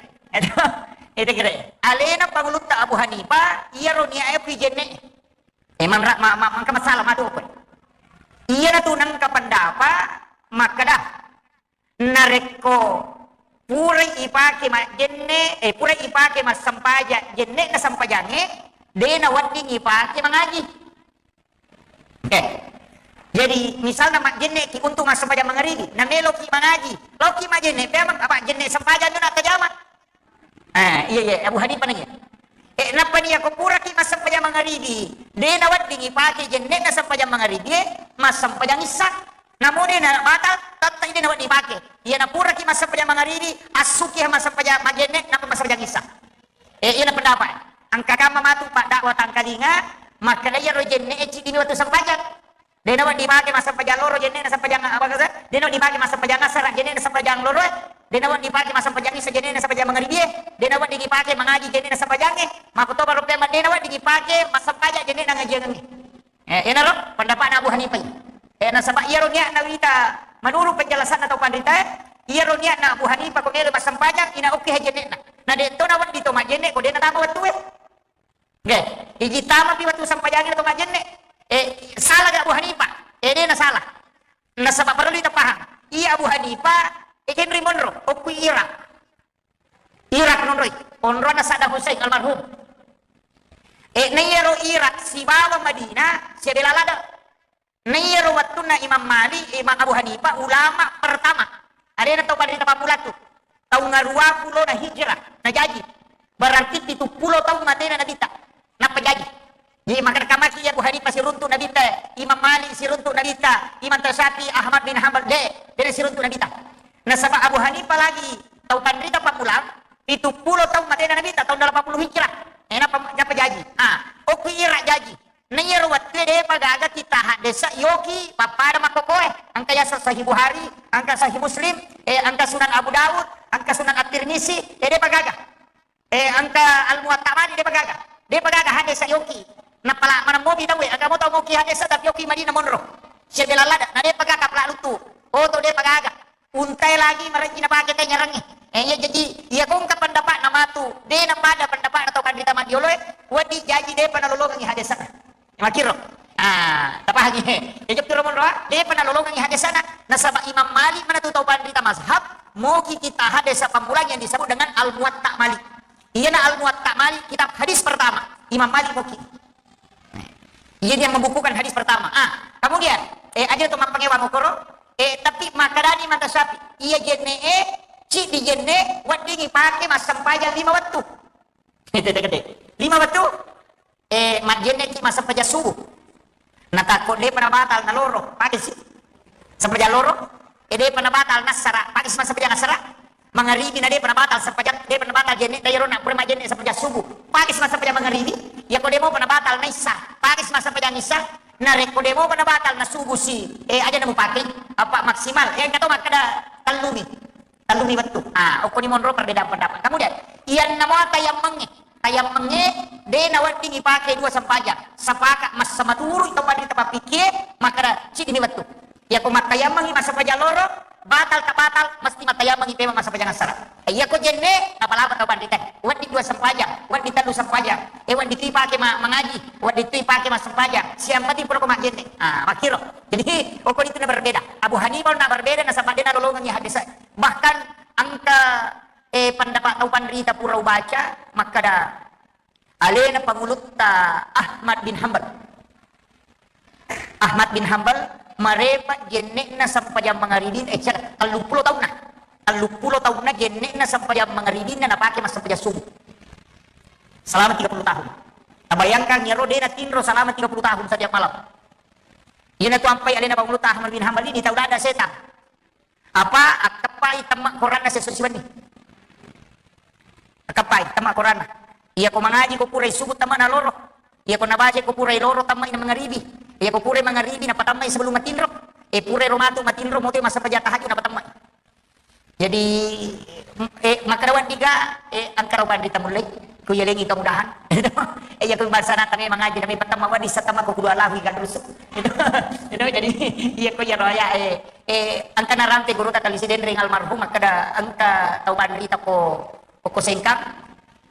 Itu kira. Alena pangulutta Abu Hanifah, iyaro niae pi jenne. Emang ra-, ma-, ma-, mangka masalah matu apa? Iyana tu nengka pendapat makkeda narekko purai ipake majjenne, eh, purai ipake massempajang jenne na sempajange, de na wedding ipake mangaji. Eh, jadi misalna majjenne ki untuk massempajang mangaribi, na melo ki mangaji, lo ki majjenne pemang apa jenne sempajang tu na tajama. Eh, iya, iya, Abu Hanifah nanya. Eh, nappa ni ako puraki massempajang mangaribi, de na wedding ipake jenne na sempajang mangaribi, eh, massempajang issa. Namo de na batal, tatta de na wedding ipake. Iya na puraki massempajang mangaribi, assuki massempajang majjenne, nappa massempajang issa. Eh, iya na pendapat. Engka kamma matu paddakwah tangkalinga, makkeda iyaro jenne'e ciddini wettu sempajang. De' nawedding dipake massempajang loro jenne'na sempajang apa kasa? De' nawedding dipake massempajang assara jenne'na sempajang loroe. De' nawedding dipake massempajang isya jenne'na sempajang mangaribie. De' nawedding dipake mangaji jenne'na sempajangnge. Makkutoparo pemma de' nawedding dipake massempajang jenne'na ngajiangengnge. Eh, iyanaro pendapatna Abu Hanifah. Eh, nasaba iyaro niatna wita, menurut penjelasanna tau panritae, iyaro niatna Abu Hanifah ko melo massempajang, ina okke jenne'na. Na de' to nawedding to majjenne' ko de' natama wettue. Nggih, iji tamapi wettu sempajangnge to majjenne'. Eh, salah ga Abu Hanifah? Eh, de' nasalah. Nasaba perlu kita paham. Iya Abu Hanifah, eh, kenri monro, okkui Irak. Irak nonroi, onronna Saddam Hussein almarhum. Eh, naiyaro Irak sibawa Madinah, siabela ladde'. Naiyaro wettunna Imam Malik, Imam Abu Hanifah, ulama pertama. Alena tau panrita pammula tu. Taung aruwa pulona hijrah, najaji. Berarti pitu pulo taung matena Nabitta. Nappa jaji. Jadi, makkeda kamaki Abu Hanifah siruntu Nabitta, Imam Malik siruntu Nabitta, Imam Syafi'i, Ahmad bin Hanbal, de', de' siruntu Nabitta. Nasaba Abu Hanifah lagi tau panrita pammula, pitu pulo taung matena Nabitta, taung delapan puluh hijrah. Eh, nappa, nappa jaji. Ah, okkui Irak jaji. Naiyaro wettue de'pa gaga kitta haddesa yoki pappada makkokoe. Engka yaseng Sahih Bukhari, engka Sahih Muslim, eh, engka Sunan Abu Daud, engka Sunan At-Tirmizi, eh, de'pa gaga. Eh, engka Al-Muwatta Malik de'pa gaga. De'pa gaga haddesa yoki. Napala maneng mopi tauwe, engka mo tau moki haddesa tapi yoki Madinah monro. Siabela ladde', na de'pa gaga pala lutu. Oto de'pa gaga. Untae lagi marejji napake te nyarangnge. Eh, iya jaji, iya ko engka pendapatna matu, de' napada pendapatna tau panrita maddioloe, wedding jaji de'pa nalolongengngi haddesana. Makkiro. Ah, tapahangi. Ya, jokki ro monroa, de'pa nalolongengngi haddesana. Nasaba Imam Malik manatu tau panrita mazhab, moki kitta haddesa pammula yang disebut dengan Al-Muwatta Malik. Iyana Al-Muwatta Malik kitab hadis pertama. Imam Malik moki. Iya dia membukukan hadis pertama. Ah, kemudian, eh, aja tu mappangewa mokoro, eh, tapi makkedani Imam Syafi'i, iya jenne'e, ciddi jenne', weddingngi pake massempajang lima wettu. Gede-gede. Lima wettu, eh, majjenne'ki massempajang subuh. Natakko de'pa nabatal naloro, pake si. Sempajang loro, eh, de'pa nabatal nassara, pake si massempajang assara. Mangaribi na de'pa nabatal sempajang, de'pa nabatal jenne', tairo na pura majjenne' sempajang subuh. Pake si massempajang mangaribi, yako de'mopa nabatal na issa, pake si massempajang issa. Narekko de'mopa nabatal na subuh si, eh, aja na mupake, apa maksimal, eh, engka to makkeda tellumi. Tellumi wettu. Ah, okkoni monro perbedaan pendapat. Kemudian, iyanna mua tayammengnge. Tayammengnge, de' nawedding ipake dua sempajang. Sepakat massa maturu tau panrita pappikkie, makkeda ciddini wettu. Yako mattayammengngi massempajang loro, batal tak batal, mesti mattayammengngi pema massempajang assara. Yako jenne', napalapa tau panrita. Wedding dua sempajang, wedding tellu sempajang. Eh, wedding tu ipake ma-, mangaji, wedding tu ipake massempajang. Siang mati pura ko majjenne'. Ah, makkiro. Jadi, okkoni tu na berbeda. Abu Hanifah na berbeda, nasaba de' nalolongengngi haddesa. Bahkan engka, eh, pendapat tau panrita pura ubaca, makkeda alena pangulutta Ahmad bin Hanbal. Ahmad bin Hanbal marepa jenne'na sempajang mangaribi, eh, cek, telluppulo taunna. Telluppulo taunna jenne'na sempajang mangaribinna napake massempajang subuh. Selama tiga puluh tahun. Tabayangkan iyaro de' natinro selama tiga puluh tahun setiap malam. Iyana tu ampai alena pangulutta Ahmad bin Hanbal ini tau dada setang. Apa akkeppai temma koranna sesso siwenni. Akkeppai temma koranna. Iya ko mangaji ko purai subuh temma na loro. Iya ko nabaca ko purai loro temma ina mangaribi. Iya ko purai mangaribi na patemma sebelum matinro. Eh, purai ro matu matinro mote massempajang tahajud na patemma. Jadi, eh, makkeda wedding ga, eh, engka ro panrita mullei. Ku yalengi kemudahan. Eh, iya ko bangsana tame mangaji, tame patemma wedding sa temma ko kudu Allahu ikan rusuk. Itu, itu jadi, iya ko iyaro ya, eh, Eh, engka narampe gurutta Kali Sidenreng almarhum makkeda engka tau panrita ko, ko Sengkang,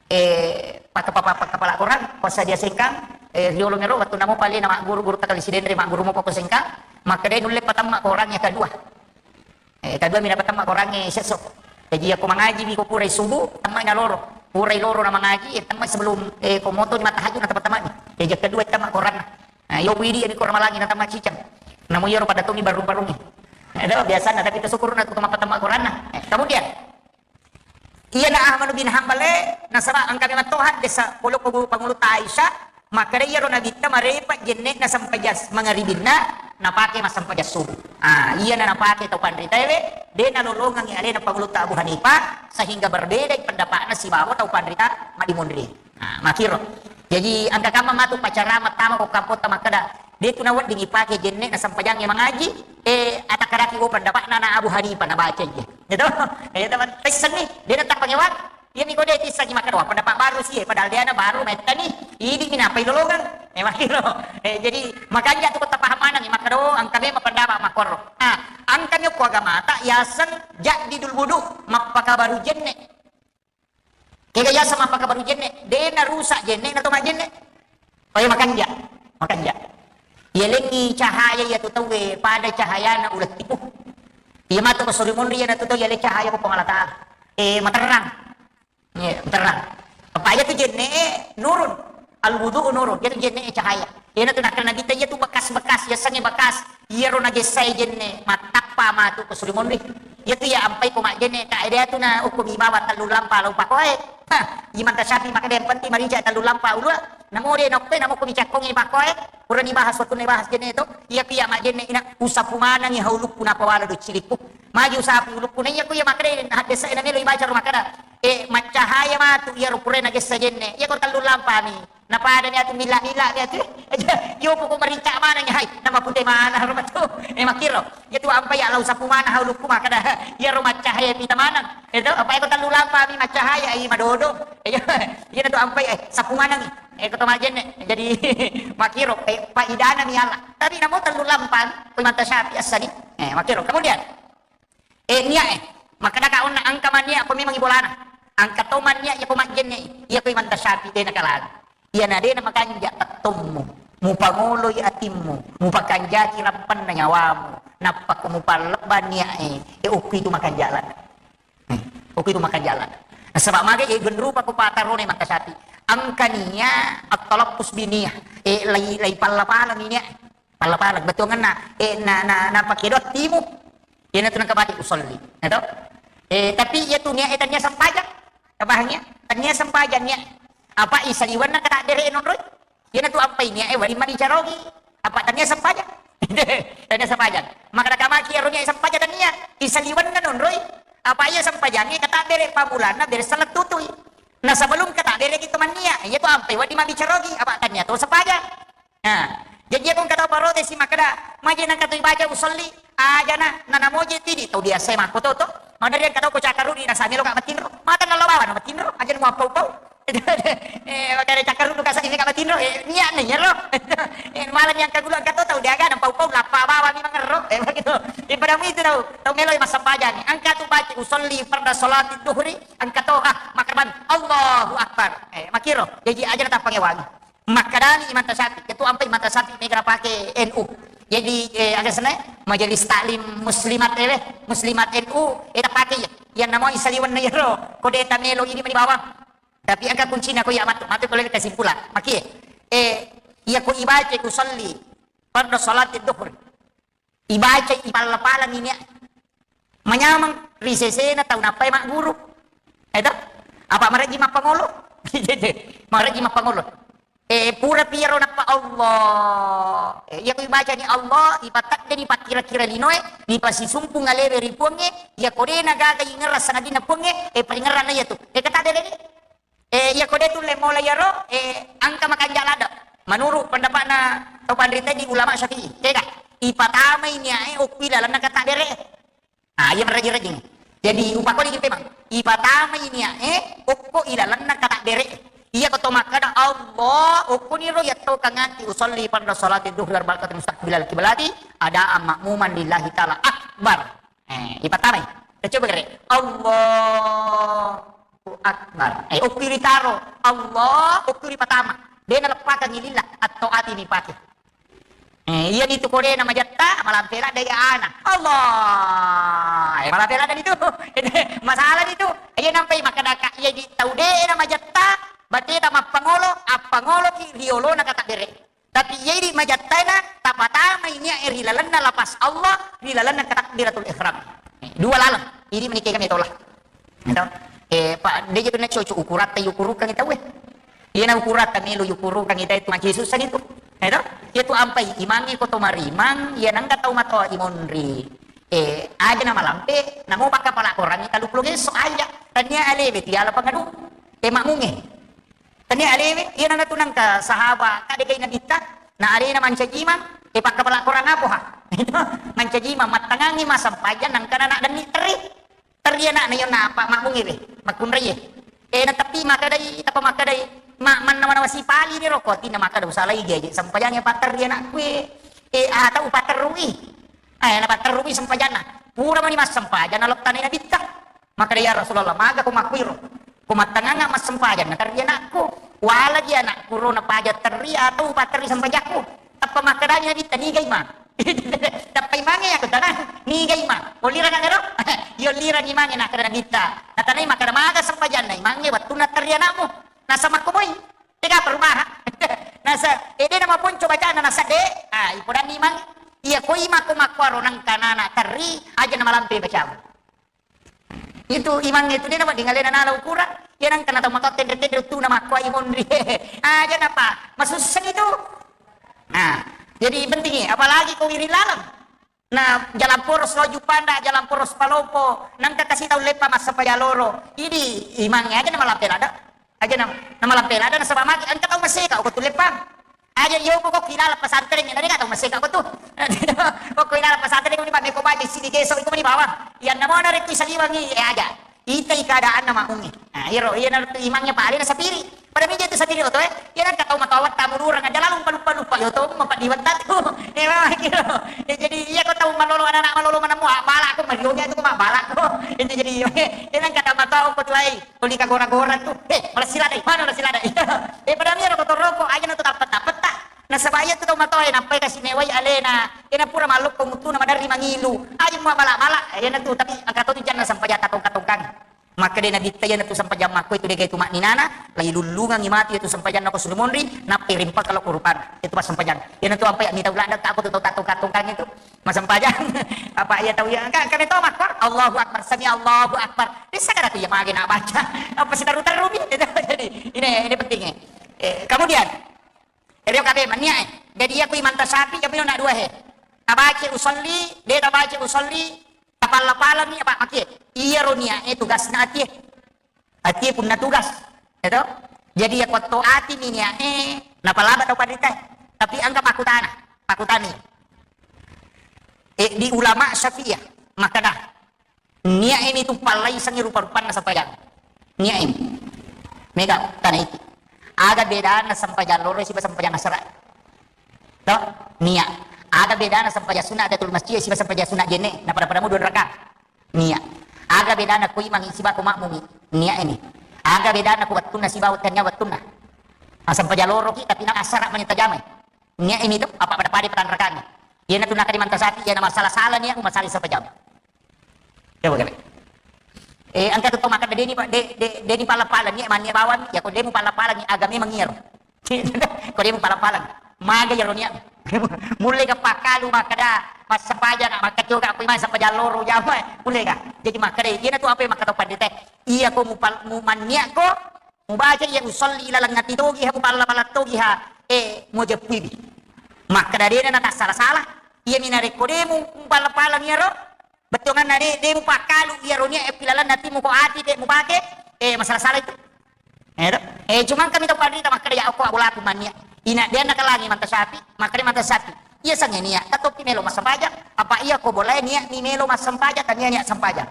eh, pakka-, pakka-, pakkapala Korang, ko Sadia Sengkang, eh, riolo mero wettunna mopa alena magguru gurutta Kali Sidenreng magguru mopa ko Sengkang, makkeda nulle patemma Korang yang kedua. Eh, kedua mi napatemma Korangnge sesso. Jaji yako mangaji mi ko purai subuh, temmai na loro. Purai loro na mangaji, eh, temmai sebelum, eh, ko moto ni mattahajud na temma-temma ni. Jaji yang kedua temma Koranna. Nah, yo widi ni ko ramalangi na temma cicang. Namo iyaro pada tongi barung-barungi. Ada biasana, tapi tasukuru na tu temma patemma Koranna. Eh, kemudian, iyana Ahmad bin Hanbal e, nasaba engka memang to haddesa polo ko pangulutta Aisyah, makkeda iyaro Nabitta marepa jenne'na sempajang mangaribinna, napake massempajang subuh. Ah, iyana napake tau panritaewe, de' nalolongengngi alena pangulutta Abu Hanifah, sehingga berbeda pendapatna sibawa tau panrita maddimonri. Nah, makkiro. Jadi, engka kamma matu pacara mattama ko kampotta makkeda, de tu nawedding ipake jenne na sempajangnge mangaji, eh, atakkaraki ko pendapatna na Abu Hanifah na baca iya. Gitu? Eh, teman, tessen ni, de na tappangewang. Iya mi ko de tissengi makkeda, wah, pendapat baru sih, eh, padahal de na baru mettani, idi mi napa ilolongeng. Eh, makkiro. Eh, jadi, makanja tu ko tapaham maneng, makkeda, oh, engka memang pendapat makkoro. Ah, engka mi ko agamata, yaseng jaddidul wudu, mappakabaru jenne. Kega yaseng mappakabaru jenne, de na rusak jenne na to majjenne. Oh iya, makanja, makanja. Yalengngi cahaya iya tu tauwe pada cahayana uleng tipu. Iya matu ko suri monri iya na tu tau yaleng cahaya ko Puang Allah Taala. Eh, materrang. Iya, materrang. Apa iya tu jenne nurun. Al wudu nurun. Iya tu jenne cahaya. Iya na tu nakkeda Nabitta iya tu bekas-bekas, yasengnge bekas. Iyaro nagessae jenne, mattappa matu ko suri monri. Iyatu iya ampai ko majjenne, ka ede atu na ukku mi bawang tellu lampa lao pakoe. Hah, Imam Tasyafi'i makkeda yang penting marincak tellu lampa ulua. Namo de nokkoe, namo ko mi cakkongi pakoe. Purani bahas, wettunna bahas jenne to. Iya pi iya majjenne ina, usapu manengi haulukku napawala doccilikku. Magi usapu ulukku, na iya ku iya makkeda haddesa na melo ibaca ro makkeda. Eh, maccahaya matu iyaro purae nagessa jenne. Iya ko tellu lampa mi. Napadani atu milla-milla mi atu. Iyo poko marincak maneng, hai, nama pute maneng ro matu. Eh, makkiro. Iya tu ampai ya lau sapu maneng haulukku makkeda. Iya ro maccahaya pita maneng. Itu apa iko tellu lampa mi maccahaya, ai madodo. Iya, iya tu ampai, eh, sapu maneng. Eh, ko to majjenne. Jadi makkiro, eh, faidana mi Allah. Tapi namo tellu lampa, ko Imam Tasyafi'i assani. Eh, makkiro. Kemudian, Eh, niat, eh. Makkedaka onna engka manniat ko memang ibolana. Engka to manniat iya ko majjenne, iya ko Imam Tasyafi'i de nakalana. Iya na de na makanja tettommu. Mupangoloi atimmu, mupakanjaki rampenna nyawamu. Nappa ko mupallebba niat, eh, eh, okki tu makanja lada. Eh, okki tu makanja lada. Nasaba maga, eh, genrupa ko patarone Imam Tasyafi'i. Engka niat at-talaffuz bi niat. Eh, lai, lai palla-pala niat. Palla-pala, bettuangenna, eh, na, na, na pake doa timu. Iyanatu nengka baca usolli. Nah, to? Eh, tapi iyatu niat, eh, tania sempajang. Tapahangi ya? Tania sempajang niat. Apa isaliwenna kata dere nonroi? Iyanatu ampai niat, eh, wali mani carogi. Apa tania sempajang? Tania sempajang. Maka kamaki aro niat sempajang tania. Isaliwenna nonroi. Apa iya sempajangi kata dere pamulanna bere salah tutui. Nah, sebelum kata dere kita mania, iyatu ampai wadi mabicarogi. Apa tania to sempajang. Nah, jadi aku kata parotesi makkeda, maje nangka tu ibaca usolli, ajana, nanamoje tidi, tau biasa makko to, to. Madari yang kata ko cakarudi, nasa melo ka matinro, mata nalo bawa na matinro, aja mau pau-pau. Eh, makanya cakarudi ka sini ka matinro, eh, niat nih, ya, lo. Eh, malah yang kagulu angkat to, tau diaga, nang pau-pau, lappa bawa mi mangerro, eh, begitu. Eh, pada itu tau, tau melo masa paja nih, angkat tu baca usolli, farda salati duhri, angkat to, ah, makarban, Allahu Akbar. Eh, makiro, jadi aja na tappangewangi. Makkedani Imam Tasyafi'i, ketua ampai Imam Tasyafi'i mega napake N U. Jadi, eh, aga senna, Majelis Taklim Muslimat, eh, Muslimat N U, eh, tapake iya. Yang namanya saliwan na iyaro, kode tamelo ini mani bawang. Tapi angka kuncina ko iya matu, matu ko lagi kesimpulan. Maki, eh, iya ko ibaca ku salli, fardu salati duhur. Ibaca, ipalla-pallang ini, ya. Manyameng ri sesena tau nappai magguru. Eto? Apa marejji mappangolo? Marejji mappangolo. Eh, pura piro nappa Allah. Eh, iya ko ibacani Allah, ipataddeni pakkira-kira linoe, nipasisumpung alewe ri Puangnge, iya ko de nagaga ingerra sangadinna Puangnge, eh, paringerranna iya tu. Eh, kata de ni. Eh, iya ko de tulle mola iyaro, eh, angka makanja lada. Menurut pendapatna tau panrita di ulama Syafi'i, tega? Ipatamai niae okko ilalenna kata bere. Ah, iya merajing-rajing. Jadi upakoni kita memang. Ipatamai niae okko ilalenna kata bere. Iya ko to makkada Allah, okko niro yatto kangati usolli pada salati duhri arba'a rakaat mustaqbilal kiblati, ada makmuman lillahi ta'ala akbar. Eh, ipatamai. Kita coba gere. Allahu Akbar. Eh, okki ritaro. Allah, okki ripatama. De naleppakang lillah. Atau ati ni pake. Eh, iya ni tu kode na majatta, malampe ladde iya ana. Allah. Eh, malampe ladde ni tu. Masalah ni tu. Iya nampai makkadaka, iya di tau de na majatta, bateta mappangolo, appangolo ki riolo na kata bere. Tapi iya idi majattaina, tapatamai niae ri lalenna lapas Allah, ri lalenna takbiratul ihram. Eh, dua laleng. Idi menikah kami tola. Eto? Eh, Pak, de je tu na cocok ukuratta yukurukang tauwe. Iya na ukuratta melo yukurukang ita itu maji susah itu. Eto? Iya tu ampai imangi ko to marimang, iya nangka tau matoa imonri. Eh, aja na malampe, namo bakka pala korangi kalu pulo geso aja. Tania alebe tiala pangadu. Eh, makmunge. Tania alewe, iya nana tu nangka sahaba, kade kai nabitta, na alena mancaji imang, e pakkapala korang apo ha? Mancaji imang, mattangangi massempajang, nangka nana denni terri. Terri anakna, iyo napa mabbungi we, makkunrai e. E, nateppi makkedai, tappa makkedai, ma-, manna manawa sipali ni roko, atinna makkeda usalai gaje, sempajangnge patterri anakku e. E, atau patterrui. Eh, napatterrui sempajanna. Pura mani massempajang, nalottanai nabitta. Makkeda, "Ya Rasulullah, maga ko makkuiro? Ko mattangangnga massempajang, naterri anakku. Walaji anakku ro napaja terri atau upatterri sempajakku?" Tappa makkedani nabitta, "Niga imang?" Tappa imangnge, "Aku tanang, niga imang? Ollirang ero?" Iyo, ollirang imangnge, nakkeda nabitta. Natanai makkeda, "Maga sempajanna imangnge wettunna terri anakmu?" Nasa makkomoi. Tega perubahan. Nasa, eh, de namaponco bacana, nasa de. Ah, ipodanni imang. Iya ko imang ko makkuaro nangka nana terri, aja namalampe bacamu. Itu imang itu de nawedding alena nala ukuran. Iya nangka natau matoa tenre-tenre tu namakkua imonri. Aja napa, masusseng itu. Nah, jadi penting, apalagi ko wiring laleng. Na jalan poros lo Juppanda, jalan poros Palopo, nangka kasi tau leppa massempajang loro. Idi imangnge aja namalampe lada. Aja na, namalampe lada nasaba magi engka tau maseka ko tu leppa. Aja iyo ko ko kilala pesantren, na de tau maseka ko tu. Ko kilala pesantren ko ni pa meko baji sidi geso iko mani bawang. Iya namo na rekui saliwangi, eh, aja. Itai keadaanna makmungnge. Nah, iyaro, iyanaro tu imangnya pa alena sapiri. Pada mija tu sapiri oto, eh. Iya nangka tau matoa watta mudurang aja lalu lupa-lupa, lupa yo to, mapadiwatta tu. Eh, memang kiro. Eh, jadi iya ko tau malolo, anak-anak malolo manammu, ah, bala ko, marioja tu ko, ma bala ko. Itu jadi, iya nangka tau matoa ko tu ai, tuli ka gora-gora tu. Eh, malasila dai, mana malasila dai. Eh, pada mija ko toroko, aja na tu tappet-tappetta. Nasaba iya tu tau matoa e nappai kasi mewai alena, iyana pura mallokko muttuna maderri mangilu, aja mua bala-bala, iyana tu, tapi engka to tu janna sempajang tatongka-tongkang. Makkeda Nabitta, iyana tu sempajang makko itu dega itu makninana, lai lullungangi matu itu sempajang nako suri monri, nappai rimpaka lo kurupan, itu pas sempajang. Iyana tu ampai mita uladang tako tu tau tatongka-tongkang itu, masempajang. Apa iya tau iya, engka, engka meto makko, Allahu Akbar, sami Allahu Akbar. Desa kada tu iya mage na baca, apa sitaru-taru mi, itu jadi, ini, ini pentingnya. Eh, kemudian, Ero kabe mania e. Jadi iya ku Imam Tasyafi, iya pino na dua he. Tabaca usolli, de tabaca usolli, tapalla-palani apa makie. Iya ro nia e tugasna atie. Atie punna tugas. Eto? Jadi iya kotto ati mi nia e, napalaba tau panrita e. Tapi angka pakutana, pakutani. E, di ulama Syafi'iyah, makkeda, Nia ini tu pallaisengi rupa-rupanna sempajang. Nia ini. Mega tana iki. Aga bedana sempajang loro siba sempajang asara? To? Nia. Aga bedana sempajang sunat tahiyatul masjid siba sempajang sunat jenne? Na pada-pada mu dua rakaat. Nia. Aga bedana ku imangi siba ku makmumi? Nia ini. Aga bedana ku wettunna siba wettunna wettunna? Ah, sempajang loro ki tapi na asara mani tajamai. Nia ini tu apa pada-pada patanrakangi. Iyana tu nakadi mantasapi, iyana masalah-salah nia, masalah sempajang. Coba kali. Eh, engka tu tau makkeda deni pa-, de-, de-, deni pala-pala nia, mania bawang, ya ko demu pala-pala nia, agame mangiaro. Ko demu pala-pala, maga iyaro nia. Mulle ga pakkalu makkeda, massempajang, makkacoka, aku imang sempajang loro jama, mulle ga. Jadi makkeda, iyana tu apa yang makkeda pandita, iya ko mupal-, mu mannia ko, Mubaca iya usolli laleng ati togi ha, mupalla-palla togi ha, eh, mujeppuiwi. Makkeda dena natassala-sala. Iyami narekko demu mupalla-pallang iyaro, bettuanganna de, demu pakkalu iyaro nia, eh, pilalenna ati muko ati de mupake, eh, masala-sala itu. Eh, to? Eh, cuma kami tau panrita makkeda ya okko abolaku mannia. Ina dia nakalangi mantasapi, makkeda mantasapi. Iya sange nia, tatoppi melo massempajang. Apa iya ko bolae nia ni melo massempajang, tania nia sempajang.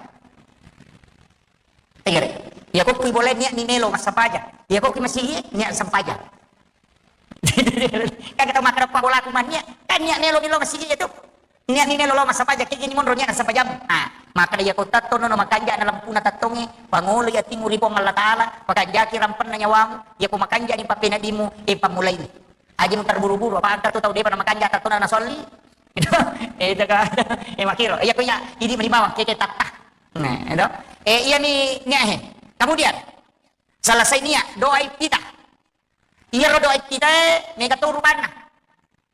Tegere. Iya ko kui bolae nia ni melo massempajang. Iya ko kui masigi nia sempajang. Kan kita makkeda pa bolaku mannia, kan nia melo melo masigi itu. Nia ni melo lo massempajang, kegi ni monro nia sempajang. Ah, makkeda iya ko tatto nono makanja na lampuna tattonge, pangolo ya timu ri Puang Allah Taala, pakanjaki rampenna nyawamu, iya ko makanja ni pappena dimu, eh, pammulai. Aja mu terburu-buru, apa engka tu tau depa na makanja tattona na solli. Eh, itu kan. Eh, makkiro. Iya ko iya, idi meni bawang, keke tatta. Nah, itu. Eh, iya mi nia he. Kemudian, selesai nia, doa iftitah. Iya ro doa iftitah, eh, mega to rupanna.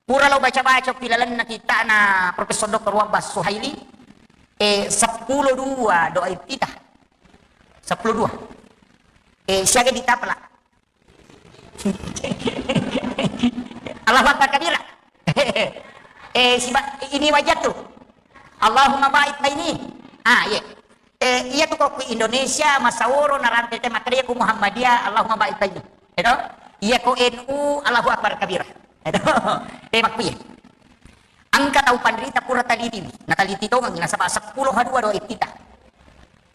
Pura lo baca-baca pilalenna kitana Profesor Doktor Wabbas Suhaili, eh, seppulo dua doa iftitah. Seppulo dua. Eh, siaga ditapela. Allahu Akbar kabira. Eh, siba-, ini wajah tu. Allahumma ba'id baini. Ah, iya. Eh, iya tu ko ku Indonesia, Masaworo, narante te makkeda ku Muhammadiyah, Allahumma ba'id baini. Edo? Iya ko N U, Allahu Akbar kabira. Edo? Eh, makkuye. Engka tau panrita pura talitiwi. Nataliti tongengi, nasaba seppulo ha dua do ittita.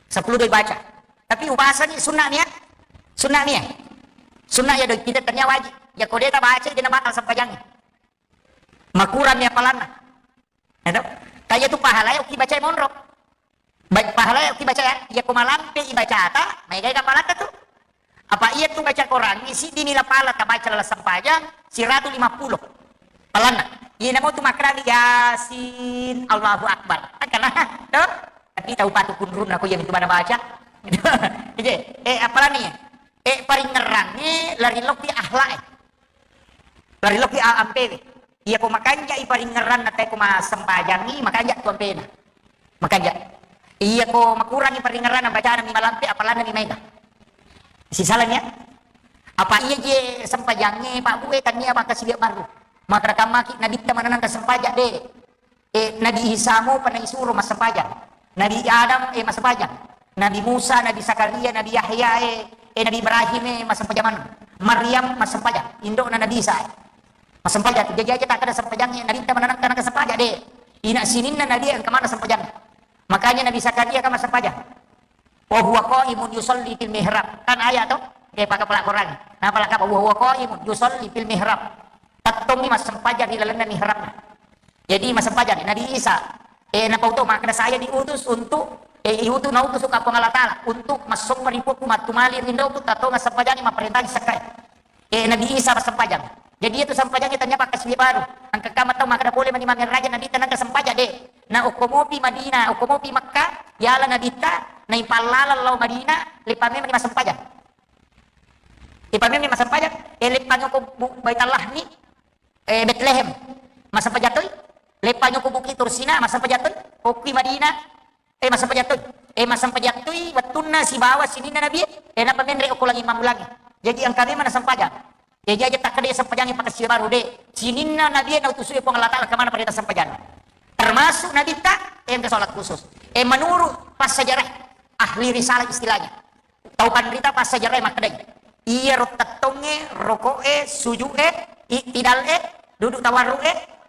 Seppulo do ibaca. Tapi upasangi sunna mia. Sunna mia. Sunna iya do ittita tania wajib. Iya ko de tabaca, de nabatal sempajangnge. Makurang mi apalanna. Edo? Kaya tu pahala ya, uki baca monro. Ba-, pahala ya, uki baca ya. Iya ko malampe ibacata, maegai kapalata tu. Apa iya tu baca Quran, isi dini la pala tabaca lala sempajang, siratu lima puluh. Palanna. Iya namo tu makrami Yasin, Allahu Akbar. Angkana, do? Tapi tau patu kunrun aku yang itu mana baca. Iya, eh, apalagi ya? Eh, paringerang ni lari loki akhlak, eh. Lari loki a-, ampewe. Iya ko makanja i paringerang na te ko masempajangi, makanja tu ampena. Makanja. Iya ko makurangi paringerang na bacana mi malampe, apalana mi maega. Sisalanya, apa iya je sempajangnge, Pak Bu, eh, tania maka silia baru. Maka kamaki Nabitta mananang ke sempajang, de. Eh, Nabi Isa mo pernah isuro massempajang. Nabi Adam, eh, massempajang. Nabi Musa, Nabi Zakaria, Nabi Yahya, eh, eh, Nabi Ibrahim, eh, massempajang maneng. Maryam massempajang. Indokna Nabi Isa, eh. Massempajang. Jadi aja tak ada sempajang, eh, Nabitta mananang karena kesempajang, de. Ina sininna Nabi yang kemana sempajang. Makanya Nabi Zakaria kan massempajang. Wa huwa qaimun yusalli fil mihrab. Kan ayat to? Oke, pakai pala Quran. Nah, pala kapa? Wa huwa qaimun yusalli fil mihrab. Tattongi massempajang di lalenna mihrabna. Jadi massempajang Nabi Isa. Eh, napau to, makna saya diutus untuk, eh, diutus, nautus ka Puang Allah Taala untuk massompa ri Puakku, mattumali rindoku, tattonga sempajang, mapparentang sekkai. Eh, Nabi Isa massempajang. Jadi itu sempajang tania pakkasiwiang baru. Engka kama tau makkeda pole mani mangeraja Nabitta nengka sempajang, de. Na okko mopi Madinah, okko mopi Makkah, yala Nabitta, na ipallala lao Madinah, lepa memang massempajang. Lepa memang massempajang, eh, lepa nyoko bu-, Baitallah ni, eh, Betlehem. Massempajang toi. Lepa nyoko Bukit Tursina, massempajang toi. Okki Madinah, Eh, massempajang toi. Eh, massempajang toi wettunna sibawa sininna Nabi, eh, nappa menre okko langi mammulangi. Jadi engka memang sempajang. Eh, jadi aja takkeda sempajang pakkasiwiang baru, de. Sininna Nabi nautusu Puang Allah Taala kemana pada sempajang. Termasuk Nabitta, eh, engka sholat khusus. Eh, menurut passejarah ahli risalah istilahnya. Tau panrita passejarah makkedai. Iya ro tettonge, roko'e, suju'e, iktidal'e, duduk tawarru'e,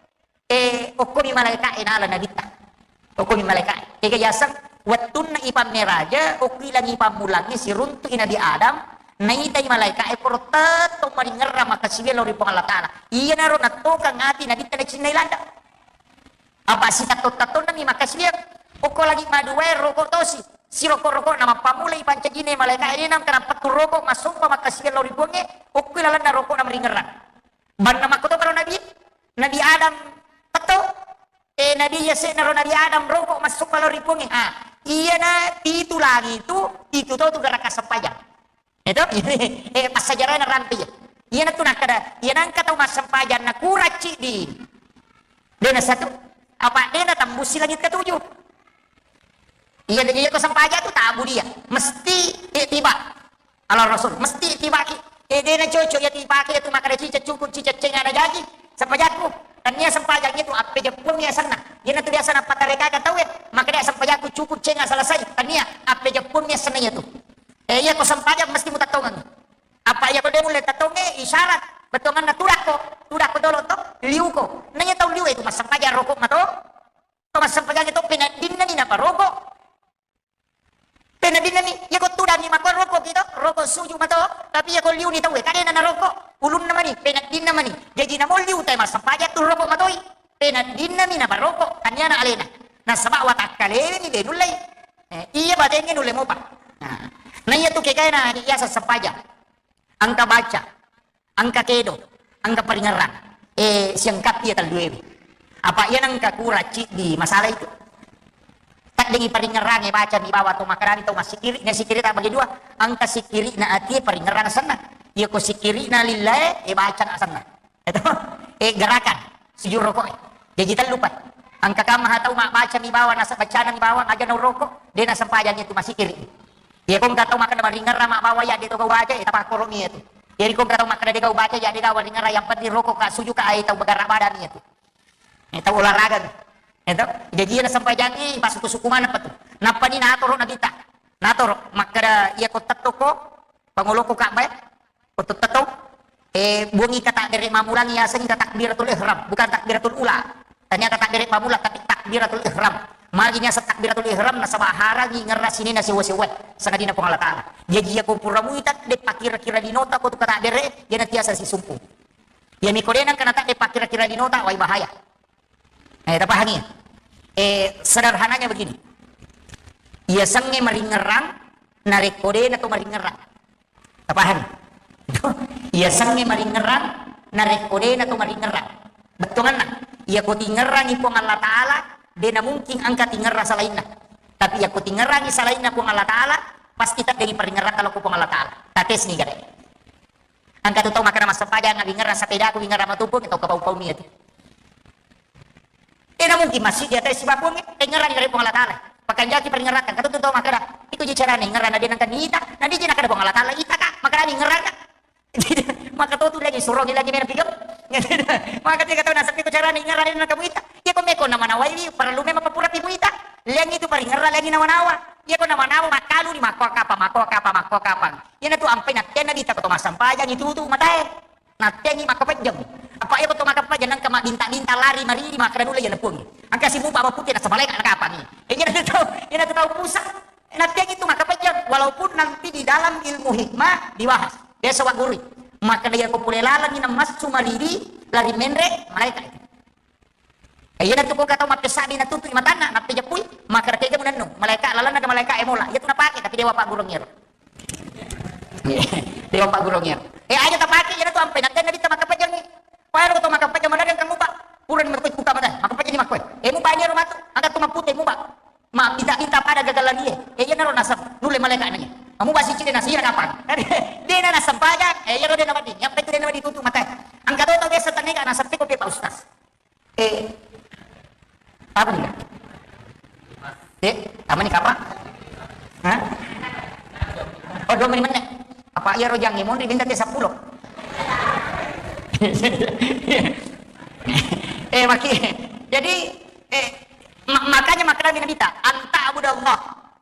Eh, okkomi malaeka'e nala Nabitta. Okkomi malaeka'e. Ega yaseng, wettunna ipammeraja, okki langi pammulangngi siruntu'i Nabi Adam, naitai malaeka'e poro tettong maringerrang makkasiwiang lao ri Puang Allah Taala. Iyanaro nattokang ati Nabitta nacinnai landa. Apa sitatto-tattonnami makkasiwiang, okko langi maduae roko tosi. Siroko-rokona mappammulai pancajine malaeka'e, nengka nappettu roko massompa makkasiwiang lao ri Puangnge, okki lalenna rokona maringerrang. Banna makkotoparo Nabi, Nabi Adam petto, eh, Nabi yase'na ro Nabi Adam roko massompa lao ri Puangnge. Ah, iyana pitu langi tu, pitu to tu gerakan sempajang. Itu, eh, passajarana rampe iya. Iyana tu nakkeda, iyana engka tau massempajang na kurang ciddi. Dena satu, apa dena tambusi langit ketujuh. Iya, iya ko sempajang tu tabu dia. Mesti ittiba. Ala Rasul, mesti ittibaki. Eh, dena cocok iya tibaki itu makkeda cicak cukup cicak cenga na jaji. Sempajakku. Tania sempajang itu appe jeppungngi asenna. Iyana tu biasa napatarekaka tauwe. Makkeda sempajakku cukup cenga selesai. Tania appe jeppungngi asenna iya tu. Eh, iya ko sempajang mesti mutattongengi. Apa iya ko de mulle tattonge isyarat. Bettuanganna tudakko. Tudakko dolo to. Liuko. Nanya tau liu itu massempajang roko mato. To massempajang itu peneddinna ni naparoko. Peneddinna ni, iya ko tudangi makko roko ki to, roko suju mato, tapi iya ko liuni tauwe, kadena naroko, ulunna mani, peneddinna mani. Jaji namo liuta massempajang tu roko matoi. Peneddinna mi naparoko, taniana alena. Nasaba watakkalewe ni de nullei. Eh, iya batengnge nulle mopa. Nah, na iya tu kegaena biasa sempajang. Engka baca. Engka kedo, engka paringerrang. Eh, siangkappi iya talluewe. Apa iya nengka kurang ciddi masalah itu. Taddengi paringerrange baca mi bawa to makkedani to massikiri, na sikiri tak bagi dua. Engka sikiri na ati paringerrang senna. Iya ko sikiri na lillae, eh, baca na senna. Itu, eh, gerakan, sujud rokok. Jadi tellu pa. Engka kamma tau ma baca mi bawa, nasa bacana mi bawa, aja na rokok, de na sempajang itu massikiri. Iya, ko engka tau makkeda maringerra mabbawa iya de to gau baca, eh, tapakkoro mi iya tu. Iya, ko engka tau makkeda de gau baca, iya de gau maringerra, yang penting roko ka, suju ka, ai tau bagara bada mi iya tu. Eh, tau olahraga mi. Eh, to? Jadi iya na sempajangi, pasuku-suku mana pa tu. Nappa ni natoro Nabitta. Natoro, makkeda iya ko tetto ko, pangoloko Ka'bah, Oto tato, eh, buangi kata dere mamulang yaseng kata takbiratul ihram, bukan takbiratul ula. Tania kata dere pamula, tapi takbiratul ihram. Magi niaseng takbiratul ihram, nasaba harangi ngerra sinina sewa-sewa, sangadina Puang Allah Ta'ala. Jaji, iya ko pura muita, de pakira-kira dinota ko tu kata dere, iya natiasa sisumpu. Iya miko de nangka nata de pakira-kira dinota, wai bahaya. Eh, tapahangi? Eh, sederhananya begini. Iya sengnge maringerang, narekko de na to maringerang. Tapahang? Iya sengnge maringerang, narekko de na to maringerang. Bettuanna, iya ko tingerrangi Puang Allah Ta'ala, de na mungkin engka tingerra salainna. Tapi iya ko tingerrangi salainna Puang Allah Ta'ala, pasti teddengi paringerrang kalau ko Puang Allah Ta'ala. Tates ni gare. Engka tu tau makkeda massempajang, wingerra sepedaku, wingerra matupu, tau kapau-pau mi itu. Eh, na mungkin masjid di atas sibakuang, eh, ngerang dari Puang Allah Ta'ala. Pakanjaki paringerrakan, kata tu tau makkeda, itu je carane, ngerang na dia nangka nita, na dia je nakada Puang Allah Ta'ala, ita ka, makkeda ni ngerang ka. Maka tu tu lagi suruh lagi mena pigau. Maka dia kata, nasab itu carane, ngerang na dia nangka muita. Iya ko meko nama nawai, perlu memang papura pi muita. Liang itu paringerra lagi nawa-nawa. Iya ko nawa-nawa, makkalu ni, makko kapa, makko kapa, makko kapa. Iyana tu ampai nattianna dita ko to massempajang itu tu matae. Nattiangi makkapejjeng. Apa iya ko to makkapejjeng nangka mabbinta-binta lari maridi makkeda nulle iya lepung. Engka simupa bapute nasaba malaika nakapangi. Eh, iyana tu tau, iyana tu tau pusat. Nattiangi tu makkapejjeng walaupun nanti di dalam ilmu hikmah dibahas. Biasa wa gurui. Makkeda iya ko pole lalengi namassu maridi lari menre malaika itu. Eh, iyana tu ko engka tau mappesabbi natutu'i matanna, nappejeppui, makkeda tega munennu, malaika lalenna ga malaika e mola, iya tu napake, tapi dewa paggurung iyaro. Dewa paggurung iyaro. Eh, aja tapake, iyana tu ampai, nattenna ditta makkapejjangi. Payaro to makkapejjang, madari engka mupa, purani makkoi buka mata, makkapejjangi makkoi. Eh, mupa iyaro matu, angka tu mappute mupa. Ma, bita-bita pada gagalan iye. Eh, iyana ro nasab, nulle malaika nanya. Kamu basi cide nasira kapan? Dena nasempajang, eh, iyaro dena madi, nyampe tu dena madi tutu mata. Angka to tau biasa tanega nasab teko pe Pak Ustaz. Eh, apa nih? Eh, apa nih, Kapa? Hah? Oh, dua menit, menit. Apa iya rojang ya? Mau minta teh sepuluh. Eh, maki. Jadi, eh, ma-, makanya makanya Nabi ta, "Anta abudallah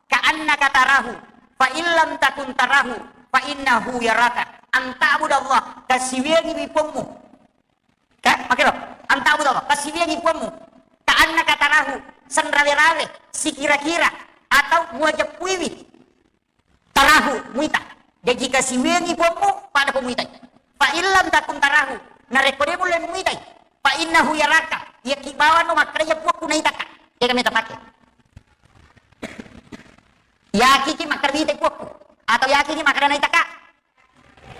ka annaka tarahu, fa illam takun tarahu, fa innahu yaraka." Anta abudallah, kasiwiangi wipommu. Ka, makero, anta abudallah, kasiwiangi puammu. Ka annaka tarahu, senrawe-rawe, sikira-kira, atau muajeppuiwi. Tarahu, muita. Jaji kasiwiangi puammu, pada ko muitai. Fa illam takun tarahu, narekko de mulle muitai. Fa innahu yaraka, iya ki bawano makkeda iya puakku naitaka. Iya kami tapake. Yakiki makkeda muitai puakku. Atau yakiki makkeda naitaka.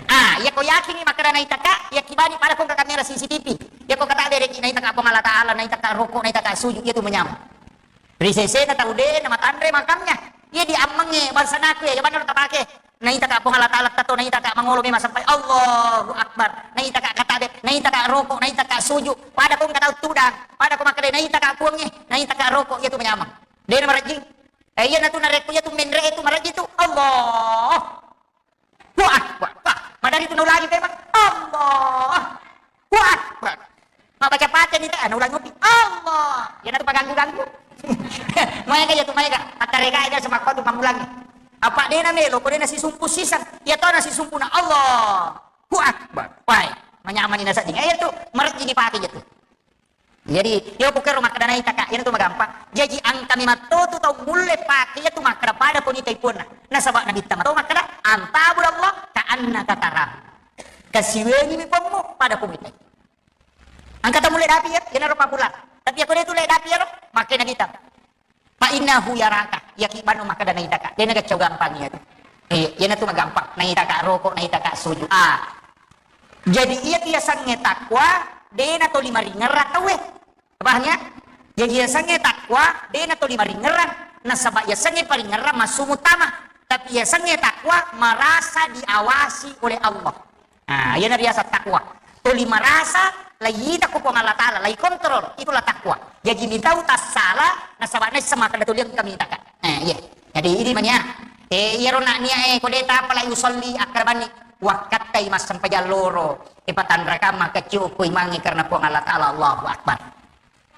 Ah, iya ko yakingi makkeda naitaka, iya kibani pada ko engka kamera C C T V. Iya ko kata bereki naitaka Puang Allah Ta'ala, naitaka roko, naitaka sujud, iya tu manyameng. Ri sesena tau de na matanre makamnya. Iya di ammengnge bangsa naku ya, iya bener tapake. Naitaka Puang Allah Ta'ala tato, naitaka mangolo memang sampai Allahu Akbar. Naitaka kata be, naitaka roko, naitaka sujud. Pada ko engka tau tudang, pada ko makkeda naitaka puangnge, naitaka roko, iya tu manyameng. De na marejjing. Eh, iya na tu narekko iya tu menre itu marejjing tu. Allah. Allahu Akbar. Wah, madari tu naulangi tema. Allahu Akbar. Mabbaca Fatihah ni teh, ah, naulangi upi. Allah. Iya na tu paganggu-ganggu. Maega iya tu, maega. Attarega aja semakko tu pamulangi. Apa de na melo, ko de na sisumpu siseng. Iya to na sisumpu na Allahu Akbar. Wai, manyamani na sedding. Eh, iya tu, marejjing dipake iya tu. Jadi, iya ko kero makkeda naitaka, iyana tu magampang. Jaji engka mematto tu tau mulle pake iya tu makkeda pada ko nitai puanna. Nasaba Nabitta mato makkeda, "Anta abudallah ka annaka tarahu." Kasiwiangi mi puammu pada ko muitai. Engka tau mulle dapi iya, iyana ro papulang. Tapi iya ko de tu le dapi iyaro, makkeda Nabitta. Fa innahu yaraka, iya ki bano makkeda naitaka. De na gaccau gampang iya tu. Eh, iyana tu magampang. Naitaka roko, naitaka sujud. Ah. Jadi iya tu yasengnge takwa, de na toli maringerrang tauwe. Paham ya? Jadi yasengnge takwa, de na toli maringerrang. Nasaba yasengnge paringerrang massu muttama. Tapi yasengnge takwa merasa diawasi oleh Allah. Ah, iyana riaseng takwa. Toli marasa, laiyita ko Puang Allah Ta'ala, laikontrol, itulah takwa. Jaji mitau tassala, nasaba naisseng makkeda toli engka mitaka. Eh, iya. Jadi idi mania. Eh, iyaro nak nia, eh, ko de tapa la yusolli, akkarabanni. Wakkattai massempajang loro. Eh, patanrakang makkecciu ko imangnge karena Puang Allah Ta'ala. Allahu Akbar.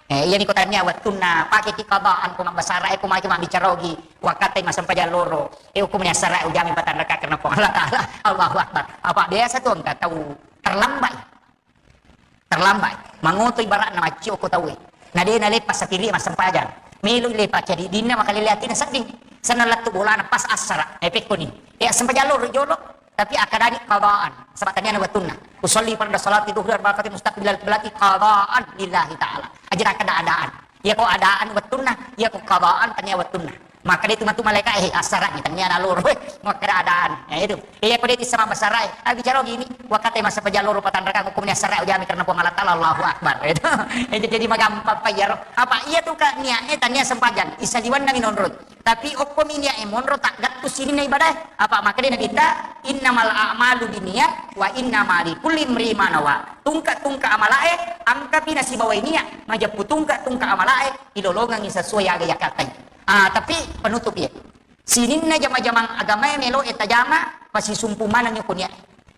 Eh, iyani ko tania wettunna pake ki qadaan ko mabbasara, eh, ko maki mabbicara ogi, wakkatai massempajang loro. Eh, hukumnya sara ujami patanraka karena Puang Allah Ta'ala. Allahu Akbar. Apa biasa tu engka tau terlambat. Terlambat. Mangoto ibaratna maccio ko tauwe. Na de na lepas satiri massempajang. Melo lepas jadi dinna makalele atina sedding. Senna lettu bolana pas assara. Eh, pekko ni. Eh, sempajang loro jolo. Tapi akkadani qadaan, saba taniana wettunna. Usolli farda salati dhuhri arba'a rakaatin mustaqbilal qiblati qadaan lillahi ta'ala. Aja ada-adaan. Iya ko adaan wettunna, iya ko qadaan tania wettunna. Maka dia itu matu malaikat, eh, asara ni tania naloro, eh, maka ada adaan. Ya itu. Iya ko dia itu sama basara, eh, ah, bicara gini, wakate masa pajak loro patanraka hukumnya asara ujami karena Puang Allah Ta'ala, Allahu Akbar. Itu. Itu jadi magampang pa iyaro. Apa iya tu ka niat, eh, tania sempajang, isa liwanna minonroi. Tapi okko mi niat e monro taggattu sininna ibadah. Apa makkedai Nabitta, "Innamal a'malu binniyat wa innama likulli imri'in ma nawa." Tungka-tungka amalae engkapi nasibawai niat, majeppu tungka-tungka amalae ilolongengi sesuai aga yakattai. Ah, tapi penutup ya. Sininna jama-jamang agamae melo e tajama masisumpu maneng ko niat.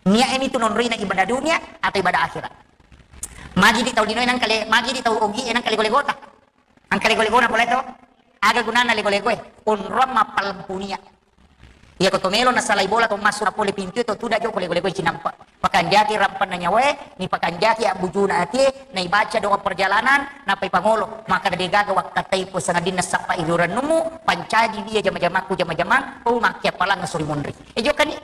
Niat e mitu nonroina ibadah dunia atau ibadah akhirat. Magi di tau linoe nang kale, magi di tau ogi e nang kale gole gota. Engka lego-legona pole to? Aga gunana lego-legoe? Onrong mappalempu nia. Iya ko to melo nasalai bola to massu na pole pintu to tuda joko lego-legoe cinampa. Pakanjaki rampanna nyawae, ni pakanjaki abbujuna atie, na ibaca doa perjalanan, nappa ipangolo. Maka de gaga wakkatai po sangadinna sappa irurennumu, pancaji dia jama-jamaku jama-jamang, oh makkiappalang suri monri. E jokani.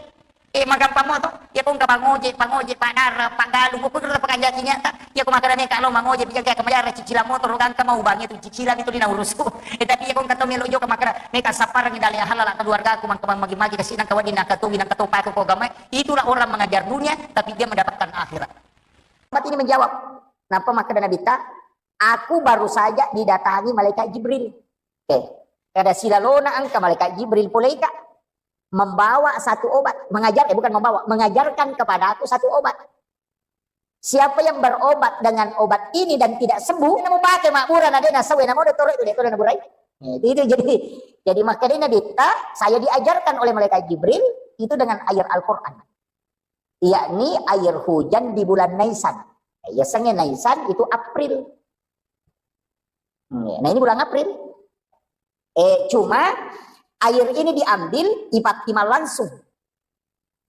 Eh, magampang mo to. Iya ko engka pangoje, pangoje, padara, paggalung, ko kudura pakanjaki nyata. Iya ko makkeda meka lo mangoje, pijak ka majara cicilan motor, gangka mau bangi tu cicilan itu dina urusu. Eh, tapi iya ko engka to melo jokka makkeda meka sapparangi dale halala keluargaku mangka magi-magi kasi nang kawaddi nang katowi nang katopaku ko gamai. Itulah orang mengajar dunia, tapi dia mendapatkan akhirat. Sahabat ini menjawab, napa makkeda Nabitta? Aku baru saja didatangi malaikat Jibril. Oke. Kada silalona engka malaikat Jibril pole ika membawa satu obat, mengajar, eh, bukan membawa, mengajarkan kepadaku satu obat. Siapa yang berobat dengan obat ini dan tidak sembuh, namo pake mabbura na de nasawe namo de toro itu de toro naburai. Eh, itu jadi jadi makanya Nabitta, saya diajarkan oleh malaikat Jibril itu dengan air Al-Qur'an. Yakni air hujan di bulan Naisan. Ya, sengnge Naisan itu April. Nah, ini bulan April. Eh, cuma air ini diambil, ipattimang langsung.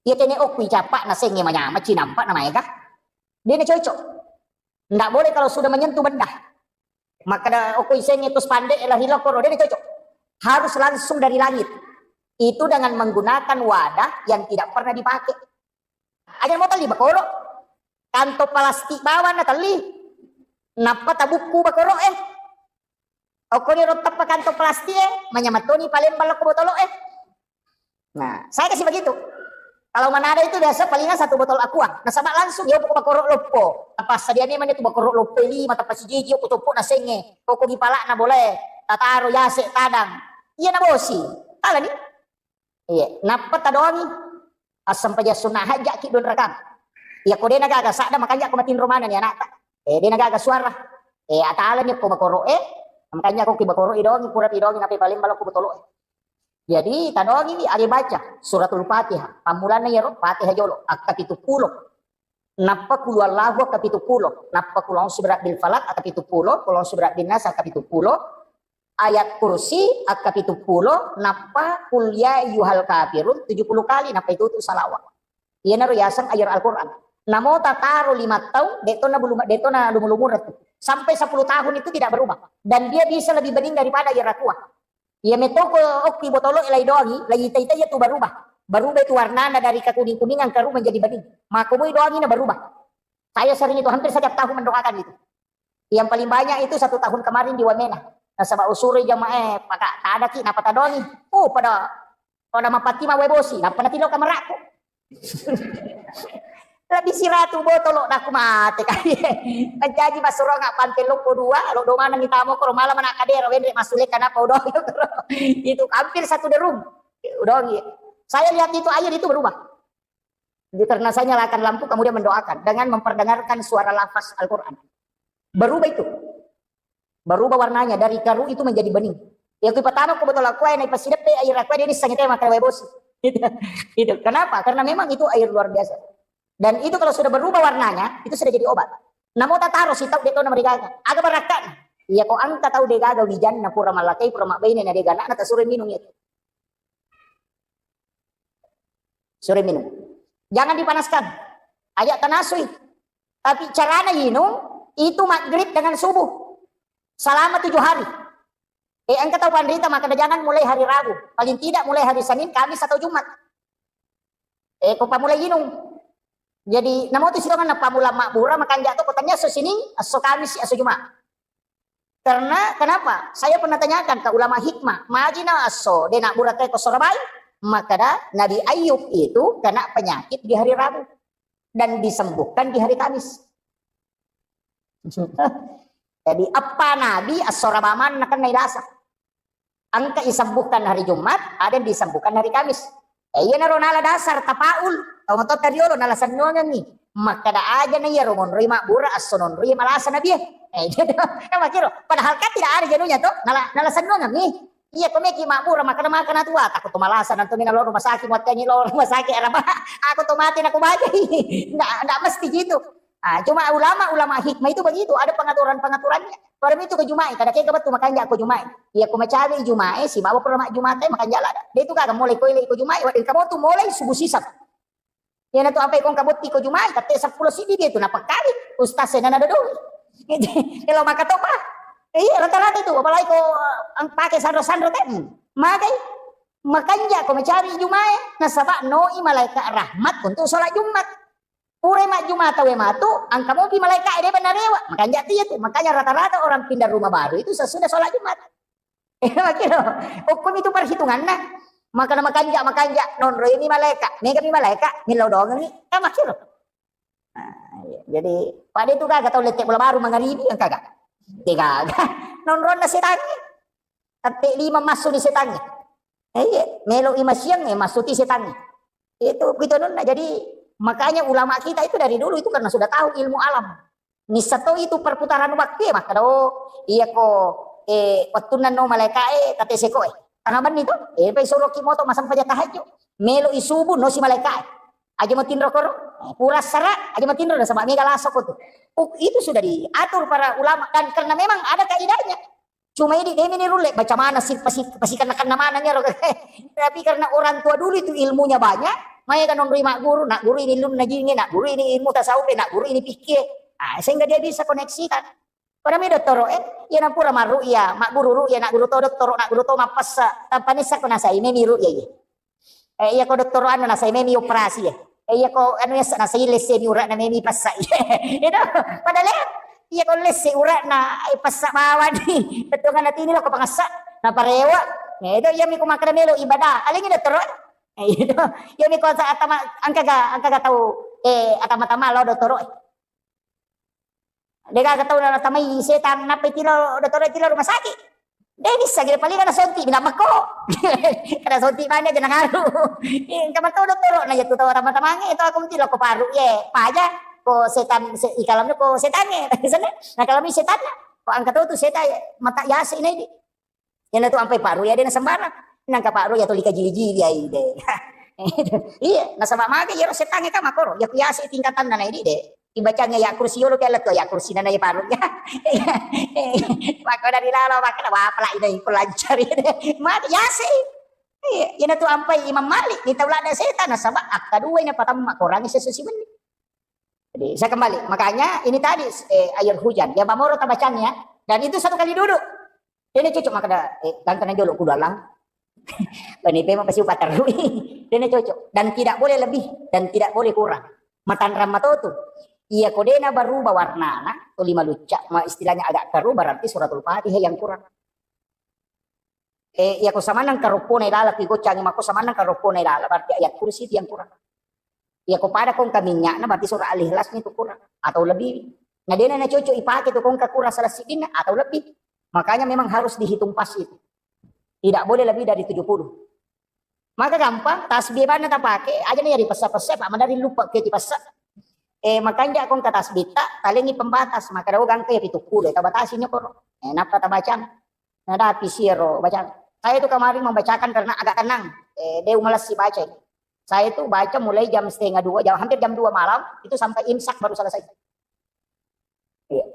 Iya tene okui capa na sengnge manyama cinampa na maega. Dia na cocok. Ndak boleh kalau sudah menyentuh benda. Makkeda okui sengnge tu spandek lari lokoro, dia na cocok. Harus langsung dari langit. Itu dengan menggunakan wadah yang tidak pernah dipakai. Aja mo telli bakoro. Kantong plastik bawang na telli. Nappa tabukku bakoro eh. Okkoni ro teppa kantong plastik eh, manyamattoni palembang lokko botolo eh. Nah, saya kasih begitu. Kalau Manado itu biasa palingan satu botol aqua. Nasaba langsung ya pokok bakoro loppo. Apa sadiane mana tu bakoro loppo lima tapa sijiji ko coppo na sengnge. Pokok di palak na boleh. Tataro yase tadang. Iya na bosi. Tala ni. Iya, nappa tadoangi. Assempajang sunna hajjaki dua rakaat. Iya, ko dena gaga sadda makanja ko matinro maneng ni anakta. Eh, dena gaga suara. Eh, atalani ko bakoro eh. Makanja ko ki bakoro idongi, pura idongi nape paling balok ko botolo eh. Jadi, tadoangi wi ade baca suratul Fatihah. Pammulanna iyaro Fatihah jolo, akka pitu pulo. Nappa kulu Allahu akka pitu pulo. Nappa kulu a'udzu birabbil falaq akka pitu pulo, kulu a'udzu birabbin nas akka pitu pulo. Ayat kursi akka pitu pulo, nappa kul ya ayyuhal kafirun tujuh puluh kali, nappa itu tu salawat. Iyanaro yaseng ayat Al-Quran. Namo tataro lima tahun, detto na bulu, detto na lumu-lumureng tu. Sampai sepuluh tahun itu tidak berubah. Dan dia bisa lebih bening daripada ayat Aqua. Iya metoko okki botolo lai doangi, lai ita-ita iya tu berubah. Berubah itu warnanya dari kekuning-kuningan keru menjadi bening. Maka moi doangi na berubah. Saya sering itu, hampir setiap tahun mendoakan itu. Yang paling banyak itu satu tahun kemarin di Wamena. Nasaba usuri jamaah, eh, paka tadaki, napa tadongi. Oh, pada, pada mapati ma wae bosi, napa natilo kameraku. Lebih siratu botolo, naku mate kali. Menjanji masurong pante loko dua, lo domana ni tamo koro malam anak kadera, wendre masule kenapa udah. Itu hampir satu derum. Udah, saya lihat itu air itu berubah. Jadi, karena saya nyalakan lampu, kemudian mendoakan dengan memperdengarkan suara lafaz Al-Quran. Berubah itu. Berubah warnanya, dari keru itu menjadi bening. Ya, kui pertama, ku botol aqua, naik pasidepe, air aqua, dia bisa ngeteh makan wae bosi. Itu, itu. Kenapa? Karena memang itu air luar biasa. Dan itu kalau sudah berubah warnanya, itu sudah jadi obat. Namo tataro sitau de tona marigaga. Aga barakka. Iya ko engka tau degaga wijanna pura mallakai, pura mabbaine na dega anakna, tasuro minung itu. Suro minung. Jangan dipanaskan. Ajak tanasui. Tapi carana inung itu maghrib dengan subuh. Selama tujuh hari. Eh, engka tau panrita makkeda jangan mulai hari Rabu. Paling tidak mulai hari Senin, Kamis atau Jumat. Eh, ko pamulai inung. Jadi, namo tu sitongan na pamula mabbura makanja to ko tania esso Sining, esso Kamis, esso Jumat. Karena kenapa? Saya pernah tanyakan ke ulama hikmah, majina esso de nabbura te ko sorabai, makkeda Nabi Ayub itu kena penyakit di hari Rabu dan disembuhkan di hari Kamis. Jadi, eppa nabi esso Rabaman nakenna ilasa. Engka isembuhkan hari Jumat, ada yang disembuhkan hari Kamis. Eh, iyanaro nala dasar tapaul, tau matotta riolo nala sennuangengngi. Makkeda aja na iyaro monroi mabbura, esso nonroi malasa nabie. Eh, gitu. Eh, makkiro. Padahal kan tidak ada jenuhnya to, nala, nala sennuangengngi. Iya, ko meki mabbura, makkeda makkeda tua, takut to malasa, nanto mina lo rumah sakit, muattengi lo rumah sakit, araba, aku to mati, naku bajai. Ndak, ndak mesti gitu. Ah, cuma ulama-ulama hikmah itu begitu, ada pengaturan-pengaturannya. Pada itu ke Juma'i, kada kega betul makanja ko Juma'i. Iya, ko macawe Juma'i, sibawa pura mak Juma'i, makanja lada. Dia itu kagak mulai koile ko Juma'i, waduh, kamu tuh mulai subuh sisap. Iya, na tu apa ikon kabotti ko Juma'i, kate sepuluh sidi dia itu, napa kali? Ustaz saya nana dodoi. Kalau maka topa. Iya, rata-rata itu, apalagi ko, eh, pakai sandro-sandro tadi. Makai, makanja ko macawe Juma'i, nasaba noi malaikat rahmat untuk sholat Jumat. Pura majjuma tauwe matu, engka mopi malaika'e de' bennalewa. Makanja tu iya tu. Makanya rata-rata orang pindah rumah baru itu sesudah sholat Jumat. Makkiro. Hukum itu perhitunganna. Makana makanja, makanja, nonroi mi malaika, mega mi malaika, millau doangengi. Kan makkiro. Nah, iya. Jadi, pada itu gaga tau lette bola baru mangaribi, kan kagak. Tidak. Nonronna setangnge. Tette lima massu ni setangnge. Eh, iya, melo i masiang, eh, massuti setangnge. Itu gitu nonna. Jadi, makanya ulama kita itu dari dulu itu karena sudah tahu ilmu alam. Nissa to itu perputaran waktu ya, makkeda, oh, iya ko, eh, wettunna no malaika, eh, tate seko, eh. Tengah benni to, eh, pai soroki moto masang paja tahajud. Melo i subuh, no si malaika, eh. Aja matinro koro, eh, pura sara, aja matinro, nasaba mega laso ko tu. Oh, itu sudah diatur para ulama dan karena memang ada kaidahnya. Cuma idi de' meni rulle, baca mana si pasi-, pasikenna-kenna maneng ero. Tapi karena orang tua dulu itu ilmunya banyak, maega nonroi magguru, nagguru ini ilmu najinge, nagguru ini ilmu tasawuf, nagguru ini fikih. Ah, sehingga dia bisa koneksikan. Pada mi dottoro, eh, iya nampura marru'ya, magguru ru'ya, nagguru to dottoro, nagguru to mappessa, tanpa nissa ko nasai memi ru'ya, iya. Eh, iya ko dottoro anu nasai memi operasi, ya. Eh, iya ko anu yasa nasai lesse mi ura'na memi passa. Itu, padahal ya, iya ko lesse ura'na, eh, passa bawani. Bettuanna tini lo ko pangassa, naparewa. Ya, itu iya mi ko makkeda melo ibadah. Alingi dottoro. Eh, itu, iya mi ko sa-, atama, engkaga, engkaga tau, eh, atama-tama lo dottoro. De'gaga tau natamai setang, nappa itilo dottoro, itilo rumah sakit. De' nisseng, paling kada sonti, bilang mako. Kada sonti mana aja nangaru. Engka mato dottoro, na jatu tau tama-tamange, itu aku mutilo ko paru, ye, paja, ko setan, se-, ikalamnya ko setannya. Sana, nah kalau mi setannya, ko angka tau tu setan, mata yase ini. Iyana tu ampai Pak Ruya de' nasembarang. Nangka Pak Ruya tuli kajili-jili ai de'. Iya, nasaba mage iyaro setangnge ka makoro. Iya ku yase tingkatanna na idi de'. Ibacangngi ayat kursi yolo, pella tu ayat kursi nana iya Pak Ruya. Maka dari lalo, maka wa pala ina iko lancari de'. Mage yase. Iya, iyana tu ampai Imam Malik ni tau ladda setan nasaba akkaduai napatamma korangi sesusi wenni. Jadi, saya kembali. Makanya ini tadi, eh, air hujan. Ya, mamoro tabacanya. Dan itu satu kali duduk. Dena cocok makkeda, eh, gangkana jolo kudu alang. Bani pema pasi upaterrui. Dena cocok. Dan tidak boleh lebih dan tidak boleh kurang. Matanrang matotu. Iya ko dena berubah warnana, to lima lucca, ma istilahnya agak keruh, berarti suratul Fatihah yang kurang. Eh, iya ko samanang karoppona ilala, kigoccangi mako samanang karoppona ilala, berarti ayat kursi itu yang kurang. Iya ko pada kongka minyakna, berarti surah Al-Ikhlas itu kurang atau lebih. Nah, dena na cocok ipake tu kongka kurang salah siddinna atau lebih. Makanya memang harus dihitung pas itu. Tidak boleh lebih dari tujuh puluh. Maka gampang, tasbih banna tapake, aja nih ya dipessa-pessa, Pak, madari lupa ke dipessa. Eh, makanja kongka tasbih ta, talengi pembatas, maka dawa gangka ya pitu puluh, tabatasi nyokoro. Eh, napa tabacang? Nadapi siro bacang. Saya itu kemarin membacakan karena agak tenang. Eh, de' umalessi baca ini. Saya itu baca mulai jam setengah dua, jam, hampir jam dua malam, itu sampai imsak baru selesai. Iya.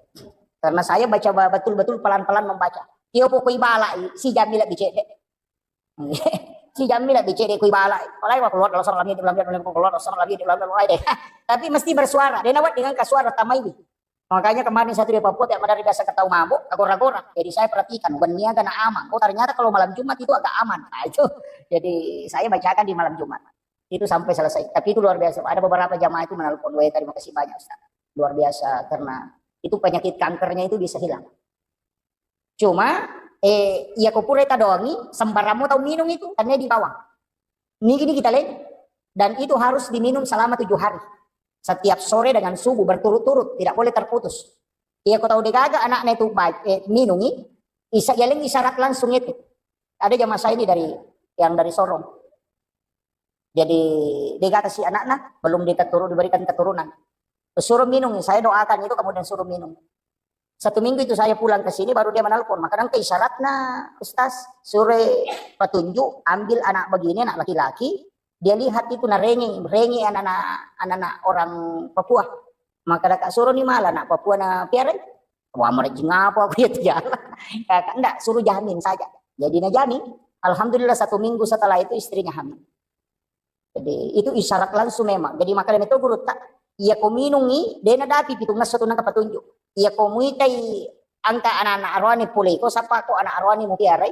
Karena saya baca ba-, betul-betul pelan-pelan membaca. Iyo pokoi balai, sijammi lebbi cedde. Sijammi lebbi cedde koi balai. Palai wa keluar dalam salam, keluar dalam salam, keluar dalam salam. Tapi mesti bersuara. Dia nawat dengan kasuara tamaiwi. Makanya kemarin saya tuh di Papua, tiap malam biasa ketawa mabuk, agora-gora. Jadi saya perhatikan, wenni aga na amang. Oh, ternyata kalau malam Jumat itu agak aman. Nah, itu. Jadi saya bacakan di malam Jumat. Itu sampai selesai. Tapi itu luar biasa. Ada beberapa jamaah itu menelpon, "Weh, terima kasih banyak, Ustaz." Luar biasa, karena itu penyakit kankernya itu bisa hilang. Cuma, eh, iya ko pura tadongi, sembarang mo tau minum itu, karena di bawah. Nigi-nigi taleng. Dan itu harus diminum selama tujuh hari. Setiap sore dengan subuh berturut-turut, tidak boleh terputus. Iya ko tau degaga anaknya itu ba-, eh, minungi, isa-, yaleng isyarat langsung itu. Ada jamaah saya ini dari, yang dari Sorong. Jadi, degata si anaknya, belum diketuru-, diberikan keturunan. Suruh minum, saya doakan itu, kemudian suruh minum. Satu minggu itu saya pulang ke sini, baru dia menelpon. Maka nangka isyaratnya, Ustaz, sure petunjuk, ambil anak begini, anak laki-laki. Dia lihat itu, nah, rengi, rengi anak-anak, anak-anak orang Papua. Maka kakak suruh ni malah anak Papua na piara. Wah, merejing apa aku ya tiga. Kakak, enggak, suruh jamin saja. Jadi na jamin. Alhamdulillah, satu minggu setelah itu istrinya hamil. Jadi, itu isyarat langsung memang. Jadi, makanya itu guru tak, iya ko minungi, dena dapi pitung ngesso tu nangka petunjuk. Iya ko muitai angka anak-anak aroani pole ko, sapa ko anak aroani mupiarai,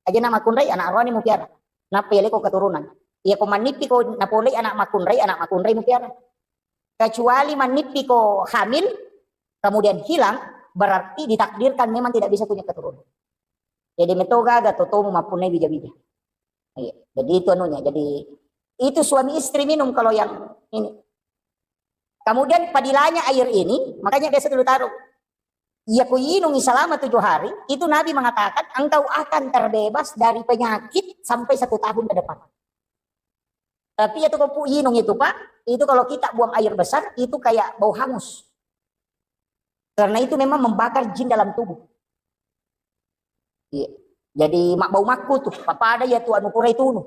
aja na makunrai anak aroani mupiara. Napa iya leko keturunan. Iya ko manipi ko napolei anak makunrai, anak makunrai mupiara. Kecuali manipi ko hamil, kemudian hilang, berarti ditakdirkan memang tidak bisa punya keturunan. Jadi metoga aga totomu mappunnai bija-bija. Iya. Jadi itu anunya. Jadi itu suami istri minum kalau yang ini. Kemudian padilanya air ini, makanya biasa dulu taruh. Iya ku inungi selama tujuh hari, itu Nabi mengatakan engkau akan terbebas dari penyakit sampai satu tahun ke depan. Tapi itu kau inung itu Pak, itu kalau kita buang air besar, itu kayak bau hangus. Karena itu memang membakar jin dalam tubuh. Iya. Jadi mak bau makku tuh, apa ada ya tuh anu pura itu nu.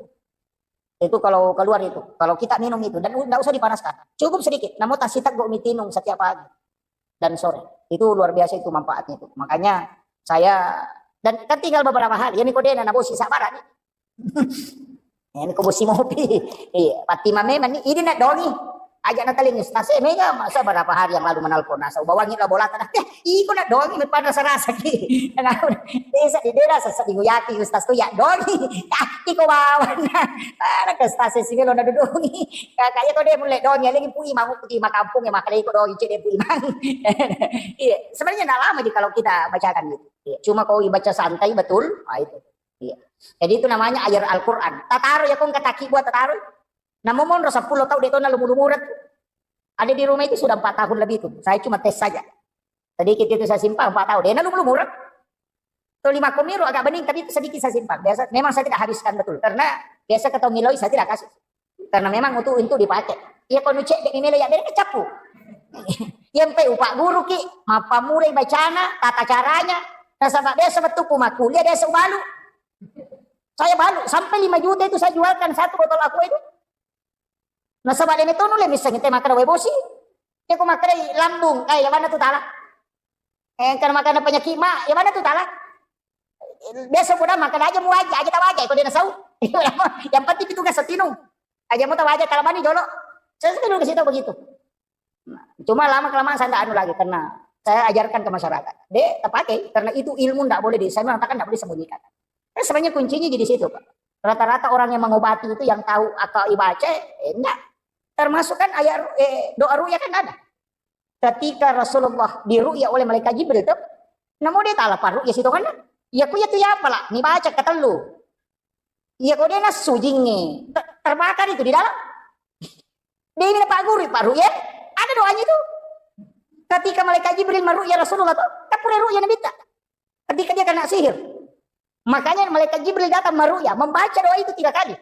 Itu kalau keluar itu, kalau kita minum itu dan tidak usah dipanaskan, cukup sedikit. Namun tak sitak mitinung setiap pagi dan sore. Itu luar biasa itu manfaatnya itu. Makanya saya dan kan tinggal beberapa hari. Ya ni kodena na bosi sabara ni. Ini ko bosi mopi. Iya, pati mame mani ini nak dongi. Aja na teling Ustaz, eh, mega masa berapa hari yang lalu menelpon nasa ubawangi lah bola tanah. Eh, iko nak dongi me pada serasa ki. Desa di dera sasa di guyaki Ustaz tu ya dongi. Ah, iko bawa. Anak Ustaz sih lo na dudungi. Kakak ya kau dia mulai dongi lagi pui mangu putih makampung ya makalai iko dongi cek dia pui mang. Iya, sebenarnya nak lama ji kalau kita bacakan gitu. Iya, cuma kau baca santai betul, ah, itu. Iya. Jadi itu namanya air Al-Quran. Tataro ya kong kataki buat tataro. Namo monro sepuluh tau de tona lumu-lumurat. Ada di rumah itu sudah empat tahun lebih itu. Saya cuma tes saja. Sedikit itu saya simpan empat tahun. Dia lumu-lumurat. Tuh lima komiro agak bening tapi itu sedikit saya simpan. Biasa memang saya tidak habiskan betul karena biasa ketemu miloi saya tidak kasih. Karena memang untuk untuk dipakai. Iya kono cek dek mimelo ya beri kecapu. Yang pe upak guru ki, mapamulai bacana, tata caranya. Nasaba biasa betul ku makuliah biasa ubalu. Saya balu sampai lima juta itu saya jualkan satu botol aqua itu. Nasaba deme tonu le misseng te makkeda wae bosi. Te ko makkeda lambung, eh ya mana tu tala. Eh kan makkeda penyakit ma, ya mana tu tala. Biasa pun makkeda aja mu aja, aja tawaja ko dena sau. Yang penting itu gas setinu. Aja mu tawaja kalau mani jolo. Saya sudah dulu kasih tahu begitu. Nah, cuma lama kelamaan saya tidak anu lagi karena saya ajarkan ke masyarakat. Dek, terpakai karena itu ilmu tidak boleh di, saya mengatakan tidak boleh sembunyikan. Kan sebenarnya kuncinya di situ, Pak. Rata-rata orang yang mengobati itu yang tahu atau ibaca, eh, enggak. Termasuk kan ayat ru- eh, doa ruqyah kan ada. Ketika Rasulullah diruqyah oleh malaikat Jibril tuh, namo dia taala paruqyah situ kan? Ya ku ya tu ya apalah, ni baca ketellu. Iya ko dia nassu jingnge. Ter- terbakar itu di dalam. Dia ini Pak Guru, Pak Ruqyah. Ada doanya itu. Ketika malaikat Jibril meruqyah Rasulullah tuh, kan pura ruqyah Nabi ta. Ketika dia kena sihir. Makanya malaikat Jibril datang meruqyah, membaca doa itu tiga kali.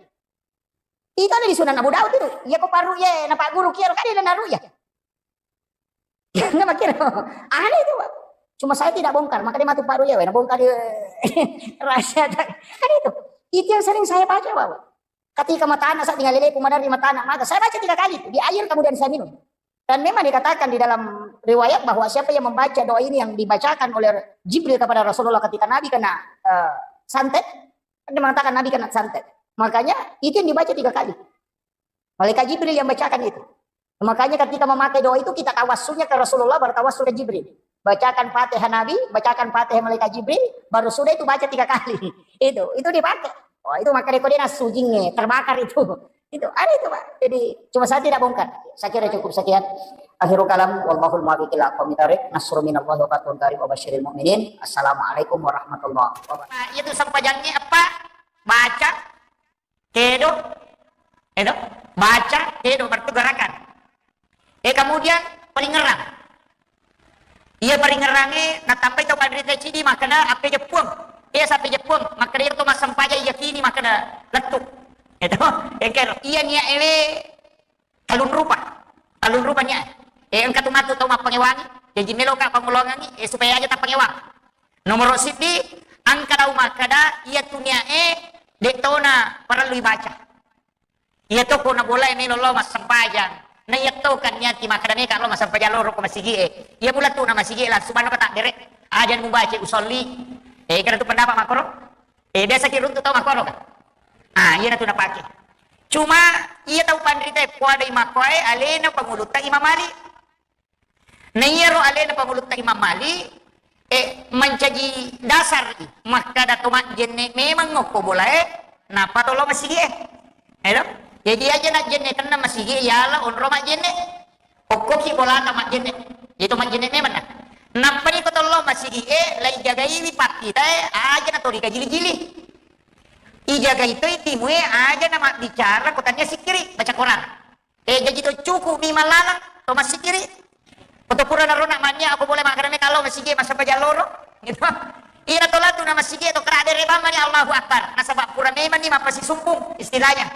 Itu ada di Sunan Abu Daud itu. Iya ko paruqyah, na Pak Guru kira kan dia na ruqyah. Nggak makin. Ada itu, Pak. Cuma saya tidak bongkar, makanya matu paruqyah, na bongkar dia. Rahasia. Kan itu. Itu yang sering saya baca, Pak. Ketika matana saya tinggal lele, pemadam di matana, maka saya baca tiga kali itu. Di air kemudian saya minum. Dan memang dikatakan di dalam riwayat bahwa siapa yang membaca doa ini yang dibacakan oleh Jibril kepada Rasulullah ketika Nabi kena, eh, santet, kan dia mengatakan Nabi kena santet. Makanya itu yang dibaca tiga kali. Malaikat Jibril yang bacakan itu. Makanya ketika memakai doa itu, kita tawassulnya ke Rasulullah, baru tawassul ke Jibril. Bacakan Fatihah Nabi, bacakan Fatihah Malaikat Jibril, baru sudah itu baca tiga kali. Itu, itu dipakai. Oh, itu maka dia kode nasujinge, terbakar itu. Itu, ada itu, Pak. Jadi, cuma saya tidak bongkar. Saya kira cukup sekian. Akhirul kalam, wallahul muwaffiq ila aqwamit thariq. Nasrun minallahi wa fathun qarib wa basyiril mu'minin. Assalamualaikum warahmatullahi wabarakatuh. Nah, itu sempajangnge apa? Baca, kedo, edo, baca, kedo, berarti gerakan. Eh, kemudian paringerrang. Iya, paringerrangnge natambai tau panrita cidi makkeda, "Appe jeppuang." Iya, sappe jeppuang. Makkeda iya to massempajang yakini makkeda lettu. Edo, engkero. Iya niat ewe talung rupa. Talung rupa niat. Eh, engka tu matu tau mappangewangi. Jaji meloka pangulongangi, eh, supaya aja tappangewang. Nomoro siddi, engka tau makkeda, iya tu niat e, de tona parellu ibaca. Iya to ko na bola e melo lo massempajang. Na iya to kan niati makkeda meka lo massempajang loro ko masigi e. Iya mula tu na masigi e langsung manno kata dere. Aja mubaca usolli. Eh, kada tu pendapat makoro. Eh, biasa ki runtu tau makoro kan. Ah, iya na tu napake. Cuma iya tau panrita e kuadai makkoe alena pangulutta Imam Malik. Na iyaro alena pangulutta Imam Malik, eh, mancaji dasar i. Makkada to majjenne memang okko bola e, nappa to lo masigi e. Edo? Jadi aja najjenne tenna masigi e, yala onro majjenne. Okkoki bolata majjenne. Itu majjenne memang na. Nappani ko to lo masigi e, lai jagaiwi pakkita e, aja na to dikajili-jili. Ijagai to timue, aja na mabbicara ko tania sikkiri, baca Quran. Eh, jaji to cukup mi mallalang, to massikiri. Ko to pura narona mania, aku boleh makkeda meka lo masigi e massempajang loro. Gitu. Ina to latu na masigi e to kera dere bang mani Allahu Akbar. Nasaba pura memang ni mappasisumpung istilahnya.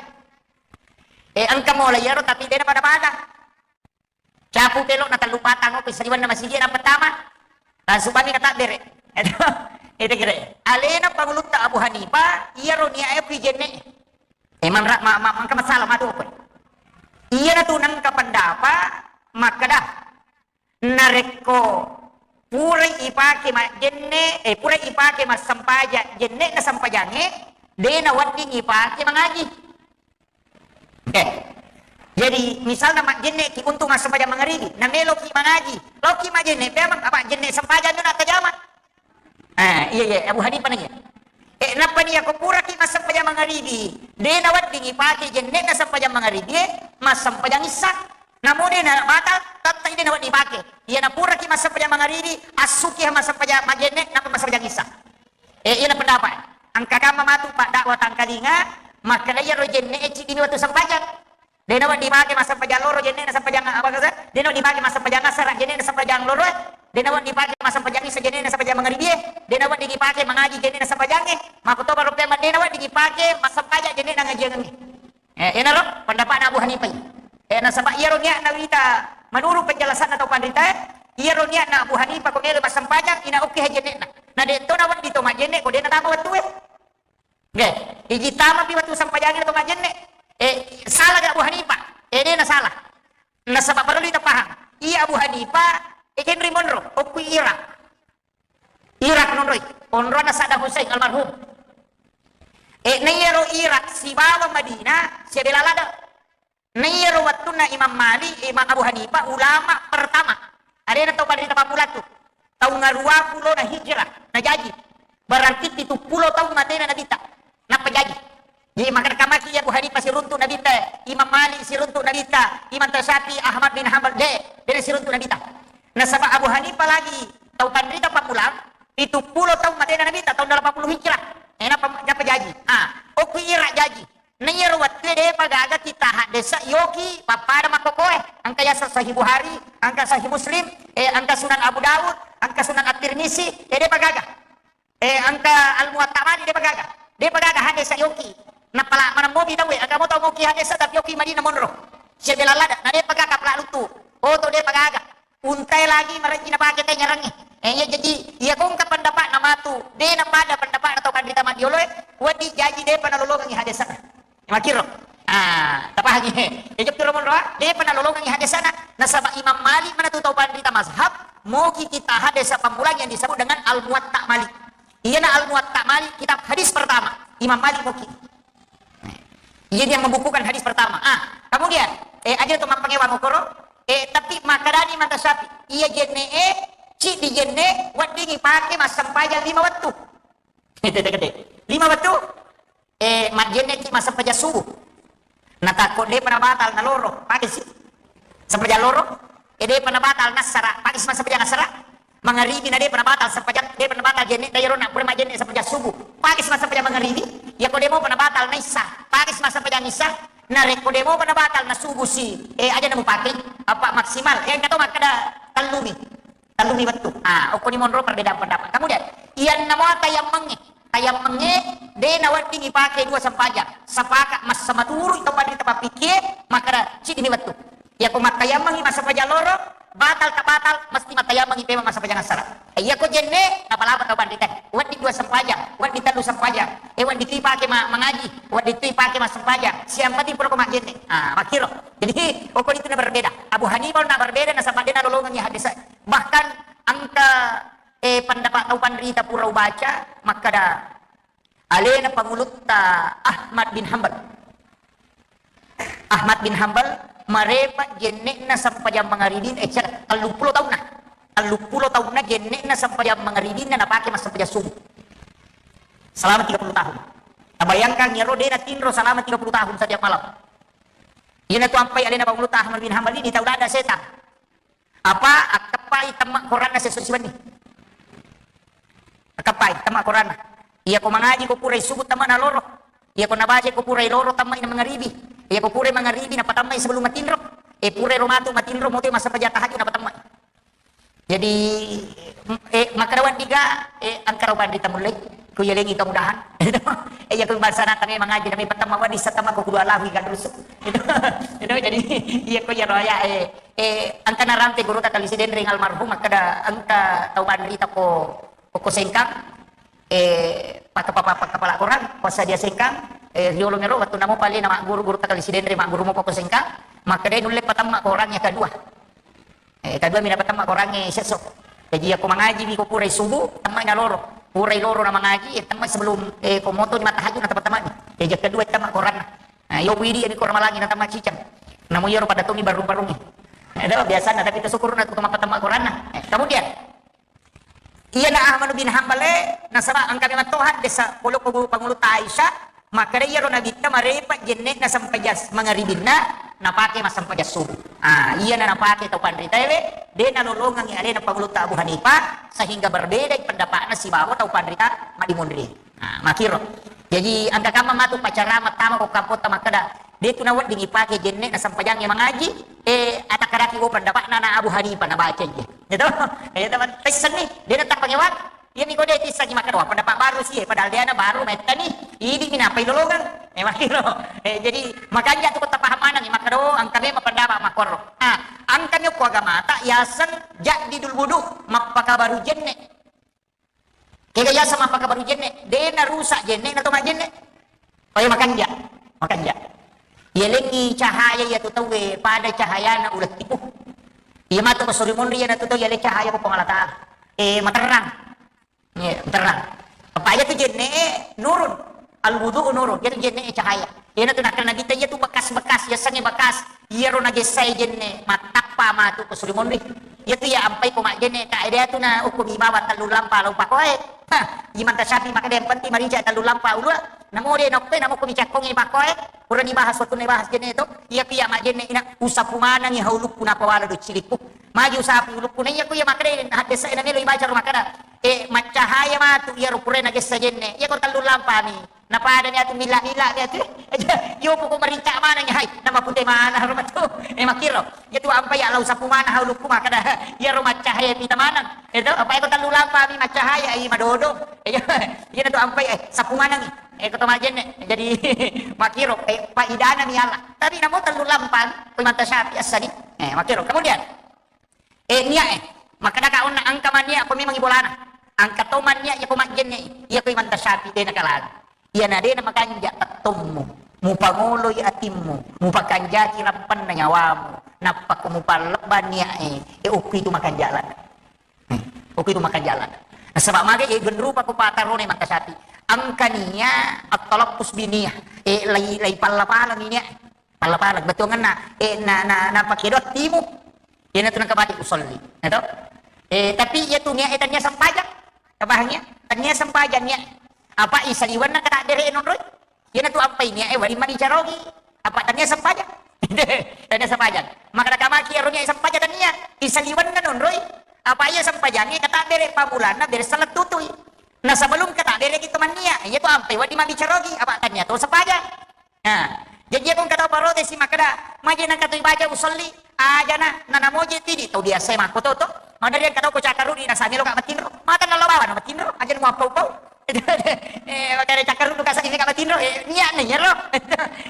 Eh, engka mola iyaro tapi dena pada-pada. Capu pelo na tellu patang opi saliwenna masigi e na pertama. Langsung bami kata dere. Itu kira. Alena pangulutta Abu Hanifah, iyaro niat e kui jenne. Emang ra-, ma-, ma-, mangka masalah matu apa? Iyana tu nengka pendapat makkeda, narekko purai ipake majjenne, eh, purai ipake massempaja jenne'na sempajangnge, de nawedding ipake mangaji. Eh, jadi misalna majjenne ki untuk massempajang mangaribi, na meloki mangaji, loki majjenne, memang apa jenne sempajang tu nakajama. Eh, iya, iya, Abu Hanifah nanya. Eh, nappa ni, ko puraki massempajang mangaribi, de nawedding ipake jenne'na sempajang mangaribi, eh, massempajang issa. Namo de na batal, tette de nawedding ipake. Iya na puraki massempajang mangaribi, assuki massempajang majenne, nappa massempajang issa. Eh, iya na pendapat. Engka kamma matu pak dakwah tangkalinga, makkeda iyaro jenne e cidi mi wettu sempajang. De nawedding dipake massempajang loro jenne'na sempajang apa kasa? De nawedding dipake massempajang asara jenne'na sempajang loro. De nawedding dipake massempajang isa jenne'na sempajang mangaribi e. De nawedding dipake mangaji jenne'na sempajangnge. Makkutoba rupiah de nawedding dipake massempajang jenne'na ngajiangengnge. Eh, enaro pendapatna Abu Hanifah. Eh, nasaba iyaro niatna wita menurut penjelasanna tau panrita e, iyaro niatna Abu Hanifah ko melo massempajang ina okke jenne'na. Na de to nawedding to majjenne ko de natama wettue. Nggih, iji tamapi wettu sempajangnge to majjenne. Eh, salah ga Abu Hanifah? Eh, de na salah. Nasaba parellu ita paham. Iya Abu Hanifah, eh, kenri monro, okkui Irak. Irak nonroi, onrona Saddam Hussein almarhum. Eh, na iyaro Irak sibawa Madinah, siabela ladde. Na iyaro wettunna Imam Malik, Imam Abu Hanifah, ulama pertama. Alena tau pada pammula tu. Taung aruwa pulona hijrah, najaji. Berarti pitu pulo taung matena Nabitta. Nappa jaji. Jadi, makkeda kamaki Abu Hanifah siruntu Nabitta, Imam Malik siruntu Nabitta, Imam Syafi'i, Ahmad bin Hanbal, de, de siruntu Nabitta. Nasaba Abu Hanifah lagi tau panrita pammula, pitu pulo taung matena Nabitta, taung delapan puluh hijrah. Eh, nappa, nappa jaji. Ah, oku Irak jaji. Na iyaro wettue depa gaga kita haddesa yoki pappada makkokoe. Engka yaseng Sahih Bukhari, engka Sahih Muslim, eh, engka Sunan Abu Daud, engka Sunan At-Tirmizi, eh, depa gaga. Eh, engka Al-Muwatta Malik depa gaga. Depa gaga haddesa yoki. Napala maneng mopi tauwe, engka mo tau moki haddesa tapi yoki Madinah monro. Siabela ladde, na depa gaga pala lutu. Oto depa gaga. Untae lagi marejji napake te nyarangnge. Eh, iya jaji, iya ko engka pendapatna matu, de napada pendapatna tau panrita maddioloe, wedding jaji depa nalolongengi haddesa. Makkiro. Ah, tapahangi. Ejo piro monroa, depa nalolongengi hadesana. Nasaba Imam Malik manatu tau panrita mazhab, moki kita hadesa pammulang yang disebut dengan Al-Muwatta Malik. Iyana Al-Muwatta Malik, kitab hadis pertama. Imam Malik moki. Iya dia membukukan hadis pertama. Ah, kemudian, eh, aja tu mappangewa mokoro. Eh, tapi makkedani Imam Syafi'i, iya jenne e, ci di jenne, weddingi pake massempajang lima wettu. Tete gede. Lima wettu, eh, majjenne ki massempajang subuh. Natakko depa nabatal naloro, pake si. Sempajang loro, eh, depa nabatal nassara, pake si massempajang assara. Mangaribi na depa nabatal sempajang, depa nabatal jenne, dai rona pura majjenne sempajang subuh. Pake si massempajang mangaribi, ya ko demo pa nabatal naissa, pake si massempajang issa. Narekko demo pa nabatal na subuh si, eh, aja namu pake, apa maksimal. Eh, engka to makkeda tellumi. Tellumi wettu. Ah, okkoni monro perbedaan pendapat. Kemudian, iyanna mua tayammengnge. Tayammengnge, de nawedding ipake dua sempajang. Sepakat massamaturu tau panrita pappikkie, makkeda, ciddimi wettu. Iyako mattayammengngi massempajang loro, batal tak batal, mesti mattayammengngi pemeng massempajang assara. Iyako jenne, napalapa tau panrita. Wedding dua sempajang, wedding tellu sempajang. Eh, wedding tu ipake ma-, mangaji, wedding tu ipake massempajang. Siang mati pura ko majjenne. Ah, makkiro. Jadi, okkoni tu na berbeda. Abu Hanifah na berbeda, nasaba de nalolongengi hadis. Bahkan engka, eh, pendapat tau panrita pura ubaca, makkeda alena pangulutta Ahmad bin Hambal. Ahmad bin Hambal marepa jenne'na sempajang mangaribin, eh, cek, telluppulo taunna. Telluppulo taunna jenne'na sempajang mangaribinna napake massempajang subuh. Selama tiga puluh tahun. Tabayangkan, iyaro de natinro selama tiga puluh tahun setiap malam. Iyana tu ampai alena pangulutta Ahmad bin Hambal ini tau dada setan. Apa akkeppai temma koranna sesso siwenni. Akkeppai temma koranna. Iya ko mangaji ko purai subuh temma na loro. Iya ko nabaca ko purai loro temma ina mangaribi. Iya ko purai mangaribi na patemma sebelum matinro. Eh, purai ro matu matinro moto massempajang tahajud na patemma. Jadi, eh, makkeda wedding ga, eh, engka ro panrita mullei, ku yalengi kemudahan. Eh, iya ku bangsana tame mangaji, tame patemma wedding satemma ko kudu Allahu iga rusu. Itu, itu jadi, iya ko iyaro ya, eh, eh, engka narampe gurutta Kali Sidenreng almarhum, makkeda engka tau panrita ko, ko Sengkang, eh, paka-, paka-, paka-, pala Korang, ko Sadia Sengkang, eh, riolo mero wettu namo pale na magguru gurutta Kali Sidenreng, magguru mo ko Sengkang, makkeda nulle patemma korang ya kedua. Eh, kedua mina patemma korangnge sesso. Jadi, iya ko mangaji mi ko purai subuh, temma ina loro. Purai loro na mangaji, eh, temma sebelum, eh, ko moto ni mattahajud na temma-temma ni. Jadi, iya kedua temma koranna. Nah, iyo widi ni ko Ramalangi na temma cicang. Namo iyaro pada tomi barung-barungi. Eh, dah biasa na, tapi tasyukur na tu temma-temma koranna. Eh, kemudian, iyana Ahmad bin Hambal e, nasaba engka memang to haddesa polo ko guru pangulutta Aisyah, makkeda iyaro Nabitta marepa jenne'na sempajang mangaribinna, napake massempajang subuh. Ah, iyana napake tau panrita ewe, de nalolongengi alena pangulutta Abu Hanifah, sehingga berbeda pendapatna sibawa tau panrita maddimonri. Ah, makkiro. Jadi, engka kamma matu pacara mattama ko kampotta makkeda, de tu nawedding ipake jenne'na sempajangnge mangaji, eh, atakkaraki wo pendapatna na Abu Hanifah nabaca iya. Gitu? Eh, teman, tessenni, de natta pangewang. Iya mi ko de tissengi makkeda, wah, pendapat baru sih, eh, padahal de na baru mettani, idi mi napai lolongeng. Eh, makkiro. Eh, jadi, makanja tu ko tapaham maneng, makkeda, oh, engka memang pendapat makkoro. Ah, engka mi ko agamata, yaseng jaddidul wudu, mappakabaru jenne. Kega yaseng mappakabaru jenne, de narusak jenne na to majjenne. Oh, iya, makanja, makanja. Yalengi cahaya iya tu tauwe pada cahayana uleng tipu. Iya matu ko suri monri iya na tu tau yaleng cahaya ko Puang Allah Taala. Eh, materrang. Iya, materrang. Apa iya tu jenne nurun. Al wudu nurun. Iya tu jenne cahaya. Iyana tu nakkeda Nabitta, iya tu bekas-bekas, yasengnge bekas, iyaro nagessae jenne, mattappa matu ko suri monri. Iya tu iya ampai ko majjenne, ka ede tu na ukku mi bawang tellu lampa lao pakoe. Ha, Imam Tasyafi makkeda yang penting marica tellu lampa ulua. Namo de nokkoe, namo ko mi cakkongi pakoe. Purani bahas, wettunna bahas jenne to. Iya ku iya majjenne ina usapu manengi haulukku napawala do cilikku. Magi usapu ulukku. Na iya ku iya makkeda haddesa na melo ibaca ro makkeda, eh, maccahaya matu iyaro pura nagessa jenne. Iya ko tellu lampa mi. Napadani atu milla-milla mi atu. Iyo poko marincak maneng, hai, nama pute mana ro matu. Eh, makkiro. Iya tu ampai ya lau sapu mana haulukku makkeda. Iyaro maccahaya pita maneng. Itu apa iko tellu lampa mi maccahaya i madodo. Iya, iya tu ampai, eh, sapu maneng. Eh, ko to majjenne. Jadi makkiro, eh, paidana mi Allah. Tapi namo tellu lampa ko Imam Tasyafi assadi. Eh, makkiro. Kemudian, eh, niat, eh. Makkeda ka onna engka manniat ko memang ibolana. Engka to manniat iya ko majjenne. Iya ko Imam Tasyafi de nakalana. Iyana de namakanja tettommu. mupangoloi atimmu, mupakanjaki rappanna nyawamu, nappa ko mupallebba niae, e, okko itu makanja' ladde. Hmm. Okko itu makanja' ladde. Nasaba' mage, e, genrupa ko patarone makkasati. Engka nia at-talaffuz bi niyah, e, lai, lai palla-pala niae. Palla-pala, bettuangenna, e, na, na, na pake doang timu. Iyanatu nengka baca usolli. Nah, to? E, tapi iya tu niae tania sempajang. Tapahang ya? Tania sempajang niae. Apa isaliwenna katabbere' nonroi? Iyanatu ampai niae wedding mabicarogi. Apa tania sempajang? Tania sempajang. Maka nakamaki ero niae sempajang tania. Isaliwenna nonroi. Apa iya sempajangnge katabbere' pamulanna bere' salettutui. Nah, sebelum katabbere' kita mania, iyatu ampai wedding mabicarogi. Apa tania to sempajang? Nah, jaji iya ko engka tau parotesi makkeda, "Maje nengka to ibaca usolli, ajana, nanamoje tidi tau biasa makko to to." Maderri engka tau ko cakkarudi nasa meloka matinro, mata nallo bawang matinro, ajana muappau-pau. Eh, makanya cakkarudi kasa ini ka matinro, eh, niatna iyaro.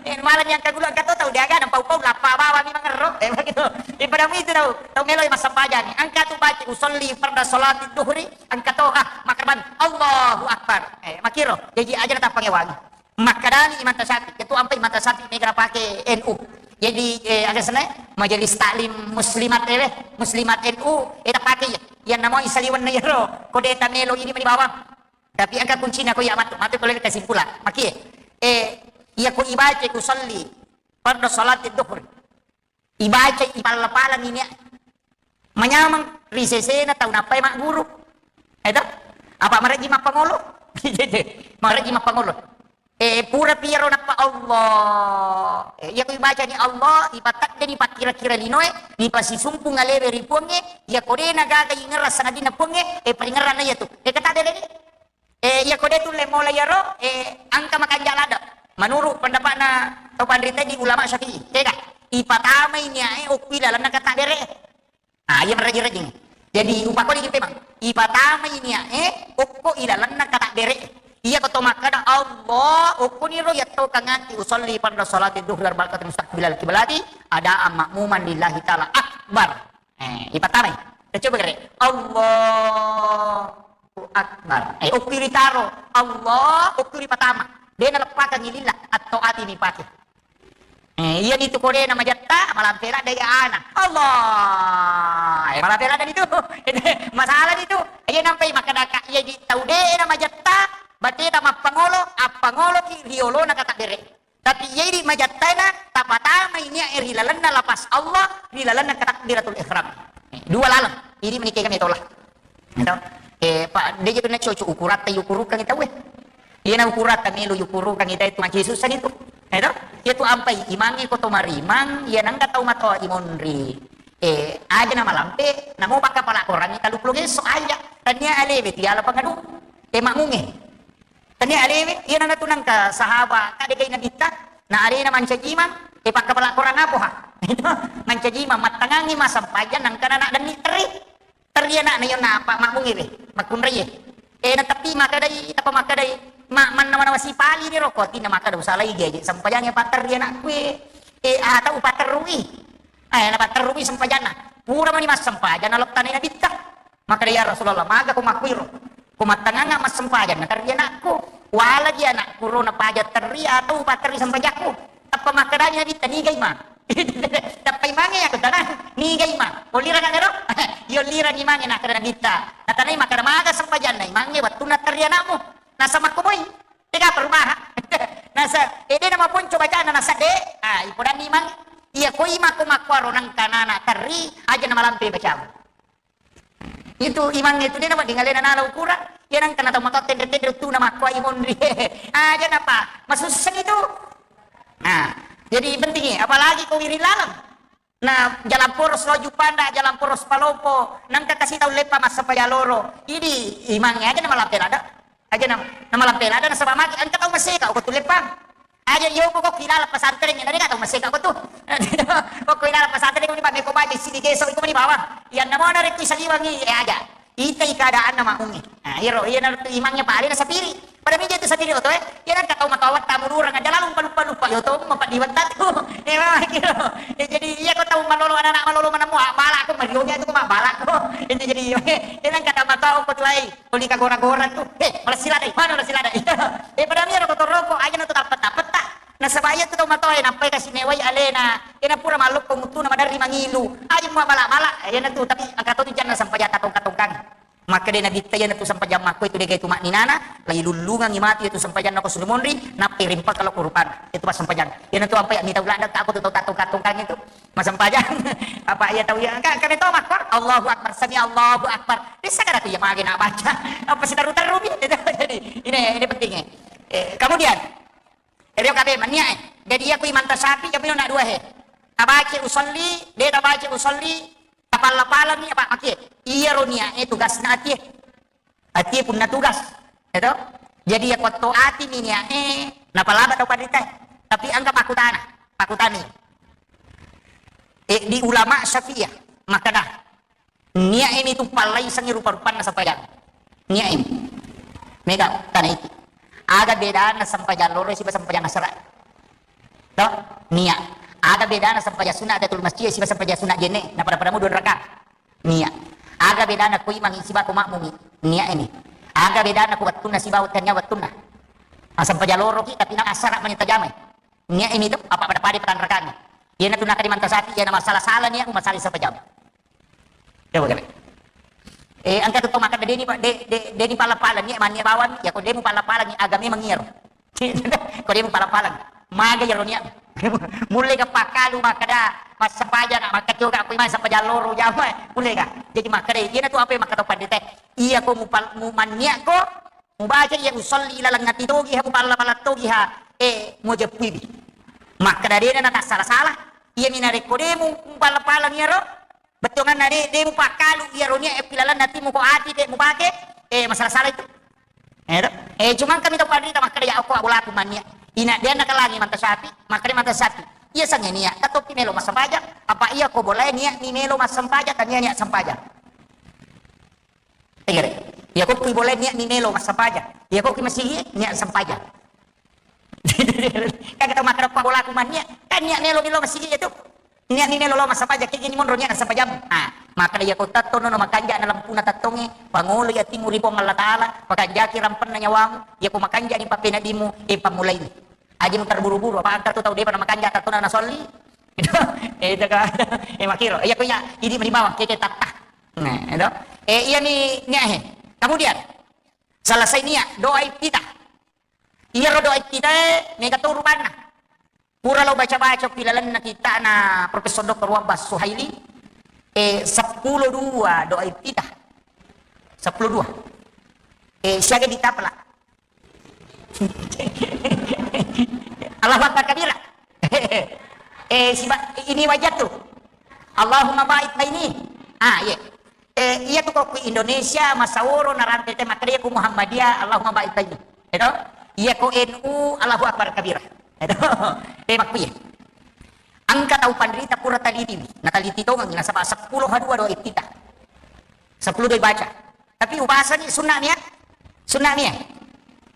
Eh, malah yang kagula engka to tau diaga nang pau-pau lappa bawang mi mangerro. Eh, begitu. Eh, pada itu tau, tau melo massempajang. Engka tu baca usolli farda salati duhri, engka to, ah, makarban, Allahu Akbar. Eh, makiro, jaji ajana tappangewangi. Makkedani Imam Tasyafi, ketua ampai Imam Tasyafi mega napake N U. Jadi, eh, aga senna, Majelis Taklim Muslimat, eh, Muslimat N U, eh, tapake iya. Iya namo isaliwenna iyaro, ko de' tamelo ini mani bawang. Tapi engka kuncina ko iya matu, matu ko lele kesimpulan. Makie, eh, iya ko ibaca usolli fardu salati duhur. Ibaca, ipalla-palani nia. Manyameng ri sesena tau nappai magguru. Eto? Apa marejji mappangolo? Marejji mappangolo. Eh, pura piro nappa Allah. Eh, iya ko ibacani Allah, ipateddeni pakkira-kira linoe, ipasisumpung alewe ri Puangnge, iya ko de' nagaga ingerang sangadinna Puangnge, eh, paringerranna iyatu. Eh, kata de' ni. Eh, iya ko de' tulle mola iyaro, eh, engka makanja' ladde'. Menurut pendapatna tau panrita di ulama Syafi'i, tega. Ipatamai niae okko ilalenna katabbere'. Ah, iya marejjing-rejjing. Jadi, upakko dikit memang. Ipatamai niae okko ilalenna katabbere'. Iya ko to makkeda Allah, okkoniro iya to kangati usolli farda salati duhri arba'a rakaatin mustaqbilal kiblati, adaan ma'muman lillahi ta'ala akbar. Eh, ipatamai. Kita coba gere. Allahu Akbar. Eh, okko ritaro. Allah, okko ripatama. De' naleppakangngi lillah, atau ati ni pake. Eh, iya nitu ko de' na majatta, malampe ladde' iya ana. Allah. Eh, malampe ladde' nitu. Masalah nitu. Iya nampai makkeda ka, iya di tau de' na majatta, bateta mappangolo, appangoloki riolona katabbere'. Tapi iya idi majattaena, tapatamai niae ri lalenna lafaz Allah, ri lalenna takbiratul ihram. Eh, dua laleng. Idi menikah kami tola. Gitu. Eh, Pak, de' je tu na cocok ukuratta yukurukang tau, eh. Iya na ukuratta melo yukurukang tau itu maci susah itu. Gitu. Iya tu ampai imangnge ko to marimang, iya nangka tau matoa imonri. Eh, aja na malampe, namo pakkapala korangngi taluppulo ngesso aja. Tania alewe tiala pangadu. Eh, makmunge. Tania alewe, iya nana tu nangka sahaba, kade kai nabitta, na alena mancaji imang, e pakkapala korang apo ha? Mancaji imang, mattangangngi massempajang, nangka nana denni terri. Terri anakna, iyo napa makmungi re, makkunrai e. E, nateppi makkedai, tappa makkedai, ma-, mannawa-nawa sipali ni roko, atinna makkeda usalai gaji sempajangnge patterri anakku e. E, atau upatterrui. Eh, napatterrui sempajanna. Pura mani massempajang, nalettanai nabitta. Makkeda, "Ya Rasulullah, maga ko makkuiro? Ko mattangangnga massempajang, naterri anakku. Walaji anakku ro napaja terri atau upaterri sempajakku." Tappa makkedani Nabitta, "Niga imang?" Tappa imangnge, iya ko tanang, "Niga imang? Ollirang anakna ro?" Iya, ollirang imangnge, nakkeda Nabitta. Natanai makkeda, "Maga sempajanna imangnge wettunna terri anakmu? Nasa makko moi. Tega perubahan." Nasa, eh, de' namaponco bacana, nasa de'. Ah, ipodanni imang. Iya ko imang ko makkuaro nangka nana terri, aja namalampe bacamu. Itu imangnge tu de' nawedding alena nala ukurang. Iya nangka na tau matoa tenre-tenre tu na makkoa imonri. Aja napa, masusseng itu. Nah, jadi penting, apalagi ko wiring laleng. Nah, jalan poros lao Juppanda, jalan poros Palopo, nangka kasi tau leppa massempajang loro. Idi imangnge aja namalampe ladde'. Aja na, namalampe ladde' nasaba magi engka tau maseka ko tu leppang. Aja iyo ko, ko ilalang pesantren, na de' gaga tau maseka ko tu. Ko, ko ilalang pesantren, ko ni pa meko baja sidi geso, iko mani bawang. Iya namo narekko isaliwangi, eh, aja. Itai keadaanna makmungi. Nah, iyaro, iya narekko imangnge pa alena sapiri. Pada mija tu sapiri oto, eh. Iya nangka tau matoa wetta mururang aja lalu lupa-lupa. Iyo to, mapadiwetta tu. Eh, mama kiro. Eh, jadi iya ko tau malolo anak-anak malolo manammu, ah, balak ko, marionya tu ko, ma balak ko. Itu jadi, iya nangka tau matoa ko tu ai. Tuli kagora-gora tu. Eh, malessi ladde', mana malessi ladde'? Eh, pada miro ko toroko, aja na tu tappet-tappetta. Nasaba iya tu tau matoae nappai kasi mewai alena, iyana pura malloppo muttuna maderri mangilu. Aja mua bala-bala, iyana tu, tapi engka to tu janna sempajang katong-katongkang. Makkeda Nabitta, iyana tu sempajang makko itu degai tu makninana, lai lullungangi matu itu sempajanna ko sudah monri, nappai rimpaka lo kurupan. Itu pas sempajang. Iyana tu ampai mita uladang tako tu tau katong-katongkang itu. Massempajang. Apa iya tau iya? Engka, engka metto makko, Allahu Akbar, sami Allahu Akbar. Bisa kada ku iya mage na baca. Apa sitaru-taru mi? Jadi, ini, ini pentingnya. Eh, kemudian, ero kabe mania, eh. Jadi iya ku Imam Tasyafi, iya mino na dua he. Tabaca usolli, de tabaca usolli, tapalla-pallani apa makie. Iya ro nia, eh, tugasna atie. Atie punna tugas, ya toh? Jadi iya kuatto ati mi nia, eh, napalaba tau panrita. Tapi engka makkutana, makkutani. Eh, di ulama Syafi'iyah, makkeda, nia ini tu pallaisengi rupa-rupanna sempajang. Nia ini. Mega tana iki. Aga bedana sempajang loro siba sempajang asara? Toh? Nia. Aga bedana sempajang sunat tahiyatul masjid siba sempajang sunat jenne? Napada-pada mu dua rakaat. Nia. Aga bedana ko imangi siba ko makmumi? Nia ini. Aga bedana ko wettunna siba wettunna wettunna? Massempajang loroki tapi na asara mani tajamai. Nia ini tu apa pada-pada patanrakangi. Iyana tu nakadi mantasapi, iyana masalah-salah nia, masalah sempajang. Coba kali. Eh, engka tu tau makkeda deni, de, de, deni pala-pala nia, mania bawang, ya ko demu pala-pala nia, agame mangiaro. Ko demu pala-pala. Maga iyaro nia. Mulle ga pakkalu makkeda, massempajang, makkacoka ko imang sempajang loro jama, mulle ga. Jadi makkeda, iyana tu apa makkeda pandita. Iya ko mupal-, mumannia ko, mubaca iya usolli laleng ati togi ha, mupalla-palla togi ha, eh, mujeppuiwi. Makkeda dena natassala-sala. Iyami narekko demu mupalla-palla iyaro, bettuanganna de, demu pakkalu iyaro nia, eh, pilalenna timu ko ati de mupake, eh, masalah-salah itu. Eh, to? Eh, cuma kami tau panrita makkeda ya okko abolaku mannia. Ina dia nakalangi mantasapi, makkeda mantasapi. Iya sange nia, tatoppi melo massempajang, apa iya ko bolae nia ni melo massempajang, tania nia sempajang. Tegere. Iya ko kui bolae nia ni melo massempajang. Iya ko kui masigi nia sempajang. Kaga tau makkeda pabolaku mannia, kan nia melo melo masigi itu. Nia ni melo lo massempajang, kegini monro nia sempajang. Ah, makkeda iya ko tattono no makanja na lampuna tattonge, pangolo ya timu ri Puang Allah Taala, pakanjaki rampenna nyawamu, iya ko makanja ni papena dimu, eh, pammulai. Aja muterburu-buru, apa engka tu tau depa namakanja tattona nasolli. Itu, eh, itu ka, eh, makiro. Iya ko iya, idi mani bawang, keke tatta. Nah, itu. Eh, iya ni, nia he. Kemudian, selesai nia, doa iftitah. Iya ro doa iftitah, eh, mega to rupanna. Pura lo baca-baca pilalenna kitana Profesor Doktor Wabbas Suhaili, eh, seppulo dua doa iftitah. Seppulo dua. Eh, siaga ditapela. Allahu Akbar kabira. Eh, siba-, ini wajah tu. Allahumma ba'id baini. Ah, iya. Eh, iya tu ko ku Indonesia, masaworo, narante te makkeda ku Muhammadiyah, Allahumma ba'id baini. Edo? Iya ko N U, Allahu Akbar kabira. Edo? Eh, makkuye. Engka tau panrita pura taliti, nataliti tongeng, nasaba seppulo ha dua doa iftitah. Seppulo doa baca. Tapi ubasangi sunna nia? Sunna nia?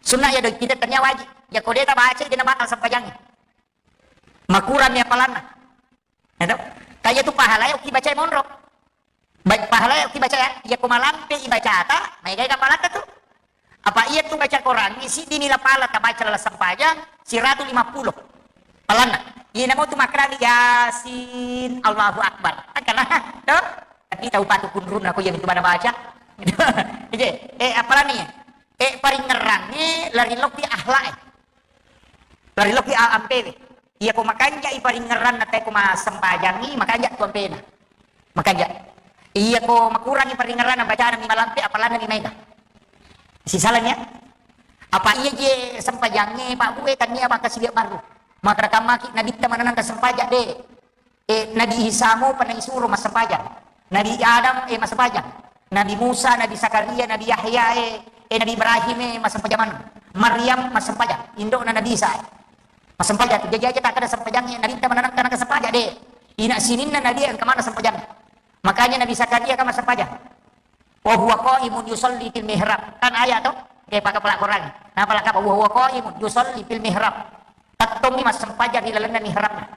Sunna iya doa iftitah tania wajib. Ya ko de tabaca, de nabatal sempajangi. Makurang nia palanna. Edo? Kaya tu pahala ya ki baca monro. Baik, pahala ki baca ya, iya ko malampe ibacata, maegai kapalata tu. Apa iya tu baca Quran, isi dini la pala tabaca lala sempajang, siratu lima puluh. Palanna. Iya namo tu makrani Yasin, Allahu Akbar. Akala, to? Tapi tau patu kunrun aku iya tu bana baca. Ije, eh, apalani? Eh, paringngerang, eh, lari lopi akhlak, eh. Lari lopi a-, ampewe. Iya ko makanja i paringngeranna te ko massempajangi, makanja tu ampena. Makanja. Iya ko makurangi paringngeranna bacana mi malampe, apalana mi maega. Sisalanya? Apa iya je sempajangnge Pak Bue, tania maka silia baru. Maka rekam maki nabitta mananang ka sempajang de. Eh, Nabi Isa mopa naisuro massempajang. Nabi Adam, eh, massempajang. Nabi Musa, Nabi Zakaria, Nabi Yahya, eh, eh, Nabi Ibrahim, eh, massempajang maneng. Maryam massempajang. Indo'na Nabi Isa, eh. Massempajang. Jaji aja takkeda sempajang, eh, Nabi ta mananang kana sempajang, de. Ina sininna Nabi engka mana sempajang. Makanya Nabi Zakaria kan massempajang. Wa huwa qaimun yusalli fil mihrab. Kan ayat to? Kayak pakai pelakoran. Nah, pala kapa? Wa huwa qaimun yusalli fil mihrab. Tettongi massempajang di lalenna mihrabna.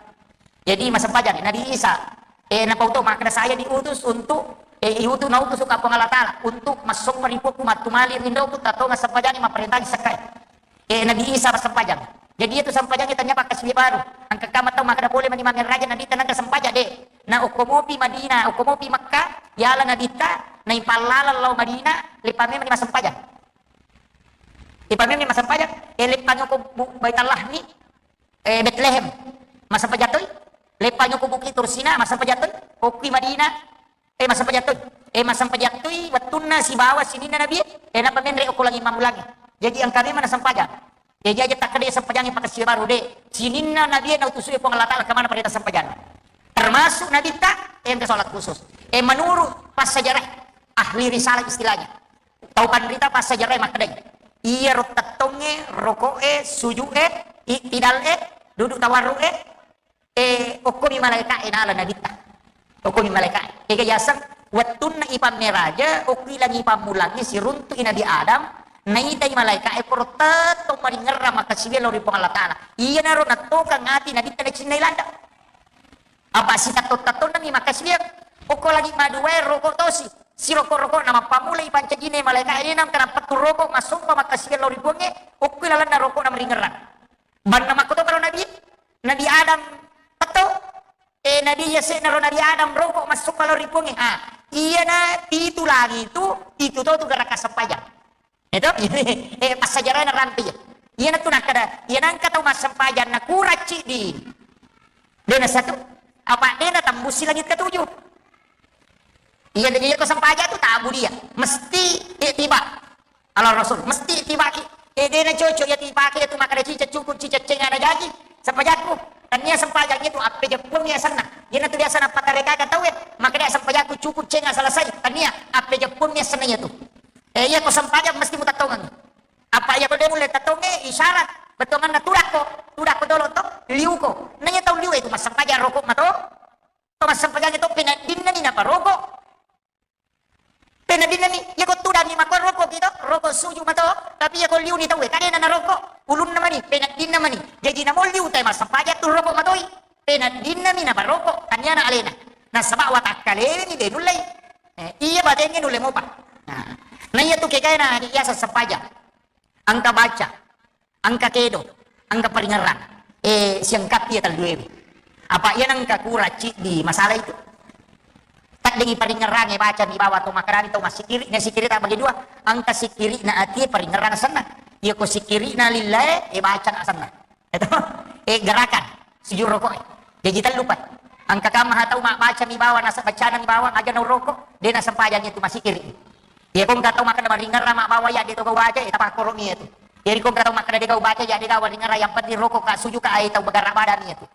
Jadi massempajang Nabi Isa. Eh, napau to makkeda saya diutus untuk, eh, diutus, nautus ka Puang Allah Taala untuk massompa ri puakku, mattumali rindoku, tattonga sempajangi, mapparentangi sekkai. Eh, Nabi Isa massempajang. Jadi iyatu sempajang tania pakkasiwiang baru. Engka kamma tau makkeda pole mani mammeraja Nabitta nengka sempajang de. Na okko mopi Madinah, okko mopi Makkah, yala Nabitta, naipallaleng lao Madinah, leppang memang massempajang. Leppang memang massempajang, eh, leppang okko Bu-, Baitallahmi, eh, Betlehem, massempajang toi. Leppang okko Bukit Tursina, massempajang toi. Okki Madinah, eh, massempajang toi. Eh, massempajang toi wettunna sibawa sininna Nabi, eh, nappa menre okko langi mammulangi. Jadi engka memang nassempajang. Jadi aja takkeda sempajang pakkasiwiang baru de. Sininna Nabi nautusu Puang Allah Taala kemana perintah sempajang. Termasuk Nabitta, eh, engka sholat khusus. Eh, menurut passajarah ahli risalah istilahnya. Tau panrita passajarah makkedai. Iyaro tettongnge, roko'e, suju'e, i'tidal'e, duduk tawarru'e, eh, okkomi malaika'e nala Nabitta. Okkomi malaika'e. Ega yaseng wettunna ipammeraja, okki langi pammulangnge siruntu'i Nabi Adam, naitai malaika'e poro tettong maringerrang makkasiwiang lao ri Puang Allah Taala. Iyanaro nattokang ati Nabitta nacinnai ladde. Apa sitatto-tattonnami makkasiwiang. Okko langi maduae roko tosi. Siroko-rokona mappammulai pancajine malaika'e nengka nappettu roko massompa makkasiwiang lao ri Puangnge, okki lalenna rokona maringerrang. Banna makkoto karo Nabi, Nabi Adam petto, eh, Nabi yase'na ro Nabi Adam roko massompa lao ri Puangnge. Ah, iyana pitu langi tu, pitu to tu gerakan sempajang. Itu, eh, passajarana rampe iya. Iyana tu nakkeda, iyana engka tau massempajang nakuracci di. Dena satu, apa dena tambusi langit ketujuh. Iya, iya ko sempajang tu tabu dia. Mesti ittiba. Ala Rasul, mesti ittiba ki. Eh, dena cocok ya tibake tu makkeda cicak cukup cicak cenga na jaji. Sempajakku. Tania sempajang itu apa jepun ya senna. Iyana tu biasa nappa tareka ka tau ya. Makkeda sempajakku cukup cenga selesai. Tania apa jepun ya senna ya tu. Eh, iya ko sempajang mesti mutattongang. Apa iya ko de mulle tattonge isyarat. Betonganna tudakko. Tudakko dolo to. Liuko. Nanya tau liu itu massempajang rokok mato. To massempajang itu penaddinna ni napa rokok. Penaddinna ni, iya ko tudang ni mako rokok kita, rokok suju mato. Tapi iya ko liu ni tau, eh, kadena na rokok. Ulunna mani, penaddinna mani. Jadi namo liu tai massempajang tu rokok matoi. Penaddinna mi naparoko, taniana alena. Nasaba watakkaleweni de nullei. Eh, iya batengnge nulle mopa. Nah, na iya tu kegaena adi yaseng sempajang. Engka baca, engka kedo, engka paringerrang. Eh, siangkappi iya telluewe. Apa iya nengka kura ciddi masalah itu. Taddengi paringerrange baca mi bawa to makarani to massikiri, ne sikiri tak bagi dua. Engka sikiri na atie paringerrang senna. Iya ko sikiri na lillae, eh, baca na senna. Itu, eh, gerakan sujud rokok, eh. Jaji tellu pa. Engka kamma hatau mabbaca mi bawang, nasaba bacana mi bawang, aja na rokok, de na sempajang itu masih kiri. Iya, ko engka tau makkeda maringerrang mabbawa, ya de to gau baca, eh, tapakkoro mi itu. Jadi ko engka tau makkeda de gau baca, ya de gau maringerrang, yang penting rokok ka, sujud ka, ai tau bergerak badan mi itu.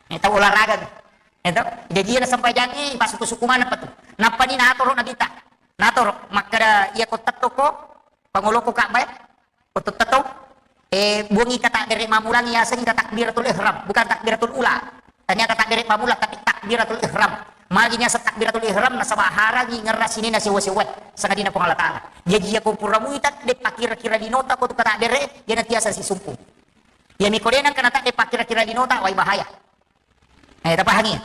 Eh, tau olahraga mi. Itu. Jadi iya na sempajangi, pasuku-suku mana pa tu. Nappa ni natoro Nabitta. Natoro, makkeda iya ko tettoko, pangoloko Ka'bah, eh. Oto tettong, eh, buangi kata dere mamulang yasengngi takbiratul ihram, bukan takbiratul ula. Tania kata dere pamula, tapi takbiratul ihram. Magi niaseng takbiratul ihram, nasaba harangi ngerra sinina sewa-sewa, sangadina Puang Allah Ta'ala. Jaji iya ko pura muita, de pakira-kira dinota ko tu kata dere, iya na tiasa sisumpu. Iya mi ko de nengka nata de pakira-kira dinota, wai bahaya. Eh, tapahangi ya?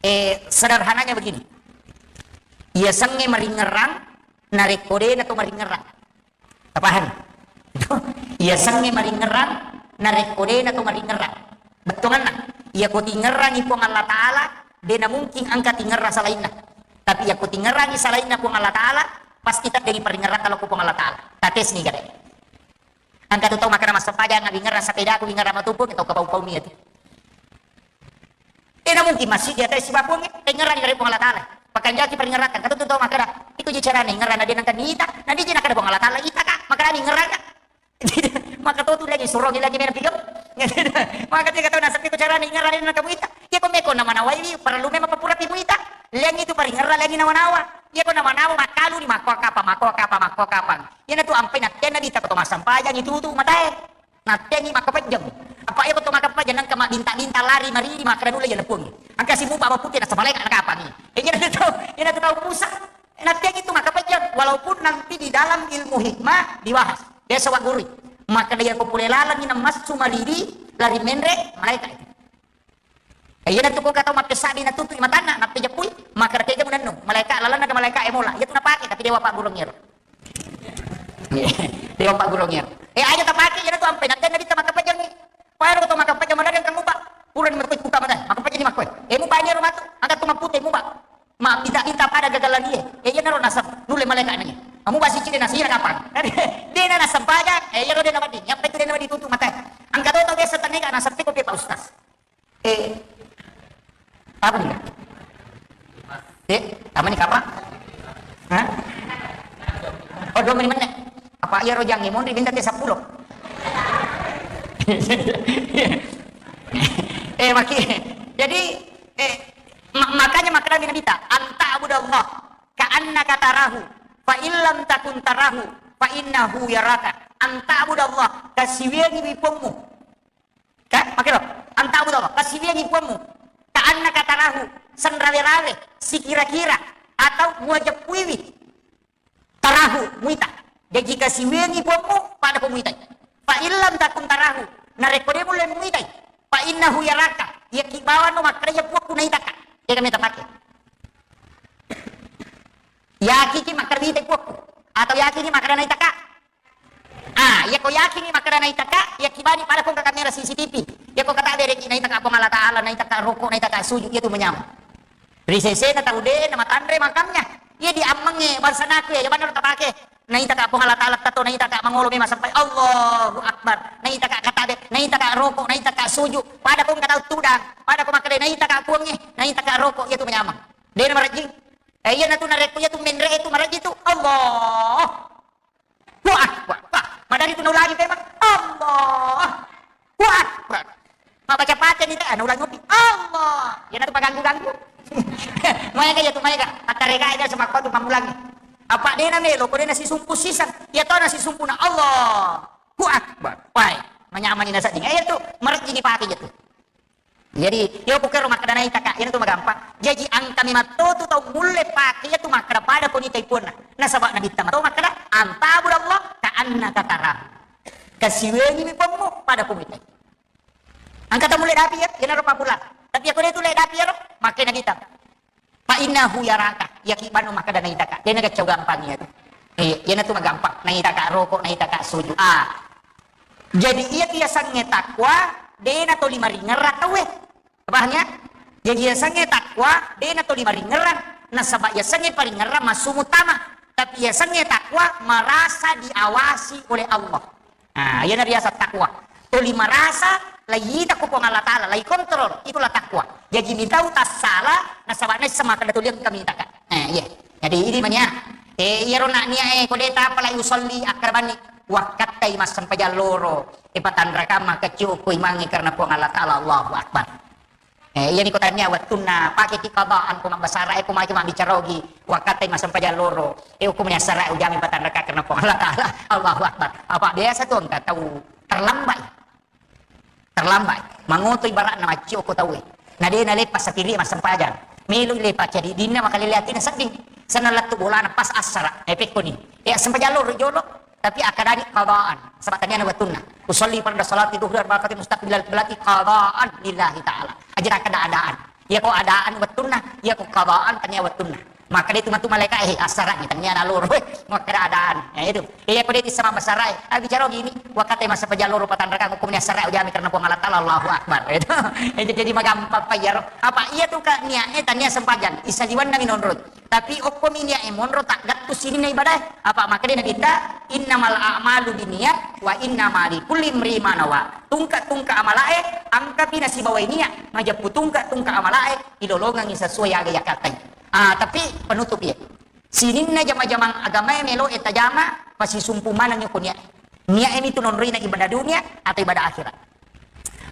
Eh, sederhananya begini. Iya sengnge maringerrang, narekko de na to maringerrang. Tapahang? Iya sengnge maringerrang, narekko de na to maringerrang. Bettuanna, iya ko tingerrangi Puang Allah Ta'ala, de na mungkin engka tingerrang salainna. Tapi iya ko tingerrangi salainna Puang Allah Ta'ala, pasti taddengi paringerrang kalau ko Puang Allah Ta'ala. Tates ni gare. Engka tu tau makkeda massempajang, wingerrang sepedaku, wingerrang matupu, tau kapau-pau mi tu. Tena mungkin masih di atas sibakuang, eh, tengerang dari Puang Allah Ta'ala. Pakanjaki paringerrakan, kata tu tau makkeda, iko ji carana ingerrang na de nengka nita, na de ji nakkeda Puang Allah Ta'ala, ita ka, makkeda ingerrang ka. Maka tu tu lagi suruh lagi main video. Maka tiga tahun nasab iko carana ingerrang na de nengka muita. Iya ko meko nama nawai, perlu memang papura pi muita. Leng itu paringerrang lagi nawa-nawa. Iya ko nawa-nawa makkalu ni makko kapa, makko kapa, makko kapa. Iya na tu ampai na tena di tak to massempajang itu tu matae. Natteangngi makkapejjang. Apa iya ko to makkapejjang nengka mabbinta-binta lari mariri makkeda nulle iya lepuangngi. Engka simupa maputi nasaba malaeka nakapangi. Eh, iya na tu tau, iya na tu tau Musa. Natteangngi tu makkapejjang walaupun nanti di dalam ilmu hikmah dibahas. Biasa wa guru. Makkeda iya ko pole lalengngi namassu mariri lari menre malaeka itu. Eh, iya na tu ko engka tau mappessabbi natutu'i matanna, nappejeppui, makkeda tega munennu, malaeka lalenna ke malaeka e mola. Iya tu napake, tapi dewa paggurung ero. Dewa paggurung ero. Eh, aja tapake, iya na tu ampe, nakke nabitta makkapejjangi. Pada to makkapajang madari engka mupa. Purani makkoi buka mata, makkapajang ni makkoi. Eh, mupa ni ro matu, angka tu mappute mupa. Mabbita-bita pada gagallarie. Eh, iyanaro nasab, nulle malaika nani. Kamu basi cide nasira kapang. Dena nasempajang, eh, iyaro dena madi. Nyampe tu dena madi tutu mata. Angka to tau biasa tanega nasab ko pe Pak Ustaz. Eh, apa nih? Eh, apa nih kapang? Hah? Oh, dua menit. Apa iya rojang monri minta te sepuluh. Eh, maki. Jadi, eh, ma-, makanya makna Nabi kita, "Anta abudallah ka'annaka tarahu, fa illam takun tarahu, fa innahu yaraka." Anta abudallah, kasiwiangi wi Puangmu. Ka, makero, anta abudallah, kasiwiangi Puangmu. Ka'annaka tarahu, senrawe-rawe, sikira-kira, atau muajeppuiwi. Tarahu, muita. Jaji kasiwiangi Puangmu, pada ko muitai. Fa illam takun tarahu, narekko de mulle muitai. Fa innahu yaraka, yakki bawano makkeda iya Puangku naitaka. Iya kami tapake. Yakiki makkeda muitai Puangku. Atau yakiki makkeda naitaka. Ah, iya ko yakingi makkeda naitaka, iya kibani pada ko engka kamera C C T V. Iya ko kata bereki naitaka Puang Allah Taala, naitaka roko, naitaka sujud, iya tu manyameng. Ri sesena tau de na matanre makamnya. Iya diammengnge bangsa naku ya, iya banna tapake. Naitaka Puang Allah Taala tato, naitaka mangolo memang sampai Allahu Akbar. Naitaka kata be, naitaka roko, naitaka sujud. Pada ko engka tau tudang, pada ko makkeda naitaka Puangnge, naitaka roko, iya tu manyameng. De na marajing. Eh, iya natu narekko iya tu menre itu marajing tu. Allah. Wah, wah, wah. Madari tu naulangi memang. Allah. Wah, wah. Mabbaca Fatihah ni, eh, naulangi ngopi. Allah. Iya natu paganggu-ganggu. Maega iya tu, maega. Attarega aja sama kau tu pamulangi. Apa de na melo, ko de na sisumpu sisang. Iya to na sisumpu na Allah. Wah, wah. Wah, manyamani nasading. Eh, iya tu, marajing ni pake iya tu. Jadi, iya ko kero makkeda naitaka, iyanatu magampang. Jaji, engka memang to tu tau mulle pake iya tu makkeda pada ko nitai Puanna. Nasaba Nabitta mato makkeda, "Anta abudallah ka'annaka tarahu." Kasiwiangi mi Puangmu pada ko muitai. Engka tau mulle dapi iya, iyanaro pabbula. Tapi iya ko de tu le dapi iyaro, makkeda Nabitta, "Fa innahu yaraka." Iya ki bano makkeda naitaka. De na gaccau gampang iya tu. Eh, iyanatu magampang. Naitaka roko, naitaka sujud. Ah. Jadi iya tu yasengnge takwa, de na toli maringerrang tauwe. Paham ya? Jadi yasengnge takwa, de na toli maringerrang. Nasaba yasengnge paringerrang massu muttama. Tapi yasengnge takwa merasa diawasi oleh Allah. Nah, iyana riaseng takwa. Toli marasa, laiyita ko Puang Allah Taala, laikontrol, itulah takwa. Jaji mitau tassala, nasaba naisseng makkeda toli engka mitaka. Eh, iya. Jadi ini mania. Eh, iyaro na nia, eh, ko de tapa lai usolli, akkarabanni wakkattai massempajang loro. Eh, patanrakang makkeccio ko imangnge karena Puang Allah Taala, Allahu Akbar. Eh, iyani ko tania wettunna pakeki qadaan ko mabbasara, eh, ko maki mabbicara ogi, wakkattai massempajang loro. Eh, hukumnya sara ujami patanraka karena Puang Allah Taala. Allahu Akbar. Apa biasa tu engka tau terlambat. Terlambat. Mangoto ibaratna maccio ko tauwe. Na de na lepas sapiri massempajang. Melo lepas cadi dinna makalele atina sedding. Sana lettu bolana pas assara. Eh, pekkoni. Eh, sempajang loro jolo. Tapi akkadani qadaan, saba taniana wettunna. Usolli farda salati duhri arba'a rakaat mustaqbilal qiblati qadaan lillahi ta'ala. Aja ada-adaan. Iya ko adaan wettunna, iya ko qadaan tania wettunna. Maka de tu matu malaika, eh, assarani taniana loro, eh, makkeda adaan. Eh, itu. Iya ko de tu sama basara, eh, ah, bicara gini, wakkattai massempajang loro patanrakang hukumnya assara ujami karena Puang Allah Taala, Allahu Akbar. Itu. Eh, jadi magampang pa iyaro. Apa iya tu ka nia, eh, tania sempajang, isaliwanna minonroi. Tapi okkomi niae monro taggattu sininna ibadae. Apa makkeda Nabitta, "Innamal a'malu binniyat wa innama likulli imri'in ma nawa." Tungka-tungka amalae engkapi nasibawai niat, majeppu tungka-tungka amalae ilolongengi sesuai aga yakattai. Ah, tapi penutup iya. Sininna jama-jamang agamae melo e tajama, pasisumpu maneng ko niae. Niae mitu nonroina ibadah dunia atau ibadah akhirat.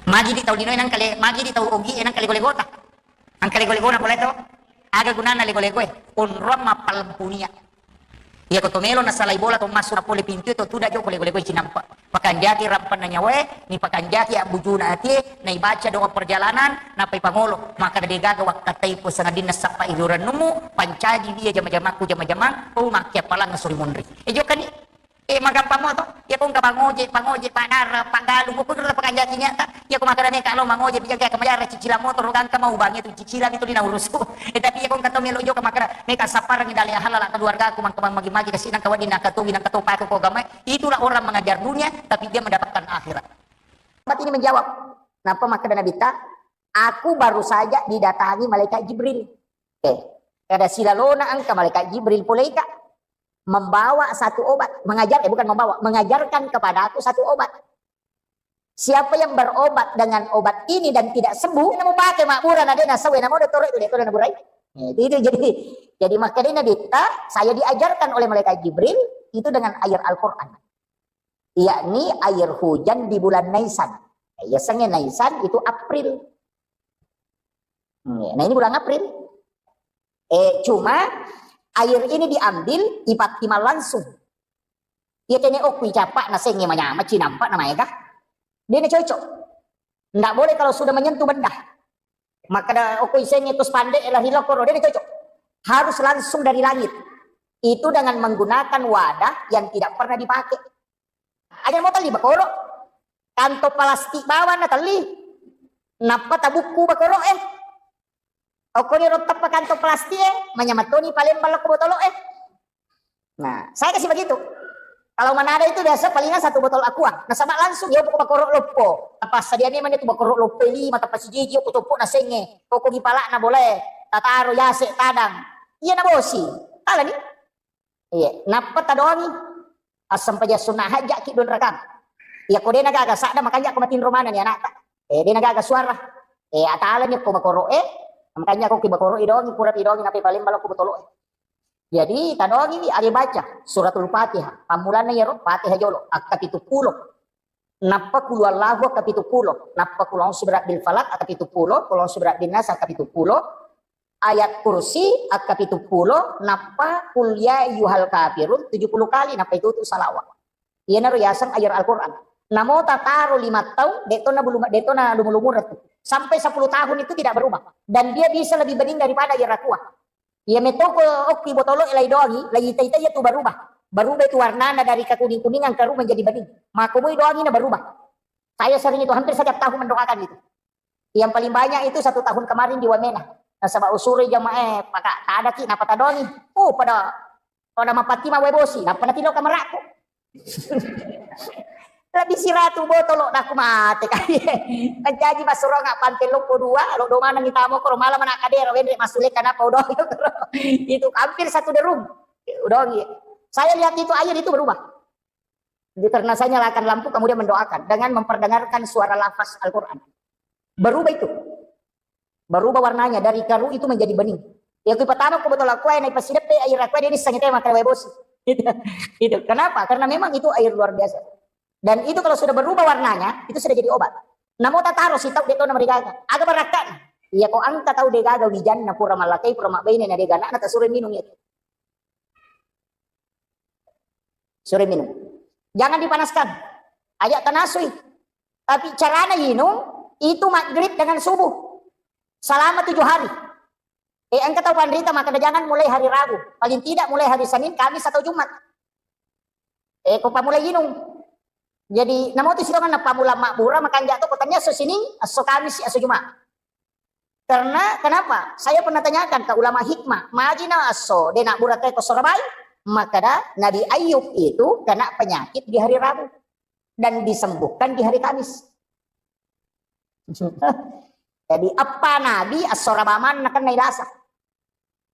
Magi di tau linoe nangkale, magi di tau ogi e nangkale gole-gota. Engka lego-legona pole to. Aga gunana lego-legoe? Onrong mappalempu nia. Iya ko to melo nasalai bola to massu na pole pintu to tuda joko lego-legoe cinampa. Pakanjaki rampanna nyawae, ni pakanjaki abbujuna atie, na ibaca doa perjalanan, napai pangolo. Maka de gaga wakkattai ko sangadinna sappa irurannumu, pancaji dia jama-jamakku jama-jamang, oh makkiappalang suri monri. E jokani. Eh, magampang mo to. Iya ko engka pangoje, pangoje, padara, panggalung, ko kudura pakanjaki niatta. Iya ko makkeda meka lo mangoje, bijaga kemajara cicilan motor, gangka mau bangi tu cicilan itu dina urusu. Eh, tapi iya ko engka to melo joka makkeda meka sapparang dale halala keluargaku mangka magi-magi kasi nangka wedding nangka tuwi nangka to pako ko gamai. Itulah orang mengajar dunia, tapi dia mendapatkan akhirat. Sahabat ini menjawab, napa makkeda Nabitta, "Aku baru saja didatangi malaikat Jibril." Eh, kada silalona engka malaikat Jibril poleika membawa satu obat, mengajar, eh, bukan membawa, mengajarkan kepadaku satu obat. Siapa yang berobat dengan obat ini dan tidak sembuh, namo pakai mabbura na de nasawe namo dottoro itu de naburai. Eh, itu, itu jadi jadi makanya Nabitta, saya diajarkan oleh malaikat Jibril itu dengan air Al-Quran, yakni air hujan di bulan Naisan. Ya, sengaja Naisan itu April. Hmm, ya, nah, ini bulan April. Eh, cuma air ini diambil ipattimal langsung. Iya kene okku icapa na sengaja manyama cinampa na maega. Dia cocok. Ndak boleh kalau sudah menyentuh benda. Makkeda okko iseng itu spandek lari lokoro, de cocok. Harus langsung dari langit. Itu dengan menggunakan wadah yang tidak pernah dipakai. Aja mau tali bakoro. Kantong plastik bawang na tali. Nappa tabukku bakoro eh. Okko ni rottappa kantong plastik eh, manyamattoni palembang lokko botolo eh. Nah, saya kasih begitu. Kalau Manado itu biasa palingan satu botol aqua. Nasaba langsung ya pokok bakoro loppo. Apa sadia memang itu bakoro loppo lima, tapa sijiji, aku toppo na senge. Pokok gi palak na boleh. Tataro yase tadang. Iya na bosi. Tala ni. Iya, nappa tadongi. Asam paja sunna haja ki don rakam. Iya ko dena gaga sada makanya ko matinro mana ni anakta. Eh, dena gaga suara. Eh, atala ni ko bakoro eh. Makanya ko ki bakoro idongi, pura idongi nape paling balok ko botolo eh. Jadi, tadongiwi, ade baca Suratul Fatihah. Pammulanna iyaro Fatihah jolo, akka pitu pulo. Nappa Qul Huwallahu akka pitu pulo. Nappa Qul A'udzu Birabbil Falaq akka pitu pulo, Qul A'udzu Birabbin Nas akka pitu pulo. Ayat Kursi akka pitu pulo, nappa Qul Ya Ayyuhal Kafirun tujuh puluh kali, nappa itu tu salawat. Iyanaro yaseng ayat Al-Quran. Namo tataro lima tahun, detto na bulu, detto na lumu-lumu retu. Sampai sepuluh tahun itu tidak berubah. Dan dia bisa lebih bening daripada ayat aqua. Iya metoko okki botolo lai doangi, lai ita-ita iya tu berubah. Berubah itu warnana dari kekuning-kuningan ke menjadi bening. Maka mui doangi na berubah. Saya sering itu hampir setiap tahun mendoakan itu. Yang paling banyak itu satu tahun kemarin di Wamena. Nasaba usuri jamaah eh, paka tadaki napa tadongi. Oh, pada pada mapatti ma wae bosi, nappa natilo kamarakku. Lebih siratu botolo, dah aku mate kali. Menjanji masuro nggak pantai loko dua, lo do mana kita mau kalau malam anak kadero, wendre masule kenapa udah itu hampir satu derum. Udah gitu. Saya lihat itu air itu berubah. Jadi, karena saya nyalakan lampu, kemudian mendoakan dengan memperdengarkan suara lafaz Al-Quran. Berubah itu. Berubah warnanya dari karu itu menjadi bening. Ya, aku pertama aku betul aku air naik pasti depe air aku dia disangit tema kalau bosi. Gitu. Gitu. Kenapa? Karena memang itu air luar biasa. Dan itu kalau sudah berubah warnanya, itu sudah jadi obat. Namo tataro si tau de tona marigaga. Aga barakat. Iya ko angka tau de gaga wijanna pura malakai pura mabbaine na de gana na tasure minum itu. Sore minum. Jangan dipanaskan. Ajak tanasui. Tapi carana inung itu maghrib dengan subuh. Selama tujuh hari. Eh, engka tau panrita maka jangan mulai hari Rabu. Paling tidak mulai hari Senin, Kamis atau Jumat. Eh, ko pamulai inung. Jadi, namo tu sidongan na pamula mabbura makanja to ko tania so Senin, aso Kamis, aso Jumat. Karena kenapa? Saya pernah tanyakan ke ulama hikmah, majina aso de nabbura te ko sorabai, maka da Nabi Ayub itu kena penyakit di hari Rabu dan disembuhkan di hari Kamis. Jadi apa Nabi asora baman nakenna ilasa.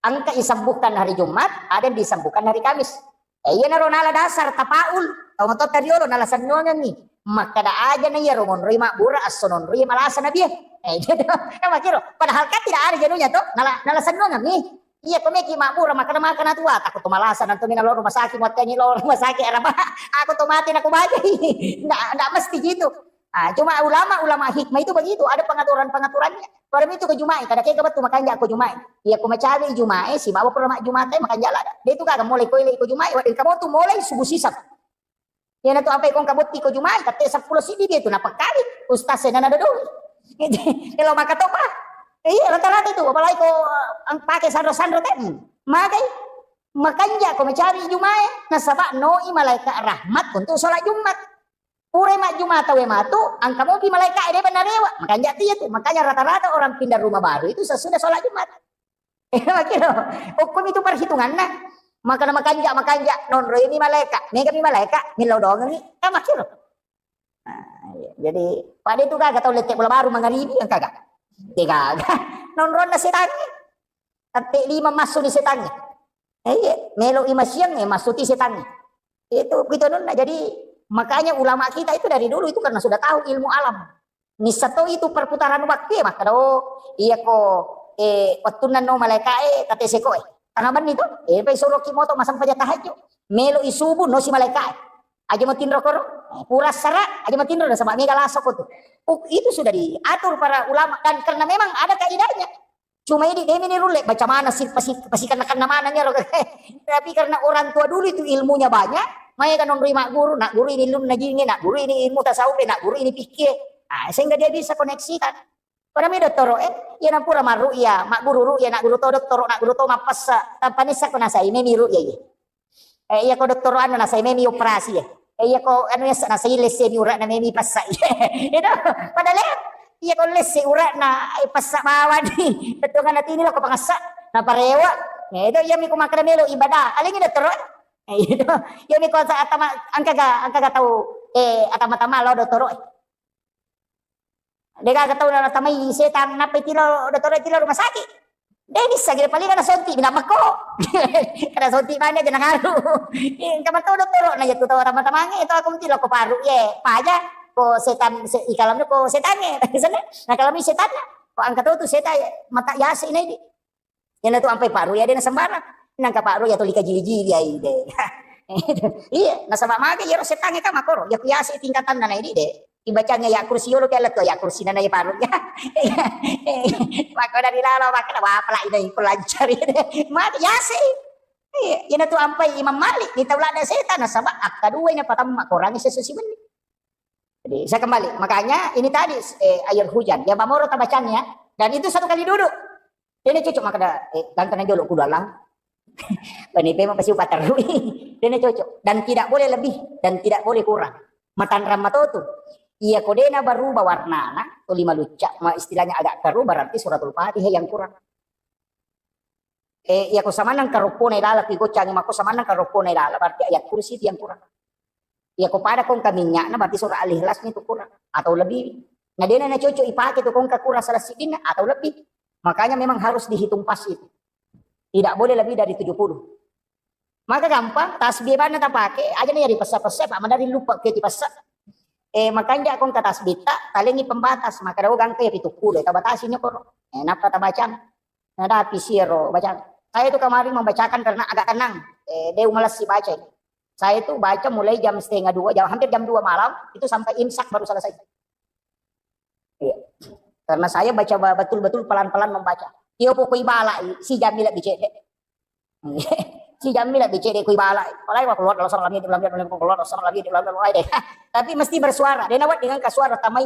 Engka isembuhkan hari Jumat, ada yang disembuhkan hari Kamis. Eh, iya naro nala dasar tapaul, tau matotta riolo nala sennuangengi. Makkada aja na iya ro monroi mabbura asso nonroi malasa Nabi. Eh, gitu. Eh, makiro. Padahal kan tidak ada jenuhnya tuh, nala nala sennuangengi. Iya, ko meki mabbura makkada makan tua, takut malasa nanti mina lo rumah sakit, mau tanya lo rumah sakit apa? Aku tuh mati nak bagai. Ndak ndak mesti gitu. Ah, cuma ulama-ulama hikmah itu begitu, ada pengaturan-pengaturannya. Pada itu ke Jumat, kada kega betul makanja ko Jumat. Iya ko macawe Jumat, si bawa pura mak Jumat, makanja lah. Dia itu kagak mulai koile ko Jumat, wadah kamu tuh mulai subuh sisap. Ya na tu apa ikon kabotti ko Jumat, kate sepuluh sidi dia tu napa kali, ustaz saya nana dodoi. Kalau maka topa. Iya rata-rata itu, apalagi ko eh, pakai sandro-sandro tem. Makai makanja ko macawe Jumat, nasaba noi malaikat rahmat untuk sholat Jumat. Purai majjuma tauwe matu, engka mopi malaika'e de' narewa. Makanja tu iya tu. Makanya rata-rata orang pindah rumah baru itu sesudah sholat Jumat. Eh, makiro. Hukum itu perhitunganna. Makana makanja, makanja, nonroi mi malaika, mega mi malaika, millau doangengi, kan makiro. Nah, iya. Jadi, pada itu gaga tau lette bola baru mangaribi, yang kagak. Dia gaga. Nonronna setangnge. Tette lima massu ni setangnge. Eh, iya, melo imasiang, eh, massuti setangnge. Itu, itu nonna. Jadi, makanya ulama kita itu dari dulu itu karena sudah tahu ilmu alam. Nissa to itu perputaran waktu ya, makkeda, oh, iya ko, eh, wettunna no malaika, eh, kate seko, eh. Tengah benni to, eh, pai suro ki moto masang paja tahajud. Melo isubu no si malaika, eh. Aja matinro koro, eh, pura sara, aja matinro, nasaba mega laso ko tu. Oh, itu sudah diatur para ulama dan karena memang ada kaidahnya. Cuma ini demi ni rulle baca mana sih pasti pasti kena kena mana nyaro. Tapi karena orang tua dulu itu ilmunya banyak, mai kan onroi mak guru, nak guru ini lun najinge, nak guru ini ilmu tasawuf, nak guru ini fikih. Ah, sehingga dia bisa koneksikan. Pada mi dottoro, eh, iya nampura maru iya, mak guru ru iya, nak guru to dottoro, nak guru to mapassa, tanpa nissa ko nasai memi ru iya. Eh, iya ko dottoro anu nasai memi operasi ya. Eh, iya ko anu ya nasai lesse mi urak na memi passa. Itu padahal iya ko lesse urak na, eh, passa bawani. Betul kan nanti ini lo ko pangassa na parewa. Nah, itu iya mi ko makkeda melo ibadah. Aling dottoro. Eh, itu. Iya mi ko sa- atama angka ga angka ga tau, eh, atama-tama lo dottoro. Degaga tau natamai setang nappa itilo dottoro, itilo rumah sakit. De bisa gede paling ada sonti bina mekko. Ada sonti banyak aja nangaru. Engka matau dottoro na jatu tau tama-tamange itu aku mesti lo ko paru ye paja ko setan se, ikalamnya ko setannya. Sana na kalami setannya. Ko angka tau tu setan mata yase ini. Iyana tu ampai paru ya dena sembarang. Nangka paru ya tuli kajili-jili ai de. Iya, nasaba mage iyaro setangnge ka makoro. Ya kuyase tingkatanna na idi de. Ibacanga ya kursi yolo kella tu ya kursi nana ya paru ya. Maka dari lalo maka wapala ina iko lancari de. Mage yase. Iya, iyana tu ampai Imam Malik ni tau lada setan nasaba akka dua ina patamma korangi sesusi menni. Jadi saya kembali, makanya ini tadi eh, air hujan, ya mamoro tabacanya, dan itu satu kali duduk. Dena cocok makkeda, eh, gangkana jolo kudu alang. Bani pema pasti upaterrui. Dena cocok. Dan tidak boleh lebih dan tidak boleh kurang. Matanrang matotu. Iya ko dena berubah warnana, tuli malucca, ma istilahnya agak keruh berarti suratul Fatihah yang kurang. Eh, iya ko samanang karoppona ilala, ki goccangi mako samanang karoppona ilala, berarti ayat kursi itu yang kurang. Iya ko pada kongka minyakna berarti surah Al-Ikhlas itu kurang atau lebih. Nah, dena na cocok ipake tu kongka kurang salah sidinna atau lebih. Makanya memang harus dihitung pas itu. Tidak boleh lebih dari tujuh puluh. Maka gampang, tasbih bana tapake, aja na yari pessa-pessa, Pak, madari lupa ke ti pessa. Eh, makanja kongka tasbih ta, talengi pembatas, maka dawa gangka ya pitu puluh, tabatasi nyokoro. Eh, napa tabacang? Nadapi siro bacang. Saya itu kemarin membacakan karena agak tenang. Eh, deu malas si baca. Saya itu baca mulai jam setengah dua, jam, hampir jam dua malam, itu sampai imsak baru selesai. Iya. Karena saya baca ba- betul-betul pelan-pelan membaca. Tio pokoi balai, si jammi lebih cedek. Si jammi lebih cedek koi balai. Apalagi kalau keluar dalam salam itu, keluar dalam salam itu, keluar deh. Tapi mesti bersuara. Dia nawat dengan kasuara tamai.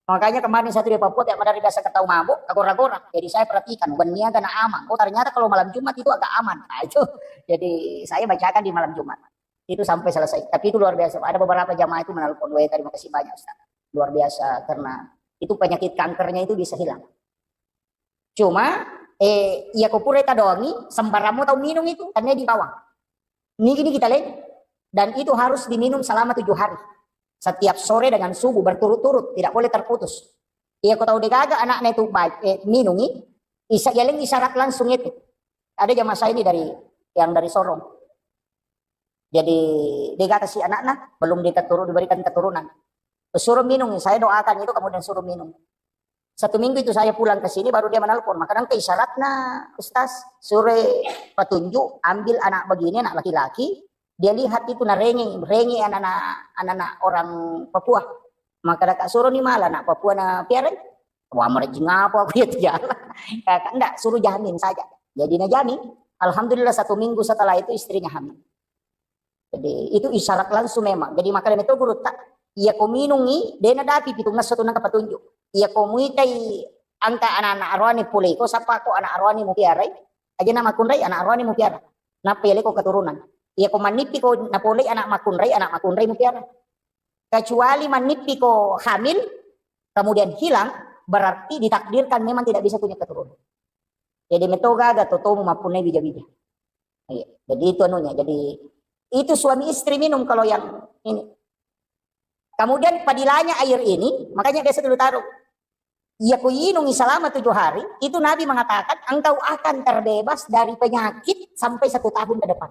Makanya kemarin saya di Papua tiap madari biasa ketawa mabuk, kagora-gora. Jadi saya perhatikan, bukan niaga na aman. Oh, ternyata kalau malam Jumat itu agak aman. Nah, itu. Jadi saya bacakan di malam Jumat. Itu sampai selesai. Tapi itu luar biasa. Ada beberapa jamaah itu menelpon, "Weh, terima kasih banyak, Ustaz. Luar biasa karena itu penyakit kankernya itu bisa hilang." Cuma, eh, iya ko pura tadongi, sembarang mo tau minum itu, karena di bawah. Nigi-nigi kita lain. Dan itu harus diminum selama tujuh hari. Setiap sore dengan subuh berturut-turut, tidak boleh terputus. Iya ko tau degaga anaknya itu baik, eh, minumi, isa yaleng isyarat langsung itu. Ada jamaah saya ini dari yang dari Sorong. Jadi, degata si anakna, belum diketurun, diberikan keturunan. Suruh minum, saya doakan itu kemudian suruh minum. Satu minggu itu saya pulang ke sini, baru dia menelpon. Maka nangka isyaratna, Ustaz, suruh petunjuk, ambil anak begini, anak laki-laki, dia lihat itu na rengi, rengi anak-anak, anak-anak orang Papua. Maka daka suruh ni malah anak Papua na piara. Wah, merejing apa aku ya tiada. Kakak enggak, suruh jamin saja. Jadi na jamin. Alhamdulillah satu minggu setelah itu istrinya hamil. Jadi itu isyarat langsung memang. Jadi makanya itu guru tak, iya ko minungi, dena dapi pitung ngesso tu nangka petunjuk. Iya ko muitai angka anak-anak arwani pulei ko sapa ko anak arwani mupiarai, aja nama kunrai anak arwani mupiara. Napa iya ko keturunan. Iya ko mannipi ko napolei anak makunrai, anak makunrai mupiara. Kecuali mannipi ko hamil, kemudian hilang, berarti ditakdirkan memang tidak bisa punya keturunan. Jadi metoga aga totomu mappunai bija-bija. Iya. Jadi itu anunya. Jadi itu suami istri minum kalau yang ini. Kemudian padilanya air ini, makanya biasa dulu taruh. Iya ku inungi selama tujuh hari, itu Nabi mengatakan engkau akan terbebas dari penyakit sampai satu tahun ke depan.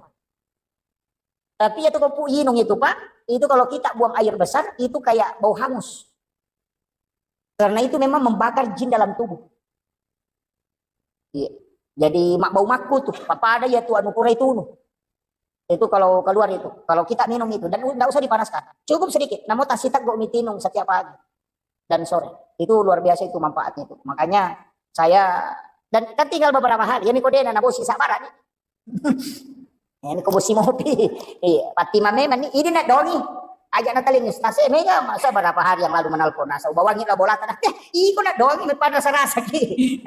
Tapi itu kau inung itu, Pak, itu kalau kita buang air besar, itu kayak bau hangus. Karena itu memang membakar jin dalam tubuh. Iya. Jadi mak bau makku tuh, apa ada ya tuh anu pura itu nu. Itu kalau keluar itu, kalau kita minum itu dan tidak usah dipanaskan. Cukup sedikit, namun tasita go mitinung setiap pagi dan sore. Itu luar biasa itu manfaatnya itu. Makanya saya dan kan tinggal beberapa hari, ya, ini kode na bosi sabara nih. Ini ko bosi mopi. Iya, Fatima memang nih, ini nak dongi. Ajak Natalie nih, Ustaz, eh, mega masa berapa hari yang lalu menelpon nasa ubawangi lah bola tanah. Eh, iko nak dongi, pada serasa ki.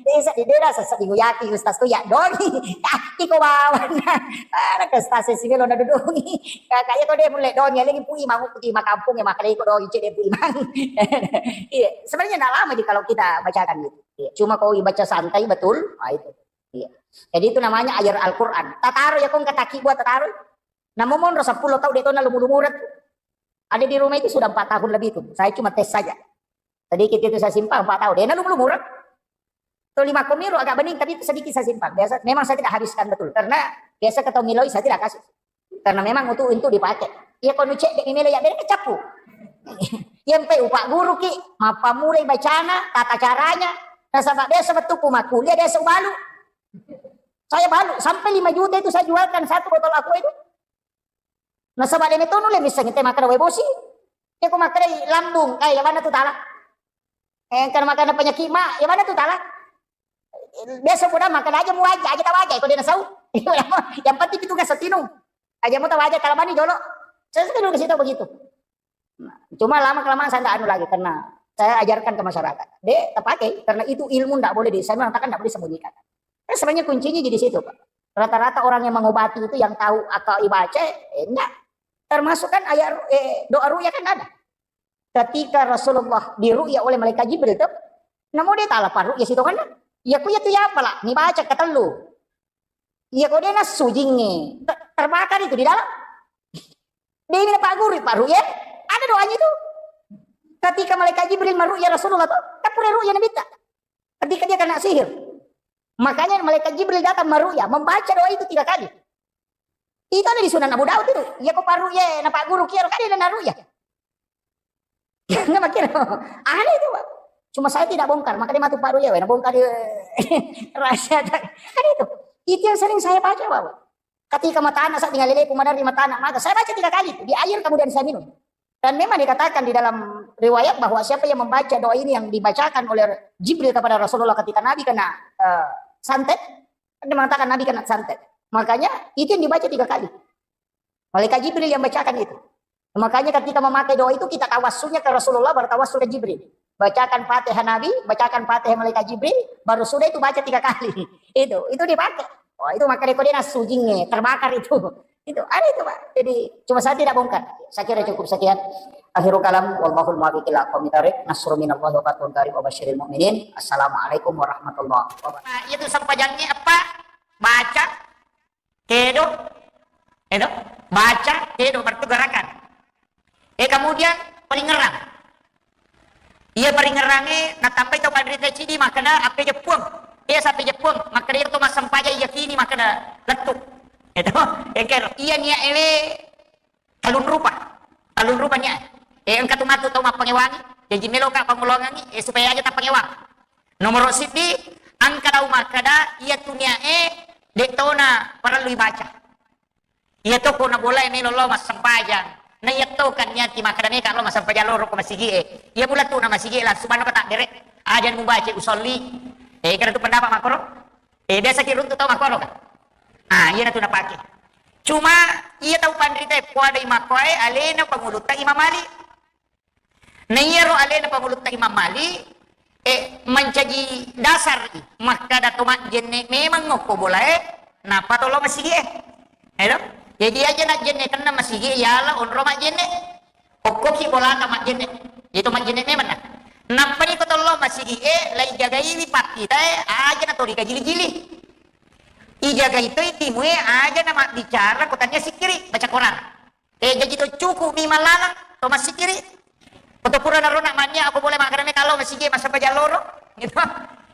Desa di dera sasa di yaki Ustaz tuh ya dongi. Ah, iko bawan. Ada ke Ustaz si melo na dudungi. Kakaknya kok dia mulai dongi, lagi pui mangu putih makampung ya makanya iko dongi cek dia pui mang. Iya, sebenarnya nggak lama sih kalau kita bacakan gitu. Iya, cuma kau baca santai betul, ah, itu. Iya. Jadi itu namanya air Al-Quran. Tataro ya kong kataki buat tataro. Namun monro sepuluh tahun dia tuh lumu-lumuran. Ada di rumah itu sudah empat tahun lebih itu. Saya cuma tes saja. Sedikit itu saya simpan empat tahun. Dia lumu-lumuran. Tuh lima komiro agak bening tapi itu sedikit saya simpan. Biasa memang saya tidak habiskan betul karena biasa ketemu miloi saya tidak kasih. Karena memang untuk untuk dipakai. Iya kalau cek di email ya beda kecapu. Yang pe upak guru ki, mappamurai bacana, tata caranya. Nasaba biasa betul ku makuliah biasa ubalu. Saya balu sampai lima juta itu saya jualkan satu botol aqua itu. Nasaba dene tonu le bisa ngete makan wae bosi. Ya ku makan lambung, eh ya mana tu tala. Eh kan makan penyakit ma, ya mana tu tala. Biasa pun makan aja mu aja, aja tahu aja, kau dia nasau. Yang penting itu gak setinung. Aja mau tahu aja kalau bani jolo. Saya sudah dulu ke situ begitu. Nah, cuma lama kelamaan saya nggak anu lagi karena saya ajarkan ke masyarakat. Dek, terpakai karena itu ilmu nggak boleh di, saya mengatakan nggak boleh disembunyikan. Kan sebenarnya kuncinya di situ, Pak. Rata-rata orang yang mengobati itu yang tahu akal ibaca, eh, enggak. Termasuk kan ayat ru- eh, doa ruqyah kan ada. Ketika Rasulullah diruqyah oleh malaikat Jibril tuh, namun dia tahu apa ruqyah situ kan? Ya ku ya tu ya apa lah, ni baca ketellu. Iya kok dia nasu jinge. Ter- terbakar itu di dalam. Dia ini Pak Guru, Pak Ruqyah. Ada doanya itu. Ketika malaikat Jibril meruqyah Rasulullah tuh, kan pura ruqyah Nabi ta. Ketika dia kena sihir. Makanya malaikat Jibril datang meruqyah, membaca doa itu tiga kali. Itu ada di Sunan Abu Daud itu. Iya kok Pak Ruqyah, na Pak Guru kira kan dia na ruqyah. Nggak makin aneh itu, Pak. Cuma saya tidak bongkar, makanya matu Pak Ruqyah, na bongkar dia. Rahasia kan itu. Itu yang sering saya baca, Pak. Ketika mata anak saya tinggal leleku madari mata anak maka saya baca tiga kali itu, di air kemudian saya minum. Dan memang dikatakan di dalam riwayat bahwa siapa yang membaca doa ini yang dibacakan oleh Jibril kepada Rasulullah ketika Nabi kena eh, santet, dia mengatakan Nabi kena santet. Makanya itu yang dibaca tiga kali. Malaikat Jibril yang bacakan itu. Makanya ketika memakai doa itu kita tawassulnya ke Rasulullah, bertawassul ke Jibril. Bacakan Fatihah Nabi, bacakan Fatihah malaikat Jibril, baru sudah itu baca tiga kali. Itu, itu dipakai. Oh, itu makanya kode nasu jinge, terbakar itu. Itu ada itu, Pak. Jadi cuma saya tidak bongkar. Saya kira cukup sekian. Akhirul kalam, wallahul muwaffiq ila aqwamit thariq. Nasrun minallahi wa fathun qarib wa basyiril mu'minin. Assalamualaikum warahmatullahi wabarakatuh. Nah, itu sempajangnya apa? Baca kedo, kedo, baca kedo berarti gerakan. Eh kemudian palingerang. Iya paringerangnge natambai tau panrita cidi makkeda appe jeppuang. Iya sappe jeppuang makkeda iya to massempajang iya kini makkeda lettu. Edo, engkero. Iya niat ewe talun rupa. Talun rupa niat. Eh engka tu matu tau mappangewangi. Jaji meloka pangulongangi eh supaya aja tappangewang. Nomoro siddi, engka tau makkeda iya tu niat e de tona parellu ibaca. Iya to ko na bola e melo lo massempajang. Na iya to kan niati makkeda meka lo massempajang loro ko masigi e. Iya mula tu na masigi e langsung manna ko takbere. Aja mubaca usolli. Eh kada tu pendapat makkoro. Eh biasa ki runtu tau makkoro kan. Ah iya na tu napake. Cuma iya tau panrita e poada i makkoe alena pangulutta Imam Malik. Na iyaro alena pangulutta Imam Malik, eh, mancaji dasar i makkada to majjenne memang okko bola e, nappa to lo masigi e. Edo? Jadi aja najjenne tenna masigi e, yala onro majjenne. Okkoki bolata majjenne. Itu majjenne memang na. Nappa ni ko to lo masigi e, lai jagaiwi pakkita e, aja na to digajili-jili. Ijagai to timue aja na mabbicara ko tania sikkiri, baca Quran. Eh, jaji to cukup mi mallalang. to massigiri. Ko to pura narona mannia, ako boleh makkeda me kalau massigi massempajang loro. Gitu.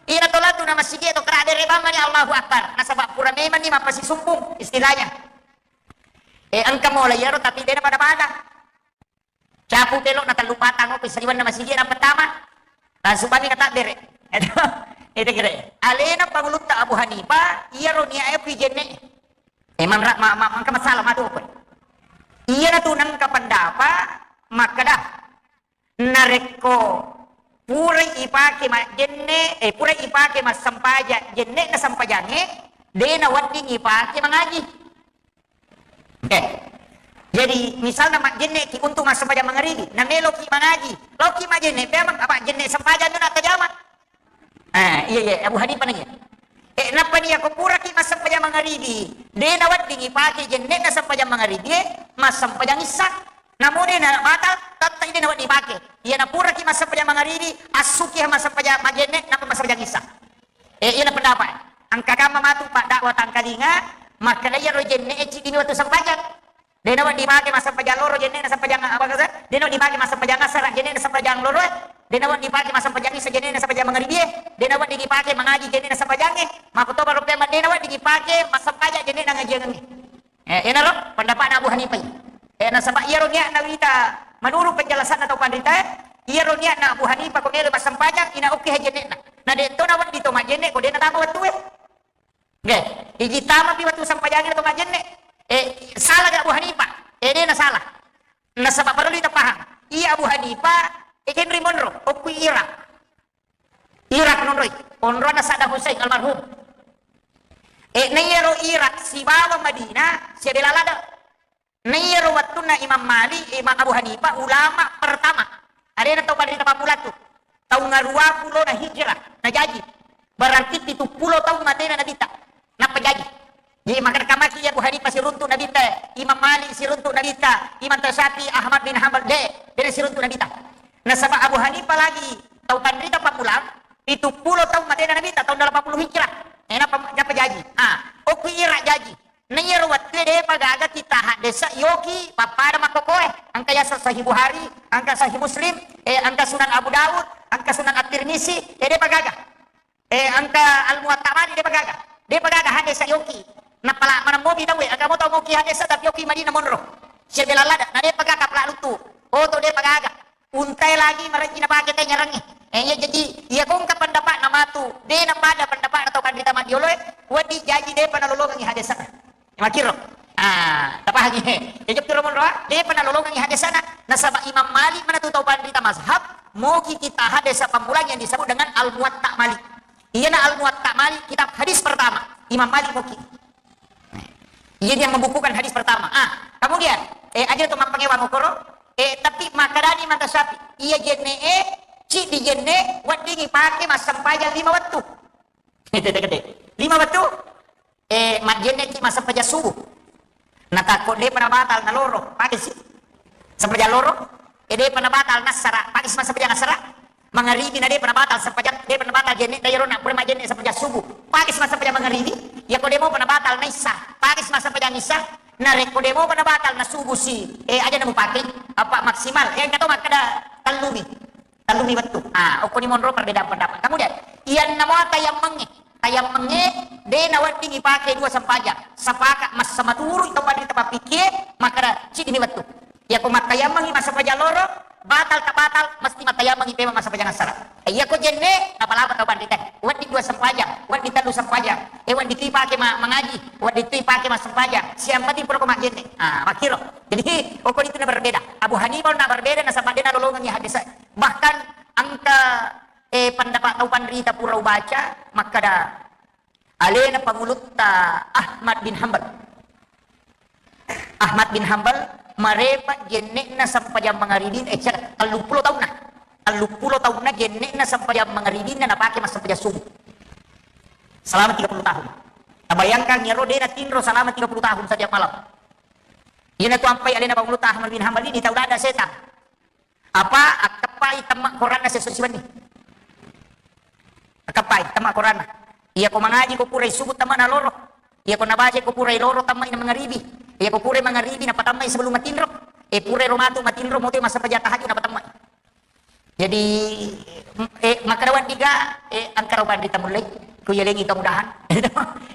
Ina to latu na massigi to kera dere bang mani Allahu Akbar. Nasaba pura memang ni mappasisumpung istilahnya. Eh, engka mola iyaro tapi dena pada-pada. Capu pelo na tellu patang ko saliwanna masigi na pertama. Langsung bami kata bere. Itu kira. Alena pangulutta Abu Hanifah, iyaro niae pi jenne. Emang ra-, ma-, ma-, mangka masalah matu apa? Iya na tu nangka pendapat, makkeda narekko purai ipake majjenne, eh, purai ipake massempaja, jenne na sempajange, de na wedding ipake mangaji. Oke. Jadi, misalna majjenne ki untuk massempajang mangaribi, na melo ki mangaji, lo ki majjenne, memang apa jenne sempajang tu na tajama. Eh, iya, iya, Abu Hanifah nanya. Eh, nappa ni ako pura ki massempajang mangaribi, de na wedding ipake jenne na sempajang mangaribi, eh, massempajang issa. Namo de na batal, tette de na wedding ipake. Iya na pura ki massempajang mangaribi, assuki massempajang majjenne, nappa massempajang issa. Eh, iyana pendapat. Engka kamma matu paddakwah tangkalinga, makkeda iyaro jenne e ciddi ni wettu sempajang. De na wedding dipake massempajang loro jenne na sempajang apa kata? De na wedding dipake massempajang asara jenne na sempajang loro. De na wedding dipake massempajang isa jenne na sempajang mangaribi e. De na wedding dipake mangaji jenne na sempajang e. Makkutoba rupiah de na wedding dipake massempajang jenne na ngajiangengnge. Eh, enaro pendapatna Abu Hanifah. Eh, nasaba iyaro niatna wita menurut penjelasanna tau panrita, iyaro niatna Abu Hanifah ko melo massempajang ina okke jenne'na. Na de to na wedding to majjenne ko de na tama wettue. Nggih, iji tama pi wettu sempajangi to majjenne. Eh, salah ga Abu Hanifah? Eh, de na salah. Nasaba perlu kita paham. Iya Abu Hanifah, eh, Henry Monroe, okku Irak. Irak nonroi, onronna Saddam Hussein almarhum. Eh, naiyaro Irak sibawa Madinah, siabela lada. Naiyaro wettunna Imam Malik, Imam Abu Hanifah, ulama pertama. Alena tau panrita pammula tu. Taung aruwa pulo na hijrah, na jaji. Berarti pitu pulo taung matena Nabitta. Nappa jaji. Jadi, makkeda kamaki Abu Hanifah siruntu Nabitta, Imam Malik siruntu Nabitta, Imam Syafi'i, Ahmad bin Hanbal, de, de siruntu Nabitta. Nasaba Abu Hanifah lagi tau panrita pammula, pitu pulo taung matena Nabitta, taung delapan puluh Hijrah. Eh, nappa, nappa jaji. Ah, okku Irak jaji. Naiyaro wettue depa gaga kita haddesa yoki pappada makkokoe. Engka yaseng Sahih Bukhari, engka Sahih Muslim, eh, engka Sunan Abu Daud, engka Sunan At-Tirmizi, eh, depa gaga. Eh, engka Al-Muwatta Malik depa gaga. Depa gaga hadesa yoki. Napala maneng mopi tauwe, engka mo tau moki hadesa tapi yoki Madinah monro. Siabela lada, na depa gaga pala lutu. Oto depa gaga. Untai lagi marejji napake te nyarangnge. Eh, iya jaji, iya ko engka pendapatna matu, de na pada pendapatna tau panrita maddioloe, wedding jaji depa nalolongengi hadesana. Makkiro. Ah, tapahangi. Ya, jokki ro monroa, depa nalolongengi hadesana. Nasaba Imam Malik manatu tau panrita mazhab, moki kita hadesa pammulang yang disebut dengan Al-Muwatta Malik. Iyana Al-Muwatta Malik, kitab hadis pertama. Imam Malik moki. Iya dia membukukan hadis pertama. Ah, kemudian, eh, aja tu mappangewa mokoro. Eh, tapi makkedani mata sapi. Iya jenne, eh, ciddi jenne, weddingi pake massempajang lima wettu. Gede-gede. Lima wettu? Eh, majjenneki massempajang subuh. Natakko depa nabatal naloro, pake si. Sempajang loro, eh, depa nabatal nassara, pake si massempajang assara. Mangaribi na depa nabatal sempajang, depa nabatal jenne, tairo na pura majjenne sempajang subuh. Pake si massempajang mangaribi, yako demopa nabatal naissa, pake si massempajang issa. Narekko demopa nabatal na subuh si, eh, aja namu pake, apa maksimal. Eh, engka to makkeda tellumi. Tellumi wettu. Ah, okkoni monro perbedaan pendapat. Kemudian, iyanna mua tayammengnge. Tayammengnge, de na wedding ipake dua sempajang. Sepakat massa maturu to panrita pappikie, makkeda ciddimi wettu. Yako mattayammengi massempajang loro, batal tak batal, mesti mattayammengi pema massempajang assara. Yako jenne, napalapa to panrita. Wedding dua sempajang, wedding tellu sempajang. Eh, wedding tu ipake ma-, mangaji, wedding tu ipake massempajang. Siang mati pura ko majjenne. Ah, makkiro. Jadi, okkoni tu na berbeda. Abu Hanifah na berbeda, nasaba de nalolongengi hadis. Bahkan engka, eh, pendapat tau panrita pura ubaca, makkeda alena pangulutta Ahmad bin Hanbal. Ahmad bin Hanbal marepa jenne'na sempajang mangaribin, eh, cek, telluppulo taunna. Telluppulo taunna jenne'na sempajang mangaribinna napake massempajang subuh. Selama tiga puluh tahun. Tabayangkan iyaro de natinro selama tiga puluh tahun setiap malam. Iyana tu ampai alena pangulutta Ahmad bin Hanbal ini tau dada setan. Apa akkeppai temma koranna sesso siwenni. Akkeppai temma koranna. Iya ko mangaji ko purai subuh temma na loro. Iya ko nabaca ko purai loro temma ina mangaribi. Iya ko purai mangaribi na patammai sebelum matinro. E, pura ero matu matinro, moto massempajang tahajud napatemma. Jadi, eh, makkeda wedding ga, eh, engka tau panrita mullei, ku yalengi kemudahan.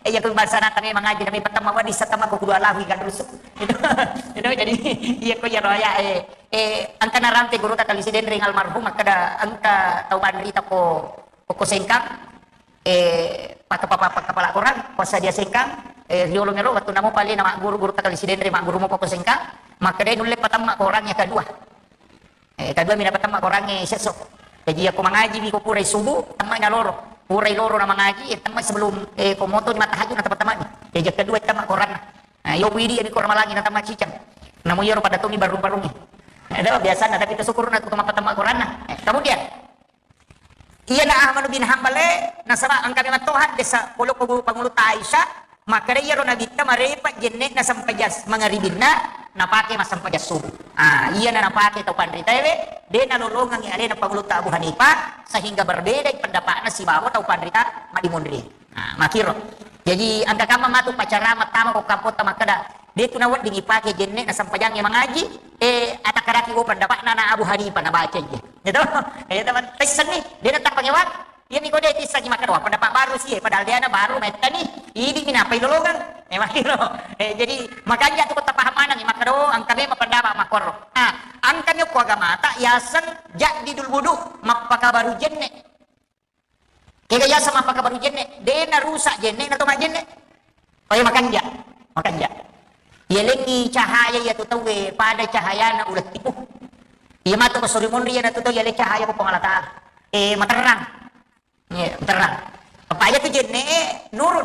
Eh, iya ku bangsana tame mangaji, tame patemma wedding satemma ko kudu Allahu ikan rusuk. Itu, itu jadi, iya ko iyaro ya, eh, eh, engka narampe gurutta Kali Sidenreng almarhum, makkeda engka tau panrita ko, ko Sengkang, eh, paka-, paka-, paka-, pala Korang, ko Sadia Sengkang, eh, riolo melo wettu namo pale na magguru gurutta Kali Sidenreng, magguru mo ko Sengkang, makkeda nulle patemma korang ya kedua. Eh, kedua mi napatemma korangnge sesso. Jadi, yakko mangaji mi ko purai subuh, temmai na loro. Purai loro na mangaji, eh, temmai sebelum, eh, ko moto ni mattahajud na teppa-temmani. Jadi, yang kedua temma koranna. Nah, yo widi ni ko ramalangi na temma cicang. Namo yero pada toni barung-barungi. Eh, dah biasa na, tapi tesyukur na tu temma temma koranna. Eh, kemudian, iyana Ahmad bin Hambal, eh, nasaba engka memang tohan desa polo ko pangulu ta Aisyah, Makkeda iyaro Nabitta marepa' jenne'na sempajang mangaribinna, napake massempajang subuh. Ah, iyana napake tau panritaewe, de' nalolongengngi alena pangulutta Abu Hanifah, sehingga berbedai pendapatna sibawa tau panrita madimonri. Ah, makkiro. Jaji, engka kamma matu pacara mattama ko kampotta makkeda, de' tu nawedding ipake jenne'na sempajangnge mangaji, eh, atakkaraki wo pendapatna na Abu Hanifah nabaca iya. Gitu? Eh, teman, tessenni, de' natappa ngewang. Iyami ko de' tissaki makkeda, "Wah, pendapat baru sih, eh." Padahal de'na baru mettani, idi' mi nappa ilolongeng. Eh, makkiro. Eh, jadi, makanja tu ko tapaham maneng, makkeda, "Oh, engka memang pendapat makkoro." Ah, engka mi ko agamata, yaseng jaddidul wudu, mappakabaru jenne'. Kega yaseng mappakabaru jenne', de' narusak jenne', na to majjenne'. Oh, iya, makanja. Makanja. Yalengngi cahaya iya tu tauwe pada cahayana uleng tipu. Iya matu ko suri monri iya na tu tau yaleng cahaya ko Puang Allah Ta'ala. Eh, materrang. Iya, terang. Apa iya tu jenne'e nurun.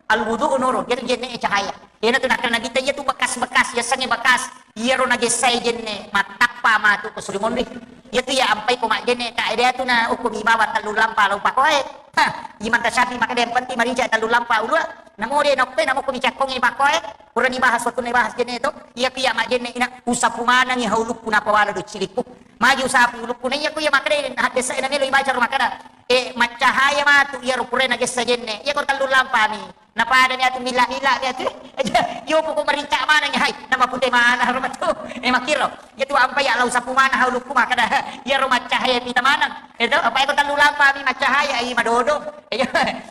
Al-wudu'u nurun. Iya tu jenne'e cahaya. Iya na tu nakkeda Nabitta iya tu bekas-bekas, yasengnge bekas. Iyaro nagessae jenne', mattappa matu ko suri monri. Iya tu iya ampai ko majjenne', ta ede tu na ukku mi bawa tellu lampa lau pakoe. Hah, Imam Tasyafi makkeda yang penting marica tellu lampa ulua. Namo de' nokkoe, namo ko mi cakkongi pakoe. Purani bahas, waktu ni bahas jenne' to. Iya ku iya majjenne' ina, usapu manengngi haulukku napawala do cilikku. Magi usapu ulukku na iya ku iya makkeda haddesa na melo ibaca ro makkeda. Eh, maccahaya matu iyaro purae nagessa jenne'. Iya ko tellu lampami. Napadami atu mila-mila mi atu. Iyo poko marincak maneng, hai, namapute maneng ro matu. Eh, makkiro. Iya tu ampai iya lau sapu maneng haulukku makkeda. Iyaro maccahaya pita maneng. Eh, to, apa iya ko tellu lampami maccahaya, ai madodo. Iya,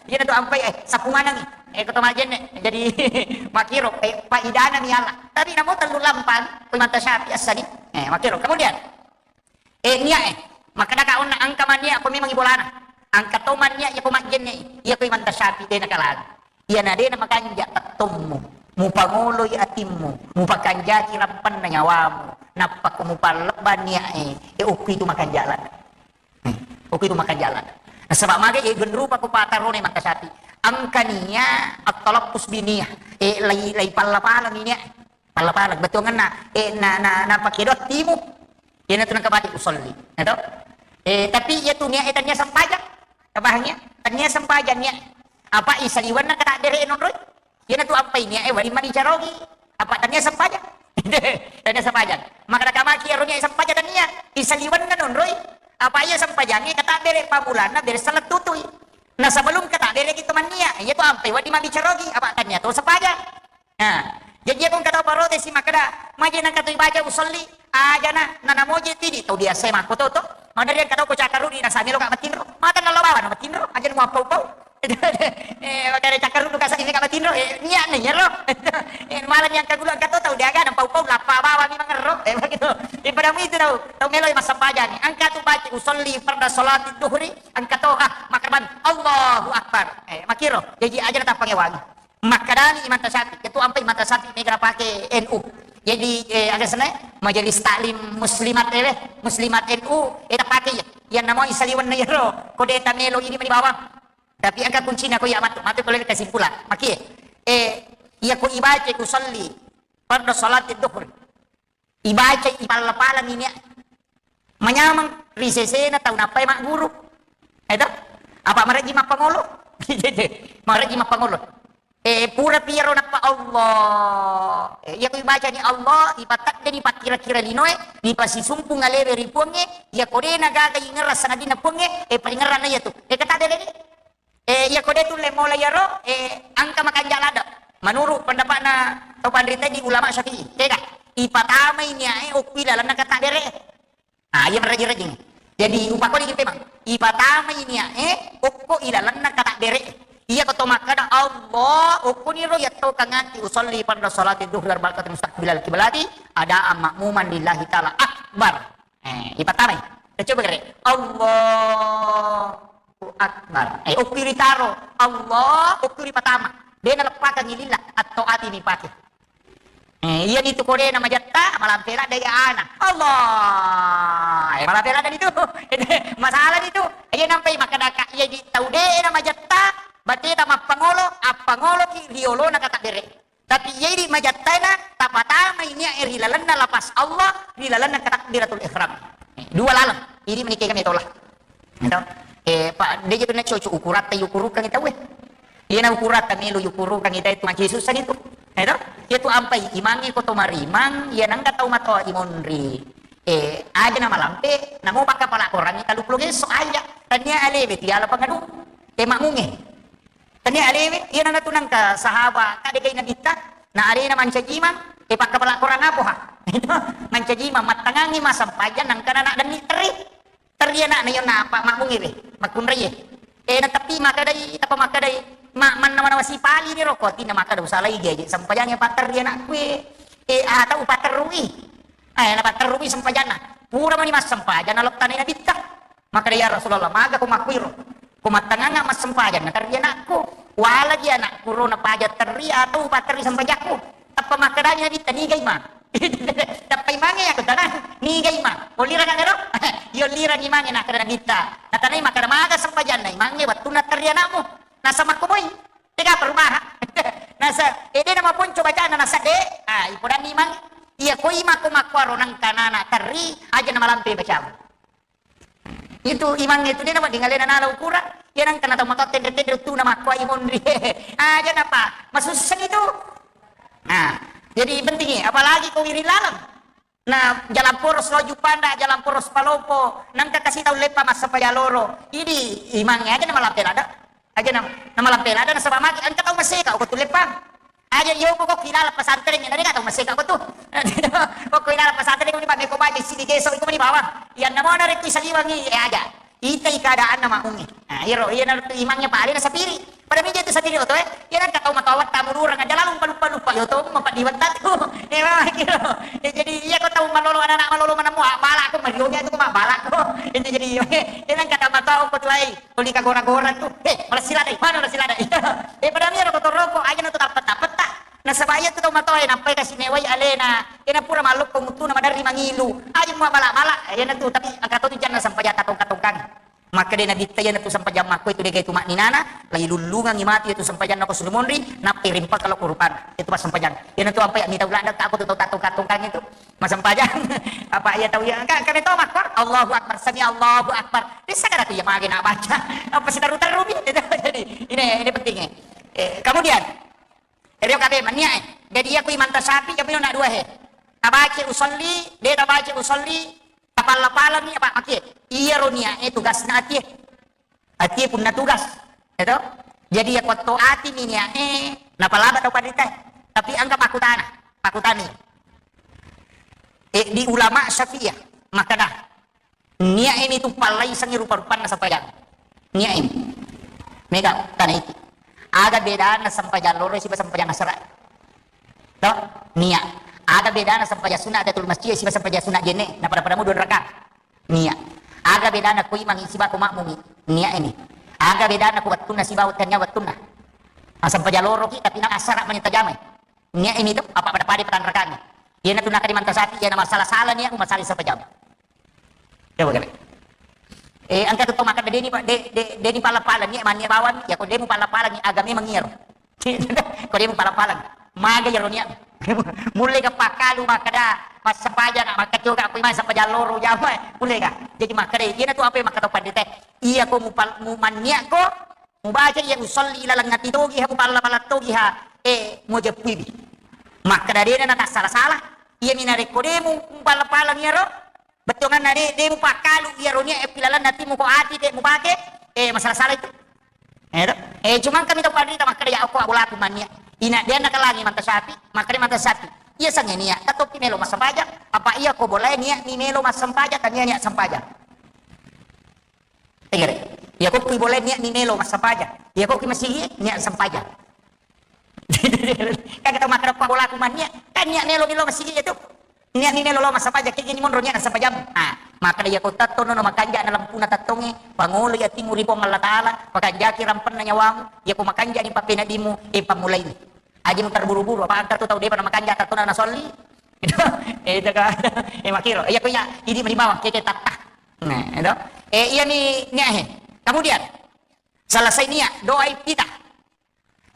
iya tu ampai, eh, sapu maneng. Eh, ko to majjenne'. Jadi, makkiro, eh, faidana mi Allah. Tapi namo tellu lampami, ko Imam Tasyafi assani. Eh, makkiro. Kemudian, Eh, niat, eh. Makkedaka onna engka ma niat ko memang ibolana. Engka to ma niat iya ko majjenne', iya ko Imam Tasyafi de' nakalagi. Iyana de' namakanja pettommu, mupangoloi atimmu, mupakanjaki rampenna nyawamu, nappa ko mupallebba niat, eh, eh, okki tu makanja lada. Hmm, okki tu makanja lada. Nasaba maga, eh, genrupa ko patarona Imam Tasyafi. Engka niat at-talaffuz bi niyah, eh, lai, lai palla-pallami niat. Palla-palla, bettuangenna, eh, na, na, napakedo attimu, iyanatu nengka baca usolli, ya toh? Eh, tapi iya tu niat, eh, tania sempajang. Tapahangi ya? Tania sempajang niat. Apa isaliwenna kata dere nonroi? Iyanatu ampai niat, eh, wadi mani carogi. Apa tania sempajang? Tania sempajang. Maka nakamaki ero niat sempajang tania. Isaliwenna nonroi. Apa iya sempajangi kata dere pamulanna bere salah tutui. Nah, sebelum kata dere kita mania, iya tu ampai wadi mabicarogi. Apa tania tu sempajang? Nah, jaji iya ko engka tau protes si makkeda, maje nengka tu ibaca usolli, ajana, nanamoje tidi, tau biasa makko to, to. Madari engka tau ko cakkarudi, na samelo ka matinro. Mata nallo bawa na matinro, aja na muappau-pau. Eh, makanya cakkarudu ka sadi ka matinro, eh, niat ni, ya, ro. Eh, malah yang kagulu engka to, tau diaga, na pau-pau, lappa bawa mi mangerro. Eh, begitu. Eh, pada mu itu tau, tau melo massempajang. Engka tu baca usolli farda salati duhri, engka to, ah, makarban, Allahu Akbar. Eh, makkiro, jaji aja na tappangewangi. Makkedani Imam Tasyafi, ketua ampai Imam Tasyafi mega napake N U. Jadi, eh, aga senna, Majelis Taklim Muslimat, eh, Muslimat N U, eh, tapake iya. Iya namo isaliwenna iyaro, ko de tamelo ini mani bawang. Tapi engka kuncina ko iya matu, matu ko lele kesimpulan. Maki, eh, iya ko ibaca usolli fardu salati duhur. Ibaca ipalla-pala ni niat. Manyameng ri sesena tau nappai magguru. Eto? Apa marejji mappangolo? Marejji mappangolo. Eh, pura piro nappa Allah. Eh, iya ko ibacani Allah, ipateddeni pakkira-kira linoe, ipasisumpung alewe ri Puangnge, iya ko de nagaga ingerang sangadinna Puangnge, eh, palingerranna iya tu. Eh, kata dede ni. Eh, iya ko de tulle mola iyaro, eh, engka makanja lada. Menurut pendapatna tau panrita di ulama Syafi'i. Tega? ipatamai niae okko ilalenna katabbere. Ah, iya marrajing-rajing. Jadi, upakoli ki memang. Ipatamai niae okko ilalenna katabbere. Iya ko to makkada, Allah, okkoniro yatto kangati usolli pada salati duhri arba'a rakaat mustaqbilal kiblati, adaan ma'muman lillahi ta'ala akbar. Eh, ipatamai. Kita coba kere. Allahu Akbar. Eh, okko ritaro. Allah, okko ripatama. De naleppakang lillah. Atto ati ni pake. Eh, iya nitu kode na majatta, malampe ladde iya ana. Allah. Eh, malampe ladde nitu. Masalah nitu. Iya nampai makkadaka, iya di tau de na majatta, bateta mappangolo, appangolo ki riolona katabbere. Tapi iya idi majattaena, tapatamai niae ri lalenna lafaz Allah, ri lalenna takbiratul ihram. Eh, dua laleng. Idi menikah kami tola. Gitu. Eh, Pak, de je tu na cocok ukuratta yukurukang tauwe. Iya na ukuratta melo yukurukang itu, itu masih susah itu. Gitu. Iya tu ampai imangnge ko to marimang, iya nangka tau matoa imonri. Eh, aja na malampe, namo pakka pala korangi talu pulo gesso aja. Tania alewe tiala pangadu. Eh, makmunge. Tania alewe, iya nana tu nangka sahaba, kadegai nabitta, na alena mancaji imang, eh, pakka pala korang apo ha? Mancaji imang, mattangangi massempajang, nangka nana denni teri. Teri anakna, iya napa makmungi we, makkunrai e. Eh, na tapi makkadai, tapa makkadai, ma-, manna manawa sipali ni roko, atinna makkada usalai gaje, sempajangnge patterri anakku e. Eh, atau patterrui. Eh, na patterrui sempajanna. Pura mani massempajang, na lottanai nabitta. Makkeda, "Ya Rasulullah, maga ko makkuiro? Ko mattangangnga massempajang, naterri anakku. Wala ji anakku ro napaja terri atau upaterri sempajakku." Tappa makkedani Nabitta, "Niga imang?" Tappa imangnge, "Aku tanang, niga imang? Ollirang aga ro?" Iya, ollirang imangnge, nakkeda Nabitta. Natanai makkeda, "Maga sempajanna imangnge wettunna terri anakmu?" Nasa makko moi. Tega perubahan. Nasa, eh, de namaponco bacana, nasa de. Ah, ipodanni imang. Iya, ko imang ko makkuaro nangka nana terri, aja namalampe bacamu. Itu imang itu de nawedding alena nala ukuran. Iya nangka na tau matoa tenre-tenre tu na makkuai monri. Aja napa, masussa itu. Nah, jadi penting, apalagi ko wiring laleng. Nah, jalan poros lo Juppanda, jalan poros Palopo, nangka kasi tau leppa massempajang loro. Idi imang aja na malampe lada. Aja na, na malampe lada nasaba magi engka tau maseka ko tu leppa. Aja iyo ko, ko kilala pesantren, na de ka tau maseka ko tu. Ko kilala pesantren, ko ni pa meko baja sidi geso, iko mani bawang. Iya namo na rekui saliwangi, eh, aja. Itai keadaanna makmungi. Nah, iyaro, iya na tu imangnya pa alena sapiri. Pada mija tu sapiri oto, eh. Iya nangka tau matoa watta mururang aja lalu lupa-lupa, lupa yo to, mapa di watta tu. Eh, mama kiro. Eh, jadi iya ko tau malolo, anak-anak malolo manemu, ah, bala ko, marioja tu ko ma bala ko. Itu jadi, iya nangka tau matoa ko tu ai. Tuli ka gora-gora tu. Eh, malessi ladai. Mana malessi ladai? Eh, pada miro ko toroko, aja na tu tappet-tappetta. Nasaba iya tu tau matoa, eh, nappai kasi mewai alena. Iya na pura malloppo muttuna maderri mangilu. Aja mua bala-bala. Eh, iya na tu, tapi engka to tu janna sempajatta tongka-tongkang. Makkeda Nabitta, iya na tu sempajang makko itu dega itu makninana, lai lullungangi matu iya tu sempajanna ko surumonri, nappai rimpaka lo kurupang. Itu pas sempajang. Iya na tu ampai mita uladda ka ko tu tau tattongka-tongkang itu. Massempajang. Apa iya tau iya, engka, engka metto makko, Allahu Akbar, sami Allahu Akbar. Dessa kada tu iya mage na baca. Apa sitaru-taru mi? Jadi, ini, ini pentingnya. Eh, kemudian, eri O K B, mania, eh. Jadi iya ku imanta sapi, iya mino na dua he. Tabaca usolli, de tabaca usolli, tapalla-pallangi apa makie. Iya ro nia, eh, tugasna atie. Atie punna tugas, ya toh? Jadi, iya ko to ati mi nia, eh, napalaba tau panrita. Tapi engka pakkutana, pakkutani. Eh, di ulama Syafi'iyah, makkeda, nia ini tu pallaisengi rupa-rupanna sempajang. Nia ini. Mega, tana iki. Aga bedana sempajang loro siba sempajang asara? Toh? Nia. Aga bedana sempajang sunat tahiyatul masjid siba sempajang sunat jenne? Napada-pada mu dua rakaat. Nia. Aga bedana ko imangi siba ko makmungi? Nia ini. Aga bedana ko wettunna siba wettunna, wettunna? Massempajang loroki, tapi na asara mani tajamai. Nia ini tu, apa pada-pada patanrakangi. Iyana tu nakadi manta sapi, iyana masalah-salah nia, masalah sempajang. Coba kali. Eh, engka tu to makkeda deni, de, de, deni pala-pala nia, mania bawang, ya ko demu pala-pala nia, aga memang iyaro. Ko demu pala-pala. Maga iyaro nia. Mulle ga pakkalu makkeda, massempajang, makkacoka, apa iman sempajang loro jama, mulle ga. Jadi makkeda, iyana tu apa yang makkeda pandita. Iya ko mupal-, mumannia ko, mubaca iya usolli laleng ati togi ha, mupalla-palla togi ha, eh, mujeppuiwi. Makkeda dena na tassala-sala. Iya mi narekko demu mupalla-palla iyaro, bettuanganna de, de mupakkalu iyaro nia, eh, pilalenna ati muko ati de mupake, eh, masalah-salah itu. Eh, to? Eh, cuma kami tau panrita makkeda ya okko abolaku mannia. Ina dia nakalangi manta sapi, makkeda manta sapi. Iya sange niat, tattopi melo massempajang. Apa iya ko bolae niat ni melo massempajang, tania niat sempajang. Tegere. Iya ko kui bolae niat ni melo massempajang. Iya ko kui masigi niat sempajang. Kan kita makan apa bola aku mania, kan niat melo melo masigi itu. Niat ni melo lo massempajang, kegini monro niat sempajang. Ah, maka iya ko tatto no makanja na lampuna tattonge, pangolo ya timu ri Puang Allah Taala, pakanjaki rampenna nyawamu, iya ko makanja ni papena dimu, e pamulai. Aja mu terburu-buru, apa angka tu tau depa na makanja tatto na nasolli. Itu, eh, itu kan, eh, makiro. Iya ko iya, idi meni bawang, keke tatta. Nah, itu. Eh, iya ni, ni, eh. Kemudian, selesai niat, doa iftitah.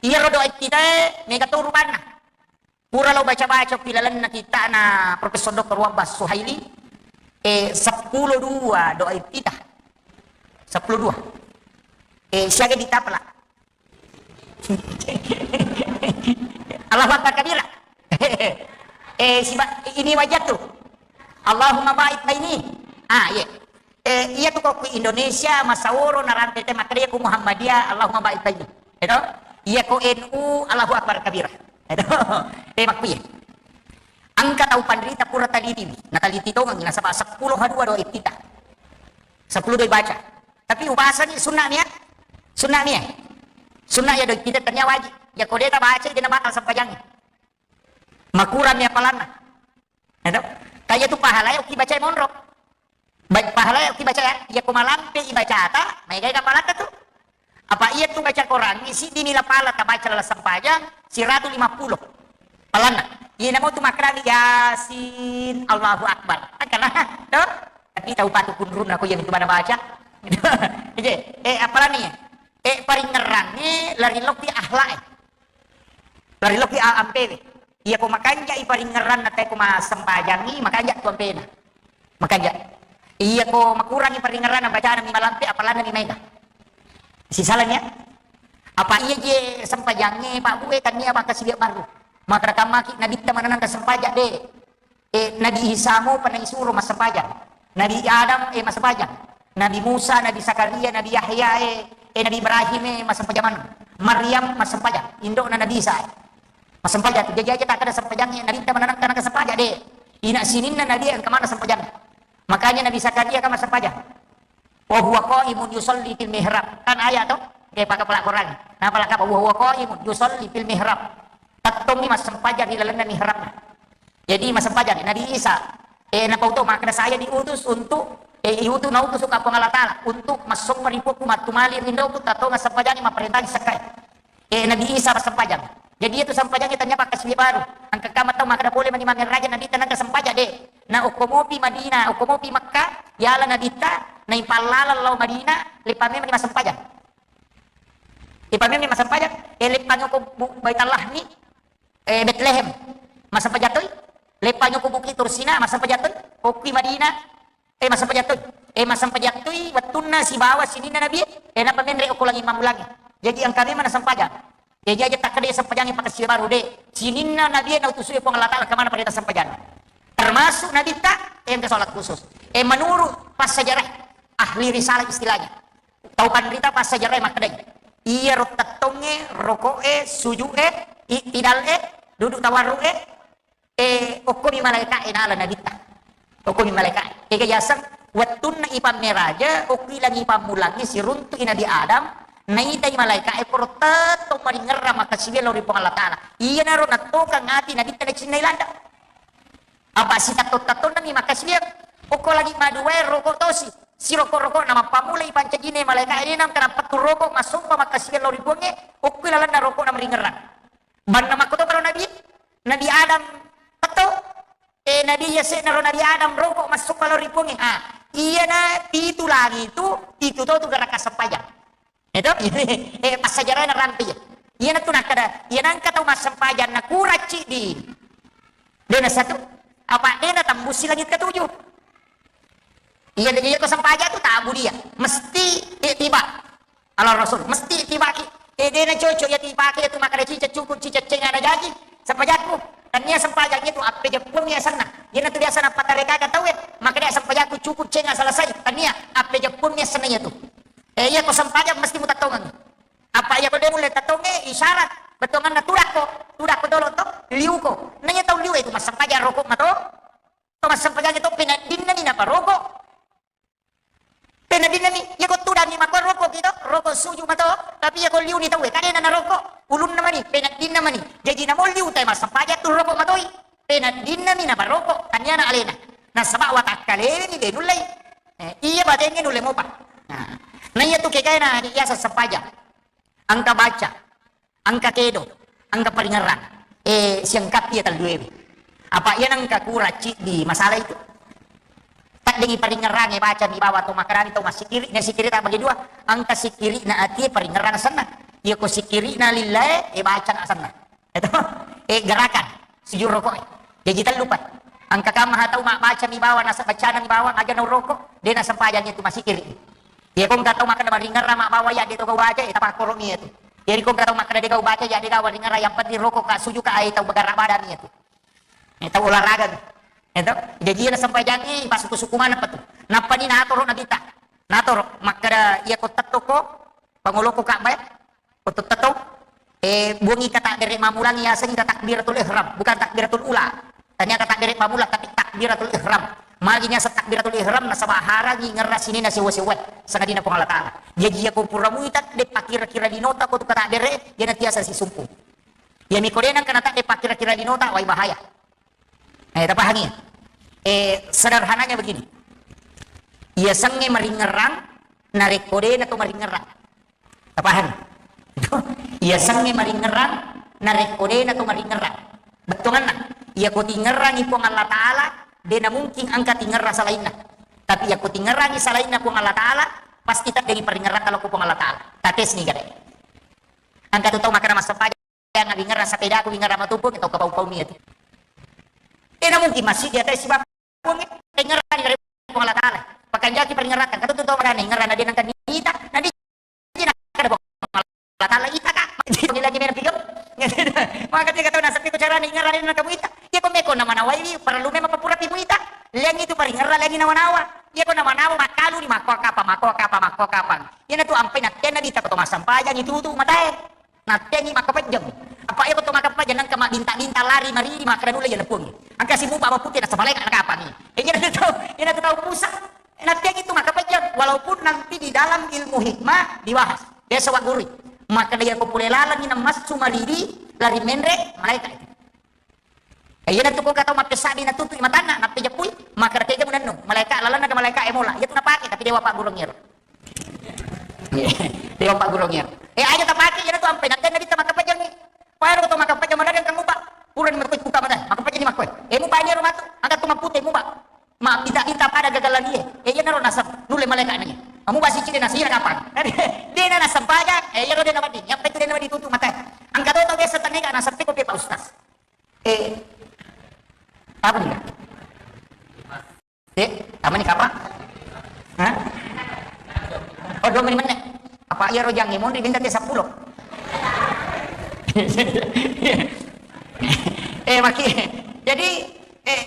Iya ro doa iftitah, mega to rubanna. Pura lo baca-baca pi lalenna kitana Profesor Doktor Wabbas Suhaili, eh, seppulo dua doa iftitah. Seppulo dua. Eh, siaga ditapela. Allahu Akbar kabira. Eh, siba-, ini wajah tu. Allahumma ba'id baini. Ah, iya. Eh, iya tu kok ku Indonesia, masaworo, narampe te makkeda ku Muhammadiyah, Allahumma ba'id baini. Itu? Iya ko N U, Allahu Akbar kabira. Itu. Eh, makkuye. Engka tau panrita pura talitiwi. Nataliti tongengi, nasaba seppulo ha dua doa iftitah. Seppulo doa baca. Tapi upasangi sunna mia. Sunna mia. Sunna ya doa iftitah tania wajib. Ya ko deta baca, dena batal sempajangi. Makurang mia palanna. Itu. Kaya tu pahala ya uki baca monro. Ba-, pahala ya uki baca ya. Ya ko malampe ibacata, maigai kapalata tu. Apa iya tu baca Quran, isi dinila pala tabaca lala sempajang, siratu lima puluh. Palanna. Iya namo tu makrami Yasin, Allahu Akbar. Angkana, to? Tapi tau patu kunrun aku yang itu mana baca. Iya, eh, apalagi ya? Eh, paringerang, eh, lari loki akhlak, eh. Lari loki a-, ampewe. Iya ko makanja i paringerang na te ko masempajangi, makanja tu ampena. Makanja. Iya ko makurangi paringerang na bacana mi malampe, apalagi mi mega. Sisalanya, apa iya je sempajangnge, Pak Bu, eh, tania maka silia baru. Maka kamaki Nabitta mananang ke sempajang, de. Eh, Nabi Isa mo pernah isuro massempajang. Nabi Adam, eh, massempajang. Nabi Musa, Nabi Zakaria, Nabi Yahya, eh, eh, Nabi Ibrahim, eh, massempajang maneng. Maryam massempajang. Indokna Nabi Isa, eh. Massempajang tu. Jadi aja tak ada sempajang, eh, Nabitta mananang ke sempajang, de. Ina sininna Nabi engka mana sempajang. Makanya Nabi Zakaria kan massempajang. Wa huwa qaimun yusalli fil mihrab. Kan ayat to? Oke, pakai pala Quran. Nah, pala kapa? Wa huwa qaimun yusalli fil mihrab. Tettongi massempajang di lalenna mihrabna. Jadi massempajang Nabi Isa. Eh, napau to, makna saya diutus untuk, eh, iutus, nautus ka Puang Allah Taala untuk massompa ri Puakku, mattumali rindoku, tattonga sempajangi, mapparentangi sekkai. Eh, Nabi Isa massempajang. Jadi itu sempajangi tanya pakai siwi baru. Angka kama tau makkeda pole mani mangeraja Nabitta nangka sempajang de. Na okko mopi Madinah, okko mopi Makkah, yala Nabitta, na ipallala lao Madinah, lepa memang massempajang. Lepa memang massempajang, eh, lepa nyoko bu-, Baitallah ni, eh, Betlehem. Massempajang toi. Lepa nyoko Bukit Tursina, massempajang toi. Okki Madinah, Eh, massempajang toi. Eh, massempajang toi wettunna sibawa sininna Nabi, eh, nappa menre okko langi mammulangi. Jadi engka memang sempajang. Eh, jaji aja takkeda sempajangi pakai siwi baru de. Sininna Nabi nautusu Puang Allah Taala kemana pada sempajang. Termasuk Nabitta, eh, engka sholat khusus. Eh, menurut passejarah, ahli risalah istilahnya. Tau panrita passejarah makkedai. Iya ro tettonge, roko'e, suju'e, i'tidal'e, duduk tawarru'e, Eh, okkomi malaeka'e nala Nabitta. Okkomi malaeka'e. Ega yaseng, wettunna ipammeraja, okki langi pammulangi siruntu'i Nabi Adam, naitai malaeka'e poro tettong maringerrang makkasiwiang lao ri Puang Allah Taala. Iyanaro nattokang ati Nabitta nacinnai landa. Apa sitatto-tattonnami makkasiwiang, okko langi maduae roko tosi. Siroko-rokona mappammulai pancajine malaeka'e, nengka nappettu roko massompa makkasiwiang lao ri Puangnge, okki lalenna rokona maringerrang. Banna makkotoparo Nabi, Nabi Adam petto, eh, Nabi yase'na ro Nabi Adam roko massompa lao ri Puangnge. Ah, iyana pitu langi tu, pitu to tu gerakan sempajang. Itu, eh, passajarana rampe iya. Iyana tu nakkeda, iyana engka tau massempajang na kurang ciddi. Dena satu, apa dena tambusi langit ketujuh. Iya, iya ko sempajang tu tabu dia. Mesti ittiba. Ala Rasul, mesti ittibaki. Eh, dena cocok ya tibaki itu makkeda cicak cukup cicak cenga na jaji. Sempajakku. Tania sempajang itu apa jepun ya sana. Iyana tu biasa nappa tareka ka tauwe. Makkeda sempajakku cukup cenga selesai. Tania apa jepun ya sana itu. Eh, iya ko sempajang mesti mutattongang. Apa iya ko de mulle tattonge isyarat. Bettuanganna tudakko. Tudakko dolo to. Liuko. Nanya tau liu itu. roko mato. To massempajang itu peneddinna ni naparoko. Peneddinna ni, iya ko tudangi makko roko ki to, roko suju mato, tapi iya ko liuni tauwe, kadena naroko, ulunna mani, peneddinna mani. Jaji namo liu tae massempajang tu roko matoi. Peneddinna ni naparoko, taniana alena. Nasaba watakkalewe ni de nullei. Eh, iya batengnge nulle mopa. Nah, na iya tu kegaena adi iya sempajang. Engka baca, engka kedo, engka paringerrang. Eh, siangkappi iya telluewe. Apa iya nengka kurang ciddi masalah itu. Taddengi paringerrange baca mi bawang to makkedani to massikiri, na sikiri tak bagi dua. Engka sikirina atie paringerrang senna. Iya ko sikirina lillae, eh, baca na senna. Itu, eh, gerakan sujud rokok. Jaji tellu pai. Engka kamma tau mabbaca mi bawang, nasaba bacana mi bawang, aja na rokok, de nassempajang itu massikiri. Iya ko engka tau makkeda maringerrang mabbawa iya de to gau baca, eh, tapakkoro mi itu. Jadi ko engka tau makkeda de gau baca, iya de gau maringerrang, yang penting rokok ka, sujud ka, ai tau bergerak badan mi itu. Eh, tau olahraga mi. Itu. Jadi iya nassempajang i, pasuku-suku mana petu. Nappa ni natoro nabita. Natoro makkeda iya ko tettoko, pangoloko Ka'bah, Otot-otot, eh, buangi kata dere mammulangi yaseng kata takbiratul ihram, bukan takbiratul ula. Tania kata dere mamula tapi takbiratul ihram. Magi niaseng takbiratul ihram nasaba harangi ngerra sinina sewa-sewa sangadina Puang Allah Ta'ala. Jaji iya ko pura muita de pakira-kira dinota ko tu kata dere, iya na tiasa sisumpu. Iya miko de nangka nata de pakira-kira dinota, wai bahaya. Eh, tapahangi? Eh, sederhananya begini. Iya sengnge maringerrang, narekko de na to maringerrang. Tapahangi? Iya sengnge maringerrang, narekko de na to maringerrang. Bettuanna, iya ko tingerrangi Puang Allah Ta'ala, de na mungkin engka tingerrang salainna. Tapi iya ko tingerrangi salainna Puang Allah Ta'ala, pasti taddengi paringerrang kalau ko Puang Allah Ta'ala. Tates ni gare. Engka tu tau makkeda massempajang. Yang wingerang sepedaku, wingerang matupu, kita kau kau itu. Tidak mungkin masih di atas sebab pun wingerang dari Puang Allah Ta'ala. Pakanjaki paringerang, kata tu tau mana wingerang, dia nangka nita, nanti dia nangka ada Puang Allah Ta'ala ita kak. Jadi lagi merah video. Maka dia kata nasib itu cara wingerang dia nangka muita. Dia kau meko nama nawai, perlu memang papura pi muita. Liang itu paringerang lagi nawa-nawa. Dia kau nama-nawa makalu di mako kapa, mako kapa, mako kapa. Dia na tu ampe na tiana di tak kau massampajang itu tu matae. Nattengi makkapejjeng. Apa iya ko to makkapejjeng nangka maddinta-dinta lari maridi makkeda nulle iya lepuangngi. Engka simupa maputte nasaba malaeka nakapangi. Eh, iya tu tau, iya tu tau pusat. Nattengi tu makkapejjeng walaupun nanti di dalam ilmu hikmah dibahas. Biasa wa guru. Makkeda iya ko pole lalengi namassu maridi lari menre malaeka itu. Eh, iyanatu ko engka tau mappessabbi natutu'i matanna, nappejeppui, makkeda tega munennung, malaeka lalenna ga malaeka e mola, iyatu napake, tapi dewa paggurung iyaro. Dewa paggurung iyaro. Eh, aja tapake, iyanatu ampe, nattenna ditta makkapejangngi. Pada ko to makkapejangngi, madadi engka mupa. Purani makkoi buka mata, makkapejangngi makkoi. Eh, mupa ni ero matu, angka tu mappute mupa. Mabbita-bita pada gagalan iye. Eh, iyanaro naseng, nulle malaeka naiye. Amu basi cide nasira kapang. Dena nasempajang, eh, iyaro dena wedding. Yang penting dena wedding tutu mata. Angka to tau biasa tanega nasempiko pe Pak Ustaz. Eh, apa nih? Eh, apa nih, Kak, Pak? Hah? Oh, dua menit, menit. Apa iya rojang ya? Mau minta dia sepuluh. Eh, maki. Jadi, eh,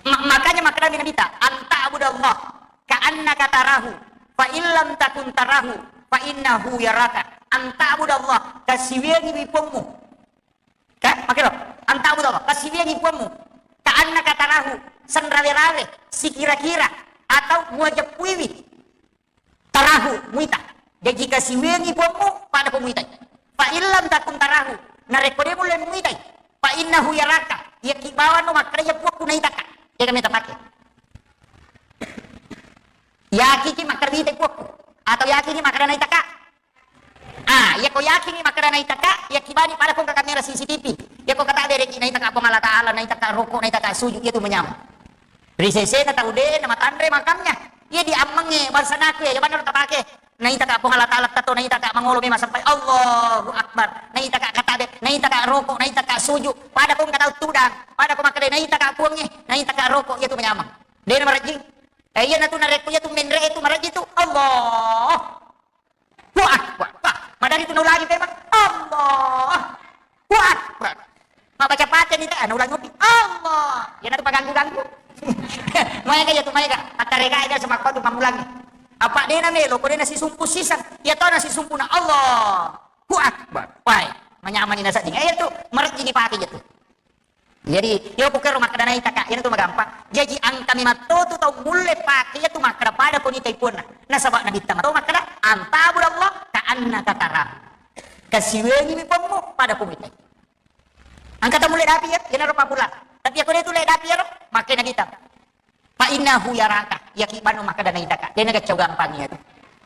ma- makanya makanya Nabi ta, "Anta abudallah ka annaka tarahu, fa illam takun tarahu, fa innahu yaraka." Anta abudallah, kasiwiangi wipommu. Ka, makero, anta abudallah, kasiwiangi puammu. Ka annaka tarahu, senrawe-rawe, sikira-kira, atau muajeppuiwi. Tarahu, muita. Jaji kasiwiangi puammu, pada ko muitai. Fa illam takun tarahu, narekko de mulle muitai. Fa innahu yaraka, yakki bawanno makkeda iya puakku naitaka. Iya kami tapake. Yakiki makkeda muitai puakku. Atau yakiki makkeda naitaka. Ah, iya ko yakingi makkeda naitaka, iya kibani pada ko engka kamera C C T V. Iya ko kata bereki naitaka Puang Allah Ta'ala, naitaka roko, naitaka sujud, iya tu manyameng. Ri sesena tau de na matanre makamnya. Iya di ammengnge bangsanaku iya, iya maneng tapake. Naitaka Puang Allah Ta'ala tato, naitaka mangolo memang sampai Allahu Akbar. Naitaka kata be, naitaka roko, naitaka sujud. Pada ko engka tau tudang, pada ko makkeda naitaka puangnge, naitaka roko, iya tu manyameng. De na marejjing. Eh, iya natu narekko iya tu menre itu marejjing tu. Allah. Allahu Akbar. Wah, madari tu naulangi pemang. Allahu Akbar. Mabaca Fatihah ni, ah, naulangi ngopi. Allah. Iya natu paganggu-ganggu. Maega iya tu maega. Matarega aja sama kau tu pamulangi. Apa de na melo, ko de na sisumpu sisang. Iya to na sisumpu na Allahu Akbar. Wai, manyamani na sedding. Eh, iya tu, marejji ni pake iya tu. Jadi, iya ku kero makkeda naitaka, iyana tu magampang. Jaji, engka memang to tu tau mulle pake iya tu makkeda pada ko nitai puanna. Nasaba Nabitta mato makkeda, "Antabudallah ka annaka tarahu." Kasiwengi mi puammu pada ko nitai. Engka tau mulle dapi iya, iyana ro papulang. Tapi iya ko de tu le dapi iyaro, makkeda Nabitta. "Fa innahu yaraka," iyaki banu makkeda naitaka. De nagaccau gampang iya tu.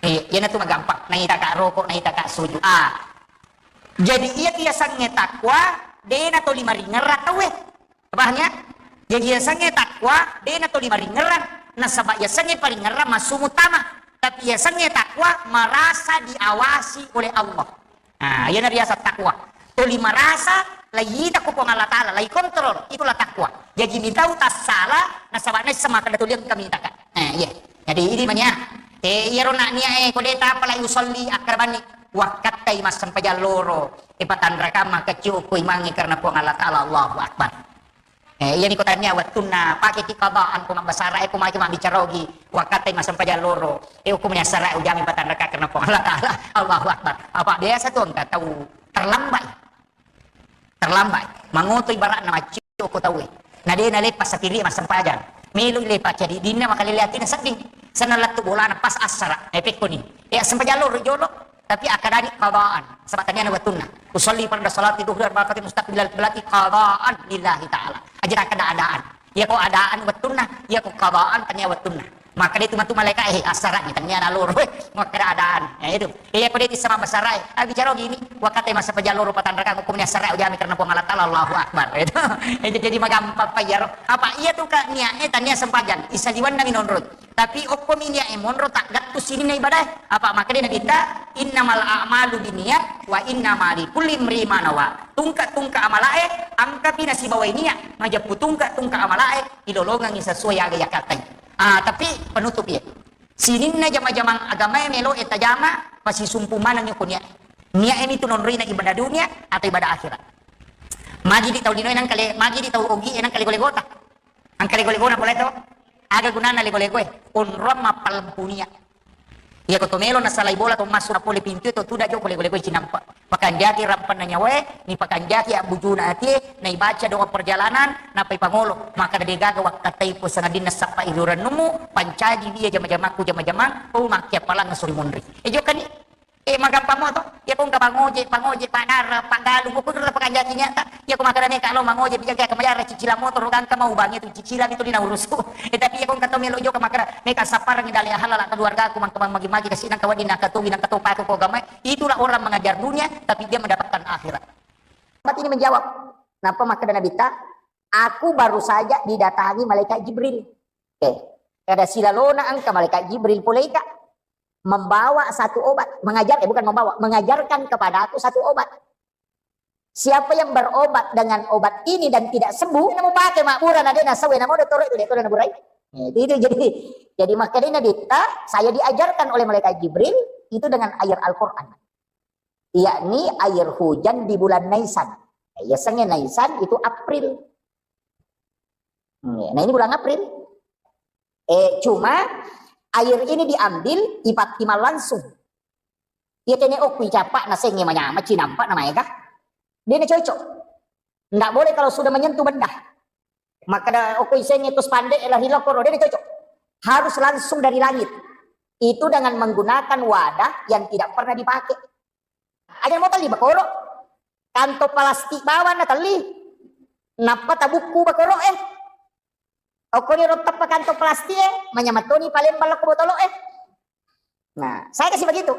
Eh, iyana tu magampang. Naitaka roko, naitaka suju. Ah. Jadi iya tu yasengnge takwa, de na toli maringerrang tauwe. Paham ya? Jadi yasengnge takwa, de na toli maringerrang. Nasaba yasengnge paringerrang massu mutama. Tapi yasengnge takwa merasa diawasi oleh Allah. Nah, iyana riaseng takwa. Toli marasa, laita ko Puang Allah Ta'ala, lai kontrol, itulah takwa. Jaji mitau tassala, nasaba naisseng makkeda toli engka mitaka. Eh, iya. Jadi ini mania. Eh, iyaro nak niat eh, ko de tapa lai usolli, akkarabanni. Wakkattai massempajang loro. Eh, patanrakang makkecciu ko imangi karena Puang Allah Ta'ala, Allahu Akbar. Eh, iyani ko tania wettunna pakeki qadaan ko mabbasara, eh, ko maki mabbicara ogi, wakkattai massempajang loro. Eh, ko muni assara ujami patanraka karena Puang Allah Ta'ala. Allahu Akbar. Apa biasa tu engka tau terlambat. Terlambat. Mangoto ibaratna maccio ko tauwe. Na de nalepa sapiri massempajang. Melo lepa cadi dinna makalele atina sedding. Senna lettu bolana pas assara. Eh, pekkoni. Eh, sempajang loro jolo. Tapi akkadani qadaan, saba taniana wettunna. Usolli farda salati dhuhri arba'a rakaat mustaqbilal qiblati qadaan lillahi ta'ala. Aja nakkeda adaan. Iya ko adaan wettunna, iya ko qadaan tania wettunna. Makkeda itu matu malaika, eh, assara'ni taniana loro, eh, makkeda adaan. Ya itu. Iya ko de tissama basara, eh, ah, bicara gini, wakkattai massempajang loro patanrakang hukumnya assara ujami karena Puang Allah Ta'ala, Allahu Akbar. Itu. Jadi magampang pa iyaro. Apa iya tu ka niat, eh, tania sempajang. Isaliwanna minonroi. Tapi okkomi niat e monro taggattu sininna ibadah e. Apa makkeda Nabitta, "Innamal a'malu binniyat wa innama likulli imri'in ma nawa." Tungka-tungka amala e, engkapi nasibawai niat, majeppu tungka-tungka amala e, ilolongengngi sesuai aga yakattai. Ah, tapi penutup ya. Sininna jama-jamang agama e melo e tajama, pasisumpu maneng ko niat. Niat e mitu nonroina ibadah dunia atau ibadah akhirat. Magi di tau lino e nangka le, magi di tau ogi e nangka lego-legota. Engka lego-legona pole to. Aga gunana lego-legoe? Onrong mappalempu nia. Iya ko to melo nasalai bola to massu na pole pintu to tuda joko lego-legoe cinampa. Pakanjaki rampanna nyawae, ni pakanjaki abbujuna atie, na ibaca doa perjalanan, napai pangolo. Maka de gaga wakkattai ko sangadinna sappa ilurannumu, pancaji dia jama-jamaku jama-jamang, oh makkiappalang suri munri. E jokani. Eh, magampang mo to. Iya ko engka pangoje, pangoje, padara, paggalung, ko kudu pakanjaki niatta. Iya ko makkeda meka lo mangoje, pijang kayak kemajara cicilan motor, gangka mau bangi tu cicilan itu dina urusu. Eh, tapi iya ko engka to melo jokka makkeda meka sapparangi dale halala keluargaku mangka magi-magi kasi nang kawadi nang katowi nang katopaku ko agama. Itulah orang mengajar dunia, tapi dia mendapatkan akhirat. Sahabat ini menjawab, napa makkeda Nabitta? Aku baru saja didatangi malaikat Jibril. Oke. Kada silalona engka malaikat Jibril poleika membawa satu obat, mengajar, eh, bukan membawa, mengajarkan kepada aku satu obat. Siapa yang berobat dengan obat ini dan tidak sembuh, namo pakai makbura na dena sawe namo dottoro itu dia naburai. Itu, itu jadi jadi makanya Nabitta, saya diajarkan oleh malaikat Jibril itu dengan air Al-Quran, yakni air hujan di bulan Naisan. Ya, sengen Naisan itu April. Nah, ini bulan April. Eh, cuma air ini diambil, ipattimang langsung. Iya kene okui capa na senge manyama cinampa na maega. Dia na cocok. Nggak boleh kalau sudah menyentuh benda. Maka da okui senge terus pandai lah hilokoro, dia na cocok. Harus langsung dari langit. Itu dengan menggunakan wadah yang tidak pernah dipakai. Aja mau tali bakoro. Kantong plastik bawang na tali. Nappa tabukku bakoro eh. Okko ni rottappa kantong plastik eh, manyamattoni palembang lokko botolo eh. Nah, saya kasih begitu.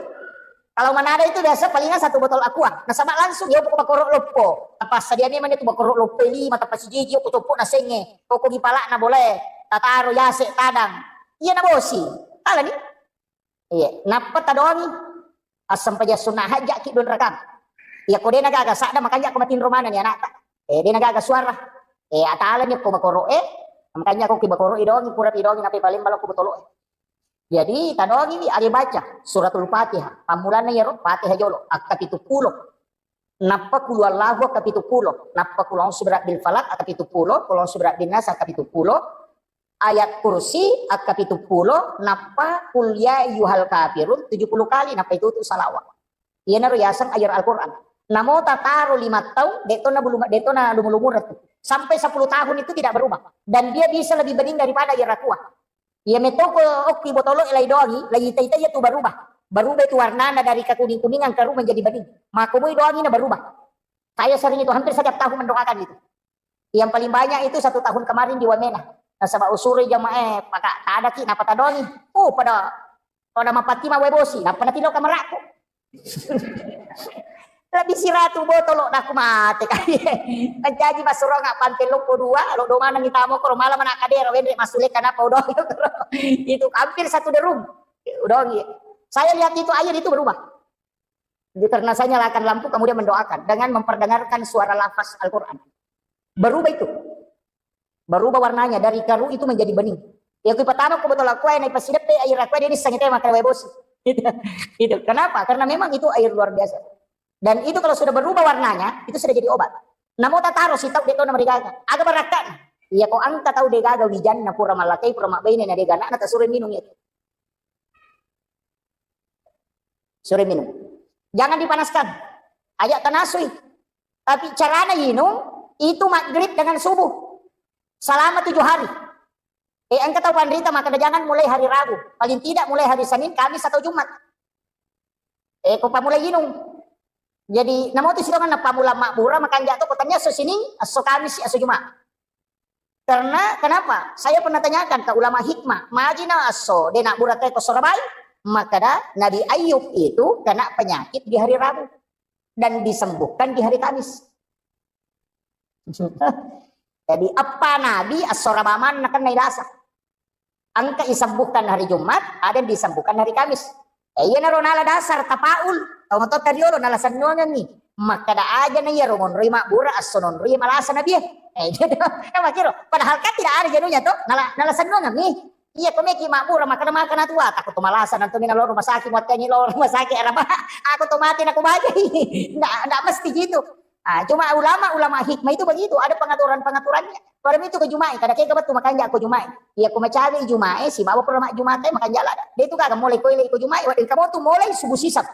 Kalau Manado itu biasa palingan satu botol aqua. Nasaba langsung ya pokok bakoro loppo. Apa sadia memang itu bakoro loppo lima tapa sijiji ko coppo na senge. Pokok di palak na boleh. Tataro yase tadang. Iya na bosi. Ala ni. Iya, nappa tadoangi. Assempajang sunna hajjaki dua rakaat. Iya ko dena gaga sadda makanja ko matinro maneng ni anakta. Eh, dena gaga suara. Eh, atalani ko bakoro eh. Makanja ko ki bakoro idongi pura idongi nape paling balok ko botolo eh. Jadi tadoangi wi age baca suratul Fatihah. Pammulanna yero Fatihah jolo akka pitu pulo. Nappa kulu Allahu akka pitu pulo. Nappa kulu a'udzu birabbil falaq akka pitu pulo. Kulu a'udzu birabbin nas akka pitu pulo. Ayat kursi akka pitu pulo, nappa kul ya ayyuhal kafirun tujuh puluh kali, nappa itu tu salawat. Iyanaro yaseng ayat Al-Quran. Namo tataro lima taung, detto na bulu, detto na lumu-lumu retu. Sampai sepuluh tahun itu tidak berubah. Dan dia bisa lebih bening daripada air aqua. Iya metoko okki botolo lai doangi, lai itai-itai itu berubah. Berubah itu warnana dari kekuning-kuningan keru menjadi bening. Makomoi doangi na berubah. Saya sering itu, hampir setiap tahun mendoakan itu. Yang paling banyak itu satu tahun kemarin di Wamena. Nasaba usuri jamaah, eh, paka tadaki, napa tadongi. Oh, pada, pada mapatti ma wae bosi, napa natilo kamerakku. Lebih siratu botolo, naku mate kali. Mancaji massurong pante loppo dua, lo do maneng itamo koro malam anak kadera, wenre masule kanapa udoangi. Itu hampir satu derum. Udoangi. Saya lihat itu air itu berubah. Karena saya nyalakan lampu, kemudian mendoakan dengan memperdengarkan suara lafaz Al-Quran. Berubah itu. Berubah warnanya, dari keru itu menjadi bening. Ya, kui pertama ku botol aqua, naik pasideppe air aqua, dia nisang itu makan wae bosi. Itu. Itu. Kenapa? Karena memang itu air luar biasa. Dan itu kalau sudah berubah warnanya, itu sudah jadi obat. Namo tataro sitau de to namarigaga. Aga barakka. Iya ko angka tau degaga wijanna pura malakai, pura mabbaine na dega anakna tasuro minum itu. Sore minum. Jangan dipanaskan. Ajak tanasui. Tapi carana inung itu maghrib dengan subuh. Selama tujuh hari. Eh, engka tau panrita maka jangan mulai hari Rabu. Paling tidak mulai hari Senin, Kamis atau Jumat. Eh, ko pamulai inung. Jadi, namo tu sitongan na pamula mabbura, makanja to ko tania esso Sining, esso Kamis, esso Jumat. Karena kenapa? Saya pernah tanyakan ke ulama hikmah, majina esso de nabbura te ko Sorabai, makkada Nabi Ayub itu kena penyakit di hari Rabu dan disembuhkan di hari Kamis. Jadi apa Nabi esso Rabaman nakenna ilasa. Engka isembuhkan hari Jumat, ada yang disembuhkan hari Kamis. Eh, iyanaro nala dasar tapaul, tau matotta riolo nala sennuangengngi. Makkada aja na iyaro monroi mabbura, esso nonroi malasa nabie. Eh, iya to. Kan makkiro. Padahal kan tidak ada jenuhnya to, nala, nala sennuangengngi. Iya, ko meki mabbura, makkada makan tua, takut to malasa, nanti mina lo rumah sakit, muatnya lo rumah sakit, araba, aku to mati, aku bajai. Ndak, ndak mesti gitu. Ah, cuma ulama-ulama hikmah itu begitu, ada pengaturan-pengaturannya. Pada itu ko Juma'i, kada kega betul makanja ko Juma'i. Iya, ko macawe Juma'i, sibawa pura mak Juma'i, makanja lada. Dia itu kagak mulai ko ile ko Juma'i, wa-, kamu tuh mulai subuh sisap.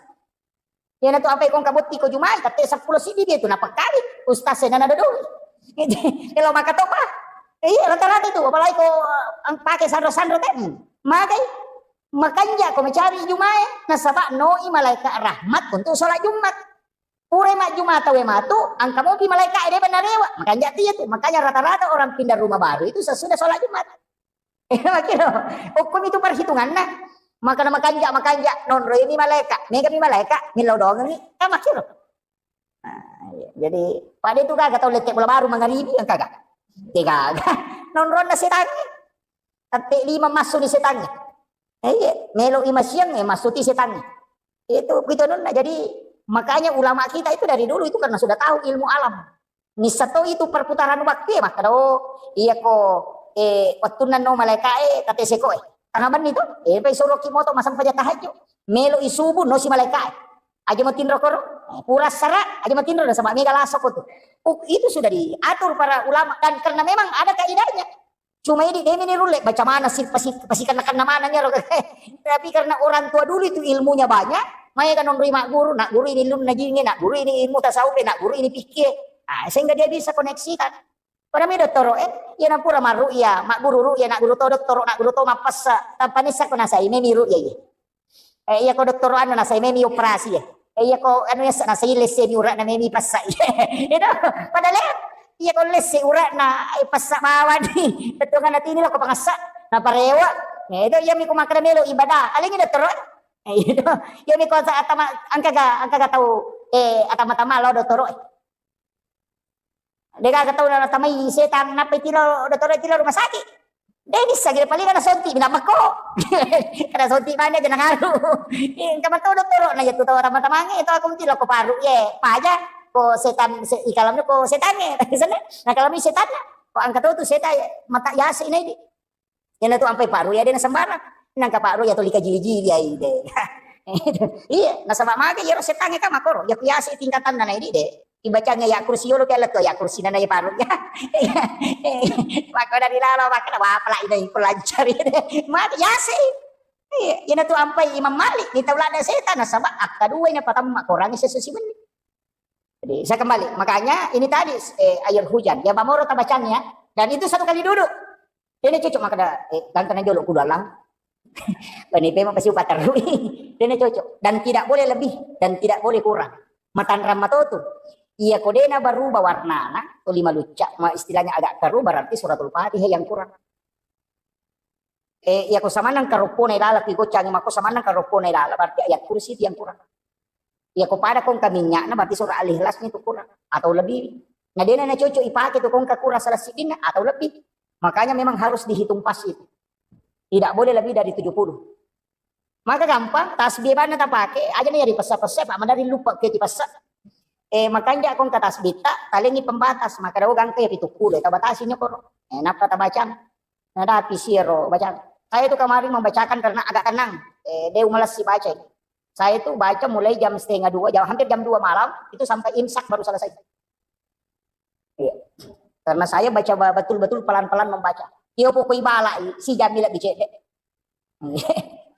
Iya, na tu apa ikon kabotti ko Juma'i, kate seppulo sidi dia tu, napa kali? Ustaz saya nana dodoi. Elo maka topa. Iya, rata-rata itu, apalagi ko, eh, pakai sandro-sandro teh. Hmm. Magai, makanja ko macawe Juma'i, nasaba noi malaikat rahmat untuk sholat Jumat. Pura majjuma tauwe matu, engka mopi malaika e, de' narewa. Makanja tu iya tu. Makanya rata-rata orang pindah rumah baru itu sesudah sholat Jumat. Makiro, hukum itu perhitunganna. Makana makanja, makanja, nonroi mi malaika, mega mi malaika, millau doang mi. Kan makiro. Nah, iya. Jadi, pada itu kagak tahu lette bola baru mangaribi, yang kagak. Dia kagak. Nonronna setan. Tette lima massu ni setangnge. Eh, iya, melo i masiang, eh, massuti setangnge. Itu begitu anunna. Jadi, makanya ulama kita itu dari dulu itu karena sudah tahu ilmu alam. Nissa to itu perputaran waktu ya, maka do, iya ko, eh, wattunna no malaika e, tate seko e. Tengah benni to, eh, pai soroki moto masang paja tahajud. Melo i subuh, no si malaika e. Aja matinro koro, eh, pura sara, aja matinro, nasaba mega laso ko tu. Oh, itu sudah diatur para ulama dan karena memang ada kaidahnya. Cuma idi, de' meni rulle, baca mana sih, pasi-, pasikanna-kanna maneng iyaro. Tapi karena orang tua dulu itu ilmunya banyak, maega nonroi magguru, nagguru ini ilmu najinge, nagguru ini ilmu tasawuf, nagguru ini fikih. Ah, sehingga dia bisa koneksikan. Pada mi dottoro, eh, iya nampura marru'ya, magguru ru'ya, nagguru to dottoro, nagguru to mappessa, tanpa nissa ko nasai, meni ru'ya iya. Eh, iya ko dottoro anu nasai memi operasi ya. Eh, iya ko anu ya nasai lesse mi urak na memi pasai. Itu padahal iya ko lesse urak na, eh, passa bawang ni. Betul kan, nanti ini lo ko pangassa na parewa. Ya, itu iya mi ko makan melo ibadah. Aling dottoro. Eh, itu iya mi ko sa atama angkaga, angkaga tahu, eh, atama-tama lo dottoro. De'gaga tau natamai setang, nappa itilo dottoro, itilo rumah sakit. De' nisseng, paling nasonti, minang makko. Kada sonti mani aja nangaru. Engka mato dottoro, na iya tu tau tama-tamange, itu aku mutilo ko paru, ye, paja, ko setan, se-, ikalamnya ko setange. Sana, na kalami setanna, ko angka tau tu setan, mata yase ini di. Iyana tu ampai paru ya, de' na sembarang. Nangka paru ya tuli kajili-jili ai de'. Iya, nasaba maga iyaro setangnge ka makoro. Ya ku yase tingkatanna na idi de'. Ibacang ya kursi yolo ke alat ya kursi nana ya paru ya. Maka dari lalo maka na wapala ina iku lancari de'. Maka yase. Iya, iyana tu ampai Imam Malik ni tau lada setan nasaba akka dua ina patamma korangi sesusi menni. Jadi saya kembali, makanya ini tadi, eh, air hujan, ya, bamoro tabacang ya, dan itu satu kali duduk. Dia cocok maka ada, eh, ganteng aja lo kudu alang. Bani pema pasti upaterui. Dia cocok dan tidak boleh lebih dan tidak boleh kurang. Matanrang matotu. Iya kodena berubah warnana, to lima lucca, ma istilahnya agak keruh, berarti suratul Fatihah yang kurang. Eh, iya ko samanang karoppona ilala, ki goccangi mako samanang karoppona ilala, berarti ayat kursi itu yang kurang. Iya ko pada kongka minyakna, berarti surah Al-Ikhlasnya itu kurang atau lebih. Nah, dia na cocok ipake tu kongka kurang salah sidinna atau lebih. Makanya memang harus dihitung pas itu. Tidak boleh lebih dari tujuh puluh. Maka gampang, tasbih banna tapake, aja na jadi pessa-pessa, Pak, madari lupa ke pessa. Eh, makanya kongka tasbih ta, talengi pembatas, maka dawa gangka ya pitu puluh, tabatasi nyokoro. Eh, napa tabacang? Nah, tapi siero bacang. Saya itu kemarin membacakan karena agak tenang. Eh, dia malas sih baca ini. Saya itu baca mulai jam setengah dua, jam, hampir jam dua malam, itu sampai imsak baru selesai. Iya. Karena saya baca ba-, betul-betul pelan-pelan membaca. Tio pokoi balai, si jammi lebih cedek.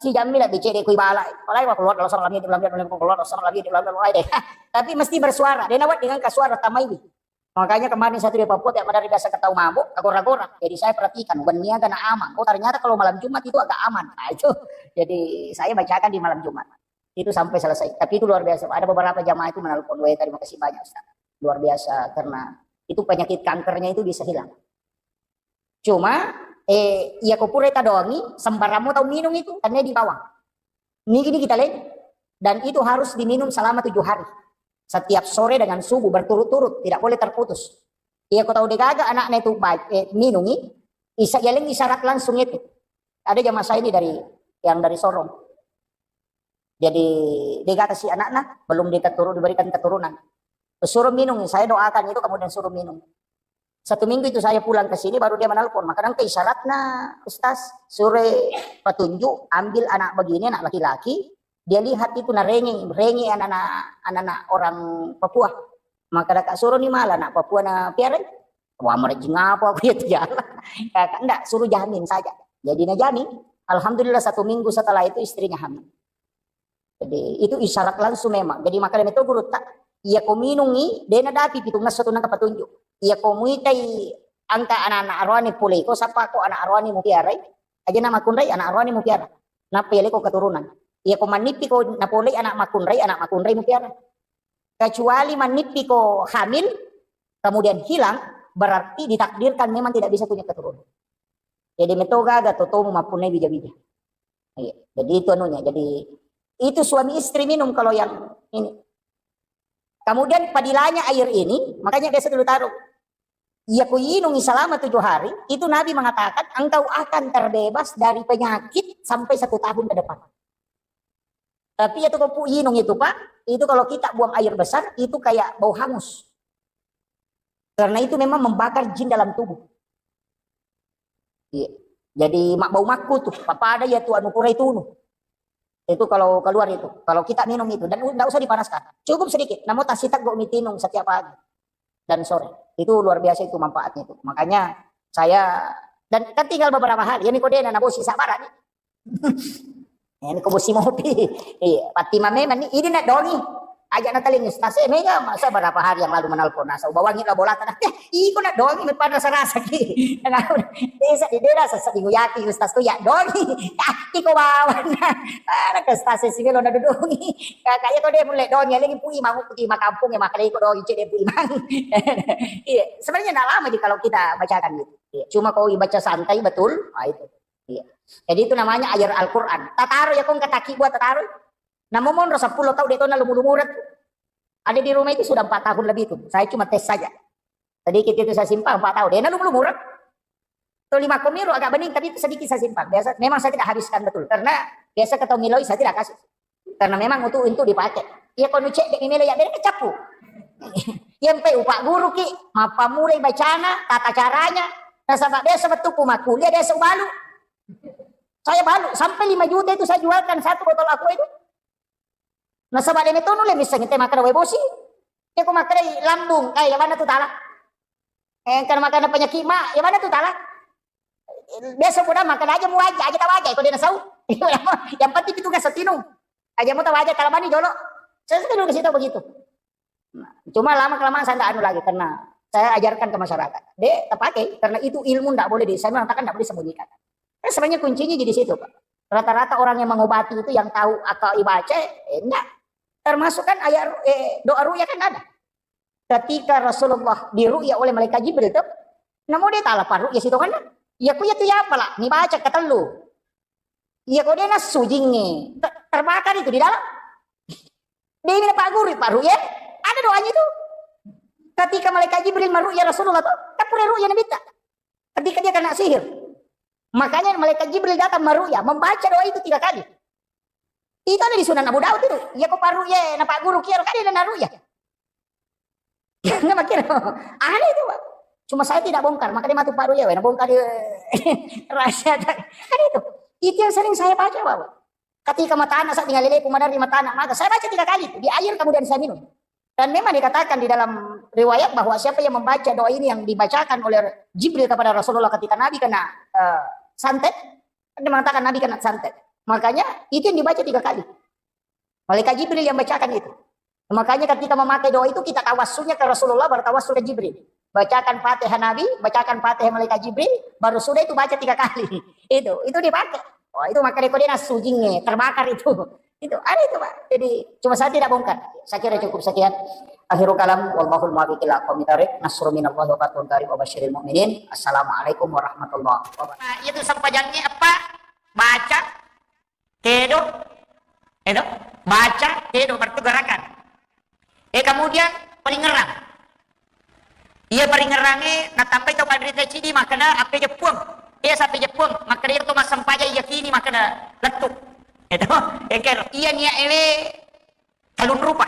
Si jammi lebih cedek kui balai. Palai wa keluar dalam salam dia, dalam dia, dalam keluar dalam salam dia, dalam dia, deh. Tapi mesti bersuara. Dia nawat dengan kasuara tamai. Makanya kemarin saya tuh di Papua, tiap madari biasa ketau mabuk, agora-gora. Jadi saya perhatikan, bukan niaga na aman. Oh, ternyata kalau malam Jumat itu agak aman. Nah, itu. Jadi saya bacakan di malam Jumat. Itu sampai selesai. Tapi itu luar biasa. Ada beberapa jamaah itu menelpon, "Weh, terima kasih banyak, Ustaz." Luar biasa, karena itu penyakit kankernya itu bisa hilang. Cuma, eh, iya ko pura tadongi, sembarangmu tau minum itu, karena di bawah. Nigi-nigi taleng, dan itu harus diminum selama tujuh hari. Setiap sore dengan subuh berturut-turut, tidak boleh terputus. Iya ko tau degaga anaknya itu ba-, eh, minungi, isa-, yalengi syarat langsung itu. Ada jamaah saya ini dari, yang dari Sorong. Jadi, degaga si anaknya, belum diketurun-, diberikan keturunan. Suruh minum, saya doakan itu, kemudian suruh minum. Satu minggu itu saya pulang ke sini, baru dia menelpon. Maka nangka isyaratnya, Ustaz, suruh petunjuk, ambil anak begini, anak laki-laki, dia lihat itu, nah, renge, renge anak-anak, anak-anak orang Papua. Maka daka suruh ni malah anak Papua na piara. Wah, merejing apa aku ya tu jalan. Kakak ndak, suruh jamin saja. Jadi na jamin. Alhamdulillah, satu minggu setelah itu istrinya hamil. Jadi, itu isyarat langsung memang. Jadi, makanya itu guru tak, iya ko minungi, dena dapi pitung ngesso tu nangka petunjuk. Iya ko muitai angka anak-anak aroane pole, ko sapa ko anak aroane mu piarai, aja nama kunrai anak aroane mu piara. Napa iya leko keturunan. Iya ko mannipi ko napolei anak makunrai, anak makunrai mu piara. Kecuali mannipi ko hamil, kemudian hilang, berarti ditakdirkan memang tidak bisa punya keturunan. Jadi metoga aga totomu mappunnai bija-bija. Iya. Jadi itu anunya. Jadi itu suami istri minum kalau yang ini. Kemudian padilanya air ini, makanya biasa dulu taruh. Iya ku inungi selama tujuh hari, itu Nabi mengatakan engkau akan terbebas dari penyakit sampai satu tahun ke depan. Tapi itu ko pu inung itu, Pak, itu kalau kita buang air besar, itu kayak bau hangus. Karena itu memang membakar jin dalam tubuh. Iya. Jadi mak bau makku tuh, papada ya tuh anu pura itu nu. Itu kalau keluar itu, kalau kita minum itu, dan nggak usah dipanaskan. Cukup sedikit, namun tak sitak gok mitinung setiap pagi dan sore. Itu luar biasa itu manfaatnya itu. Makanya saya, dan kan tinggal beberapa hal. Ya, ini kodena, na bosi sabara nih. Ini ko bosi mopi. Iya, Fatima memang nih, ini nak dongi. Aja na taling stase mega, masa berapa hari yang lalu menelpon nasa ubawangi lah bola tanah. Eh, iko nak dongi, mepan rasa-rasa ki. Desa di dera sasa di guyaki, ustaz tu ya dongi. Ah, iko bawa. Ada ke stase sih lo na dudungi. Kakak ya kau dia mulai dongi, lagi pui mau pergi makampung ya makalai iko dongi cek dia pui mang. Iya, sebenarnya nggak lama di kalau kita bacakan gitu. Iya, cuma kau baca santai betul, ah, itu. Iya. Jadi itu namanya air Al-Quran. Tataro ya kong kataki buat tataro. Namo monro sepuluh tahun dia tuh lumu-lumurat. Ada di rumah itu sudah empat tahun lebih itu. Saya cuma tes saja. Sedikit itu saya simpan empat tahun. Dia lumu-lumurat. Tuh lima komiru agak bening, tapi itu sedikit saya simpan. Biasa, memang saya tidak habiskan betul. Karena biasa ketemu miloi saya tidak kasih. Karena memang untuk, untuk dipakai. Iya, ko nucek dek mimelo ya bere kecapu. Yang pe upak guru ki, mappamurai bacana, tata caranya. Nasaba biasa betul ku makkuliah biasa ubalu. Saya balu sampai lima juta itu saya jualkan satu botol aku itu. Nasaba dene tonu le misseng te makkeda wae bosi. Te ko makkeda lambung, eh, ya mana tu tala? Eh, kan makkeda penyakit ma, ya mana tu tala? Biasa pura makan aja mu aja, aja tahu aja, itu dia nasau. Yang penting itu kan setinu. Aja mu tahu aja kalau mani jolo. Saya selalu kasih tahu begitu. Nah, cuma lama kelamaan saya nggak anu lagi karena saya ajarkan ke masyarakat. Dek, terpakai karena itu ilmu nggak boleh di, saya mengatakan nggak boleh disembunyikan. Kan sebenarnya kuncinya di situ, Pak. Rata-rata orang yang mengobati itu yang tahu atau ibaca, eh, enggak. Termasuk kan ayat ru-, eh, doa ruqyah kan ada. Ketika Rasulullah diruqyah oleh malaikat Jibril tuh, namu dia tala paruqyah situ kan? Ya ku ya tu ya apalah, ni baca ketellu. Iya ko dia nassu jingnge, ter-, terbakar itu di dalam. Dia ini Pak Guru, Pak Ruqyah, ada doanya itu. Ketika malaikat Jibril maruqyah Rasulullah tuh, kan pura ruqyah Nabi ta. Ketika dia kena sihir. Makanya malaikat Jibril datang maruqyah, membaca doa itu tiga kali. Itu ada di Sunan Abu Daud itu. Iya ko Pak Ruqyah, na Pak Guru kiaro kan dia na ruqyah. Nggak makin aneh itu, Pak. Cuma saya tidak bongkar, makanya matu Pak Ruqyah, na bongkar dia rahasia. Kan itu. Itu yang sering saya baca, Pak. Ketika mata anak saya tinggal lele, pemadam di mata anak mata, saya baca tiga kali itu, di air kemudian saya minum. Dan memang dikatakan di dalam riwayat bahwa siapa yang membaca doa ini yang dibacakan oleh Jibril kepada Rasulullah ketika Nabi kena, eh, santet, dia mengatakan Nabi kena santet. Makanya itu yang dibaca tiga kali. Malaikat Jibril yang bacakan itu. Makanya ketika memakai doa itu kita tawassulnya ke Rasulullah, baru tawassul ke Jibril. Bacakan Fatihah Nabi, bacakan Fatihah malaikat Jibril, baru sudah itu baca tiga kali. Itu, itu dipakai. Wah, itu makanya kode nassu jingnge, terbakar itu. Itu, ada itu, Pak. Jadi, cuma saya tidak bongkar. Saya kira cukup sekian. Akhirul kalam, wallahul muwaffiq ila aqwamit thariq. Nasrun minallahi wa fathun qarib wa basyiril mu'minin. Assalamualaikum warahmatullahi wabarakatuh. Nah, itu sempajangnge apa? Baca kedo, edo, baca kedo berarti gerakan. Eh, kemudian paringerang. Iya paringerangnge natambai tau panrita cidi makkeda appe jeppuang. Iya sappe jeppuang makkeda iyaro to massempajang iyakini makkeda lettu. Edo, engker. Iya niat ewe Tellung rupa.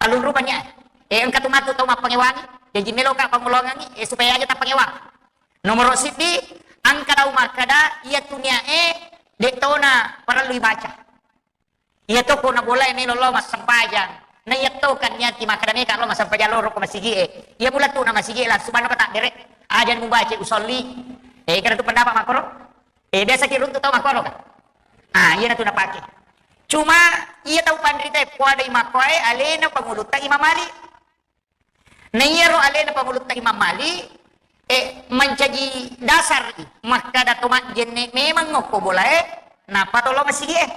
Tellung rupa niat. Eh, engka tu matu tau mappangewangi, jaji meloka pangoloangengi, eh, supaya aja tappangewang. Nomoro siddi, engka tau makkeda, iya tu niat e, de tona parellu ibaca. Iya to ko na bola e melo lo massempajang. Na iya to kan niati makkeda meka lo massempajang loro ko masigi e. Iya mula tu na masigi e langsung manna ko taddere. Aja mubaca usolli. Eh, kada tu pendapat makkoro. Eh, biasa ki runtu tau makkoro kan? Ah, iya natu napake. Cuma iya tau panrita e kuadai makkoe alena pangulutta Imam Malik. Na iyaro alena pangulutta Imam Malik, eh, mancaji dasar i makkada to majjenne memang okko bola e, nappa to lo masigi e.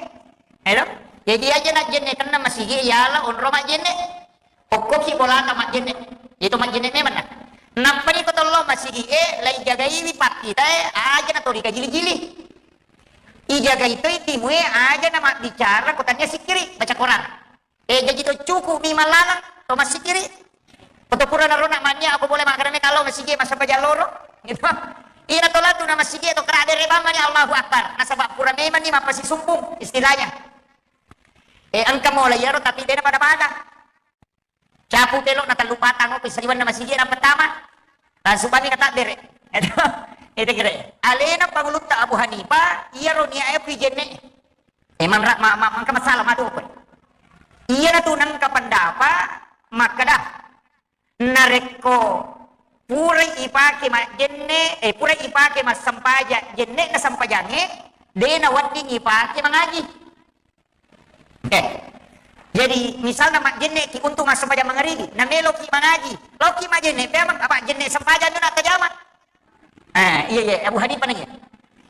Edo? Jadi aja najjenne kenna masigi e, yala onro majjenne. Okkoki bolata majjenne. Itu majjenne memang na. Nappani ko tollo masigi e, lai jagaiwi pakkita e, aja na to dikajili-jili. Ijagai toi timu e, aja na mabbicara ko tania sikkiri, baca Quran. Eh, jaji to cuku mi mallalang, to massikiri. Ko to pura narona mania, ako boleh makkada me kalau masigi e, massempajang loro. Gitu. Ina to latu na masigi e, to kera dere bamani Allahu Akbar. Nasaba pura memang ni mappasisumpung istilahnya. Eh, engka mola iyaro, tapi dena pada-pada. Capu pelo na tellu patang, opi saliwenna masigi e, na pertama. Langsung bami kata dere. Itu kira. Alena pangulutta Abu Hanifah, iyaro niat e ku jenne. Emang ra-, ma-, ma-, mangka masalah matu apa? Iya natu nangka pendapat, makkada. Narekko purai ipake majjenne, eh, purai ipake massempajang, jenne'na sempajangnge, de nawedding ipake mangaji. Eh. Jadi, misalna majjenne ki untuk massempajang mangaribi, nameloki mangaji, loki majjenne, memang apa jenne sempajang tu nak tajama. Eh, iya, iya, Abu Hanifah nanya.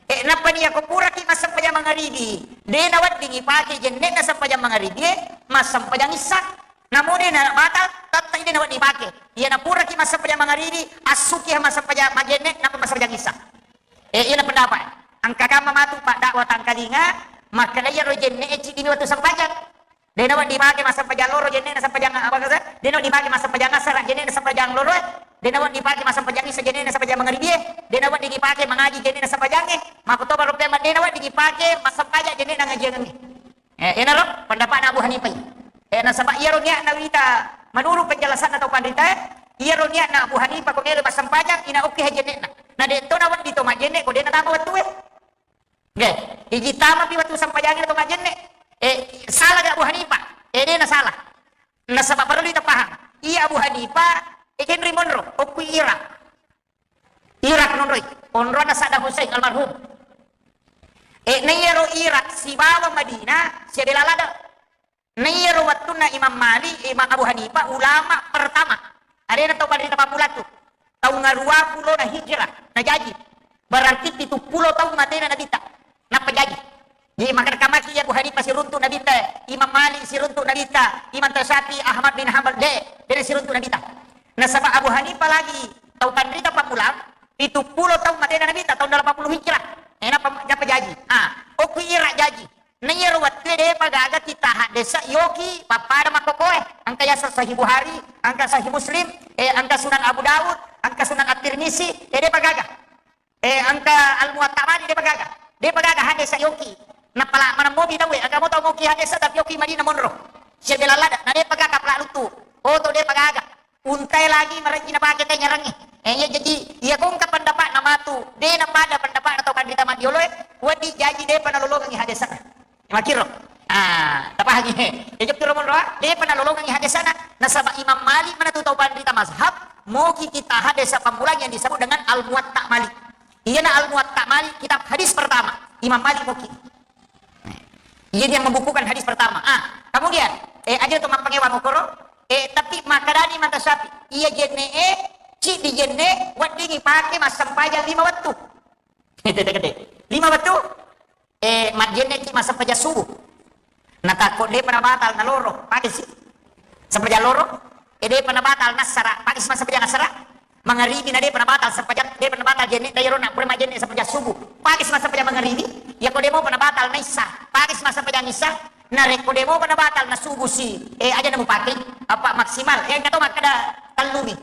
Eh, nappa ni ako puraki massempajang mangaribi, de nawedding ipake jenne'na sempajang mangaribi, eh, massempajang issa. Namo de na batal, tettai de nawedding ipake. Iya na puraki massempajang mangaribi, assuki massempajang majenne, nappa massempajang issa. Eh, iya na pendapat. Engka kamma matu pak dakwah tangkalinga, makkeda iyaro jenne e cidi ni wettu sempajang. De nawedding dipake massempajang loro jenne'na sempajang apa kata? De nawedding dipake massempajang asara jenne'na sempajang loro e. De nawedding dipake massempajang isa jenne'na sempajang mangaribi e. De nawedding dipake mangaji jenne'na sempajang e. Makkutoba rupe ma de nawedding dipake massempajang jenne'na ngajiangengnge. Eh, enaro pendapatna Abu Hanifah. Eh, nasaba iyaro niatna wita menurut penjelasanna tau panrita e, iyaro niatna Abu Hanifah ko melo massempajang ina okke jenne'na. Na de to nawedding to majjenne ko de natama wettu e. Nggih, iji tamapi wettu sempajangnge to majjenne. Eh, salah ga Abu Hanifah? Eh, de na salah. Nasaba parellu ita paham. Iya Abu Hanifah, eh, kenri monro, okku Irak. Irak nonroi. Onrona Saddam Hussein almarhum. Eh, na iyaro Irak sibawa Madinah, siabela lada. Naiyaro wettunna Imam Malik, Imam Abu Hanifah, ulama pertama. Alena tau panrita pammulatu. Taung aruwa pulona hijrah, najaji. Berarti pitu pulo taung matena Nabitta. Nappa jaji. Jadi, makkeda kamaki Abu Hanifah siruntu Nabitta, Imam Malik siruntu Nabitta, Imam Syafi'i, Ahmad bin Hanbal, de, de siruntu Nabitta. Nasaba Abu Hanifah lagi tau panrita pammula, pitu pulo taung matena Nabitta, taung delapan puluh Hijrah. Eh, nappa, nappa jaji. Ah, okko ira jaji. Naiyaro wettue depa gaga kita haddesa yoki pappada makkokoe. Engka yaseng Sahih Bukhari, engka Sahih Muslim, eh, engka Sunan Abu Daud, engka Sunan At-Tirmizi, eh, depa gaga. Eh, engka Al-Muwatta Malik depa gaga. Depa gaga haddesa yoki. Napala maneng mopi tauwe, engka mo tau moki haddesa tapi yoki Madinah monro. Siaga lallada, na depa gaga pala lutu. Oto depa gaga. Untae lagi marejji napake te nyarangnge. Eh, iya jaji, iya ko engka pendapatna matu, de napada pendapatna tau panrita maddioloe, wedding jaji depa nalolongengi haddesana. Makkiro. Ah, tapahangi. Ya, jokki ro monro, ah. Depa nalolongengi haddesana. Nasaba Imam Malik manatu tau panrita mazhab, moki kita haddesa pammulang yang disebut dengan Al-Muwatta Malik. Iyana Al-Muwatta Malik, kitab hadis pertama. Imam Malik moki. Iya dia membukukan hadis pertama. Ah, kemudian, eh, aja tu mappangewa mokoro. Eh, tapi makkedani Imam Syafi'i, iya jenne e, ciddi jenne, weddingi pake massempajang lima wettu. Gede-gede. Lima wettu, eh, majjenne ki massempajang subuh. Natakko depa nabatal naloro, pake si. Sempajang loro, eh, depa nabatal nassara, pake si massempajang assara. Mangaribi na depa nabatal sempajang, depa nabatal jenne, dayaro na pura majjenne sempajang subuh. Pake si massempajang mangaribi, yako demo pa nabatal naissa, pake si massempajang issa. Narekko demo pa nabatal na subuh si, eh, aja na mupake, apa maksimal, eh, engka to makkeda tellumi.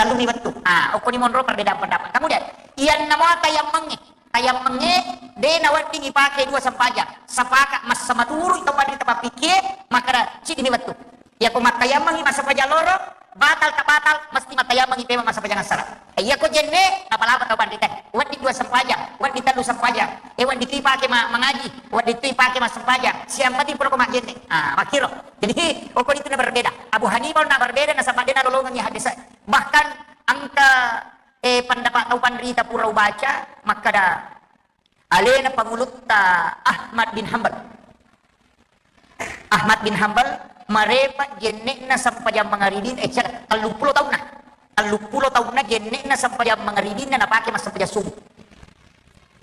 Tellumi wettu. Ah, okkoni monro perbedaan pendapat. Kemudian, iyanna mua tayammengnge. Tayammengnge, de nawedding ipake dua sempajang. Sepakat massamaturu tau panrita pappikie, makkeda, ciddi mi wettu. Iyako mattayammengi massempajang loro, batal tak batal, mesti mattayammengi pema massempajang assara. Eh, iyako jenne, napalapa tau panrita. Wedding dua sempajang, wedding tellu sempajang. Eh, wedding tu ipake ma-, mangaji, wedding tu ipake massempajang. Siang penting pura ko majjenne. Ah, makkiro. Jadi, okkoni tu na berbeda. Abu Hanifah na berbeda, nasaba de nalolongengi haddesa. Bahkan engka, eh, pendapat tau panrita pura ubaca, makkeda alena pangulutta Ahmad bin Hanbal. Ahmad bin Hanbal marepa jenne'na sempajang mangaribin, eh, cek, telluppulo taunna. Telluppulo taunna jenne'na sempajang mangaribinna napake massempajang subuh.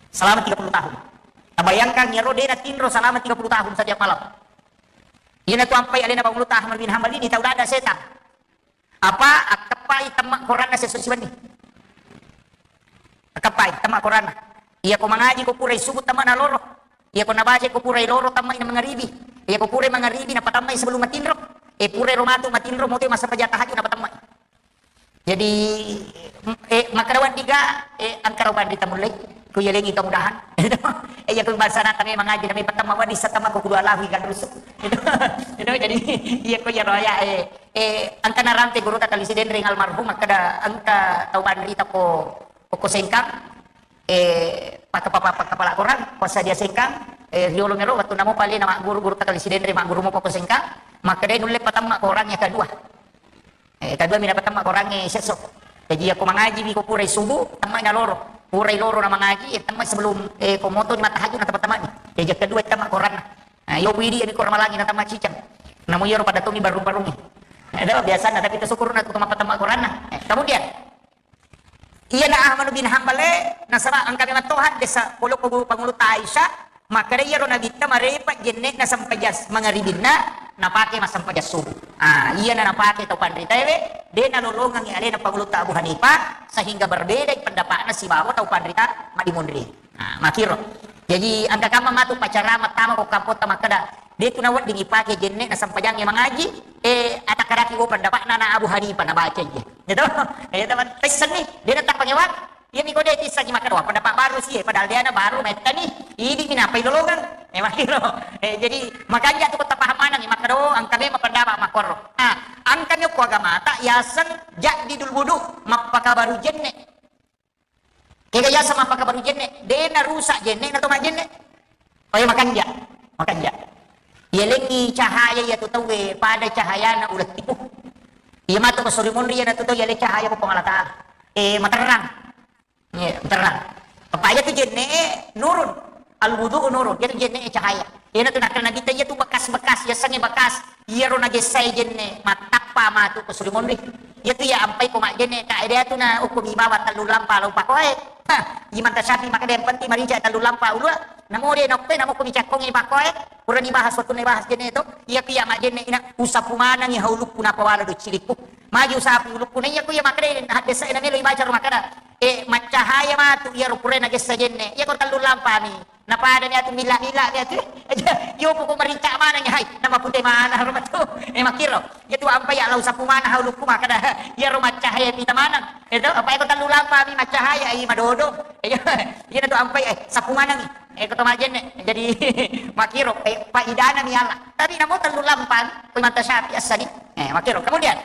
Selama tiga puluh tahun. Tabayangkan, iyaro de natinro selama tiga puluh tahun setiap malam. Iyana tu ampai alena pangulutta Ahmad bin Hanbal ini tau dada setang. Apa akkeppai temma Koranna sesso siwenni. Akkeppai temma Koranna. Iya ko mangaji ko purai subuh temma na loro. Iya ko nabaca ko purai loro temma ina mangaribi. Iya ko purai mangaribi na patamma sebelum matinro. Eh, purai ro matu matinro mote massempajang tahajud na patamma. Jadi, eh, makkeda wedding ga, eh, engka ro panrita mullei. Ku yalengi kemudahan. Eh, iya ko bangsana tame mangaji, tame patamma wedding settemma ko kudu alahu ikan rusuk. Itu, itu jadi, iya ko iyaro ya, eh, Eh, engka narampe gurutta Kali Sidenreng almarhum makkeda engka tau panrita ko, ko Sengkang, eh, paka-, papa-, pakkapala Korang, ko Sadia Sengkang, eh, riolo mero wettunna mopa alena magguru gurutta Kali Sidenreng magguru mopa ko Sengkang, makkeda nulle patamma Korang ya kedua. Eh, kedua mina patamma Korang e sesso. Jadi, iya ko mangaji mi ko purai subuh, temma na loro. Purai loro na mangaji, eh, temma sebelum, eh, ko moto ni mattahajud na temma-temma ni. Jadi, iya kedua temma Koranna. Nah, iyo widi ami ko Ramalangi na tamma cicang. Namo iyaro pada tomi barung-barungi. Ada biasana, tapi tasyukurna tu temma-temma Koranna. Eh, kemudian, iyana Ahmad bin Hanbal e, nasaba engka memang toha desa polo ko pangulutta Aisyah, makkeda iyaro Nabitta marepa jenne'na sempajang mangaribinna, napake massempajang subuh. Ah, iyana napake tau panrita ewe, de nalolongengi alena pangulutta Abu Hanifah, sehingga berbeda pendapatna sibawa tau panrita madimonri. Nah, makkiro. Jadi, engka kamma matu pacara mattama ko kampotta makkeda, de tu nawedding ipake jenne'na sempajangnge mangaji, eh, atakkaraki wo pendapatna na Abu Hanifah nabaca iya. Gitu? Eh, teman, tessenni, de na tappangewang. Iya mi ko de tissengi makkeda, wah, pendapat baru sih, eh, padahal de na baru mettani, idi mi napai lolongeng. Eh, makkiro. Eh, jadi, makanja tu ko tapaham manengi makkeda, oh, engka memang pendapat makkoro. Ah, engka mi ko agamata, yaseng jaddidul wudu, mappakabaru jenne. Kega yaseng mappakabaru jenne, de narusak jenne'na to majjenne. Oh, iya, makanja. Makanja. Yalengngi cahaya iya tu tauwe pada cahayana uleng tipu. Iya matu ko suri monri iya na tu tau yaleng cahaya ko Puang Allah Taala. Eh, materrang. Iya, materrang. Apa iya tu jenne, eh, nurun. Al-wudu'u nurun, iyatu jenne'e cahaya. Iyanatu nakkeda Nabitta, iyatu bekas-bekas, yasengnge bekas, iyaro nagessae jenne, mattappa matu ko suri monri. Iyatu iya ampai ko majjenne, ka ede atu na okko mi bawang tellu lampa lao pakoe. Ha, Imam Tasyafi makkeda yang penting marica tellu lampa ulua. Namo de nokkoe, namo ko mi cakkongi pakoe. Purani bahas, wettunna bahas jenne to. Iyatu iya majjenne ina usapu manengi haulukku napawala do cilikku. Maju sapu ulukku na iyako iya makkeda haddesa ina melo ibaca ro makkeda. E, maccahaya matu iyaro purae nagessa jenne. Iyako tellu lampa mi. Napadani atu milla-milla mi atu. Iyo poko marincak maneng hai, nama pute mana ro matu. E, makkiro. Iyatu ampai ya lau sapu mana haulukku makkeda. Iyaro maccahaya pita maneng. Eto, apa eko tellu lampa mi maccahaya i madodo. Iya, iya tu ampai e sapu maneng. E ko to majjenne. Jadi makkiro e, faidana mi ala. Tapi namo tellu lampa ko Imam Tasyafi assani. E, makkiro. Kemudian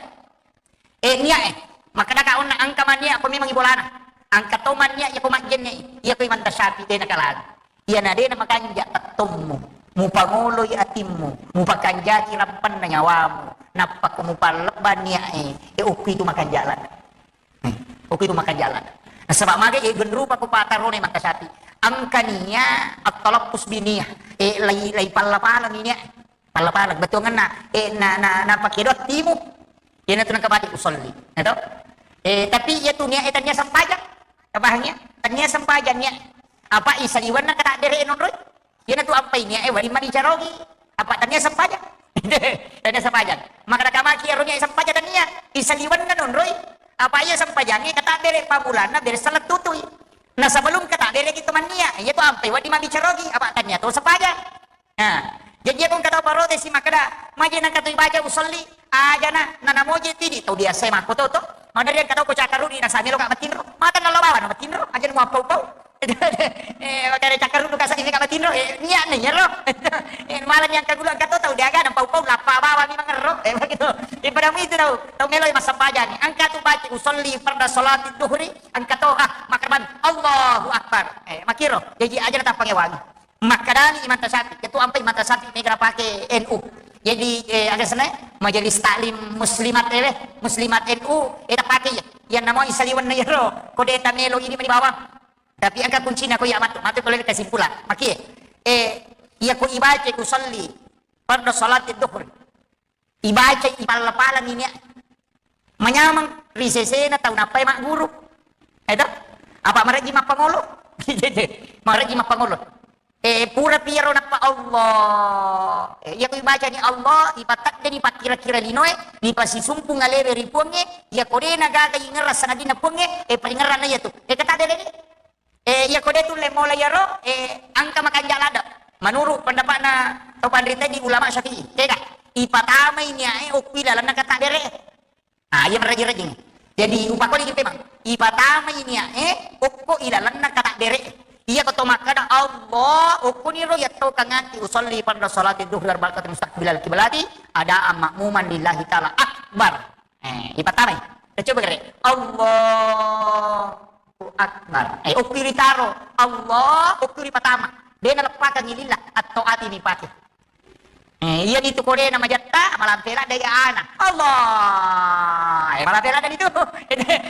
E, niat e. Makkedaka onna engka manniat ko memang ibolana. Engka to manniat iya ko majjenne, iya ko Imam Tasyafi de nakalang. Iyana de namakanja tettommu, mupangoloi atimmu, mupakanjaki rappanna nyawamu, nappa ko mupallebba niat e, e okko itu makanja lada. E, okko itu makanja lada. Nasaba maga e genrupa ko patarone Imam Tasyafi. Engka niat at-talaffuz bi niat. E, lai, lai palla-pala niat. Palla-pala, bettuangenna, e, na, na, na pake doa timu. Iyana tu nengka bati usolli. Ya to? E, tapi iya tu niat e tania sempajang. Tabahannya? Tania sempajang niat. Apa isaliwanna kata dere nonroi? Iyana tu ampai niat e wali mani carogi. Apa tania sempajang? Tania sempajang. Maka kamaki aro niat sempajang tania. Isaliwanna nonroi. Apa iya sempajangnge kata bere pamulanna bere salah tutui. Nah, sebelum kata bere kita mania, iya tu ampai wadi mabicarogi. Apa tania tu sempajang? Nah, jaji aku kata parotesi makkeda, maje nengka tu ibaca usolli, ajana, nanamoje tidi, tau biasa makko to, to. Madari engka tau ko cakkarudi, nasa melo ka matinro. Mata nallo bawa na matinro, aja nu mappau-pau. E, makanya cakkarudu ka sadi mega matinro, e, niat ni iyaro. E, malah ni engka gula engka to, tau diaga na pau-pau, lappa bawa mi mangerro. E, begitu. E, pada mu itu tau, tau melo massempajang. Engka tu baca usolli farda salati duhri, engka to, ah, makkaban, Allahu Akbar. E, makkiro, jaji aja na tappangewangi. Makkedani Imam Tasyafi, ketua ampai Imam Tasyafi mega napake N U. Jadi, eh, aga senna, Majelis Taklim Muslimat, eh, Muslimat N U, eh, tapake iya. Iya namo isaliwenna iyaro, ko de tamelo ini mani bawang. Tapi engka kuncina ko iya matu, matu ko lele kesimpulan. Makie, eh, iya ko ibaca usolli fardu salati duhur. Ibaca ipalla-pala niat. Manyameng ri sesena tau nappai magguru. Eto? Apa marejji mappangolo? Marejji mappangolo. Eh, pura piro nappa Allah. Eh, iya ko ibaca ni Allah, ipatedde ni pakkira-kira linoe, ni pasisumpung alewe ri puangnge, iya ko de na gaga ingerra sangadinna puangnge, eh, paringerranna iya tu. Eh, kata de ni. Eh, iya ko de tulle mola iyaro, eh, engka makanja ladde. Menurut pendapatna tau panrita di ulama Syafi'i, tega ipatamai niae okko ilalenna kata dere. Ah, iya marrajing-rajing. Jadi upakoli ki pemang. Ipatamai niae okko ilalenna kata dere. Iya ko to makkada Allah, okko niro iya to kangati usolli farda salati duhri arba'ati mustaqbilal kiblati adaan makmuman lillahi ta'ala akbar. Eh, ipatamai. Kita coba gere. Allahu Akbar. Eh, okko ritaro. Allah, okko ripatama. De naleppakang lillah, atau ati ni pake. Eh, iya ni tu kode na majatta, malampe ladde ana. Allah. Eh, malampe ladde itu.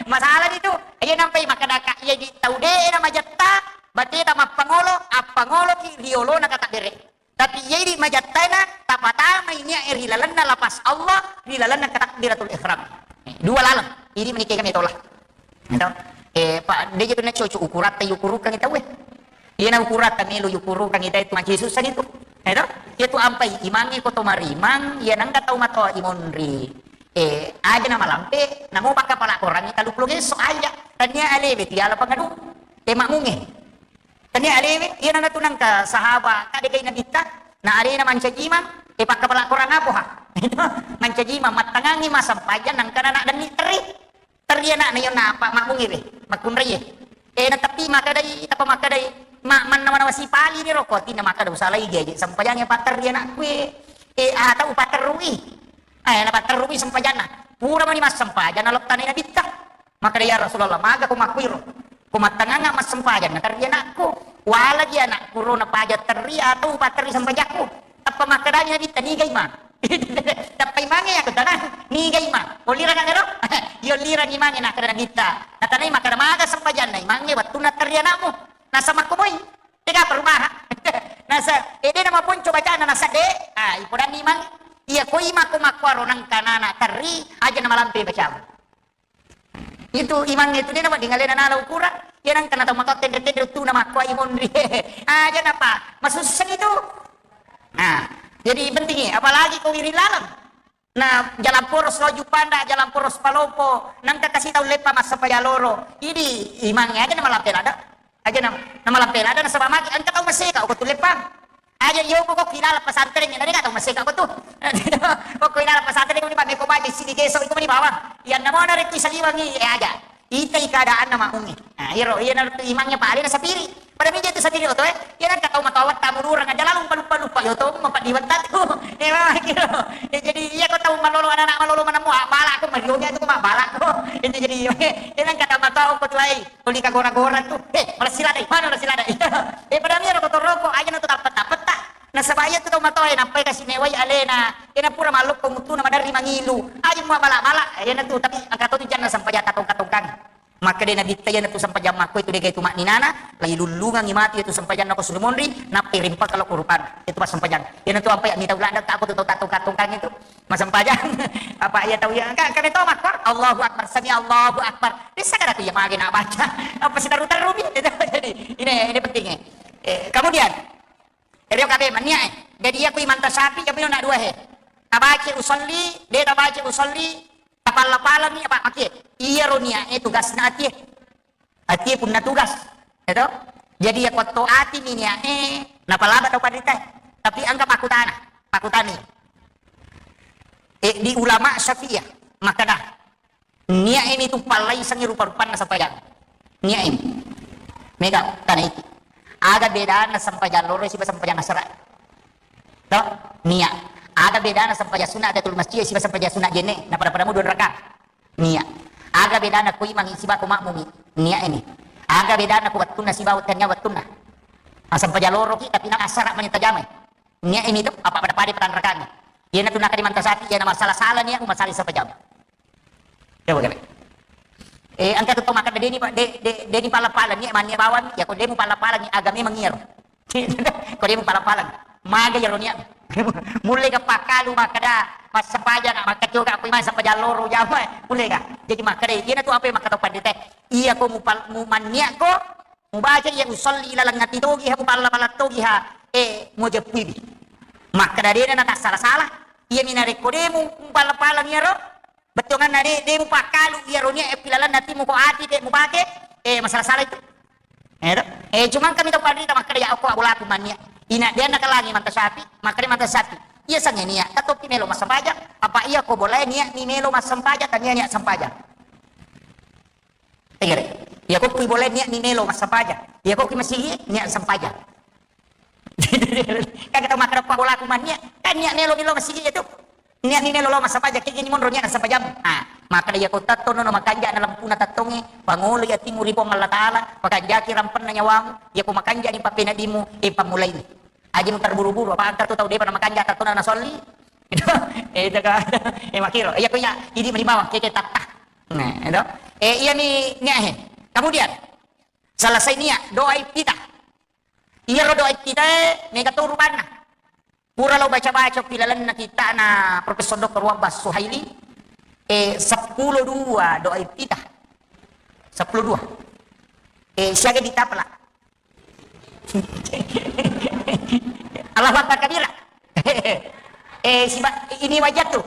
Masalah itu. Iya nampai makkadaka, iya di tau de na majatta, bateta mappangolo, appangolo ki riolo na kata dere. Tapi iya idi majattaena, tapatamai niae ri lalenna lafaz Allah, ri lalenna takbiratul ihram. Eh, dua laleng. Idi menikah kami tola. Eto? Eh, Pak, de je tu na cocok ukuratta yukurukang tauwe. Iya na ukuratta melo yukurukang tauwe tu majesusan itu. Eto? Iya tu ampai imangnge ko to marimang, iya nangka tau matoa imonri. Eh, aja na malampe, namo pakka pala korangi talu pulo gesso aja. Tania alewe tiala pangadu. Eh, makmunge. Tania alewe, iya nana tu nangka sahaba, kade kai nabitta, na alena mancajimang, e pakkapala korang apo ha? Mancajimang, mattangangi massempajang, nangka nana denni terri. Terri anakna, iyo napa, makmungi we, makkunrai e. E, na tapi makkadai, tapa makkadai, ma, mannawa-nawa sipali ni roko, atinna makkada usalai gaje, sempajangi patterri anakku e. E, atau patterrui. Eh, na patterrui sempajanna. Pura mani massempajang, na lettanai nabitta. Makkeda, "Ya Rasulullah, maga ko makkuiro? Ko mattangangnga massempajang, naterri anakku. Walaji anakku ro napaja terri atau upaterri sempajakku." Tappa makkedani Nabitta, "Nigai ma." Tappa imangnge aku tanang, "Nigai ma." Ollirang ero? Iya, ollirang imangnge, nakkeda Nabitta. Natanai makkeda, "Maga sempajanna imangnge wettunna terri anakmu?" Nasa makko moi. Tega perubahan. Nasa, eh, de' namaponco bacana nasa de'. Ah, ipodanni imang. Iya ko imang ko makkuaro nangka nana terri, aja namalampe bacamu. Itu imang itu de' nawedding alena nala ukuran. Iya nangka na tau matoa tenre-tenre tu namakkua imonri. Aja napa, masusseng itu. Nah, jadi penting ya, apalagi ko wiri laleng. Na jalan poros lo Juppandang, jalan poros Palopo, nangka kasi tau leppa massempajang loro. Idi imangnge aja namalampe ladde. Aja na, namalampe ladde nasaba magi engka tau maseka ko tu leppa. Aja yo ko ko kilala pesantren na de' tau maseka ko tu. Ko ko kilala pesantren ko ni pa meko baja sidi geso iko mani bawang. Iya namo na rekki saliwangi, eh, aja. Itai keadaanna makmungnge. Nah, iyaro, iyanaro tu imangnge pale nasapiri. Pada mija tu sapiri oto, eh. Iya nangka tau matoa wetta mururang aja lalu lupa-lupa-lupa. Yo to, mapadiwetta tu. Eh, mama kiro. Eh, jadi iya ko tau malolo anak-anak malolo manammu, ah, bala ko, marionya tu ko, ma bala ko. Itu jadi, iya nangka tau matoa ko tu ai. Tuli ka gora-gora tu. Eh, malassi ladde, mana malassi ladde? Eh, pada mira ko toroko, aja na tu tappetta-tappetta. Nasaba iya tu tau matoa e nappai kasi mewai alena, iyana pura mallokko muttuna maderri mangilu. Aja mua bala-bala, iyana tu, tapi engka to tu janna sempajang tatongka-tongkang. Makkeda Nabitta iyana tu sempajang makko itu degai tu makninana, lai lullungangi matu iya tu sempajanna ko suruh monri, nappai rimpaka lo kurupan. Itu pas sempajang. Iyana tu ampai mita uladda ka ko tu tau tatongka-tongkang itu. Masempajang. Apa iya tau iya, engka, engka meto makko, Allahu Akbar, sami Allahu Akbar. Bisa kada tu iya mage na baca. Apa sitaru-taru mi? Jadi, ini, ini pentingnya. Eh, kemudian, Rio kabe mania, eh. Jadi iya ku imanta sapi, iya mino na dua he. Tabaca usolli, de tabaca usolli, tapalla-pallani apa makie. Iyaro nia e tugasna atie. Atie punna tugas. Ya to? Jadi iya kuatto ati mi nia e, napalaba tau panrita. Tapi engka makkutana, makkutani. Eh, di ulama Syafi'iyah, makkeda, Nia' emi tu pallaisengngi rupa-rupanna sempajang. Nia' emi. Mega tanaiki. Aga bedana sempajang loro siba sempajang asara? To? Nia'. Aga bedana sempajang sunna Tahiyatul Masjid siba sempajang sunna jenne? Na pada-pada mu dua rakaat. Nia'. Aga bedana ko imangi siba ko makmumi? Nia' emi. Aga bedana ko wettunna siba wettunna wettunna? Nah, sempajang loroki tapi na asara mani tajamai. Nia' emi tu apa pada-pada patanrakangi. Iyana tu nakadi manta sapi, iyana masalah-salah nia' mu masalah sempajang. Coba kare. Eh, engka tu tau makkeda, "Deni pa-, de-, de-, deni pala-pala, nia' mannia bawang, ya ko demu pala-pala, nia' agama memang iyaro." Ko demu pala-pala, maga iyaro nia'. Mulle ga pakkalu makkeda, massempajang, makkacoka, ko imang sempajang loro jama, mulle ga. Jadi makkeda, iyana tu apa yang makkeda pandita, iya ko mupal-, mumannia' ko, mubaca iya usolli laleng ati togi ha, mupalla-pala togi ha, eh, mujeppuiwi. Makkeda dena natassala-sala, iyami narekko demu mupalla-pala iyaro, Bettuanganna de, de mupakkalu iyaro nia' e pilalenna atimu ko ati de mupake, eh, masalah-salah itu. Eh, to? Eh, cuma kami tau panrita makkeda ya okko abolaku mannia'. Ina de anna kalangi manta sapi, makkeda manta sapi. Iya sange nia', tatoppi melo massempajang, apa iya ko bolae nia' mi melo massempajang, tania nia' sempajang. Tegere. Iya ko kui bolae nia' mi melo massempajang. Iya ko kui masigi nia' sempajang. Kan kita makkeda pa bolaku mannia', kan nia' melo melo masigi itu. Nia' ni melo lo massempajang, kegini monro nia' nassempajang. Ah, makkeda iya ko tattono no makanja' na lempuna tattongnge, pangolo iya timu ri Puang Allah Taala, pakanjaki rampenna nyawamu, iya ko makanja' ni pappeneddimmu, eh, pammulaini. Aja mu terburu-buru, apa engka tu tau depa na makanja' tattona na solli. Eh, itu kan. Eh, makiro. Iya ko iya, idi mani bawang, keke tatta. Nah, itu. Eh, iya mi nia' he. Kemudian, selesai nia', doa iftitah. Iyaro doa iftitah e, mega to rupanna. Pura lao baca-baca pilalenna kitta'na Profesor Doktor Wabbas Suhaili, eh, seppulo dua doa iftitah. Seppulo dua. Eh, siaga ditapela. Allahu Akbar kabira. Eh, siba-, ini wajah tu.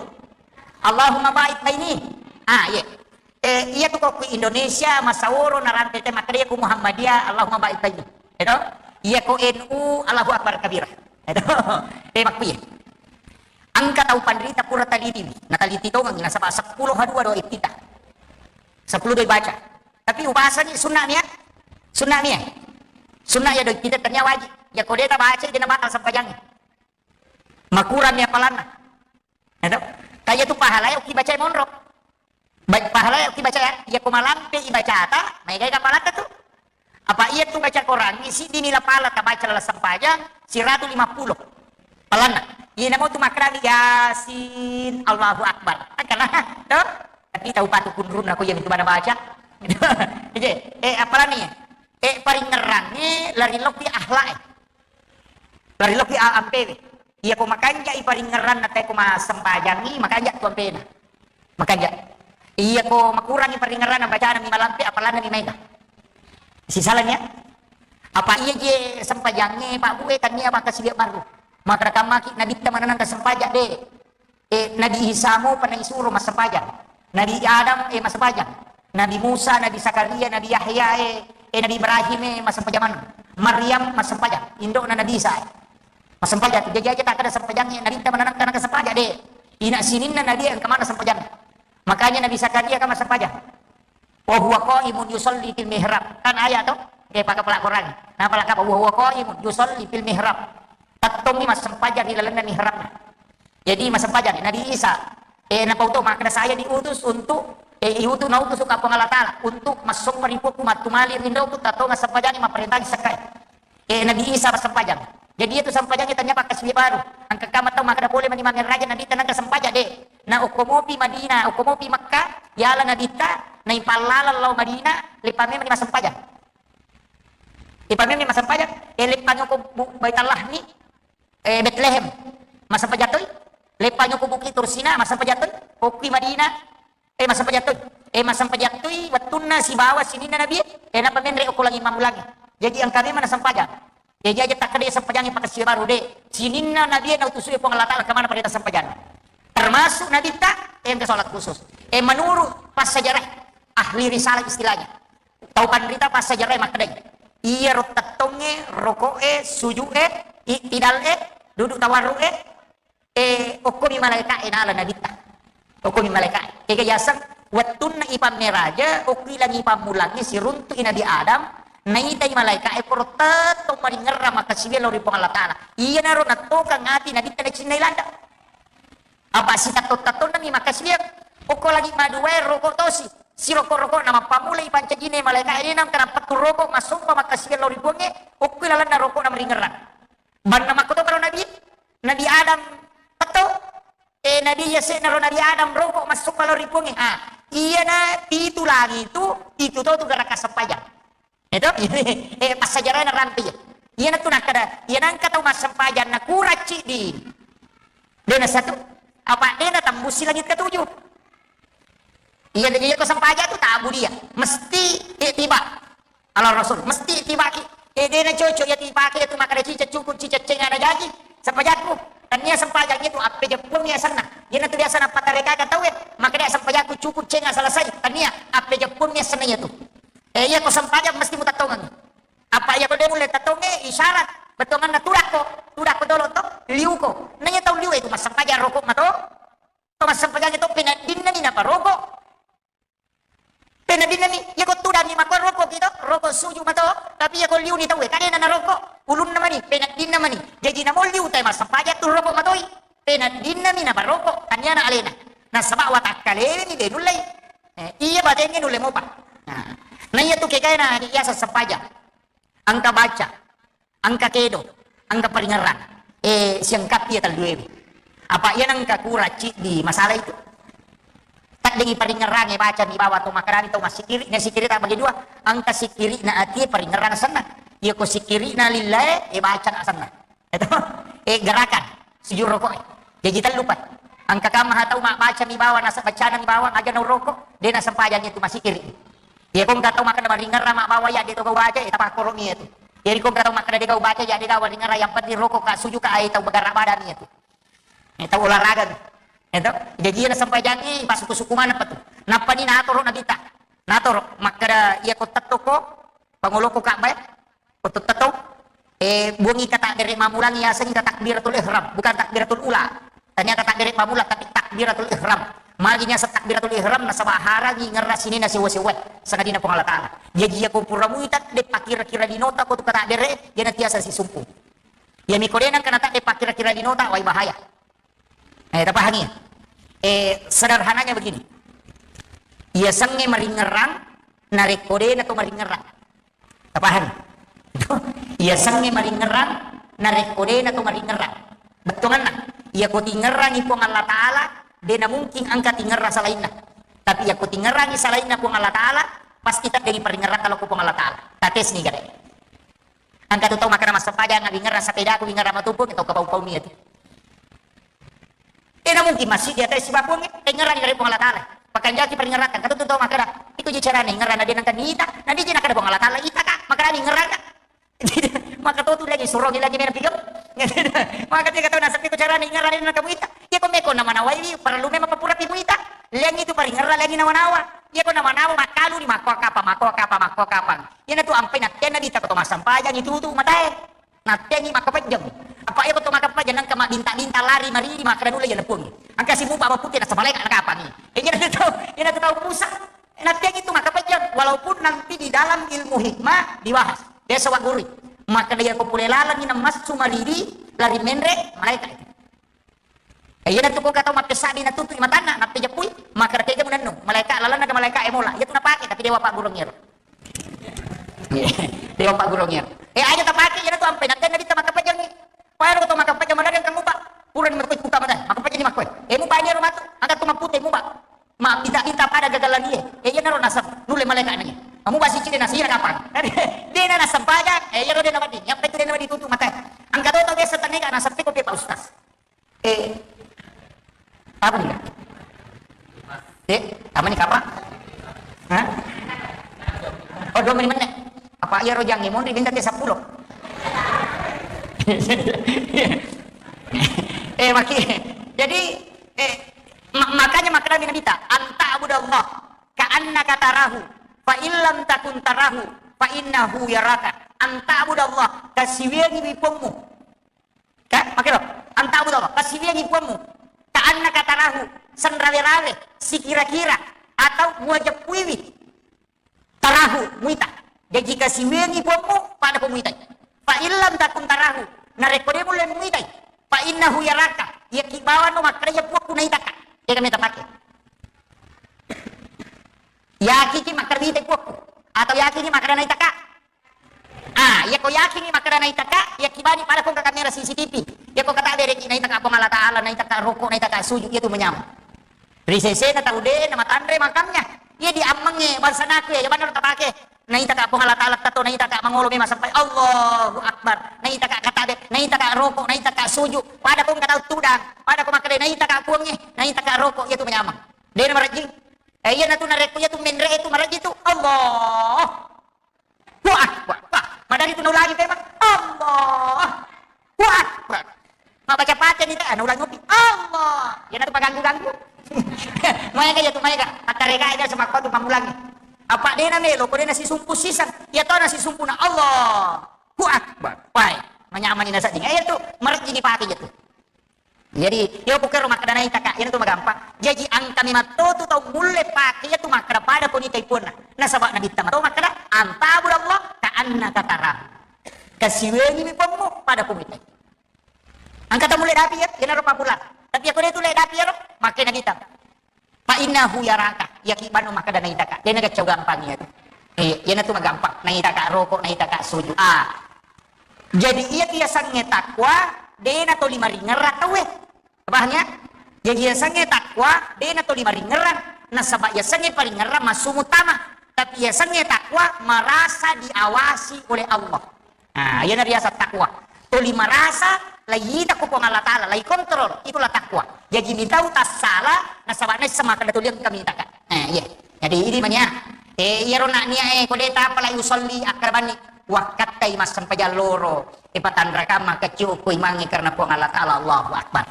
Allahumma ba'id baini. Ah, iya. Eh, iya tu ko ku Indonesia, masaworo narante te makkeda ku Muhammadiyah, Allahumma ba'id baini. Edo? Iya ko N U, Allahu Akbar kabira. Edo? Eh, makkuye. Engka tau panrita pura talitiwi, nataliti tongengi, nasaba seppulo ha dua doa iftitah. Seppulo doa baca. Tapi ubasani sunna nia? Sunna nia? Sunna iya doa iftitah tania wajib. Iya ko de tabaca, de nabatal sempajangnge. Makurang mi apalanna. Edo? Kaya tu pahala iya ki baca monro. Baik, pahala iya ki baca ya, iya ko malampe ibacata, maegai ka palatta tu. Apa iya tu baca Quran, isi dini la pala tabaca lala sempajang, siratu lima puluh. Palanna. Iya namo tu makkeda Yasin, Allahu Akbar. Angkana, to? Tapi tau patu kunrunna ko iya mitu bana baca. Ije, eh, apalani? E, paringngerangnge lari lokki akhlak e. Lari lokki a-, ampewe. Iya ko makanja i paringngeranna te ko massempajangngi, makanja tu ampena. Makanja. Iya ko makurangi paringngeranna bacana mi malampe, apalanna mi maega. Sisalani ya. Apa iya je sempajangnge Pak Bu e, tania makkasiwiang baru. Makkeda kammaki Nabitta manenna engka sempajang de. E, Nabi Isa mopa naisuro massempajang. Nabi Adam, e, massempajang. Nabi Musa, Nabi Zakaria, Nabi Yahya, e, e, Nabi Ibrahim, e, massempajang maneng. Maryam massempajang. Indo'na Nabi Isa, e. Massempajang. Jaji aja takkeda sempajangnge Nabitta manenna engka sempajang de. Ina sininna Nabi engka maneng sempajanna. Makanya Nabi Zakaria kan massempajang. Wa huwa qaimun yusalli fil mihrab. Kan ayat to? E, paka pala Quran. Nah, pala kapa? Wa huwa qaimun yusalli fil mihrab. Tettongi massempajang ri lalenna mihrabna. Jadi massempajang Nabi Isa. E, napauto makkeda saya diutus untuk, e, iutus, nautus ka Puang Allah Taala untuk massompa ri Puakku, mattumali rindoku, tattonga sempajangi, mapparentaji sekkai. E, Nabi Isa massempajang. Jadi itu sempajangnge tania pakkasiwiang baru. Engka kamma tau makkeda pole mani mangeraja Nabitta engka sempajang de. Na okko mopi Madinah, okko mopi Makkah, yala Nabitta, naipallalang lao Madinah, leppa memang massempajang. Leppa memang massempajang, e, leppa okko Bu-, Baitallah ni, e, Betlehem. Massempajang toi. Leppa okko Bukit Tursina, massempajang toi. Okki Madinah, e, massempajang toi. E, massempajang toi wettunna sibawa sininna Nabi, e, nappa menre okko langi mammulangnge. Jadi engka memang sempajang. Jadi aja takkeda sempajangnge pakkasiwiang baru de. Sininna Nabi nautusu Puang Allah Taala kemana pada sempajanna. Termasuk Nabitta engka sholat khusus. E, menurut passejarah ahli risalah istilahnya. Tau panrita passejarah makkedai. Iya ro tettongnge, roko'e, suju'e, iktidal'e, duduk tawarru'e, e, okkomi malaika'e nala Nabitta. Okkomi malaika'e. Kega yaseng, wettunna ipammeraja, okki langi pammulangnge siruntu'i Nabi Adam, naitai malaika'e poro tettong maringerrang makkasiwiang lao ri Puang Allah Taala. Iyanaro nattokang ati Nabitta nacinnai landa. Apa sitatto-tattonnami makkasiwiang, okko langi maduae roko tosi, siroko-rokona mappamulai pancajine malaika'e, de nengka nappettu roko massompa makkasiwiang lao ri Puangnge, okki lalenna rokona maringerrang. Banna makkoto karo Nabi, Nabi Adam petto, e, Nabi yase'na ro Nabi Adam roko massompa lao ri Puangnge. Ah, iyana pitu langi tu, pitu to tu gerakan sempajang. Itu, e, passejarahna rampe. Iyana tu nakkeda, iyana engka tau massempajang nakuracci di. De nasatu, apa de natembusi langit ketujuh. Iya, iya ko sempajang tu tabu dia. Mesti ittiba. Ala Rasul, mesti ittibaki. E, de na cocok iya tibaki itu makkeda cicak cukup cicak cenga na jaji. Sempajakku. Tania sempajang itu appe jeppuang ya senna. Iya na tu biasa na patareka ka tau e. Makkeda sempajakku cukup cenga selesai. Tania appe jeppuang ya senna iya tu. E, iya ko sempajang mesti mutattongang. Apa iya ko de mulle tattonge isyarat. Bettonganna tudakko. Tudakko dolo to. Liuko. Na iya tau liu itu massempajang rokok mato. To massempajang itu penaddinna ni naparokok. Penaddinna mi, iya ko tudang ni makko rokok kita, rokok suju mato, tapi iya ko liu ni tau e, kadena na rokok, ulunna mani, penaddinna mani. Jaji namo liu tai massempajang tu rokok matoi. Penaddinna mi naparokok, taniana alena. Nasaba watakkalewe ni de nullei. E, iya batengnge nulle mopa. Nah, na iya tu kekaena adi iya sempajang. Engka baca, engka kedo, engka paringerrang. E, siangkappi iya telluewe. Apa iya nengka kurang ciddi masalah itu. Taddengi paringerrang e baca mi bawa to makarani to massikiri, na sikiri tak bagi dua. Engka sikiri na ati paringerrang senna. Iya ko sikiri na lillae, e baca na senna. Itu, e gerakan, sujud rokok. Jaji tellu pai. Engka kamma tau mabbaca mi bawang, nasaba bacana mi bawang, aja na rokok, de na sempajang itu masih kiri. Iya ko engka tau makkeda maringerrang mabbawa ya de to gau baca, e tapakkoro mi itu. Jadi ko engka tau makkeda de gau baca ya de gau ringerrang, yang penting rokok ka sujud ka ai tau bergerak badan itu. E tau olahraga mi. Itu. Jaji iya na sempajang i pasuku-suku mana petu. Nappa ni natoro Nabitta. Natoro makkeda iya ko tettoko pangoloko Ka'bah. Oto-, tettong, eh, buangi kata dere mammulangi yasengngi takbiratul ihram, bukan takbiratul ula. Tania kata dere mammulang, tapi takbiratul ihram. Magi nyaseng takbiratul ihram, nasaba harangi ngerra sininna sewa-sewa, sangadinna Puang Allah Ta'ala. Jaji, iya ko pura muita, de pakira-kira linota ko tu kata dere, de natiasa sisumpu. Iya miko de nangka nata de pakira-kira linota, wai bahaya. Eh, tapahangi? Eh, sederhananya begini. Iya sengnge maringerrang, narekko de nato maringerrang. Tapahangi? Iya sengnge maringerrang, narekko de nato maringerrang. Bettuanna, iya ko tingerrangi Puang Allah Ta'ala, de na mungkin engka tingerrang salainna. Tapi iya ko tingerrangi salainna Puang Allah Ta'ala, Pasti teddengi paringerratta lao ko Puang Allah Taala. Tatesni gare. Engka tu tau makkeda massempajang, wingerra sepedaku, wingerra matu Puang, tau kapau-pau mi iyatu. Tena mungkin masjid di atas sibawa Puang, tengngerang dari Puang Allah Taala. Pakanjaki paringerratta, engka tu tau makkeda, iko ji carana ingerra na de nengka niita, na de ji nakkeda Puang Allah Taala, ita ka, makkeda ingerra ka. Maka to tu lagi surongi lagi mena pigau. Maka tiga tau naseppi ko carana ingerra na de nengka muita. Iya ko meko namanawai, parellu memang papura pi muita. Liang itu paringerra lagi nawa-nawa. Iya ko nawa-nawa makkalu ni makko kapa, makko kapa, makko kapa. Iyana tu ampai nattenna dita ko to massempajang itu tu matae. Nattengi makkapejjang. Apa iya ko to makkapejjang nengka mabbinta-binta lari maridi makkeda nulle iyana Puang. Engka simupa maputi nasaba malaeka nakapangi. Eh, iyana tu tau, iyana tu tau Musa. Nattengi tu makkapejjang walaupun nanti di dalam ilmu hikmah dibahas. Biasa wa guru. Makkeda iya ko pole lalengi namassu maridi lari menre malaeka itu. Eh, iyana tu ko engka tau mappesabbi natutu'i matanna, nappejappui, makkeda tega munennu, malaeka lalenna ke malaeka e mola. Iya tu napake tapi dewa paggurung iyaro. Iya, dewa paggurung iyaro. Eh, aja tapake iyana tu ampai nattenna dita makkapejjangi. Payah lo to makkapejjang madari engka mupa. Purani makkoi buka mata, makkapejjang ni makkoi. Eh, mupa iyaro matu, engka tu mappute mupa. Mabbita-bita pada gagalan iye. Eh, iyana ro nasab, nulle malaeka nanya. Kamu basi cide nasira kapang. De na nassempajang, eh, iyaro de na wedding. Yang penting de na wedding tutu mata. Engka to tau biasa tannega nasab ko pe Pak Ustaz. Eh, apa nih? Eh, apa nih, Kak? Hah? Oh, dua menit, menit. Apa iya rojang monri minta te sepuluh? Eh, maki. Jadi, eh, ma-, makanya makna Nabi ta, "Anta abudallah ka annaka tarahu, fa illam takun tarahu, fa innahu yaraka." Anta abudallah, kasiwiangi wi Puangmu. Ka, makero, anta abudallah, kasiwiangi Puangmu. Ka annaka tarahu, senrawe-rawe, sikira-kira, atau muajeppuiwi. Tarahu, muita. Jaji kasiwiangi Puangmu, pada ko muitai. Fa illam takun tarahu, narekko de mulle muitai. Fa innahu yaraka, iya ki bawano makkeda iya Puangku naitaka. Iya kami tapake. Yakiki makkeda muitai Puangku. Atau yakiki makkeda naitaka. Ah, iya ko yakingi makkeda naitaka, iya kibani pada ko engka kamera C C T V. Iya ko kata bereki naitaka Puang Allah Taala, naitaka roko, naitaka sujud, iya tu manyameng. Ri sesena tau de na matanre makamnya. Iya di ammengnge bangsa naku iya, iya banna tapake. Naitaka Puang Allah Taala tato, naitaka mangolo memang sampai Allahu Akbar. Naitaka kata be, naitaka roko, naitaka sujud. Pada ko engka tau tudang, pada ko makkeda naitaka Puangnge, naitaka roko, iya tu manyameng. De na marejjing. Eh, iya natu narekko iya tu menre itu marejjing tu. Allah. Wah, wah, wah. Madari tu naulangi memang. Allah. Wah, wah. Mabbaca Fatihah ni, ah, naulangi ngopi. Allah. Iya natu paganggu-ganggu. Maega iya tu, maega. Attarega aja sama kau tu pamulangi. Apa de na melo, ko de na sisumpu siseng. Iya to na sisumpu na Allah. Wah, wah. Wah, manyamani na sedding. Iya tu, marejjing ni pake iya tu. Jadi, iya ko kero makkeda naitaka, iyana tu magampang. Jaji engka memang to tu tau mulle pake iya tu makkeda pada ko nitai Puanna. Nasaba Nabitta mato makkeda, "Anta abudallah ka annaka tarahu." Kasiwiangi mi Puangmu pada ko muitai. Engka tau mulle dapi iya, iyana ro papulang. Tapi iya ko de tu le dapi iyaro, makkeda Nabitta. Fa innahu yaraka, iya ki bano makkeda naitaka. De na gaccau gampang iya tu. Eh, iyana tu magampang. Naitaka roko, naitaka sujud. Ah. Jadi iya tu yasengnge takwa, de na toli maringerrang tauwe. Paham ya? Jadi yasengnge takwa, de na toli maringerrang. Nasaba yasengnge paringerrang massu muttama. Tapi yasengnge takwa merasa diawasi oleh Allah. Nah, iyana riaseng takwa. Toli marasa, laita ko Puang Allah Taala, lai kontrol, itulah takwa. Jaji mitau tassala, nasaba naisseng makkeda toli engka mitaka. Eh, iya. Jadi idi mania. Eh, iyaro nak nia, eh, ko de tapa lai usolli, akkarabanni. Wakkattai massempajang loro. Eh, patanrakang makkecciu ko imangnge karena Puang Allah Taala, Allahu Akbar.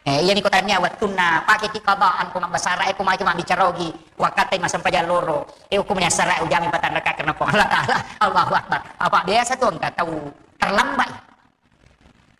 Eh, iyani ko tania wettunna pake ki qadaan ko mabbasara, eh, ko maki mabbicara ogi, wakkattai massempajang loro, eh, hukumnya sara ujami patanraka karena Puang Allah Taala. Allahu Akbar. Apa biasa tu engka tau terlambat.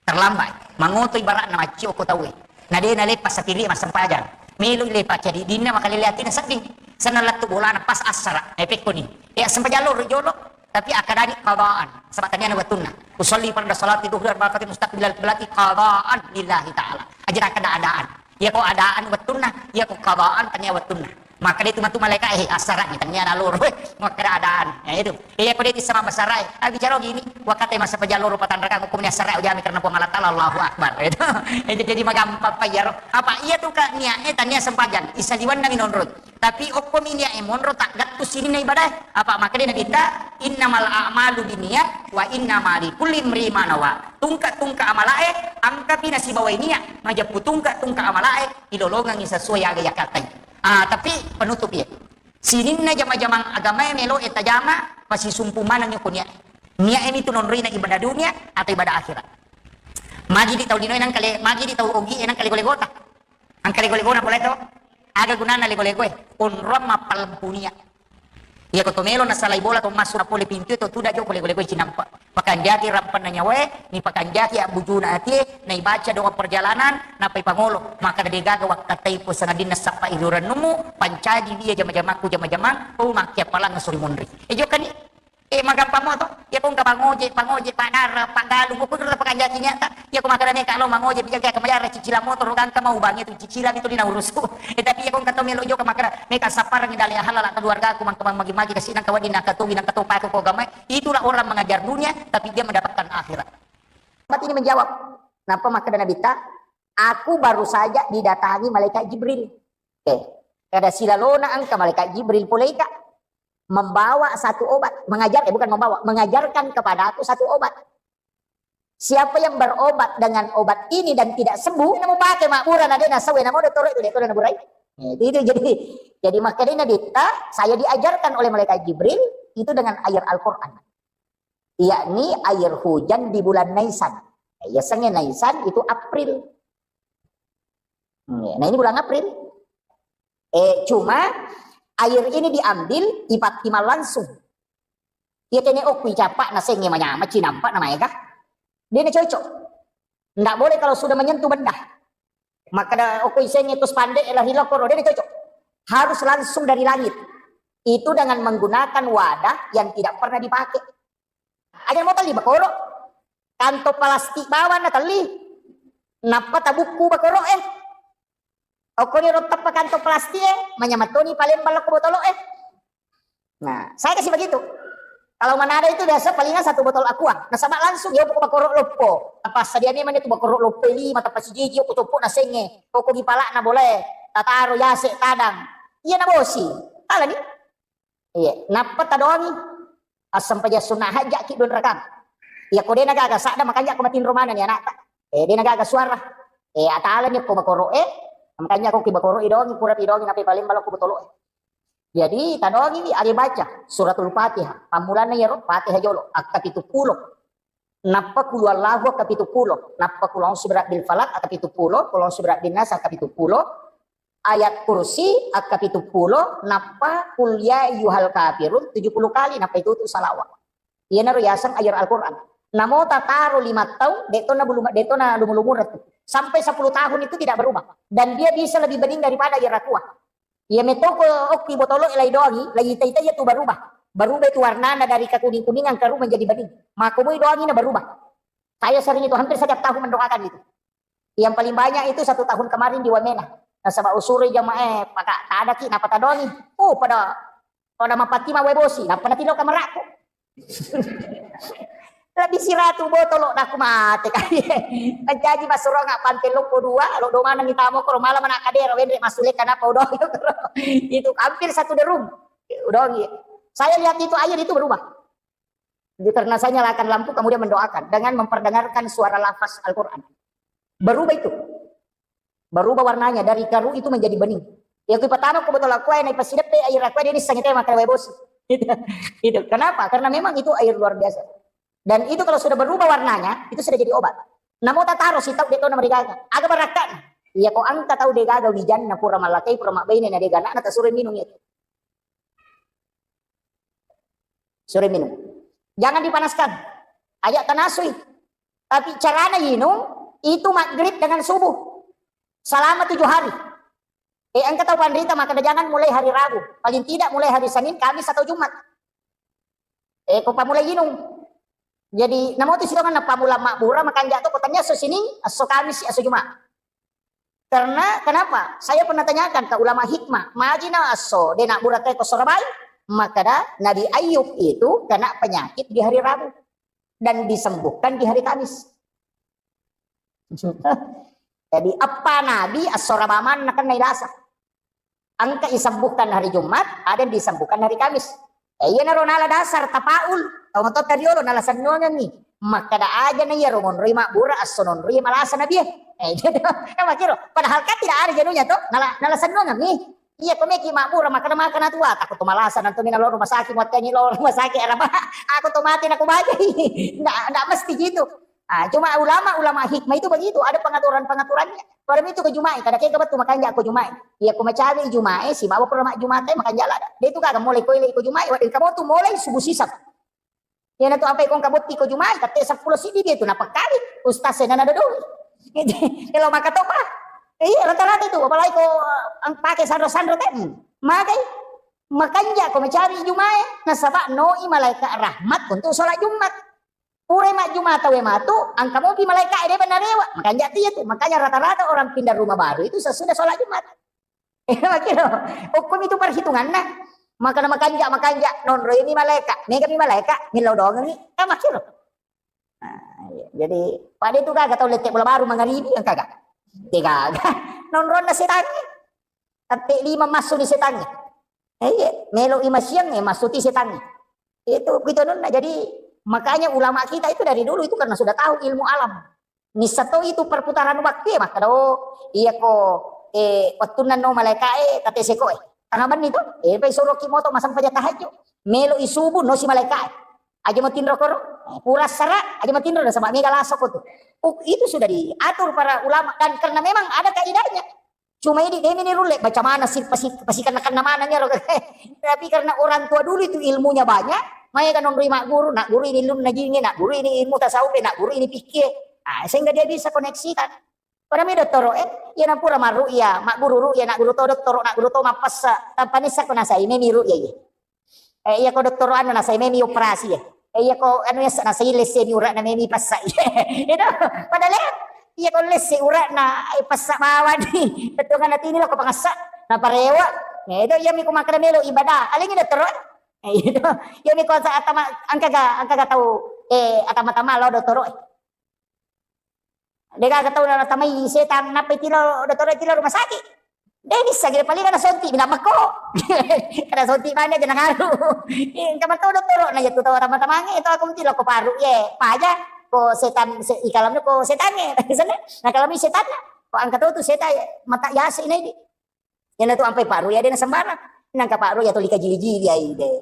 Terlambat. Mangoto ibaratna maccio ko tauwe. Na de na lepas satiri massempajang. Melo lepas cadi dinna makalele atina sedding. Senna lettu bolana pas assara. Eh, pekkoni. Eh, sempajang loro jolo. Tapi akkadani qadaan, saba taniana wettunna. Usolli farda salati duhri arba'a rakaat mustaqbilal qiblati qadaan lillahi ta'ala. Aja nakkeda adaan. Iya ko adaan wettunna, iya ko qadaan tania wettunna. Makkeda itu matu malaika, eh, assara'ni taniana loro, eh, makkeda adaan. Ya itu. Iya ko de tissama basara, eh, ah, bicara gini, wakkattai massempajang loro patanrakang hukumnya assara ujami karena Puang Allah Taala, Allahu Akbar. Itu. Itu jadi magampang pa iyaro. Apa iya tu ka niat, eh, tania sempajang, isaliwanna minonroi. Tapi okkomi niat e monro, taggattu sininna ibadah e. Apa makkeda Nabitta, "Innamal a'malu binniyat wa innama likulli imri'in ma nawa." Tungka-tungka amala e, engkapi nasibawai niat, majeppu tungka-tungka amala e, ilolongengngi sesuai aga yakkatai. Ah, tapi penutup ya. Sininna jama-jamang agama e melo e tajama, pasisumpu maneng ko niat e. Niat e mitu nonroina ibadah dunia atau ibadah akhirat. Magi di tau lino e nangka le, magi di tau ogi e nangka lego-legota. Engka lego-legona pole to. Aga gunana lego-legoe? Onroang mappalempu nia. Iya ko to melo nasalai bola to massu na pole pintu e to, tuda joko lego-legoe cinampa. Pakanjaki rampanna nyawae, ni pakanjaki abbujuna atie, naibaca doa perjalanan, napai pangolo. Maka de gaga wakkatai ko sangadinna sappa irurannumu, pancaji dia jama-jamakku jama-jamang, oh makkiappalang suri munri. E jokani. Eh, magampang mo to. Iya ko engka pangoje, pangoje, padara, pagalung, ko kudu pakanjaki nyata. Iya ko makkeda meka lo mangoje, bijang kayak kemajara cicilan motor, gangka mau bang itu cicilan itu dina urusu. Eh, tapi iya ko engka to melo joko makkeda meka sapparang dale halal keluargaku, mangka magi-magi kasi nang kawadi nang katogi nang katopa ko gamai. Itulah orang mengajar dunia, tapi dia mendapatkan akhirat. Sahabat ini menjawab, napa makkeda Nabitta? Aku baru saja didatangi malaikat Jibril. Oke. Kada silalona engka malaikat Jibril poleika membawa satu obat, mengajar, eh, bukan membawa, mengajarkan kepadaku satu obat. Siapa yang berobat dengan obat ini dan tidak sembuh, namo pakai makmura na dena sawe namo dottoro itu, itu na burai. Itu, itu jadi, jadi makanya Nabitta, saya diajarkan oleh malaikat Jibril itu dengan air Al-Quran, yakni air hujan di bulan Naisan. Ya, sengaja Naisan itu April. Nah, ini bulan April. Eh, cuma air ini diambil, ipatimang langsung. Iya kene okui capa na senge manyama cinampa na maega. Dia cocok. Ndak boleh kalau sudah menyentuh benda. Maka da okui senge terus pande lari lokoro, dia cocok. Harus langsung dari langit. Itu dengan menggunakan wadah yang tidak pernah dipakai. Aja mau tali bakoro. Kantong plastik bawang na tali. Nappa tabukku bakoro eh. Okkoni ro tappa kantong plastik e, manyamattoni palembang lokko botolo e. Nah, saya kasih begitu. Kalau Manado itu biasa palingan satu botol aqua. Nasaba langsung ya pokok bakoro loppo. Apa sadiane mana tu bakoro loppo lima, tapa sijiji, aku copok nasenge. Pokok gipalak na boleh. Tataro yase tadang. Iya na bosi. Tala ni. Iya, nappa tadoangi. Assempajang sunna hajjaki dua rakang. Iya, ko dena gaga sadda makanja ko matinro manani anakta. Eh, dena gaga suara. Eh, atalani ko bakoro eh. Makanja ko ki bakoro idongi, pura idongi nape paling balo ko botolo eh. Jadi tadoangi ni ade baca suratul Fatihah. Pamulanna yero Fatihah jolo, akka pitu pulo. Nappa kulu Allahu akka pitu pulo, nappa kulu a'udzu birabbil falaq akka pitu pulo, kulu a'udzu birabbin nas akka pitu pulo, ayat kursi akka pitu pulo, nappa kul ya ayyuhal kafirun tujuh puluh kali, nappa itu tu salawat. Iyanaro yaseng ayat Al-Quran. Namo tataro lima taung, detto na bulu, detto na lumu-lumureng tu. Sampai sepuluh tahun itu tidak berubah. Dan dia bisa lebih bening daripada ayat Aqua. Iya metoko okki botolo lai doangi, lai ita-ita iya tu berubah. Berubah itu warnana dari kekuning-kuningan ke menjadi bening. Mako moi doangi na berubah. Saya sering itu, hampir setiap tahun mendoakan itu. Yang paling banyak itu satu tahun kemarin di Wamena. Nasaba usuri jamaah, eh, paka tadaki, napa tadoangi. Oh, pada, pada mapati ma wae bosi, napa natilo kamarakku. Lebih siratu botolo, naku mate kali. Menjanji masuro nggak pantai loko dua, lo domana kita mau koro malam anak kadera, wendre masule kenapa udah. Itu hampir satu derum. Udah gitu. Saya lihat itu air itu berubah. Jadi karena saya nyalakan lampu, kemudian mendoakan dengan memperdengarkan suara lafaz Al-Quran. Berubah itu. Berubah warnanya dari karu itu menjadi bening. Ya, kui pertama ku botol aqua, naik pasti depe air aqua, dia bisa ngeteh makan wae bosi. Gitu. Gitu. Kenapa? Karena memang itu air luar biasa. Dan itu kalau sudah berubah warnanya, itu sudah jadi obat. Namo tataro sitau dia tahu nama degaga. Aga barakat. Iya, kok angka tahu degaga wijanna pura malakai, pura mabbaine na degana, na tasuro minum itu. Sore minum. Jangan dipanaskan. Ajak tanasui. Tapi carana inung itu maghrib dengan subuh. Selama tujuh hari. Eh, engka tau panrita maka jangan mulai hari Rabu. Paling tidak mulai hari Senin, Kamis atau Jumat. Eh, ko pamulai inung. Jadi, namo tu sitongan na pamula mabbura, makanja to ko tania esso Sining, esso Kamis, esso Jumat. Karena kenapa? Saya pernah tanyakan ke ulama hikmah, majina asso de nabbura teko sorabai, makada Nabi Ayub itu kena penyakit di hari Rabu dan disembuhkan di hari Kamis. Jadi apa Nabi assorabaman nakan nailasa. Engka isembuhkan hari Jumat, ada yang disembuhkan hari Kamis. Eh, iyanaro nala dasar tapaul, tau matotta riolo nala sennuangengngi. Makkeda aja na iyaro monroi mabbura, esso nonroi malasa nabie. Eh, gitu. Eh, makkiro. Padahal kan tidak ada jenuhnya to, nala, nala sennuangengngi. Iya, ko meki mabbura, makkeda makkeda tua, takut to malasa, nanti mina lo rumah sakit, muattengi lo rumah sakit, araba, aku to mati, naku bajai. Ndak, ndak mesti gitu. Ah, cuma ulama-ulama hikmah itu begitu, ada pengaturan-pengaturannya. Pada itu ko Juma'i, kada kega betul makanja ko Juma'i. Iya, ko macawe Juma'i, sibawa pura mak Juma'i, makanja lada. Dia itu kagak mulai koile ko Juma'i, wadah kamu tuh mulai subuh sisap. Iya, na tu apa ikon kabotti ko Juma'i, kate sepuluh sidi dia tu, napa kali? Ustaz saya nana dodoi. Kalau maka topa. Iya, rata-rata itu, apalagi ko, eh, pakai sandro-sandro teh. Hmm. Makai, makanja ko macawe Juma'i, nasaba noi malaikat rahmat untuk sholat Jumat. Pura majjuma tauwe matu, engka mopi malaika'e de' narewa. Makanja tu iya tu. Makanya rata-rata orang pindah rumah baru itu sesudah sholat Jumat. Eh, makkiro. Hukum itu perhitunganna. Makana makanja, makanja, nonroi mi malaika, mega mi malaika, millau doangengi, kan makkiro. Nah, iya. Jadi, pada itu gaga tau lette bola baru mangaribi, kan kagak. Tidak gaga. Nonronna setangi. Tapi lima masuk di setangi. Eh, iya, melo imasiang, eh, masuk di setangi. Itu, itu nonna. Jadi, makanya ulama kita itu dari dulu itu karena sudah tahu ilmu alam. Nissa to itu perputaran waktu ya, maka do, iya ko, eh, waktu nano malaika, eh, kate seko, eh. Tengah benni to, eh, pai suruh ki moto masang paja tahajud. Melo isubu, no si malaika, eh. Aja mau tinro koro, eh, pura sara, aja mau tinro, sama mega laso ko tu. Oh, itu sudah diatur para ulama dan karena memang ada kaidahnya. Cuma ini demi ni rulle baca mana sih pasti pasti kena kena mana nyaro. Tapi karena orang tua dulu itu ilmunya banyak, mai kan nonroi mak guru, nak guru ini lun najinge, nak guru ini ilmu tasawuf, nak guru ini fikih. Ah, sehingga dia bisa koneksikan. Pada mi dottoro, eh, iya nampura maru iya, mak guru ru iya, nak guru to dottoro, nak guru to mapassa, tanpa nissa ko nasai memi ru iya. Eh, iya ko dottoro anu nasai memi operasi ya. Eh, iya ko anu ya nasai lesse mi urak na memi passa. Itu padahal ya, iya ko lesse urak na, eh, passa bawani. Betul kan nanti ini lo ko pangassa na parewa. Ya, itu iya mi ko makkeda melo ibadah. Alingi dottoro. Eh, itu iya mi ko sa atama angka ga angka ga tau, eh, atama-tama lo dottoro. Degaga tau natamai setang, nappa itilo dottoro, itilo rumah sakit. De' nisseng, paling ada sonti, bilang mako. Kada sonti mana aja nangaru. Engka matau dottoro na jatu tau tama-tamange itu aku mesti lo ko paru ye. Paja ko setan, se, ikalamnya ko setange. Sana, nah kalau mi setan, ko angkat tu setan mata yase ini. Iyana tu ampai paru ya de' na sembarang. Nangka paru ya tuli kajili-jili ai de'.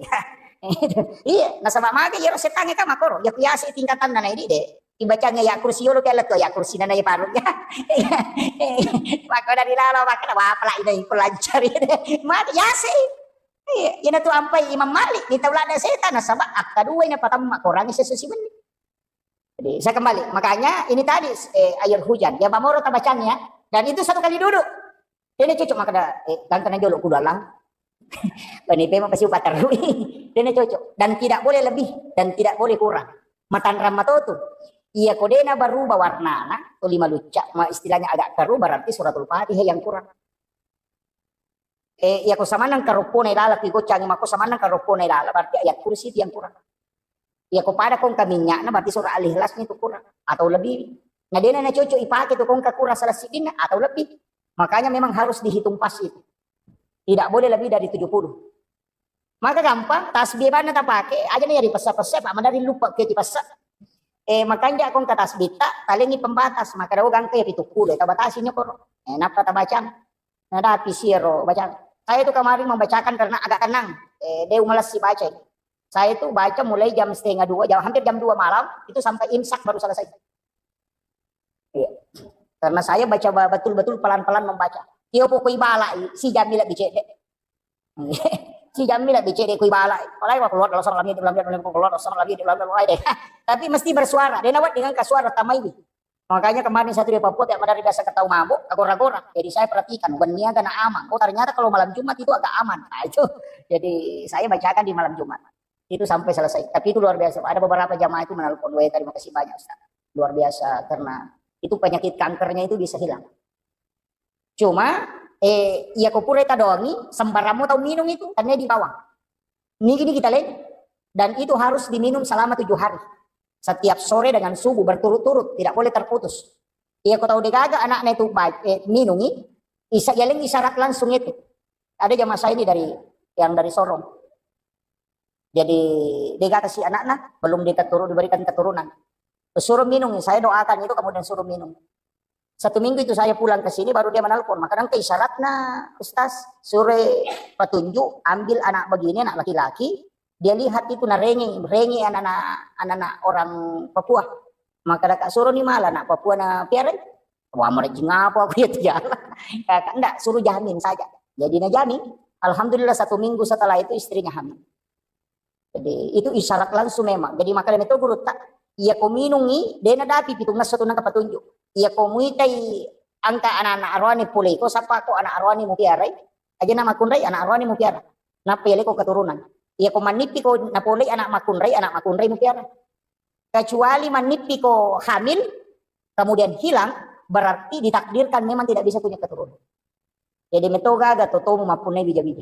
Iya, nasaba mage iyaro setangnge ka makoro. Ya ku yase tingkatanna na idi de'. Ibacangnge ya kursi yolo ke lettu ya kursi nana ya paru ya. Maka dari lalo maka wa pala ina iku lancari de'. Mage yase. Iya, iyana tu ampai Imam Malik ni tau ladde setan nasaba akka dua ina patamma korangi sesusi menni. Jadi saya kembali, makanya ini tadi, eh, air hujan, ya pamoro tabacang ya, dan itu satu kali duduk. Dena cocok makkeda, eh, gangkana jolo kudu alang. Bani pema pasti upaterui. Dena cocok. Dan tidak boleh lebih dan tidak boleh kurang. Matanrang matotu. Iya ko dena berubah warnana, tuli malucca, ma istilahnya agak keruh, berarti suratul Fatihah yang kurang. Eh, iya ko samanang karoppona ilala, ki goccangi mako samanang karoppona ilala, berarti ayat kursi itu yang kurang. Iya ko pada kong kaminyakna, berarti surah Al-Ikhlas itu kurang atau lebih. Nah, dena na cocok ipake tu kong ka kurang salah sidinna atau lebih. Makanya memang harus dihitung pas itu. Tidak boleh lebih dari tujuh puluh. Maka gampang, tasbih banna tapake, aja na yari pessa-pessa, Pak, madari lupa ke dipessa. Eh, makanja kong ka tasbih ta, talengi pembatas, maka dawa gangka ya pitu puluh, tabatasi nyokoro. Eh, napa tabacang? Nadapi siro bacang. Saya itu kemarin membacakan karena agak tenang. Eh, deu malas sih baca. Saya itu baca mulai jam setengah dua, jam, hampir jam dua malam, itu sampai imsak baru selesai. Iya. Karena saya baca ba-, betul-betul pelan-pelan membaca. Tio pokoi balai, si jammi lebih cedek. Si jammi lebih cedek koi balai. Apalagi waktu keluar dalam salam itu, keluar dalam salam itu, deh. Tapi mesti bersuara. Dia nawat dengan ke suara tamai. Makanya kemarin saya di Papua tiap hari biasa ketawa mabuk, agora-gora. Jadi saya perhatikan, wenni aga na amang. Oh, ternyata kalau malam Jumat itu agak aman. Nah, itu. Jadi saya bacakan di malam Jumat. Itu sampai selesai. Tapi itu luar biasa. Ada beberapa jamaah itu menelpon, "Weh, terima kasih banyak, Ustaz." Luar biasa karena itu penyakit kankernya itu bisa hilang. Cuma, eh, iya ko pura tadongi, sembarang mo tau minum itu, karena di bawah. Nigi-nigi taleng. Dan itu harus diminum selama tujuh hari. Setiap sore dengan subuh berturut-turut, tidak boleh terputus. Iya ko tau degaga anaknya itu ba-, eh, minungi, isa-, yaleng isyarat langsung itu. Ada jamaah saya ini dari, yang dari Sorong. Jadi, dia kata si anaknya, belum diketuru-, diberikan keturunan. Suruh minum, saya doakan itu, kemudian suruh minum. Satu minggu itu saya pulang ke sini, baru dia menelpon. Maka engka isyaratnya, Ustaz, sure petunjuk, ambil anak begini, anak laki-laki, dia lihat itu, narengi, rengi anak-anak, anak-anak orang Papua. Maka daka suruh ni malah anak Papua na piara. Wah, merejing apa aku ya tiada. Kakak, enggak, suruh jamin saja. Jadi, najamin. Alhamdulillah, satu minggu setelah itu istrinya hamil. Jadi, itu isyarat langsung memang. Jadi, makanya itu guru tak, iya ko minungi, dena dapi pitung nasa tu nangka petunjuk. Iya ko muitai angka anak-anak aroani pole ko, sapa ko anak aroani mupiarai, aja na makunrai anak aroani mupiara. Napa iya leko keturunan. Iya ko manipi ko napolei anak makunrai, anak makunrai mupiara. Kecuali manipi ko hamil, kemudian hilang, berarti ditakdirkan memang tidak bisa punya keturunan. Jadi, meto gaga totomu mappunnai bija-bija.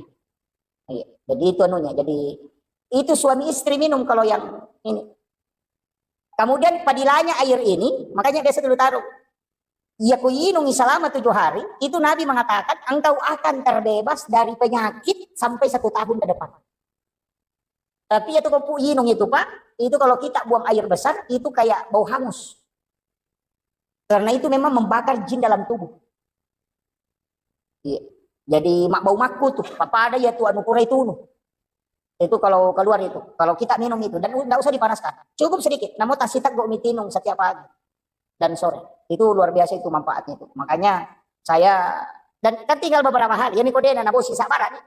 Iya. Jadi, itu anunya. Jadi, itu suami istri minum kalau yang ini. Kemudian, padilanya air ini, makanya biasa dulu taruh. Iya, ku inungi selama tujuh hari, itu Nabi mengatakan, "Engkau akan terbebas dari penyakit sampai satu tahun ke depan." Tapi itu ko pu inung itu, Pak, itu kalau kita buang air besar, itu kayak bau hangus. Karena itu memang membakar jin dalam tubuh. Iya. Jadi, mak bau makku tuh, papada ya tuh anu kurai tunu. Itu kalau keluar itu, kalau kita minum itu, dan nggak usah dipanaskan. Cukup sedikit, namun tasiteggo mitinung setiap pagi dan sore. Itu luar biasa itu manfaatnya itu. Makanya saya, dan kan tinggal beberapa hari, ya, ini kodena, na bosi sabara nih.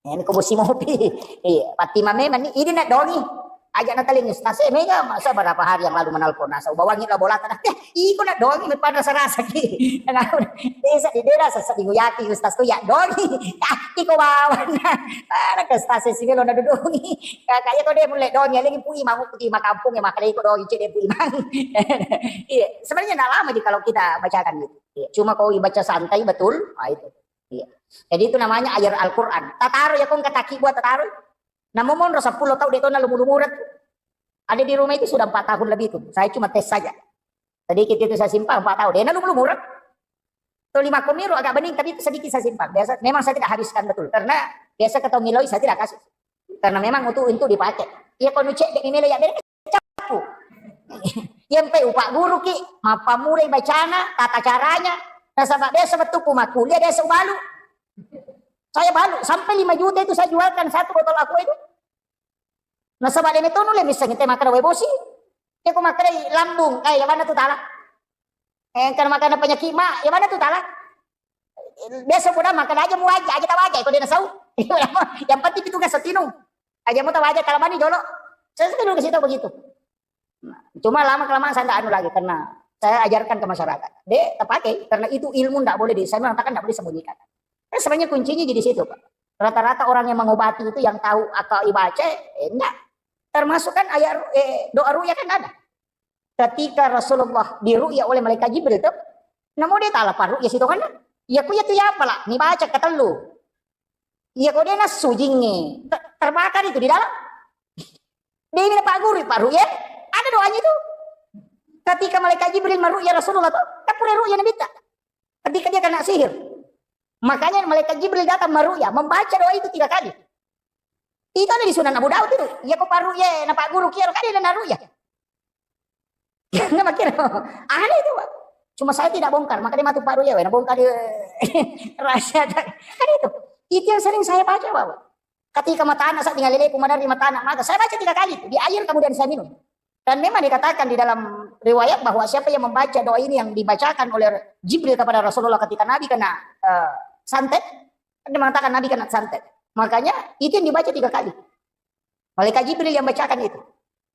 Ya, ini ko bosi mopi. Iya, pati mame mani, ini nak dongi. Aja na taling Ustaz, eh, mega, masa berapa hari yang lalu menelpon, nasa ubawangi lah bola tanah. Eh, iko nak dongi, me pada rasa-rasa ki. Desa di daerah sasa di Guyaki, Ustaz tu ya dongi. Ah, iko bawa na. Ada ke Ustaz sih, lo nak dongi. Kakak ya kau dia mulai dongi, lagi pui mau putih makampung ya, makanya iko dongi, cek dia pui mang. Iya, sebenarnya nggak lama sih kalau kita bacakan gitu. Iya, cuma kau baca santai betul, ah, itu. Iya. Jadi itu namanya air Al-Quran. Tataro ya kong kataki buat tataro. Namo monro sepuluh tahun dia tona lumu-lumurat. Ada di rumah itu sudah empat tahun lebih itu. Saya cuma tes saja. Sedikit itu saya simpan empat tahun. Dia lumu-lumurat. Tuh lima komiro agak bening, tapi itu sedikit saya simpan. Biasa, memang saya tidak habiskan betul. Karena biasa ketemu miloi saya tidak kasih. Karena memang untuk, untuk dipakai. Iya, kau nucek dek mimele ya, bere capu. Iya, empe upak guru ki, mappamulai bacana, tata caranya. Nasaba biasa betul ku makkuliah, biasa ubalu. Saya balu, sampai lima juta itu saya jualkan satu botol aqua itu. Nasaba deme tonu le misseng te makkeda wae bosi. Iya, ko makkeda lambung, eh, ya mana tu tala? Eh, kan makkeda penyakit ma, ya mana tu tala? Biasa pun makkeda aja mu aja, aja tahu aja, ko dia nasau. Yang penting itu kan setinu. Aja mu tahu aja, kalau mani jolo. Saya sendiri kasih tahu begitu. Nah, cuma lama kelamaan saya nggak anu lagi karena saya ajarkan ke masyarakat. Dek, terpakai karena itu ilmu nggak boleh di, saya mengatakan nggak boleh sembunyikan. Kan sebenarnya kuncinya di situ, Pak. Rata-rata orang yang mengobati itu yang tahu atau ibaca, eh, enggak. Termasuk kan ayat ru-, eh, doa ru'yah kan ada. Ketika Rasulullah diru'yah oleh malaikat Jibril tuh, namo dia tala paru'yah situ kan? Ya ku ya tu ya apalah, ni baca ketellu. Iya ko dia nassu jingnge, te-, terbakar itu di dalam. Dia ini Pak Guru, Pak Ru'yah, ada doanya itu. Ketika malaikat Jibril meru'yah Rasulullah tuh, kan pura ru'yah Nabi ta. Ketika dia kena sihir. Makanya malaikat Jibril datang meru'yah, membaca doa itu tiga kali. Itu ada di Sunan Abu Daud itu. Iya ko Pak Ru'yah, na Pak Guru kira kan dia na ru'yah. Nggak makin aneh itu, Pak. Cuma saya tidak bongkar, makanya matu Pak Ru'yah, na bongkar dia. Rahasia tak. Kan itu. Itu yang sering saya baca, Pak. Ketika mata anak saya tinggal leleku, mana di mata anak mata, saya baca tiga kali itu, di air kemudian saya minum. Dan memang dikatakan di dalam riwayat bahwa siapa yang membaca doa ini yang dibacakan oleh Jibril kepada Rasulullah ketika Nabi kena, eh, santet, kan dia mengatakan Nabi kena santet. Makanya itu yang dibaca tiga kali. Malaikat Jibril yang bacakan itu.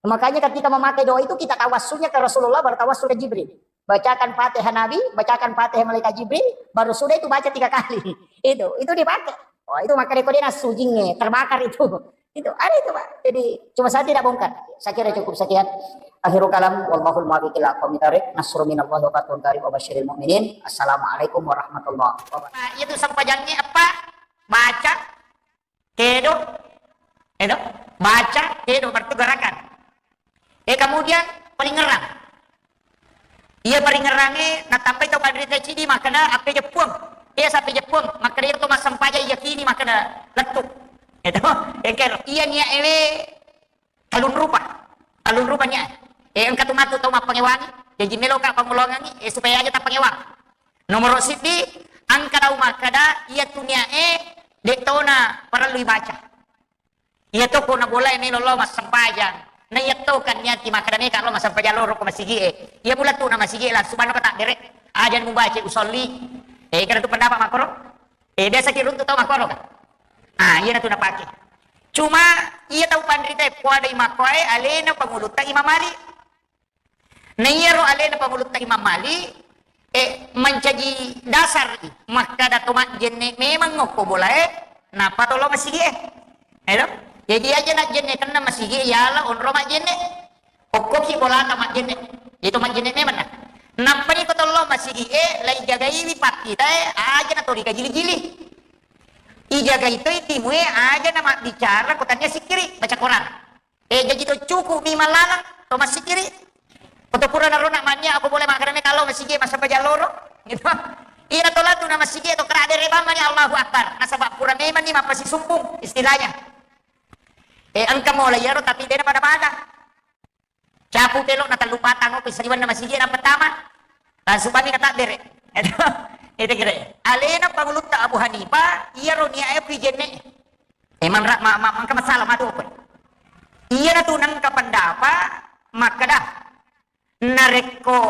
Makanya ketika memakai doa itu kita tawassulnya ke Rasulullah, baru tawassul ke Jibril. Bacakan Fatihah Nabi, bacakan Fatihah malaikat Jibril, baru sudah itu baca tiga kali. Itu, itu dipakai. Oh, itu maka dia nassu jingnge, terbakar itu. Itu ada itu, Pak. Jadi cuma saya tidak bongkar. Saya kira cukup sekian. Akhirul kalam, wallahul muwaffiq ila aqwamit thariq. Nasrun minallahi wa fathun qarib wa basyiril mu'minin. Assalamualaikum warahmatullahi wabarakatuh. Nah, itu sempajangnya apa? Baca, kedo, edo, baca, kedo, berarti gerakan. Eh, kemudian paringerang. Iya, paringerange natambai tau panrita cidi makkeda, "Appe jeppuang." Iya, sapi Jepang, makkeda iya to massempajang yakini makkeda lettu. Itu, engkero. Iya niat ewe talung rupa. Talung rupa niat. Eh, engka tu matu tau mappangewangi. Jaji meloka pangulongangi, eh, supaya aja tappangewang. Nomoro siddi, engka tau makkeda, iya tu niat e, de tona parellu ibaca. Iya to ko na bolae melo lao massempajang. Na iya to kan niati makkeda meka lao massempajang loro ko masigi e. Iya mula tu na masigi e langsung manna ko taddere. Aja mubaca usolli. Eh, kada tu pendapat makkoro. Eh, biasa ki runtu tau makkoro kan. Ah, iya na tu napake. Cuma iya tau panrita e kuadai makkoe alena pangulutta Imam Malik. Na iyaro alena pangulutta Imam Malik, eh, mancaji dasar i, makkada to majjenne memang okko bolae, nappa to lao masigi e. Elo? Jadi aja najjenne kenna masigi e, yala onro majjenne. Okkoki bolata majjenne. Itu majjenne memang na. Nappani ko to lao masigi e, lai jagaiwi pakkita e, aja na to dikajili-jili. Ijagai toi timue, aja na mabbicara ko tania sikkiri, baca Quran. Eh, jaji to cukup mi mallalang, to massikiri. Ko to pura narona mania, aku boleh makkeda meka lao masigi massempajang loro. Gitu. Ina to latu na masigi to kera dere bang mani Allahu Akbar. Nasaba pura memang ni mappasisumpung istilahnya. Eh, engka mola iyaro tapi dena pada-pada. Capu pelo na tellu patang ko saliwanna masigi na pertama. Langsung kami kata dere. Itu kira. Alena pangulutta Abu Hanifah, iyaro niat e ku jenne. Emang ra-, ma-, ma-, mangka masalah matu apa? Iya na tu nengka pendapat makkeda narekko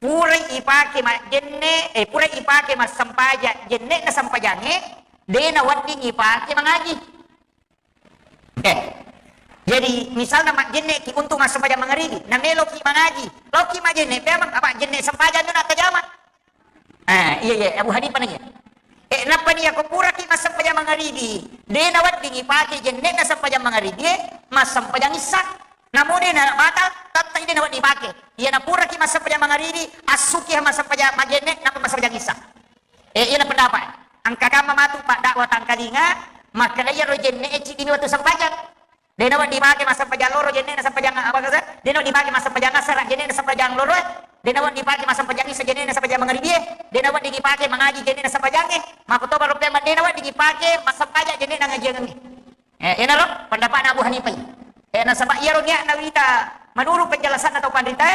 purai ipake majjenne, eh, purai ipake massempaja jenne na sempajange, de na wedding ipake mangaji. Eh, jadi misalna majjenne ki untuk massempajang mangaribi, na melo ki mangaji, lo ki majjenne, memang apa jenne sempajang tu nak kejama. Eh, iya, iya, Abu Hanifah nanya. Eh, nappa ni ako puraki massempajang mangaribi, de na wedding ipake jenne na sempajang mangaribi, eh, massempajang issa. Namo de na batal, tatta de na wedding ipake. Iya na puraki massempajang mangaribi, assuki massempajang majjenne, nappa massempajang issa. Eh, iya na pendapat. Engka kamma matu pak dakwah tangkalinga, makkeda iya ro jenne e cidi waktu sempajang. De na wedding dipake massempajang loro jenne na sempajang apa kasa? De na wedding dipake massempajang asara jenne na sempajang loro. De na wedding dipake massempajang isa jenne na sempajang mangaribi. De na wedding dipake mangaji jenne na sempajang e. Mako to baru pemang de na wedding dipake massempajang jenne na ngajiangengnge. Eh, enaro pendapatna Abu Hanifah. Eh, nasaba iyaro niatna wita menurut penjelasanna tau panrita e,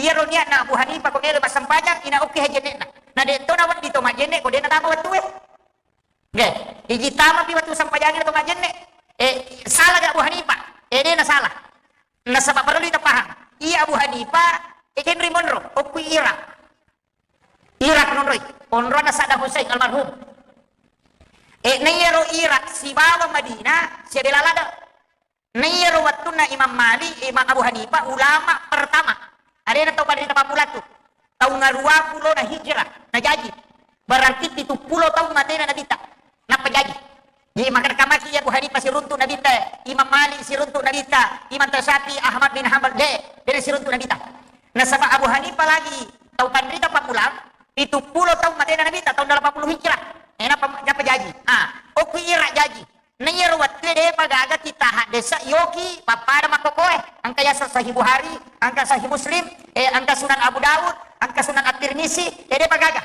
iyaro niatna Abu Hanifah ko melo massempajang ina okke jenne na. Na de to na wedding to majenne ko de na tama wettu e. Nggih, iji tamapi wettu sempajangnge to majjenne. Eh, salah ga Abu Hanifah? Eh, de na salah. Nasaba parellu ita paham. Iya Abu Hanifah, eh, kenri monro, okku Irak. Irak nonroi. Onrona Saddam Hussein almarhum. Eh, na iyaro Irak sibawa Madinah, siabela lada. Na iyaro wettunna Imam Malik, Imam Abu Hanifah, ulama pertama. Alena tau pada rita pammulatu. Taung aruwa pulona hijrah, najaji. Berarti pitu pulo taung matena Nabitta. Nappa jaji. Jadi, makkeda kamaki Abu Hanifah siruntu Nabitta, Imam Malik siruntu Nabitta, Imam Syafi'i, Ahmad bin Hanbal, de, de siruntu Nabitta. Nasaba Abu Hanifah lagi tau panrita pammula, pitu pulo taung matena Nabitta, taung delapan puluh hijrah. Eh, nappa, nappa jaji. Ah, okku Irak jaji. Na iyaro wettue depa gaga kitta haddesa yoki pappada makkokoe. Engka yaseng Sahih Bukhari, engka Sahih Muslim, eh, engka Sunan Abu Daud, engka Sunan At-Tirmizi, eh, depa gaga.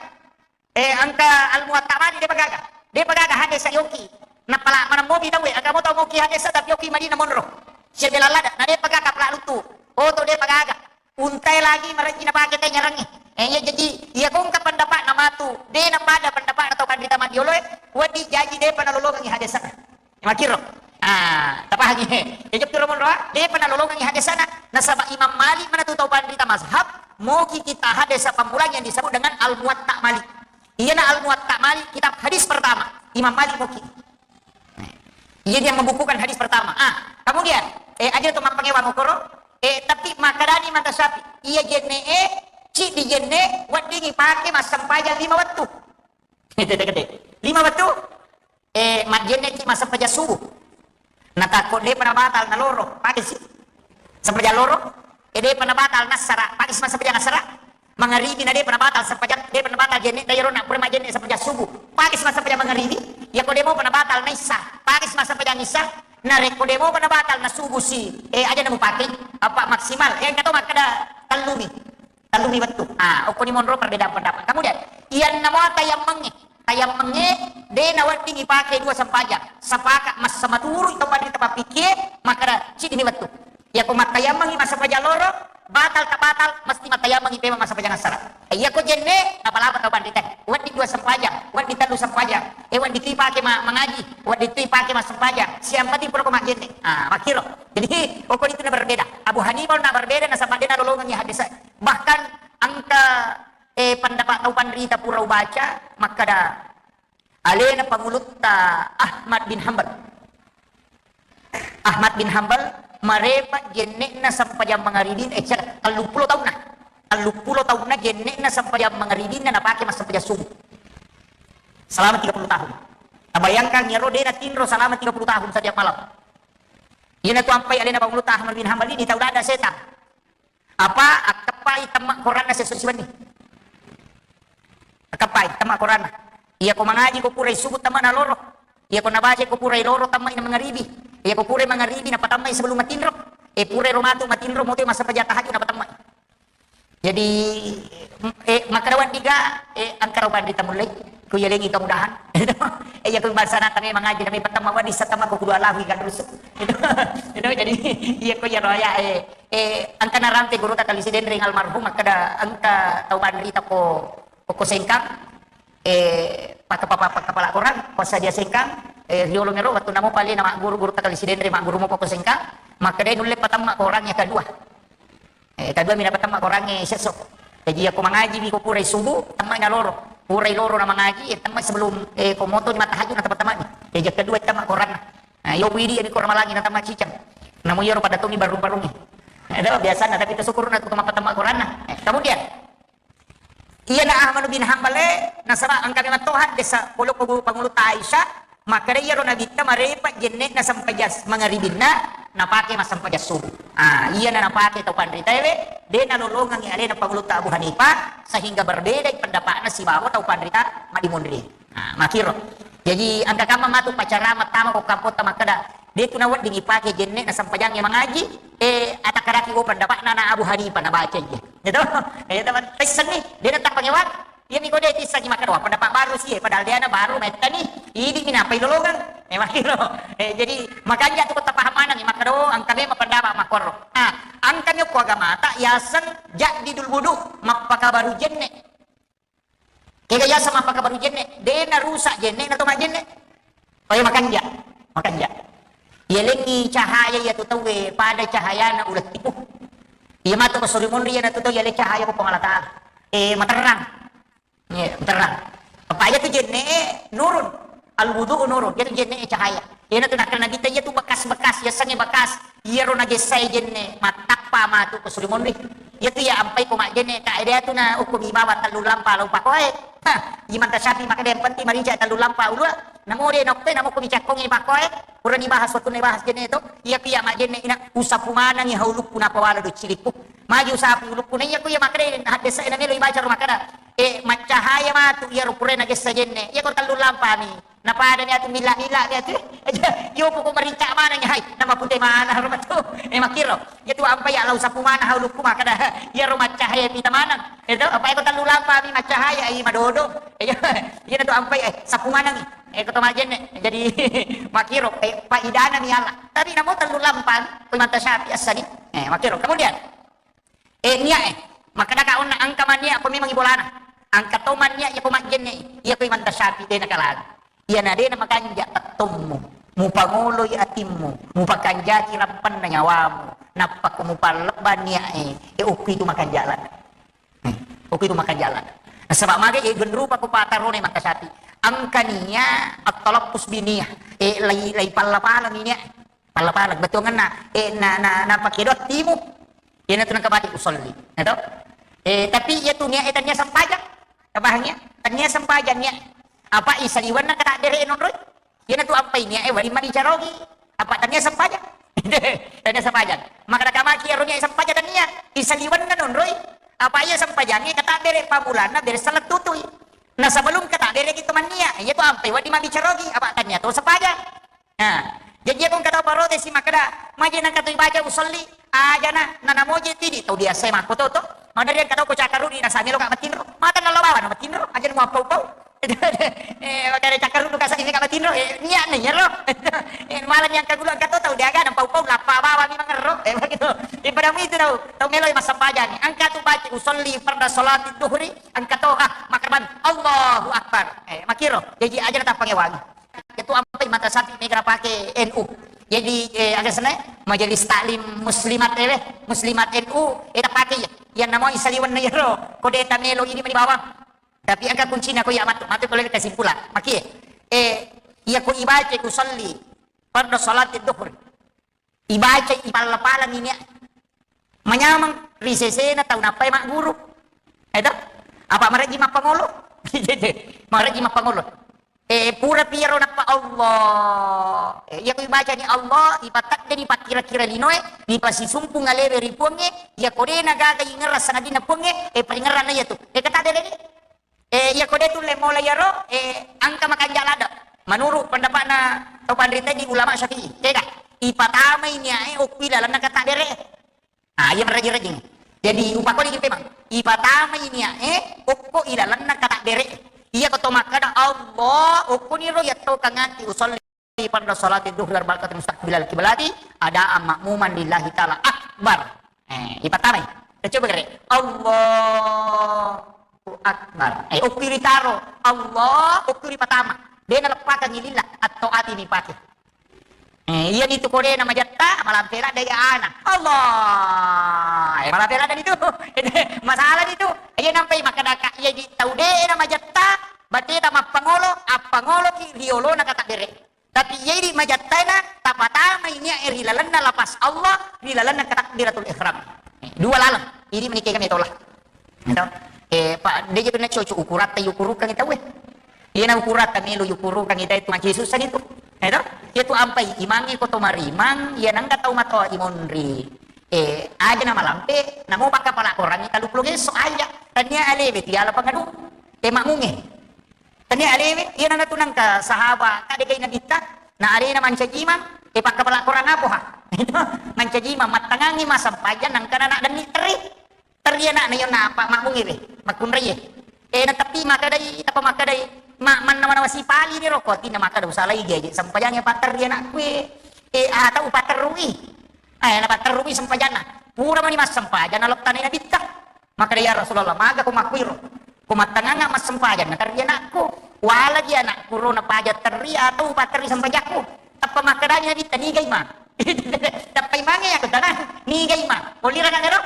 Eh, engka Al-Muwatta Malik depa gaga. Depa gaga haddesa yoki. Napala maneng mopi tauwe, engka mo tau moki haddesa tapi yoki Madinah monro. Siabela lada, na depa gaga pala luttu. Oh, to depa gaga. Untae lagi marejji napake te nyarangnge. Eh, iya jaji, iya ko engka pendapatna matu, de na pada pendapatna tau panrita maddioloe, wedding jaji depa nalolongengi haddesana. Makkiro. Ah, tapahangi. Jaji kiro monroa, depa nalolongengi haddesana. Nasaba Imam Malik manatu tau panrita mazhab, moki kitta haddesa pammulang yang disebut dengan Al-Muwatta Malik. Iyana Al-Muwatta Malik, kitab hadis pertama. Imam Malik moki. Iya dia membukukan hadis pertama. Ah, kemudian, eh, aja tu mappangewa mokoro. Eh, tapi makkedani Imam Syafi'i, iya jenne e, cidi jenne, weddingi pake massempajang lima wettu. Gede-gede. Lima wettu, eh, majjenne ki massempajang subuh. Natakko depa nabatal naloro, pake si. Sempajang loro, eh, depa nabatal nassara, pake si massempajang assara. Mangaribi na depa nabatal sempajang, depa nabatal jenne, dai rona pura majjenne sempajang subuh. Pake si massempajang mangaribi, yako demo pa nabatal na issa, pake si massempajang issa, narekko demo pa nabatal na subuh si, eh, aja na mupake, apa maksimal, eh, engka to makkeda tellumi, tellumi wettu. Ah, okko ni monro perbedaan pendapat. Kemudian, iyanna muata yang menge, tayammengnge de nawedding ipake dua sempajang. Sepakat massama turu tau panrita pappikie, makkeda, "Siddimi wettu. Iyako mattayammengngi massempajang loro, batal tak batal, mesti mattayammengngi pemeng massempajang assara." Eh, iyako jenne, napalapa tau panrita. Wedding dua sempajang, wedding tellu sempajang, eh, wedding tu ipake ma-, mangaji, wedding tu ipake massempajang. Siang penting pura ko majjenne. Ah, makkiro. Jadi, okko itu na berbeda. Abu Hanifah na berbeda, nasaba de nalolongengngi hadis. Bahkan engka, eh, pendapat tau panrita pura ubaca, makkeda, alena pangulutta Ahmad bin Hambal. Ahmad bin Hambal marepa jenne'na sempajang mangaribin, eh, cera, telluppulo taunna. Telluppulo taunna jenne'na sempajang mangaribinna napake massempajang subuh. Selama tiga puluh tahun. Tabayangkan, iyaro de natinro selama tiga puluh tahun setiap malam. Iyana tu ampai alena pangulutta Ahmad bin Hambal ini tau dada setan. Apa akkeppai temma koranna sesso siwenni. Akkeppai temma koranna. Iyako mangaji ko purai subuh temma na loro. Iyako nabaca ko purai loro temma ina mangaribi. Iyako purai mangaribi napatammai sebelum matinro. Eh, purai ro matu matinro moto massempajang tahajud napatammai. Jadi, eh, makkeda weddiga, eh, engka ro panrita mullei. Ku yalengi kemudahan. Eh, iya ku bangsana tame mangaji nami patemma wedding satemma ko kudu alahu ikan rusu. Itu, itu jadi iya ko iyaro ya, eh, Eh, engka narampe gurutta Kali Sidenreng almarhum, makkeda engka tau panrita ko, ko Sengkang, eh, paka-, paka-, paka-, pala korang, ko sadia Sengkang, eh, riolo mero, wettunna mopa alena magguru, gurutta Kali Sidenreng, magguru mopa ko Sengkang, makkeda nulle patemma korang yang kedua. Eh, kedua mina patemma korang, eh, sesso. Jadi, iya ko mangaji mi ko purai subuh, temma na loro. Purai loro na mangaji, eh, temma sebelum, eh, ko moto ni mattahajud na temma-temma ni. Eh, yang kedua temma koranna. Nah, iyo widi, iya mi ko ramalangi na temma ciceng. Namu iyaro pada toni barung-barungi. Ada biasana, tapi tasyukurna tu temma-temma koranna. Eh, kemudian, iyana Ahmad bin Hambal, eh, nasaba engka memang toha desa polo ko pangulutta Aisyah, makkeda iyaro nabitta marepa jenne'na sempajang mangaribinna napake massempajang subuh. Ah, iyana napake tau panritaewe, de nalolongengngi alena pangulutta Abu Hanifah, sehingga berbeda pendapatna sibawa tau panrita madimonri. Ah, makkiro. Jadi engka kamma matu pacara mattama ko kampotta makkeda, de tu nawedding ipake jenne'na sempajangnge mangaji, eh, atakkaraki wo pendapatna na Abu Hanifah nabaca iya. Gitu? Eh, teman, tessenni, de natappa ngewang. Iya mi ko de tissengi makkeda, wah, pendapat baru sih, eh, padahal de na baru mettani, idi mi napai lolongeng. Eh, makkiro. Eh, jadi makanja tu ko tapaham maneng, makkeda, oh, engka memang pendapat makkoro. Ah, engka mi ko agamata yaseng jaddidul wudu, mappakabaru jenne. Kega yaseng mappakabaru jenne, de narusak jenne'na to majjenne. Oh iya, makanja, makanja. Yalengngi cahaya iya tu tauwe pada cahayana uleng tipu. Iya matu ko suri monri iyana tu tau yaleng cahaya ko Puang Allah Taala. Eh, materrang. Iya, materrang. Apa iya tu jenne nurun. Al wudu nurun. Iya tu jenne cahaya. Iyana tu nakkeda Nabitta, iya tu bekas-bekas, yasengnge bekas. Iyaro nagessae jenne, mattappa matu ko suri monri. Iya tu iya ampai ko majjenne, tak ada tu na ukumi bawa tellu lampa lau pakoe. Hah, Imam Tasyafi makkeda yang penting marica tellu lampa ulua. Namo de noppe, namo ko micakkongi pakoe. Purani bahas, waktu bahas jenne to. Iya ku iya majjenne ina usapu manengi haulukku napawala do cilikku. Maju usapu ulukku na iya ku iya makkeda haddesa ina melo ibaca ro makkeda. Eh, maccahaya matu iyaro pura nagessa jenne. Iya ko tellu lampa mi. Napadani atu milla-milla ni atu. Iyo poko marincak maneng, hai, nama pute mana ro matu. Eh, makkiro. Iya tu ampai ya lau sapu mana haulukku makkeda. Iyaro maccahaya pita maneng. Itu apa iko tellu lampa mi maccahaya i madodo. Iya, iya tu ampai, eh, sapu maneng. Eh, ko to majjenne. Jadi makkiro, eh, paidana mi ala. Tapi namo tellu lampa ko Imam Tasyafi assani. Eh, makkiro. Kemudian Eh, niat, eh. Makkedaka onna engka manniat ko memang ibolana. Engka to manniat iya ko majjenne, iya ko Imam Tasyafi de nakalagi. Iyana de namakanja tettommu, mupangoloi atimmu, mupakanjaki rampenna nyawamu, nappa ko mupallebba niat, eh, eh, okko itu makanja lana. Hmm, okko itu makanja lana. Nasaba maga, eh, genrupa ko patarona Imam Tasyafi. Engka niat at-talaffuz bi niyah, eh, lai, lai palla-pala niat. Palla-pala, bettuangenna, eh, na, na, na pake doa timu. Iyana tu nengka bati usolli. Nah, to? Eh, tapi iya tu niat, eh, tania sempajang. Kebahannya, tania sempajang niat. Apa isaliwanna kata dere nonroi? Iyana tu ampai niat, eh, wali mani carogi. Apa tania sempajang? Tania sempajang. Maka kamaki aro niat sempajang tania. Isaliwanna nonroi. Apa iya sempajang, eh, kata dere pamulanna, bere salah tutui. Nah, sebelum kata dere kita mania, iya tu ampai wadi mabicarogi. Apa tania tu sempajang? Nah, jaji aku engka tau protes si makkeda, maje nengka tu ibaca usolli, ajana, nana moje tidi, tau biasa makko to, to. Madari engka tau ko cakkarudi, nasa melo ka matinro, mata nallo bawa na matinro, aja mau pau-pau. Eh, makanya cakkarunnu kasa ini kak batinro, eh, niat nih, ya, lo. Eh, malah yang kagulu angkat tau dia kan, pau-pau lappa bawa mi mangerro. Eh, begitu. Eh, pada itu tau, tau melo massempajang. Angkat tu baca usolli farda salati duhri, angkat tu, ah, makarban. Allahu Akbar. Eh, makiro. Jadi aja na tappangewangi. Itu ampai mata sapi mega pake N U. Jadi, eh, aga senai, Majelis Taklim Muslimat, eh, Muslimat N U, eh, tapake ya. Yang namanya saliwan na yero. Kode ta melo ini mani bawang. Tapi engka kuncina ko iya matu, matu ko lele kesimpulan. Maki, eh, iya ko ibaca usolli farda salati duhur. Ibaca ipalla-pala ini. Manyameng ri sesena tau nappai magguru. Eto? Apa maraji mappangolo? Maraji mappangolo. Eh, pura piro nappa Allah. Eh, iya ko ibaca ni Allah, ipataddeni pakkira-kira linoe, ipasisumpung alewe ri Puangnge, iya ko dena gaga ingerra sangadinna Puangnge, eh, paringerranna iya tu. Eh, kata dere ni. Eh, iya ko de tulle mola iyaro, eh, engka makanja ladde. Menurut pendapatna tau panrita di ulama Syafi'i, tega? Ipatamai niae okko ilalenna kata dere. Ah, iya marrajing-rajing. Jadi upakoli ki memang. Ipatamai niae okko ilalenna kata dere. Iya ko to makkada Allah, okko niro iya to kangati usolli farda salati duhri arba'a rakaat mustaqbilal kiblati adaan ma'muman lillahi ta'ala akbar. Eh, ipatamai. Kita coba gere. Allahu Akbar. Eh, okko ritaro. Allah, okko ripatama. Dena leppakang ililla. Atau ati ni pake. Eh, iya nitu ko dena majatta, malampe ladde iya ana. Allah. Eh, malampe ladde nitu. Masalah nitu. Iya nampai makkadaka iya di tau dena majatta, bateta mappangolo, appangolo ki riolona kata dere. Tapi iya idi majattaina, tapatamai niae ri lalenna lapas Allah, ri lalenna takbiratul ihram. Eh, dua laleng. Idi menikah kami tola. Gitu. Eh, Pak, dia jadi na cocok ukuratta yukurukang itu, weh. Iya na ukuratta melu yukurukang itu, itu maci susah itu. Gitu. Iya tu ampai imangi ko to marimang, iya nangka tau matoa imonri. Eh, aja na malampe, namo pakka pala korangi kalu pulo geso aja. Tania alewe tiala pangadu. Eh, makmunge. Tania alewe, iya nana tu nangka sahaba, kak dekai nabitta, na alena mancajimang, eh, pakka pala korang apo ha. Mancajimang, mattangangi masampaja, nangka nana denni teri. Terri ana'na, iya napa makmungi re, makkunraie. Eh, na tapi makkadai, tapa makkadai, ma-, mannawa-nawa sipali ni roko, atinna makkada usalai gaje, sempajangnge patterri anakku e. Eh, ah, tau patterrui. Eh, na patterrui sempajanna. Pura mani massempajang, na lettanai nabitta. Makkada, "Ya Rasulullah, maga ko makkuiro? Ko mattangangnga massempajang, na terri anakku. Walagi anakku ro na paja terri atau patterri sempajakku." Tappa makkadani nabitta, "Nigai ma." Tappa imangnge, aku tanang, "Nigai ma." Ollirang ero?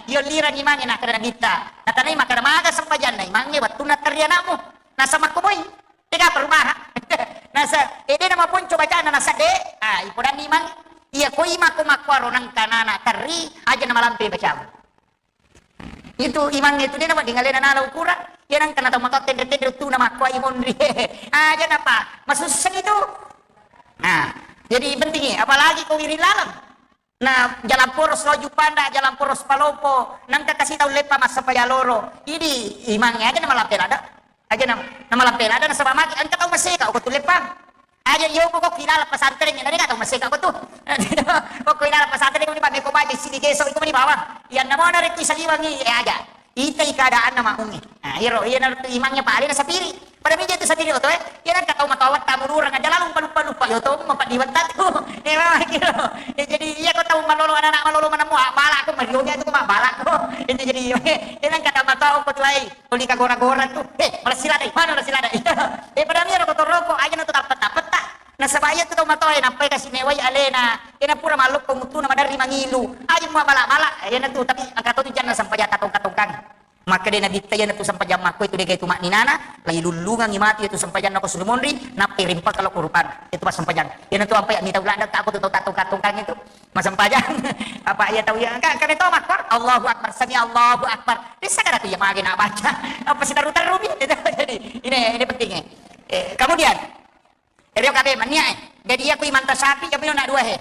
Iya, ollirang imangnge, nakkeda nabitta. Natanai makkeda, "Maga sempajanna imangnge wettunna terri anakmu?" Nasa makkoboi. Tega perumahan. Nasa, eh, de na maponco bacana, nasa de. Ah, ipodanni imang. Iya ko imang ko makkuaro nangka nana terri, aja na malampe bacamu. Itu imangnge itu de na wedding alena nala ukuran. Iya nangka na tau matoa tenre-tenre tu na makkua imonri. Aja napa, masusseng itu. Nah, jadi pentingnya, apalagi ko wiring laleng. Nah, jalan poros lo Juppanda, jalan poros Palopo, nangka kasi tau leppa massempajang loro. Idi imangnge aja na malampe lada. Aja na, na malampe lada nasaba magi engka tau maseka ko tu leppa. Aja iyo ko ko kilala pesantren, na de ka tau maseka ko tu. Ko ko kilala pesantren ko ni pa meko baja sini geso iko ni bawang. Iya namo na rekui saliwangi, eh, aja. Itai keadaanna makmungi. Nah, iyaro, iya na tu imangnge pale na sapiri. Pada mija tu sapiri oto, eh. Iya nangka tau matoa wetta mururang aja lalu lupa-lupa-lupa. Iyo to, mapadiwetta tu. Eh, mama kiro. Eh, jadi iya ko tau malolo anak-anak malolo manemu, ah, bala ko, marionya tu ko, bala ko. Itu jadi, iya nangka tau matoa ko tu ai. Tuli kagora-gora tu. Eh, malessi ladai. Mana malessi ladai? Eh, pada mira ko toroko, aja na tu tappet-tappetta. Nasaba iya tu tau matoa e nappai kasi mewai alena. Iyana pura malloppo muttuna maderri mangilu. Aja mua bala-bala. Iyana tu, tapi engka to tu janna sempajang katong-katongkang. Makkeda nabitta iyana tu sempajang makko itu dega itu makninana, lai lullungangi matu itu sempajanna ko surumonri, nappai rimpaka lo kurupan. Itu pas sempajang. Iyana tu ampai mita uladda tak aku tu tau katong-katongkang itu. Masempajang. Apa iya tau iya? Engka, engka meto makko. Allahu Akbar, sami Allahu Akbar. Dessa kada tu iya mage na baca. Apa sitaru-taru mi? Jadi, ini, ini pentingnya. Eh, kemudian, rio kabe mania, eh. Jadi iya ku imanta sapi, iya pino na dua he.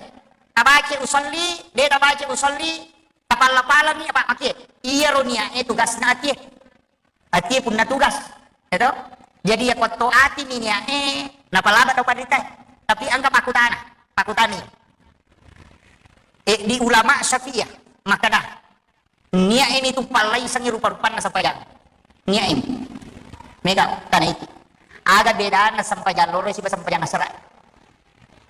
Tabaca usolli, de tabaca usolli, tapalla-pallani apa makie. Iya ro nia, eh, tugasna atie. Atie punna tugas. Eto? Jadi iya kuatto ati mi nia, eh, napalaba tau panrita. Tapi engka pakutana, pakutani. Eh, di ulama Syafi'iyah, makkeda, nia ini tu pallaisengi rupa-rupanna sempajang. Nia ini. Mega tana iki. Aga bedana sempajang loro siba sempajang asara?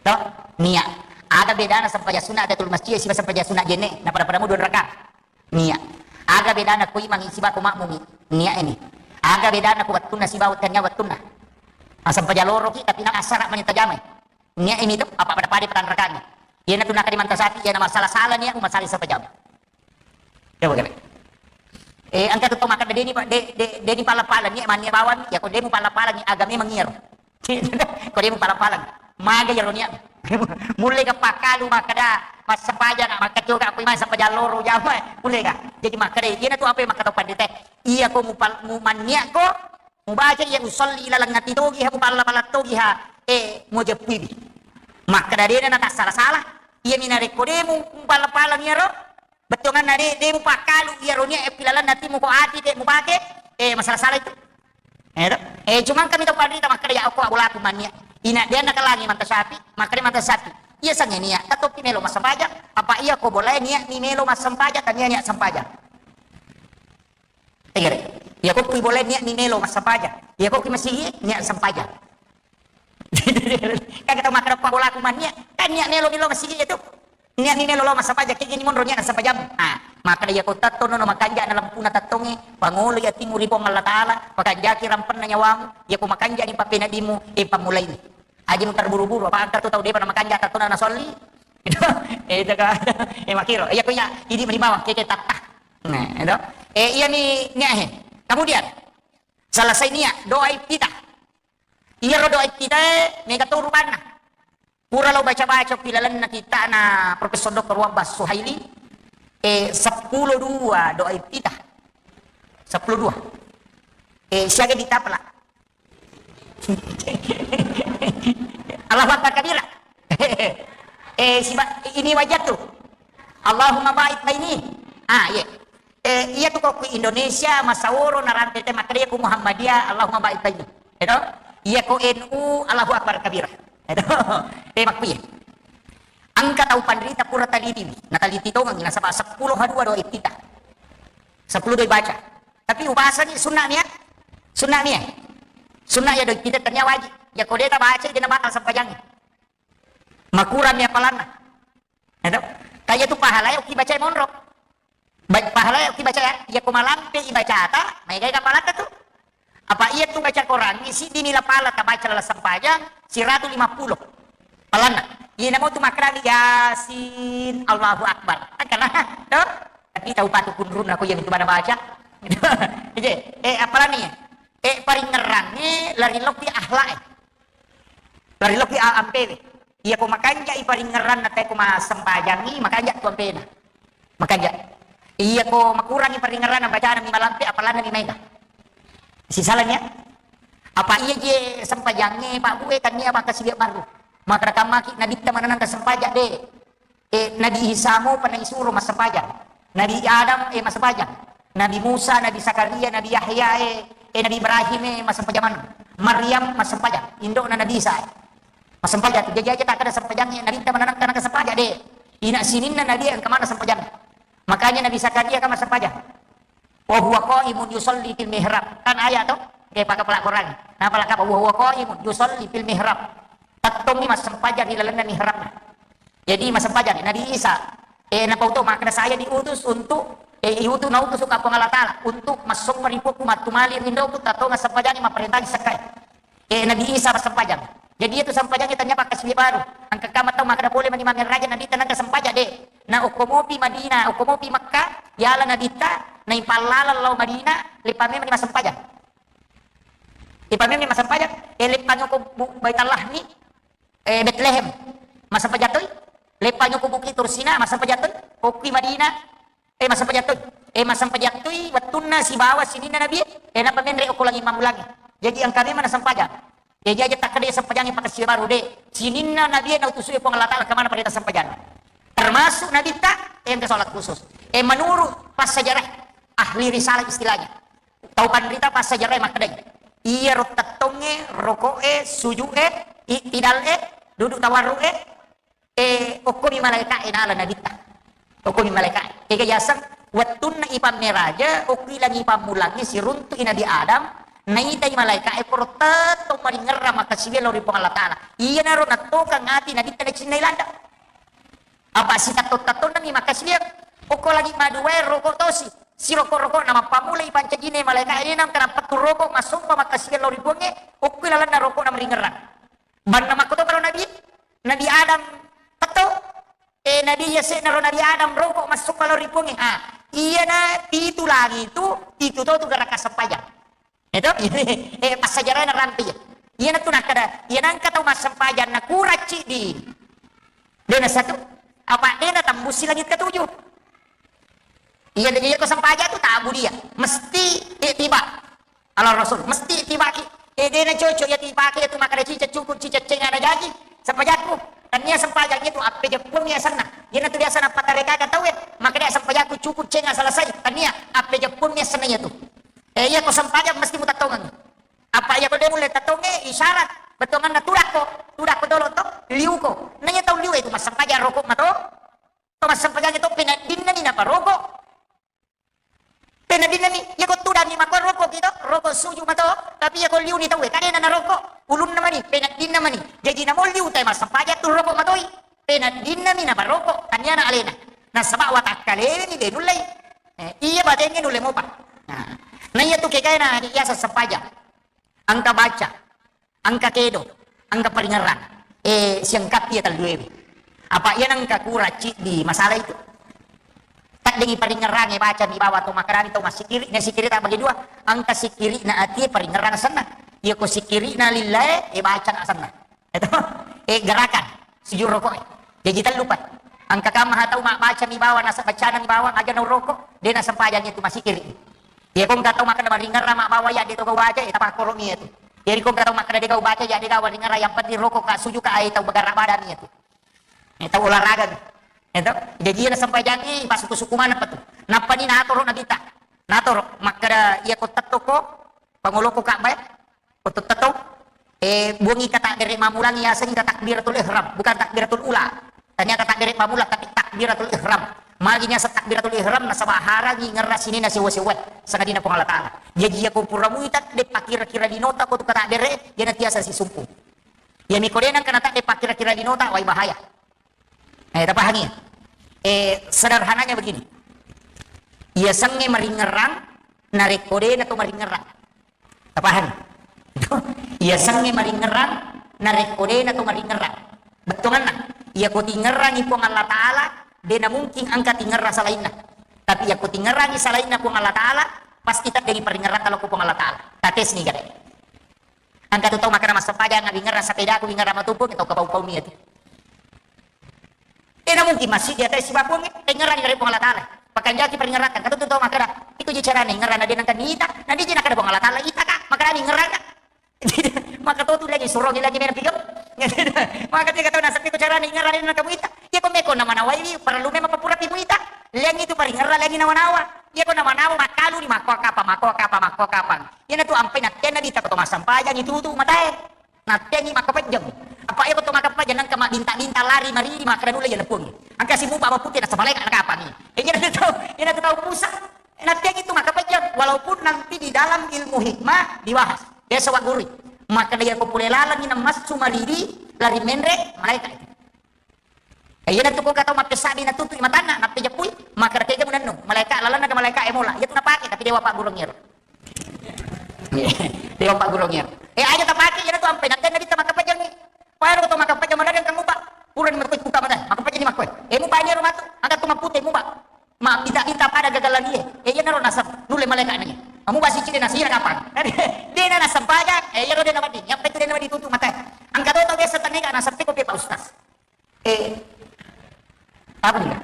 To? Nia. Aga bedana sempajang sunat tahiyatul masjid siba sempajang sunat jenne? Napada-pada mu dua rakaat. Nia. Aga bedana ko imangi siba ko makmumi? Nia ini. Aga bedana ko wettunna siba wettunna wettunna? Sempajang loro ki tapi na asara mani tajamai. Nia ini tu apa pada-pada patanrakangi. Iyana tu nakadi mantasapi, iyana masalah-salah nia, masalah sempajang. Coba kali. Eh, engka tu tau makkeda, "Deni, Pak, de, de, deni pala-pala ni, mania bawang, ya ko demu pala-pala ni, agame mangiro." Ko demu pala-pala ni. Maga yaro nia. Mulle ga pakkalu makkeda, "Massempajang, makkacoka, aku masa pajalloro jama." Mulle ga. Jadi makkeda, iyana tu apa yang makkeda pandita. Iya ko mupal, mu mannia ko, mubaca iya usolli ilaleng ati togi ha, mupalla-pala togi ha, eh, mujeppuiwi. Makkeda dena natassala-sala, iya mina rekko demu mupalla-pala iyaro, Bettuanganna de, de mupakkalu iyaro nia e pilalenna atimu ko ati de mupake, eh, masalah-salah itu. Eh, to? Eh, cuma kami tau panrita makkeda ya okko abolaku mannia. Ina de nakalangi manta sapi, makkeda manta sapi. Iya sange nia, tatoppi melo massempajang, apa iya ko bolae nia ni melo massempajang, tania nia sempajang. Tegere. Iya ko kui bolae nia ni melo massempajang. Iya ko kui masigi nia sempajang. Kan kita makkeda pa bolaku mannia, kan nia melo melo masigi itu. Nia'ni melo lao massempajang, kegini monro nia'na sempajammu. Ah, makkeda, iya ko tettono no makanja na lampuna tettongnge, pangolo atimu ri Puang Allah Ta'ala, pakanjaki rampenna nyawamu, iya ko makanja ni pappeneddimmu, eh, pammulaini. Aja muterburu-buru, apa engka tu tau depa na makanja tettona na solli. Eh, itu kan, eh, makkiro. Iya ko iya, idi meni bawang, keke tatta. Nah, itu. Eh, iya mi, nia he. Kemudian, selesai nia, doa iftitah. Iyaro doa iftitah, mega to rupanna. Pura lao baca-baca pilalenna kitta'na Profesor Doktor Wabbas Suhaili, eh, seppulo dua doa iftitah. Seppulo dua. Eh, siaga ditapela. Allahu Akbar kabira. Eh, siba-, ini wajah tu. Allahumma ba'id baini. Ah, iya. Eh, iya tu ko ku Indonesia, masaworo narante te makkeda ku Muhammadiyah, Allahumma ba'id baini. Edo? Iya ko N U, Allahu Akbar kabira. Edo? Eh, makkuye. Engka tau panrita pura talitiwi, nataliti tongengi, nasaba seppulo ha dua doa iftitah. Seppulo doa baca. Tapi ubasani sunna nia? Sunna nia? Sunna iya doa iftitah tania wajib. Ya ko de tabaca, de nabatal sempajangi. Makurang nia palanna. Edo? Kaya tu pahala ya ki baca monro. Baik, pahala ya ki baca ya, iya ko malampe ibacata, maega ga palata tu. Apa iya tu baca Quran, isi dini la pala tabaca lala sempajang, siratu lima puluh. Palanna. Iya namo tu makrami Yasin, Allahu Akbar. Akala, to? Tapi tau patu kunrun aku yang itu pada baca. Iya, eh, apalagi ya? Eh, paringerang, eh, lari loki akhlak, eh. Lari loki a-, ampewe. Iya ko makanja i paringerang na te ko masempajangi, makanja tu ampena. Makanja. Iya ko makurangi paringerang na bacana mi malampe, apalana mi maega. Sisalanya, apa iya je sempajange, Pak Bu, eh, tania maka silia baru. Maka kamaki Nabitta mananang sempajang de. Eh, Nabi Isa mopa naisuro massempajang. Nabi Adam, eh, massempajang. Nabi Musa, Nabi Zakaria, Nabi Yahya, eh, eh, Nabi Ibrahim, eh, massempajang maneng. Maryam massempajang. Indo'na Nabi Isa, eh. Massempajang tu. Jaji aja takkeda sempajang, eh, Nabitta mananang kana sempajang de. Ina sininna Nabi engka mana sempajang. Makanya Nabi Zakaria kan massempajang. Wa huwa qaimun yusalli fil mihrab. Kan ayat to? Eh, pakai pala Quran. Nah, pala kapa? Wa huwa qaimun yusalli fil mihrab. Tettongi massempajang di lalenna mihrab. Jadi, massempajang Nabi Isa, eh, napau to, makkeda, "Saya diutus untuk, eh, diutus, nautus ka Puang Allah Ta'ala untuk massompa ri Puakku, mattumali rindoku, tattonga sempajangi, mapparentaji sekkai." Eh, Nabi Isa massempajang. Jadi, itu sempajangi tanya pakai suli baru. Angka kama tau makkeda pole mani mangeraja Nabi tanaka sempajang de. Na okko mopi Madinah, okko mopi Makkah, yala Nabi ta, na ipallala lao Madinah, lepa memang massempajang. Lepa memang massempajang, eh, lepa nyoko bu-, Baitallah ni, eh, Betlehem, massempajang toi. Lepa nyoko Bukit Tursina, massempajang toi. Okki Madinah, eh, massempajang toi. Eh, massempajang toi wettunna sibawa sininna Nabi, eh, napa menre okko langi mammulangi. Jadi engka memang sempajang. Jadi aja takkeda sempajang yang pakai baru de. Sininna Nabi nautusu Puang Allah Ta'ala kemana pada sempajang. Termasuk Nabi ta, eh, engka sholat khusus. Eh, menurut pas sejarah ahli risalah istilahnya. Tau panrita pas sejarah makkedai. Iya ro tettonge, roko'e, suju'e, i'tidal'e, duduk tawarru'e, eh, okkomi malaika'e nala Nabitta. Okkomi malaika'e. Kega yaseng, wettunna ipammeraja, okki langi pammulangi siruntu'i Nabi Adam, Naitai malaeka'e poro tettong maringerrang makkasiwiang lao ri Puang Allah Ta'ala. Iyanaro nattokang ati Nabitta nacinnai ladda. Apa sitatto-tattonnami makkasiwiang. Okko lagi maduae roko tosi. Siroko-rokona mappammulai pancajine malaeka'e, de nengka nappettu roko massompa makkasiwiang lao ri Puangnge, okkoi lalenna rokona maringerrang. Banna makkotoparo Nabi, Nabi Adam tettong, eh, Nabi yase'naro Nabi Adam roko massompa lao ri Puangnge. Ah, iyana pitu langi tu, pitu to tu gerakan sempajang. Itu, eh, passajarana rampe iya. Iyana tu nakkeda, iyana engka tau massempajang nakuracci di dena satu, apa dena tambusi langit ketujuh. Iya, iya ko sempajang tu tabu dia. Mesti ittiba. Ala Rasul, mesti ittibaki. Eh, dena cocok ya tibake tu makkeda cicak cukup cicak cenga na jaji. Sempajakku. Tania sempajang itu appe jeppuang ya senna. Iyana tu biasa napatarekaka tau ya. Makkeda sempajakku cukup cenga selesai. Tania appe jeppuang ya senna ya tu. Eh, iya ko sempajang mesti mutattongang. Apa iya ko de mulle tattonge isyarat. Bettonganna tudakko. Tudakko dolo to. Liuko. Nanya tau liu itu massempajang rokok mato. To massempajang itu penadinnani naparokok. Penadinnani, iya ko tudangi makko rokok kita, rokok suju mato, tapi iya ko liuni tauwe, kadena narokok, ulunna mani, penadinnani mani. Jaji namo liu tai massempajang tu rokok matoi. Penadinnani naparokok, taniana alena. Nasaba watakkaleweni de nullei. Eh, iya batengnge nulle mopa. Nah, na iya tu kekaena biasa sempajang. Engka baca, engka kedo, engka paringerrang. Eh, siangkappi iya telluewe. Apa iya nengka kurang ciddi masalah itu. Taddengi paringerrang, eh, baca mi bawa to makkadani to massikiri, ne sikiri tak bagi dua. Engka sikiri na ati paringerrang senna. Iya ko sikiri na lillae, eh, baca na senna. Itu, eh, gerakan, sujud rokok. Jaji tellu pai. Engka kamma tau mabbaca mi bawang, nasaba bacana mi bawang, aja na rokok, de na sempajang itu masih kiri. Iya ko engka tau makkeda maringerrang mabbawa ya de to gau baca, eh, tapakkoro mi itu. Jadi ko engka tau makkeda de gau baca, ya de gau maringerrang, yang penting rokok ka, sujud ka, ai tau bergerak badan mi itu. Eh, tau olahraga mi. Itu. Jaji na sempajang i, pasuku-suku mana petu. Nappa ni natoro Nabitta. Natoro, makkeda iya ko tettoko, pangoloko Ka'bah, ko tetto, eh, buangi kata dere mamulangi yasengngi takbiratul ihram, bukan takbiratul ula. Tania kata dere mamula, tapi takbiratul ihram. Magi niaseng takbiratul ihram, nasaba harangi ngerra sinina sewa-sewa, sangadina Puang Allah Ta'ala. Jaji iya ko pura muita, de pakira-kira dinota ko tu kata dere, iya na tiasa sisumpu. Iya mi ko de nengka nata de pakira-kira dinota, wai bahaya. Eh, tapahangi ya? Eh, sederhananya begini. Iya sengnge maringerrang, narekko de na to maringerrang. Tapahangi? Iya sengnge maringerrang, narekko de na to maringerrang. Bettuanna, iya ko tingerrangi Puang Allah Ta'ala, de na mungkin engka tingerrang salainna. Tapi iya ko tingerrangi salainna Puang Allah Ta'ala, pasti taddengi paringerrang kalau ko Puang Allah Ta'ala. Tates ni gare. Engka tu tau makkeda massempajang, wingerrang sepedaku, wingerrang matumpung, tau kapau-pau mi itu. Eh, na mungkin masjid di atas sibabuang, eh, pengerang dari Puang Allah Ta'ala. Pakanjaki paringerrakan, kata tu tau makkeda, itu je carana ingerang na de nengka nita, na de je nakkeda Puang Allah Ta'ala, ita ka, makkeda ingerang ka. Maka tu tu lagi suruh lagi main film. Maka dia kata, nasabbi ko carana ingerang na de nengka muita. Iya ko meko nama nawai, perlu memang papura pi muita. Leng itu paringerrang lagi nawa-nawa. Iya ko nawa-nawa, makkalu ni makko kapa, makko kapa, makko kapa. Iyana tu ampai nattianna dita ko to massempajang itu tu matae. Nattiangi makkapejjeng. Apa iya ko to makkapejjeng nengka mabbinta-binta lari maridi makkeda nulle iya napuangi. Engka simupa maputi nasaba malaeka nakapangi. Eh, iyana tu, iyana tu tau pusa. Nattiangi tu makkapejjeng walaupun nanti di dalam ilmu hikmah dibahas. Biasa wa guru. Makkeda iya ko pole lalengi namassu maridi lari menre malaeka itu. Eh, iyana tu ko engka tau mappessabi natutu'i matanna, nappejeppui, makkeda tega munennu, malaeka lalenna ke malaeka e mola. Iya tu napake, tapi dewa paggurung iyaro. Dewa paggurung iyaro. Eh, aja tapake, iyana tu ampe nattenna dita makkapejjengi. Payaro to makkapejjeng madari engka mupa. Pura ni makkoi kuka mata, makkapejjeng ni makkoi. Eh, mupa iyaro matu, angka tu mappute mupa. Mabbita-bita pada gagalan iye. Eh, iyana ro nasab, nulle malaeka nani. Mupa sicile nasira kapang. Dena nasempajang, eh, iyaro dena madi. Nyampe tu dena madi tutu mata. Angka to tau biasa tanega nasab ko pe Pak Ustaz. Eh, apa nih?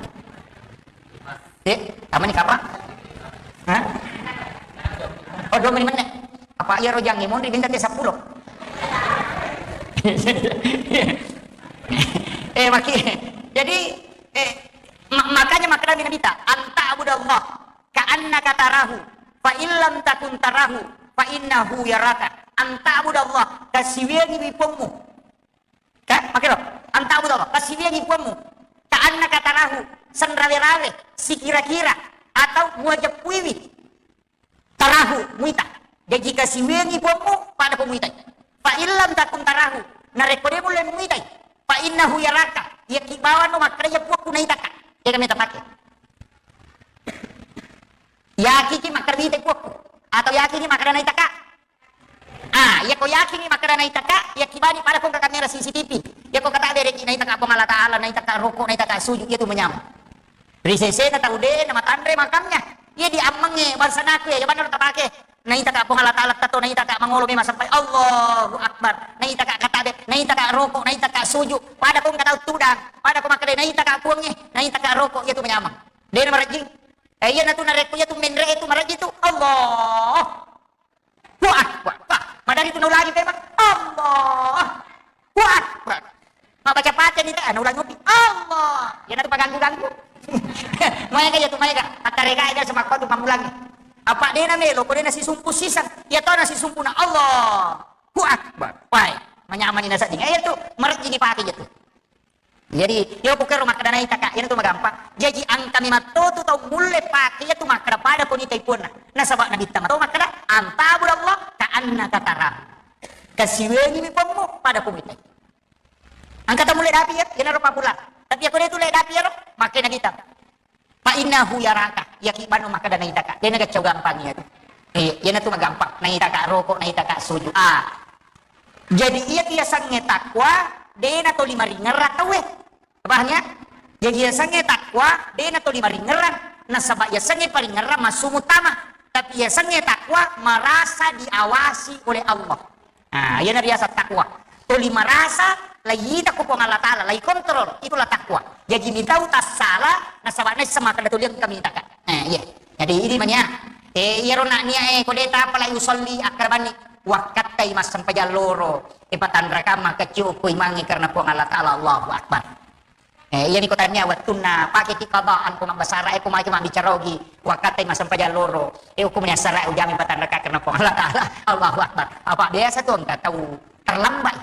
Eh, apa nih, Kak, Pak? Hah? Oh, dua menit, menit. Apa iya rojang monri minta te sepuluh? Eh, maki. Jadi, eh, ma-, makanya makna Nabi Nabi ta, "Anta abudallah ka annaka tarahu, fa illam takun tarahu, fa innahu yaraka." Anta abudallah, kasiwiangi wipommu. Ka, makero, anta abudallah, kasiwiangi puammu. Ka annaka tarahu, senrawe-rawe, sikira-kira, atau muajeppuiwi. Tarahu, muita. Jaji kasiwiangngi puammu, pada ko muitai. Fa illam takun tarahu, narekko de mulle muitai, fa innahu yaraka, yakki bawano makkeda iya puakku naitaka. Jaga meta pake. Yakiki makkeda mitai puakku, atau yakiki makkeda naitaka. Ah, iya ko yakini makkeda naitaka, iya kibani pada ko engka kamera C C T V. Iya ko kata bereki naitaka Puang Allah Taala, naitaka roko, naitaka sujud, iya tu manyameng. Ri sesena tau de na matanre makamnya. Iya di ammengnge bangsa naku ya, iya banna tapake. Naitaka Puang Allah Taala tato, naitaka mangolo memang sampai Allahu Akbar. Naitaka kata be, naitaka roko, naitaka sujud. Pada ko engka tau tudang, pada ko makkeda naitaka puangnge, naitaka roko, iya tu manyameng. De na marejjing. Eh, iya na tu narekko iya tu menre itu marejjing tu. Allah. Wah, wah, wah. Madari tu naulangi memang. Allah. Wah, wah. Mabbaca Fatihah ni, ah, naulangi ngopi. Allah. Iya na tu paganggu-ganggu. Maega iya tu, maega. Attarekai aja sama kau tu pamulangi. Apa de na melo, ko de na sisumpu sisang. Iya to na sisumpu na Allah. Wah, wah. Wah, manyamani na sadding. Iya tu, marejjing dipake iya tu. Jadi, iya ko kero makkeda naitaka, iya tu magampang. Jaji engka memang to tu tau mulle pake iya tu makkeda pada ko nitai puanna. Nasaba Nabitta mato makkeda, "Antabudallah ka annaka tarahu." Kasiwengi mi puammu pada ko muitai. Engka tau mulle dapi iya, iyanaro papulang. Tapi iya ko de tu le dapi iyaro, makkeda Nabitta. Fa innahu yaraka, iya ki banu makkeda naitaka. De na gaccau gampang iya tu. Eh, iya na tu magampang. Naitaka roko, naitaka sujud. Ah. Jadi iya tu yasengnge takwa, de na toli maringerrang tauwe. Paham ya? Jadi yasengnge takwa, de na toli maringerrang. Nasaba yasengnge paringerrang massu muttama. Tapi yasengnge takwa merasa diawasi oleh Allah. Nah, iyana riaseng takwa. Tuli merasa laita ko Puang Allah Taala, lai kontrol, itulah takwa. Jaji mitau tassala, nasaba naisseng makkeda tuli engka mitaka. Eh, iya. Jadi ini mania. Eh, iyaro nak nia eh, ko de tapa lai usolli, akkarabanni. Wakkattai massempajang loro. Eh, patanrakang makkecciu ko imangnge karena Puang Allah Taala, Allahu Akbar. Eh, iyami ko tania wettunna pakeki qadaan ko mabbasara, eh, ko maki mabbicara ogi, wakkatai massempajang loro, eh, ko muni assara ujami patanraka karena Puang Allah Taala. Allahu Akbar. Apa biasa tu engka tau terlambat.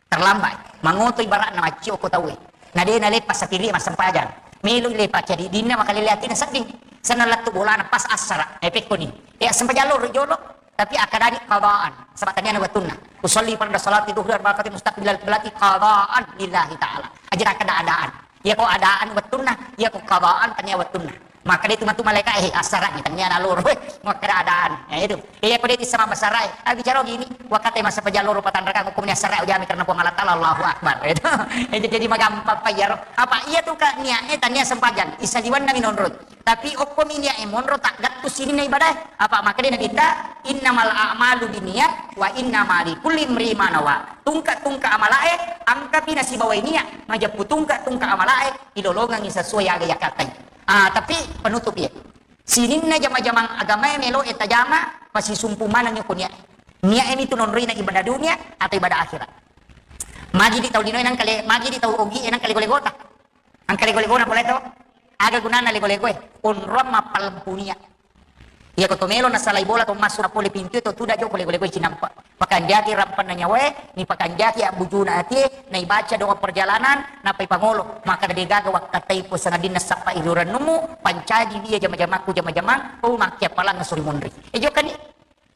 Terlambat. Mangoto ibaratna maccio ko tauwe. Na de na lepas sapiri massempajang. Melo lepas cadi dinna makalele atina sedding. Senna lettu bolana pas assara. Eh, pekkoni. Eh, assempajang loro jolo. Tapi akkadani qadaan, saba taniana wettunna. Usolli farda salati dhuhri arba'a rakaatin mustaqbilal qiblati qadaan lillahi ta'ala. Aja nakkeda adaan. Iya ko adaan wettunna, iya ko qadaan tania wettunna. Makkeda itu matu malaika, eh, assara'ni taniana loro. Makkeda adaan. Ya itu. Iya ko de tissama basara, eh, ah, bicara gini, wakkatai massempajang loro patanrakang ko muni assara ujami karena Puang Allah Taala, Allahu Akbar. Itu. Itu jadi magampang pa iyaro. Apa iya tu ka niae tania sempajang, isaliwanna minonroi. Tapi okkomi niae monro taggattu sininna ibadae. Apa makkeda Nabitta, "Innamal a'malu binniyat wa innama likulli imri'in ma nawa." Tungka-tungka amalae engkapi nasibawai niat, majeppu tungka-tungka amalae ilolongengi sesuai aga yakkatai. Ah, tapi penutup ya. Sininna jama-jamang agamae melo e tajama, masisumpu maneng ko niae. Niae mitu nonroina ibadah dunia atau ibadah akhirat. Magi di tau linoe nangka le, magi di tau ogi e nangka lego-legota. Engka lego-legona pole to. Aga gunana lego-legoe? Onrong mappalempu nia. Iya ko to melo nasalai bola to massu na pole pintu to tuda joko lego-legoe cinampa. Pakanjaki rampanna nyawae, ni pakanjaki abbujuna atie, naibaca doa perjalanan, napai pangolo. Maka de gaga wakkatai po sangadinna sappa irurannumu, pancaji dia jama-jamakku jama-jamang, oh makkia palang suri monri. E jokani.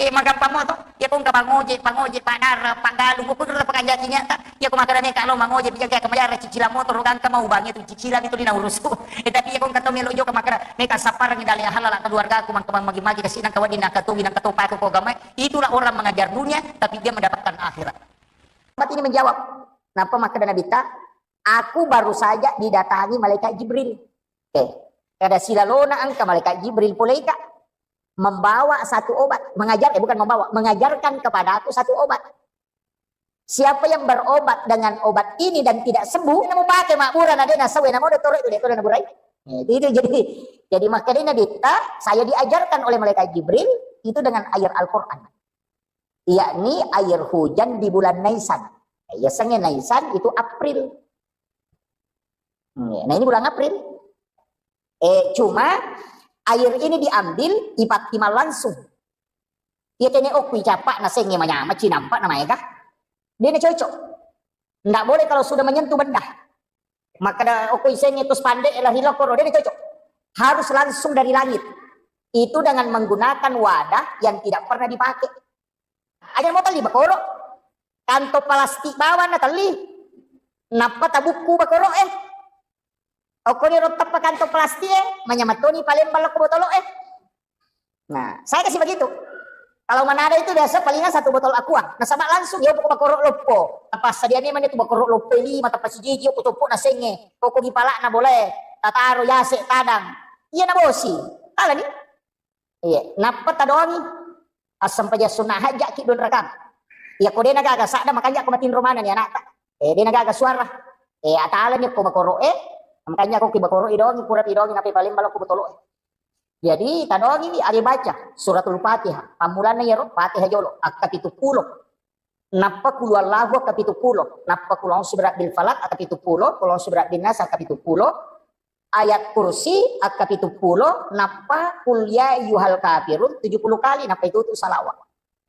Eh, magampang mo to. Iya ko engka pangoje, pangoje, padara, paggalung, pokokna pakanjaki niatta. Iya ko makkeda meka lo mangoje, bijaga ke majara cicilan motor, gangka mau bang itu cicilan itu dina urusu. Eh, tapi iya ko engka to melo joko makkeda meka sapparang dale halala keluargaku mangka magi-magi kasi nangka wedding nangka togi nangka to pako ko gamai. Itulah orang mengajar dunia, tapi dia mendapatkan akhirat. Umat ini menjawab. Napa makkeda Nabitta? Aku baru saja didatangi malaikat Jibril. Oke. Kada silalona engka malaikat Jibril poleika. Membawa satu obat, mengajar, eh, bukan membawa, mengajarkan kepadaku satu obat. Siapa yang berobat dengan obat ini dan tidak sembuh, namu pakai makbura na dena sawe namu de tore de tore na burai. Eh, itu, itu jadi jadi makanya Nabitta, saya diajarkan oleh malaikat Jibril itu dengan ayat Al-Qur'an. Yakni air hujan di bulan Naisan. Ya, sengnge Naisan itu April. Nah, ini bulan April. Eh, cuma air ini diambil, ipattimang langsung. Iya tene okku icappa na sengnge manyama cinampa na maega. Dia na cocok. Nggak boleh kalau sudah menyentuh benda. Makkeda okku isengnge tu spandek lari lokoro, dia na cocok. Harus langsung dari langit. Itu dengan menggunakan wadah yang tidak pernah dipakai. Aja mau telli bakoro, kantong plastik bawang na telli, nappa tabukku bakoro eh. Okkoni ro tappa kantong plastik eh, manyamattoni palembang lokko botolo eh. Nah, saya kasih begitu. Kalau Manado itu biasa palingan satu botol aqua. Nasaba langsung ya pokok bakoro loppo. Apa sadiane mana itu bakoro loppo lima, tappa sijiji, aku copok na senge. Pokok gipalak na boleh. Tataro yase tadang. Iya na bosi. Tala ni. Iya, nappa tadongi. Assampajang sunna hajjaki dua rakang. Iya, ko dena gaga sadda makanja ko matinro mana ni anakta. Eh, dena gaga suara. Eh, atala ni ko bakoro eh. Makanja ko ki bakoro idongi, pura idongi nape paling balok ko botolo eh. Jadi, tadongiwi, ade baca suratul Fatihah. Pammulanna iyaro Fatihah jolo, akka pitu pulo. Nappa kulu Allahu akka pitu pulo. Nappa kulu a'udzu birabbil falaq akka pitu pulo, kulu a'udzu birabbin nas akka pitu pulo. Ayat kursi akka pitu pulo, nappa kul ya ayyuhal kafirun tujuh puluh kali, nappa itu tu salawat.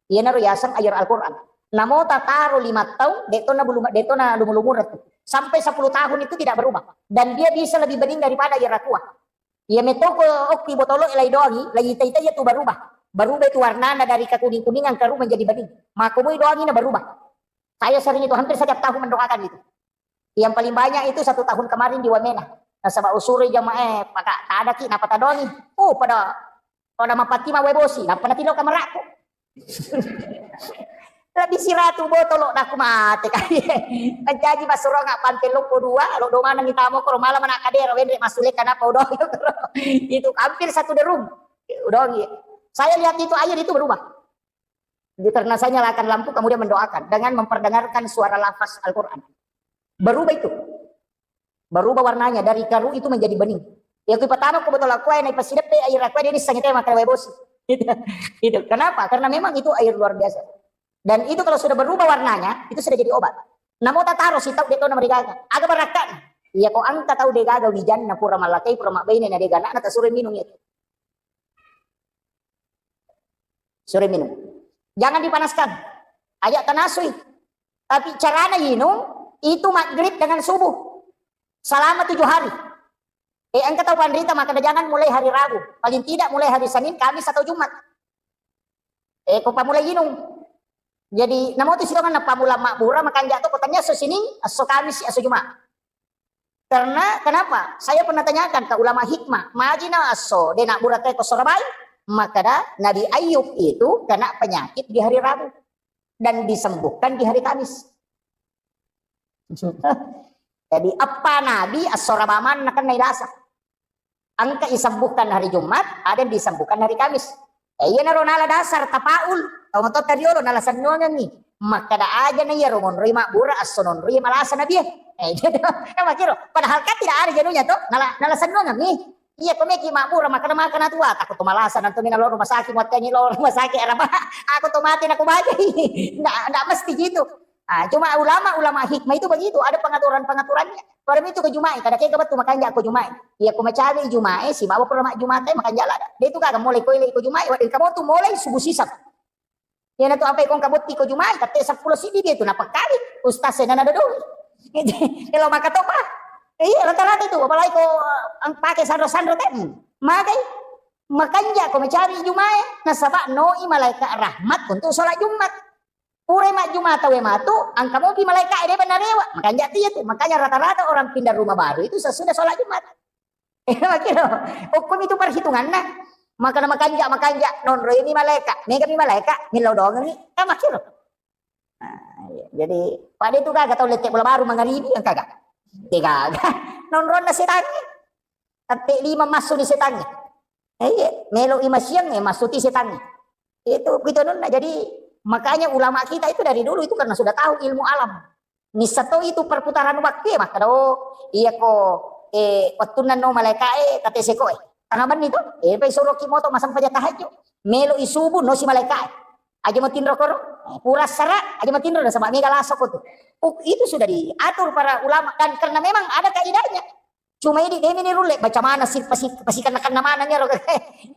Iyanaro yaseng ayat Al-Quran. Namo tataro lima tahun, detto na bulu, detto na lumu-lumuratu. Sampai sepuluh tahun itu tidak berubah. Dan dia bisa lebih bening daripada ayat Aqua. Iya metoko okki botolo lai doangi, lai ita-ita iya tu berubah. Berubah itu warnana dari kekuning-kuningan karu menjadi bening. Maka mui doangi na berubah. Saya sering itu hampir setiap tahun mendoakan itu. Yang paling banyak itu satu tahun kemarin di Wamena. Nasaba usuri jamaah eh, paka tadaki napa tadongi. Oh, pada pada mapati ma wae bosi, napa natilo kameraku. Lebih siratu botolo naku mate kali. Menjanji masurong pante loko dua, lo do mana kita mau koro malam anak kadera wendre masule kenapa udah itu hampir satu derum. Udah. Saya lihat itu air itu berubah. Jadi karena saya nyalakan lampu kemudian mendoakan dengan memperdengarkan suara lafaz Al-Quran. Berubah itu. Berubah warnanya dari karu itu menjadi bening. Ya kui pertama ko botol aqua na ipasideppe air aqua dia bisa ngete makan wae bosi. Itu. Itu. Kenapa? Karena memang itu air luar biasa. Dan itu kalau sudah berubah warnanya, itu sudah jadi obat. Namo tataro si tau de tona marigaga. Aga barakka. Iya ko angka tau de gaga wijanna pura mallakai pura mabbaine na de gana na tasure minum itu. Sore minum. Jangan dipanaskan. Ajak tanasui. Tapi carana inung itu maghrib dengan subuh. Selama tujuh hari. Eh, engka tau panrita maka jangan mulai hari Rabu. Paling tidak mulai hari Senin, Kamis atau Jumat. Eh, ko pamulai inung. Jadi, namo tu sidongan na pamula mabbura makanja to ko tania so Sining, aso Kamis, aso Jumat. Karena kenapa? Saya pernah tanyakan ke ulama hikmah, majina asso de nabbura teko sorabai, makada Nabi Ayub itu kena penyakit di hari Rabu dan disembuhkan di hari Kamis. Jadi apa Nabi asso rabaman na kena ilasa. Engka isembuhkan hari Jumat, ada yang disembuhkan hari Kamis. Eh, iyanaro nala dasar tapaul, tau matotta riolo nala sennuangengngi. Makkada aja na iyaro monroi mabbura, esso nonroi malasa nabie. Eh, gitu. Eh, makkiro. Padahal kan tidak ada jenuhnya to, nala, nala sennuangengngi. Iya, ko meki mabbura, makkada makkana tua, takut to malasa, nanti mina lo rumah sakit, muatkangi lo rumah sakit, araba, aku to mati, naku bajai. Ndak, ndak mesti gitu. Ah, cuma ulama, ulama hikmah itu begitu, ada pengaturan-pengaturannya. Pada itu ke Juma'i, kada kega betul makanja ko Juma'i. Iya, ko macawe Juma'i, sibawa pura mak Juma'e makanja lada. Dia itu kagak mulai koile ko Juma'i, wadah kamu tuh mulai subuh sisap. Iya, na tu apa ikon kabotti ko Juma'i, kate sepuluh sidi dia tu, napa kali? Ustaz saya nana dodoi. Kalau maka toba. Iya, rata-rata itu, apalagi ko, eh, pakai sandro-sandro tem. Magai, makanja ko macawe Juma'i, nasaba noi malaikat rahmat untuk sholat Jumat. Pura majjuma tauwe matu, engka mopi malaika'e de' narewa. Makanja tu iya tu. Makanya rata-rata orang pindah rumah baru itu sesudah sholat Jumat. Eh, makkiro. Hukum itu perhitunganna. Makana makanja, makanja, nonroi mi malaika, mega mi malaika, millau doangengngi. Kan makkiro. Nah, iya. Jadi, pada itu gaga tau lette bola baru mangaribi, kan kagak. Dia gaga. Nonronna setangnge. Tapi lima masuk di setangnge. Eh, iya, melo ima siang, eh, masuk di setangnge. Itu, itu nonna. Jadi, makanya ulama kita itu dari dulu itu karena sudah tahu ilmu alam. Nissa to itu perputaran waktu ya, maka do, iya ko, eh, waktu nano malaika, eh, kate seko, eh. Tengah benni to, eh, pai suruh ki moto masang paja tahajud. Melo isubu, no si malaika, eh. Aja mau tinro koro, eh, pura sara, aja mau tinro, sama mega laso ko tu. Oh, itu sudah diatur para ulama dan karena memang ada kaidahnya. Cuma ini dia ini rulle baca mana sih pasti pasti kena kena mana nyaro.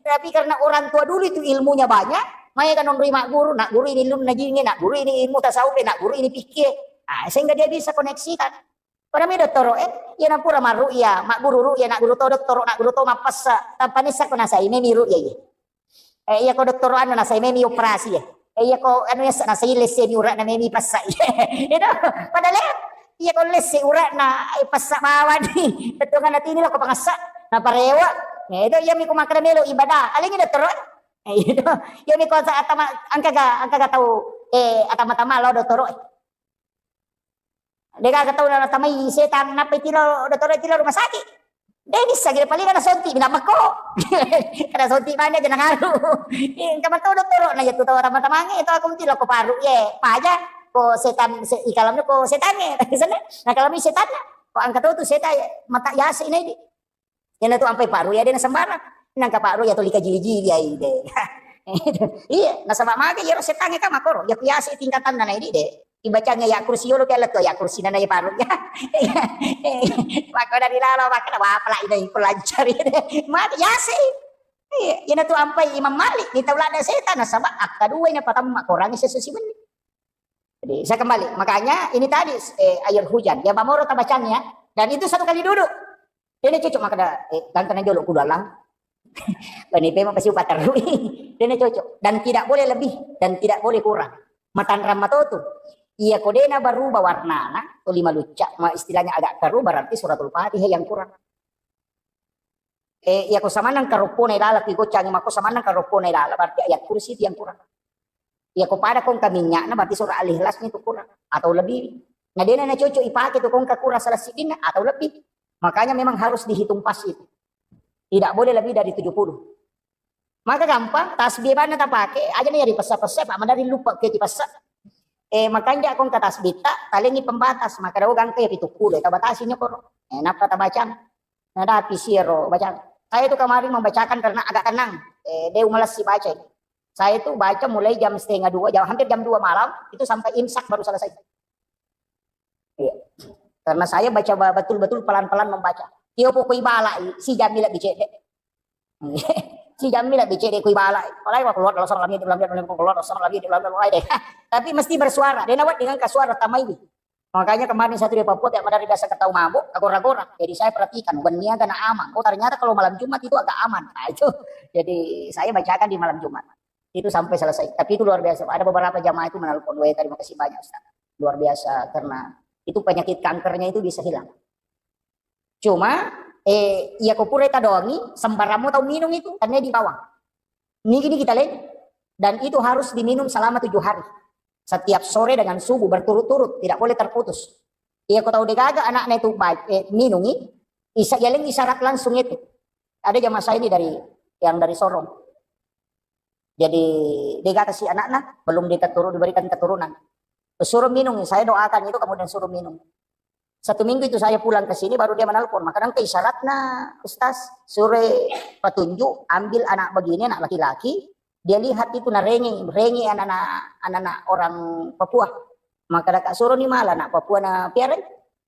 Tapi karena orang tua dulu itu ilmunya banyak, mai kan nonroi mak guru, nak guru ini lun najinge, nak guru ini ilmu tasawuf, nak guru ini fikih. Ah, sehingga dia bisa koneksikan. Pada mi dottoro, eh, iya nampura maru iya, mak guru ru iya, nak guru to dottoro, nak guru to mapassa, tanpa nissa ko nasai memi ru iya. Eh, iya ko dottoro anu nasai memi operasi ya. Eh, iya ko anu ya nasai lesse mi urak na memi passa. Itu padahal iya ko lesse urak na, eh, passa bawani. Betul kan nanti ini lo ko pangassa na parewa. Ya, itu iya mi ko makan melo ibadah. Alingi dottoro. Eh, itu iya mi ko sa atama angka ga, angka ga tahu, eh, atama-tama lo dottoro. Degaga tau natamai setang nappa itilo dottoro, itilo rumah sakit. De bisa gede paling ada sonti bilang mako. Kada sonti mana aja nangaru. Engka matau dottoro na jatu tau tama-tamange itu aku mesti lo ko paru ye paja ko setan se, ikalamnya ko setange. Sana na kalami setanna. Ko angka tau tu setan mata yasi na idi. Iyana tu ampai paru ya de na sembarang. Nangka paru ya tuli kajili-jili ai de. Iya, nasaba mage iyaro setange ka makoro. Ya ku yasi tingkatanna na idi de. Ibacangnge ya kursi yolo ke lettu ya kursi nana ya paru ya. Maka dari lalo maka wa pala ina iku lancari de. Mage yasi. Iya, iyana tu ampai Imam Malik ni tau lada setan nasaba akka dua ina patamma korangi sesusi wenni. Jadi saya kembali, makanya ini tadi eh, air hujan, ya pamoro tabacanya, dan itu satu kali duduk. Dena cocok maka da, eh, ganteng jolo kudu alang. Bani pema pasti upaterui. Dena cocok dan tidak boleh lebih dan tidak boleh kurang. Matanrang matotu. Iya ko dena berubah warnana, to lima lucca, ma istilahnya agak keruh berarti suratul Fatihah yang kurang. Eh, iya ko samanang karoppona ilala, ki gocangi mako samanang karoppona ilala, berarti ayat kursi itu yang kurang. Iya ko pada kongka minyakna, berarti surah Al-Ikhlas itu kurang atau lebih. Nah, dena na cocok ipake tu kongka kurang salah sidinna atau lebih. Makanya memang harus dihitung pas itu. Tidak boleh lebih dari tujuh puluh. Maka gampang, tasbih mana tapake, aja nih ya dipesa-pesa, Pak, mana lupa ke dipesa. Eh, makanya kongka tasbih tak, talengi pembatas, maka dawa gangka ya pitu puluh, tabatasi nyokoro. Eh, napa tabacang? Nadapi siro baca. Saya itu kemarin membacakan karena agak tenang. Eh, deu malas sih baca. Saya itu baca mulai jam setengah dua, jam, hampir jam dua malam, itu sampai imsak baru selesai. Iya. Karena saya baca ba- betul-betul pelan-pelan membaca. Tio pokoi balai, si jammi lebih cedek. Si jammi lebih cedek kui balai. Apalagi waktu keluar dalam salam itu, dalam dalam keluar dalam salam itu, dalam dalam deh. Tapi mesti bersuara. Dia nawat dengan kasuara tamai. Makanya kemarin saya di Papua tiap malam biasa ketawa mabuk, kagora-gora. Jadi saya perhatikan, wenni agak aman. Oh, ternyata kalau malam Jumat itu agak aman. Nah, itu. Jadi saya bacakan di malam Jumat. Itu sampai selesai. Tapi itu luar biasa. Ada beberapa jamaah itu menelpon, "Weh, terima kasih banyak, Ustaz. Luar biasa karena itu penyakit kankernya itu bisa hilang." Cuma eh, iya ko pura tadongi, sembarang mau tau minum itu, karena di bawah. Nigi-nigi taleng. Dan itu harus diminum selama tujuh hari. Setiap sore dengan subuh berturut-turut, tidak boleh terputus. Iya ko tau degaga anaknya itu baik, eh, minungi, isa yaleng isyarat langsung itu. Ada jamaah saya ini dari yang dari Sorong. Jadi degaga si anaknya belum diketurun, diberikan keturunan. Suruh minum, saya doakan itu kemudian suruh minum. Satu minggu itu saya pulang ke sini, baru dia menelpon. Maka nangka isyaratna, Ustaz, sure petunjuk, ambil anak begini, anak laki-laki, dia lihat itu narengi, rengi anak-anak, anak-anak orang Papua. Maka daka suruh ni malah anak Papua na piara.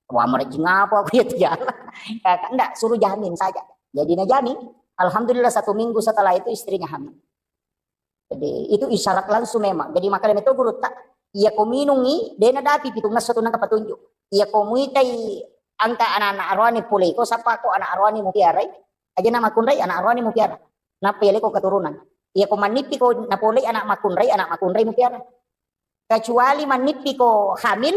Wah, mereka apa aku ya tiada. Ya, kan enggak, suruh jamin saja. Jadi na jamin. Alhamdulillah satu minggu setelah itu istrinya hamil. Jadi itu isyarat langsung memang. Jadi makanya itu guru tak, iya ko minungi, dena dapi pitung nasa tu nangka petunjuk. Iya ko muitai angka anak-anak arwani pole ko sapa ko anak arwani mupiarai, aja nama kunrai anak arwani mupiara. Napa iya leko keturunan. Iya ko manipi ko napolei anak makunrai, anak makunrai mupiara. Kecuali manipi ko hamil,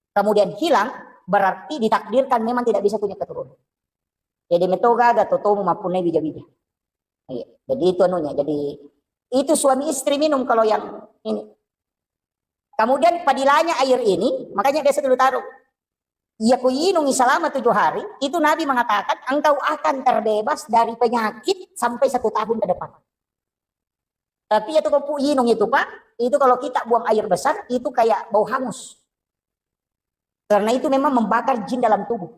kemudian hilang, berarti ditakdirkan memang tidak bisa punya keturunan. Jadi metoga aga totomu mappunai bija-bija. Iya. Jadi itu anunya. Jadi itu suami istri minum kalau yang ini. Kemudian padilanya air ini, makanya biasa dulu taruh. Iya ku inungi selama tujuh hari, itu Nabi mengatakan engkau akan terbebas dari penyakit sampai satu tahun ke depan. Tapi itu kopu inung itu Pak, itu kalau kita buang air besar, itu kayak bau hangus. Karena itu memang membakar jin dalam tubuh.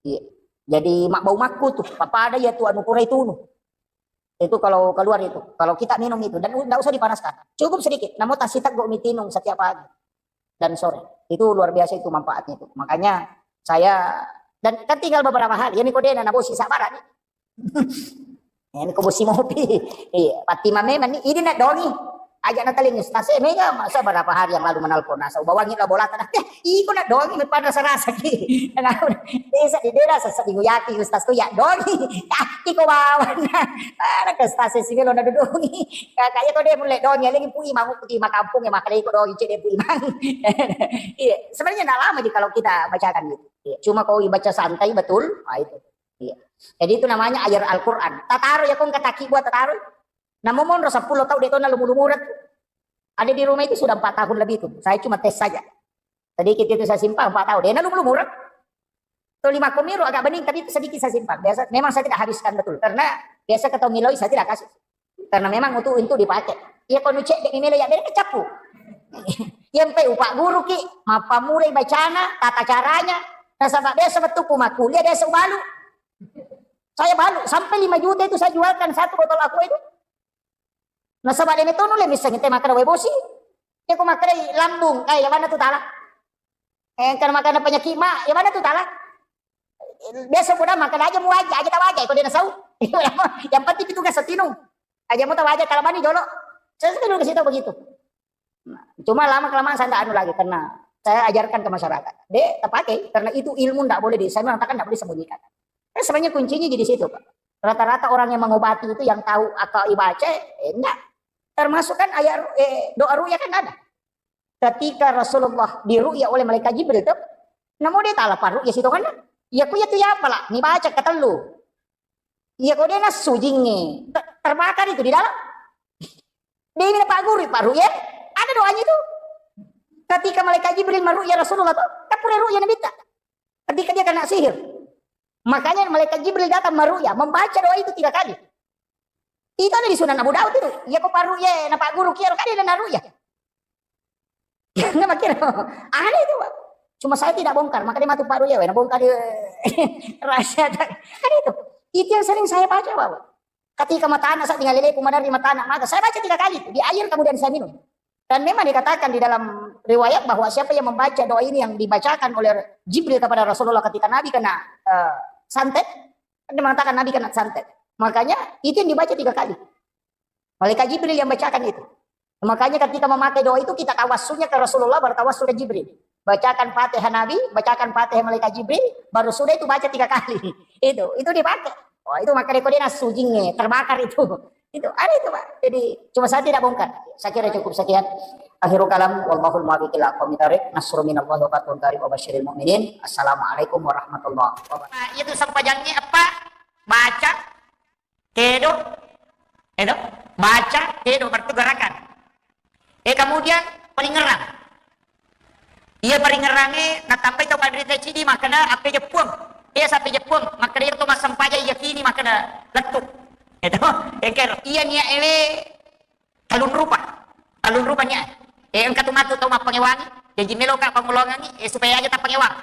Iya. Jadi mak bau makku tuh, papada ya tuh anu kurai tunu. Itu kalau keluar itu, kalau kita minum itu dan tidak usah dipanaskan, cukup sedikit. Namun tasita go mitinung setiap pagi dan sore. Itu luar biasa itu manfaatnya itu. Makanya saya dan kan tinggal beberapa hari. Ya ni kodena na bosi sabara ni. Ya ni ko bosi mopi. Iya, pati mame mani ini nak dongi. Aja' nataling ustaz, eh, mega masa berapa hari yang lalu menelpon, nasa ubawangi la bolata, nah, eh, iko na doangi, me pada rasa-rasa ki. Desa di daerah sasa di guyaki ustaz tu ya doangi. Ah, iko bawan. Ada ke ustaz si melo na dudungi. Kakaknya kau dia mulai doangi, lagi pui mangu putih makampung ya, makanya iko doangi cek dia pui mang. Iya, sebenarnya nggak lama sih kalau kita bacakan gitu. Iya, cuma kau baca santai betul, ah, itu. Iya. Jadi itu namanya ayat Al-Quran. Tataro ya kong kataki buat tataro. Namo monro seppulo tau de' to nalumu-lumureng. Ada di rumah itu sudah empat tahun lebih itu. Saya cuma tes saja. Sedikit itu saya simpan empat tahun. De' nalumu-lumureng. To lima komiro agak bening, tapi itu sedikit saya simpan. Biasa, memang saya tidak habiskan betul. Karena biasa ketemu miloi saya tidak kasih. Karena memang untuk, untuk dipakai. Iya, kau nucek de' mimelo ya, de' kecappu. Yang pe upak guru ki, mappammulai bacana, tata caranya. Nasaba' biasa betul ku makkuliah, biasa ubalu. Saya balu, sampai lima juta itu saya jualkan satu botol aqua itu. Nasaba' de' metto nulle misseng te makkeda wae bosi. Iya ko makkeda lambung, eh, ya mana tu tala? Eh, kan makkeda penyakit ma, ya mana tu tala? Biasa pun makkeda aja mu aja, aja tawaja, ko de' nasau. Yang penting itu kan setinu. Aja mu tawaja, kalau mani jolo. Saya sudah dulu ke situ begitu. Nah, cuma lama kelamaan saya nggak anu lagi karena saya ajarkan ke masyarakat. De', terpakai karena itu ilmu, nggak boleh di, saya mengatakan nggak boleh sembunyikan. Kan sebenarnya kuncinya di situ, Pak. Rata-rata orang yang mengobati itu yang tahu atau ibaca, eh, enggak. Termasuk kan ayat ru-, eh, doa ru'yah kan ada. Ketika Rasulullah diru'yah oleh malaikat Jibril tuh, namo de' tala paru'yah situ kan? Ya ku ya tu ya apalah, ni baca ketellu. Iya, ko de' nassu jingnge, te-, terbakar itu di dalam. De' ini Pak Guru, Pak Ru'ya. Ada doanya itu. Ketika malaikat Jibril meru'ya Rasulullah tuh, kan pura ru'ya Nabi ta. Ketika dia kena sihir. Makanya malaikat Jibril datang meru'ya, membaca doa itu tiga kali. Itu ada di Sunan Abu Daud itu. Iya, ko Pak Ru'ya, na Pak Guru kira kali dan ru'ya. Nggak makin. Ada itu, Pak. Cuma saya tidak bongkar, makanya matu Pak Ruya, weh, bongkar dia. Rahasia tak. Ada itu. Itu yang sering saya baca, Pak. Ketika mata anak saya tinggal leleku, madari mata anak, maka saya baca tiga kali. Di air kemudian saya minum. Dan memang dikatakan di dalam riwayat bahwa siapa yang membaca doa ini yang dibacakan oleh Jibril kepada Rasulullah ketika Nabi kena, eh, santet, dia mengatakan Nabi kena santet. Makanya itu yang dibaca tiga kali. Malaikat Jibril yang bacakan itu. Makanya ketika memakai doa itu, kita tawassulnya ke Rasulullah, baru tawassul ke Jibril. Bacakan Fatihah Nabi, bacakan Fatihah malaikat Jibril, baru sudah itu baca tiga kali. Itu, itu dipakai. Oh, itu makanya kode nassu jingnge, terbakar itu. Itu, ada itu, Pak. Jadi, cuma saya tidak bongkar. Saya kira cukup sekian. Akhirul kalam, wallahul muwaffiq ila aqwamit thariq. Nasrun minallahi wa fathun qarib wa basyiril mu'minin. Assalamualaikum warahmatullahi wabarakatuh. Nah, itu sempajangnge apa? Baca kedo, edo, baca kedo, berarti gerakan. Eh, kemudian paringerang. Iya, paringerangnge natambai tau panrita cidi makkeda, "Appe jeppuang." Eh, sappe jeppuang, makkeda iya to massempajang yakini makkeda lettu. Edo, engkero. Iya niat ewe talung rupa. Talung rupa niat. Eh, engka tu matu tau mappangewangi. Jaji meloka pangulongangi, eh, supaya aja tappangewang.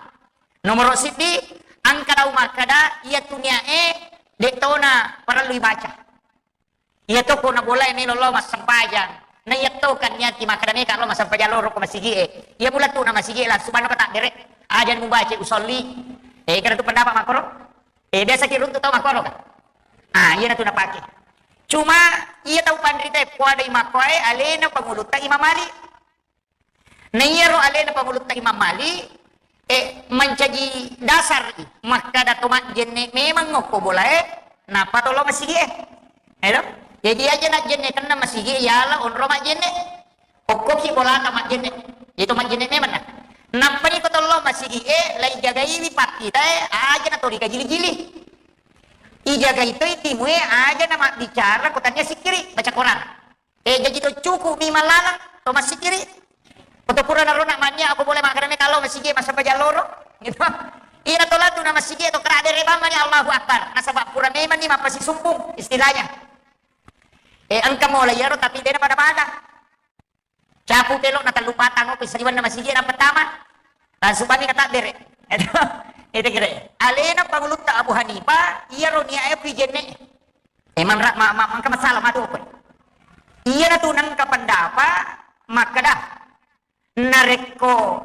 Nomoro siddi, engka tau makkeda, iya tu niat e, de tona parellu ibaca. Iya to ko na bola e melo lo massempajang. Na iya to kan niati makkeda meka lo massempajang loro ko masigi e. Iya mula tu na masigi e langsung bano ka takbere. Aja mubaca usolli. Eh, kira tu pendapat makoro. Eh, biasa ki runtu tau makoro kan. Ah, iya na tu napake. Cuma iya tau panrita e poada i makkoe alena pangulutta Imam Malik. Na iyaro alena pangulutta Imam Malik, eh, mancaji dasar i makkada to majjenne memang okko bola e, napa to lo masigi e. Edo? Jadi aja najjenne kenna masigi e, yala onro majjenne. Okkoki bolata majjenne. Itu majjenne memang na. Nampani ko to lo masigi e, lai jagaiwi pakkita e, aja na to dikajili-jili. Ijagai toi timu e, aja na mabbicara ko tania sikkiri, baca Quran. Eh, jaji to cukup mi mallalang, to massikiri. Ko to pura narona mania, aku boleh makkeda me kalo masigi massempajang loro. Gitu. Ina to latu na masigi to kera dere bang mani Allahu Akbar. Nasaba pura memang ni mappasisumpung istilahnya. Eh, engka mola iyaro tapi dena pada-pada. Capu telo na tellu patang ko saliwanna masigi na pertama. Langsung kami kata bere. Itu, itu kira. Alena pangulutta Abu Hanifah, iyaro niae pi jenne. Emang ra-, ma-, ma-, mangka masalah matu ko. Iyana tu nengka pendapat makkeda, narekko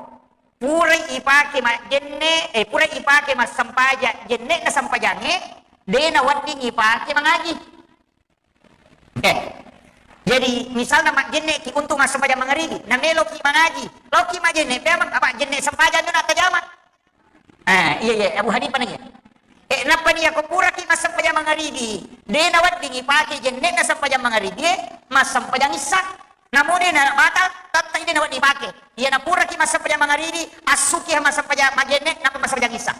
purai ipake majjenne, eh, purai ipake massempaja jenne na sempajange, de na wedding ipake mangaji. Eh. Jadi, misalna majjenne' ki untuk massempajang mangaribi, na melo ki mangaji, lao ki majjenne', peamang apa jenne' sempajang tu na tajama. Eh, iya, iya, Abu Hanifah nanya. Eh, nappa ni, iyako pura ki massempajang mangaribi, de' nawedding ipake jenne'na sempajang mangaribi, eh, massempajang issa. Namo de' na batal, tette' de' nawedding ipake. Iya, na pura ki massempajang mangaribi, assuki ha massempajang majjenne', nappa massempajang issa.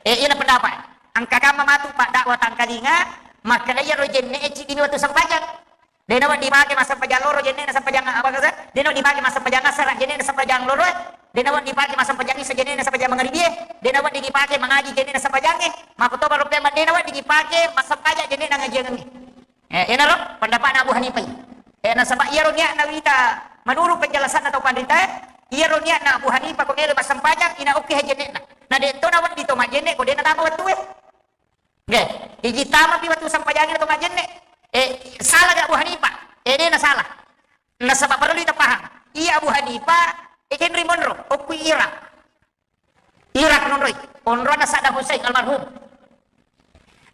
Eh, iyana pendapat. Engka kamma matu paddakwah tangkalinga, makkeda iyaro jenne'e ciddi mi wettu sempajang. De' nawedding dipake massempajang loro jenne'na sempajang apa kata? De' nawedding dipake massempajang asara jenne'na sempajang loro, eh. De' nawedding dipake massempajang issa jenne'na sempajang mangaribi, eh. De' nawedding dipake mangaji jenne'na sempajangnge. Makkutoba rupe ma de' nawedding dipake massempajang jenne'na ngajiangengnge. Eh, enaro pendapatna Abu Hanifah. Eh, nasaba iyaro niatna wita, menurut penjelasanna tau panrita, eh, iyaro niatna Abu Hanifah ko melo massempajang, ina okke jenne'na. Na de' to nawedding to majjenne' ko de' natama wettue. Nggih, iji tama pi wettu sempajangnge to majjenne'. Eh, salah ga Abu Hanifah? Eh, de' na salah. Nasaba perlu kita paham. Iya Abu Hanifah, eh, kenri monro, okkui Irak. Irak nonroi, onronna Saddam Hussein almarhum.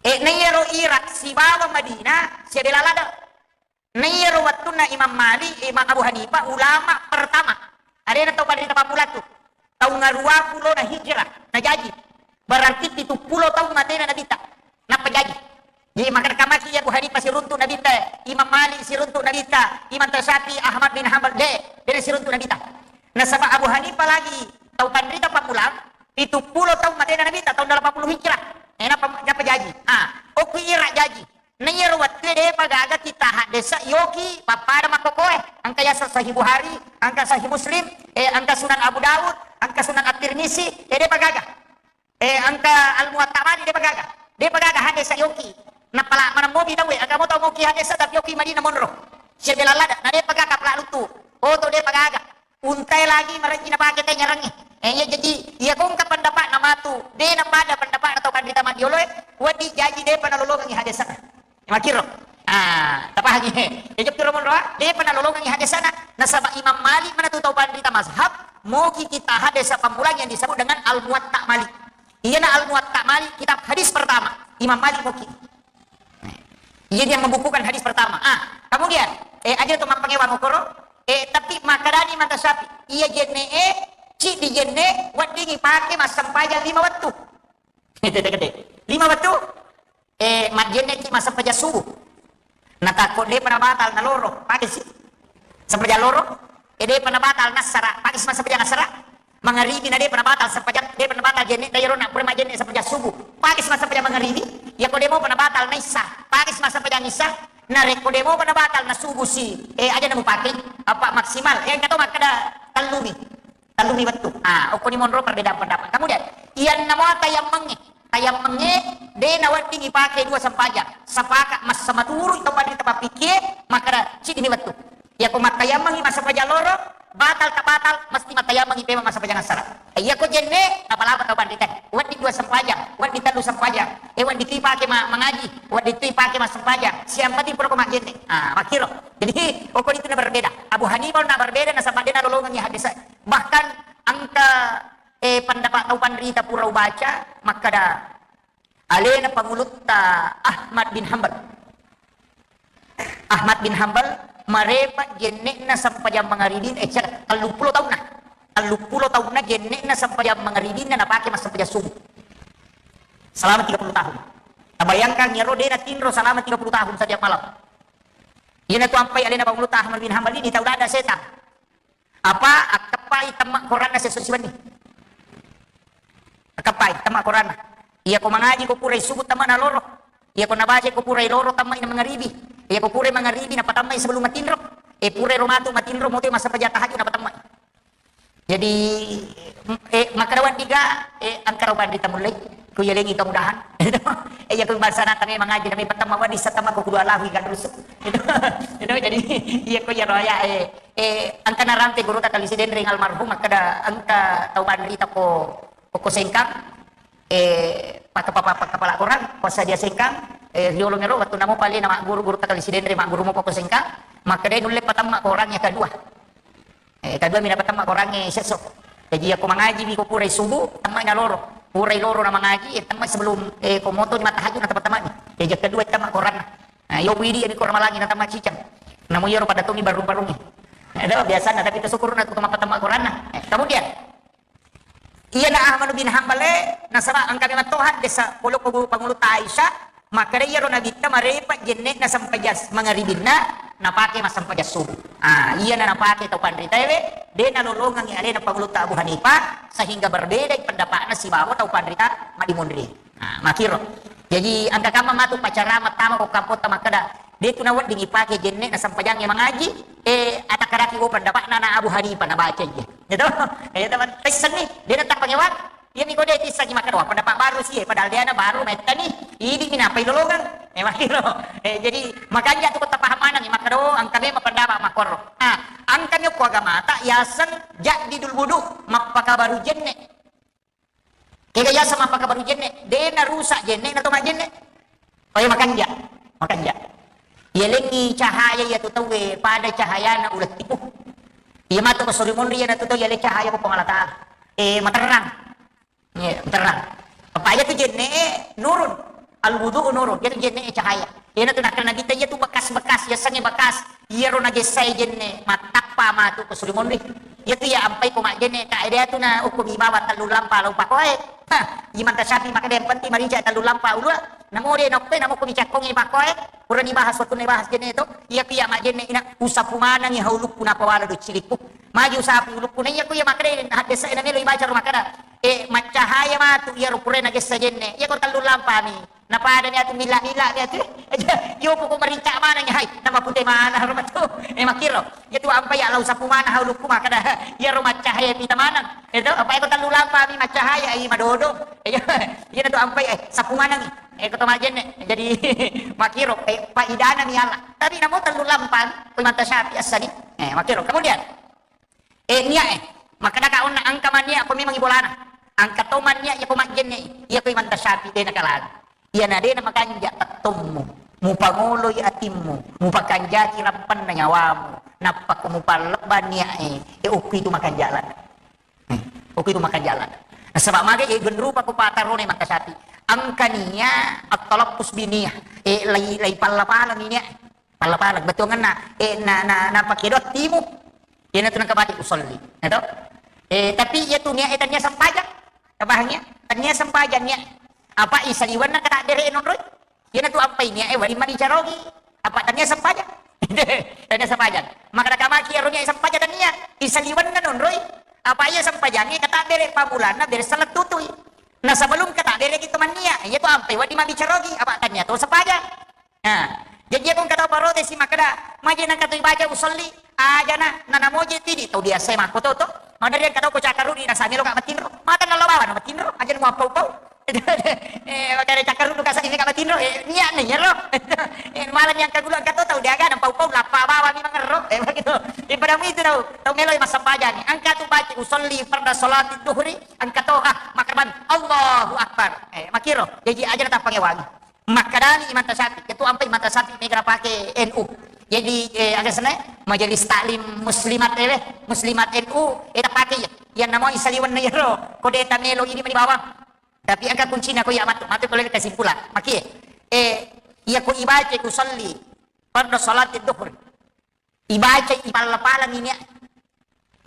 Eh, naiyaro Irak sibawa Madinah, sia bela lada. Naiyaro wettunna Imam Malik, Imam Abu Hanifah, ulama pertama. Arena tau panrita pammula tu. Taung aruwa pulona hijrah, najaji. Berarti pitu pulo taung matena Nabitta. Nappa jaji. Jadi, makkeda kamaki iya Abu Hanifah siruntu Nabitta, Imam Malik siruntu Nabitta, Imam Syafi'i, Ahmad bin Hanbal, de, de siruntu Nabitta. Nasaba Abu Hanifah lagi tau panrita pammula, pitu pulo taung matena Nabitta, taung delapan puluh Hijrah. Eh, nappa, nappa jaji. Ah, okku ira jaji. Naiyaro wettue depa gaga kita haddesa yoki pappada makkokoe. Engka yaseng Sahih Bukhari, engka Sahih Muslim, eh, engka Sunan Abu Daud, engka Sunan At-Tirmizi, eh, depa gaga. Eh, engka Al-Muwatta Malik depa gaga. Depa gaga haddesa yoki. Napala maneng mopi tauwe, engka mo tau moki haddesa tapi yoki Madinah monro. Sia bela lada, na depa gaga pala lutu. Oto depa gaga. Untae lagi marejji napake te nyarangnge. Eh, iya, jadi, iya ko engka pendapatna matu, de napada pendapatna tau panrita maddioloe, wedding jaji depa nalolongengi haddesana. Makkiro. Ah, tapahangi. Iya, jokki romonroa, depa nalolongengi haddesana. Nasaba Imam Malik manatu tau panrita mazhab, moki kita haddesa pammulang yang disebut dengan Al-Muwatta Malik. Iyana Al-Muwatta Malik, kitab hadis pertama. Imam Malik moki. Iya, dia membukukan hadis pertama. Ah, kemudian, eh, aja tu mappangewa mokoro. Eh, tapi makkedani Imam Syafi'i, iya jenne, eh, ciddi jenne, weddingi pake massempajang lima wettu. Gede-gede. Lima wettu? Eh, majjenne ki massempajang subuh. Natakko depa nabatal naloro, pake si. Sempajang loro, eh, depa nabatal nassara, pake si massempajang assara. Mangaribi na depa nabatal sempajang, depa nabatal jenne, tairo na pura majjenne sempajang subuh. Pake si massempajang mangaribi, iya ko demopa nabatal na issa, pake si massempajang issa, na rekko demopa nabatal na subuh si, eh, aja na mupake, apa maksimal, eh, engka to makkeda tellumi. Tellumi wettu. Ah, okkoni monro perbedaan pendapat. Kemudian, iyanna mua tayammengnge. Tayammengnge, de nawedding ipake dua sempajang. Sepakat massa maturu tau panrita pappikie, makkeda, ciddimi wettu. Iya ko mattayammengngi massempajang loro, batal tak batal, mesti mattayammengngi pema massempajang assara. Eh, iya ko jenne, napalapa tau panrita. Wedding dua sempajang, wedding tellu sempajang. Eh, wedding tu ipake ma-, mangaji, wedding tu ipake massempajang. Siang penting pura ko majjenne. Ah, makkiro. Jadi, okkoni tu na berbeda. Abu Hanifah na berbeda, nasaba de nalolongengngi haddesa. Bahkan engka, eh, pendapat tau panrita pura ubaca, makkeda alena pangulutta Ahmad bin Hanbal. Ahmad bin Hanbal marepa jenne'na sempajang mangaribi, eh, cek, telluppulo taunna. Telluppulo taunna jenne'na sempajang mangaribinna napake massempajang subuh. Selama tiga puluh tahun. Tabayangkan, iyaro de natinro selama tiga puluh tahun setiap malam. Iyana tu ampai alena pangulutta Ahmad bin Hanbal ini tau dada setang. Apa akkeppai temma koranna sesso siwenni. Akkeppai temma koranna. Iya ko mangaji ko purai subuh temma na loro. Iya ko nabaca ko purai loro temma ina mangaribi. Iya ko purai mangaribi napatammai sebelum matinro. Eh, purai ro matu matinro mote massempajang tahajud napatammai. Jadi, eh, makkeda wedding ga, eh, engka ro panrita mullei. Ku yalengi kemudahan. Eh, iya ko bangsana tame mangaji, tame patemma wedding satemma ko kudu alawi kan rusu. Itu, itu jadi, iya ko iyaro ya, eh, eh, engka narampe gurutta Kali Sidenreng almarhum, makkeda engka tau panrita ko, ko Sengkang, eh, paka-, paka-, paka-, kepala korang, passadia Sengkang, eh, riolo mero, wettu namo pale na magguru gurutta Kali Sidenreng, magguru mo ko Sengkang, makkeda nulle patemma korang yang kedua. Eh, kedua mina patemma korangnge sesso. Jadi, iya ko mangaji mi ko purai subuh, temma na loro. Purai loro na mangaji, eh, temma sebelum, eh, ko moto ni mattahajud na temma-temma ni. Jadi, yang kedua temma koranna. Nah, yo widi mi ko ramalangi na temma cicang. Namu iyaro pada tongi barung-barungi. Itu biasana, tapi itu syukurna tu mappatemma Quranna. Eh, kemudian, iyana Ahmad bin Hambal e, nasaba engka memang to haddesa polo ko pangulutta Aisyah, makkeda iyaro Nabitta marepa jenne'na sempajang mangaribinna, napake massempajang subuh. Ah, iyana napake tau panritaewe, de nalolongengi alena pangulutta Abu Hanifah, sehingga berbeda pendapatna sibawa tau panrita madimonri. Ah, makkiro. Jaji engka kamma matu pacara mattama ko kampotta makkeda, de tu nawedding ipake jenne'na sempajangnge mangaji, eh, atakkaraki ko pendapatna na Abu Hanifah nabaca iya. Gitu? Eh, teman, tessenni, de na tappangewang. Iyami ko de tissengi makkeda, wah, pendapat baru sih, eh, padahal de na baru mettani, idi mi napai lolongeng. Eh, makkiro. Eh, jadi makanja tu ko tapaham maneng, makkeda, oh, engka memang pendapat makkoro. Ah, engka mi ko agamata yaseng jaddidul wudu, mappakabaru jenne. Kega yaseng mappakabaru jenne, de narusak jenne'na to majjenne. Oh iya, makanja, makanja. Yalengngi cahaya iyatu tauwe pada cahayana uleng tipu. Iya matu ko suri monri iyana tu tau yaleng cahaya ko Puang Allah Taala. Eh, materrang. Iya, materrang. Apa iya tu jenne'e nurun. Al wudu'u nurun. Iyatu jenne'e cahaya. Iyana tu nakkeda Nabitta iyatu bekas-bekas, yasengnge bekas. Iyaro nagessae jenne, mattappa matu ko suri monri. Iyatu iya ampai ko majjenne, ta ede atu na ukku mi bawang tellu lampa lau pakoe. Hah, Imam Tasyafi makkeda yang penting marinca tellu lampa ulua. Namo de nokkoe, namo ko mi cakkongi pakoe. Purani bahas, waktunna bahas jenne to. Iya piya majjenne ina usapu manengi haulukku napawala do cilikku. Magi usapu ulukku na iya ku iya makkeda haddesa ina melo ibaca ro makkeda. Eh, maccahaya matu iyaro purana gessa jenne. Iya ko tellu lampa mi. Napadani atu milla-milla mi atu. Iyo poko marincak maneng, hai, namapute maneng ro matu. Eh, makkiro. Iyatu ampai ya lau sapu maneng haulukku makkeda. Iyaro maccahaya pita maneng. Itu apa eko tellu lampa mi maccahaya, ai madodo. Iya, iyana tu ampai, eh, sapu maneng. Eh, ko to majjenne. Jadi makkiro, eh, paidana mi ala. Tapi namo tellu lampa, ko Imam Tasyafi assani. Eh, makkiro. Kemudian, Eh, niat, eh. Makkedaka onna engka manniat ko memang ibolana. Engka to manniat iya ko majjenne, iya ko Imam Tasyafi de nakalani. Iyana de namakanja pettommu, mupangoloi atimmu, mupakanjaki rampenna nyawamu, nappa ko mupallebba niat e, eh, okki tu makanja lada. Eh, okki tu makanja lada. Nasaba maga, eh, genrupa ko patarone Imam Tasyafi. Engka niat at-talaffuz bi niyah, eh, lai, lai palla-pala niat. Palla-pala, bettuangenna, eh, na, na, napakedo attimu. Iyana tu nengka baca usolli. Eto? Eh, tapi iya tu niat, eh, tania sempajang. Tapahangi ya? Tania sempajang niat. Apa isaliwenna kata bere nonroi? Iyana tu ampai niat, eh, wali mani carogi. Apa tania sempajang? Tania sempajang. Maka kamaki ero niat sempajang tania. Isaliwenna nonroi. Apa iya sempajang, eh, kata bere pamulanna bere salah tutui. Nah, sebelum kata bere kita mania, iya tu ampai wadi mabicarogi. Apa tania tu sempajang? Nah, jaji iya ko engka tau parotesi makkeda, maje nengka tu ibaca usolli, ajana, nanamoje tidi, tau biasa makko to, to. Madari engka tau ko cakkarudi, nasa melo ka matinro. Mata nallo bawa na matinro, aja muappau-pau. Eh, makanya cakkarudi ka sadi ka matinro, eh, niat ni ro. Eh, malah yang kagulu engka to tau diaga, nampau-pau, lappa bawa mi mangerro. Eh, begitu. Eh, pada itu tau, tau melo massempajang. Engka tu baca usolli farda salati duhri, engka to, ah, makarban, Allahu Akbar. Eh, makkiro, jaji aja na tappangewangi. Makkedani Imam Tasyafi, ketua ampai Imam Tasyafi mega napake N U. Jadi, eh, aga senna, Majelis Taklim Muslimat, eh, Muslimat N U, eh, tapake iya. Iya namo isaliwenna iyaro, ko de tamelo ini mani bawang. Tapi engka kuncina ko iya matu, matu ko lele kesimpulan. Makie, eh, iya ko ibaca usolli, fardu salati duhur. Ibacai, ipalla-pallangi niat.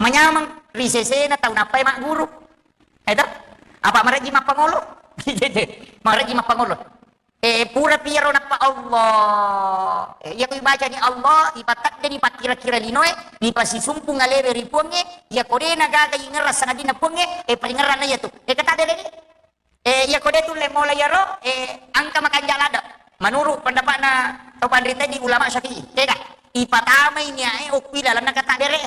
Manyameng ri sesena tau nappai magguru. Eto? Apa marejji mappangolo? Marejji mappangolo. Eh, pura piro nappa Allah. Eh, iya ko ibacani Allah, ipateddeni pakkira-kira linoe, nipasisumpung alewe ri Puangnge, iya ko de nagaga ingerra sangadinna Puangnge, eh, palingerranna iya tu. Eh, kata de ni. Eh, iya ko de tulle mola iyaro, eh, engka makanja ladde. Menurut pendapatna to panrita di ulama Syafi'i, tega ipatamai niae okko ilalenna kata bere.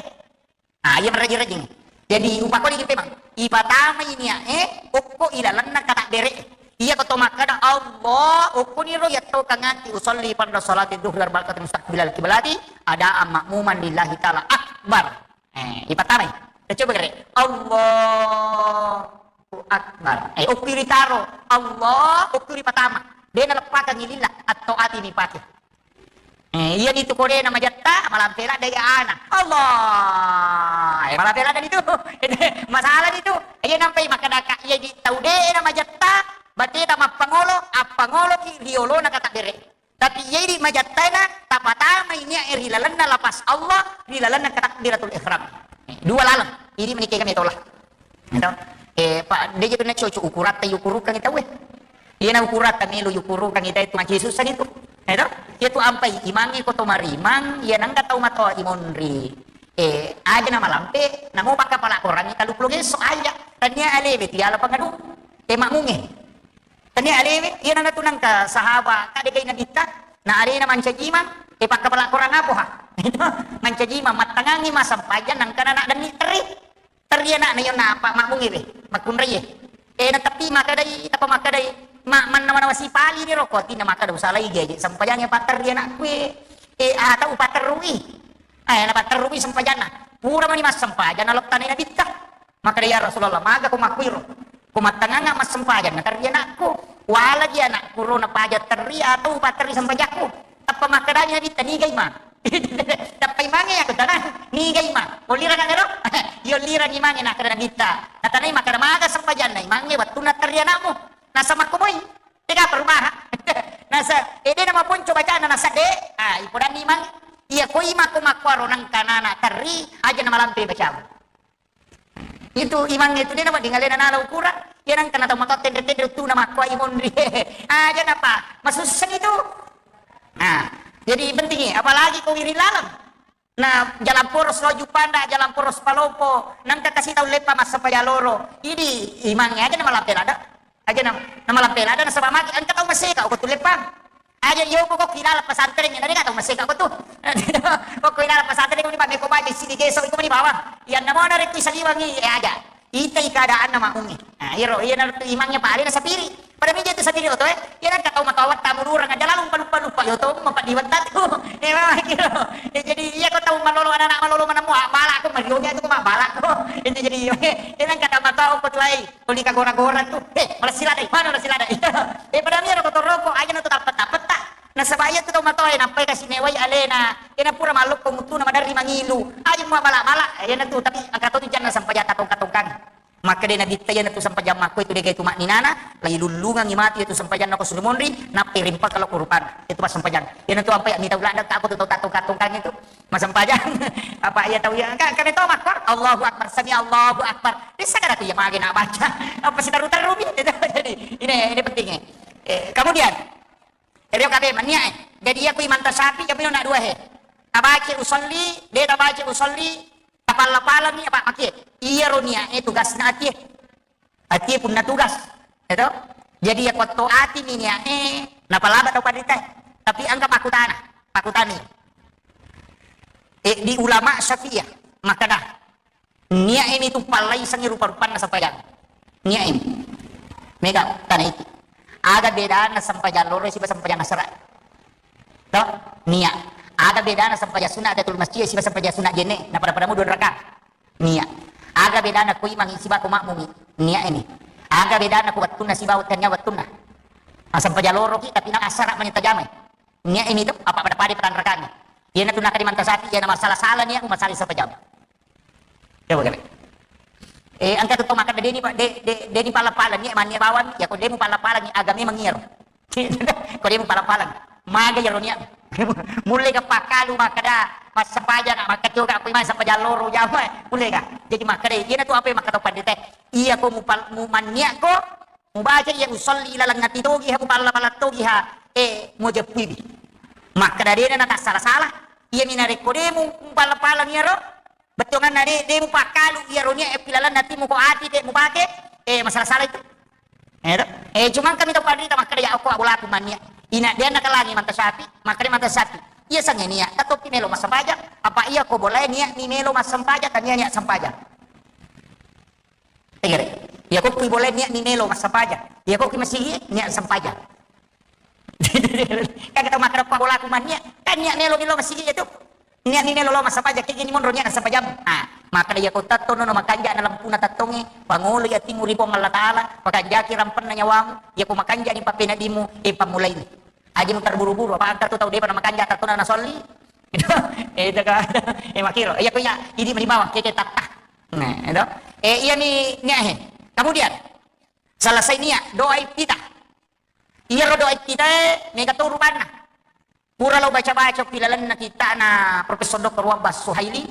Ah, iya merajing-rajing. Jadi upakoni ki memang ipatamai niae okko ilalenna kata bere. Iya ko to makkada Allah, okko niro iya to kangati usolli farda salati duhri arba'a rakaat mustaqbilal kiblati, adaan makmuman lillahi ta'ala akbar. Eh, ipatamai. Kita coba gare. Allahu Akbar. Eh, okko ritaro. Allah, okko ripatama. De naleppakang lillah, atau ati ni pake. Eh, iya ni tu kode na majatta, malampe ladde iya ana. Allah. Eh, malampe ladde ni tu. Masalah ni tu. Iya nampai makkadaka, iya di tau de na majatta, bateta mappangolo, appangolo ki riolo na kata bere. Tapi iya idi majattaina tapatamai niat e ri lalenna lapas Allah, ri lalenna takbiratul ihram. Dua laleng. Idi menikah kami tola. Gitu. Eh, Pak, de' je tu na cocok ukuratta yukurukang tau e. Iya na ukuratta melo yukurukang itu, itu masih susah itu. Gitu. Iya tu ampai imangnge ko to marimang, iya nangka tau matoa imonri. Eh, aja na malampe, namo pakkapala korangngi tellu pulo ngesso aja. Tania alewe tiala pangadu. Eh, makmungnge. Tania alewe, iya nana tu nangka sahaba, kade kai nabitta, na alena mancaji imang, eh, pakkapala korang apoha. Mancaji imang, mattangangi massempajang, nangka nana denni terri. Terri anakna, iya napa makmungnge be, makkunraie. Eh, na tapi makkadai, tapa makkadai, ma-, mannawa-nawa sipali ni roko, atinna makkada usalai gaje, sempajangnge patterri anakku e. Eh, atau patterrui. Eh, na patterrui sempajanna. Pura mani massempajang, na lottanai nabitta. Makkeda, "Ya Rasulullah, maga ko makkuiro? Ko mattangangnga massempajang, naterri anakku. Walaji anakku ro napaja terri atau paterri sempajakku?" Tappa makkedani Nabitta, "Niga imang?" Tappa imangnge, "Aku tanang, niga imang? Ollirang ero?" Iya, ollirang imangnge, nakkeda Nabitta. Natanai makkeda, "Maga sempajanna imangnge wettunna terri anakmu?" Nasa makkomoi. Tega perumahan. Nasa, eh, de' namaponco bacana, nasa de'. Ah, ipodanni imang. Iya, ko imang ko makkuaro nangka nana terri, aja namalampe bacamu. Itu imang itu de' nawedding alena nala ukuran. Iya nangka na tau matoa tenre-tenre uttuna makkuai monri. Aja napa, masussani tu. Nah, jadi pentingi, apalagi ko wiring laleng. Na jalan poros lo Juppanda, jalan poros Palopo, nangka kasi tau leppa massempajang loro. Idi imangnge aja namalampe lada. Aja na, namalampe lada nasaba magi engka tau maseka ko tu leppa. Aja yo ko, ko kilala pesantren, na de' tau maseka ko tu. Ko kilala pesantren ko ni ba meko baja sidi geso iko mani bawang. Iya namo na rekko isaliwangi, eh, aja. Itai keadaanna makmungnge. Nah, iyaro, iya na tu imangnge pale na sapiri. Pada mija tu sapiri oto e. Iya nangka tau matoa tamulurang aja lalu lupa-lupa yo to mapadiwetta tu. Eh, memang kiro. Eh, jadi iya ko tau malolo anak-anak malolo manemu, ah, bala ko marionya tu ko mabala ko. Itu jadi iya nangka tau matoa ko tuai. Tuli kagora-gora tu. Eh, malessi ladai. Mana malessi ladai? Eh, pada miro ko toroko aja na tu tappet-tappetta. Nasaba iya tu tau matoa e nappai kasi mewai alena. Ena pura mallokko muttuna maderri mangilu. Aja mua bala-bala. Ena tu tapi angka to tu janna sempajatta tongka-tongkang. Makkeda Nabitta, "Iyanatu sempajang makko itu degai tu ma'ninana, lailullungangi matu itu sempajanna ko surumonri, nappai rimpaka lao ko rupanna." Itu pas sempajang. Iyanatu ampai mitau ladang ka ko tu tau tattongka-tongkang itu. Masempajang. Apa iya tau iya? Ka, kami tau makko, Allahu Akbar, sami Allahu Akbar. Dessa kada tu iya mage na baca. Apa sitaru-tarumi. Itu jadi, ini, ini pentingnya. Eh, kemudian, Rio kabe mania e. Jadi iya ku imanta Syafi'i, iya pino na dua he. Tabaca usolli, de tabaca usolli, tapalla-pallangi apa makie. Iyaro niat e tugasna atie. Atie punna tugas. Eto? Jadi iya kuatto ati mi niat e, napalaba tau panrita e. Tapi engka pakkutana, pakkutani. Eh, di ulama Syafi'iyah, makkeda, Niat ini tu pallaisengi rupa-rupanna sempajang. Niat ini. Mega tana iki. Aga bedana sempajang loro siba sempajang asara? To? Niat. Aga bedana sempajang sunat Tahiyatul Masjid siba sempajang sunat jenne? Na pada-padamu dua rakaat. Niat. Aga bedana ko imangi siba ko makmungi? Niat ini. Aga bedana ko wettunna siba tania wettunna? Nah, sempajang loro ki tapi na asara mani tajamai. Niat ini tu apa pada-pada patanrakangi. Iyana tu nakadi manta sapi, iyana masalah-salah niat, masalah sempajang. Coba kali. Eh, engka tu tau makkeda, "Deni pa-, de-, de-, deni pala-pala niat, mania bawang, ya ko demu pala-pala niat, agame mangiaro." Ko demu pala-pala. Maga iyaro niat. Mulle ga pakkalu makkeda, "Massempajang, makkacoka, aku imang sempajang loro jama." Mulle ga. Jadi makkeda, iyana tu apa yang makkeda pandita. Iya ko mupal-, mu manniat ko, Mubaca iya usolli laleng ati togi ha, mupalla-palla togi ha, eh, mujeppuiwi. Makkeda dena natassala-sala. Iyami narekko demu mupalla-pallang iyaro, bettuanganna de, demu pakkalu iyaro niat e pilalanna atimu ko ati de mupake, eh, massala-sala itu. Eh, to? Eh, cuma kami tau panrita makkeda ya okko abolaku manniat. Ina dia nakalangi manta sapi, makkeda manta sapi. Iya sange niat, tatoppi melo massempajang, apa iya ko bolae niat mi melo massempajang, tania niat sempajang. Tegere. Iya ko kui bolae niat mi melo massempajang. Iya ko kui masigi niat sempajang. Kan kita makkeda pa bolaku manniat, kan niat melo mi lo masigi itu. Niat mi melo lo massempajang, kegini monro niat sempajang. Ah, makkeda iya ko tattono no makanja na lampuna tattonge, pangolo iya timu ri Puang Allah Taala, pakanjaki rampenna nyawamu, iya ko makanja ni pappena dimu, eh, pammulai ni. Aji mu terburu-buru, apa angka tu tau depa na makanja tattona na solli. Itu, eh, itu kan. Eh, makiro. Iya ko iya, idi mani bawang, keke tatta. Nah, itu. Eh, iya mi niat he. Kemudian, selesai niat, doa iftitah. Iyaro doa iftitah e, mega to rupanna. Pura lo baca-baca pi lalenna kitta'na Profesor Doktor Wabbas Suhaili,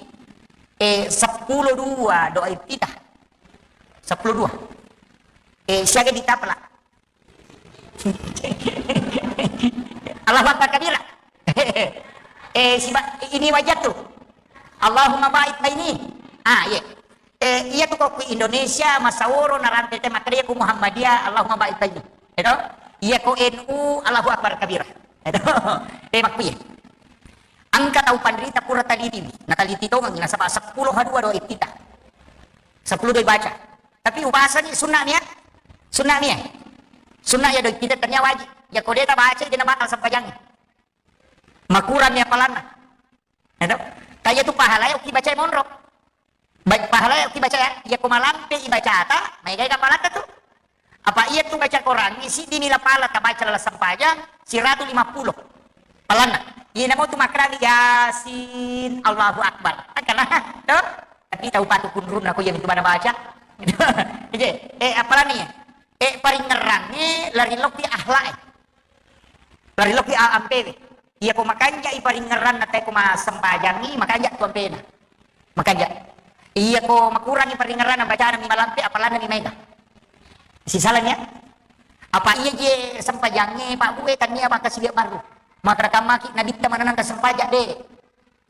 eh, seppulo dua doa iftitah. Seppulo dua. Eh, siaga ditapela. Allahu Akbar kabira. Eh, siba-, ini wajah tu. Allahumma ba'id baini. Ah, iya. Eh, iya tu ko ku Indonesia, Masaworo, narampe te makkeda ku Muhammadiyah, Allahumma ba'id baini. Edo? Iya ko N U, Allahu Akbar kabira. Edo? Eh, makkuye. Engka tau panrita pura talitiwi. Nataliti tongengi, nasaba seppulo ha dua doa iftitah. Seppulo doa baca. Tapi ubasani sunna mia. Sunna mia. Sunna ya doa iftitah tania wajib. Ya ko de tabaca, de nabatal sempajangnge. Makurang mia palanna. Edo? Kaya tu pahala ya ki baca monro. Baik, pahala iya ki baca ya, iya ko malampe ibacata, maegai ka palata tu. Apa iya tu baca Quran, isi dini la pala tabaca lala sempajang, siratu lima puluh. Palanna. Iya namo tu makrani Yasin, Allahu Akbar. Angkana, to? Tapi tau patu kunrun aku yang itu mana baca. Iya, eh, apalagi ya? Eh, paringerrangi, lari loki ahlak, eh. Lari loki a-, ampewe. Iya ko makanja i paringerranna te ko masempajangi, makanja tu ampena. Makanja. Iya ko makurangi paringerranna bacana mi malampe, apalana mi maega. Sisalanya. Apa iya je sempajange Pak Bue tania maka silia baru. Maka kamaki nabitta mananang ka sempajang de.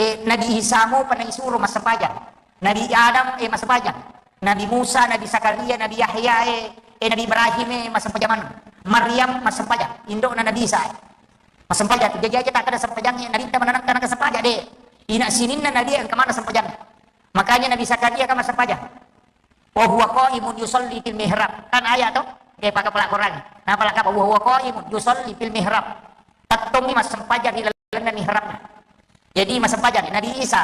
Eh, Nabi Isa mo pernah isuro massempajang. Nabi Adam, eh, massempajang. Nabi Musa, Nabi Zakaria, Nabi Yahya, eh, eh, Nabi Ibrahim, eh, massempajang maneng. Maryam massempajang. Indokna Nabi Isa, eh. Massempajang. Jadi aja tak ada sempajang, eh, Nabi kita menanamkan ke sempajang, deh. Ina sininna Nabi yang kemana sempajang. Makanya Nabi Zakaria kan massempajang. Wa huwa qaimun yusalli fil mihrab. Kan ayat to? Oke, pakai pelak Quran. Nah, pelak apa? Wa huwa qaimun yusalli fil mihrab. Tattongi massempajang di lalenna mihrabna. Jadi massempajang Nabi Isa,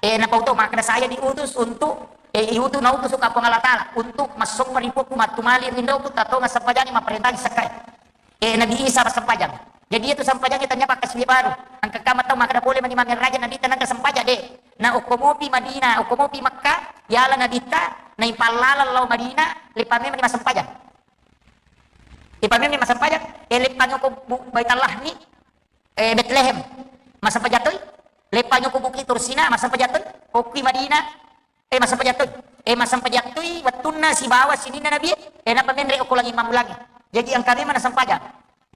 eh, napau to, makna saya diutus untuk, eh, iutus, nautus ka Puang Allah Taala untuk massompa ri Puakku, mattumali ri indoku, tattonga sempajang, mapparentahi sekkai. Eh, Nabi Isa massempajang. Jadi itu sempajang tania pakkasiwiang baru. Engka kama tau makkeda pole mani mangeraja Nabi tenang ke sempajang de. Na okko mopi Madinah, okko mopi Makkah, yala Nabi ta, na ipallala lao Madinah, lepa memang massempajang. Lepa memang massempajang, eh, lepa nyoko bu-, Baitallah ni, eh, Betlehem, massempajang toi. Lepa nyoko Bukit Tursina, massempajang toi. Okki Madinah, eh, massempajang toi. Eh, massempajang toi, wettunna sibawa sininna Nabi, eh, napa menre okko langi mammulangi. Jadi engka memang sempajang.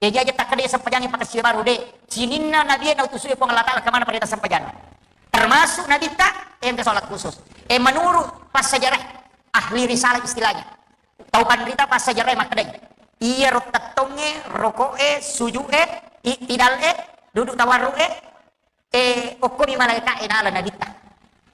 Jadi aja takkeda sempajangi pakkasiwiang baru de. Sininna Nabi nautusu Puang Allah Taala kemana perintah sempajang. Termasuk Nabi ta, eh, engka sholat khusus. Eh, menurut pas sejarah ahli risalah istilahnya. Tau panrita pas sejarah makkedai. Iya ro tettonge, roko'e, suju'e, i'tidal'e, duduk tawarru'e, eh, okkomi malaika'e nala Nabitta.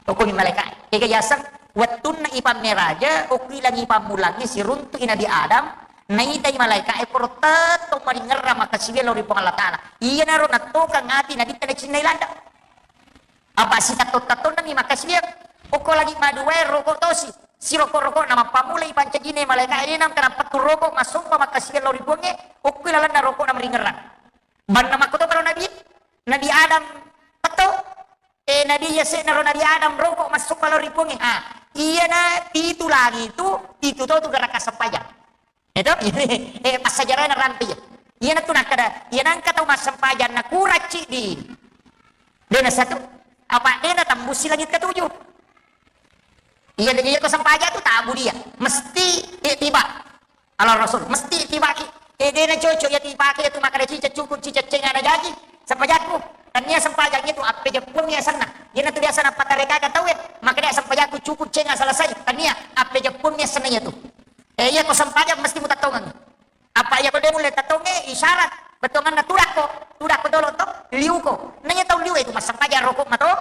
Okkomi malaika'e. Ega yaseng, wettunna ipammeraja, okki langi pammulangnge siruntu'i Nabi Adam, naitai malaika'e poro tettong maringerrang makkasiwiang lao ri Puang Allah Taala. Iyanaro nattokang ati Nabitta nacinnai landa. Apa sitattong-tattonnami makkasiwiang, okko langi maduae roko tosi. Siroko-rokona mappammulai pancajine malaika'e, nangka nappettu roko massompa makkasiwiang lao ri Puangnge, okki lalenna rokona maringerrang. Banna makkoto paro Nabi, Nabi Adam petto, eh, Nabi yase'na ro Nabi Adam roko massompa lao ri Puangnge. Ah, iyana pitu langi tu, pitu to tu gerakan sempajang. Itu, eh, passajarana rampe iya. Iyana tu nakkeda, iyana engka tau massempajang na kurang ciddi. Dena satu, apa dena tambusi langit ketujuh. Iya, iya ko sempajang tu tabu dia. Mesti ittiba. Ala Rasul, mesti ittibaki. Eh, dena cocok ya tipake itu makada cica cukup cica cenga na jaji. Sempajakku. Tania sempajang itu appe jeppung ya senna. Iyana tu biasa napatarekaka tau ya. Makada sempajakku cukup cenga selesai. Tania appe jeppung ya senna ya tu. Eh, iya ko sempajang mesti mutattongang. Apa iya ko de mulle tattonge isyarat. Bettonganna tudakko. Tudakko dolo to. Liuko. Nanya tau liu itu massempajang rokok mato.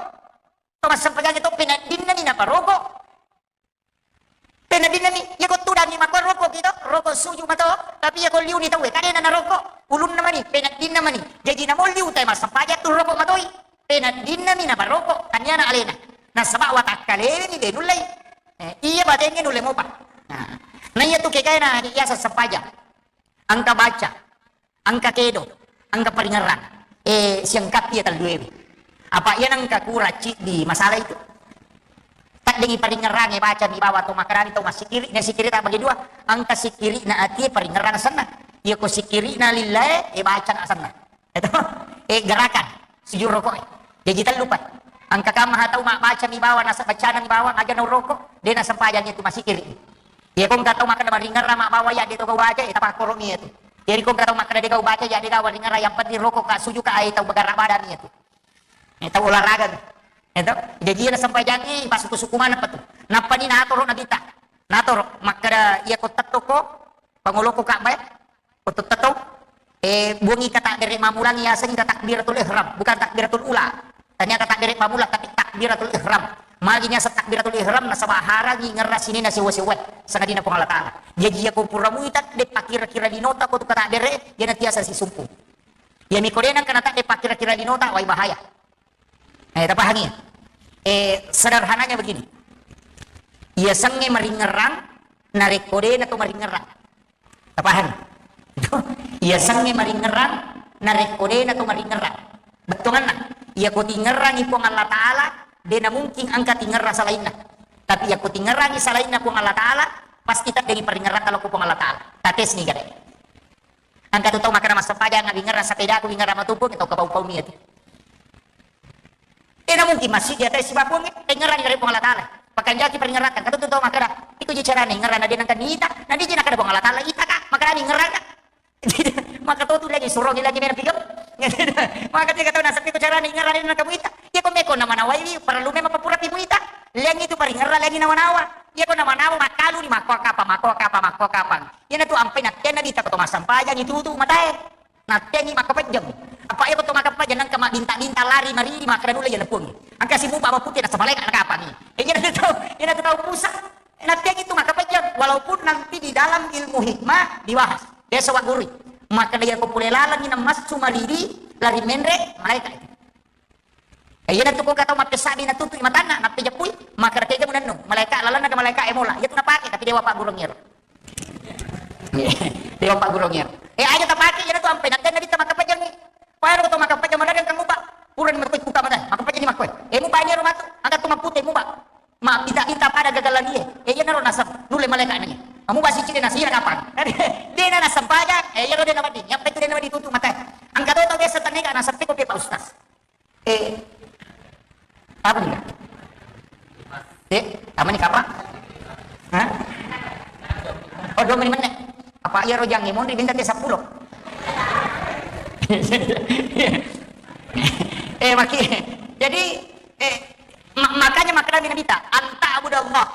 To massempajang itu penaddinna ni naparoko. Penaddinna ni, iya ko tudangi makko roko kito, roko suju mato, tapi iya ko liu ni tauwe, kadena naroko, ulunna mani, penaddinna mani. Jaji namo liu tai massempajang tu roko matoi. Penaddinna mi naparoko, taniana alena. Nasaba watakkalewe ni de nullei. Eh, iya batengnge nulle mopa. Nah, na iya tu kegaena biasa sempajang. Engka baca. Engka kedo, engka paringerrang. Eh, siangkappi iya telluewe. Apa iya nengka kura ciddi masalah itu. Taddengi paringerrang, eh, baca mi bawa to makarani to massikiri, ne sikiri tak bagi dua. Engka sikiri na ati paringerrang senna. Iya ko sikiri na lillae, eh, baca na senna. Itu, eh, gerakan. sujud rokok. Jaji tellu pa. Engka kamma tau mabbaca mi bawang, naseng bacana mi bawang, aja na rokok, de' nasempajangi tu, masikiri. Iya ko engka tau makkeda maringerrang mabbawa iya de' to gau baca, eh, tapakkoro mi iya tu. Jadi ko engka tau makkeda de' gau baca, iya de' gau maringerrang, yang penting rokok ka, sujud ka, ai tau bergerak badan iya tu. Eh, tau olahraga tu. Eh, tau? Jaji iya nasempajangi, pasuku-suku mana pa tu. Nappa ni natoro Nabitta. Natoro, makkeda iya ko tettoko, pangoloko Ka'bah, ko tetto, eh, buangi kata dere mamulang, iya sengi kata takbiratul ihram, bukan takbiratul ula. Ternyata tak dere mamulang, tapi takbiratul ihram. Magi niaseng takbiratul ihram, nasaba harangi ngerra sinena sewa-sewa, sangadinna Puang Allah Ta'ala. Jaji iya ko pura muita, de' pakkira-kira linota ko tu kata dere, iya natiasa sisumpu. Iya mi ko de' nengka nata de' pakkira-kira linota, wai bahaya. Eh, tapahangi? Eh, sederhananya begini. Iya sengnge maringerrang, narekko de' na to maringerrang. Tapahangi? Iya sengnge maringerrang, narekko de' na to maringerrang. Bettuanna, iya ko tingerrangi Puang Allah Ta'ala, de' na mungkin engka tingerrang salainna. Tapi iya ko tingerrangi salainna Puang Allah Ta'ala, pasti teddengi paringerrang kalau ko Puang Allah Ta'ala. Tates ni gare. Engka tu tau makkeda massempajang, wingerrang sepedaku, wingerrang matumpung, tau kapau-pau mi iya tu. Eh, na mungkin masjid iya tau sibawa Puang, eh, ngerrang dari Puang Allah Ta'ala. Pakanjaki paringerrang, kata tu tau makkeda, iko ji carana ngerrang na de' nengka nita, na de' ji nakkeda Puang Allah Ta'ala, ita ka, makkeda ni ngerrang ka. Maka tau tu lagi suruh lagi mena pigau. Maka tiga tau naseng ko carana ngerrang na de' nengka muita. Iya ko meko na manawai, parellu memang papura pi muita. Liang itu paringerrang lagi nawa-nawa. Iya ko na manawa makkalu ni makko kapa, makko kapa, makko kapa. Iya na tu ampai nattenna dita ko to massempajang itu tu matae. Nattengi makkapejjeng. Apa iya ko to makkapejjeng nengka mabbinta-binta lari maridi makkeda nulle iya leppung. Engka simupa bapute nasaba malaeka nakapangi. Eh, iya na tu tau, iya na tu tau Musa. Nattengi tu makkapejjeng, walaupun nanti di dalam ilmu hikmah dibahas. Biasa wa guru. Makkeda iya ko pole lalengi namassu maridi, lari menre, malaeka itu. Eh, iya na tu ko engka tau mappesabbi natutu'i matanna, nappejeppui, makkeda tega munennu, malaeka lalenna ke malaeka e mola. Iya tu napake, tapi dewa paggurung iyaro. Dewa paggurung iyaro. Eh, aja tapake, iya na tu ampai, nattenna dita makkapejjengi. Payaro to makkapejjeng, madari engka mupa. Pura ni makkoi kuka mata, makkapejjengi makkoi. Eh, mupa ni ro matu, angka tu mappute mupa. Ma pita-pita pada gagalan iye. Eh, iya na ro nasab, nulle malaeka ni. Amu basi cide nasira kapang. De' na nasempajang, eh, iya ro de' na wedding. Iya pe tu de' na wedding tutu mata. Angka to tau biasa tennega nasempiko pe Pak Ustaz. Eh, apa nih? Eh, apa nih, Kak? Hah? Oh, dua menit, menit. Apa iya ro jange monri minta ke sepuluh? Eh, maki. Jadi, eh, ma-, makanya makkeda Nabi ta, "Anta'budallah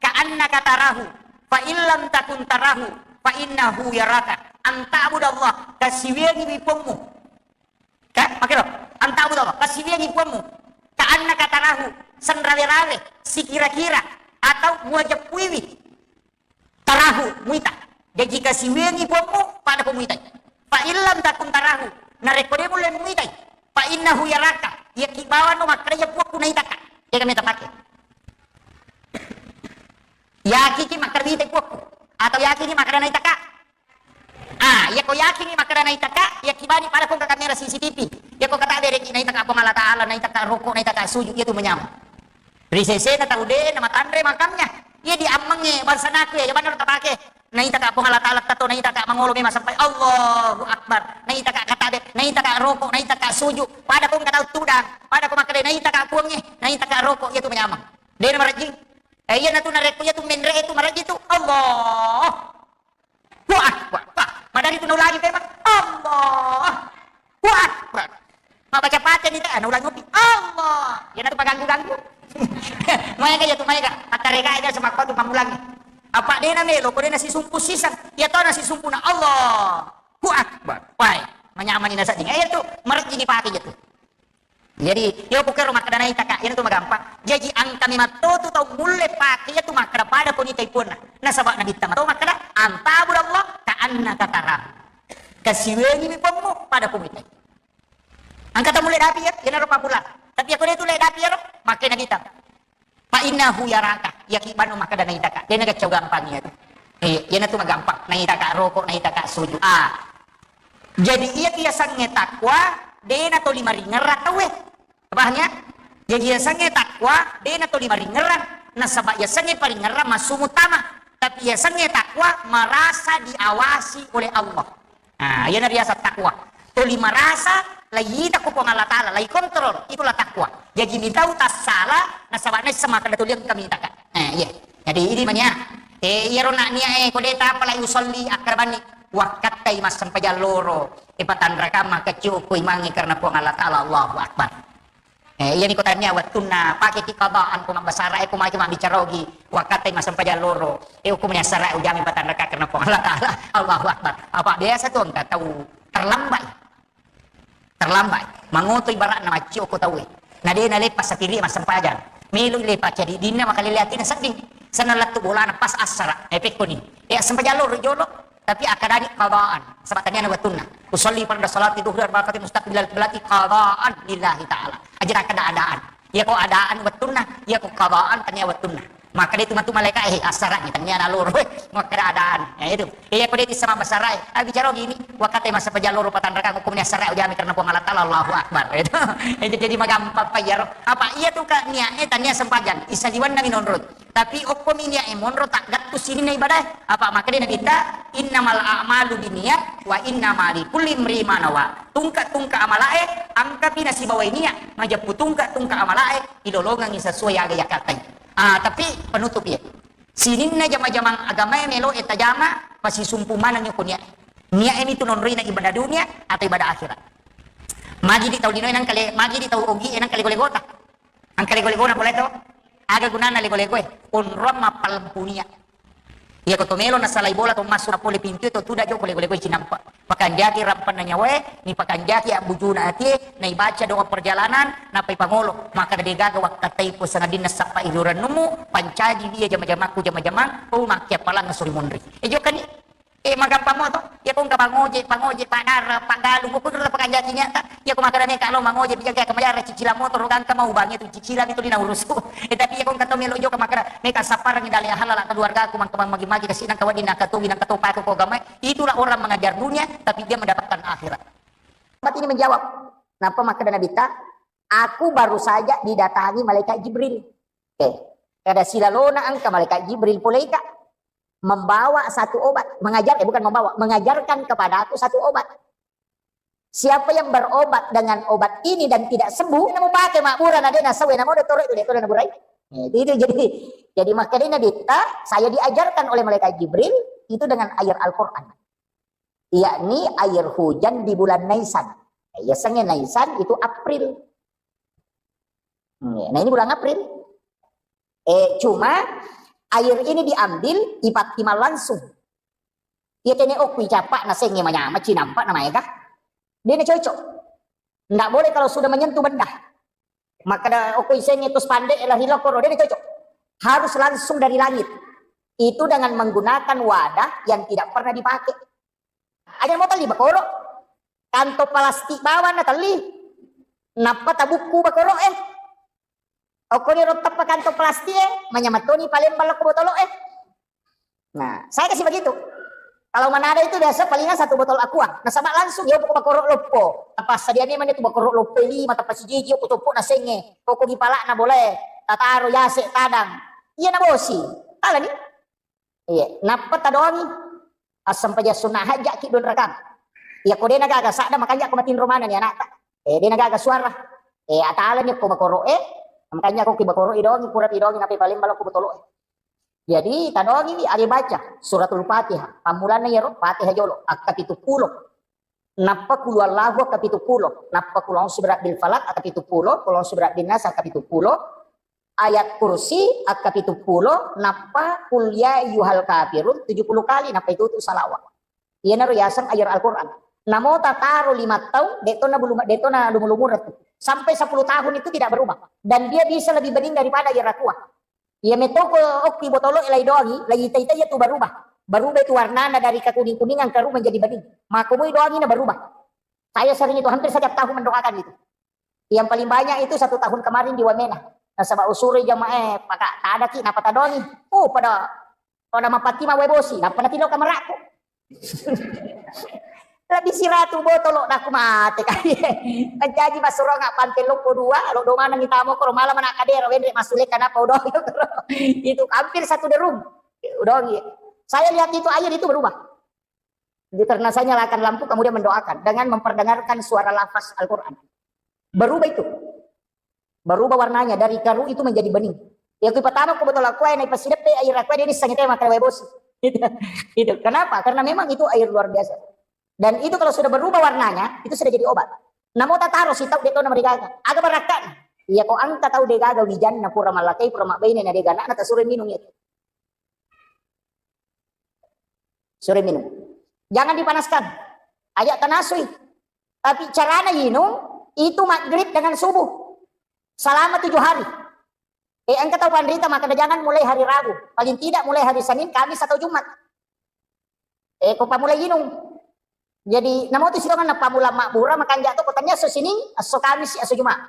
ka'annaka tarahu, fa illam takun tarahu, fa innahu yaraka." Anta'budallah, kasiwiangi wi Puangmu. Ka, makkiro, anta'budallah, kasiwiangi Puangmu. Ka'annaka tarahu, senrawe-rawe, sikira-kira, atau muajeppuiwi. Tarahu, muita. Jaji kasiwiangi Puangmu, pada ko muitai. Fa illam takun tarahu, narekko de mulle muitai. Fa innahu yaraka, iya ki bawano makkeda iya Puangku naitaka. Iya kami tapake. Yakiki makkeda muitai Puangku. Atau yakiki makkeda naitaka. Ah, iya ko yakingi makkeda naitaka, iya kibani pada ko engka kamera C C T V. Iya ko kata bereki naitaka Puang Allah Ta'ala, naitaka roko, naitaka sujud, iya tu manyameng. Ri sesena tau de na matanre makamnya. Iya di ammengnge bangsa naku iya, iya bener tapake. Naitaka Puang Allah Ta'ala tato, naitaka mangolo memang sampai Allahu Akbar. Naitaka kata be, naitaka roko, naitaka sujud. Pada ko engka tau tudang, pada ko makkeda naitaka Puangnge, naitaka roko, iya tu manyameng. De na marejjing. Eh, iya natu narekko iya tu menre itu marejjing tu. Allah. Allahu Akbar. Wah, madari tu naulangi memang. Allahu Akbar. Mabaca Fatihah ni, ah, naulangi upi. Allah. Iya natu paganggu-ganggu. Maega iya tu, maega. Attarega aja sama kau tu pamulangi. Apa de na melo, ko de na sisumpu sisang. Iya to na sisumpu na Allahu Akbar. Wai, manyamani na sedding. Eh, iya tu, marejjing ni pake iya tu. Jadi, iya ko kero makkeda naitaka, iya tu magampang. Jaji engka memang to tu tau mulle pake iya tu makkeda pada ko nitai Puanna. Nasaba Nabitta mato makkeda, "Anta'budallah ka'annaka tarahu." Kasiwiangi mi Puangmu pada ko muitai. Engka tau mulle dapi iya, iya naro papulang. Tapi iya ko de tu le dapi iyaro, makkeda Nabitta. Fa innahu yaraka, iya ki bano makkeda naitaka. De na gaccau gampang iya tu. Eh, iya natu magampang. Naitaka roko, naitaka sujud. Ah. Jadi iya tu yasengnge takwa, de na toli maringerrang tauwe. Paham ya? Jadi yasengnge takwa, de na toli maringerrang. Nasaba yasengnge paringerrang massu muttama. Tapi yasengnge takwa merasa diawasi oleh Allah. Ah, iya na riaseng takwa. Toli merasa Laita ko Puang Allah Ta'ala, lai kontrol, itulah takwa. Jaji mitau tassala, nasaba naisseng makkeda tuli engka mitaka. Eh, iya. Jadi ini mania. Eh, iyaro nak nia eh, ko de tapa lai usolli, akkarabanni. Wakkattai massempajang loro. Eh, patanraka maka ciu ko imangi karena Puang Allah Ta'ala, Allahu Akbar. Eh, iya ni ko tania wettunna pake ti qadaan ko mabbasara, eh, ko maki mabbicara ogi. Wakkattai massempajang loro. Eh, hukumnya sara ujami patanraka karena Puang Allah Ta'ala, Allahu Akbar. Apa biasa tu engka tau terlambat. Terlambat. Mangoto ibaratna maccio ko tauwe. Na de naleppa sapiri massempajang. Melo lepa cadi dinna makalele atina sedding. Senna lettu bolana pas assara. Eh, pekkoni. Eh, assempajang loro jolo. Tapi akkadani qadaan. Sebab tania na wettunna. Usolli farda salati duhri arba'a rakaat mustaqbilal qiblati qadaan lillahi ta'ala. Aja akkada adaan. Iya ko adaan wettunna, iya ko qadaan tania wettunna. Makkeda itu matu malaika, eh, assara ni tania na loro. Makkeda adaan. Ya itu. Iya ko de tissama basara, eh. Ah, bicara gini, wakkattai massempajang loro patanrakang hukumnya assara ujami karena Puang Allah Ta'ala, Allahu Akbar. Itu. Itu jadi magampang pa iyaro. Apa iya tu ka nia eh tania sempajang. Isaliwanna minonroi. Tapi okko mi nia eh monro taggattu sininna ibadah. Apa makkeda Nabitta, innamal a'malu binniyat wa innama likulli imri'in ma nawa. Tungka-tungka amalae, angkapi nasibawai nia, majeppu tungka-tungka amalae, ilolongengi sesuai aga yakattai. Ah, tapi penutup ya. Sininna jama-jamang agamae melo e tajama, masisumpu maneng ko nia. Nia ini tu nonrina ibadah dunia atau ibadah akhirat. Magi di tau lino enang kale, magi di tau ogi enang kale gole gota. Angka lego-legona pole to. Aga gunana lego-legoe? Onrong mappalempu nia. Iya ko to melo nasalai bola to massu na pole pintu to tuda joko lego-legoe cinampa. Pakanjaki rampanna nyawae, ni pakanjaki abbujuna atie, na ibaca doa perjalanan, nappa ipangolo. Maka de gaga wakkattai ko sangadinna sappa irurennumu, pancaji dia jama-jamakku jama-jamang, oh makkiappalang suri monri. E jokani. Eh, magampang mo to. Iya ko engka pangoje, pangoje, padara, paggalung, ko kudura pakanjaki nyata. Iya ko makkeda meka lo mangoje, bijaga ke mayara cicilan motor, gangka mau bangi tu cicilan itu dina urusu. Eh, tapi iya ko engka to melo jokka makkeda meka sapparangi dale halala keluargaku mangka magi-magi kasi nangka wedding nangka togi nangka topaku ko gamai. Itulah orang mengajar dunia, tapi dia mendapatkan akhirat. Sahabat ini menjawab, napa makkeda Nabitta? Aku baru saja didatangi malaikat Jibril. Eh, kada silalona engka malaikat Jibril poleika. Membawa satu obat, mengajar, eh, bukan membawa, mengajarkan kepada aku satu obat. Siapa yang berobat dengan obat ini dan tidak sembuh, namu pakai makmura na dena sawe namu de tore de tore na burai. Eh, itu, itu jadi, jadi makanya Nabitta, saya diajarkan oleh malaikat Jibril itu dengan ayat Al-Quran. Yakni air hujan di bulan Naisan. Ya, senge Naisan itu April. Hmm, ya. Nah, ini bulan April. Eh, cuma air ini diambil, ipattimang langsung. Iya tene okui capa na senge manyama cinampa na maega. Dia na cocok. Nggak boleh kalau sudah menyentuh benda. Makkeda okui senge tus pande lari lokoro, dia na cocok. Harus langsung dari langit. Itu dengan menggunakan wadah yang tidak pernah dipakai. Aja mau tali bakoro. Kantong plastik bawang na tali. Nappa tabukku bakoro eh. Okkoni ro teppa kantong plastik e, manyamattoni palembang lokko botolo e. Nah, saya kasih begitu. Kalau Manado itu biasa palingan satu botol aqua. Nasaba langsung ya pokok bakoro loppo. Apa sadia memang itu bakoro loppo lima tapa sijiji ko coppo na senge. Pokok gipala na bolae. Tataro yase tadang. Iya na bosi. Ala ni. Iya, nappa tadongi. Assempajang sunna hajjaki dua rakang. Iya, ko dena gaga sadda makanya ko matinro maneng ni anakta. Eh, dena gaga suara. Eh, atalani ko bakoro e. Makanya ko ki bakoro idongi, pura idongi nape paling balok ko botolo e. Jadi tadongi wi ade baca suratul Fatihah. Pammulanna iyaro Fatihah jolo, akka pitu pulo. Nappa kulu Allahu akka pitu pulo, nappa kulu a'udzu birabbil falaq akka pitu pulo, kulu a'udzu birabbin nas akka pitu pulo, ayat kursi akka pitu pulo, nappa kul ya ayyuhal kafirun tujuh puluh kali, nappa itu tu salawat. Iyanaro yaseng ayat Al-Quran. Namo tataro lima tahun, detto na bulu, detto na lumu-lumuratu. Sampai sepuluh tahun itu tidak berubah. Dan dia bisa lebih bening daripada ayat Aqua. Iya metoko okki botolo e lai doangi, lai ita-ita iya tu berubah. Berubah itu warnana dari kekuning-kuningan keru menjadi bening. Makomoi doangi na berubah. Saya sering itu hampir setiap tahun mendoakan itu. Yang paling banyak itu satu tahun kemarin di Wamena. Nasaba usuri jamaah e, maka tadaki napa tadongi. Oh, pada pada mapati ma wae bosi, napa natilo kamarako. Lebih siratu botolo naku mate kali. Menjaji masurong pante loko dua, lo domanang itamo koro malam anak kadera wenre masule kanapa udongi. Itu hampir satu derum. Udongi. Saya lihat itu air itu berubah. Karena saya nyalakan lampu, kemudian mendoakan dengan memperdengarkan suara lafaz Al-Quran. Berubah itu. Berubah warnanya dari keruh itu menjadi bening. Ya, kui pertama ku betul aku, naik pas sidepe air aku, dia nisang itu makan wae bos. Itu, itu. Kenapa? Karena memang itu air luar biasa. Dan itu kalau sudah berubah warnanya, itu sudah jadi obat. Namo tataro sitau de' tona marigaga. Aga barakka'na. Iya ko engka tau degaga wijanna pura mallakai, pura mabbaine na dega anakna, tasuro minum itu. Suro minum. Jangan dipanaskan. Aja tanasui. Tapi carana inung itu maghrib dengan subuh. Selama tujuh hari. Eh, engka tau panrita maka jangan mulai hari Rabu. Paling tidak mulai hari Senin, Kamis atau Jumat. Eh, ko pamulai inung. Jadi, namo tu sitongan na pamula mabbura, makanja to ko tania esso Sining, esso Kamis, esso Jumat.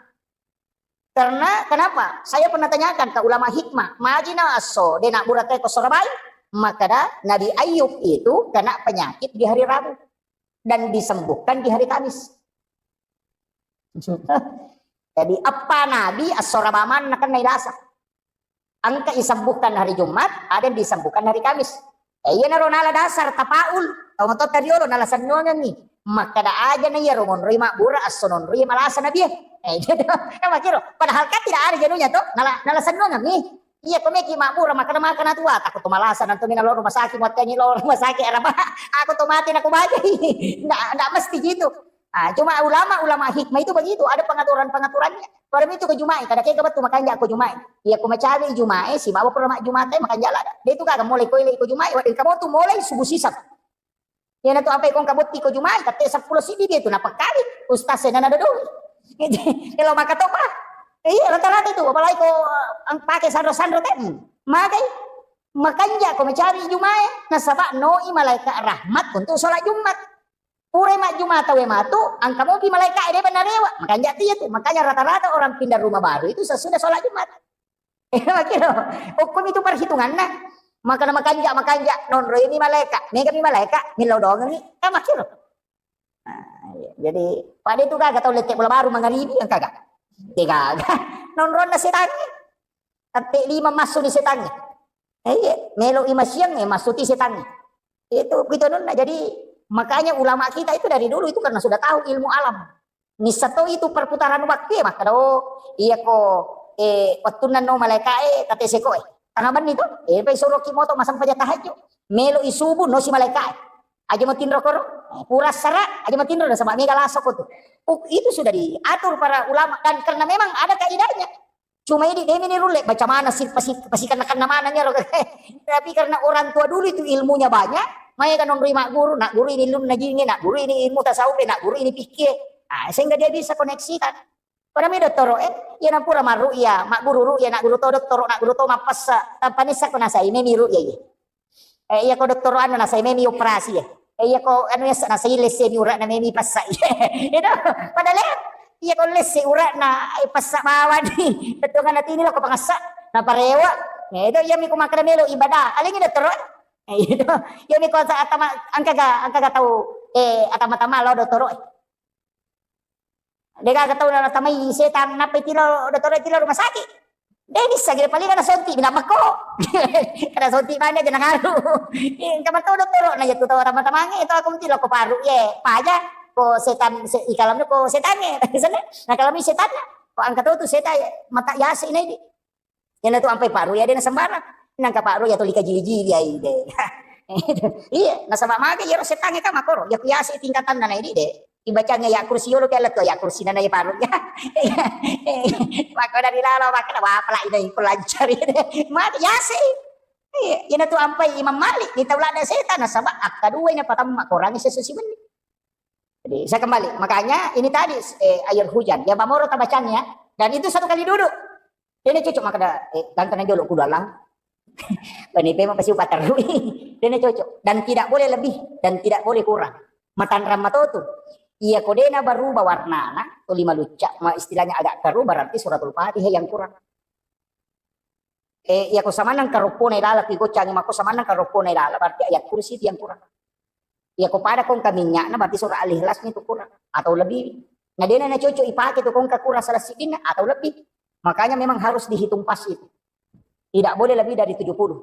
Karena kenapa? Saya pernah tanyakan ke ulama hikmah, majina esso de' nabbura te ko Sorabai, makkeda Nabi Ayub itu kena penyakit di hari Rabu dan disembuhkan di hari Kamis. Jadi, eppa Nabi esso Rabamanna kennai lasa. Engka isembuhkan hari Jumat, ada yang disembuhkan hari Kamis. Eh, iyanaro nala dasar tapaul, tau matotta riolo nala sennuangengngi. Makkeda aja na iyaro monroi mabbura, esso nonroi malasa Nabi e. Eh, gitu. Eh, makkiro. Padahal kan tidak ada jenuhnya to, nala, nala sennuangengngi. Iya, ko meki mabbura, makkeda makkeda tua, takut to malasa, nanti mina lo rumah sakit, muatkangi lo rumah sakit, araba, aku to mati, aku bajai. Ndak, ndak mesti gitu. Ah, cuma ulama-ulama hikmah itu begitu, ada pengaturan-pengaturannya. Pada itu ko Juma'i, kada kega bettu makanja ko Juma'i. Iya, ko macawe Juma'i, sibawa pura ma Juma'i, makanja lada. De' tu gaga mulai ko ile ko Juma'i, wae kamu tu mulai subuh sisap. Iya, na tu apa ko engka botti ko Juma'i, tette seppulo siddi dia tu, napakkali, ustaz saya nana dodoi. Elo maka topa. Iya, rata-rata itu, apalagi ko, eh, pakai sandro-sandro te. Hmm. Magai, makanja ko macawe Juma'i, nasaba noi malaikat rahmat untuk sholat Jumat. Purai majjuma tauwe matu, engka mopi malaika'e de' bennalewa. Makanja tu iya tu. Makanya rata-rata orang pindah rumah baru itu sesudah sholat Jumat. Makiro, hukum itu perhitunganna. Makana makanja, makanja, nonroi mi malaika, mega mi malaika, millau doangengi. Eh, makiro. Nah, iya. Jadi, pada itu gaga tau lette bola baru mangaribi, engka ga? Degaga. Nonronna setangnge. Tette lima massu ni setangnge. Eh, iya, melo i masiang, eh, massuti setangnge. Itu, itu nonna. Jadi, makanya ulama kita itu dari dulu itu karena sudah tahu ilmu alam. Nissa to itu perputaran waktu ya, makkeda, oh, iya ko, eh, wattunna no malaika, eh, tette seko, eh. Tengah benni to, eh, pai soroki moto masang paja tahajud. Melo i subuh, no si malaika, eh. Aja matinro koro, eh, pura sara, aja matinro, nasaba mega lasa ko tu. Oh, itu sudah diatur para ulama dan karena memang ada kaidahnya. Cuma idi de' meni rulle, baca mana si pasi-, pasikanna-kanna mana nyaro. Tapi karena orang tua dulu itu ilmunya banyak, maega nonroi magguru, nagguru ini ilmu najinge, nagguru ini ilmu tasawuf, nagguru ini fikih. Ah, sehingga dia bisa koneksikan. Pada mi dottoro, eh, iya nampura marru'ya, magguru ru'ya, nagguru to dottoro, nagguru to mappessa, tanpa nissa ko nasai meni ru'ya, iya. Eh, iya ko dottoro anu nasai memi operasi, eh. Eh, iya ko anu yasa nasai lesse mi ura'na memi passa. Itu, padahal, iya ko lesse ura'na, eh, passa bawani. Bettuanna tini lo ko pangassa, naparewa. Eh, itu iya mi ko makkeda melo ibadah. Alingi dottoro. Eh, itu, iya mi ko sa atama, engka ga, engka ga tau, eh, atama-tama lo dottoro, eh. Degaga tau natamai setang, nappa itilo dottoro, itilo rumah sakit. De' nisseng, paling ada sonti, minang mako. Kada sonti mana aja nangaru. Engka matau dottoro, na jatu tau tama-tamange, itu aku mutilo ko paru, ye, paja, ko setan, se-, ikalamnya ko setange. Sana, nah kalau mi setan, ko angkat tu setan, mata yasi na idi. Iyana tu ampai paru ya, de' na sembarang. Nangka paru ya tuli kajili-jili ya ide. Iya, nasaba maga iyaro setangnge ka makoro. Ya ku yase tingkatanna na idi de'. Ibacanga ya kursi yolo ke letto ya kursi nana ya paru ya. Maka dari lalo maka wa pala ide ku lancari de'. Maga yase. Iya, iyana tu ampai Imam Malik ni tau lada setan nasaba akka dua ina patamma korangi sesusi wenni. Jadi, saya kembali. Makanya, ini tadi, eh, air hujan. Ya, pamoro tabacanya. Dan itu satu kali duduk. Dena cocok makkeda, eh, ganteng jolo kudu alang. Bani pema pasti upaterui. Dena cocok. Dan tidak boleh lebih. Dan tidak boleh kurang. Matanrang matotu. Iya ko dena berubah warnana, to lima lucca, ma istilahnya agak keruh, berarti suratul Fatihah yang kurang. Eh, iya ko samanang karoppona ilala, ki goccangi makko samanang karoppona ilala, berarti ayat kursi itu yang kurang. Iya ko pada kongka minyakna, berarti surah Al-Ikhlas itu kurang atau lebih. Nah, dena na cocok ipake tu kongka kurang salah sidinna atau lebih. Makanya memang harus dihitung pas itu. Tidak boleh lebih dari tujuh puluh.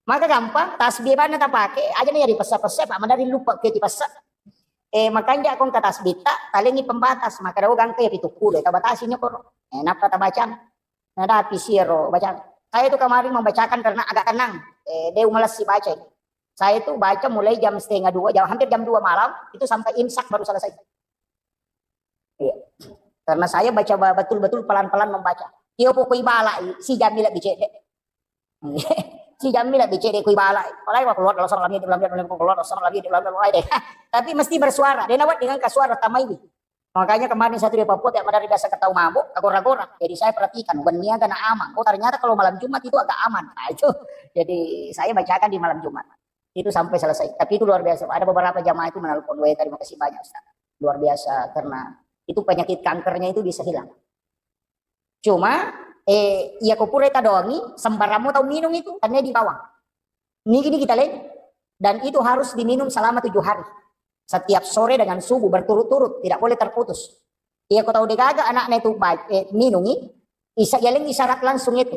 Maka gampang, tasbih banna tapake, aja na yari pessa-pessa, Pak, madari lupa ke ti pessa. Eh, makanja ko engka tasbih ta, talengi pembatas, maka dawa gangka ya pitu puluh, tabatasi nyokoro. Eh, napa tabacang? Nadapi siro bacang. Saya itu kemarin membacakan karena agak tenang. Eh, dia malessi baca. Saya itu baca mulai jam setengah dua, jam, hampir jam dua malam, itu sampai imsak baru selesai. Iya. Karena saya baca ba-, betul-betul pelan-pelan membaca. Iyo pokok ibala, si jammi lebih cedek. Si jammi lebih cedek ku ibala. Apalagi waktu keluar dalam salam itu, dalam dalam keluar dalam salam itu, dalam dalam deh. Tapi mesti bersuara. Dia nawat dengan kasuara tamaiwi. Makanya kemarin satu di Papua tiap madari biasa ketau mabuk, kagora-gora. Jadi saya perhatikan, waniaga na aman. Oh, ternyata kalau malam Jumat itu agak aman. Nah, itu. Jadi saya bacakan di malam Jumat. Itu sampai selesai. Tapi itu luar biasa. Ada beberapa jamaah itu menelpon, "Weh, terima kasih banyak, Ustaz." Luar biasa karena itu penyakit kankernya itu bisa hilang. Cuma, eh, iya ko pura tadongi, sembarangmu tau minum itu, karena di bawang. Nigi-nigi taleng, dan itu harus diminum selama tujuh hari. Setiap sore dengan subuh berturut-turut, tidak boleh terputus. Iya ko tau degaga anaknya itu ba-, eh, minungi, isa-, yaleng isyarat langsung itu.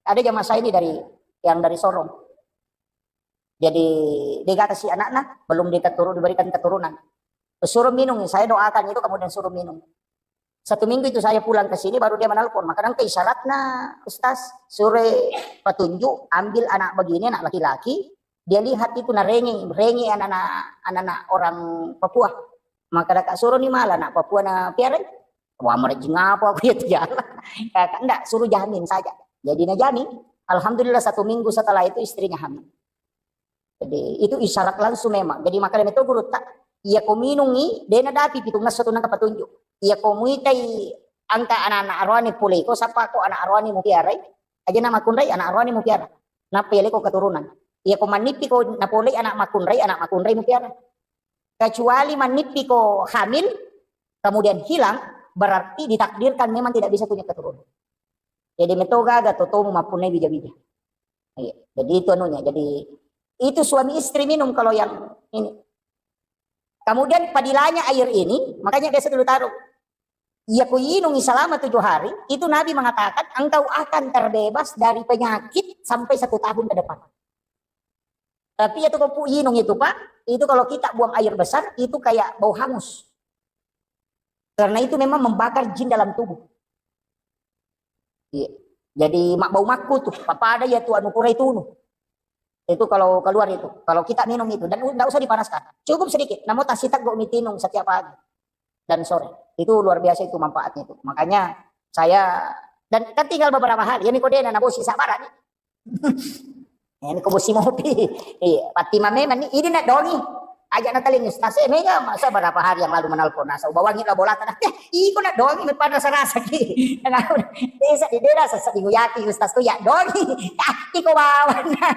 Ada jamaah saya ini dari, yang dari Sorong. Jadi, degaga si anaknya, belum diketurun-, diberikan keturunan. Suruh minum, saya doakan itu, kemudian suruh minum. Satu minggu itu saya pulang ke sini, baru dia menelpon. Maka nangka isyaratnya, Ustaz, sure petunjuk, ambil anak begini, anak laki-laki, dia lihat itu, na rengi, rengi anak-anak, anak-anak orang Papua. Maka daka suruh ni malah anak Papua na piara. Wah, merejing apa aku ya tiara. Kakak ndak, suruh jamin saja. Jadi na jamin. Alhamdulillah, satu minggu setelah itu istrinya hamil. Jadi, itu isyarat langsung memang. Jadi, makanya itu guru tak, iya ko minungi, dena dapi pitung ngesso tu nangka petunjuk. Iya ko muitai angka anak-anak aroani pole ko, sapa ko anak aroani mu piarai, aja na makkunrai anak aroani mu piara. Nappa iya leko keturunan. Iya ko mannipi ko napolei anak makkunrai, anak makkunrai mu piara. Kecuali mannipi ko hamil, kemudian hilang, berarti ditakdirkan memang tidak bisa punya keturunan. Jadi metoga aga totomu mappunnai bija-bija. Iya. Jadi itu anunya. Jadi itu suami istri minum kalau yang ini. Kemudian padilanya air ini, makanya biasa dulu taruh. Iya ku inungi selama tujuh hari, itu Nabi mengatakan engkau akan terbebas dari penyakit sampai satu tahun ke depan. Tapi itu kau inung itu, Pak, itu kalau kita buang air besar, itu kayak bau hangus. Karena itu memang membakar jin dalam tubuh. Iya. Jadi mak bau makku tuh, apa ada ya tuh anu kurai tunu. Itu kalau keluar itu, kalau kita minum itu dan tidak usah dipanaskan, cukup sedikit. Namun tak sitak go mitinung setiap pagi dan sore. Itu luar biasa itu manfaatnya itu. Makanya saya dan kan tinggal beberapa hari. Ya Nikodena na bosi sabara nih. Ini ko bosi mopi. Iya, patti mame mani ini nak dongi. Aja na taling ustaz e mega masa berapa hari yang lalu menelpon nasa ubawangi la bolata nah. Iko nak dongi me pada sarasa ki. Desa di dera sasa di guyaki ustaz tu ya dongi. Ah, iko bawana.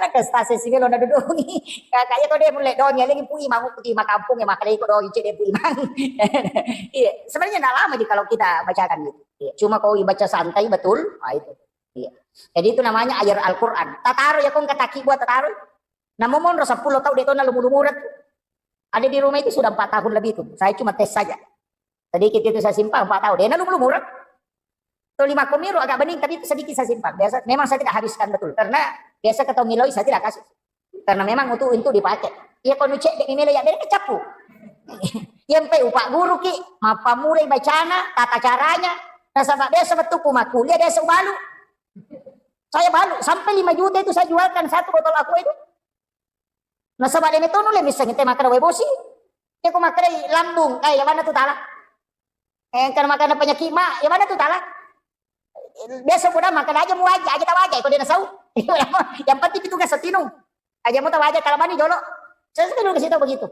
Ada ke ustaz e sini lo na dudungi. Kakak ya kau dia mulai dongi lagi pui mangu putih makampung ya makanya iko dongi cek dia pui mang. Iya, sebenarnya nggak lama sih kalau kita bacakan gitu. Iya, cuma kau baca santai betul, ah, itu. Iya. Jadi itu namanya ayat Al-Quran. Tataro ya kong kataki buat tataro. Namo monro sepuluh tahun dia tona lumu-lumura. Ada di rumah itu sudah empat tahun lebih itu. Saya cuma tes saja. Sedikit itu saya simpan empat tahun. Dia lumu-lumura. Tuh lima komiru agak bening tapi itu sedikit saya simpan. Biasa memang saya tidak habiskan betul karena biasa ketemu miloi saya tidak kasih. Karena memang untuk, untuk dipakai. Iya, kono cek dek mimele ya beda kecappu. Yang pe upak guru ki, mappamurai bacana, tata caranya. Nasaba biasa betul ku makkuliah biasa ubalu. Saya balu sampai lima juta itu saya jualkan satu botol aqua itu. Nasaba dene tonu le miseng te makan wae bosi. Ya ku makan lambung, eh ya mana tu tala. Eh kan makan penyakit ma, ya mana tu tala. Biasa pun makan aja mu aja, aja tahu aja itu dia nasau. Yang penting itu nggak setinu. Aja mau tahu aja kalau mani jolo. Saya sudah dulu ke situ begitu.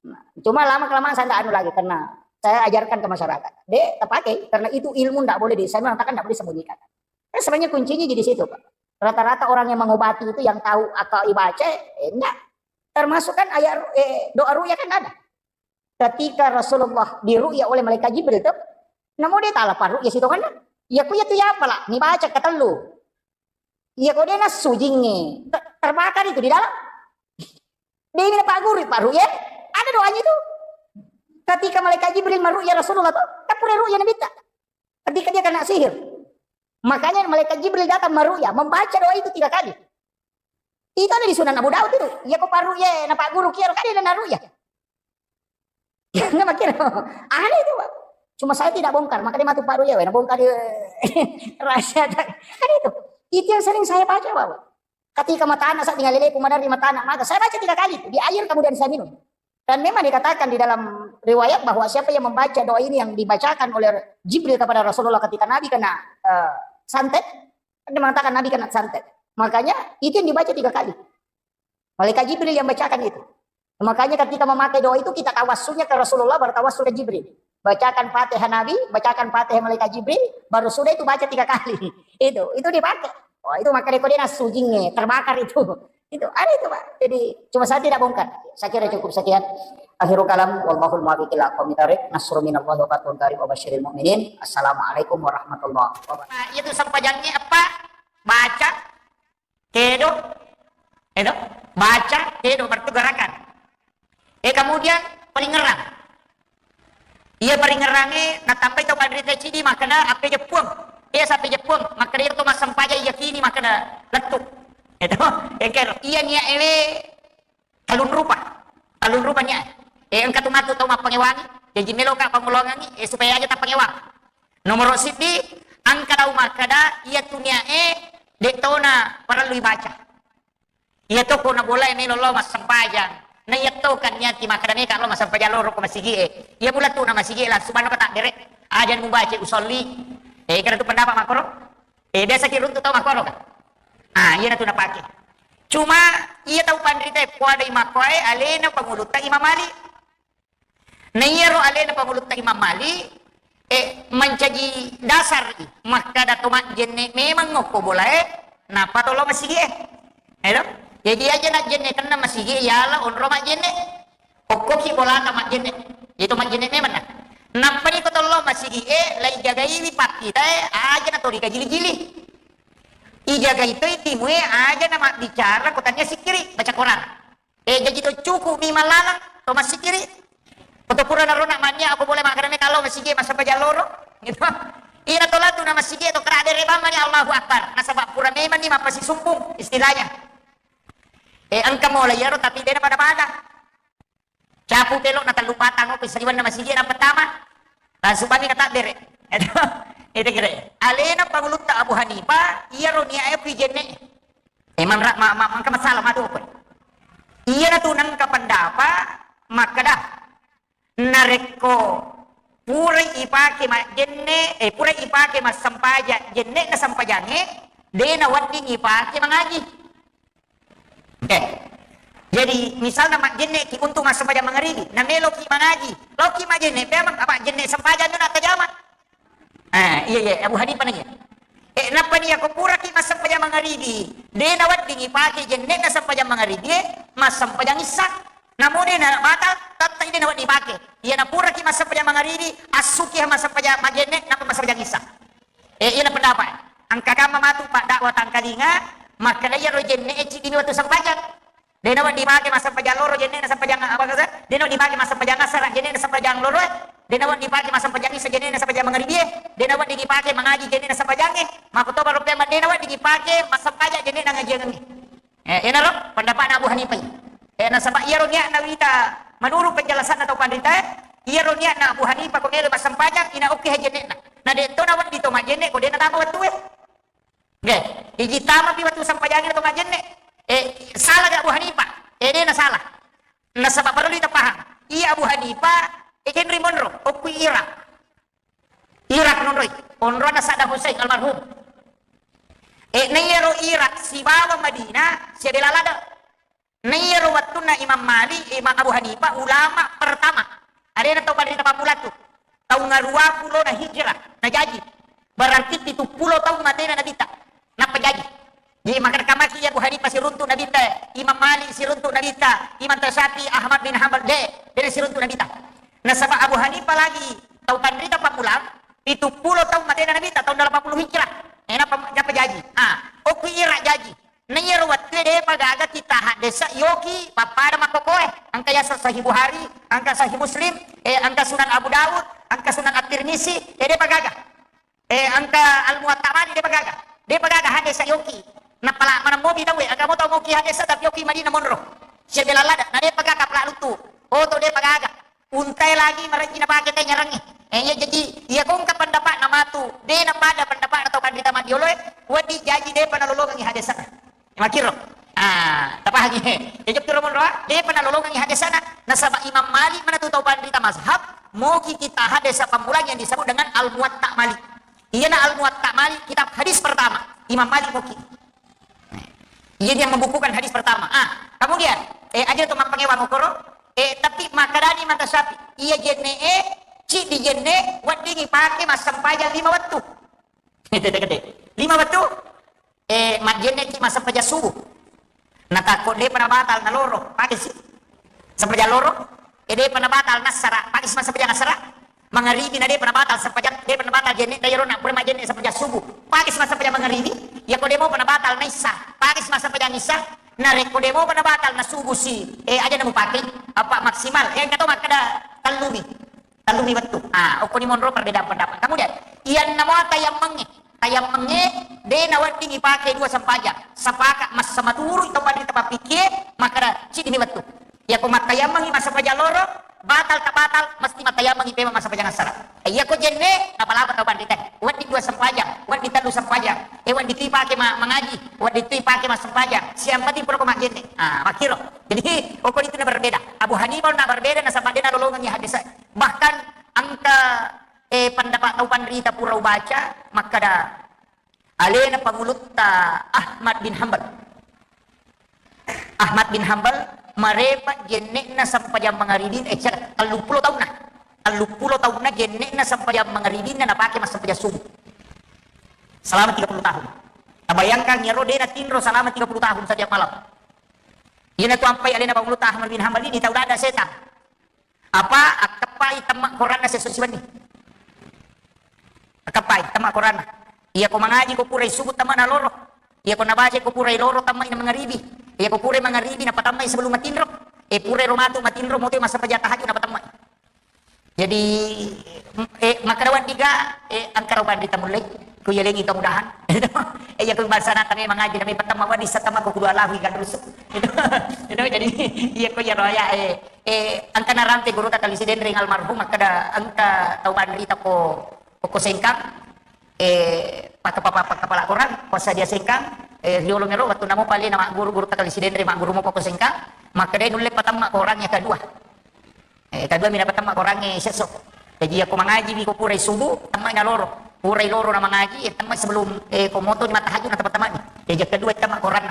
Nah, cuma lama kelamaan saya nggak anu lagi karena saya ajarkan ke masyarakat. Dek, terpakai karena itu ilmu nggak boleh di, saya mengatakan nggak boleh sembunyikan. Eh, sebenarnya kuncinya di situ, Pak. Rata-rata orang yang mengobati itu yang tahu atau ibaca, eh, enggak. Termasuk kan ayat ru-, eh, doa ruqyah kan ada. Ketika Rasulullah diruqyah oleh malaikat Jibril tuh, namun dia tahu apa ruqyah situ kan? Ya ku ya tu ya apa lah, ni baca ketellu. Iya ko dia nassu jingnge, te-, terbakar itu di dalam. Dia ini Pak Guru, Pak Ruqyah, ada doanya itu. Ketika malaikat Jibril meruqyah Rasulullah tuh, kan pura ruqyah Nabi ta. Ketika dia kena sihir. Makanya malaikat Jibril datang meruqyah, membaca doa itu tiga kali. Itu ada di Sunan Abu Daud itu. Iya ko paru ya, napa guru kiaro kan ada naruh ya. Nggak makin. Aneh itu, Pak. Cuma saya tidak bongkar, makanya matu paru ya, nabongkar dia. Rahasia tak. Kan itu. Itu yang sering saya baca, Pak. Ketika mata anak saya tinggal leleku, mana di mata anak maka saya baca tiga kali itu, di air kemudian saya minum. Dan memang dikatakan di dalam riwayat bahwa siapa yang membaca doa ini yang dibacakan oleh Jibril kepada Rasulullah ketika Nabi kena eh, santet, dia mengatakan Nabi kena santet. Makanya itu yang dibaca tiga kali. Malaikat Jibril yang bacakan itu. Makanya ketika memakai doa itu kita tawassulnya ke Rasulullah, baru tawassul ke Jibril. Bacakan Fatihah Nabi, bacakan Fatihah Malaikat Jibril, baru sudah itu baca tiga kali. Itu, itu dipakai. Oh, itu maka dia nasujingnya terbakar itu. Itu ada itu, Pak. Jadi cuma saya tidak bongkar. Saya kira cukup sekian. Akhirul kalam, wallahul muwaffiq ila aqwamit thariq. Nasrun minallahi wa fathun qarib wa basyiril mu'minin. Assalamualaikum warahmatullahi wabarakatuh. Nah, itu sempajangnya apa? Baca, kedo, edo, baca, kedo, berarti gerakan. Eh, kemudian paringerang. Iya paringerangnge natambai tau panrita cidi makkeda, "Appeja Puang." Iya sappeja Puang, makkeda iya to massempajang yakini makkeda lettu. Edo, engkero. Iya niat ewe talung rupa. Talung rupa niat. Eh, engka tu matu tau mappangewangi, jaji meloka pangolongangi, eh, supaya aja tappangewang. Nomoro siddi, engka tau makkeda, iya tu niat e, de tona parellu ibaca. Iya to ko na bola e melo lao massempajang. Na iya to kan niati makkeda meka lao massempajang loro ko masigi e. Iya mula tu na masigi e langsung manna ko takbere. Aja mubaca usolli. Eh, kada tu pendapat makkoro. Eh, biasa ki runtu tau makkoro kan. Ah, iya na tu napake. Cuma iya tau panrita e kuadai makkoe alena pangulutta Imam Malik. Na iyaro alena pangulutta Imam Malik, eh, mancaji dasar i, makkada to majjenne memang okko bola e, nappa to lao masigi e. Edo? Jadi aja najjenne tenna masigi e, yala onro majjenne. Okkoki bolata majjenne. Itu majjenne memang na. Nappa ni ko to lao masigi e, lai jagaiwi pakkita e, aja na to dikajili-jili. Ijagai to timue, aja na mabbicara ko tania sikkiri, baca Quran. Eh, jaji to cukup mi mallalang, to massikiri. Ko to pura narona mania, aku boleh makkeda meka lao masigi massempajang loro. Gitu. Ina to latu na masigi to kera dere bang mani Allahu Akbar. Nasaba pura memang ni mappasisumpung istilahnya. Eh, engka mola iyaro tapi dena pada-pada. Capu pelo na tellu patang opi saliwanna masigi na pertama. Langsung bami kata bere. Itu kira. Alena pangulutta Abu Hanifah, iyaro niat e pi jenne. Emang ra-, ma-, ma-, mangka masalah madu apa? Iya na tu nengka pendapat makkeda narekko purai ipake majjenne, eh, purai ipake massempaja jenne na sempajange, de na wedding ipake mangaji. Oke. Jadi misalna majjenne ki untuk massempajang mangaribi, na melo ki mangaji, lo ki majjenne, memang apa jenne sempajang na tajama. Eh, iya, iya, Abu Hanifah nanya. Eh, nappa ni ko puraki massempajang mangaribi, de na wedding ipake jenne na sempajang mangaribi, eh, massempajang issa. Namo de na batal, tatta de na wedding ipake. Iya na puraki massempajang mangaribi, assuki massempajang majjenne, nappa massempajang issa. Eh, iya na pendapat. Engka kamma matu pak dakwah tangkalinga, makkeda iya ro jenne e cidi mi wettu sempajang. De na wedding dipake massempajang loro jenne na sempajang apa kasa? De na wedding dipake massempajang asara jenne na sempajang loro. De na wedding dipake massempajang isa jenne na sempajang mangaribi. De na wedding dipake mangaji jenne na sempajang e. Makko to baro pemang de na wedding dipake massempajang jenne na ngajiangengnge. Eh, enaro pendapatna Abu Hanifah. Eh, nasaba iyaro niatna wita menurut penjelasanna tau panrita e, iyaro niatna Abu Hanifah ko melo massempajang ina okke jenne na. Na de to na wedding to majjenne ko de na tama wettu e. Nggih, iji tamapi wettu sempajangnge to majjenne. Eh, salah ga Abu Hanifah? Eh, de na salah. Nasaba perlu kita paham. Iya Abu Hanifah, eh, Henry Monro, okku Irak. Irak nonroi. Onrona Saddam Hussein almarhum. Eh, na iyaro Irak sibawa Madinah, siabela lada. Na iyaro wettunna Imam Malik, Imam Abu Hanifah, ulama pertama. Alena tau pada pammula tu. Taung aruwa pulo na hijrah, na jaji. Berarti pitu pulo taung matena Nabitta. Nappa jaji. Jadi, makkeda kamaki Abu Hanifah siruntu Nabitta, Imam Malik siruntu Nabitta, Imam Syafi'i, Ahmad bin Hanbal, de, de siruntu Nabitta. Nasaba Abu Hanifah lagi tau panrita pammula, pitu pulo taung matena Nabitta, taung delapan puluh hijrah. Eh, nappa, nappa jaji. Ah, okku Irak jaji. Na iyaro wettue depa gaga kita haddesa yoki pappada makkokoe. Engka yaseng Sahih Bukhari, engka Sahih Muslim, eh, engka Sunan Abu Daud, engka Sunan At-Tirmizi, eh, depa gaga. Eh, engka Al-Muwatta Malik depa gaga. Depa gaga haddesa yoki. Napala maneng mopi tauwe, engka mo tau moki. hadesa tapi okki Madinah monro. Siaga lalada, na depa gaga pala lutu. Oto depa gaga. Untae lagi marejji napake te nyarangnge. Eh, iya jaji, iya kongka pendapatna matu, de napada pendapatna tau panrita maddioloe, wedding jaji depa nalolongengi hadesana. Makkiro. Ah, tapahangi. Ya, jokki ro monro, ah, depa nalolongengi hadesana. Nasaba Imam Malik manatu tau panrita mazhab, moki kita hadesa pammulang yang disebut dengan Al-Muwatta Malik. Iyana Al-Muwatta Malik, kitab hadis pertama. Imam Malik moki. Iya dia membukukan hadis pertama. Ah, kemudian, eh, aja tu mappangewang okoro. Eh, tapi makkedani Imam Syafi'i, iya jenne e, ciddi jenne, wedding ipake massempajang lima wettu. Gede-gede. Lima wettu? Eh, majjenne ki massempajang subuh. Natakko depa nabatal naloro, pake si. Sempajang loro, eh, depa nabatal nassara, pake si massempajang assara. Mangaribi na depa nabatal sempajang, depa nabatal jenne, dai rona, pura majjenne sempajang subuh. Pake si massempajang mangaribi, ya ko demo pa nabatal na issa, pake si massempajang issa, na rekko demo pa nabatal na subuh si, eh, aja namu pake, apa maksimal, eh, engka to makkeda tellumi. Tellumi wettu. Ah, okkoni monro perbedaan pendapat. Kemudian, iyanna mua tayammengnge. Tayammengnge, de nawedding ipake dua sempajang. Sepakat massamaturu tau panrita pappikie, makkeda, ciddimi wettu. Yako mattayammengi massempajang loro, batal tak batal, mesti mattayammengi pema massempajang assara. Eh, yako jenne, napalapa tau panrita. Wedding dua sempajang, wedding tellu sempajang. Eh, wedding tu ipake ma-, mangaji, wedding tu ipake massempajang. Siang penting pura ko majjenne. Ah, makkiro. Jadi, okkoni tu na berbeda. Abu Hanifah na berbeda, nasaba de nalolongengi hadis. Bahkan engka, eh, pendapat tau panrita pura ubaca, makkeda alena pangulutta Ahmad bin Hambal. Ahmad bin Hambal marepa jenne'na sempajang mangaribi, eh, cera, telluppulo taunna. Telluppulo taunna jenne'na sempajang mangaribinna napake massempajang subuh. Selama tiga puluh tahun. Tabayangkan, iyaro de natinro selama tiga puluh tahun setiap malam. Iyana tu ampai alena pangulutta Ahmad bin Hambal ini tau dada setang. Apa akkeppai temma koranna sesso siwenni. Akkeppai temma koranna. Iya ko mangaji ko purai subuh temma na loro. Iya ko nabaca ko purai loro temma ina mangaribi. Iya ko purai mangaribi na patemma sebelum matinro. Eh, purai ro matu matinro moto massempajang tahajud na patemma. Jadi, eh, makkeda wedding ga, eh, engka ro panrita mullei. Ku yalengi kemudahan. Eh, iya ku bangsana kami mangaji, kami patemma wedding sa temma ko kudu alahu ikan rusuk. Itu, itu jadi, iya ko iyaro ya, eh, Eh, engka narampe guruta Kali Sidenreng almarhum, makkeda engka tau panrita ko, ko Sengkang, eh, paka-, paka-, paka-, pala korang, passadia Sengkang, eh, riolo mero, wettu namo pale na magguru, guruta Kali Sidenreng, magguru mo ko Sengkang, makkeda nulle patemma korang yang kedua. Eh, kedua mina patemma korang, eh, sesso. Jadi, aku mangaji mi ko purai subuh, temma na loro. Purai loro na mangaji, eh, temma sebelum, eh, ko moto ni matahajud na temma-temma ni. Eh, yang kedua temma korang.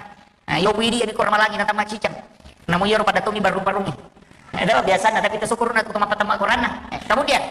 Nah, iyo widi ami ko ramalangi na temma cicang. Namu iyaro pada tomi barung-barungi. Ada biasana, tapi tasyukurna tu temma-temma koranna. Eh, kemudian,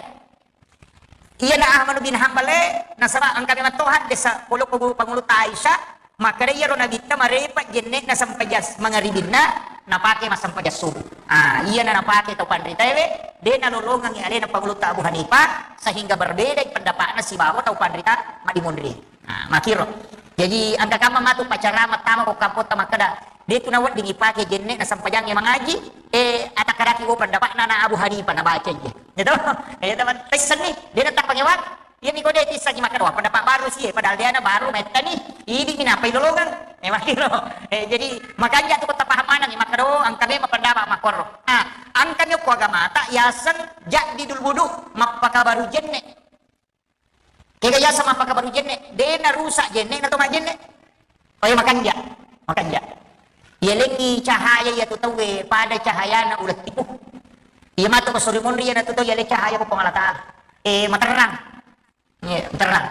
iyana Ahmad bin Hambal, eh, nasaba engka memang tohan desa polo ko pangulutta Aisyah, makkeda iyaro nabitta marepa jenne'na sempajang mangaribinna, napake massempajang subuh. Ah, iyana napake tau panritaewe, de nalolongengi alena pangulutta Abu Hanifah, sehingga berbeda pendapatna sibawa tau panrita madimonri. Nah, makkiro. Jadi, engka kamma matu pacara mattama ko kampotta makkeda, de tu nawedding ipake jenne'na sempajangnge mangaji, eh, atakkaraki wo pendapatna na Abu Hanifah nabaca iya. Gitu? Eh, teman, tessenni, de na tappangewang. Iya mi ko de tissengi makkeda, wah, pendapat baru sih, padahal de na baru mettani, idi mi napai lolongeng. Eh, makkiro. Eh, jadi, makanja tu ko tapaham maneng, makkeda, oh, engka memang pendapat makkoro. Ah, engka mi ko agamata, yaseng jaddidul wudu, mappakabaru jenne. Kega yaseng mappakabaru jenne, de narusak jenne'na to majjenne. Oh iya, makanja, makanja. Yalengi cahaya iya tu tauwe pada cahayana uleng tipu. Iya matu ko suri monri iyana tu tau yaleng cahaya ko Puang Allah Ta'ala. Eh, materrang. Iya, materrang.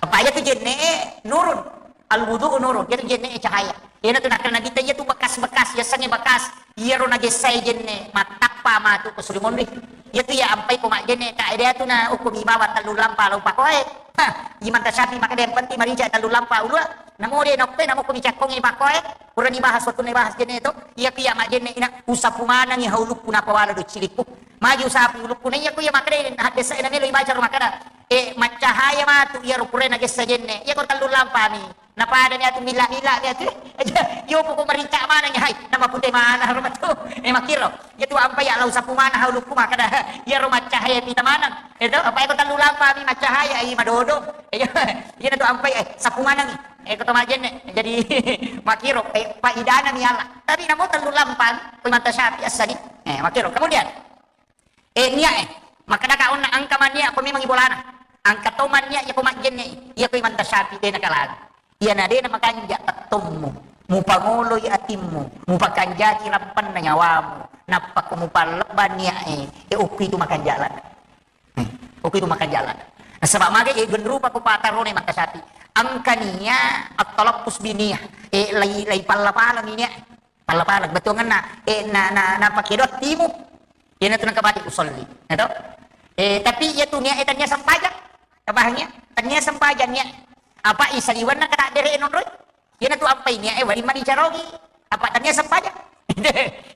Apa iya tu jenne nurun. Al wudu nurun. Iya tu jenne cahaya. Iyana tu nakka Nabitta iya tu bekas-bekas, yasengnge bekas. Iyaro nagessae jenne mattappa matu ko suri monri. Iya tu iya ampai ko majjenne, ka ede tu na ukku mi bawang tellu lampa lo pakoe. Hah, Imam Tasyafi makkeda yang penting marica tellu lampa ulua. Namo de noppe namo ko mi cakkongi pakoe. Purani bahas wettunna bahas jenne to. Iya ku iya majjenne ina usapu manengi haulukku napawala do cilikku. Magi usapi ulukku, na iya ku iya makkeda, haddesa na melo ibaca ro makkeda, eh, maccahaya matu iya ro purae nagessa jenne. Iya ko tellu lampami. Napadani atu milla-milla ni atu. Yo poko marincak maneng, hai, nama pute mana ro matu. Eh, makkiro. Iya tu ampai ya lau sapu mana haulukku makkeda. Iya ro maccahaya pita maneng. Itu apa iya ko tellu lampami maccahaya, ai madodo. Iya, iya tu ampai, eh, sapu maneng. Eh, ko to majenne. Jadi makkiro, eh, paidana mi Allah. Tapi namo tellu lampami, ko mata syafi asali. Eh, makkiro. Kemudian, Eh, niat, eh. Makkedaka onna engka manniat ko memang ibolana. Engka to manniat iya ko majjenne, iya ko imanta syafi de nakalana. Iya na de na makanja tettommu. Mupangoloi atimmu, mupakanjaki rappanna nyawamu. Nappa ko mupallebba niat, eh, eh, okku itu makanja lada. Hmm. Okku itu makanja lada. Nasaba mage, eh, genrupa ko patarone manta syafi. Engka niat at-talaffuz bi niat. Eh, lai, lai palla-pala niat. Palla-pala, bettuangenna, eh, na, na, na pakedo timu. Iyanatu nengka baca usolli. Ya toh? Eh, tapi iya tu niat, eh, tania sempajang. Kebahannya, tania sempajang niat. Apa isaliwanna kata dere nonroi? Iyanatu ampai niat, eh, wali mani carogi. Apa tania sempajang?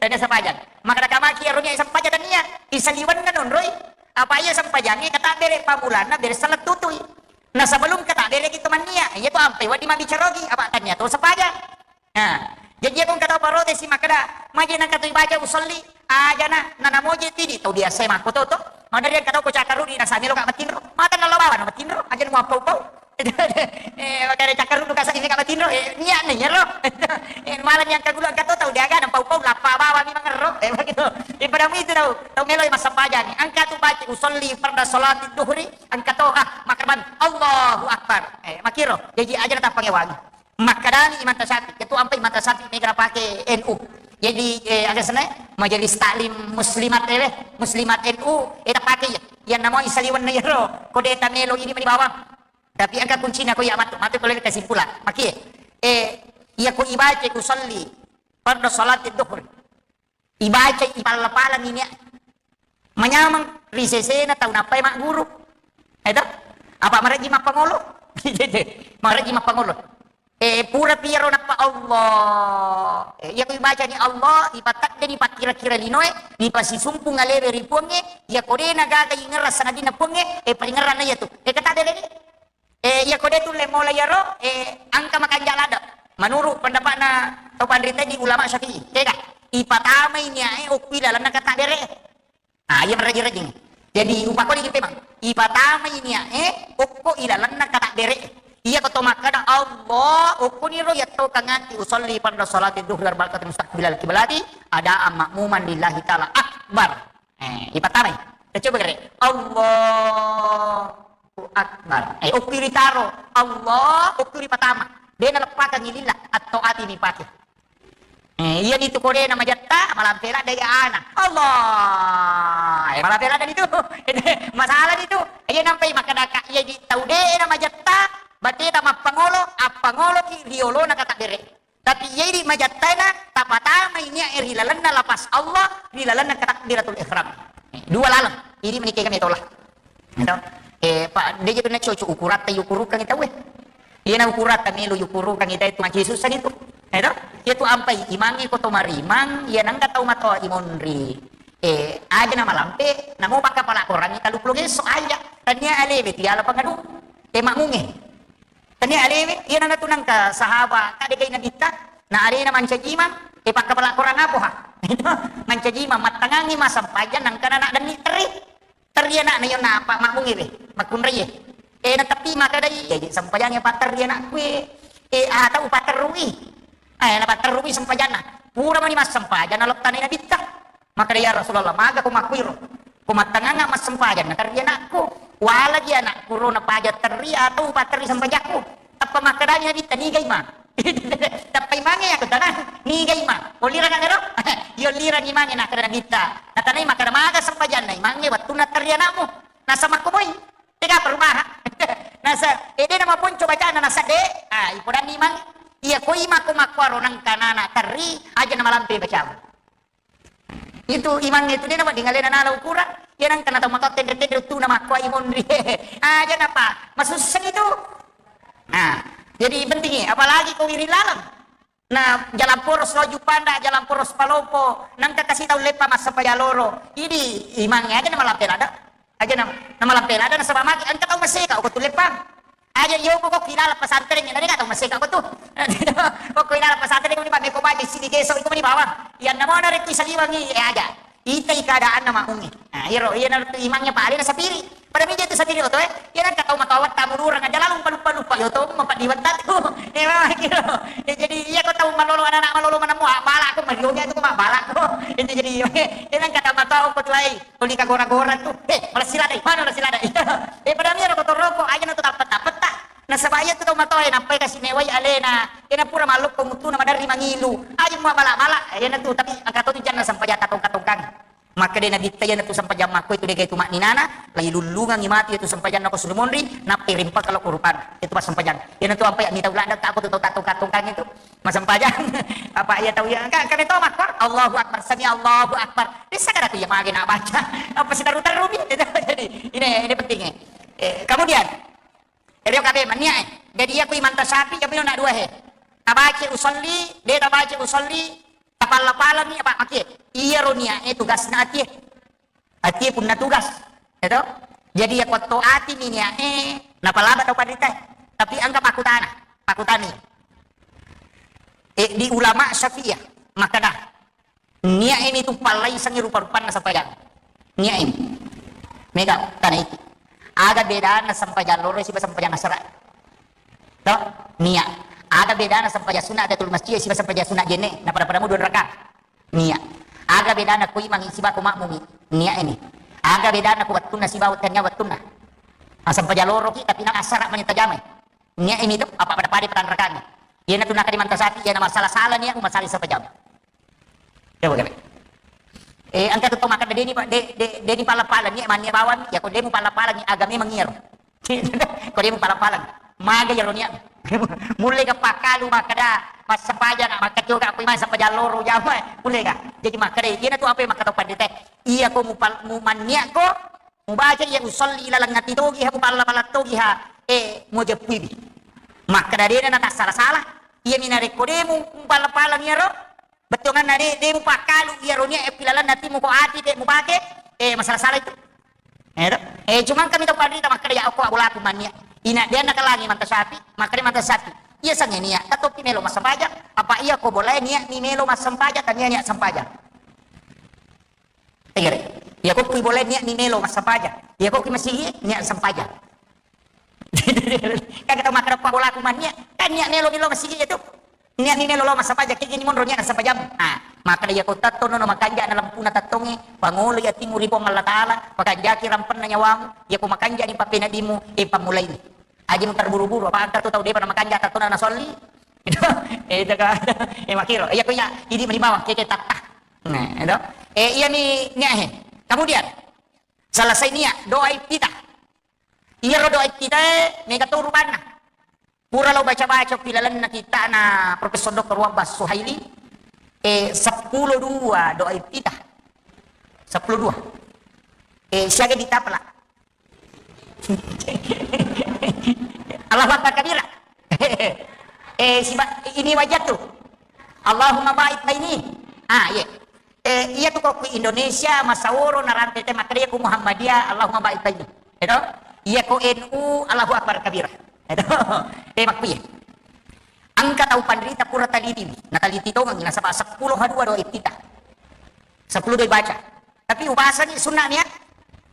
Tania sempajang. Maka kamaki aro niat sempajang tania. Isaliwanna nonroi. Apa iya sempajangnya kata bere pamulanna bere salah tutui. Nah, sebelum kata bere kita mania, iya tu ampai wali mani carogi. Apa tania tu sempajang. Nah, jaji aku engka tau protes si makkeda, maje nengka tu ibaca usolli, ajana, nana moje tidi tau biasa makko to to. Madari engka tau ko cakkarudi nasa melo ka matinro. Mata nallo bawa na matinro, aja nu mappau-pau. Eh, makanya cakkarudi kasa ini ka matinro, eh, niat nih ya lo. Eh, malah yang kagulu engka to tau diaga na pau-pau lappa bawa mi mangerro. Eh, begitu. Eh, pada mu itu tau, tau melo massempajang. Engka tu baca usolli farda sholati duhri, engka to ah makarban Allahu Akbar. Eh, makiro. Jaji aja na tappangewangi. Makkedani Imam Tasyafi, ketua ampai Imam Tasyafi mega napake N U. Jadi, eh, aga senna, Majelis Taklim Muslimat, eh, Muslimat N U, eh, tapake iya. Iya namo isaliwenna iyaro, ko de tamelo ini mani bawang. Tapi engka kuncina ko iya matu, matu ko lele kesimpulan. Makie, eh, iya ko ibaca usolli fardu salati duhur. Ibacai, ipalla-pallangi niat. Manyameng ri sesena tau nappai magguru. Eto? Apa marejji mappangolo? Marejji mappangolo. Eh, pura piro nappa Allah. Eh, iya ko ibacani Allah, ipateddeni pakkira-kira linoe, nipasisumpung alewe ri Puangnge, iya ko de nagaga ingerang sangadinna Puangnge, eh, paringerranna iya tu. Eh, kata de ni. Eh, iya ko de tulle mola iyaro, eh, engka makanja ladde. Menurut pendapatna tau panrita di ulama Syafi'i, kega ipatamai niae okko ilalenna kata bere. Ah, iya meraji-raji. Jadi upakoni ki memang ipatamai niae okko ilalenna kata bere. Iya ko to makkada Allah, okko niro yatto kangati usolli farda salati duhri arba'ati mustaqbilal kiblati adaan ma'muman lillahi ta'ala akbar. Eh, ipatamai. Kita coba gare. Allahu Akbar. Eh, okki ritaro. Allah, okki ripatama. De naleppakangngi lillah. Attoati nipake. Eh, iya nitu ko de namajatta, malampe ladde ana. Allah. Eh, malampe ladde nitu. Masalah nitu. Iya nampai makkadaka, iya di tau de namajatta, bateta mappangolo, appangoloki riolona kata bere. Tapi iya idi majattaena, tapatamai niae ri lalenna lafaz Allah, ri lalenna takbiratul ihram. Dua laleng. Idi menikah kami tola. Eto? Eh, Pak, de je tu na cocok ukuratta yukurukangi tauwe. Iya na ukuratta melu yukurukangi tau tu maci susah itu. Eto? Iya tu ampai imangi ko to marimang, iya nangka tau matoa imonri. Eh, aja na malampe, namo pakka pala korangi talu pulo gesso aja. Tania alewe tiala pangadu. Eh, makmunge. Tania alewe, iya nana tu nangka sahaba, kade kai nabitta, na alena mancaji imang, eh, pakka pala korang apo ha? Mancaji imang, mattangangi massempajang, nangka nana denni terri. Terri anakna yo napa makmungi be, makkunrai. Eh, na tapi makkadai, eh, sempajangi patterri anakku, eh, eh, atau patterrui. Eh, na patterrui sempajanna. Pura mani massempajang, na lottanai nabitta. Makkeda, "Ya Rasulullah, maga ko makkuiro? Ko mattangangnga massempajang, naterri anakku. Walagi anakku ro napaja terri atau upaterri sempajakku." Tappa makkedani Nabitta, "Niga imang?" Tappa imangnge, aku tanang, "Niga imang? Ollirang anakna ro?" Iya, ollirang imangnge, nakkeda Nabitta. Natanai makkeda, "Maga sempajanna imangnge wettunna terri anakmu?" Nasa makkoboi. Tega perumahan. Nasa, eh, de namaponco bacana, nasa de. Ah, ipodanni imang. Iya, ko imang ko makkuaro nangka nana terri, aja namalampe bacamu. Itu imang itu de nawedding alena nala ukurang. Iya nangka na tau matoa tenre-tenre uttuna makkuai monri. Aja napa masusseng itu. Nah, jadi penting ya, apalagi ko wiri laleng. Na jalan poros lo Juppandang, jalan poros Palopo, nangka kasi tau leppa massempajang loro. Idi imangnge aja na malampe ladde. Aja na, na malampe ladde nasaba magi engka tau maseka ko tu leppang. Aja yo ko ko ilalang pesantren na de tau maseka ko tu. Ko ko ilalang pesantren ko ni pa meko baja sidi geso iko mani bawang. Yang namona rekki saliwangi e aja. Itai keadaanna makmungnge. Nah, iyaro, iyanaro tu imangnge pa alena sapiri. Pada mija tu sapiri oto e. Iya nengka tau matoa wetta mudurang aja lalu lupa-lupa lupa yo to mapadiwetta tu. Eh, memang kiro. Eh, jadi iya ko tau malolo anak-anak malolo manammu, ah, bala ko marioga tu ko bala ko. Itu jadi iya. Iya nengka tau matoa ko tu ai. Tuli ka gora-gora tu. Eh, malah sila dai. Mana malah sila dai. Eh, pada mira ko toroko aja na tu tappa-tappa ta. Nasaba iya tu tau matoa e nappai kasi mewai alena. Iyana pura mallokko muttuna maderri mangilu. Aja mua bala-bala. Iyana tu tapi engka to tu janna sempajang katongka-tongkang. Makkeda Nabitta iyana tu sempajang makko itu dega itu makninana, lai lullungangi matu itu sempajanna ko surumonri, nappai rimpaka lao ko rupanna. Itu pas sempajang. Iyana tu ampai ni tau ladde tako tu tau katongka-tongkang itu. Massempajang. Apa iya tau iya engka kami to makko. Allahu Akbar, sami Allahu Akbar. Bisa kada tu iya mage na baca. Apa sitaru-taru mi. Jadi ini ini pentingnya. Eh, kemudian Ero kabe mania e. Jadi iya ku imanta sapi iya mino na dua he. Tabaca usolli, de tabaca usolli, tapalla-pallani apa makie. Iya ro nia e tugasna atie. Atie punna tugas. Ya to? Jadi iya kuatto ati mi nia e napalaba tau panrita. Tapi angka pakutana, pakutani. E di ulama Syafi'iyah makkeda Nia ini tu pallaisengi rupa-rupanna sempajang. Nia ini. Mega tana iki. Aga bedana sempajang loro siba sempajang asara. To? Nia. Aga bedana sempajang sunat datul masjid siba sempajang sunat jenne. Na pada-pada mu dua rakaat. Nia. Aga bedana ko imangi siba ko makmumi. Nia ini. Aga bedana ko wettunna siba wettunna wettunna. Ah, sempajang loro ki tapi na asara mani tajamai. Nia ini tu apa pada-pada petanrakangi. Iyana tu nakadi manta sapi iyana masalah-salah nia masalah sempajang. Coba kami. Eh, engka tu tau makkeda deni pa de de deni pala-pala ni mania bawang ya ko demu pala-pala ni agame mangiro. Ko demu pala-pala. Maga ya ronia. Mulle ga pakalu makkeda massempajang makka coga ko imang sempajang loro jama. Mulle ga. Jadi makkeda iyana tu apa makkeda pandita. Iya ko mupal mu mania ko Mubaca iya usolli ilaleng ati togi ha, mupalla-palla togi ha, eh, mujeppuiwi. Makkeda dena natassala-sala, iyami narekko de mu, mupalla-pallang iyaro, bettuanganna de, de mupakkalu iyaro nia, eh, ilalenna atimu ko ati de mupake, eh, masala-sala itu. Eh, to? Eh, cuma kami tau panrita makkeda ya okko abolaku mania. Ina dia nakalangi manta sapi, makkeda manta sapi. Iya sange nia, tatoppi melo massempajang, apa iya ko bolae nia mi melo massempajang, tania nia sempajang. Tegere. Iya ko kui boleh niat ni melo massempajang. Iya ko kui masigi niat sempajang. Kaga tau makkeda pa bolaku man niat. Kan niat melo melo masigi itu. Niat ni melo lo massempajang kigi ni monro niat sempajang. Ah, makkeda iya ko tatto nono makanja na lampuna tattongi. Pangolo ya timu ri Puang Allah Taala. Pakanjaki rampenna nyawamu. Iya ko makanja ni pappena dimu. Eh, pammulai ni. Aja mutar buru-buru. Apa angka tu tau depa na makanja tatto na nasolli. Itu, itu kan. Eh, makiro. Iya ko iya. Idi mani bawang. Keke tatta. Nah, edo. Eh, iya mi niat he. Kemudian, selesai niat, doa iftitah. Iyaro doa iftitah e, mega to rupanna. Pura lo baca-baca pilalenna kitana Profesor Doktor Wabbas Suhaili. Eh, sepuluh dua doa iftitah. Sepuluh dua. Eh, siaga ditapela. Allahu Akbar kabira. Eh, siba, ini wajah tu. Allahumma ba'id baini. Ah, iya. Eh, iya tu kok ku Indonesia, Masaworo, narante te makkeda ku Muhammadiyah, Allahumma ba'id baini. Edo? Iya ko N U, Allahu Akbar kabira. Edo? Eh, makkuye. Engka tau panrita pura taliti. Nataliti tongengi, nasaba sepuluh ha dua doa iftitah. Sepuluh doa baca. Tapi ubasangi sunna mia.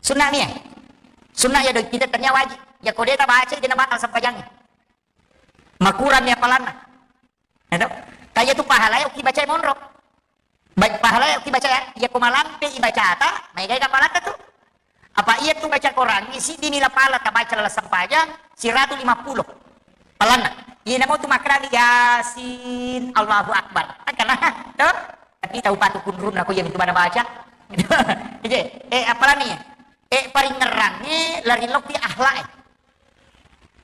Sunna mia. Sunna ya doa iftitah tania wajib. Ya ko de tabaca, de nabatal sempajangi. Makurang ni apalanna. Ya to? Kaya tu pahala ya ki baca monro. Baik pahala ya ki baca ya. Ya ko malampe ibacata, mai gai kapalata tu. Apa iya tu baca Quran, isi dini lapala tabaca lala sempajang, siratu lima puluh. Palanna. Iya namo tu makrani Yasin, Allahu Akbar. Kan kana, to? Tapi tau patu kunrun aku yang itu mana baca. Ije, eh, apalani? Eh, paringngerangnge lari lokki akhlak e.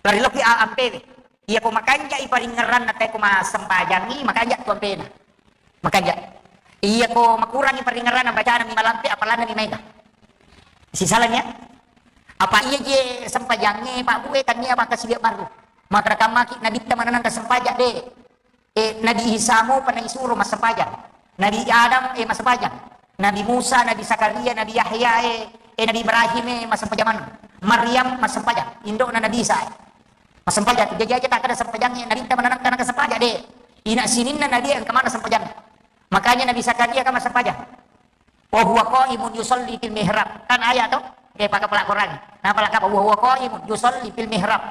Lari lokki a-, ampewe. Iya ko makanjai paringngeranna te ko massempajangngi, makanja tu ampena. Makanja. Iya ko makurangi paringngeranna bacana mi malampe, apalanna mi maega. Sisalanya. Apa iya je sempajangnge Pak Bue, tania maka silia baru. Maka rekammaki nabitta mananang sempajang de. Eh, Nabi Isa mopa naisuro massempajang. Nabi Adam, eh, massempajang. Nabi Musa, Nabi Zakaria, Nabi Yahya, eh, eh, Nabi Ibrahim, eh, massempajang maneng. Maryam massempajang. Indo'na Nabi Isa, eh. Massempajang. Jadi aja takkeda sempajang, eh, Nabi ta maneng engka sempajang, de. Ina sininna Nabi engka maneng sempajang. Makanya Nabi Zakaria kan massempajang. Wa huwa qaimun yusalli fil mihrab. Kan ayat to? Eh, paka pala Quran. Nah, pala kapa? Wa huwa qaimun yusalli fil mihrab.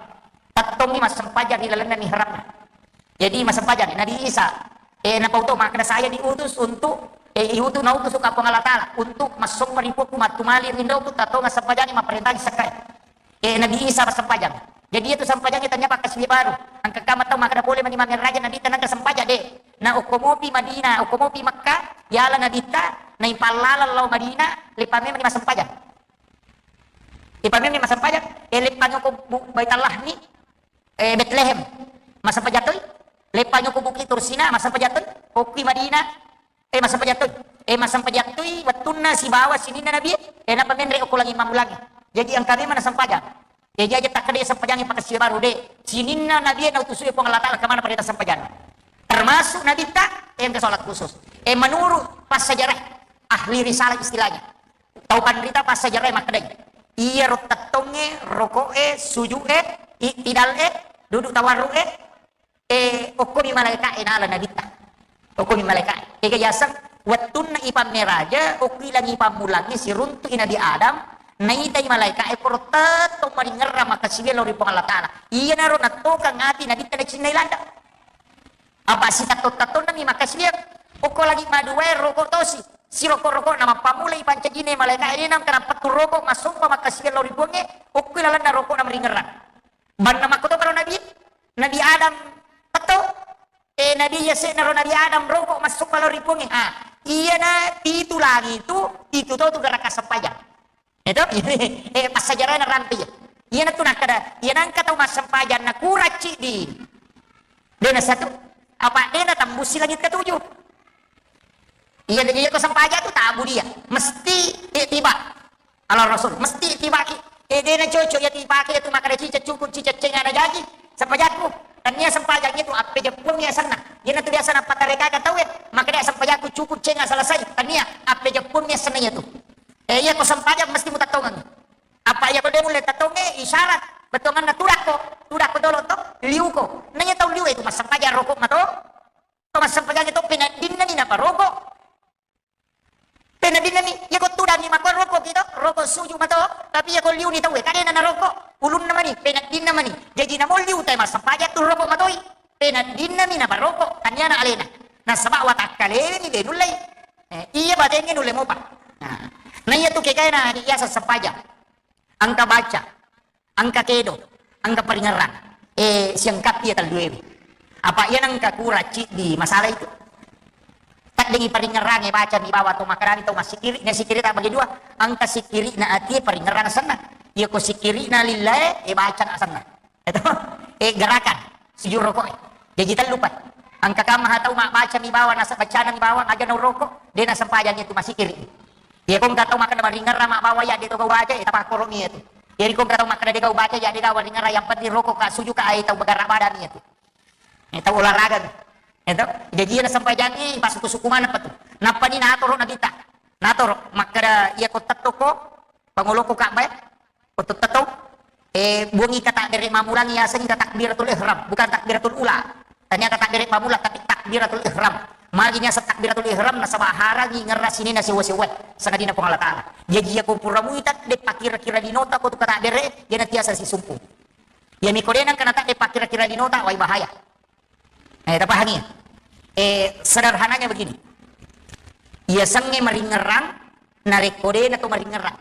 Tettongi massempajang di lalenna mihrabna. Jadi massempajang Nabi Isa. Eh, napau to makkeda, "Saya diutus untuk, eh, iutus, nautus ka Puang Allah Taala untuk massompa ri Puakku, mattumali rindoku, tettonga sempajang, mapparentang sekkai." Eh, Nabi Isa massempajang. Jadi itu sempajang itu tania pakkasiwiang baru. Engka kamma tau makkeda pole mani mammeraja Nabi ta nengka sempajang, de. Na okko mopi Madinah, okko mopi Makkah, yala Nabi ta, naipallalang lao Madinah, leppang memang massempajang. Leppang memang massempajang, eh, leppang okko bu-, Baitul Lahmi, eh, Betlehem. Massempajang toi, leppang okko Bukit Tursina, massempajang toi, okki Madinah, Eh, massempajang toi. Eh, massempajang toi wettunna sibawa sininna Nabi, eh, nappa menre okko langi mammulangi. Jadi engka memang nassempajang. Jadi aja takkeda sempajang pakkasiwiang baru, de. Sininna Nabi nautusu Puang Allah Taala kemana perintah sempajang. Termasuk Nabi ta, eh, engka salat khusus. Eh, menurut passajarah ahli risalah istilahnya. Tau panrita passajarah makkedai. Iya ro tettonge, roko'e, suju'e, i'tidal'e, duduk tawarru'e, Eh, okkomi malaika'e nala Nabitta. Okkomi malaika'e. Ega yaseng, wettunna ipammeraja, okki langi pammulangnge siruntu'i Nabi Adam, naitai malaika'e poro tettong maringerrang makkasiwiang lao ri Puang Allah Taala. Iyanaro nattokang ati Nabitta nacinnai ladde. Apa sitetto-tettonnami makkasiwiang, okko langi maduae roko tosi, siroko-rokona mappammulai pancajine malaika'e, nengka nappettu roko massompa makkasiwiang lao ri Puangnge, okki lalenna rokona maringerrang. Banna makkotoparo Nabi, Nabi Adam petto, eh, Nabi yase'naro Nabi Adam roko massompa lao ri Puangnge. Ah, iyana pitu langi tu, itu to tu gerakan sempajang. Itu, eh, passajarana rampe iya. Iyana tu nakkeda, iyana engka tau massempajang nakuracci di. Dena satu, apa dena tambusi langit ketujuh. Iya, jadi ko sempajang tu tabu dia, mesti ittiba. Ala Rasul, mesti ittibaki. Eh, dena cocok ya tipake tu makkeda cicak cukup, cicak cenga na jaji. Sempajakku, tania sempajang itu appe jeppuang ya senna. Iyana tu biasa napatarekaka tau e, makkeda sempajakku cukup cenga selesai. Tania appe jeppuang ya senna ya tu. Eh, iya ko sempajang mesti mutattongang. Apa iya ko de mulle tattonge isyarat. Bettuanganna tudakko, tudakko dolo to, liuko. Nanya tau liu itu massempajang roko mato. To massempajang itu penaddinna ni naparoko. Penaddinna mi, iya ko tudang ni makko roko kita, roko suju mato, tapi iya ko liu ni tau e, kadena na roko, ulunna mani, penaddinna mani. Jaji namo liu tai massempajang tu roko matoi. Penaddinna mi naparoko, tania na alena. Nasaba watakkale ni de nullei. Eh, iya batengnge nulle mopa. Nah, na iya tu kekaena adi iya sempajang. Engka baca, engka kedo, engka paringerrang. Eh, siangkappi iya telluewe. Apa iya nengka kura ciddi masalah itu? Taddengi paringerrange baca mi bawa to makkadani to massikiri, na sikiri ta bagi dua. Engka sikiri na atie paringerrang senna. Iya ko sikiri na lillae, eh, baca na senna. Itu, eh, gerakan. Sujud rokok, eh. Jaji tellu, Pak. Engka kamma ha tau mabbaca mi bawang, nasaba bacana mi bawang, aja na rokok, de na sempajang itu masih kiri. Iya, ko engka tau makkeda maringerra mabbawa ya, de to gau baca, eh, tapakkoro mi itu. Jadi ko engka tau makkeda de gau baca, ya de gau ringerra, yang penting rokok ka, sujud ka, ai tau bergerak badan mi itu. Eh, tau olahraga mi. Itu. Jadi iya na sempajang i, pasuku-suku mana pa tu. Nappa ni natoro Nabitta. Natoro, makkeda iya ko tettoko, pangoloko Ka'bah, Ko tetto, eh, buangi kata bere mammulangi yasengngi takbiratul ihram, bukan takbiratul ula. Tania kata bere pamula, tapi takbiratul ihram. Magi nyaseng takbiratul ihram, nasaba harangi ngerra sininna sewa-sewa, sangadinna Puang Allah Taala. Jaji iya ko pura muita, de pakira-kira linota ko tu kata bere, iya na tiasa sisumpu. Iya mi ko de nengka nata de pakira-kira linota, wai bahaya. Eh, tapahangi? Eh, sederhananya begini. Iya sengnge maringerrang, narekko de na to maringerrang.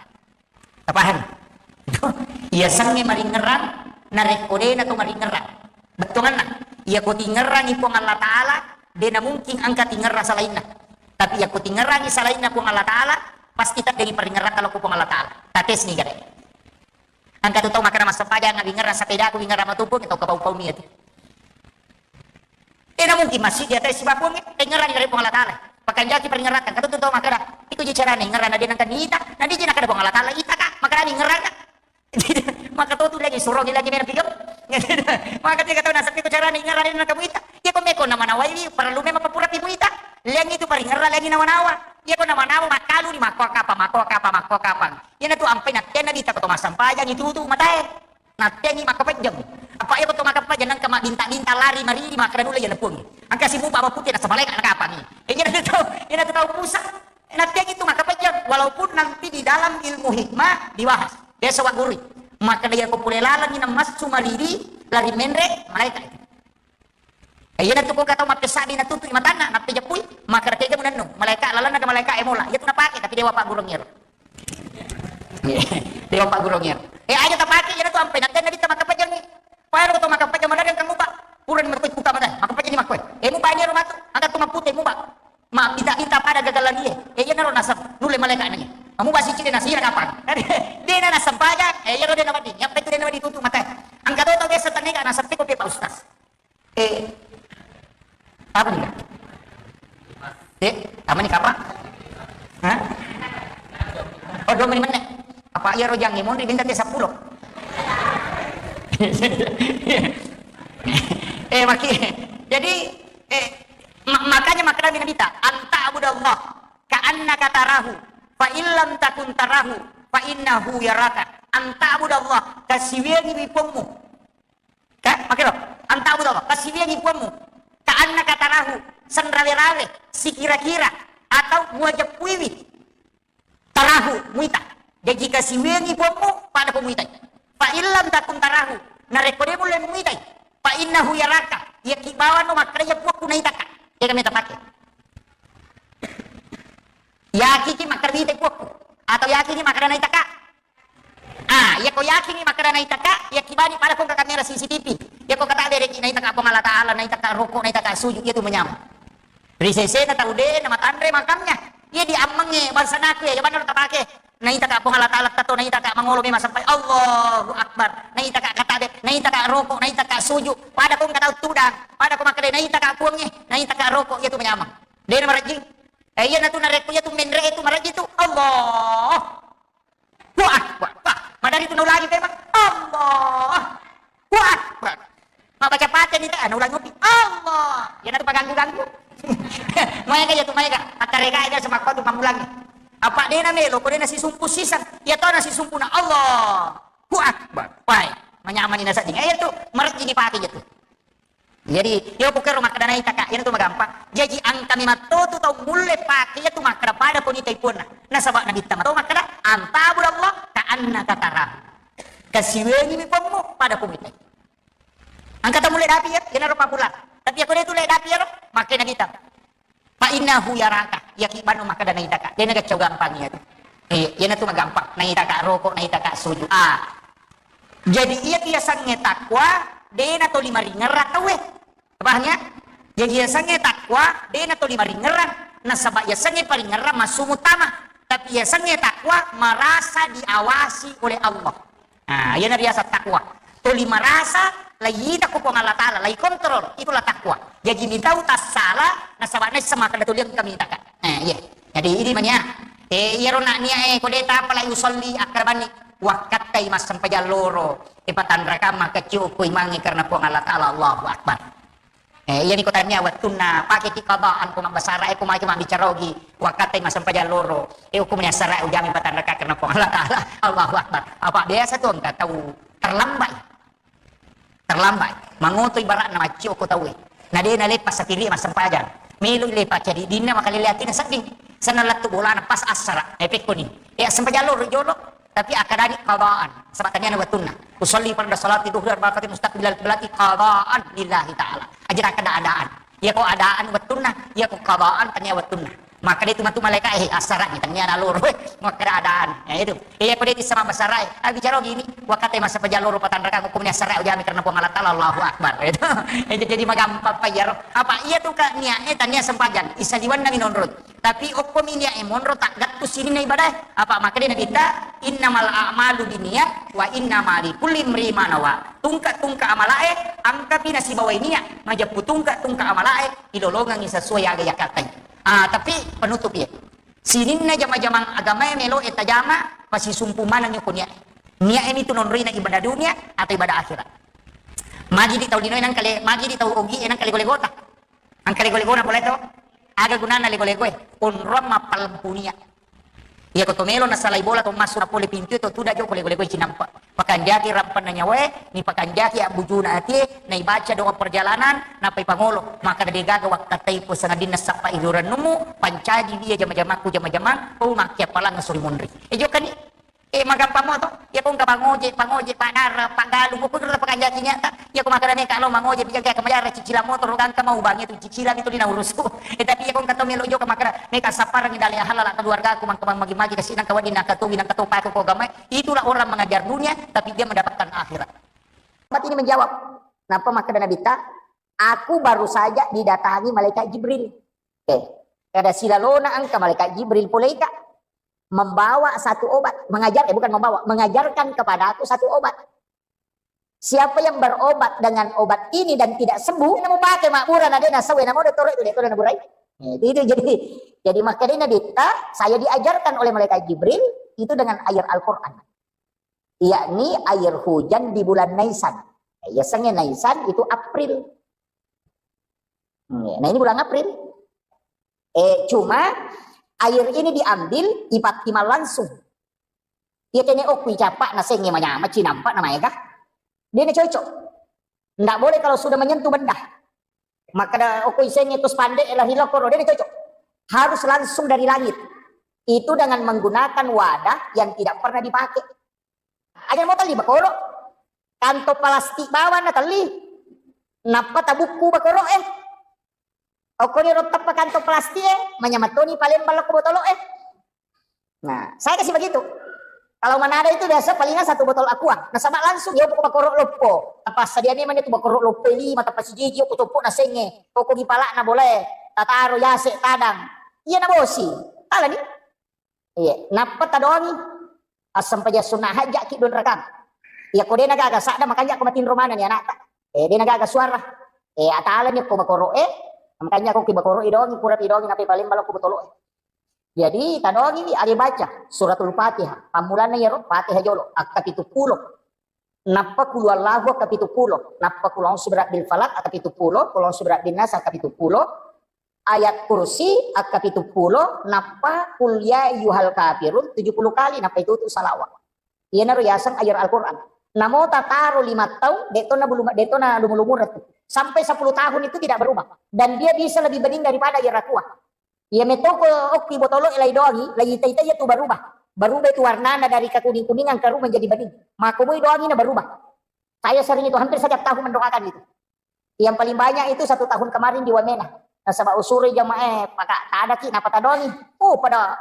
Tapahangi? Iya sengnge maringerrang, narekko de na to maringerrang. Bettuanna, iya ko tingerrangi Puang Allah Taala, de na mungkin engka tingerrang salainna. Tapi iya ko tingerrangi salainna Puang Allah Taala, pasti taddengi paringerrang kalau ko Puang Allah Taala. Tates ni gare. Engka tu tau makkeda massempajang, wingerrang sepedaku, wingerrang matupu, tau kapau-pau mi itu. Tena mungkin masih di atas sibakuang, eh, ngerrang dari Puang Allah Taala. Pakanjaki paringerrang, kata tu tau makkeda, iko ji carana ngerrang, na de nengka nita, na de ji nakkeda Puang Allah Taala, ita ka, makkeda ni ngerrang ka. Maka tu tu lagi suruh lagi mena pigo. Maka tiga tahun nasab iko carana ngerrang, na de nengka muita. Iko Meko namanawaiwi, parellu memang papurapi muita. Leangi tu paringerra, leangi nawa-nawa. Iya ko nawa-nawa, makkalu ni, makko kapang, makko kapang, makko kapang. Iyanatu ampai nattenna Nabitta ko to massampajang itutu matae. Nattengi makkapejjeng. Apa iya ko to makkapejjeng, nangka mabbinta-binta lari maridi, makkeda nulle iya lepuangi. Engka simupa maputi, nasa malaeka nakapangi. E, iyanatu tau, iyanatu tau pusa. Nattengi tu makkapejjeng, walaupun nanti di dalam ilmu hikmah dibahas. Biasa wa guru. Makkeda iya ko pole lalengi namassu maridi, lari menre, malaeka itu. E, iyanatu ko engka tau mappesabbi natutui matanna, nappejeppui, makkeda tega munennu, malaeka lalenna ga malaeka e mola, iyatu napake, tapi dewa paggurung iyaro. Dewa paggurung iyaro. E, aja tapake, iyanatu ampai nattenna Nabitta makkapejjengi. Pada ko to makkapejjeng madari engka mupa. Purani makkoi kuta mata, makkapejjengi makkoi. E, mupa iyaro matu, engka tu mappute mupa. Mabbita-bita pada gagallarie. E, iyanaro nasab, nulle malaeka nai. Mamupa sicci de nasira kapang. Dena nassempajang, e, iyaro dena wedding. Yappa itu dena wedding tutu matae. Engka to tau biasa tannega nasab ko pe Pak Ustaz. Eh, apa nih? Eh, apa nih, kapang? Hah? Oh, dua menit, menit. Apa iya rojang monri minta teh sepuluh? Eh, maki. Jadi, eh, ma-, makanya makkeda Nabitta, "Anta abudallah ka'annaka tarahu, fa illam takun tarahu, fa innahu yaraka." Anta abudallah, kasiwiangi wi Puangmu. Ka, makero, anta abudallah, kasiwiangi Puangmu. Ka'annaka tarahu, senrawe-rawe, sikira-kira, atau muajeppuiwi. Tarahu, muita. Jaji kasiwiangi Puangmu, pada ko muitai. Fa illam takun tarahu, narekko de mulle muitai. Fa innahu yaraka, iyaki bawano makkeda iya Puangku naitaka. Iya kami tapake. Yakiki makkeda muitai Puangku. Atau yakiki makkeda naitaka. Ah, iya ko yakingi makkeda naitaka, iya kibani pada ko engka kamera C C T V. Iya ko kata bereki naitaka Puang Allah Taala, naitaka roko, naitaka sujud, iya tu manyameng. Ri sesena tau de na matanre makamnya. Iya di ammengnge bangsa naku iya, iya manna tapake. Naitaka Puang Allah Taala tato, naitaka mangolo memang sampai Allahu Akbar. Naitaka kata be, naitaka roko, naitaka sujud. Pada ko engka tau tudang, pada ko makkeda naitaka Puangnge, naitaka roko, iya tu manyameng. De na marejjing. Eh, iya natu narekko iya tu menre itu marejjing tu. Allah. Allahu Akbar. Wah, madari tu naulangi memang. Allah. Allahu Akbar. Mabbaca Fatihah ni, ah, naulangi mopi. Allah. Iyanatu paganggu-ganggu. Maega iya tu, maega. Attarega aja sama kau tu pamulangi. Apa de na melo, ko de na sisumpu siseng. Iya to na sisumpu na Allahu Akbar. Wai, manyamani na sedding. Eh, iya tu, marejjini pake iya tu. Jadi, iya ko kero makkeda naitaka, iyanatu magampang. Jaji, engka memang to tu tau mulle pake iya tu makkeda pada ko nitai Puanna. Nasaba Nabitta mato makkeda, "Anta abudallah ka'annaka tarahu." Kasiwiangi mi Puangmu pada ko muitai. Engka tau mulle dapi iya, iyanaro papulang. Tapi iya ko de tu le dapi iyaro, makkeda Nabitta. Fa innahu yaraka, iyaki bano makkeda naitaka. De na gaccau gampang iya tu. Eh, iyanatu magampang. Naitaka roko, naitaka sujud. Ah. Jadi iya tu yasengnge takwa, de na toli maringerrang tauwe. Paham ya? Jadi yasengnge takwa, de na toli maringerrang. Nasaba yasengnge paringerrang massumu tama. Tapi yasengnge takwa merasa diawasi oleh Allah. Nah, iyana riaseng takwa. Toli marasa, laita ko Puang Allah Taala, lai kontrol, itulah takwa. Jaji mitau tassala, nasaba naisseng makkeda toli engka mitaka. Eh, iya. Jadi idi mania. Eh, iyaro na nia, eh, ko de tapa lai usolli, akkarabanni. Wakkattai massempajang loro. Eh, patanrakang makkecciu ko imangnge karena Puang Allah Taala, Allahu Akbar. Eh, iyani ko tania wettunna pakeki qadaan ko mabbasara e, ko maki mabbicara ogi, wakkattai massempajang loro. Eh, hukumnya sara ujami patanraka karena Puang Allah Taala. Allahu Akbar. Apa biasa tu engka tau terlambat. Terlambat. Mangoto ibaratna maccio ko tauwe. Na de na lepas satiri massempajang. Melo lepas jadi dinna makalele atina sedding. Senna lettu bolana pas assara. Eh, pekko ni. Eh, assempajang loro jolo. Tapi akkadani qadaan, saba taniana wettunna. Usolli farda salati dhuhri arba'a rakaat mustaqbilal qiblati qadaan lillahi ta'ala. Aja nakkeda adaan. Iya ko adaan wettunna, iya ko qadaan tania wettunna. Makkeda itu matu malaika, eh, assarani tania naloro, eh, makkeda adaan. Ya itu. Iya ko de tissama basara, eh, ah, bicara gini, wakkattai massempajang loro patanrakang hukumnya assara ujami karena Puang Allah Taala, Allahu Akbar. Itu. Eh, jadi magampang pa iyaro. Apa iya tu ka niat, eh, tania sempajang, isaliwanna minonrot. Tapi okkomi niat e monro taggattu sininna ibadah e. Apa makkeda Nabitta, "Innamal a'malu binniyat wa innama likulli imri'in ma nawa." Tungka-tungka amala e, engkapi nasibawai niat, majeppu tungka-tungka amala e, ilolongengi sesuai aga yakattai. Ah, tapi penutup iya. Sininna jama-jamang agama e melo e tajama, pasisumpu maneng ko niat e. Niat e mitu nonroina ibadah dunia atau ibadah akhirat. Magi di tau linoe nangkale, magi di tau ogi e nangkale gole gota. Engka lego-legona pole to? Aga gunana lego-legoe? Onrong mappallempunia. Iya ko to melo nasalai bola to massu na pole pintu to tuda joko lego-legoe cinampa. Pakanjaki rampanna nyawae, ni pakanjaki abbujuna atie, naibaca doa perjalanan, napai pangolo. Maka de gaga wakkatai ko sangadinna sappa iru rennummu, pancaji dia jama-jamakku jama-jamang, oh makkiappalang suri munri. E jokani. Eh, magampang mo to. Iya ko engka pangoje, pangoje, padara, paggalung, ko kudu pakanjaki nyata. Iya ko makkeda meka lo mangoje, pijaga kemajara cicilan motoro gangka mau bang itu cicilan itu dina urusu. Eh, tapi iya ko engka to melo joka makkeda meka sapparangi dalle halal keluargaku mangka magi-magi kasi nangka wadi nangka towi nangka topa ko gamae. Itulah orang mengajar dunia tapi dia mendapatkan akhirat. Sahabat ini menjawab, napa makkeda Nabi ta, aku baru saja didatangi malaikat Jibril. Eh, kada silalona engka malaikat Jibril poleika membawa satu obat, mengajar, eh, bukan membawa, mengajarkan kepada aku satu obat. Siapa yang berobat dengan obat ini dan tidak sembuh, namo pake mabbura na de nasawe namo de toro itu de toro naburai. Eh, itu, itu jadi jadi makanya Nabi ta, saya diajarkan oleh malaikat Jibril itu dengan air Al-Quran. Yakni air hujan di bulan Naisan. Ya, sengaja Naisan itu April. Nah, ini bulan April. Eh, cuma air ini diambil, ipattimang langsung. Iya kene okku icapa na sengnge manyama cinampa na maega. Dia na cocok. Ndak boleh kalau sudah menyentuh benda. Maka okku isengnge terus pande lari lokoro, dia na cocok. Harus langsung dari langit. Itu dengan menggunakan wadah yang tidak pernah dipakai. Aja mau tali bakoro. Kanto plastik bawang na tali. Nappa tabukku bakoro eh. Okko ni ro tappa kantong plastik e, manyameng toni palembang lokko botolo e. Nah, saya kasih begitu. Kalau Manado itu biasa palingan satu botol aqua. Nasaba langsung ya pokok bakoro loppo. Tappa sadiane mani tu bakoro loppo lima, tappa sijiji ko coppo na senge. Pokok gi palak na bolae. Tataro yase tadang. Iya na bosi. Tala ni. Iya, nappa tadoangi. Assempajang sunna hajjaki dua rakaat. Iya ko dena gaga sadda makanya ko matinro maneng ni anakta. Eh, dena gaga suara. Eh, atalani ko bakoro e. Makanya ko ki bakoro idongi pura idongi nape paling balo ko botolo e. Jadi tadoangi ade baca suratul Fatihah. Pammulanna iyaro Fatihah jolo akka pitu pulo. Nappa kulu Allahu akka pitu pulo. Nappa kulu a'udzu birabbil falaq akka pitu pulo. Kulu a'udzu birabbin nas akka pitu pulo. Ayat kursi akka pitu pulo, nappa kul ya ayyuhal kafirun tujuh puluh kali, nappa itu tu salawat. Iyanaro yaseng ayat Al-Quran. Namo tataro lima tahun, detto na bulu, detto na lumu-lumu retu. Sampai sepuluh tahun itu tidak berubah. Dan dia bisa lebih bening daripada ayat aqua. Iya metoko okki botolo lai doangi, lai ita-ita itu berubah. Berubah itu warnanya dari kekuning-kuningan ke menjadi bening. Maka boy doangi na berubah. Saya sering itu hampir setiap tahun mendoakan itu. Yang paling banyak itu satu tahun kemarin di Wamena. Nasaba usuri jamaah, eh, paka tadaki napa tadongi. Oh, pada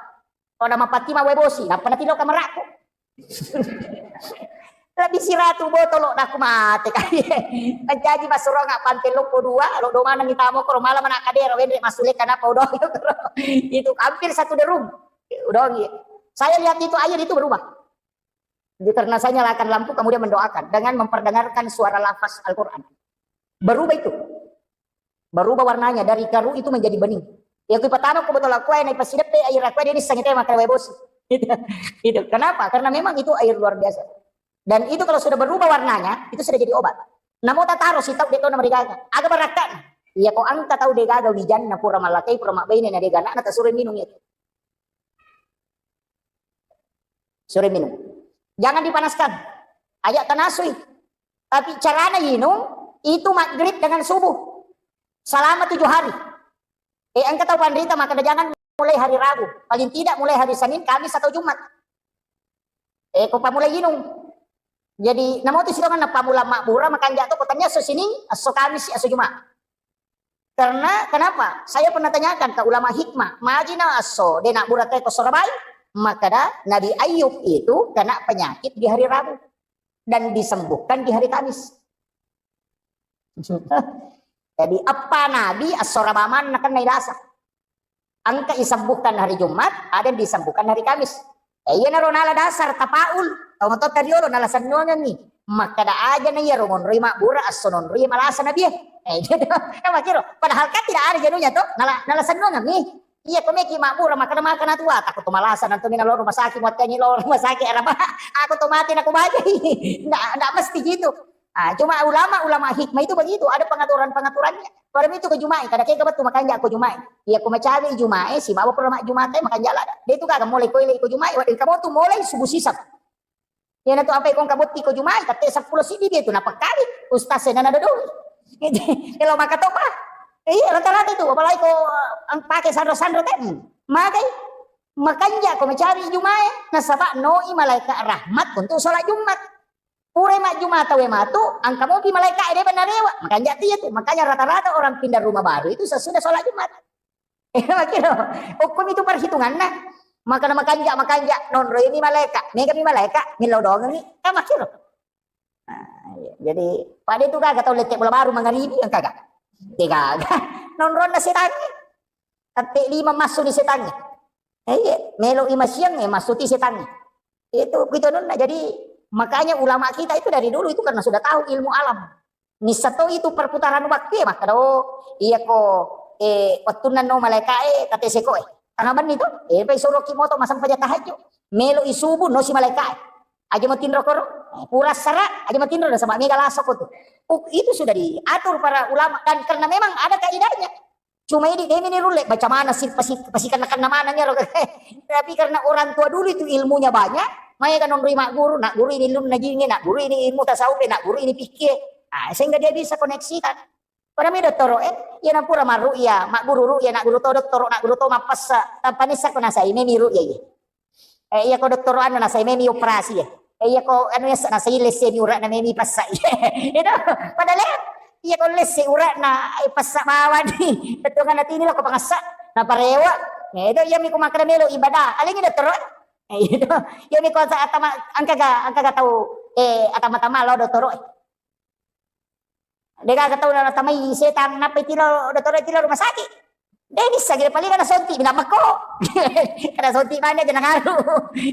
pada mapati ma webosi, napa natilo kamarakku. Lebih siratu botolo daku mate kali. Menjanji masuro nggak pantai loko dua, lo domana kita mau koro malam anak kadero wendre masule kenapa udah itu hampir satu derung. Udah. Saya lihat itu air itu berubah. Jadi, karena saya nyalakan lampu, kemudian mendoakan dengan memperdengarkan suara lafaz Al-Quran. Berubah itu. Berubah warnanya. Dari keruh itu menjadi bening. Ya, aku pertama aku betul aku, naik pasti depe air aku, dia ini sangat tema kalau bosi. Gitu. Gitu. Kenapa? Karena memang itu air luar biasa. Dan itu kalau sudah berubah warnanya, itu sudah jadi obat. Namo tak taruh si tahu dia tahu nama digaga. Agak berakat. Iya, kok angka tahu dia gaga wijanna pura malakai, pura mabbaine na dia gana, na tak suruh minum itu. Sore minum. Jangan dipanaskan. Ajak tanasui. Tapi carana inung itu maghrib dengan subuh. Selama tujuh hari. Eh, engka tau panrita maka jangan mulai hari Rabu. Paling tidak mulai hari Senin, Kamis atau Jumat. Eh, ko pamulai inung. Jadi, namo tu sidongan na pamula mabbura, makanja to ko tania esso Senin, esso Kamis, esso Jumat. Karena kenapa? Saya pernah tanyakan ke ulama hikmah, majina asso de nabbura teko sorabai, makada Nabi Ayub itu kena penyakit di hari Rabu dan disembuhkan di hari Kamis. Jadi apa Nabi asso rabaman nakan nailasa. Engka isembuhkan hari Jumat, ada yang disembuhkan hari Kamis. Eh, iya naro nala dasar tapaul. Tau moto tariolo nala sennuangengi. Makkada aja na iya ro monroi mabbura asso nonroi malasa nabi. Eh, gitu. Eh, makiro. Padahal kan tidak ada jenuhnya to. Nala nala sennuangengi. Iya ko meki mabbura makkada makan tua takut to malasa nanto mina lo rumah sakit muatkangi lo rumah sakit araba. Aku to mati nak baca. Ndak ndak mesti gitu. Ah, cuma ulama-ulama hikmah itu begitu, ada pengaturan-pengaturannya. Pada itu ke Juma'i, kada kega betul makanja ko Juma'i. Iya ko macawe Juma'i, si bawa pura mak Juma'i makanja lada. Dia itu kagak mulai koile ko Juma'i, wae kamu tuh mulai subuh sisap. Iya na tu apa ikon kabotti ko Juma'i, kate sepuluh sidi dia tu napakali. Ustaz saya nana dodoi. Kalau maka topa. Iya rata-rata itu, apalagi ko ang pakai sandro-sandro tadi. Magai makanja ko macawe Juma'i, nasaba noi malaikat rahmat untuk sholat Jumat. Pura majjuma tauwe matu, angka mopi malaika e deba narewa. Makanja tu iya tu. Makanya rata-rata orang pindah rumah baru itu sesudah sholat Jumat. Makiro. Hukum itu perhitunganna. Makana makanja, makanja, nonro ini malaika, mega mi malaika, millau doang ni. Kan makiro. Nah, iya. Jadi, pada itu kagak tahu lette bola baru mangaribi yang kagak. Tiga. Nonronna setannya. Tette lima masuk di setannya. Eh, iya, melo ima siang, eh, masuk di setannya. Itu gitu nonna. Jadi, makanya ulama kita itu dari dulu itu karena sudah tahu ilmu alam. Nissa to itu perputaran waktu ya, maka do, iya ko, eh, waktu no malaika, eh, kata seko, eh, tengah benni tu, eh, pai suruh ki moto masang paja tahajud. Melo isubu no si malaika, eh. Aja mau tinro koro, eh, pura sara, aja mau tinro sama mega laso ko tu. Oh, itu sudah diatur para ulama dan karena memang ada kaidahnya. Cuma ini demi ni rulle baca mana sih pasi pasi kena kena mana nyaro. Tapi karena orang tua dulu itu ilmunya banyak, maya kan nonroi mak guru, nak guru ini ilmu najinge, nak guru ini ilmu tasawuf, nak guru ini fikih. Ah, sehingga dia bisa koneksikan. Pada mi dottoro, eh, iya nampura maru iya, mak guru ru iya, nak guru to dottoro, nak guru to mapassa, tanpa nissa ko nasai memi ru iya. Eh, iya ko dottoro anu nasai memi operasi ya. Eh, iya ko anu ya nasai lesse mi urak na memi passa. Itu pada le, iya ko lesse urak na, eh, passa bawani. Betul kan nanti ini lo ko pangassa, na parewa. Eh, itu iya mi ko makkeda melo ibadah. Alingi dottoro. Eh, itu iya mi ko sa atama angka ga, angka ga tahu, eh, atama-tama lo dottoro. Degaga tau natamai setang nappa itilo dottoro, itilo rumah sakit. De nissagi paling ada sonti bina mako. Kada sonti mana aja nangaru.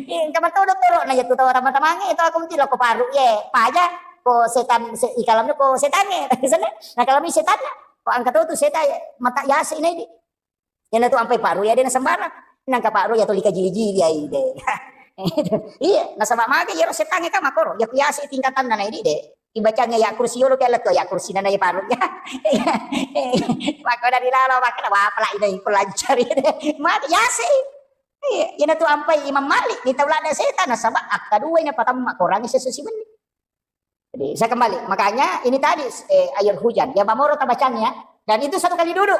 Engka matau dottoro na jatu tau tama-tamange itu aku mutilo ko paru ye paja ko setan se, ikalamnya ko setange. Sana na kalami setanna. Ko angka tau tu setan mata yase nai di. Iyana tu ampai paru ya de na sembarang. Nangka paru ya tuli kajili-jili ai de. Iya, nasaba mage iyaro setange ka makoro. Ya ku yase tingkatanna nai di de. Ibacanya ya kursi yolo ke letto ya kursi nana ya paru ya. Maka dari lalo maka wa pala ina iku lancari de. Mage yase. Iya, iyana tu ampai Imam Malik ni tau lada setan nasaba akka dua ina patamma korangi sesusi menni. Jadi saya kembali, makanya ini tadi eh, air hujan, ya mamoro tabacanya dan itu satu kali duduk.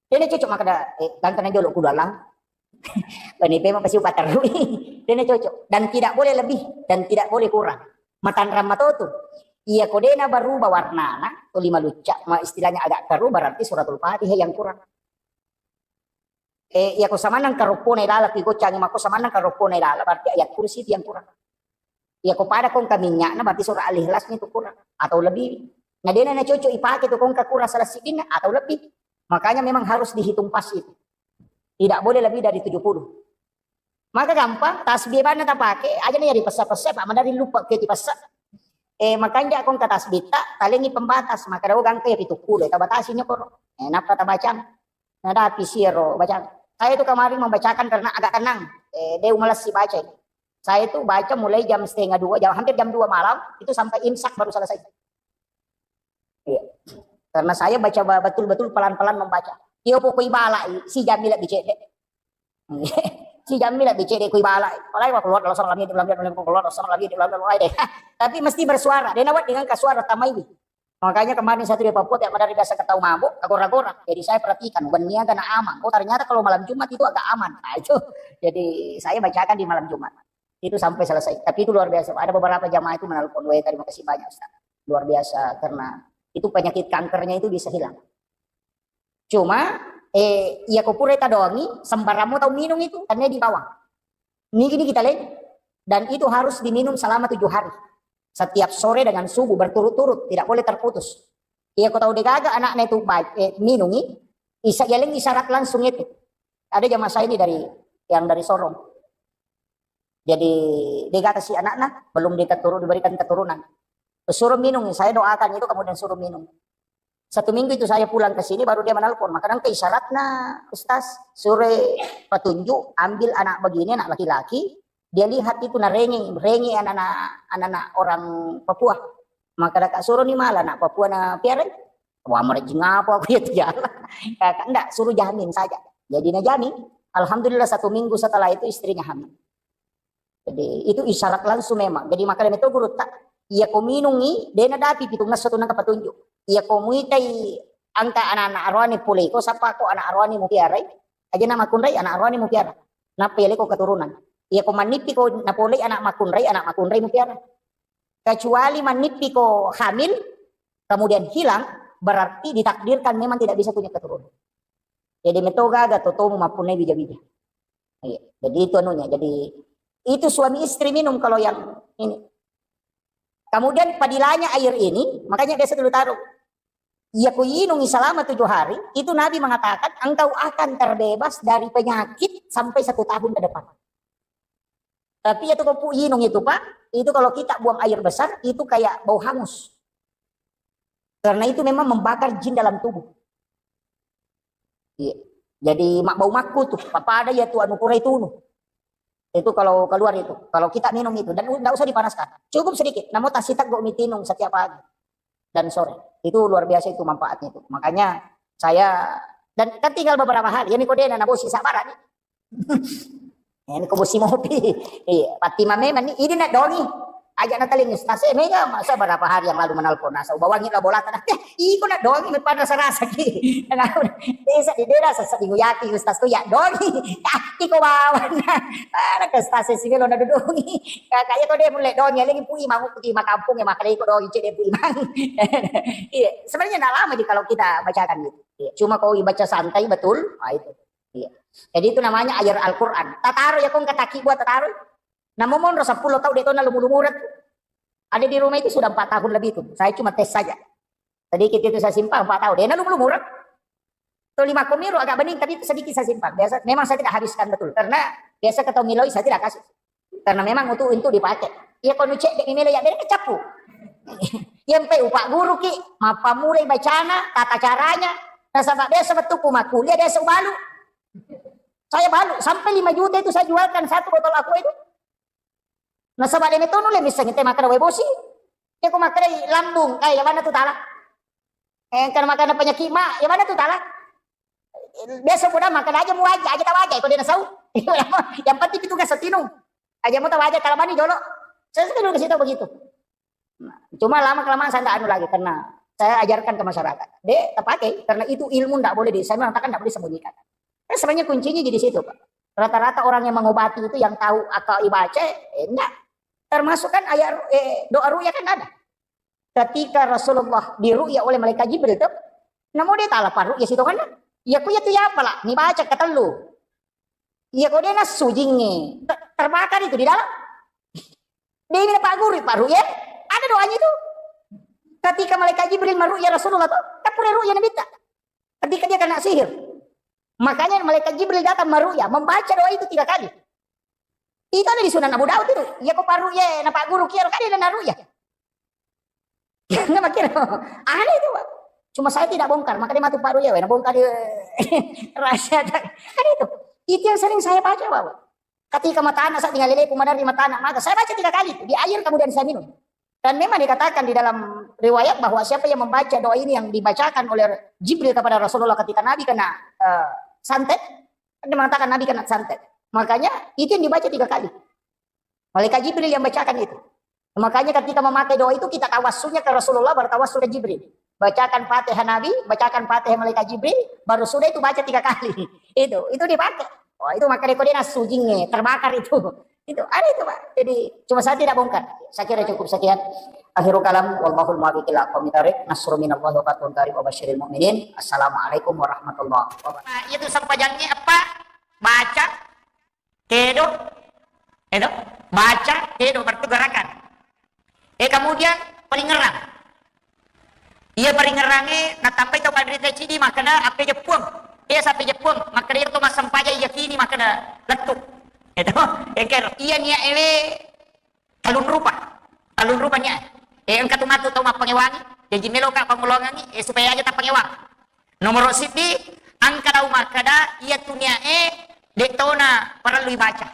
Dena cocok makkeda, eh, ganteng jolo kudu alang. Bani pema pasi upaterrui. Dena cocok. Dan tidak boleh lebih dan tidak boleh kurang. Matanrang matotu. Iya ko dena berubah warnana, tuli malucca, ma istilahnya agak keruh, berarti suratul Fatihah yang kurang. Eh, iya ko samanang karoppona ilala, ki goccangi mako samanang karoppona ilala, berarti ayat kursi itu yang kurang. Iya ko pada kongka minyakna berarti surah Al-Ikhlas itu kurang atau lebih. Nah, dena na cocok ipake tu kongka kurang salah sidinna atau lebih. Makanya memang harus dihitung pas itu. Tidak boleh lebih dari tujuh puluh. Maka gampang, tasbih bana tapake, aja nih ya dipesa-pesa, Pak, madari lupa ke dipesa. Eh, makanya kongka tasbih tak, talengi pembatas, maka dawa gangka ya pitu puluh, tabatasi nyokoro. Eh, napa tabacang? Nadapi siro bacang. Saya itu kemarin membacakan karena agak tenang. Eh, dia umalas si baca. Saya itu baca mulai jam setengah dua, jam, hampir jam dua malam, itu sampai imsak baru selesai. Iya. Karena saya baca ba-, betul-betul pelan-pelan membaca. Iyo pokoi balai, si jammi lebih cedek. Si jammi lebih cedek kui balai. Palai wa keluar dalam salam lagi, dalam dalam keluar dalam salam lagi, dalam dalam deh. Tapi mesti bersuara. Dia nawat dengan kasuara tamai. Makanya kemarin saya tuh di Papua tiap hari biasa ketawa mabuk, kagora-gora. Jadi saya perhatikan, waniaga na aman. Oh, ternyata kalau malam Jumat itu agak aman. Nah, itu. Jadi saya bacakan di malam Jumat. Itu sampai selesai. Tapi itu luar biasa. Ada beberapa jamaah itu menelpon, "Weh, terima kasih banyak, Ustaz. Luar biasa karena itu penyakit kankernya itu bisa hilang." Cuma eh, iya ko pura tadongi, sembarang mau tau minum itu, karena di bawah. Nigi-nigi taleng. Dan itu harus diminum selama tujuh hari. Setiap sore dengan subuh berturut-turut, tidak boleh terputus. Iya ko tau degaga anaknya itu ba-, eh, minungi, isa yaleng isyarat langsung itu. Ada jamaah saya ini dari yang dari Sorong. Jadi degata si anaknya belum diketuru-, diberikan keturunan. Suruh minum, saya doakan itu kemudian suruh minum. Satu minggu itu saya pulang ke sini, baru dia menelpon. Maka nangka isyaratna, Ustaz, sure petunjuk, ambil anak begini, anak laki-laki. Dia lihat itu narengi, rengi anak-anak, anak-anak orang Papua. Maka daka suroni mala nak Papua na piarai. Wah, merejing apa aku ya tiala. Kakak ndak, suruh jamin saja. Jadi na jamin. Alhamdulillah, satu minggu setelah itu istrinya hamil. Jadi itu isyarat langsung memang. Jadi maka demi itu guru tak, iya ko minungi, dena dapi pitung ngesso tu nangka petunjuk. Iya ko muitai angka anak-anak aroani pole ko, sapa ko anak aroani mu piarai, aja na makunrai anak aroani mu piara. Nappa iya leko keturunan. Iya ko mannipi ko napolei anak makunrai, anak makunrai mu piara. Kecuali mannipi ko hamil, kemudian hilang, berarti ditakdirkan memang tidak bisa punya keturunan. Jadi metoga aga totomu mappunnai bija-bija. Iya. Jadi itu anunya. Jadi itu suami istri minum kalau yang ini. Kemudian padilanya air ini, makanya biasa dulu taruh. Iya ku inungi selama tujuh hari, itu Nabi mengatakan engkau akan terbebas dari penyakit sampai satu tahun ke depan. Tapi itu kopu inung itu, Pak, itu kalau kita buang air besar, itu kayak bau hangus. Karena itu memang membakar jin dalam tubuh. Iya. Jadi mak bau makku tuh, apa ada ya tuh anu kurai tunu. Itu kalau keluar itu, kalau kita minum itu dan tidak usah dipanaskan, cukup sedikit. Namun tak sitak go mitinung setiap pagi dan sore. Itu luar biasa itu manfaatnya itu. Makanya saya dan kan tinggal beberapa hari. Ya ni kodena na bosi sabara ni. Ini ko bosi mopi. Iya, pati mame mani ini nak dongi. Aja na teling ustaz e mega masa berapa hari yang lalu menelpon nasa ubawangi lah bola tanah. Iko nak dongi me pada rasa-rasa ki. Desa di dera sasa di guyaki ustaz tu ya dongi. Ah, iko bawa. Ada ke ustaz e sini lo na dongi. Kakak ya kau dia mulai dongi lagi pui mangu putih makampung ya makan iko dongi cek dia pui mang. Iya, sebenarnya ndak lama ji kalau kita bacakan gitu. Iya, cuma kau baca santai betul, ah, itu. Iya. Jadi itu namanya air Al-Quran. Tataro ya kong kataki buat tataro. Namo monro sepuluh tahun dia tona lumu-lumura. Ada di rumah itu sudah empat tahun lebih itu. Saya cuma tes saja. Sedikit itu saya simpan empat tahun. Dia na lumu-lumura. Tuh lima komiro agak bening tapi itu sedikit saya simpan. Biasa memang saya tidak habiskan betul karena biasa ketemu miloi saya tidak kasih. Karena memang untuk untuk dipakai. Iya kono cek dek mimelo ya beda kecapu. Yang pe upak guru ki, mappamulai bacana, tata caranya. Nasaba biasa betul ku makkuliah biasa ubalu. Saya balu sampai lima juta itu saya jualkan satu botol aqua itu. Nasaba demi tonu le misalnya te makan wae bosi. Ya ku makan lambung, eh ya mana tu tala. Eh kan makan penyakit mak, ya mana tu tala. Biasa pun makan aja mu aja, aja tahu aja, kau dia nasau. Yang penting itu nggak setinu. Aja mau tahu aja kalau mani jolo. Saya sudah dulu kasih tahu begitu. Nah, cuma lama kelamaan saya nggak anu lagi karena saya ajarkan ke masyarakat. Dek, terpakai karena itu ilmu nggak boleh di saya mengatakan nggak boleh sembunyikan. Kan sebenarnya kuncinya di situ, Pak. Rata-rata orang yang mengobati itu yang tahu atau ibaca, eh, enggak. Termasuk kan ayat ru- eh, doa ruqyah kan ada. Ketika Rasulullah diruqyah oleh malaikat Jibril tuh, namo dia taala paruqyah situ kan? Ya ku ya tu ya apalah, ni baca ketellu. Iya ko dia nassu jingnge, ter- terbakar itu di dalam. Dia ini Pak Guru, Pak Ruqyah, ada doanya itu. Ketika malaikat Jibril meruqyah Rasulullah tuh, kan pura ruqyah Nabi tak. Ketika dia kena sihir, makanya malaikat Jibril datang meruqyah, membaca doa itu tiga kali. Itu ada di Sunan Abu Daud itu. Iya ko Pak Ruqyah, na Pak Guru kiaro kan dia na ruqyah. Nggak makin. Aneh itu, Pak. Cuma saya tidak bongkar, makanya matu Pak Ruqyah, na bongkar dia rahasia. Kan itu. Itu yang sering saya baca, Pak. Ketika mata anak saya tinggal leleku menerima mata anak maka saya baca tiga kali di air kemudian saya minum. Dan memang dikatakan di dalam riwayat bahwa siapa yang membaca doa ini yang dibacakan oleh Jibril kepada Rasulullah ketika Nabi kena eh, santet, dia mengatakan Nabi kena santet. Makanya itu yang dibaca tiga kali. Malaikat Jibril yang bacakan itu. Makanya ketika memakai doa itu kita tawassulnya ke Rasulullah baru tawassul ke Jibril. Bacakan Fatihah Nabi, bacakan Fatihah malaikat Jibril, baru sudah itu baca tiga kali. Itu, itu dipakai. Oh, itu makanya kau dia nassu jingnge, terbakar itu. Itu ada itu, Pak. Jadi cuma saya tidak bongkar. Saya kira cukup sekian. Akhirul kalam, wallahul muwaffiq ila aqwamit thariq. Nasrun minallahi wa fathun qarib wa basyiril mu'minin. Assalamualaikum warahmatullahi wabarakatuh. Nah, itu sempajangnya apa? Baca, kedo, kedo, baca, kedo, berarti gerakan. Eh, kemudian palingerang. Iya paringerangnge natambai tau panrita cidi makkeda appe jeppuang. Iya sappe jeppuang makkeda iya to massempajang iya kini makkeda lettu. Itu engka iya niat ewe talung rupa. Talung rupa niat. Eh engka tu matu tau mappangewangi. Jaji meloka pangulongangi eh supaya aja tappangewang. Nomoro siddi engka tau makkeda iya tu niat e de tona parellu ibaca.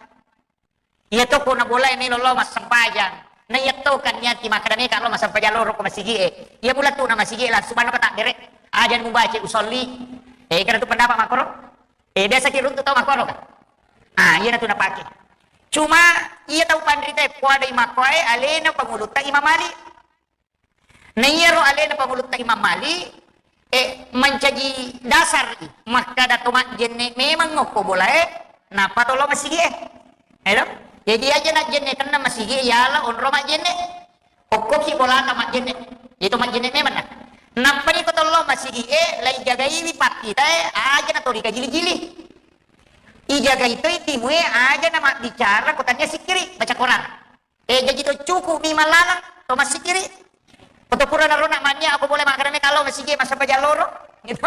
Iya to ko na bola e melo lao massempajang, Na iya to kan niati makkeda meka lo massempajang loro ko masigi e. Iya mulattu na masigi e langsung manno ka takbere. Aja mubaca usolli. Eh, kena tu pendapat makkoro. Eh, biasa ki runtu tau makkoro kan. Ah, iya na tu napake. Cuma iya tau panrita e kuadai makkoe alena pangulutta Imam Malik. Na iyaro alena pangulutta Imam Malik, eh, mancaji dasar i, makkada to majjenne memang okko bolae, nappa to lo masigi e. Elo? Jadi aja najjenne tenna masigi e, yala onro majjenne. Okkoki bolata majjenne. Itu majjenne memang na. Nappa ni ko to lo masigi e, lai jagaiwi pakkita e, aja na to dikajili-jili. Ijagai toi timue, aja na mabbicara ko tania sikkiri, baca Quran. Eh, jaji to cukup mi mallalang, to massikiri. Ko to pura narona mania, aku boleh makkeda meka lo masigi massempajang loro. Gitu.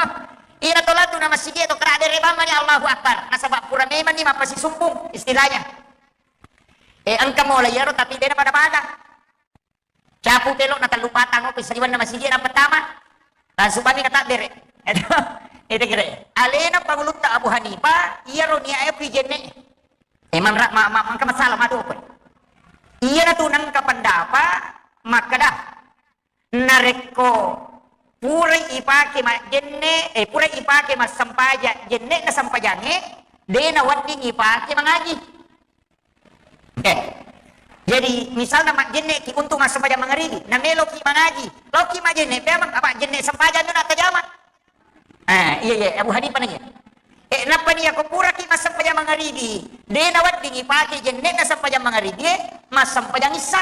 Ina to latu na masigi to kera dere bang mani Allahu Akbar. Nasaba pura memang ni mappasisumpung istilahnya. Eh, engka mola iyaro tapi dena pada-pada. Capu pelo na tellu patang ko saliwanna masigi na pertama. Langsung kami kata bere. Itu, itu kira. Alena pangulutta Abu Hanifah, iyaro niae pi jenne. Emang ra-, ma-, ma-, mangka masalah madu apa? Iya na tu nengka pendapat makkeda narekko purai ipake majjenne, eh, purai ipake massempaja jenne na sempajange, de na wedding ipake mangaji. Oke. Jadi misalna majjenne ki untuk massempajang mangaribi, na melo ki mangaji, lo ki majjenne, memang apa jenne sempajang na tajama. Eh, iya, iya, Abu Hanifah nanya. Eh, nappa ni ko pura ki massempajang mangaribi, de na wedding ipake jenne na sempajang mangaribi, eh, massempajang issa.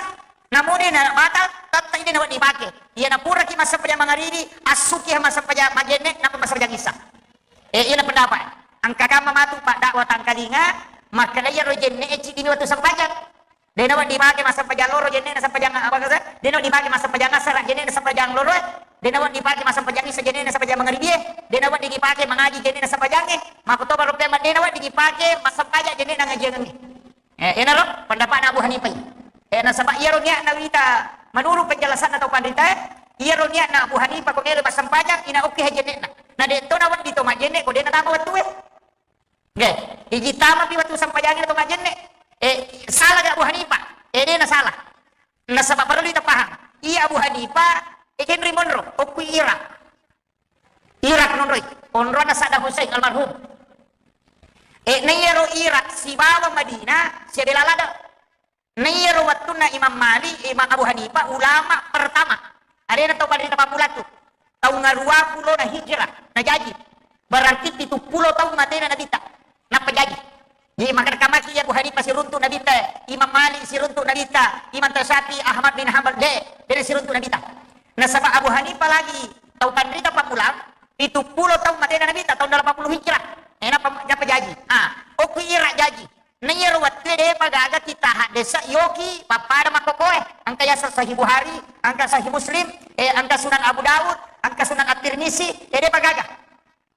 Namo de na batal, tatta de na wedding ipake. Iya na pura ki massempajang mangaribi, assuki massempajang majjenne, nappa massempajang issa. Eh, iya na pendapat. Engka kamma matu pak dakwah tangkalinga, makkeda iya ro jenne e cidi mi wettu sempajang. De na wedding ipake massempajang loro jenne na sempajang apa kasa? De na wedding ipake massempajang asara jenne na sempajang loro. De na wedding ipake massempajang isa jenne na sempajang mangaribi. De na wedding ipake mangaji jenne na sempajang e. Makko to baru pemang de na wedding ipake massempajang jenne na ngajiangengnge. Eh, enaro pendapatna Abu Hanifah. Eh, nasaba iyaro niatna wita menurut penjelasanna tau panrita e, iyaro niatna Abu Hanifah ko melo massempajang ina okke jenne na. Na de to na wedding to majjenne ko de na tama wettu e. Oke, iji tama pi wettu sempajangi to majjenne. Eh, salah ga Abu Hanifah? Eh, de na salah. Nasaba perlu kita paham. Iya Abu Hanifah, eh, Henry Monro, okku Irak. Irak nonroi, onrona Saddam Hussein almarhum. Eh, na iyaro Irak sibawa Madinah, siabela lada. Na iyaro wettunna Imam Malik, Imam Abu Hanifah, ulama pertama. Alena tau panrita pammulatu. Taung aruwa pulona hijrah, najaji. Berarti pitu pulo taung matena Nabitta. Nappa jaji. Jadi, makkeda kamaki iya Abu Hanifah siruntu Nabitta, Imam Malik siruntu Nabitta, Imam Syafi'i, Ahmad bin Hanbal, de, de siruntu Nabitta. Nasaba Abu Hanifah lagi tau panrita pammula, pitu pulo taung matena Nabitta, taung delapan puluh Hijrah. Eh, nappa, nappa jaji. Ah, okku Irak jaji. Na iyaro wettue depa gaga kitta haddesa yoki pappada makkokoe. Engka yaseng Sahih Bukhari, engka Sahih Muslim, eh, engka Sunan Abu Daud, engka Sunan At-Tirmizi, eh, depa gaga.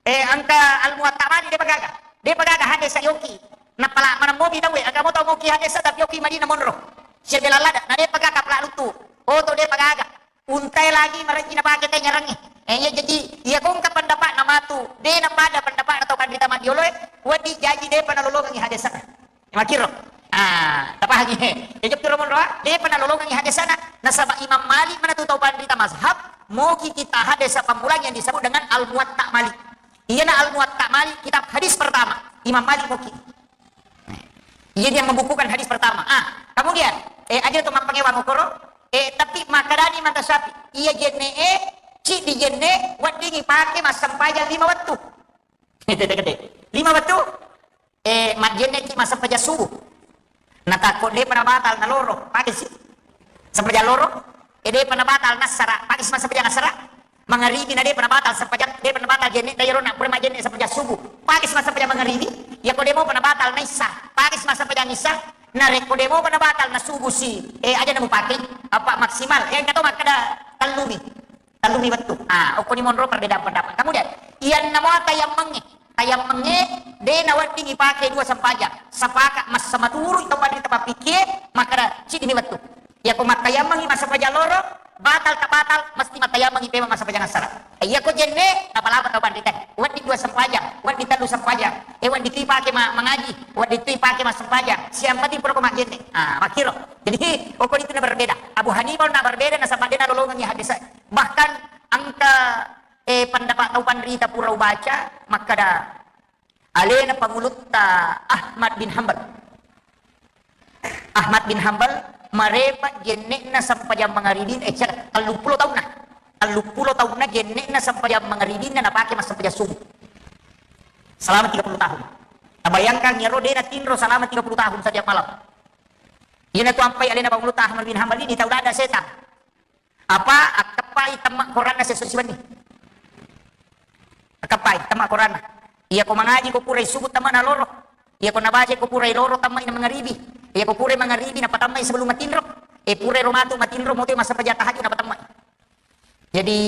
Eh, engka Al-Muwatta Malik depa gaga. Depa gaga haddesa yoki. Napala maneng mopi tauwe, engka mo tau moki haddesa tapi yoki Madinah monro. Siabela lada, na depa gaga pala luttu. Oh, to depa gaga. Untae lagi marejji napake te nyarangnge. Eh, iya jaji, iya ko engka pendapatna matu, de na pada pendapatna tau panrita maddioloe, wedding jaji depa nalolongengi haddesana. Makkiro. Ah, tapahangi. Ya, jokki ro monro, ah, depa nalolongengi haddesana. Nasaba Imam Malik manatu tau panrita mazhab, moki kitta haddesa pammulang yang disebut dengan Al-Muwatta Malik. Iyana Al-Muwatta Malik, kitab hadis pertama. Imam Malik moki. Iya dia membukukan hadis pertama. Ah, kemudian, eh, aja tu mappangewa mokoro, eh, tapi makkedani mata Syafi'i, iya jenne e, cidi jenne, weddingi pake massempajang lima wettu. Gede-gede. Lima wettu, eh, majjenne ki massempajang subuh. Natakko depa nabatal naloro, pake si. Sempajang loro, eh, depa nabatal nassara, pake si massempajang assara. Mangaribi na depa nabatal sempajang, depa nabatal jenne, dai rona, pura majjenne sempajang subuh. Pake si massempajang mangaribi, yako demo pa nabatal na issa, pake si massempajang issa, narekko demo pa nabatal na subuh si, eh, aja na mupake, apa maksimal, eh, engka to makkeda tellumi. Tellumi wettu. Ah, okkoni monro perbedaan pendapat. Kemudian, iyanna mua tayammengnge. Tayammengnge, de na wedding ipake dua sempajang. Sepakat massa maturu to pada tepapikkie, makkeda cidi mi wettu. Yako mattayammengi massempajang loro, batal tak batal, mesti mattayammengi pema massempajang assara. Iya ko jenne, napalapa tau panrita. Wedding dua sempajang, wedding tellu sempajang. Eh, wedding tu ipake ma-, mangaji, wedding tu ipake massempajang. Siang penting pura ko majjenne. Ah, makkiro. Jadi, okko itu na berbeda. Abu Hanifah na berbeda, nasaba de nalolongengi hadis. Bahkan engka, eh, pendapat tau panrita pura ubaca, makkada alena pangulutta Ahmad bin Hambal. Ahmad bin Hambal marepa jenne'na sempajang mangaribin, eh, cera, telluppulo taunna. Telluppulo taunna jenne'na sempajang mangaribinna napake massempajang subuh. Selama tiga puluh tahun. Tabayangkan, iyaro de natinro selama tiga puluh tahun setiap malam. Iyana tu ampai alena pangulutta Ahmad bin Hambal ini tau dada setang. Apa akkeppai temma koranna sesso siwenni. Akkeppai temma koranna. Iya ko mangaji ko pura subuh temma naloro. Iya ko nabaca ko pura loro temma ina mangaribi. Iya ko pura mangaribi napatammai sebelum matinro. Eh, pura ro matu matinro moto massempajang tahajud napatammai. Jadi,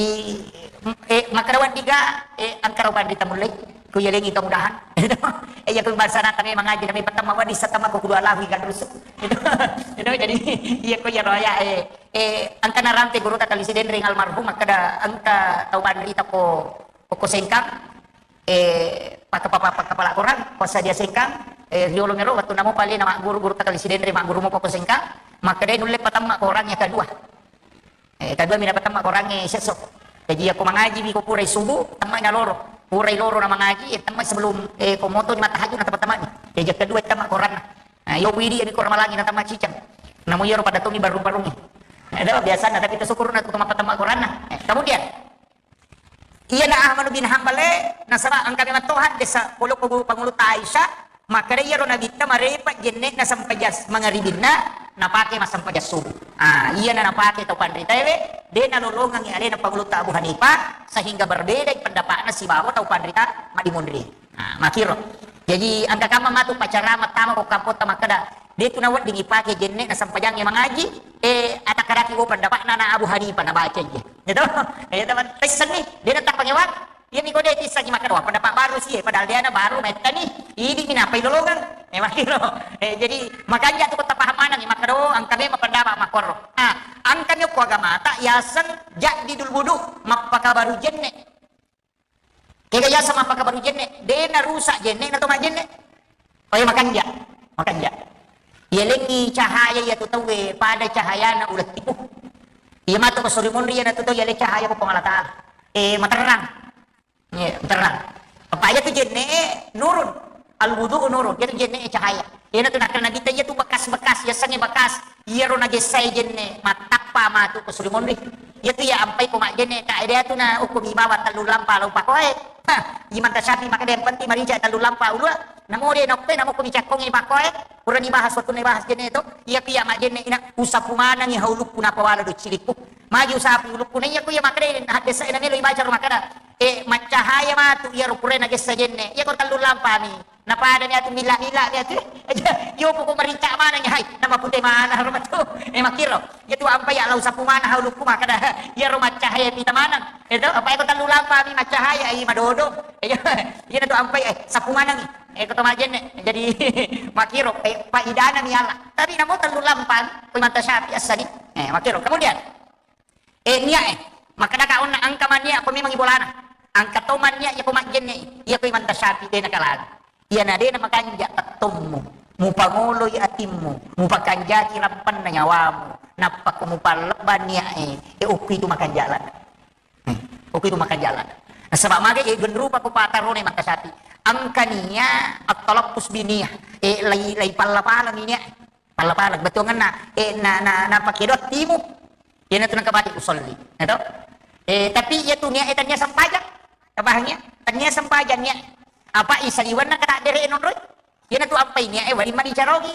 eh, makkada weddiga, eh, engka ro panrita mullei. Ku yalengi kemudahan. Eh, iya ko bangsana tame mangaji nami patemma wedding satemma ko kudu alahu ikan rusuk. Itu, itu jadi iya ko iyaro ya, eh, Eh, engka narampe gurutta Kali Sidenreng almarhum, makkada engka tau panrita ko, ko Sengkang, eh, paka-, paka-, pakapala korang, passadia Sengkang, eh, riolo mero, wettunna mopa alena magguru gurutta Kali Sidenreng, magguru mopa ko Sengkang, makkada nulle patemma korang yang kedua. Eh, kedua mina patemma korang, eh, sesso. Jadi, iya ko mangaji mi ko purai subuh, temma na loro. Purai loro na mangaji, eh, temma sebelum, eh, ko moto ni matahajud na temma-temma ni. Eh, yang kedua temma koranna. Nah, iyo widi ami ko ramalangi na temma cicang. Namo iyaro pada tomi barung-barungi. Ada biasana, tapi tasyukurna tu temma-temma koranna. Eh, kemudian, iyana Ahmad bin Hambal, eh, nasaba engka memang toha desa polo ko pangulutta Aisyah, makkada iyaro nabitta marepa jenne'na sempajang mangaribinna napake massempajang subuh. Ah, iyana napake tau panritaewe, de nalolongengi alena pangulutta Abu Hanifah, sehingga berbeda pendapatna sibawa tau panrita madimunri. Nah, makkiro. Jaji, engka kamma matu pacara mattama ko kampotta makkada, de tu nawedding ipake jenne'na sempajangnge mangaji, eh, atakkaraki wo pendapatna na Abu Hanifah nabaca iya. Gitu? Eh, teman, tessenni, de natappa ngewang. Iya mi ko de tissengi makkada, wah, pendapat baru sih, eh, padahal de na baru mettani, idi mi napai lolongang. Eh, makkiro. Eh, jadi, makanja tu ko tapaham maneng, makkada, oh, engka memang pendapat makkoro. Ah, engka mi ko agamata, yaseng jaddidul wudu, mappakabaru jenne. Kega yaseng mappakabaru jenne, de narusak jenne'na to majjenne. Oh iya, makanja, makanja. Yalengi cahaya iya tu tauwe pada cahayana uleng tipu. Iya matu ko suri munri iyana tu tau yaleng cahaya ko Puang Allah Taala. Eh, materrang. Iya, materrang. Apa iya tu jenne nurun. Al wudu nurun. Iya tu jenne cahaya. Iyana tu nakkeda Nabitta, iya tu bekas-bekas, yasengnge bekas. Iyaro nagessae jenne, mattappa matu ko suri monri. Iya tu iya ampai ko majjenne, tak ada tu na ukku mi bawa tellu lampa lau pakoe. Hah, Imam Tasyafi makkeda yang penting marica tellu lampa ulua. Namo de noppe, namo ko mi cakkongi pakoe. Purani bahas, waktu ni bahas jenne tu. Iya ku iya majjenne ina usapu manengi haulukku napawala do cilikku. Magi usapu ulukku na iya ku iya makkeda haddesa ina melo ibaca ro makkeda. Eh, maccahaya matu iyaro pura nagessa jenne. Iya ko tellu lampa mi. Napadani atu milla-milla ni atu. Iyo poko marincak maneng, hai, nama pute maneng ro matu. Eh, makkiro. Iya tu ampai iya lau sapu maneng haulukku makkeda. Iyaro maccahaya pita maneng. Itu apa iya ko tellu lampa mi maccahaya, eh, madodo. Iya, iya tu ampai, eh, sapu maneng. Eh, ko to majjenne. Jadi makkiro, eh, paidana mi ala. Tapi namo tellu lampa, ko Imam Tasyafi assani. Eh, makkiro. Kemudian, Eh, niat, eh. Makkedaka onna engka manniat ko memang ibolana. Engka to manniat iya ko majjenne, iya ko Imam Tasyafi de nakalana. Iyana de namakanja tettommu, mupangoloi atimmu, mupakanjaki rappanna nyawamu, nappa ko mupallebba niat, eh, eh, okko itu makanja lana. Hmm, okko itu makanja lana. Nasaba maga, eh, genrupa ko patarona Imam Tasyafi. Engka niat at-talaffuz bi niyah, eh, lai, lai palla-pala niat. Palla-pala, bettuangenna, eh, na, na, na pakedo timu. Iyana tu nengka bati usolli. Ya to? Eh, tapi iya tu niat, eh, tania sempajang. Kebahannya, tania sempajang niat. Apa isaliwanna kata dere nonroi? Iyana tu ampai niat, eh, wali mani carogi.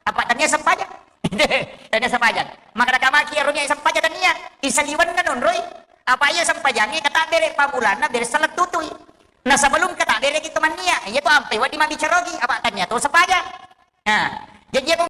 Apa tania sempajang? Tania sempajang. Maka kamaki aro niat sempajang tania. Isaliwanna nonroi. Apa iya sempajangnge kata dere pamulanna bere salah tutui. Nah, sebelum kata dere kita mania, iya tu ampai wali mani carogi. Apa tania tu sempajang? Nah, jadi aku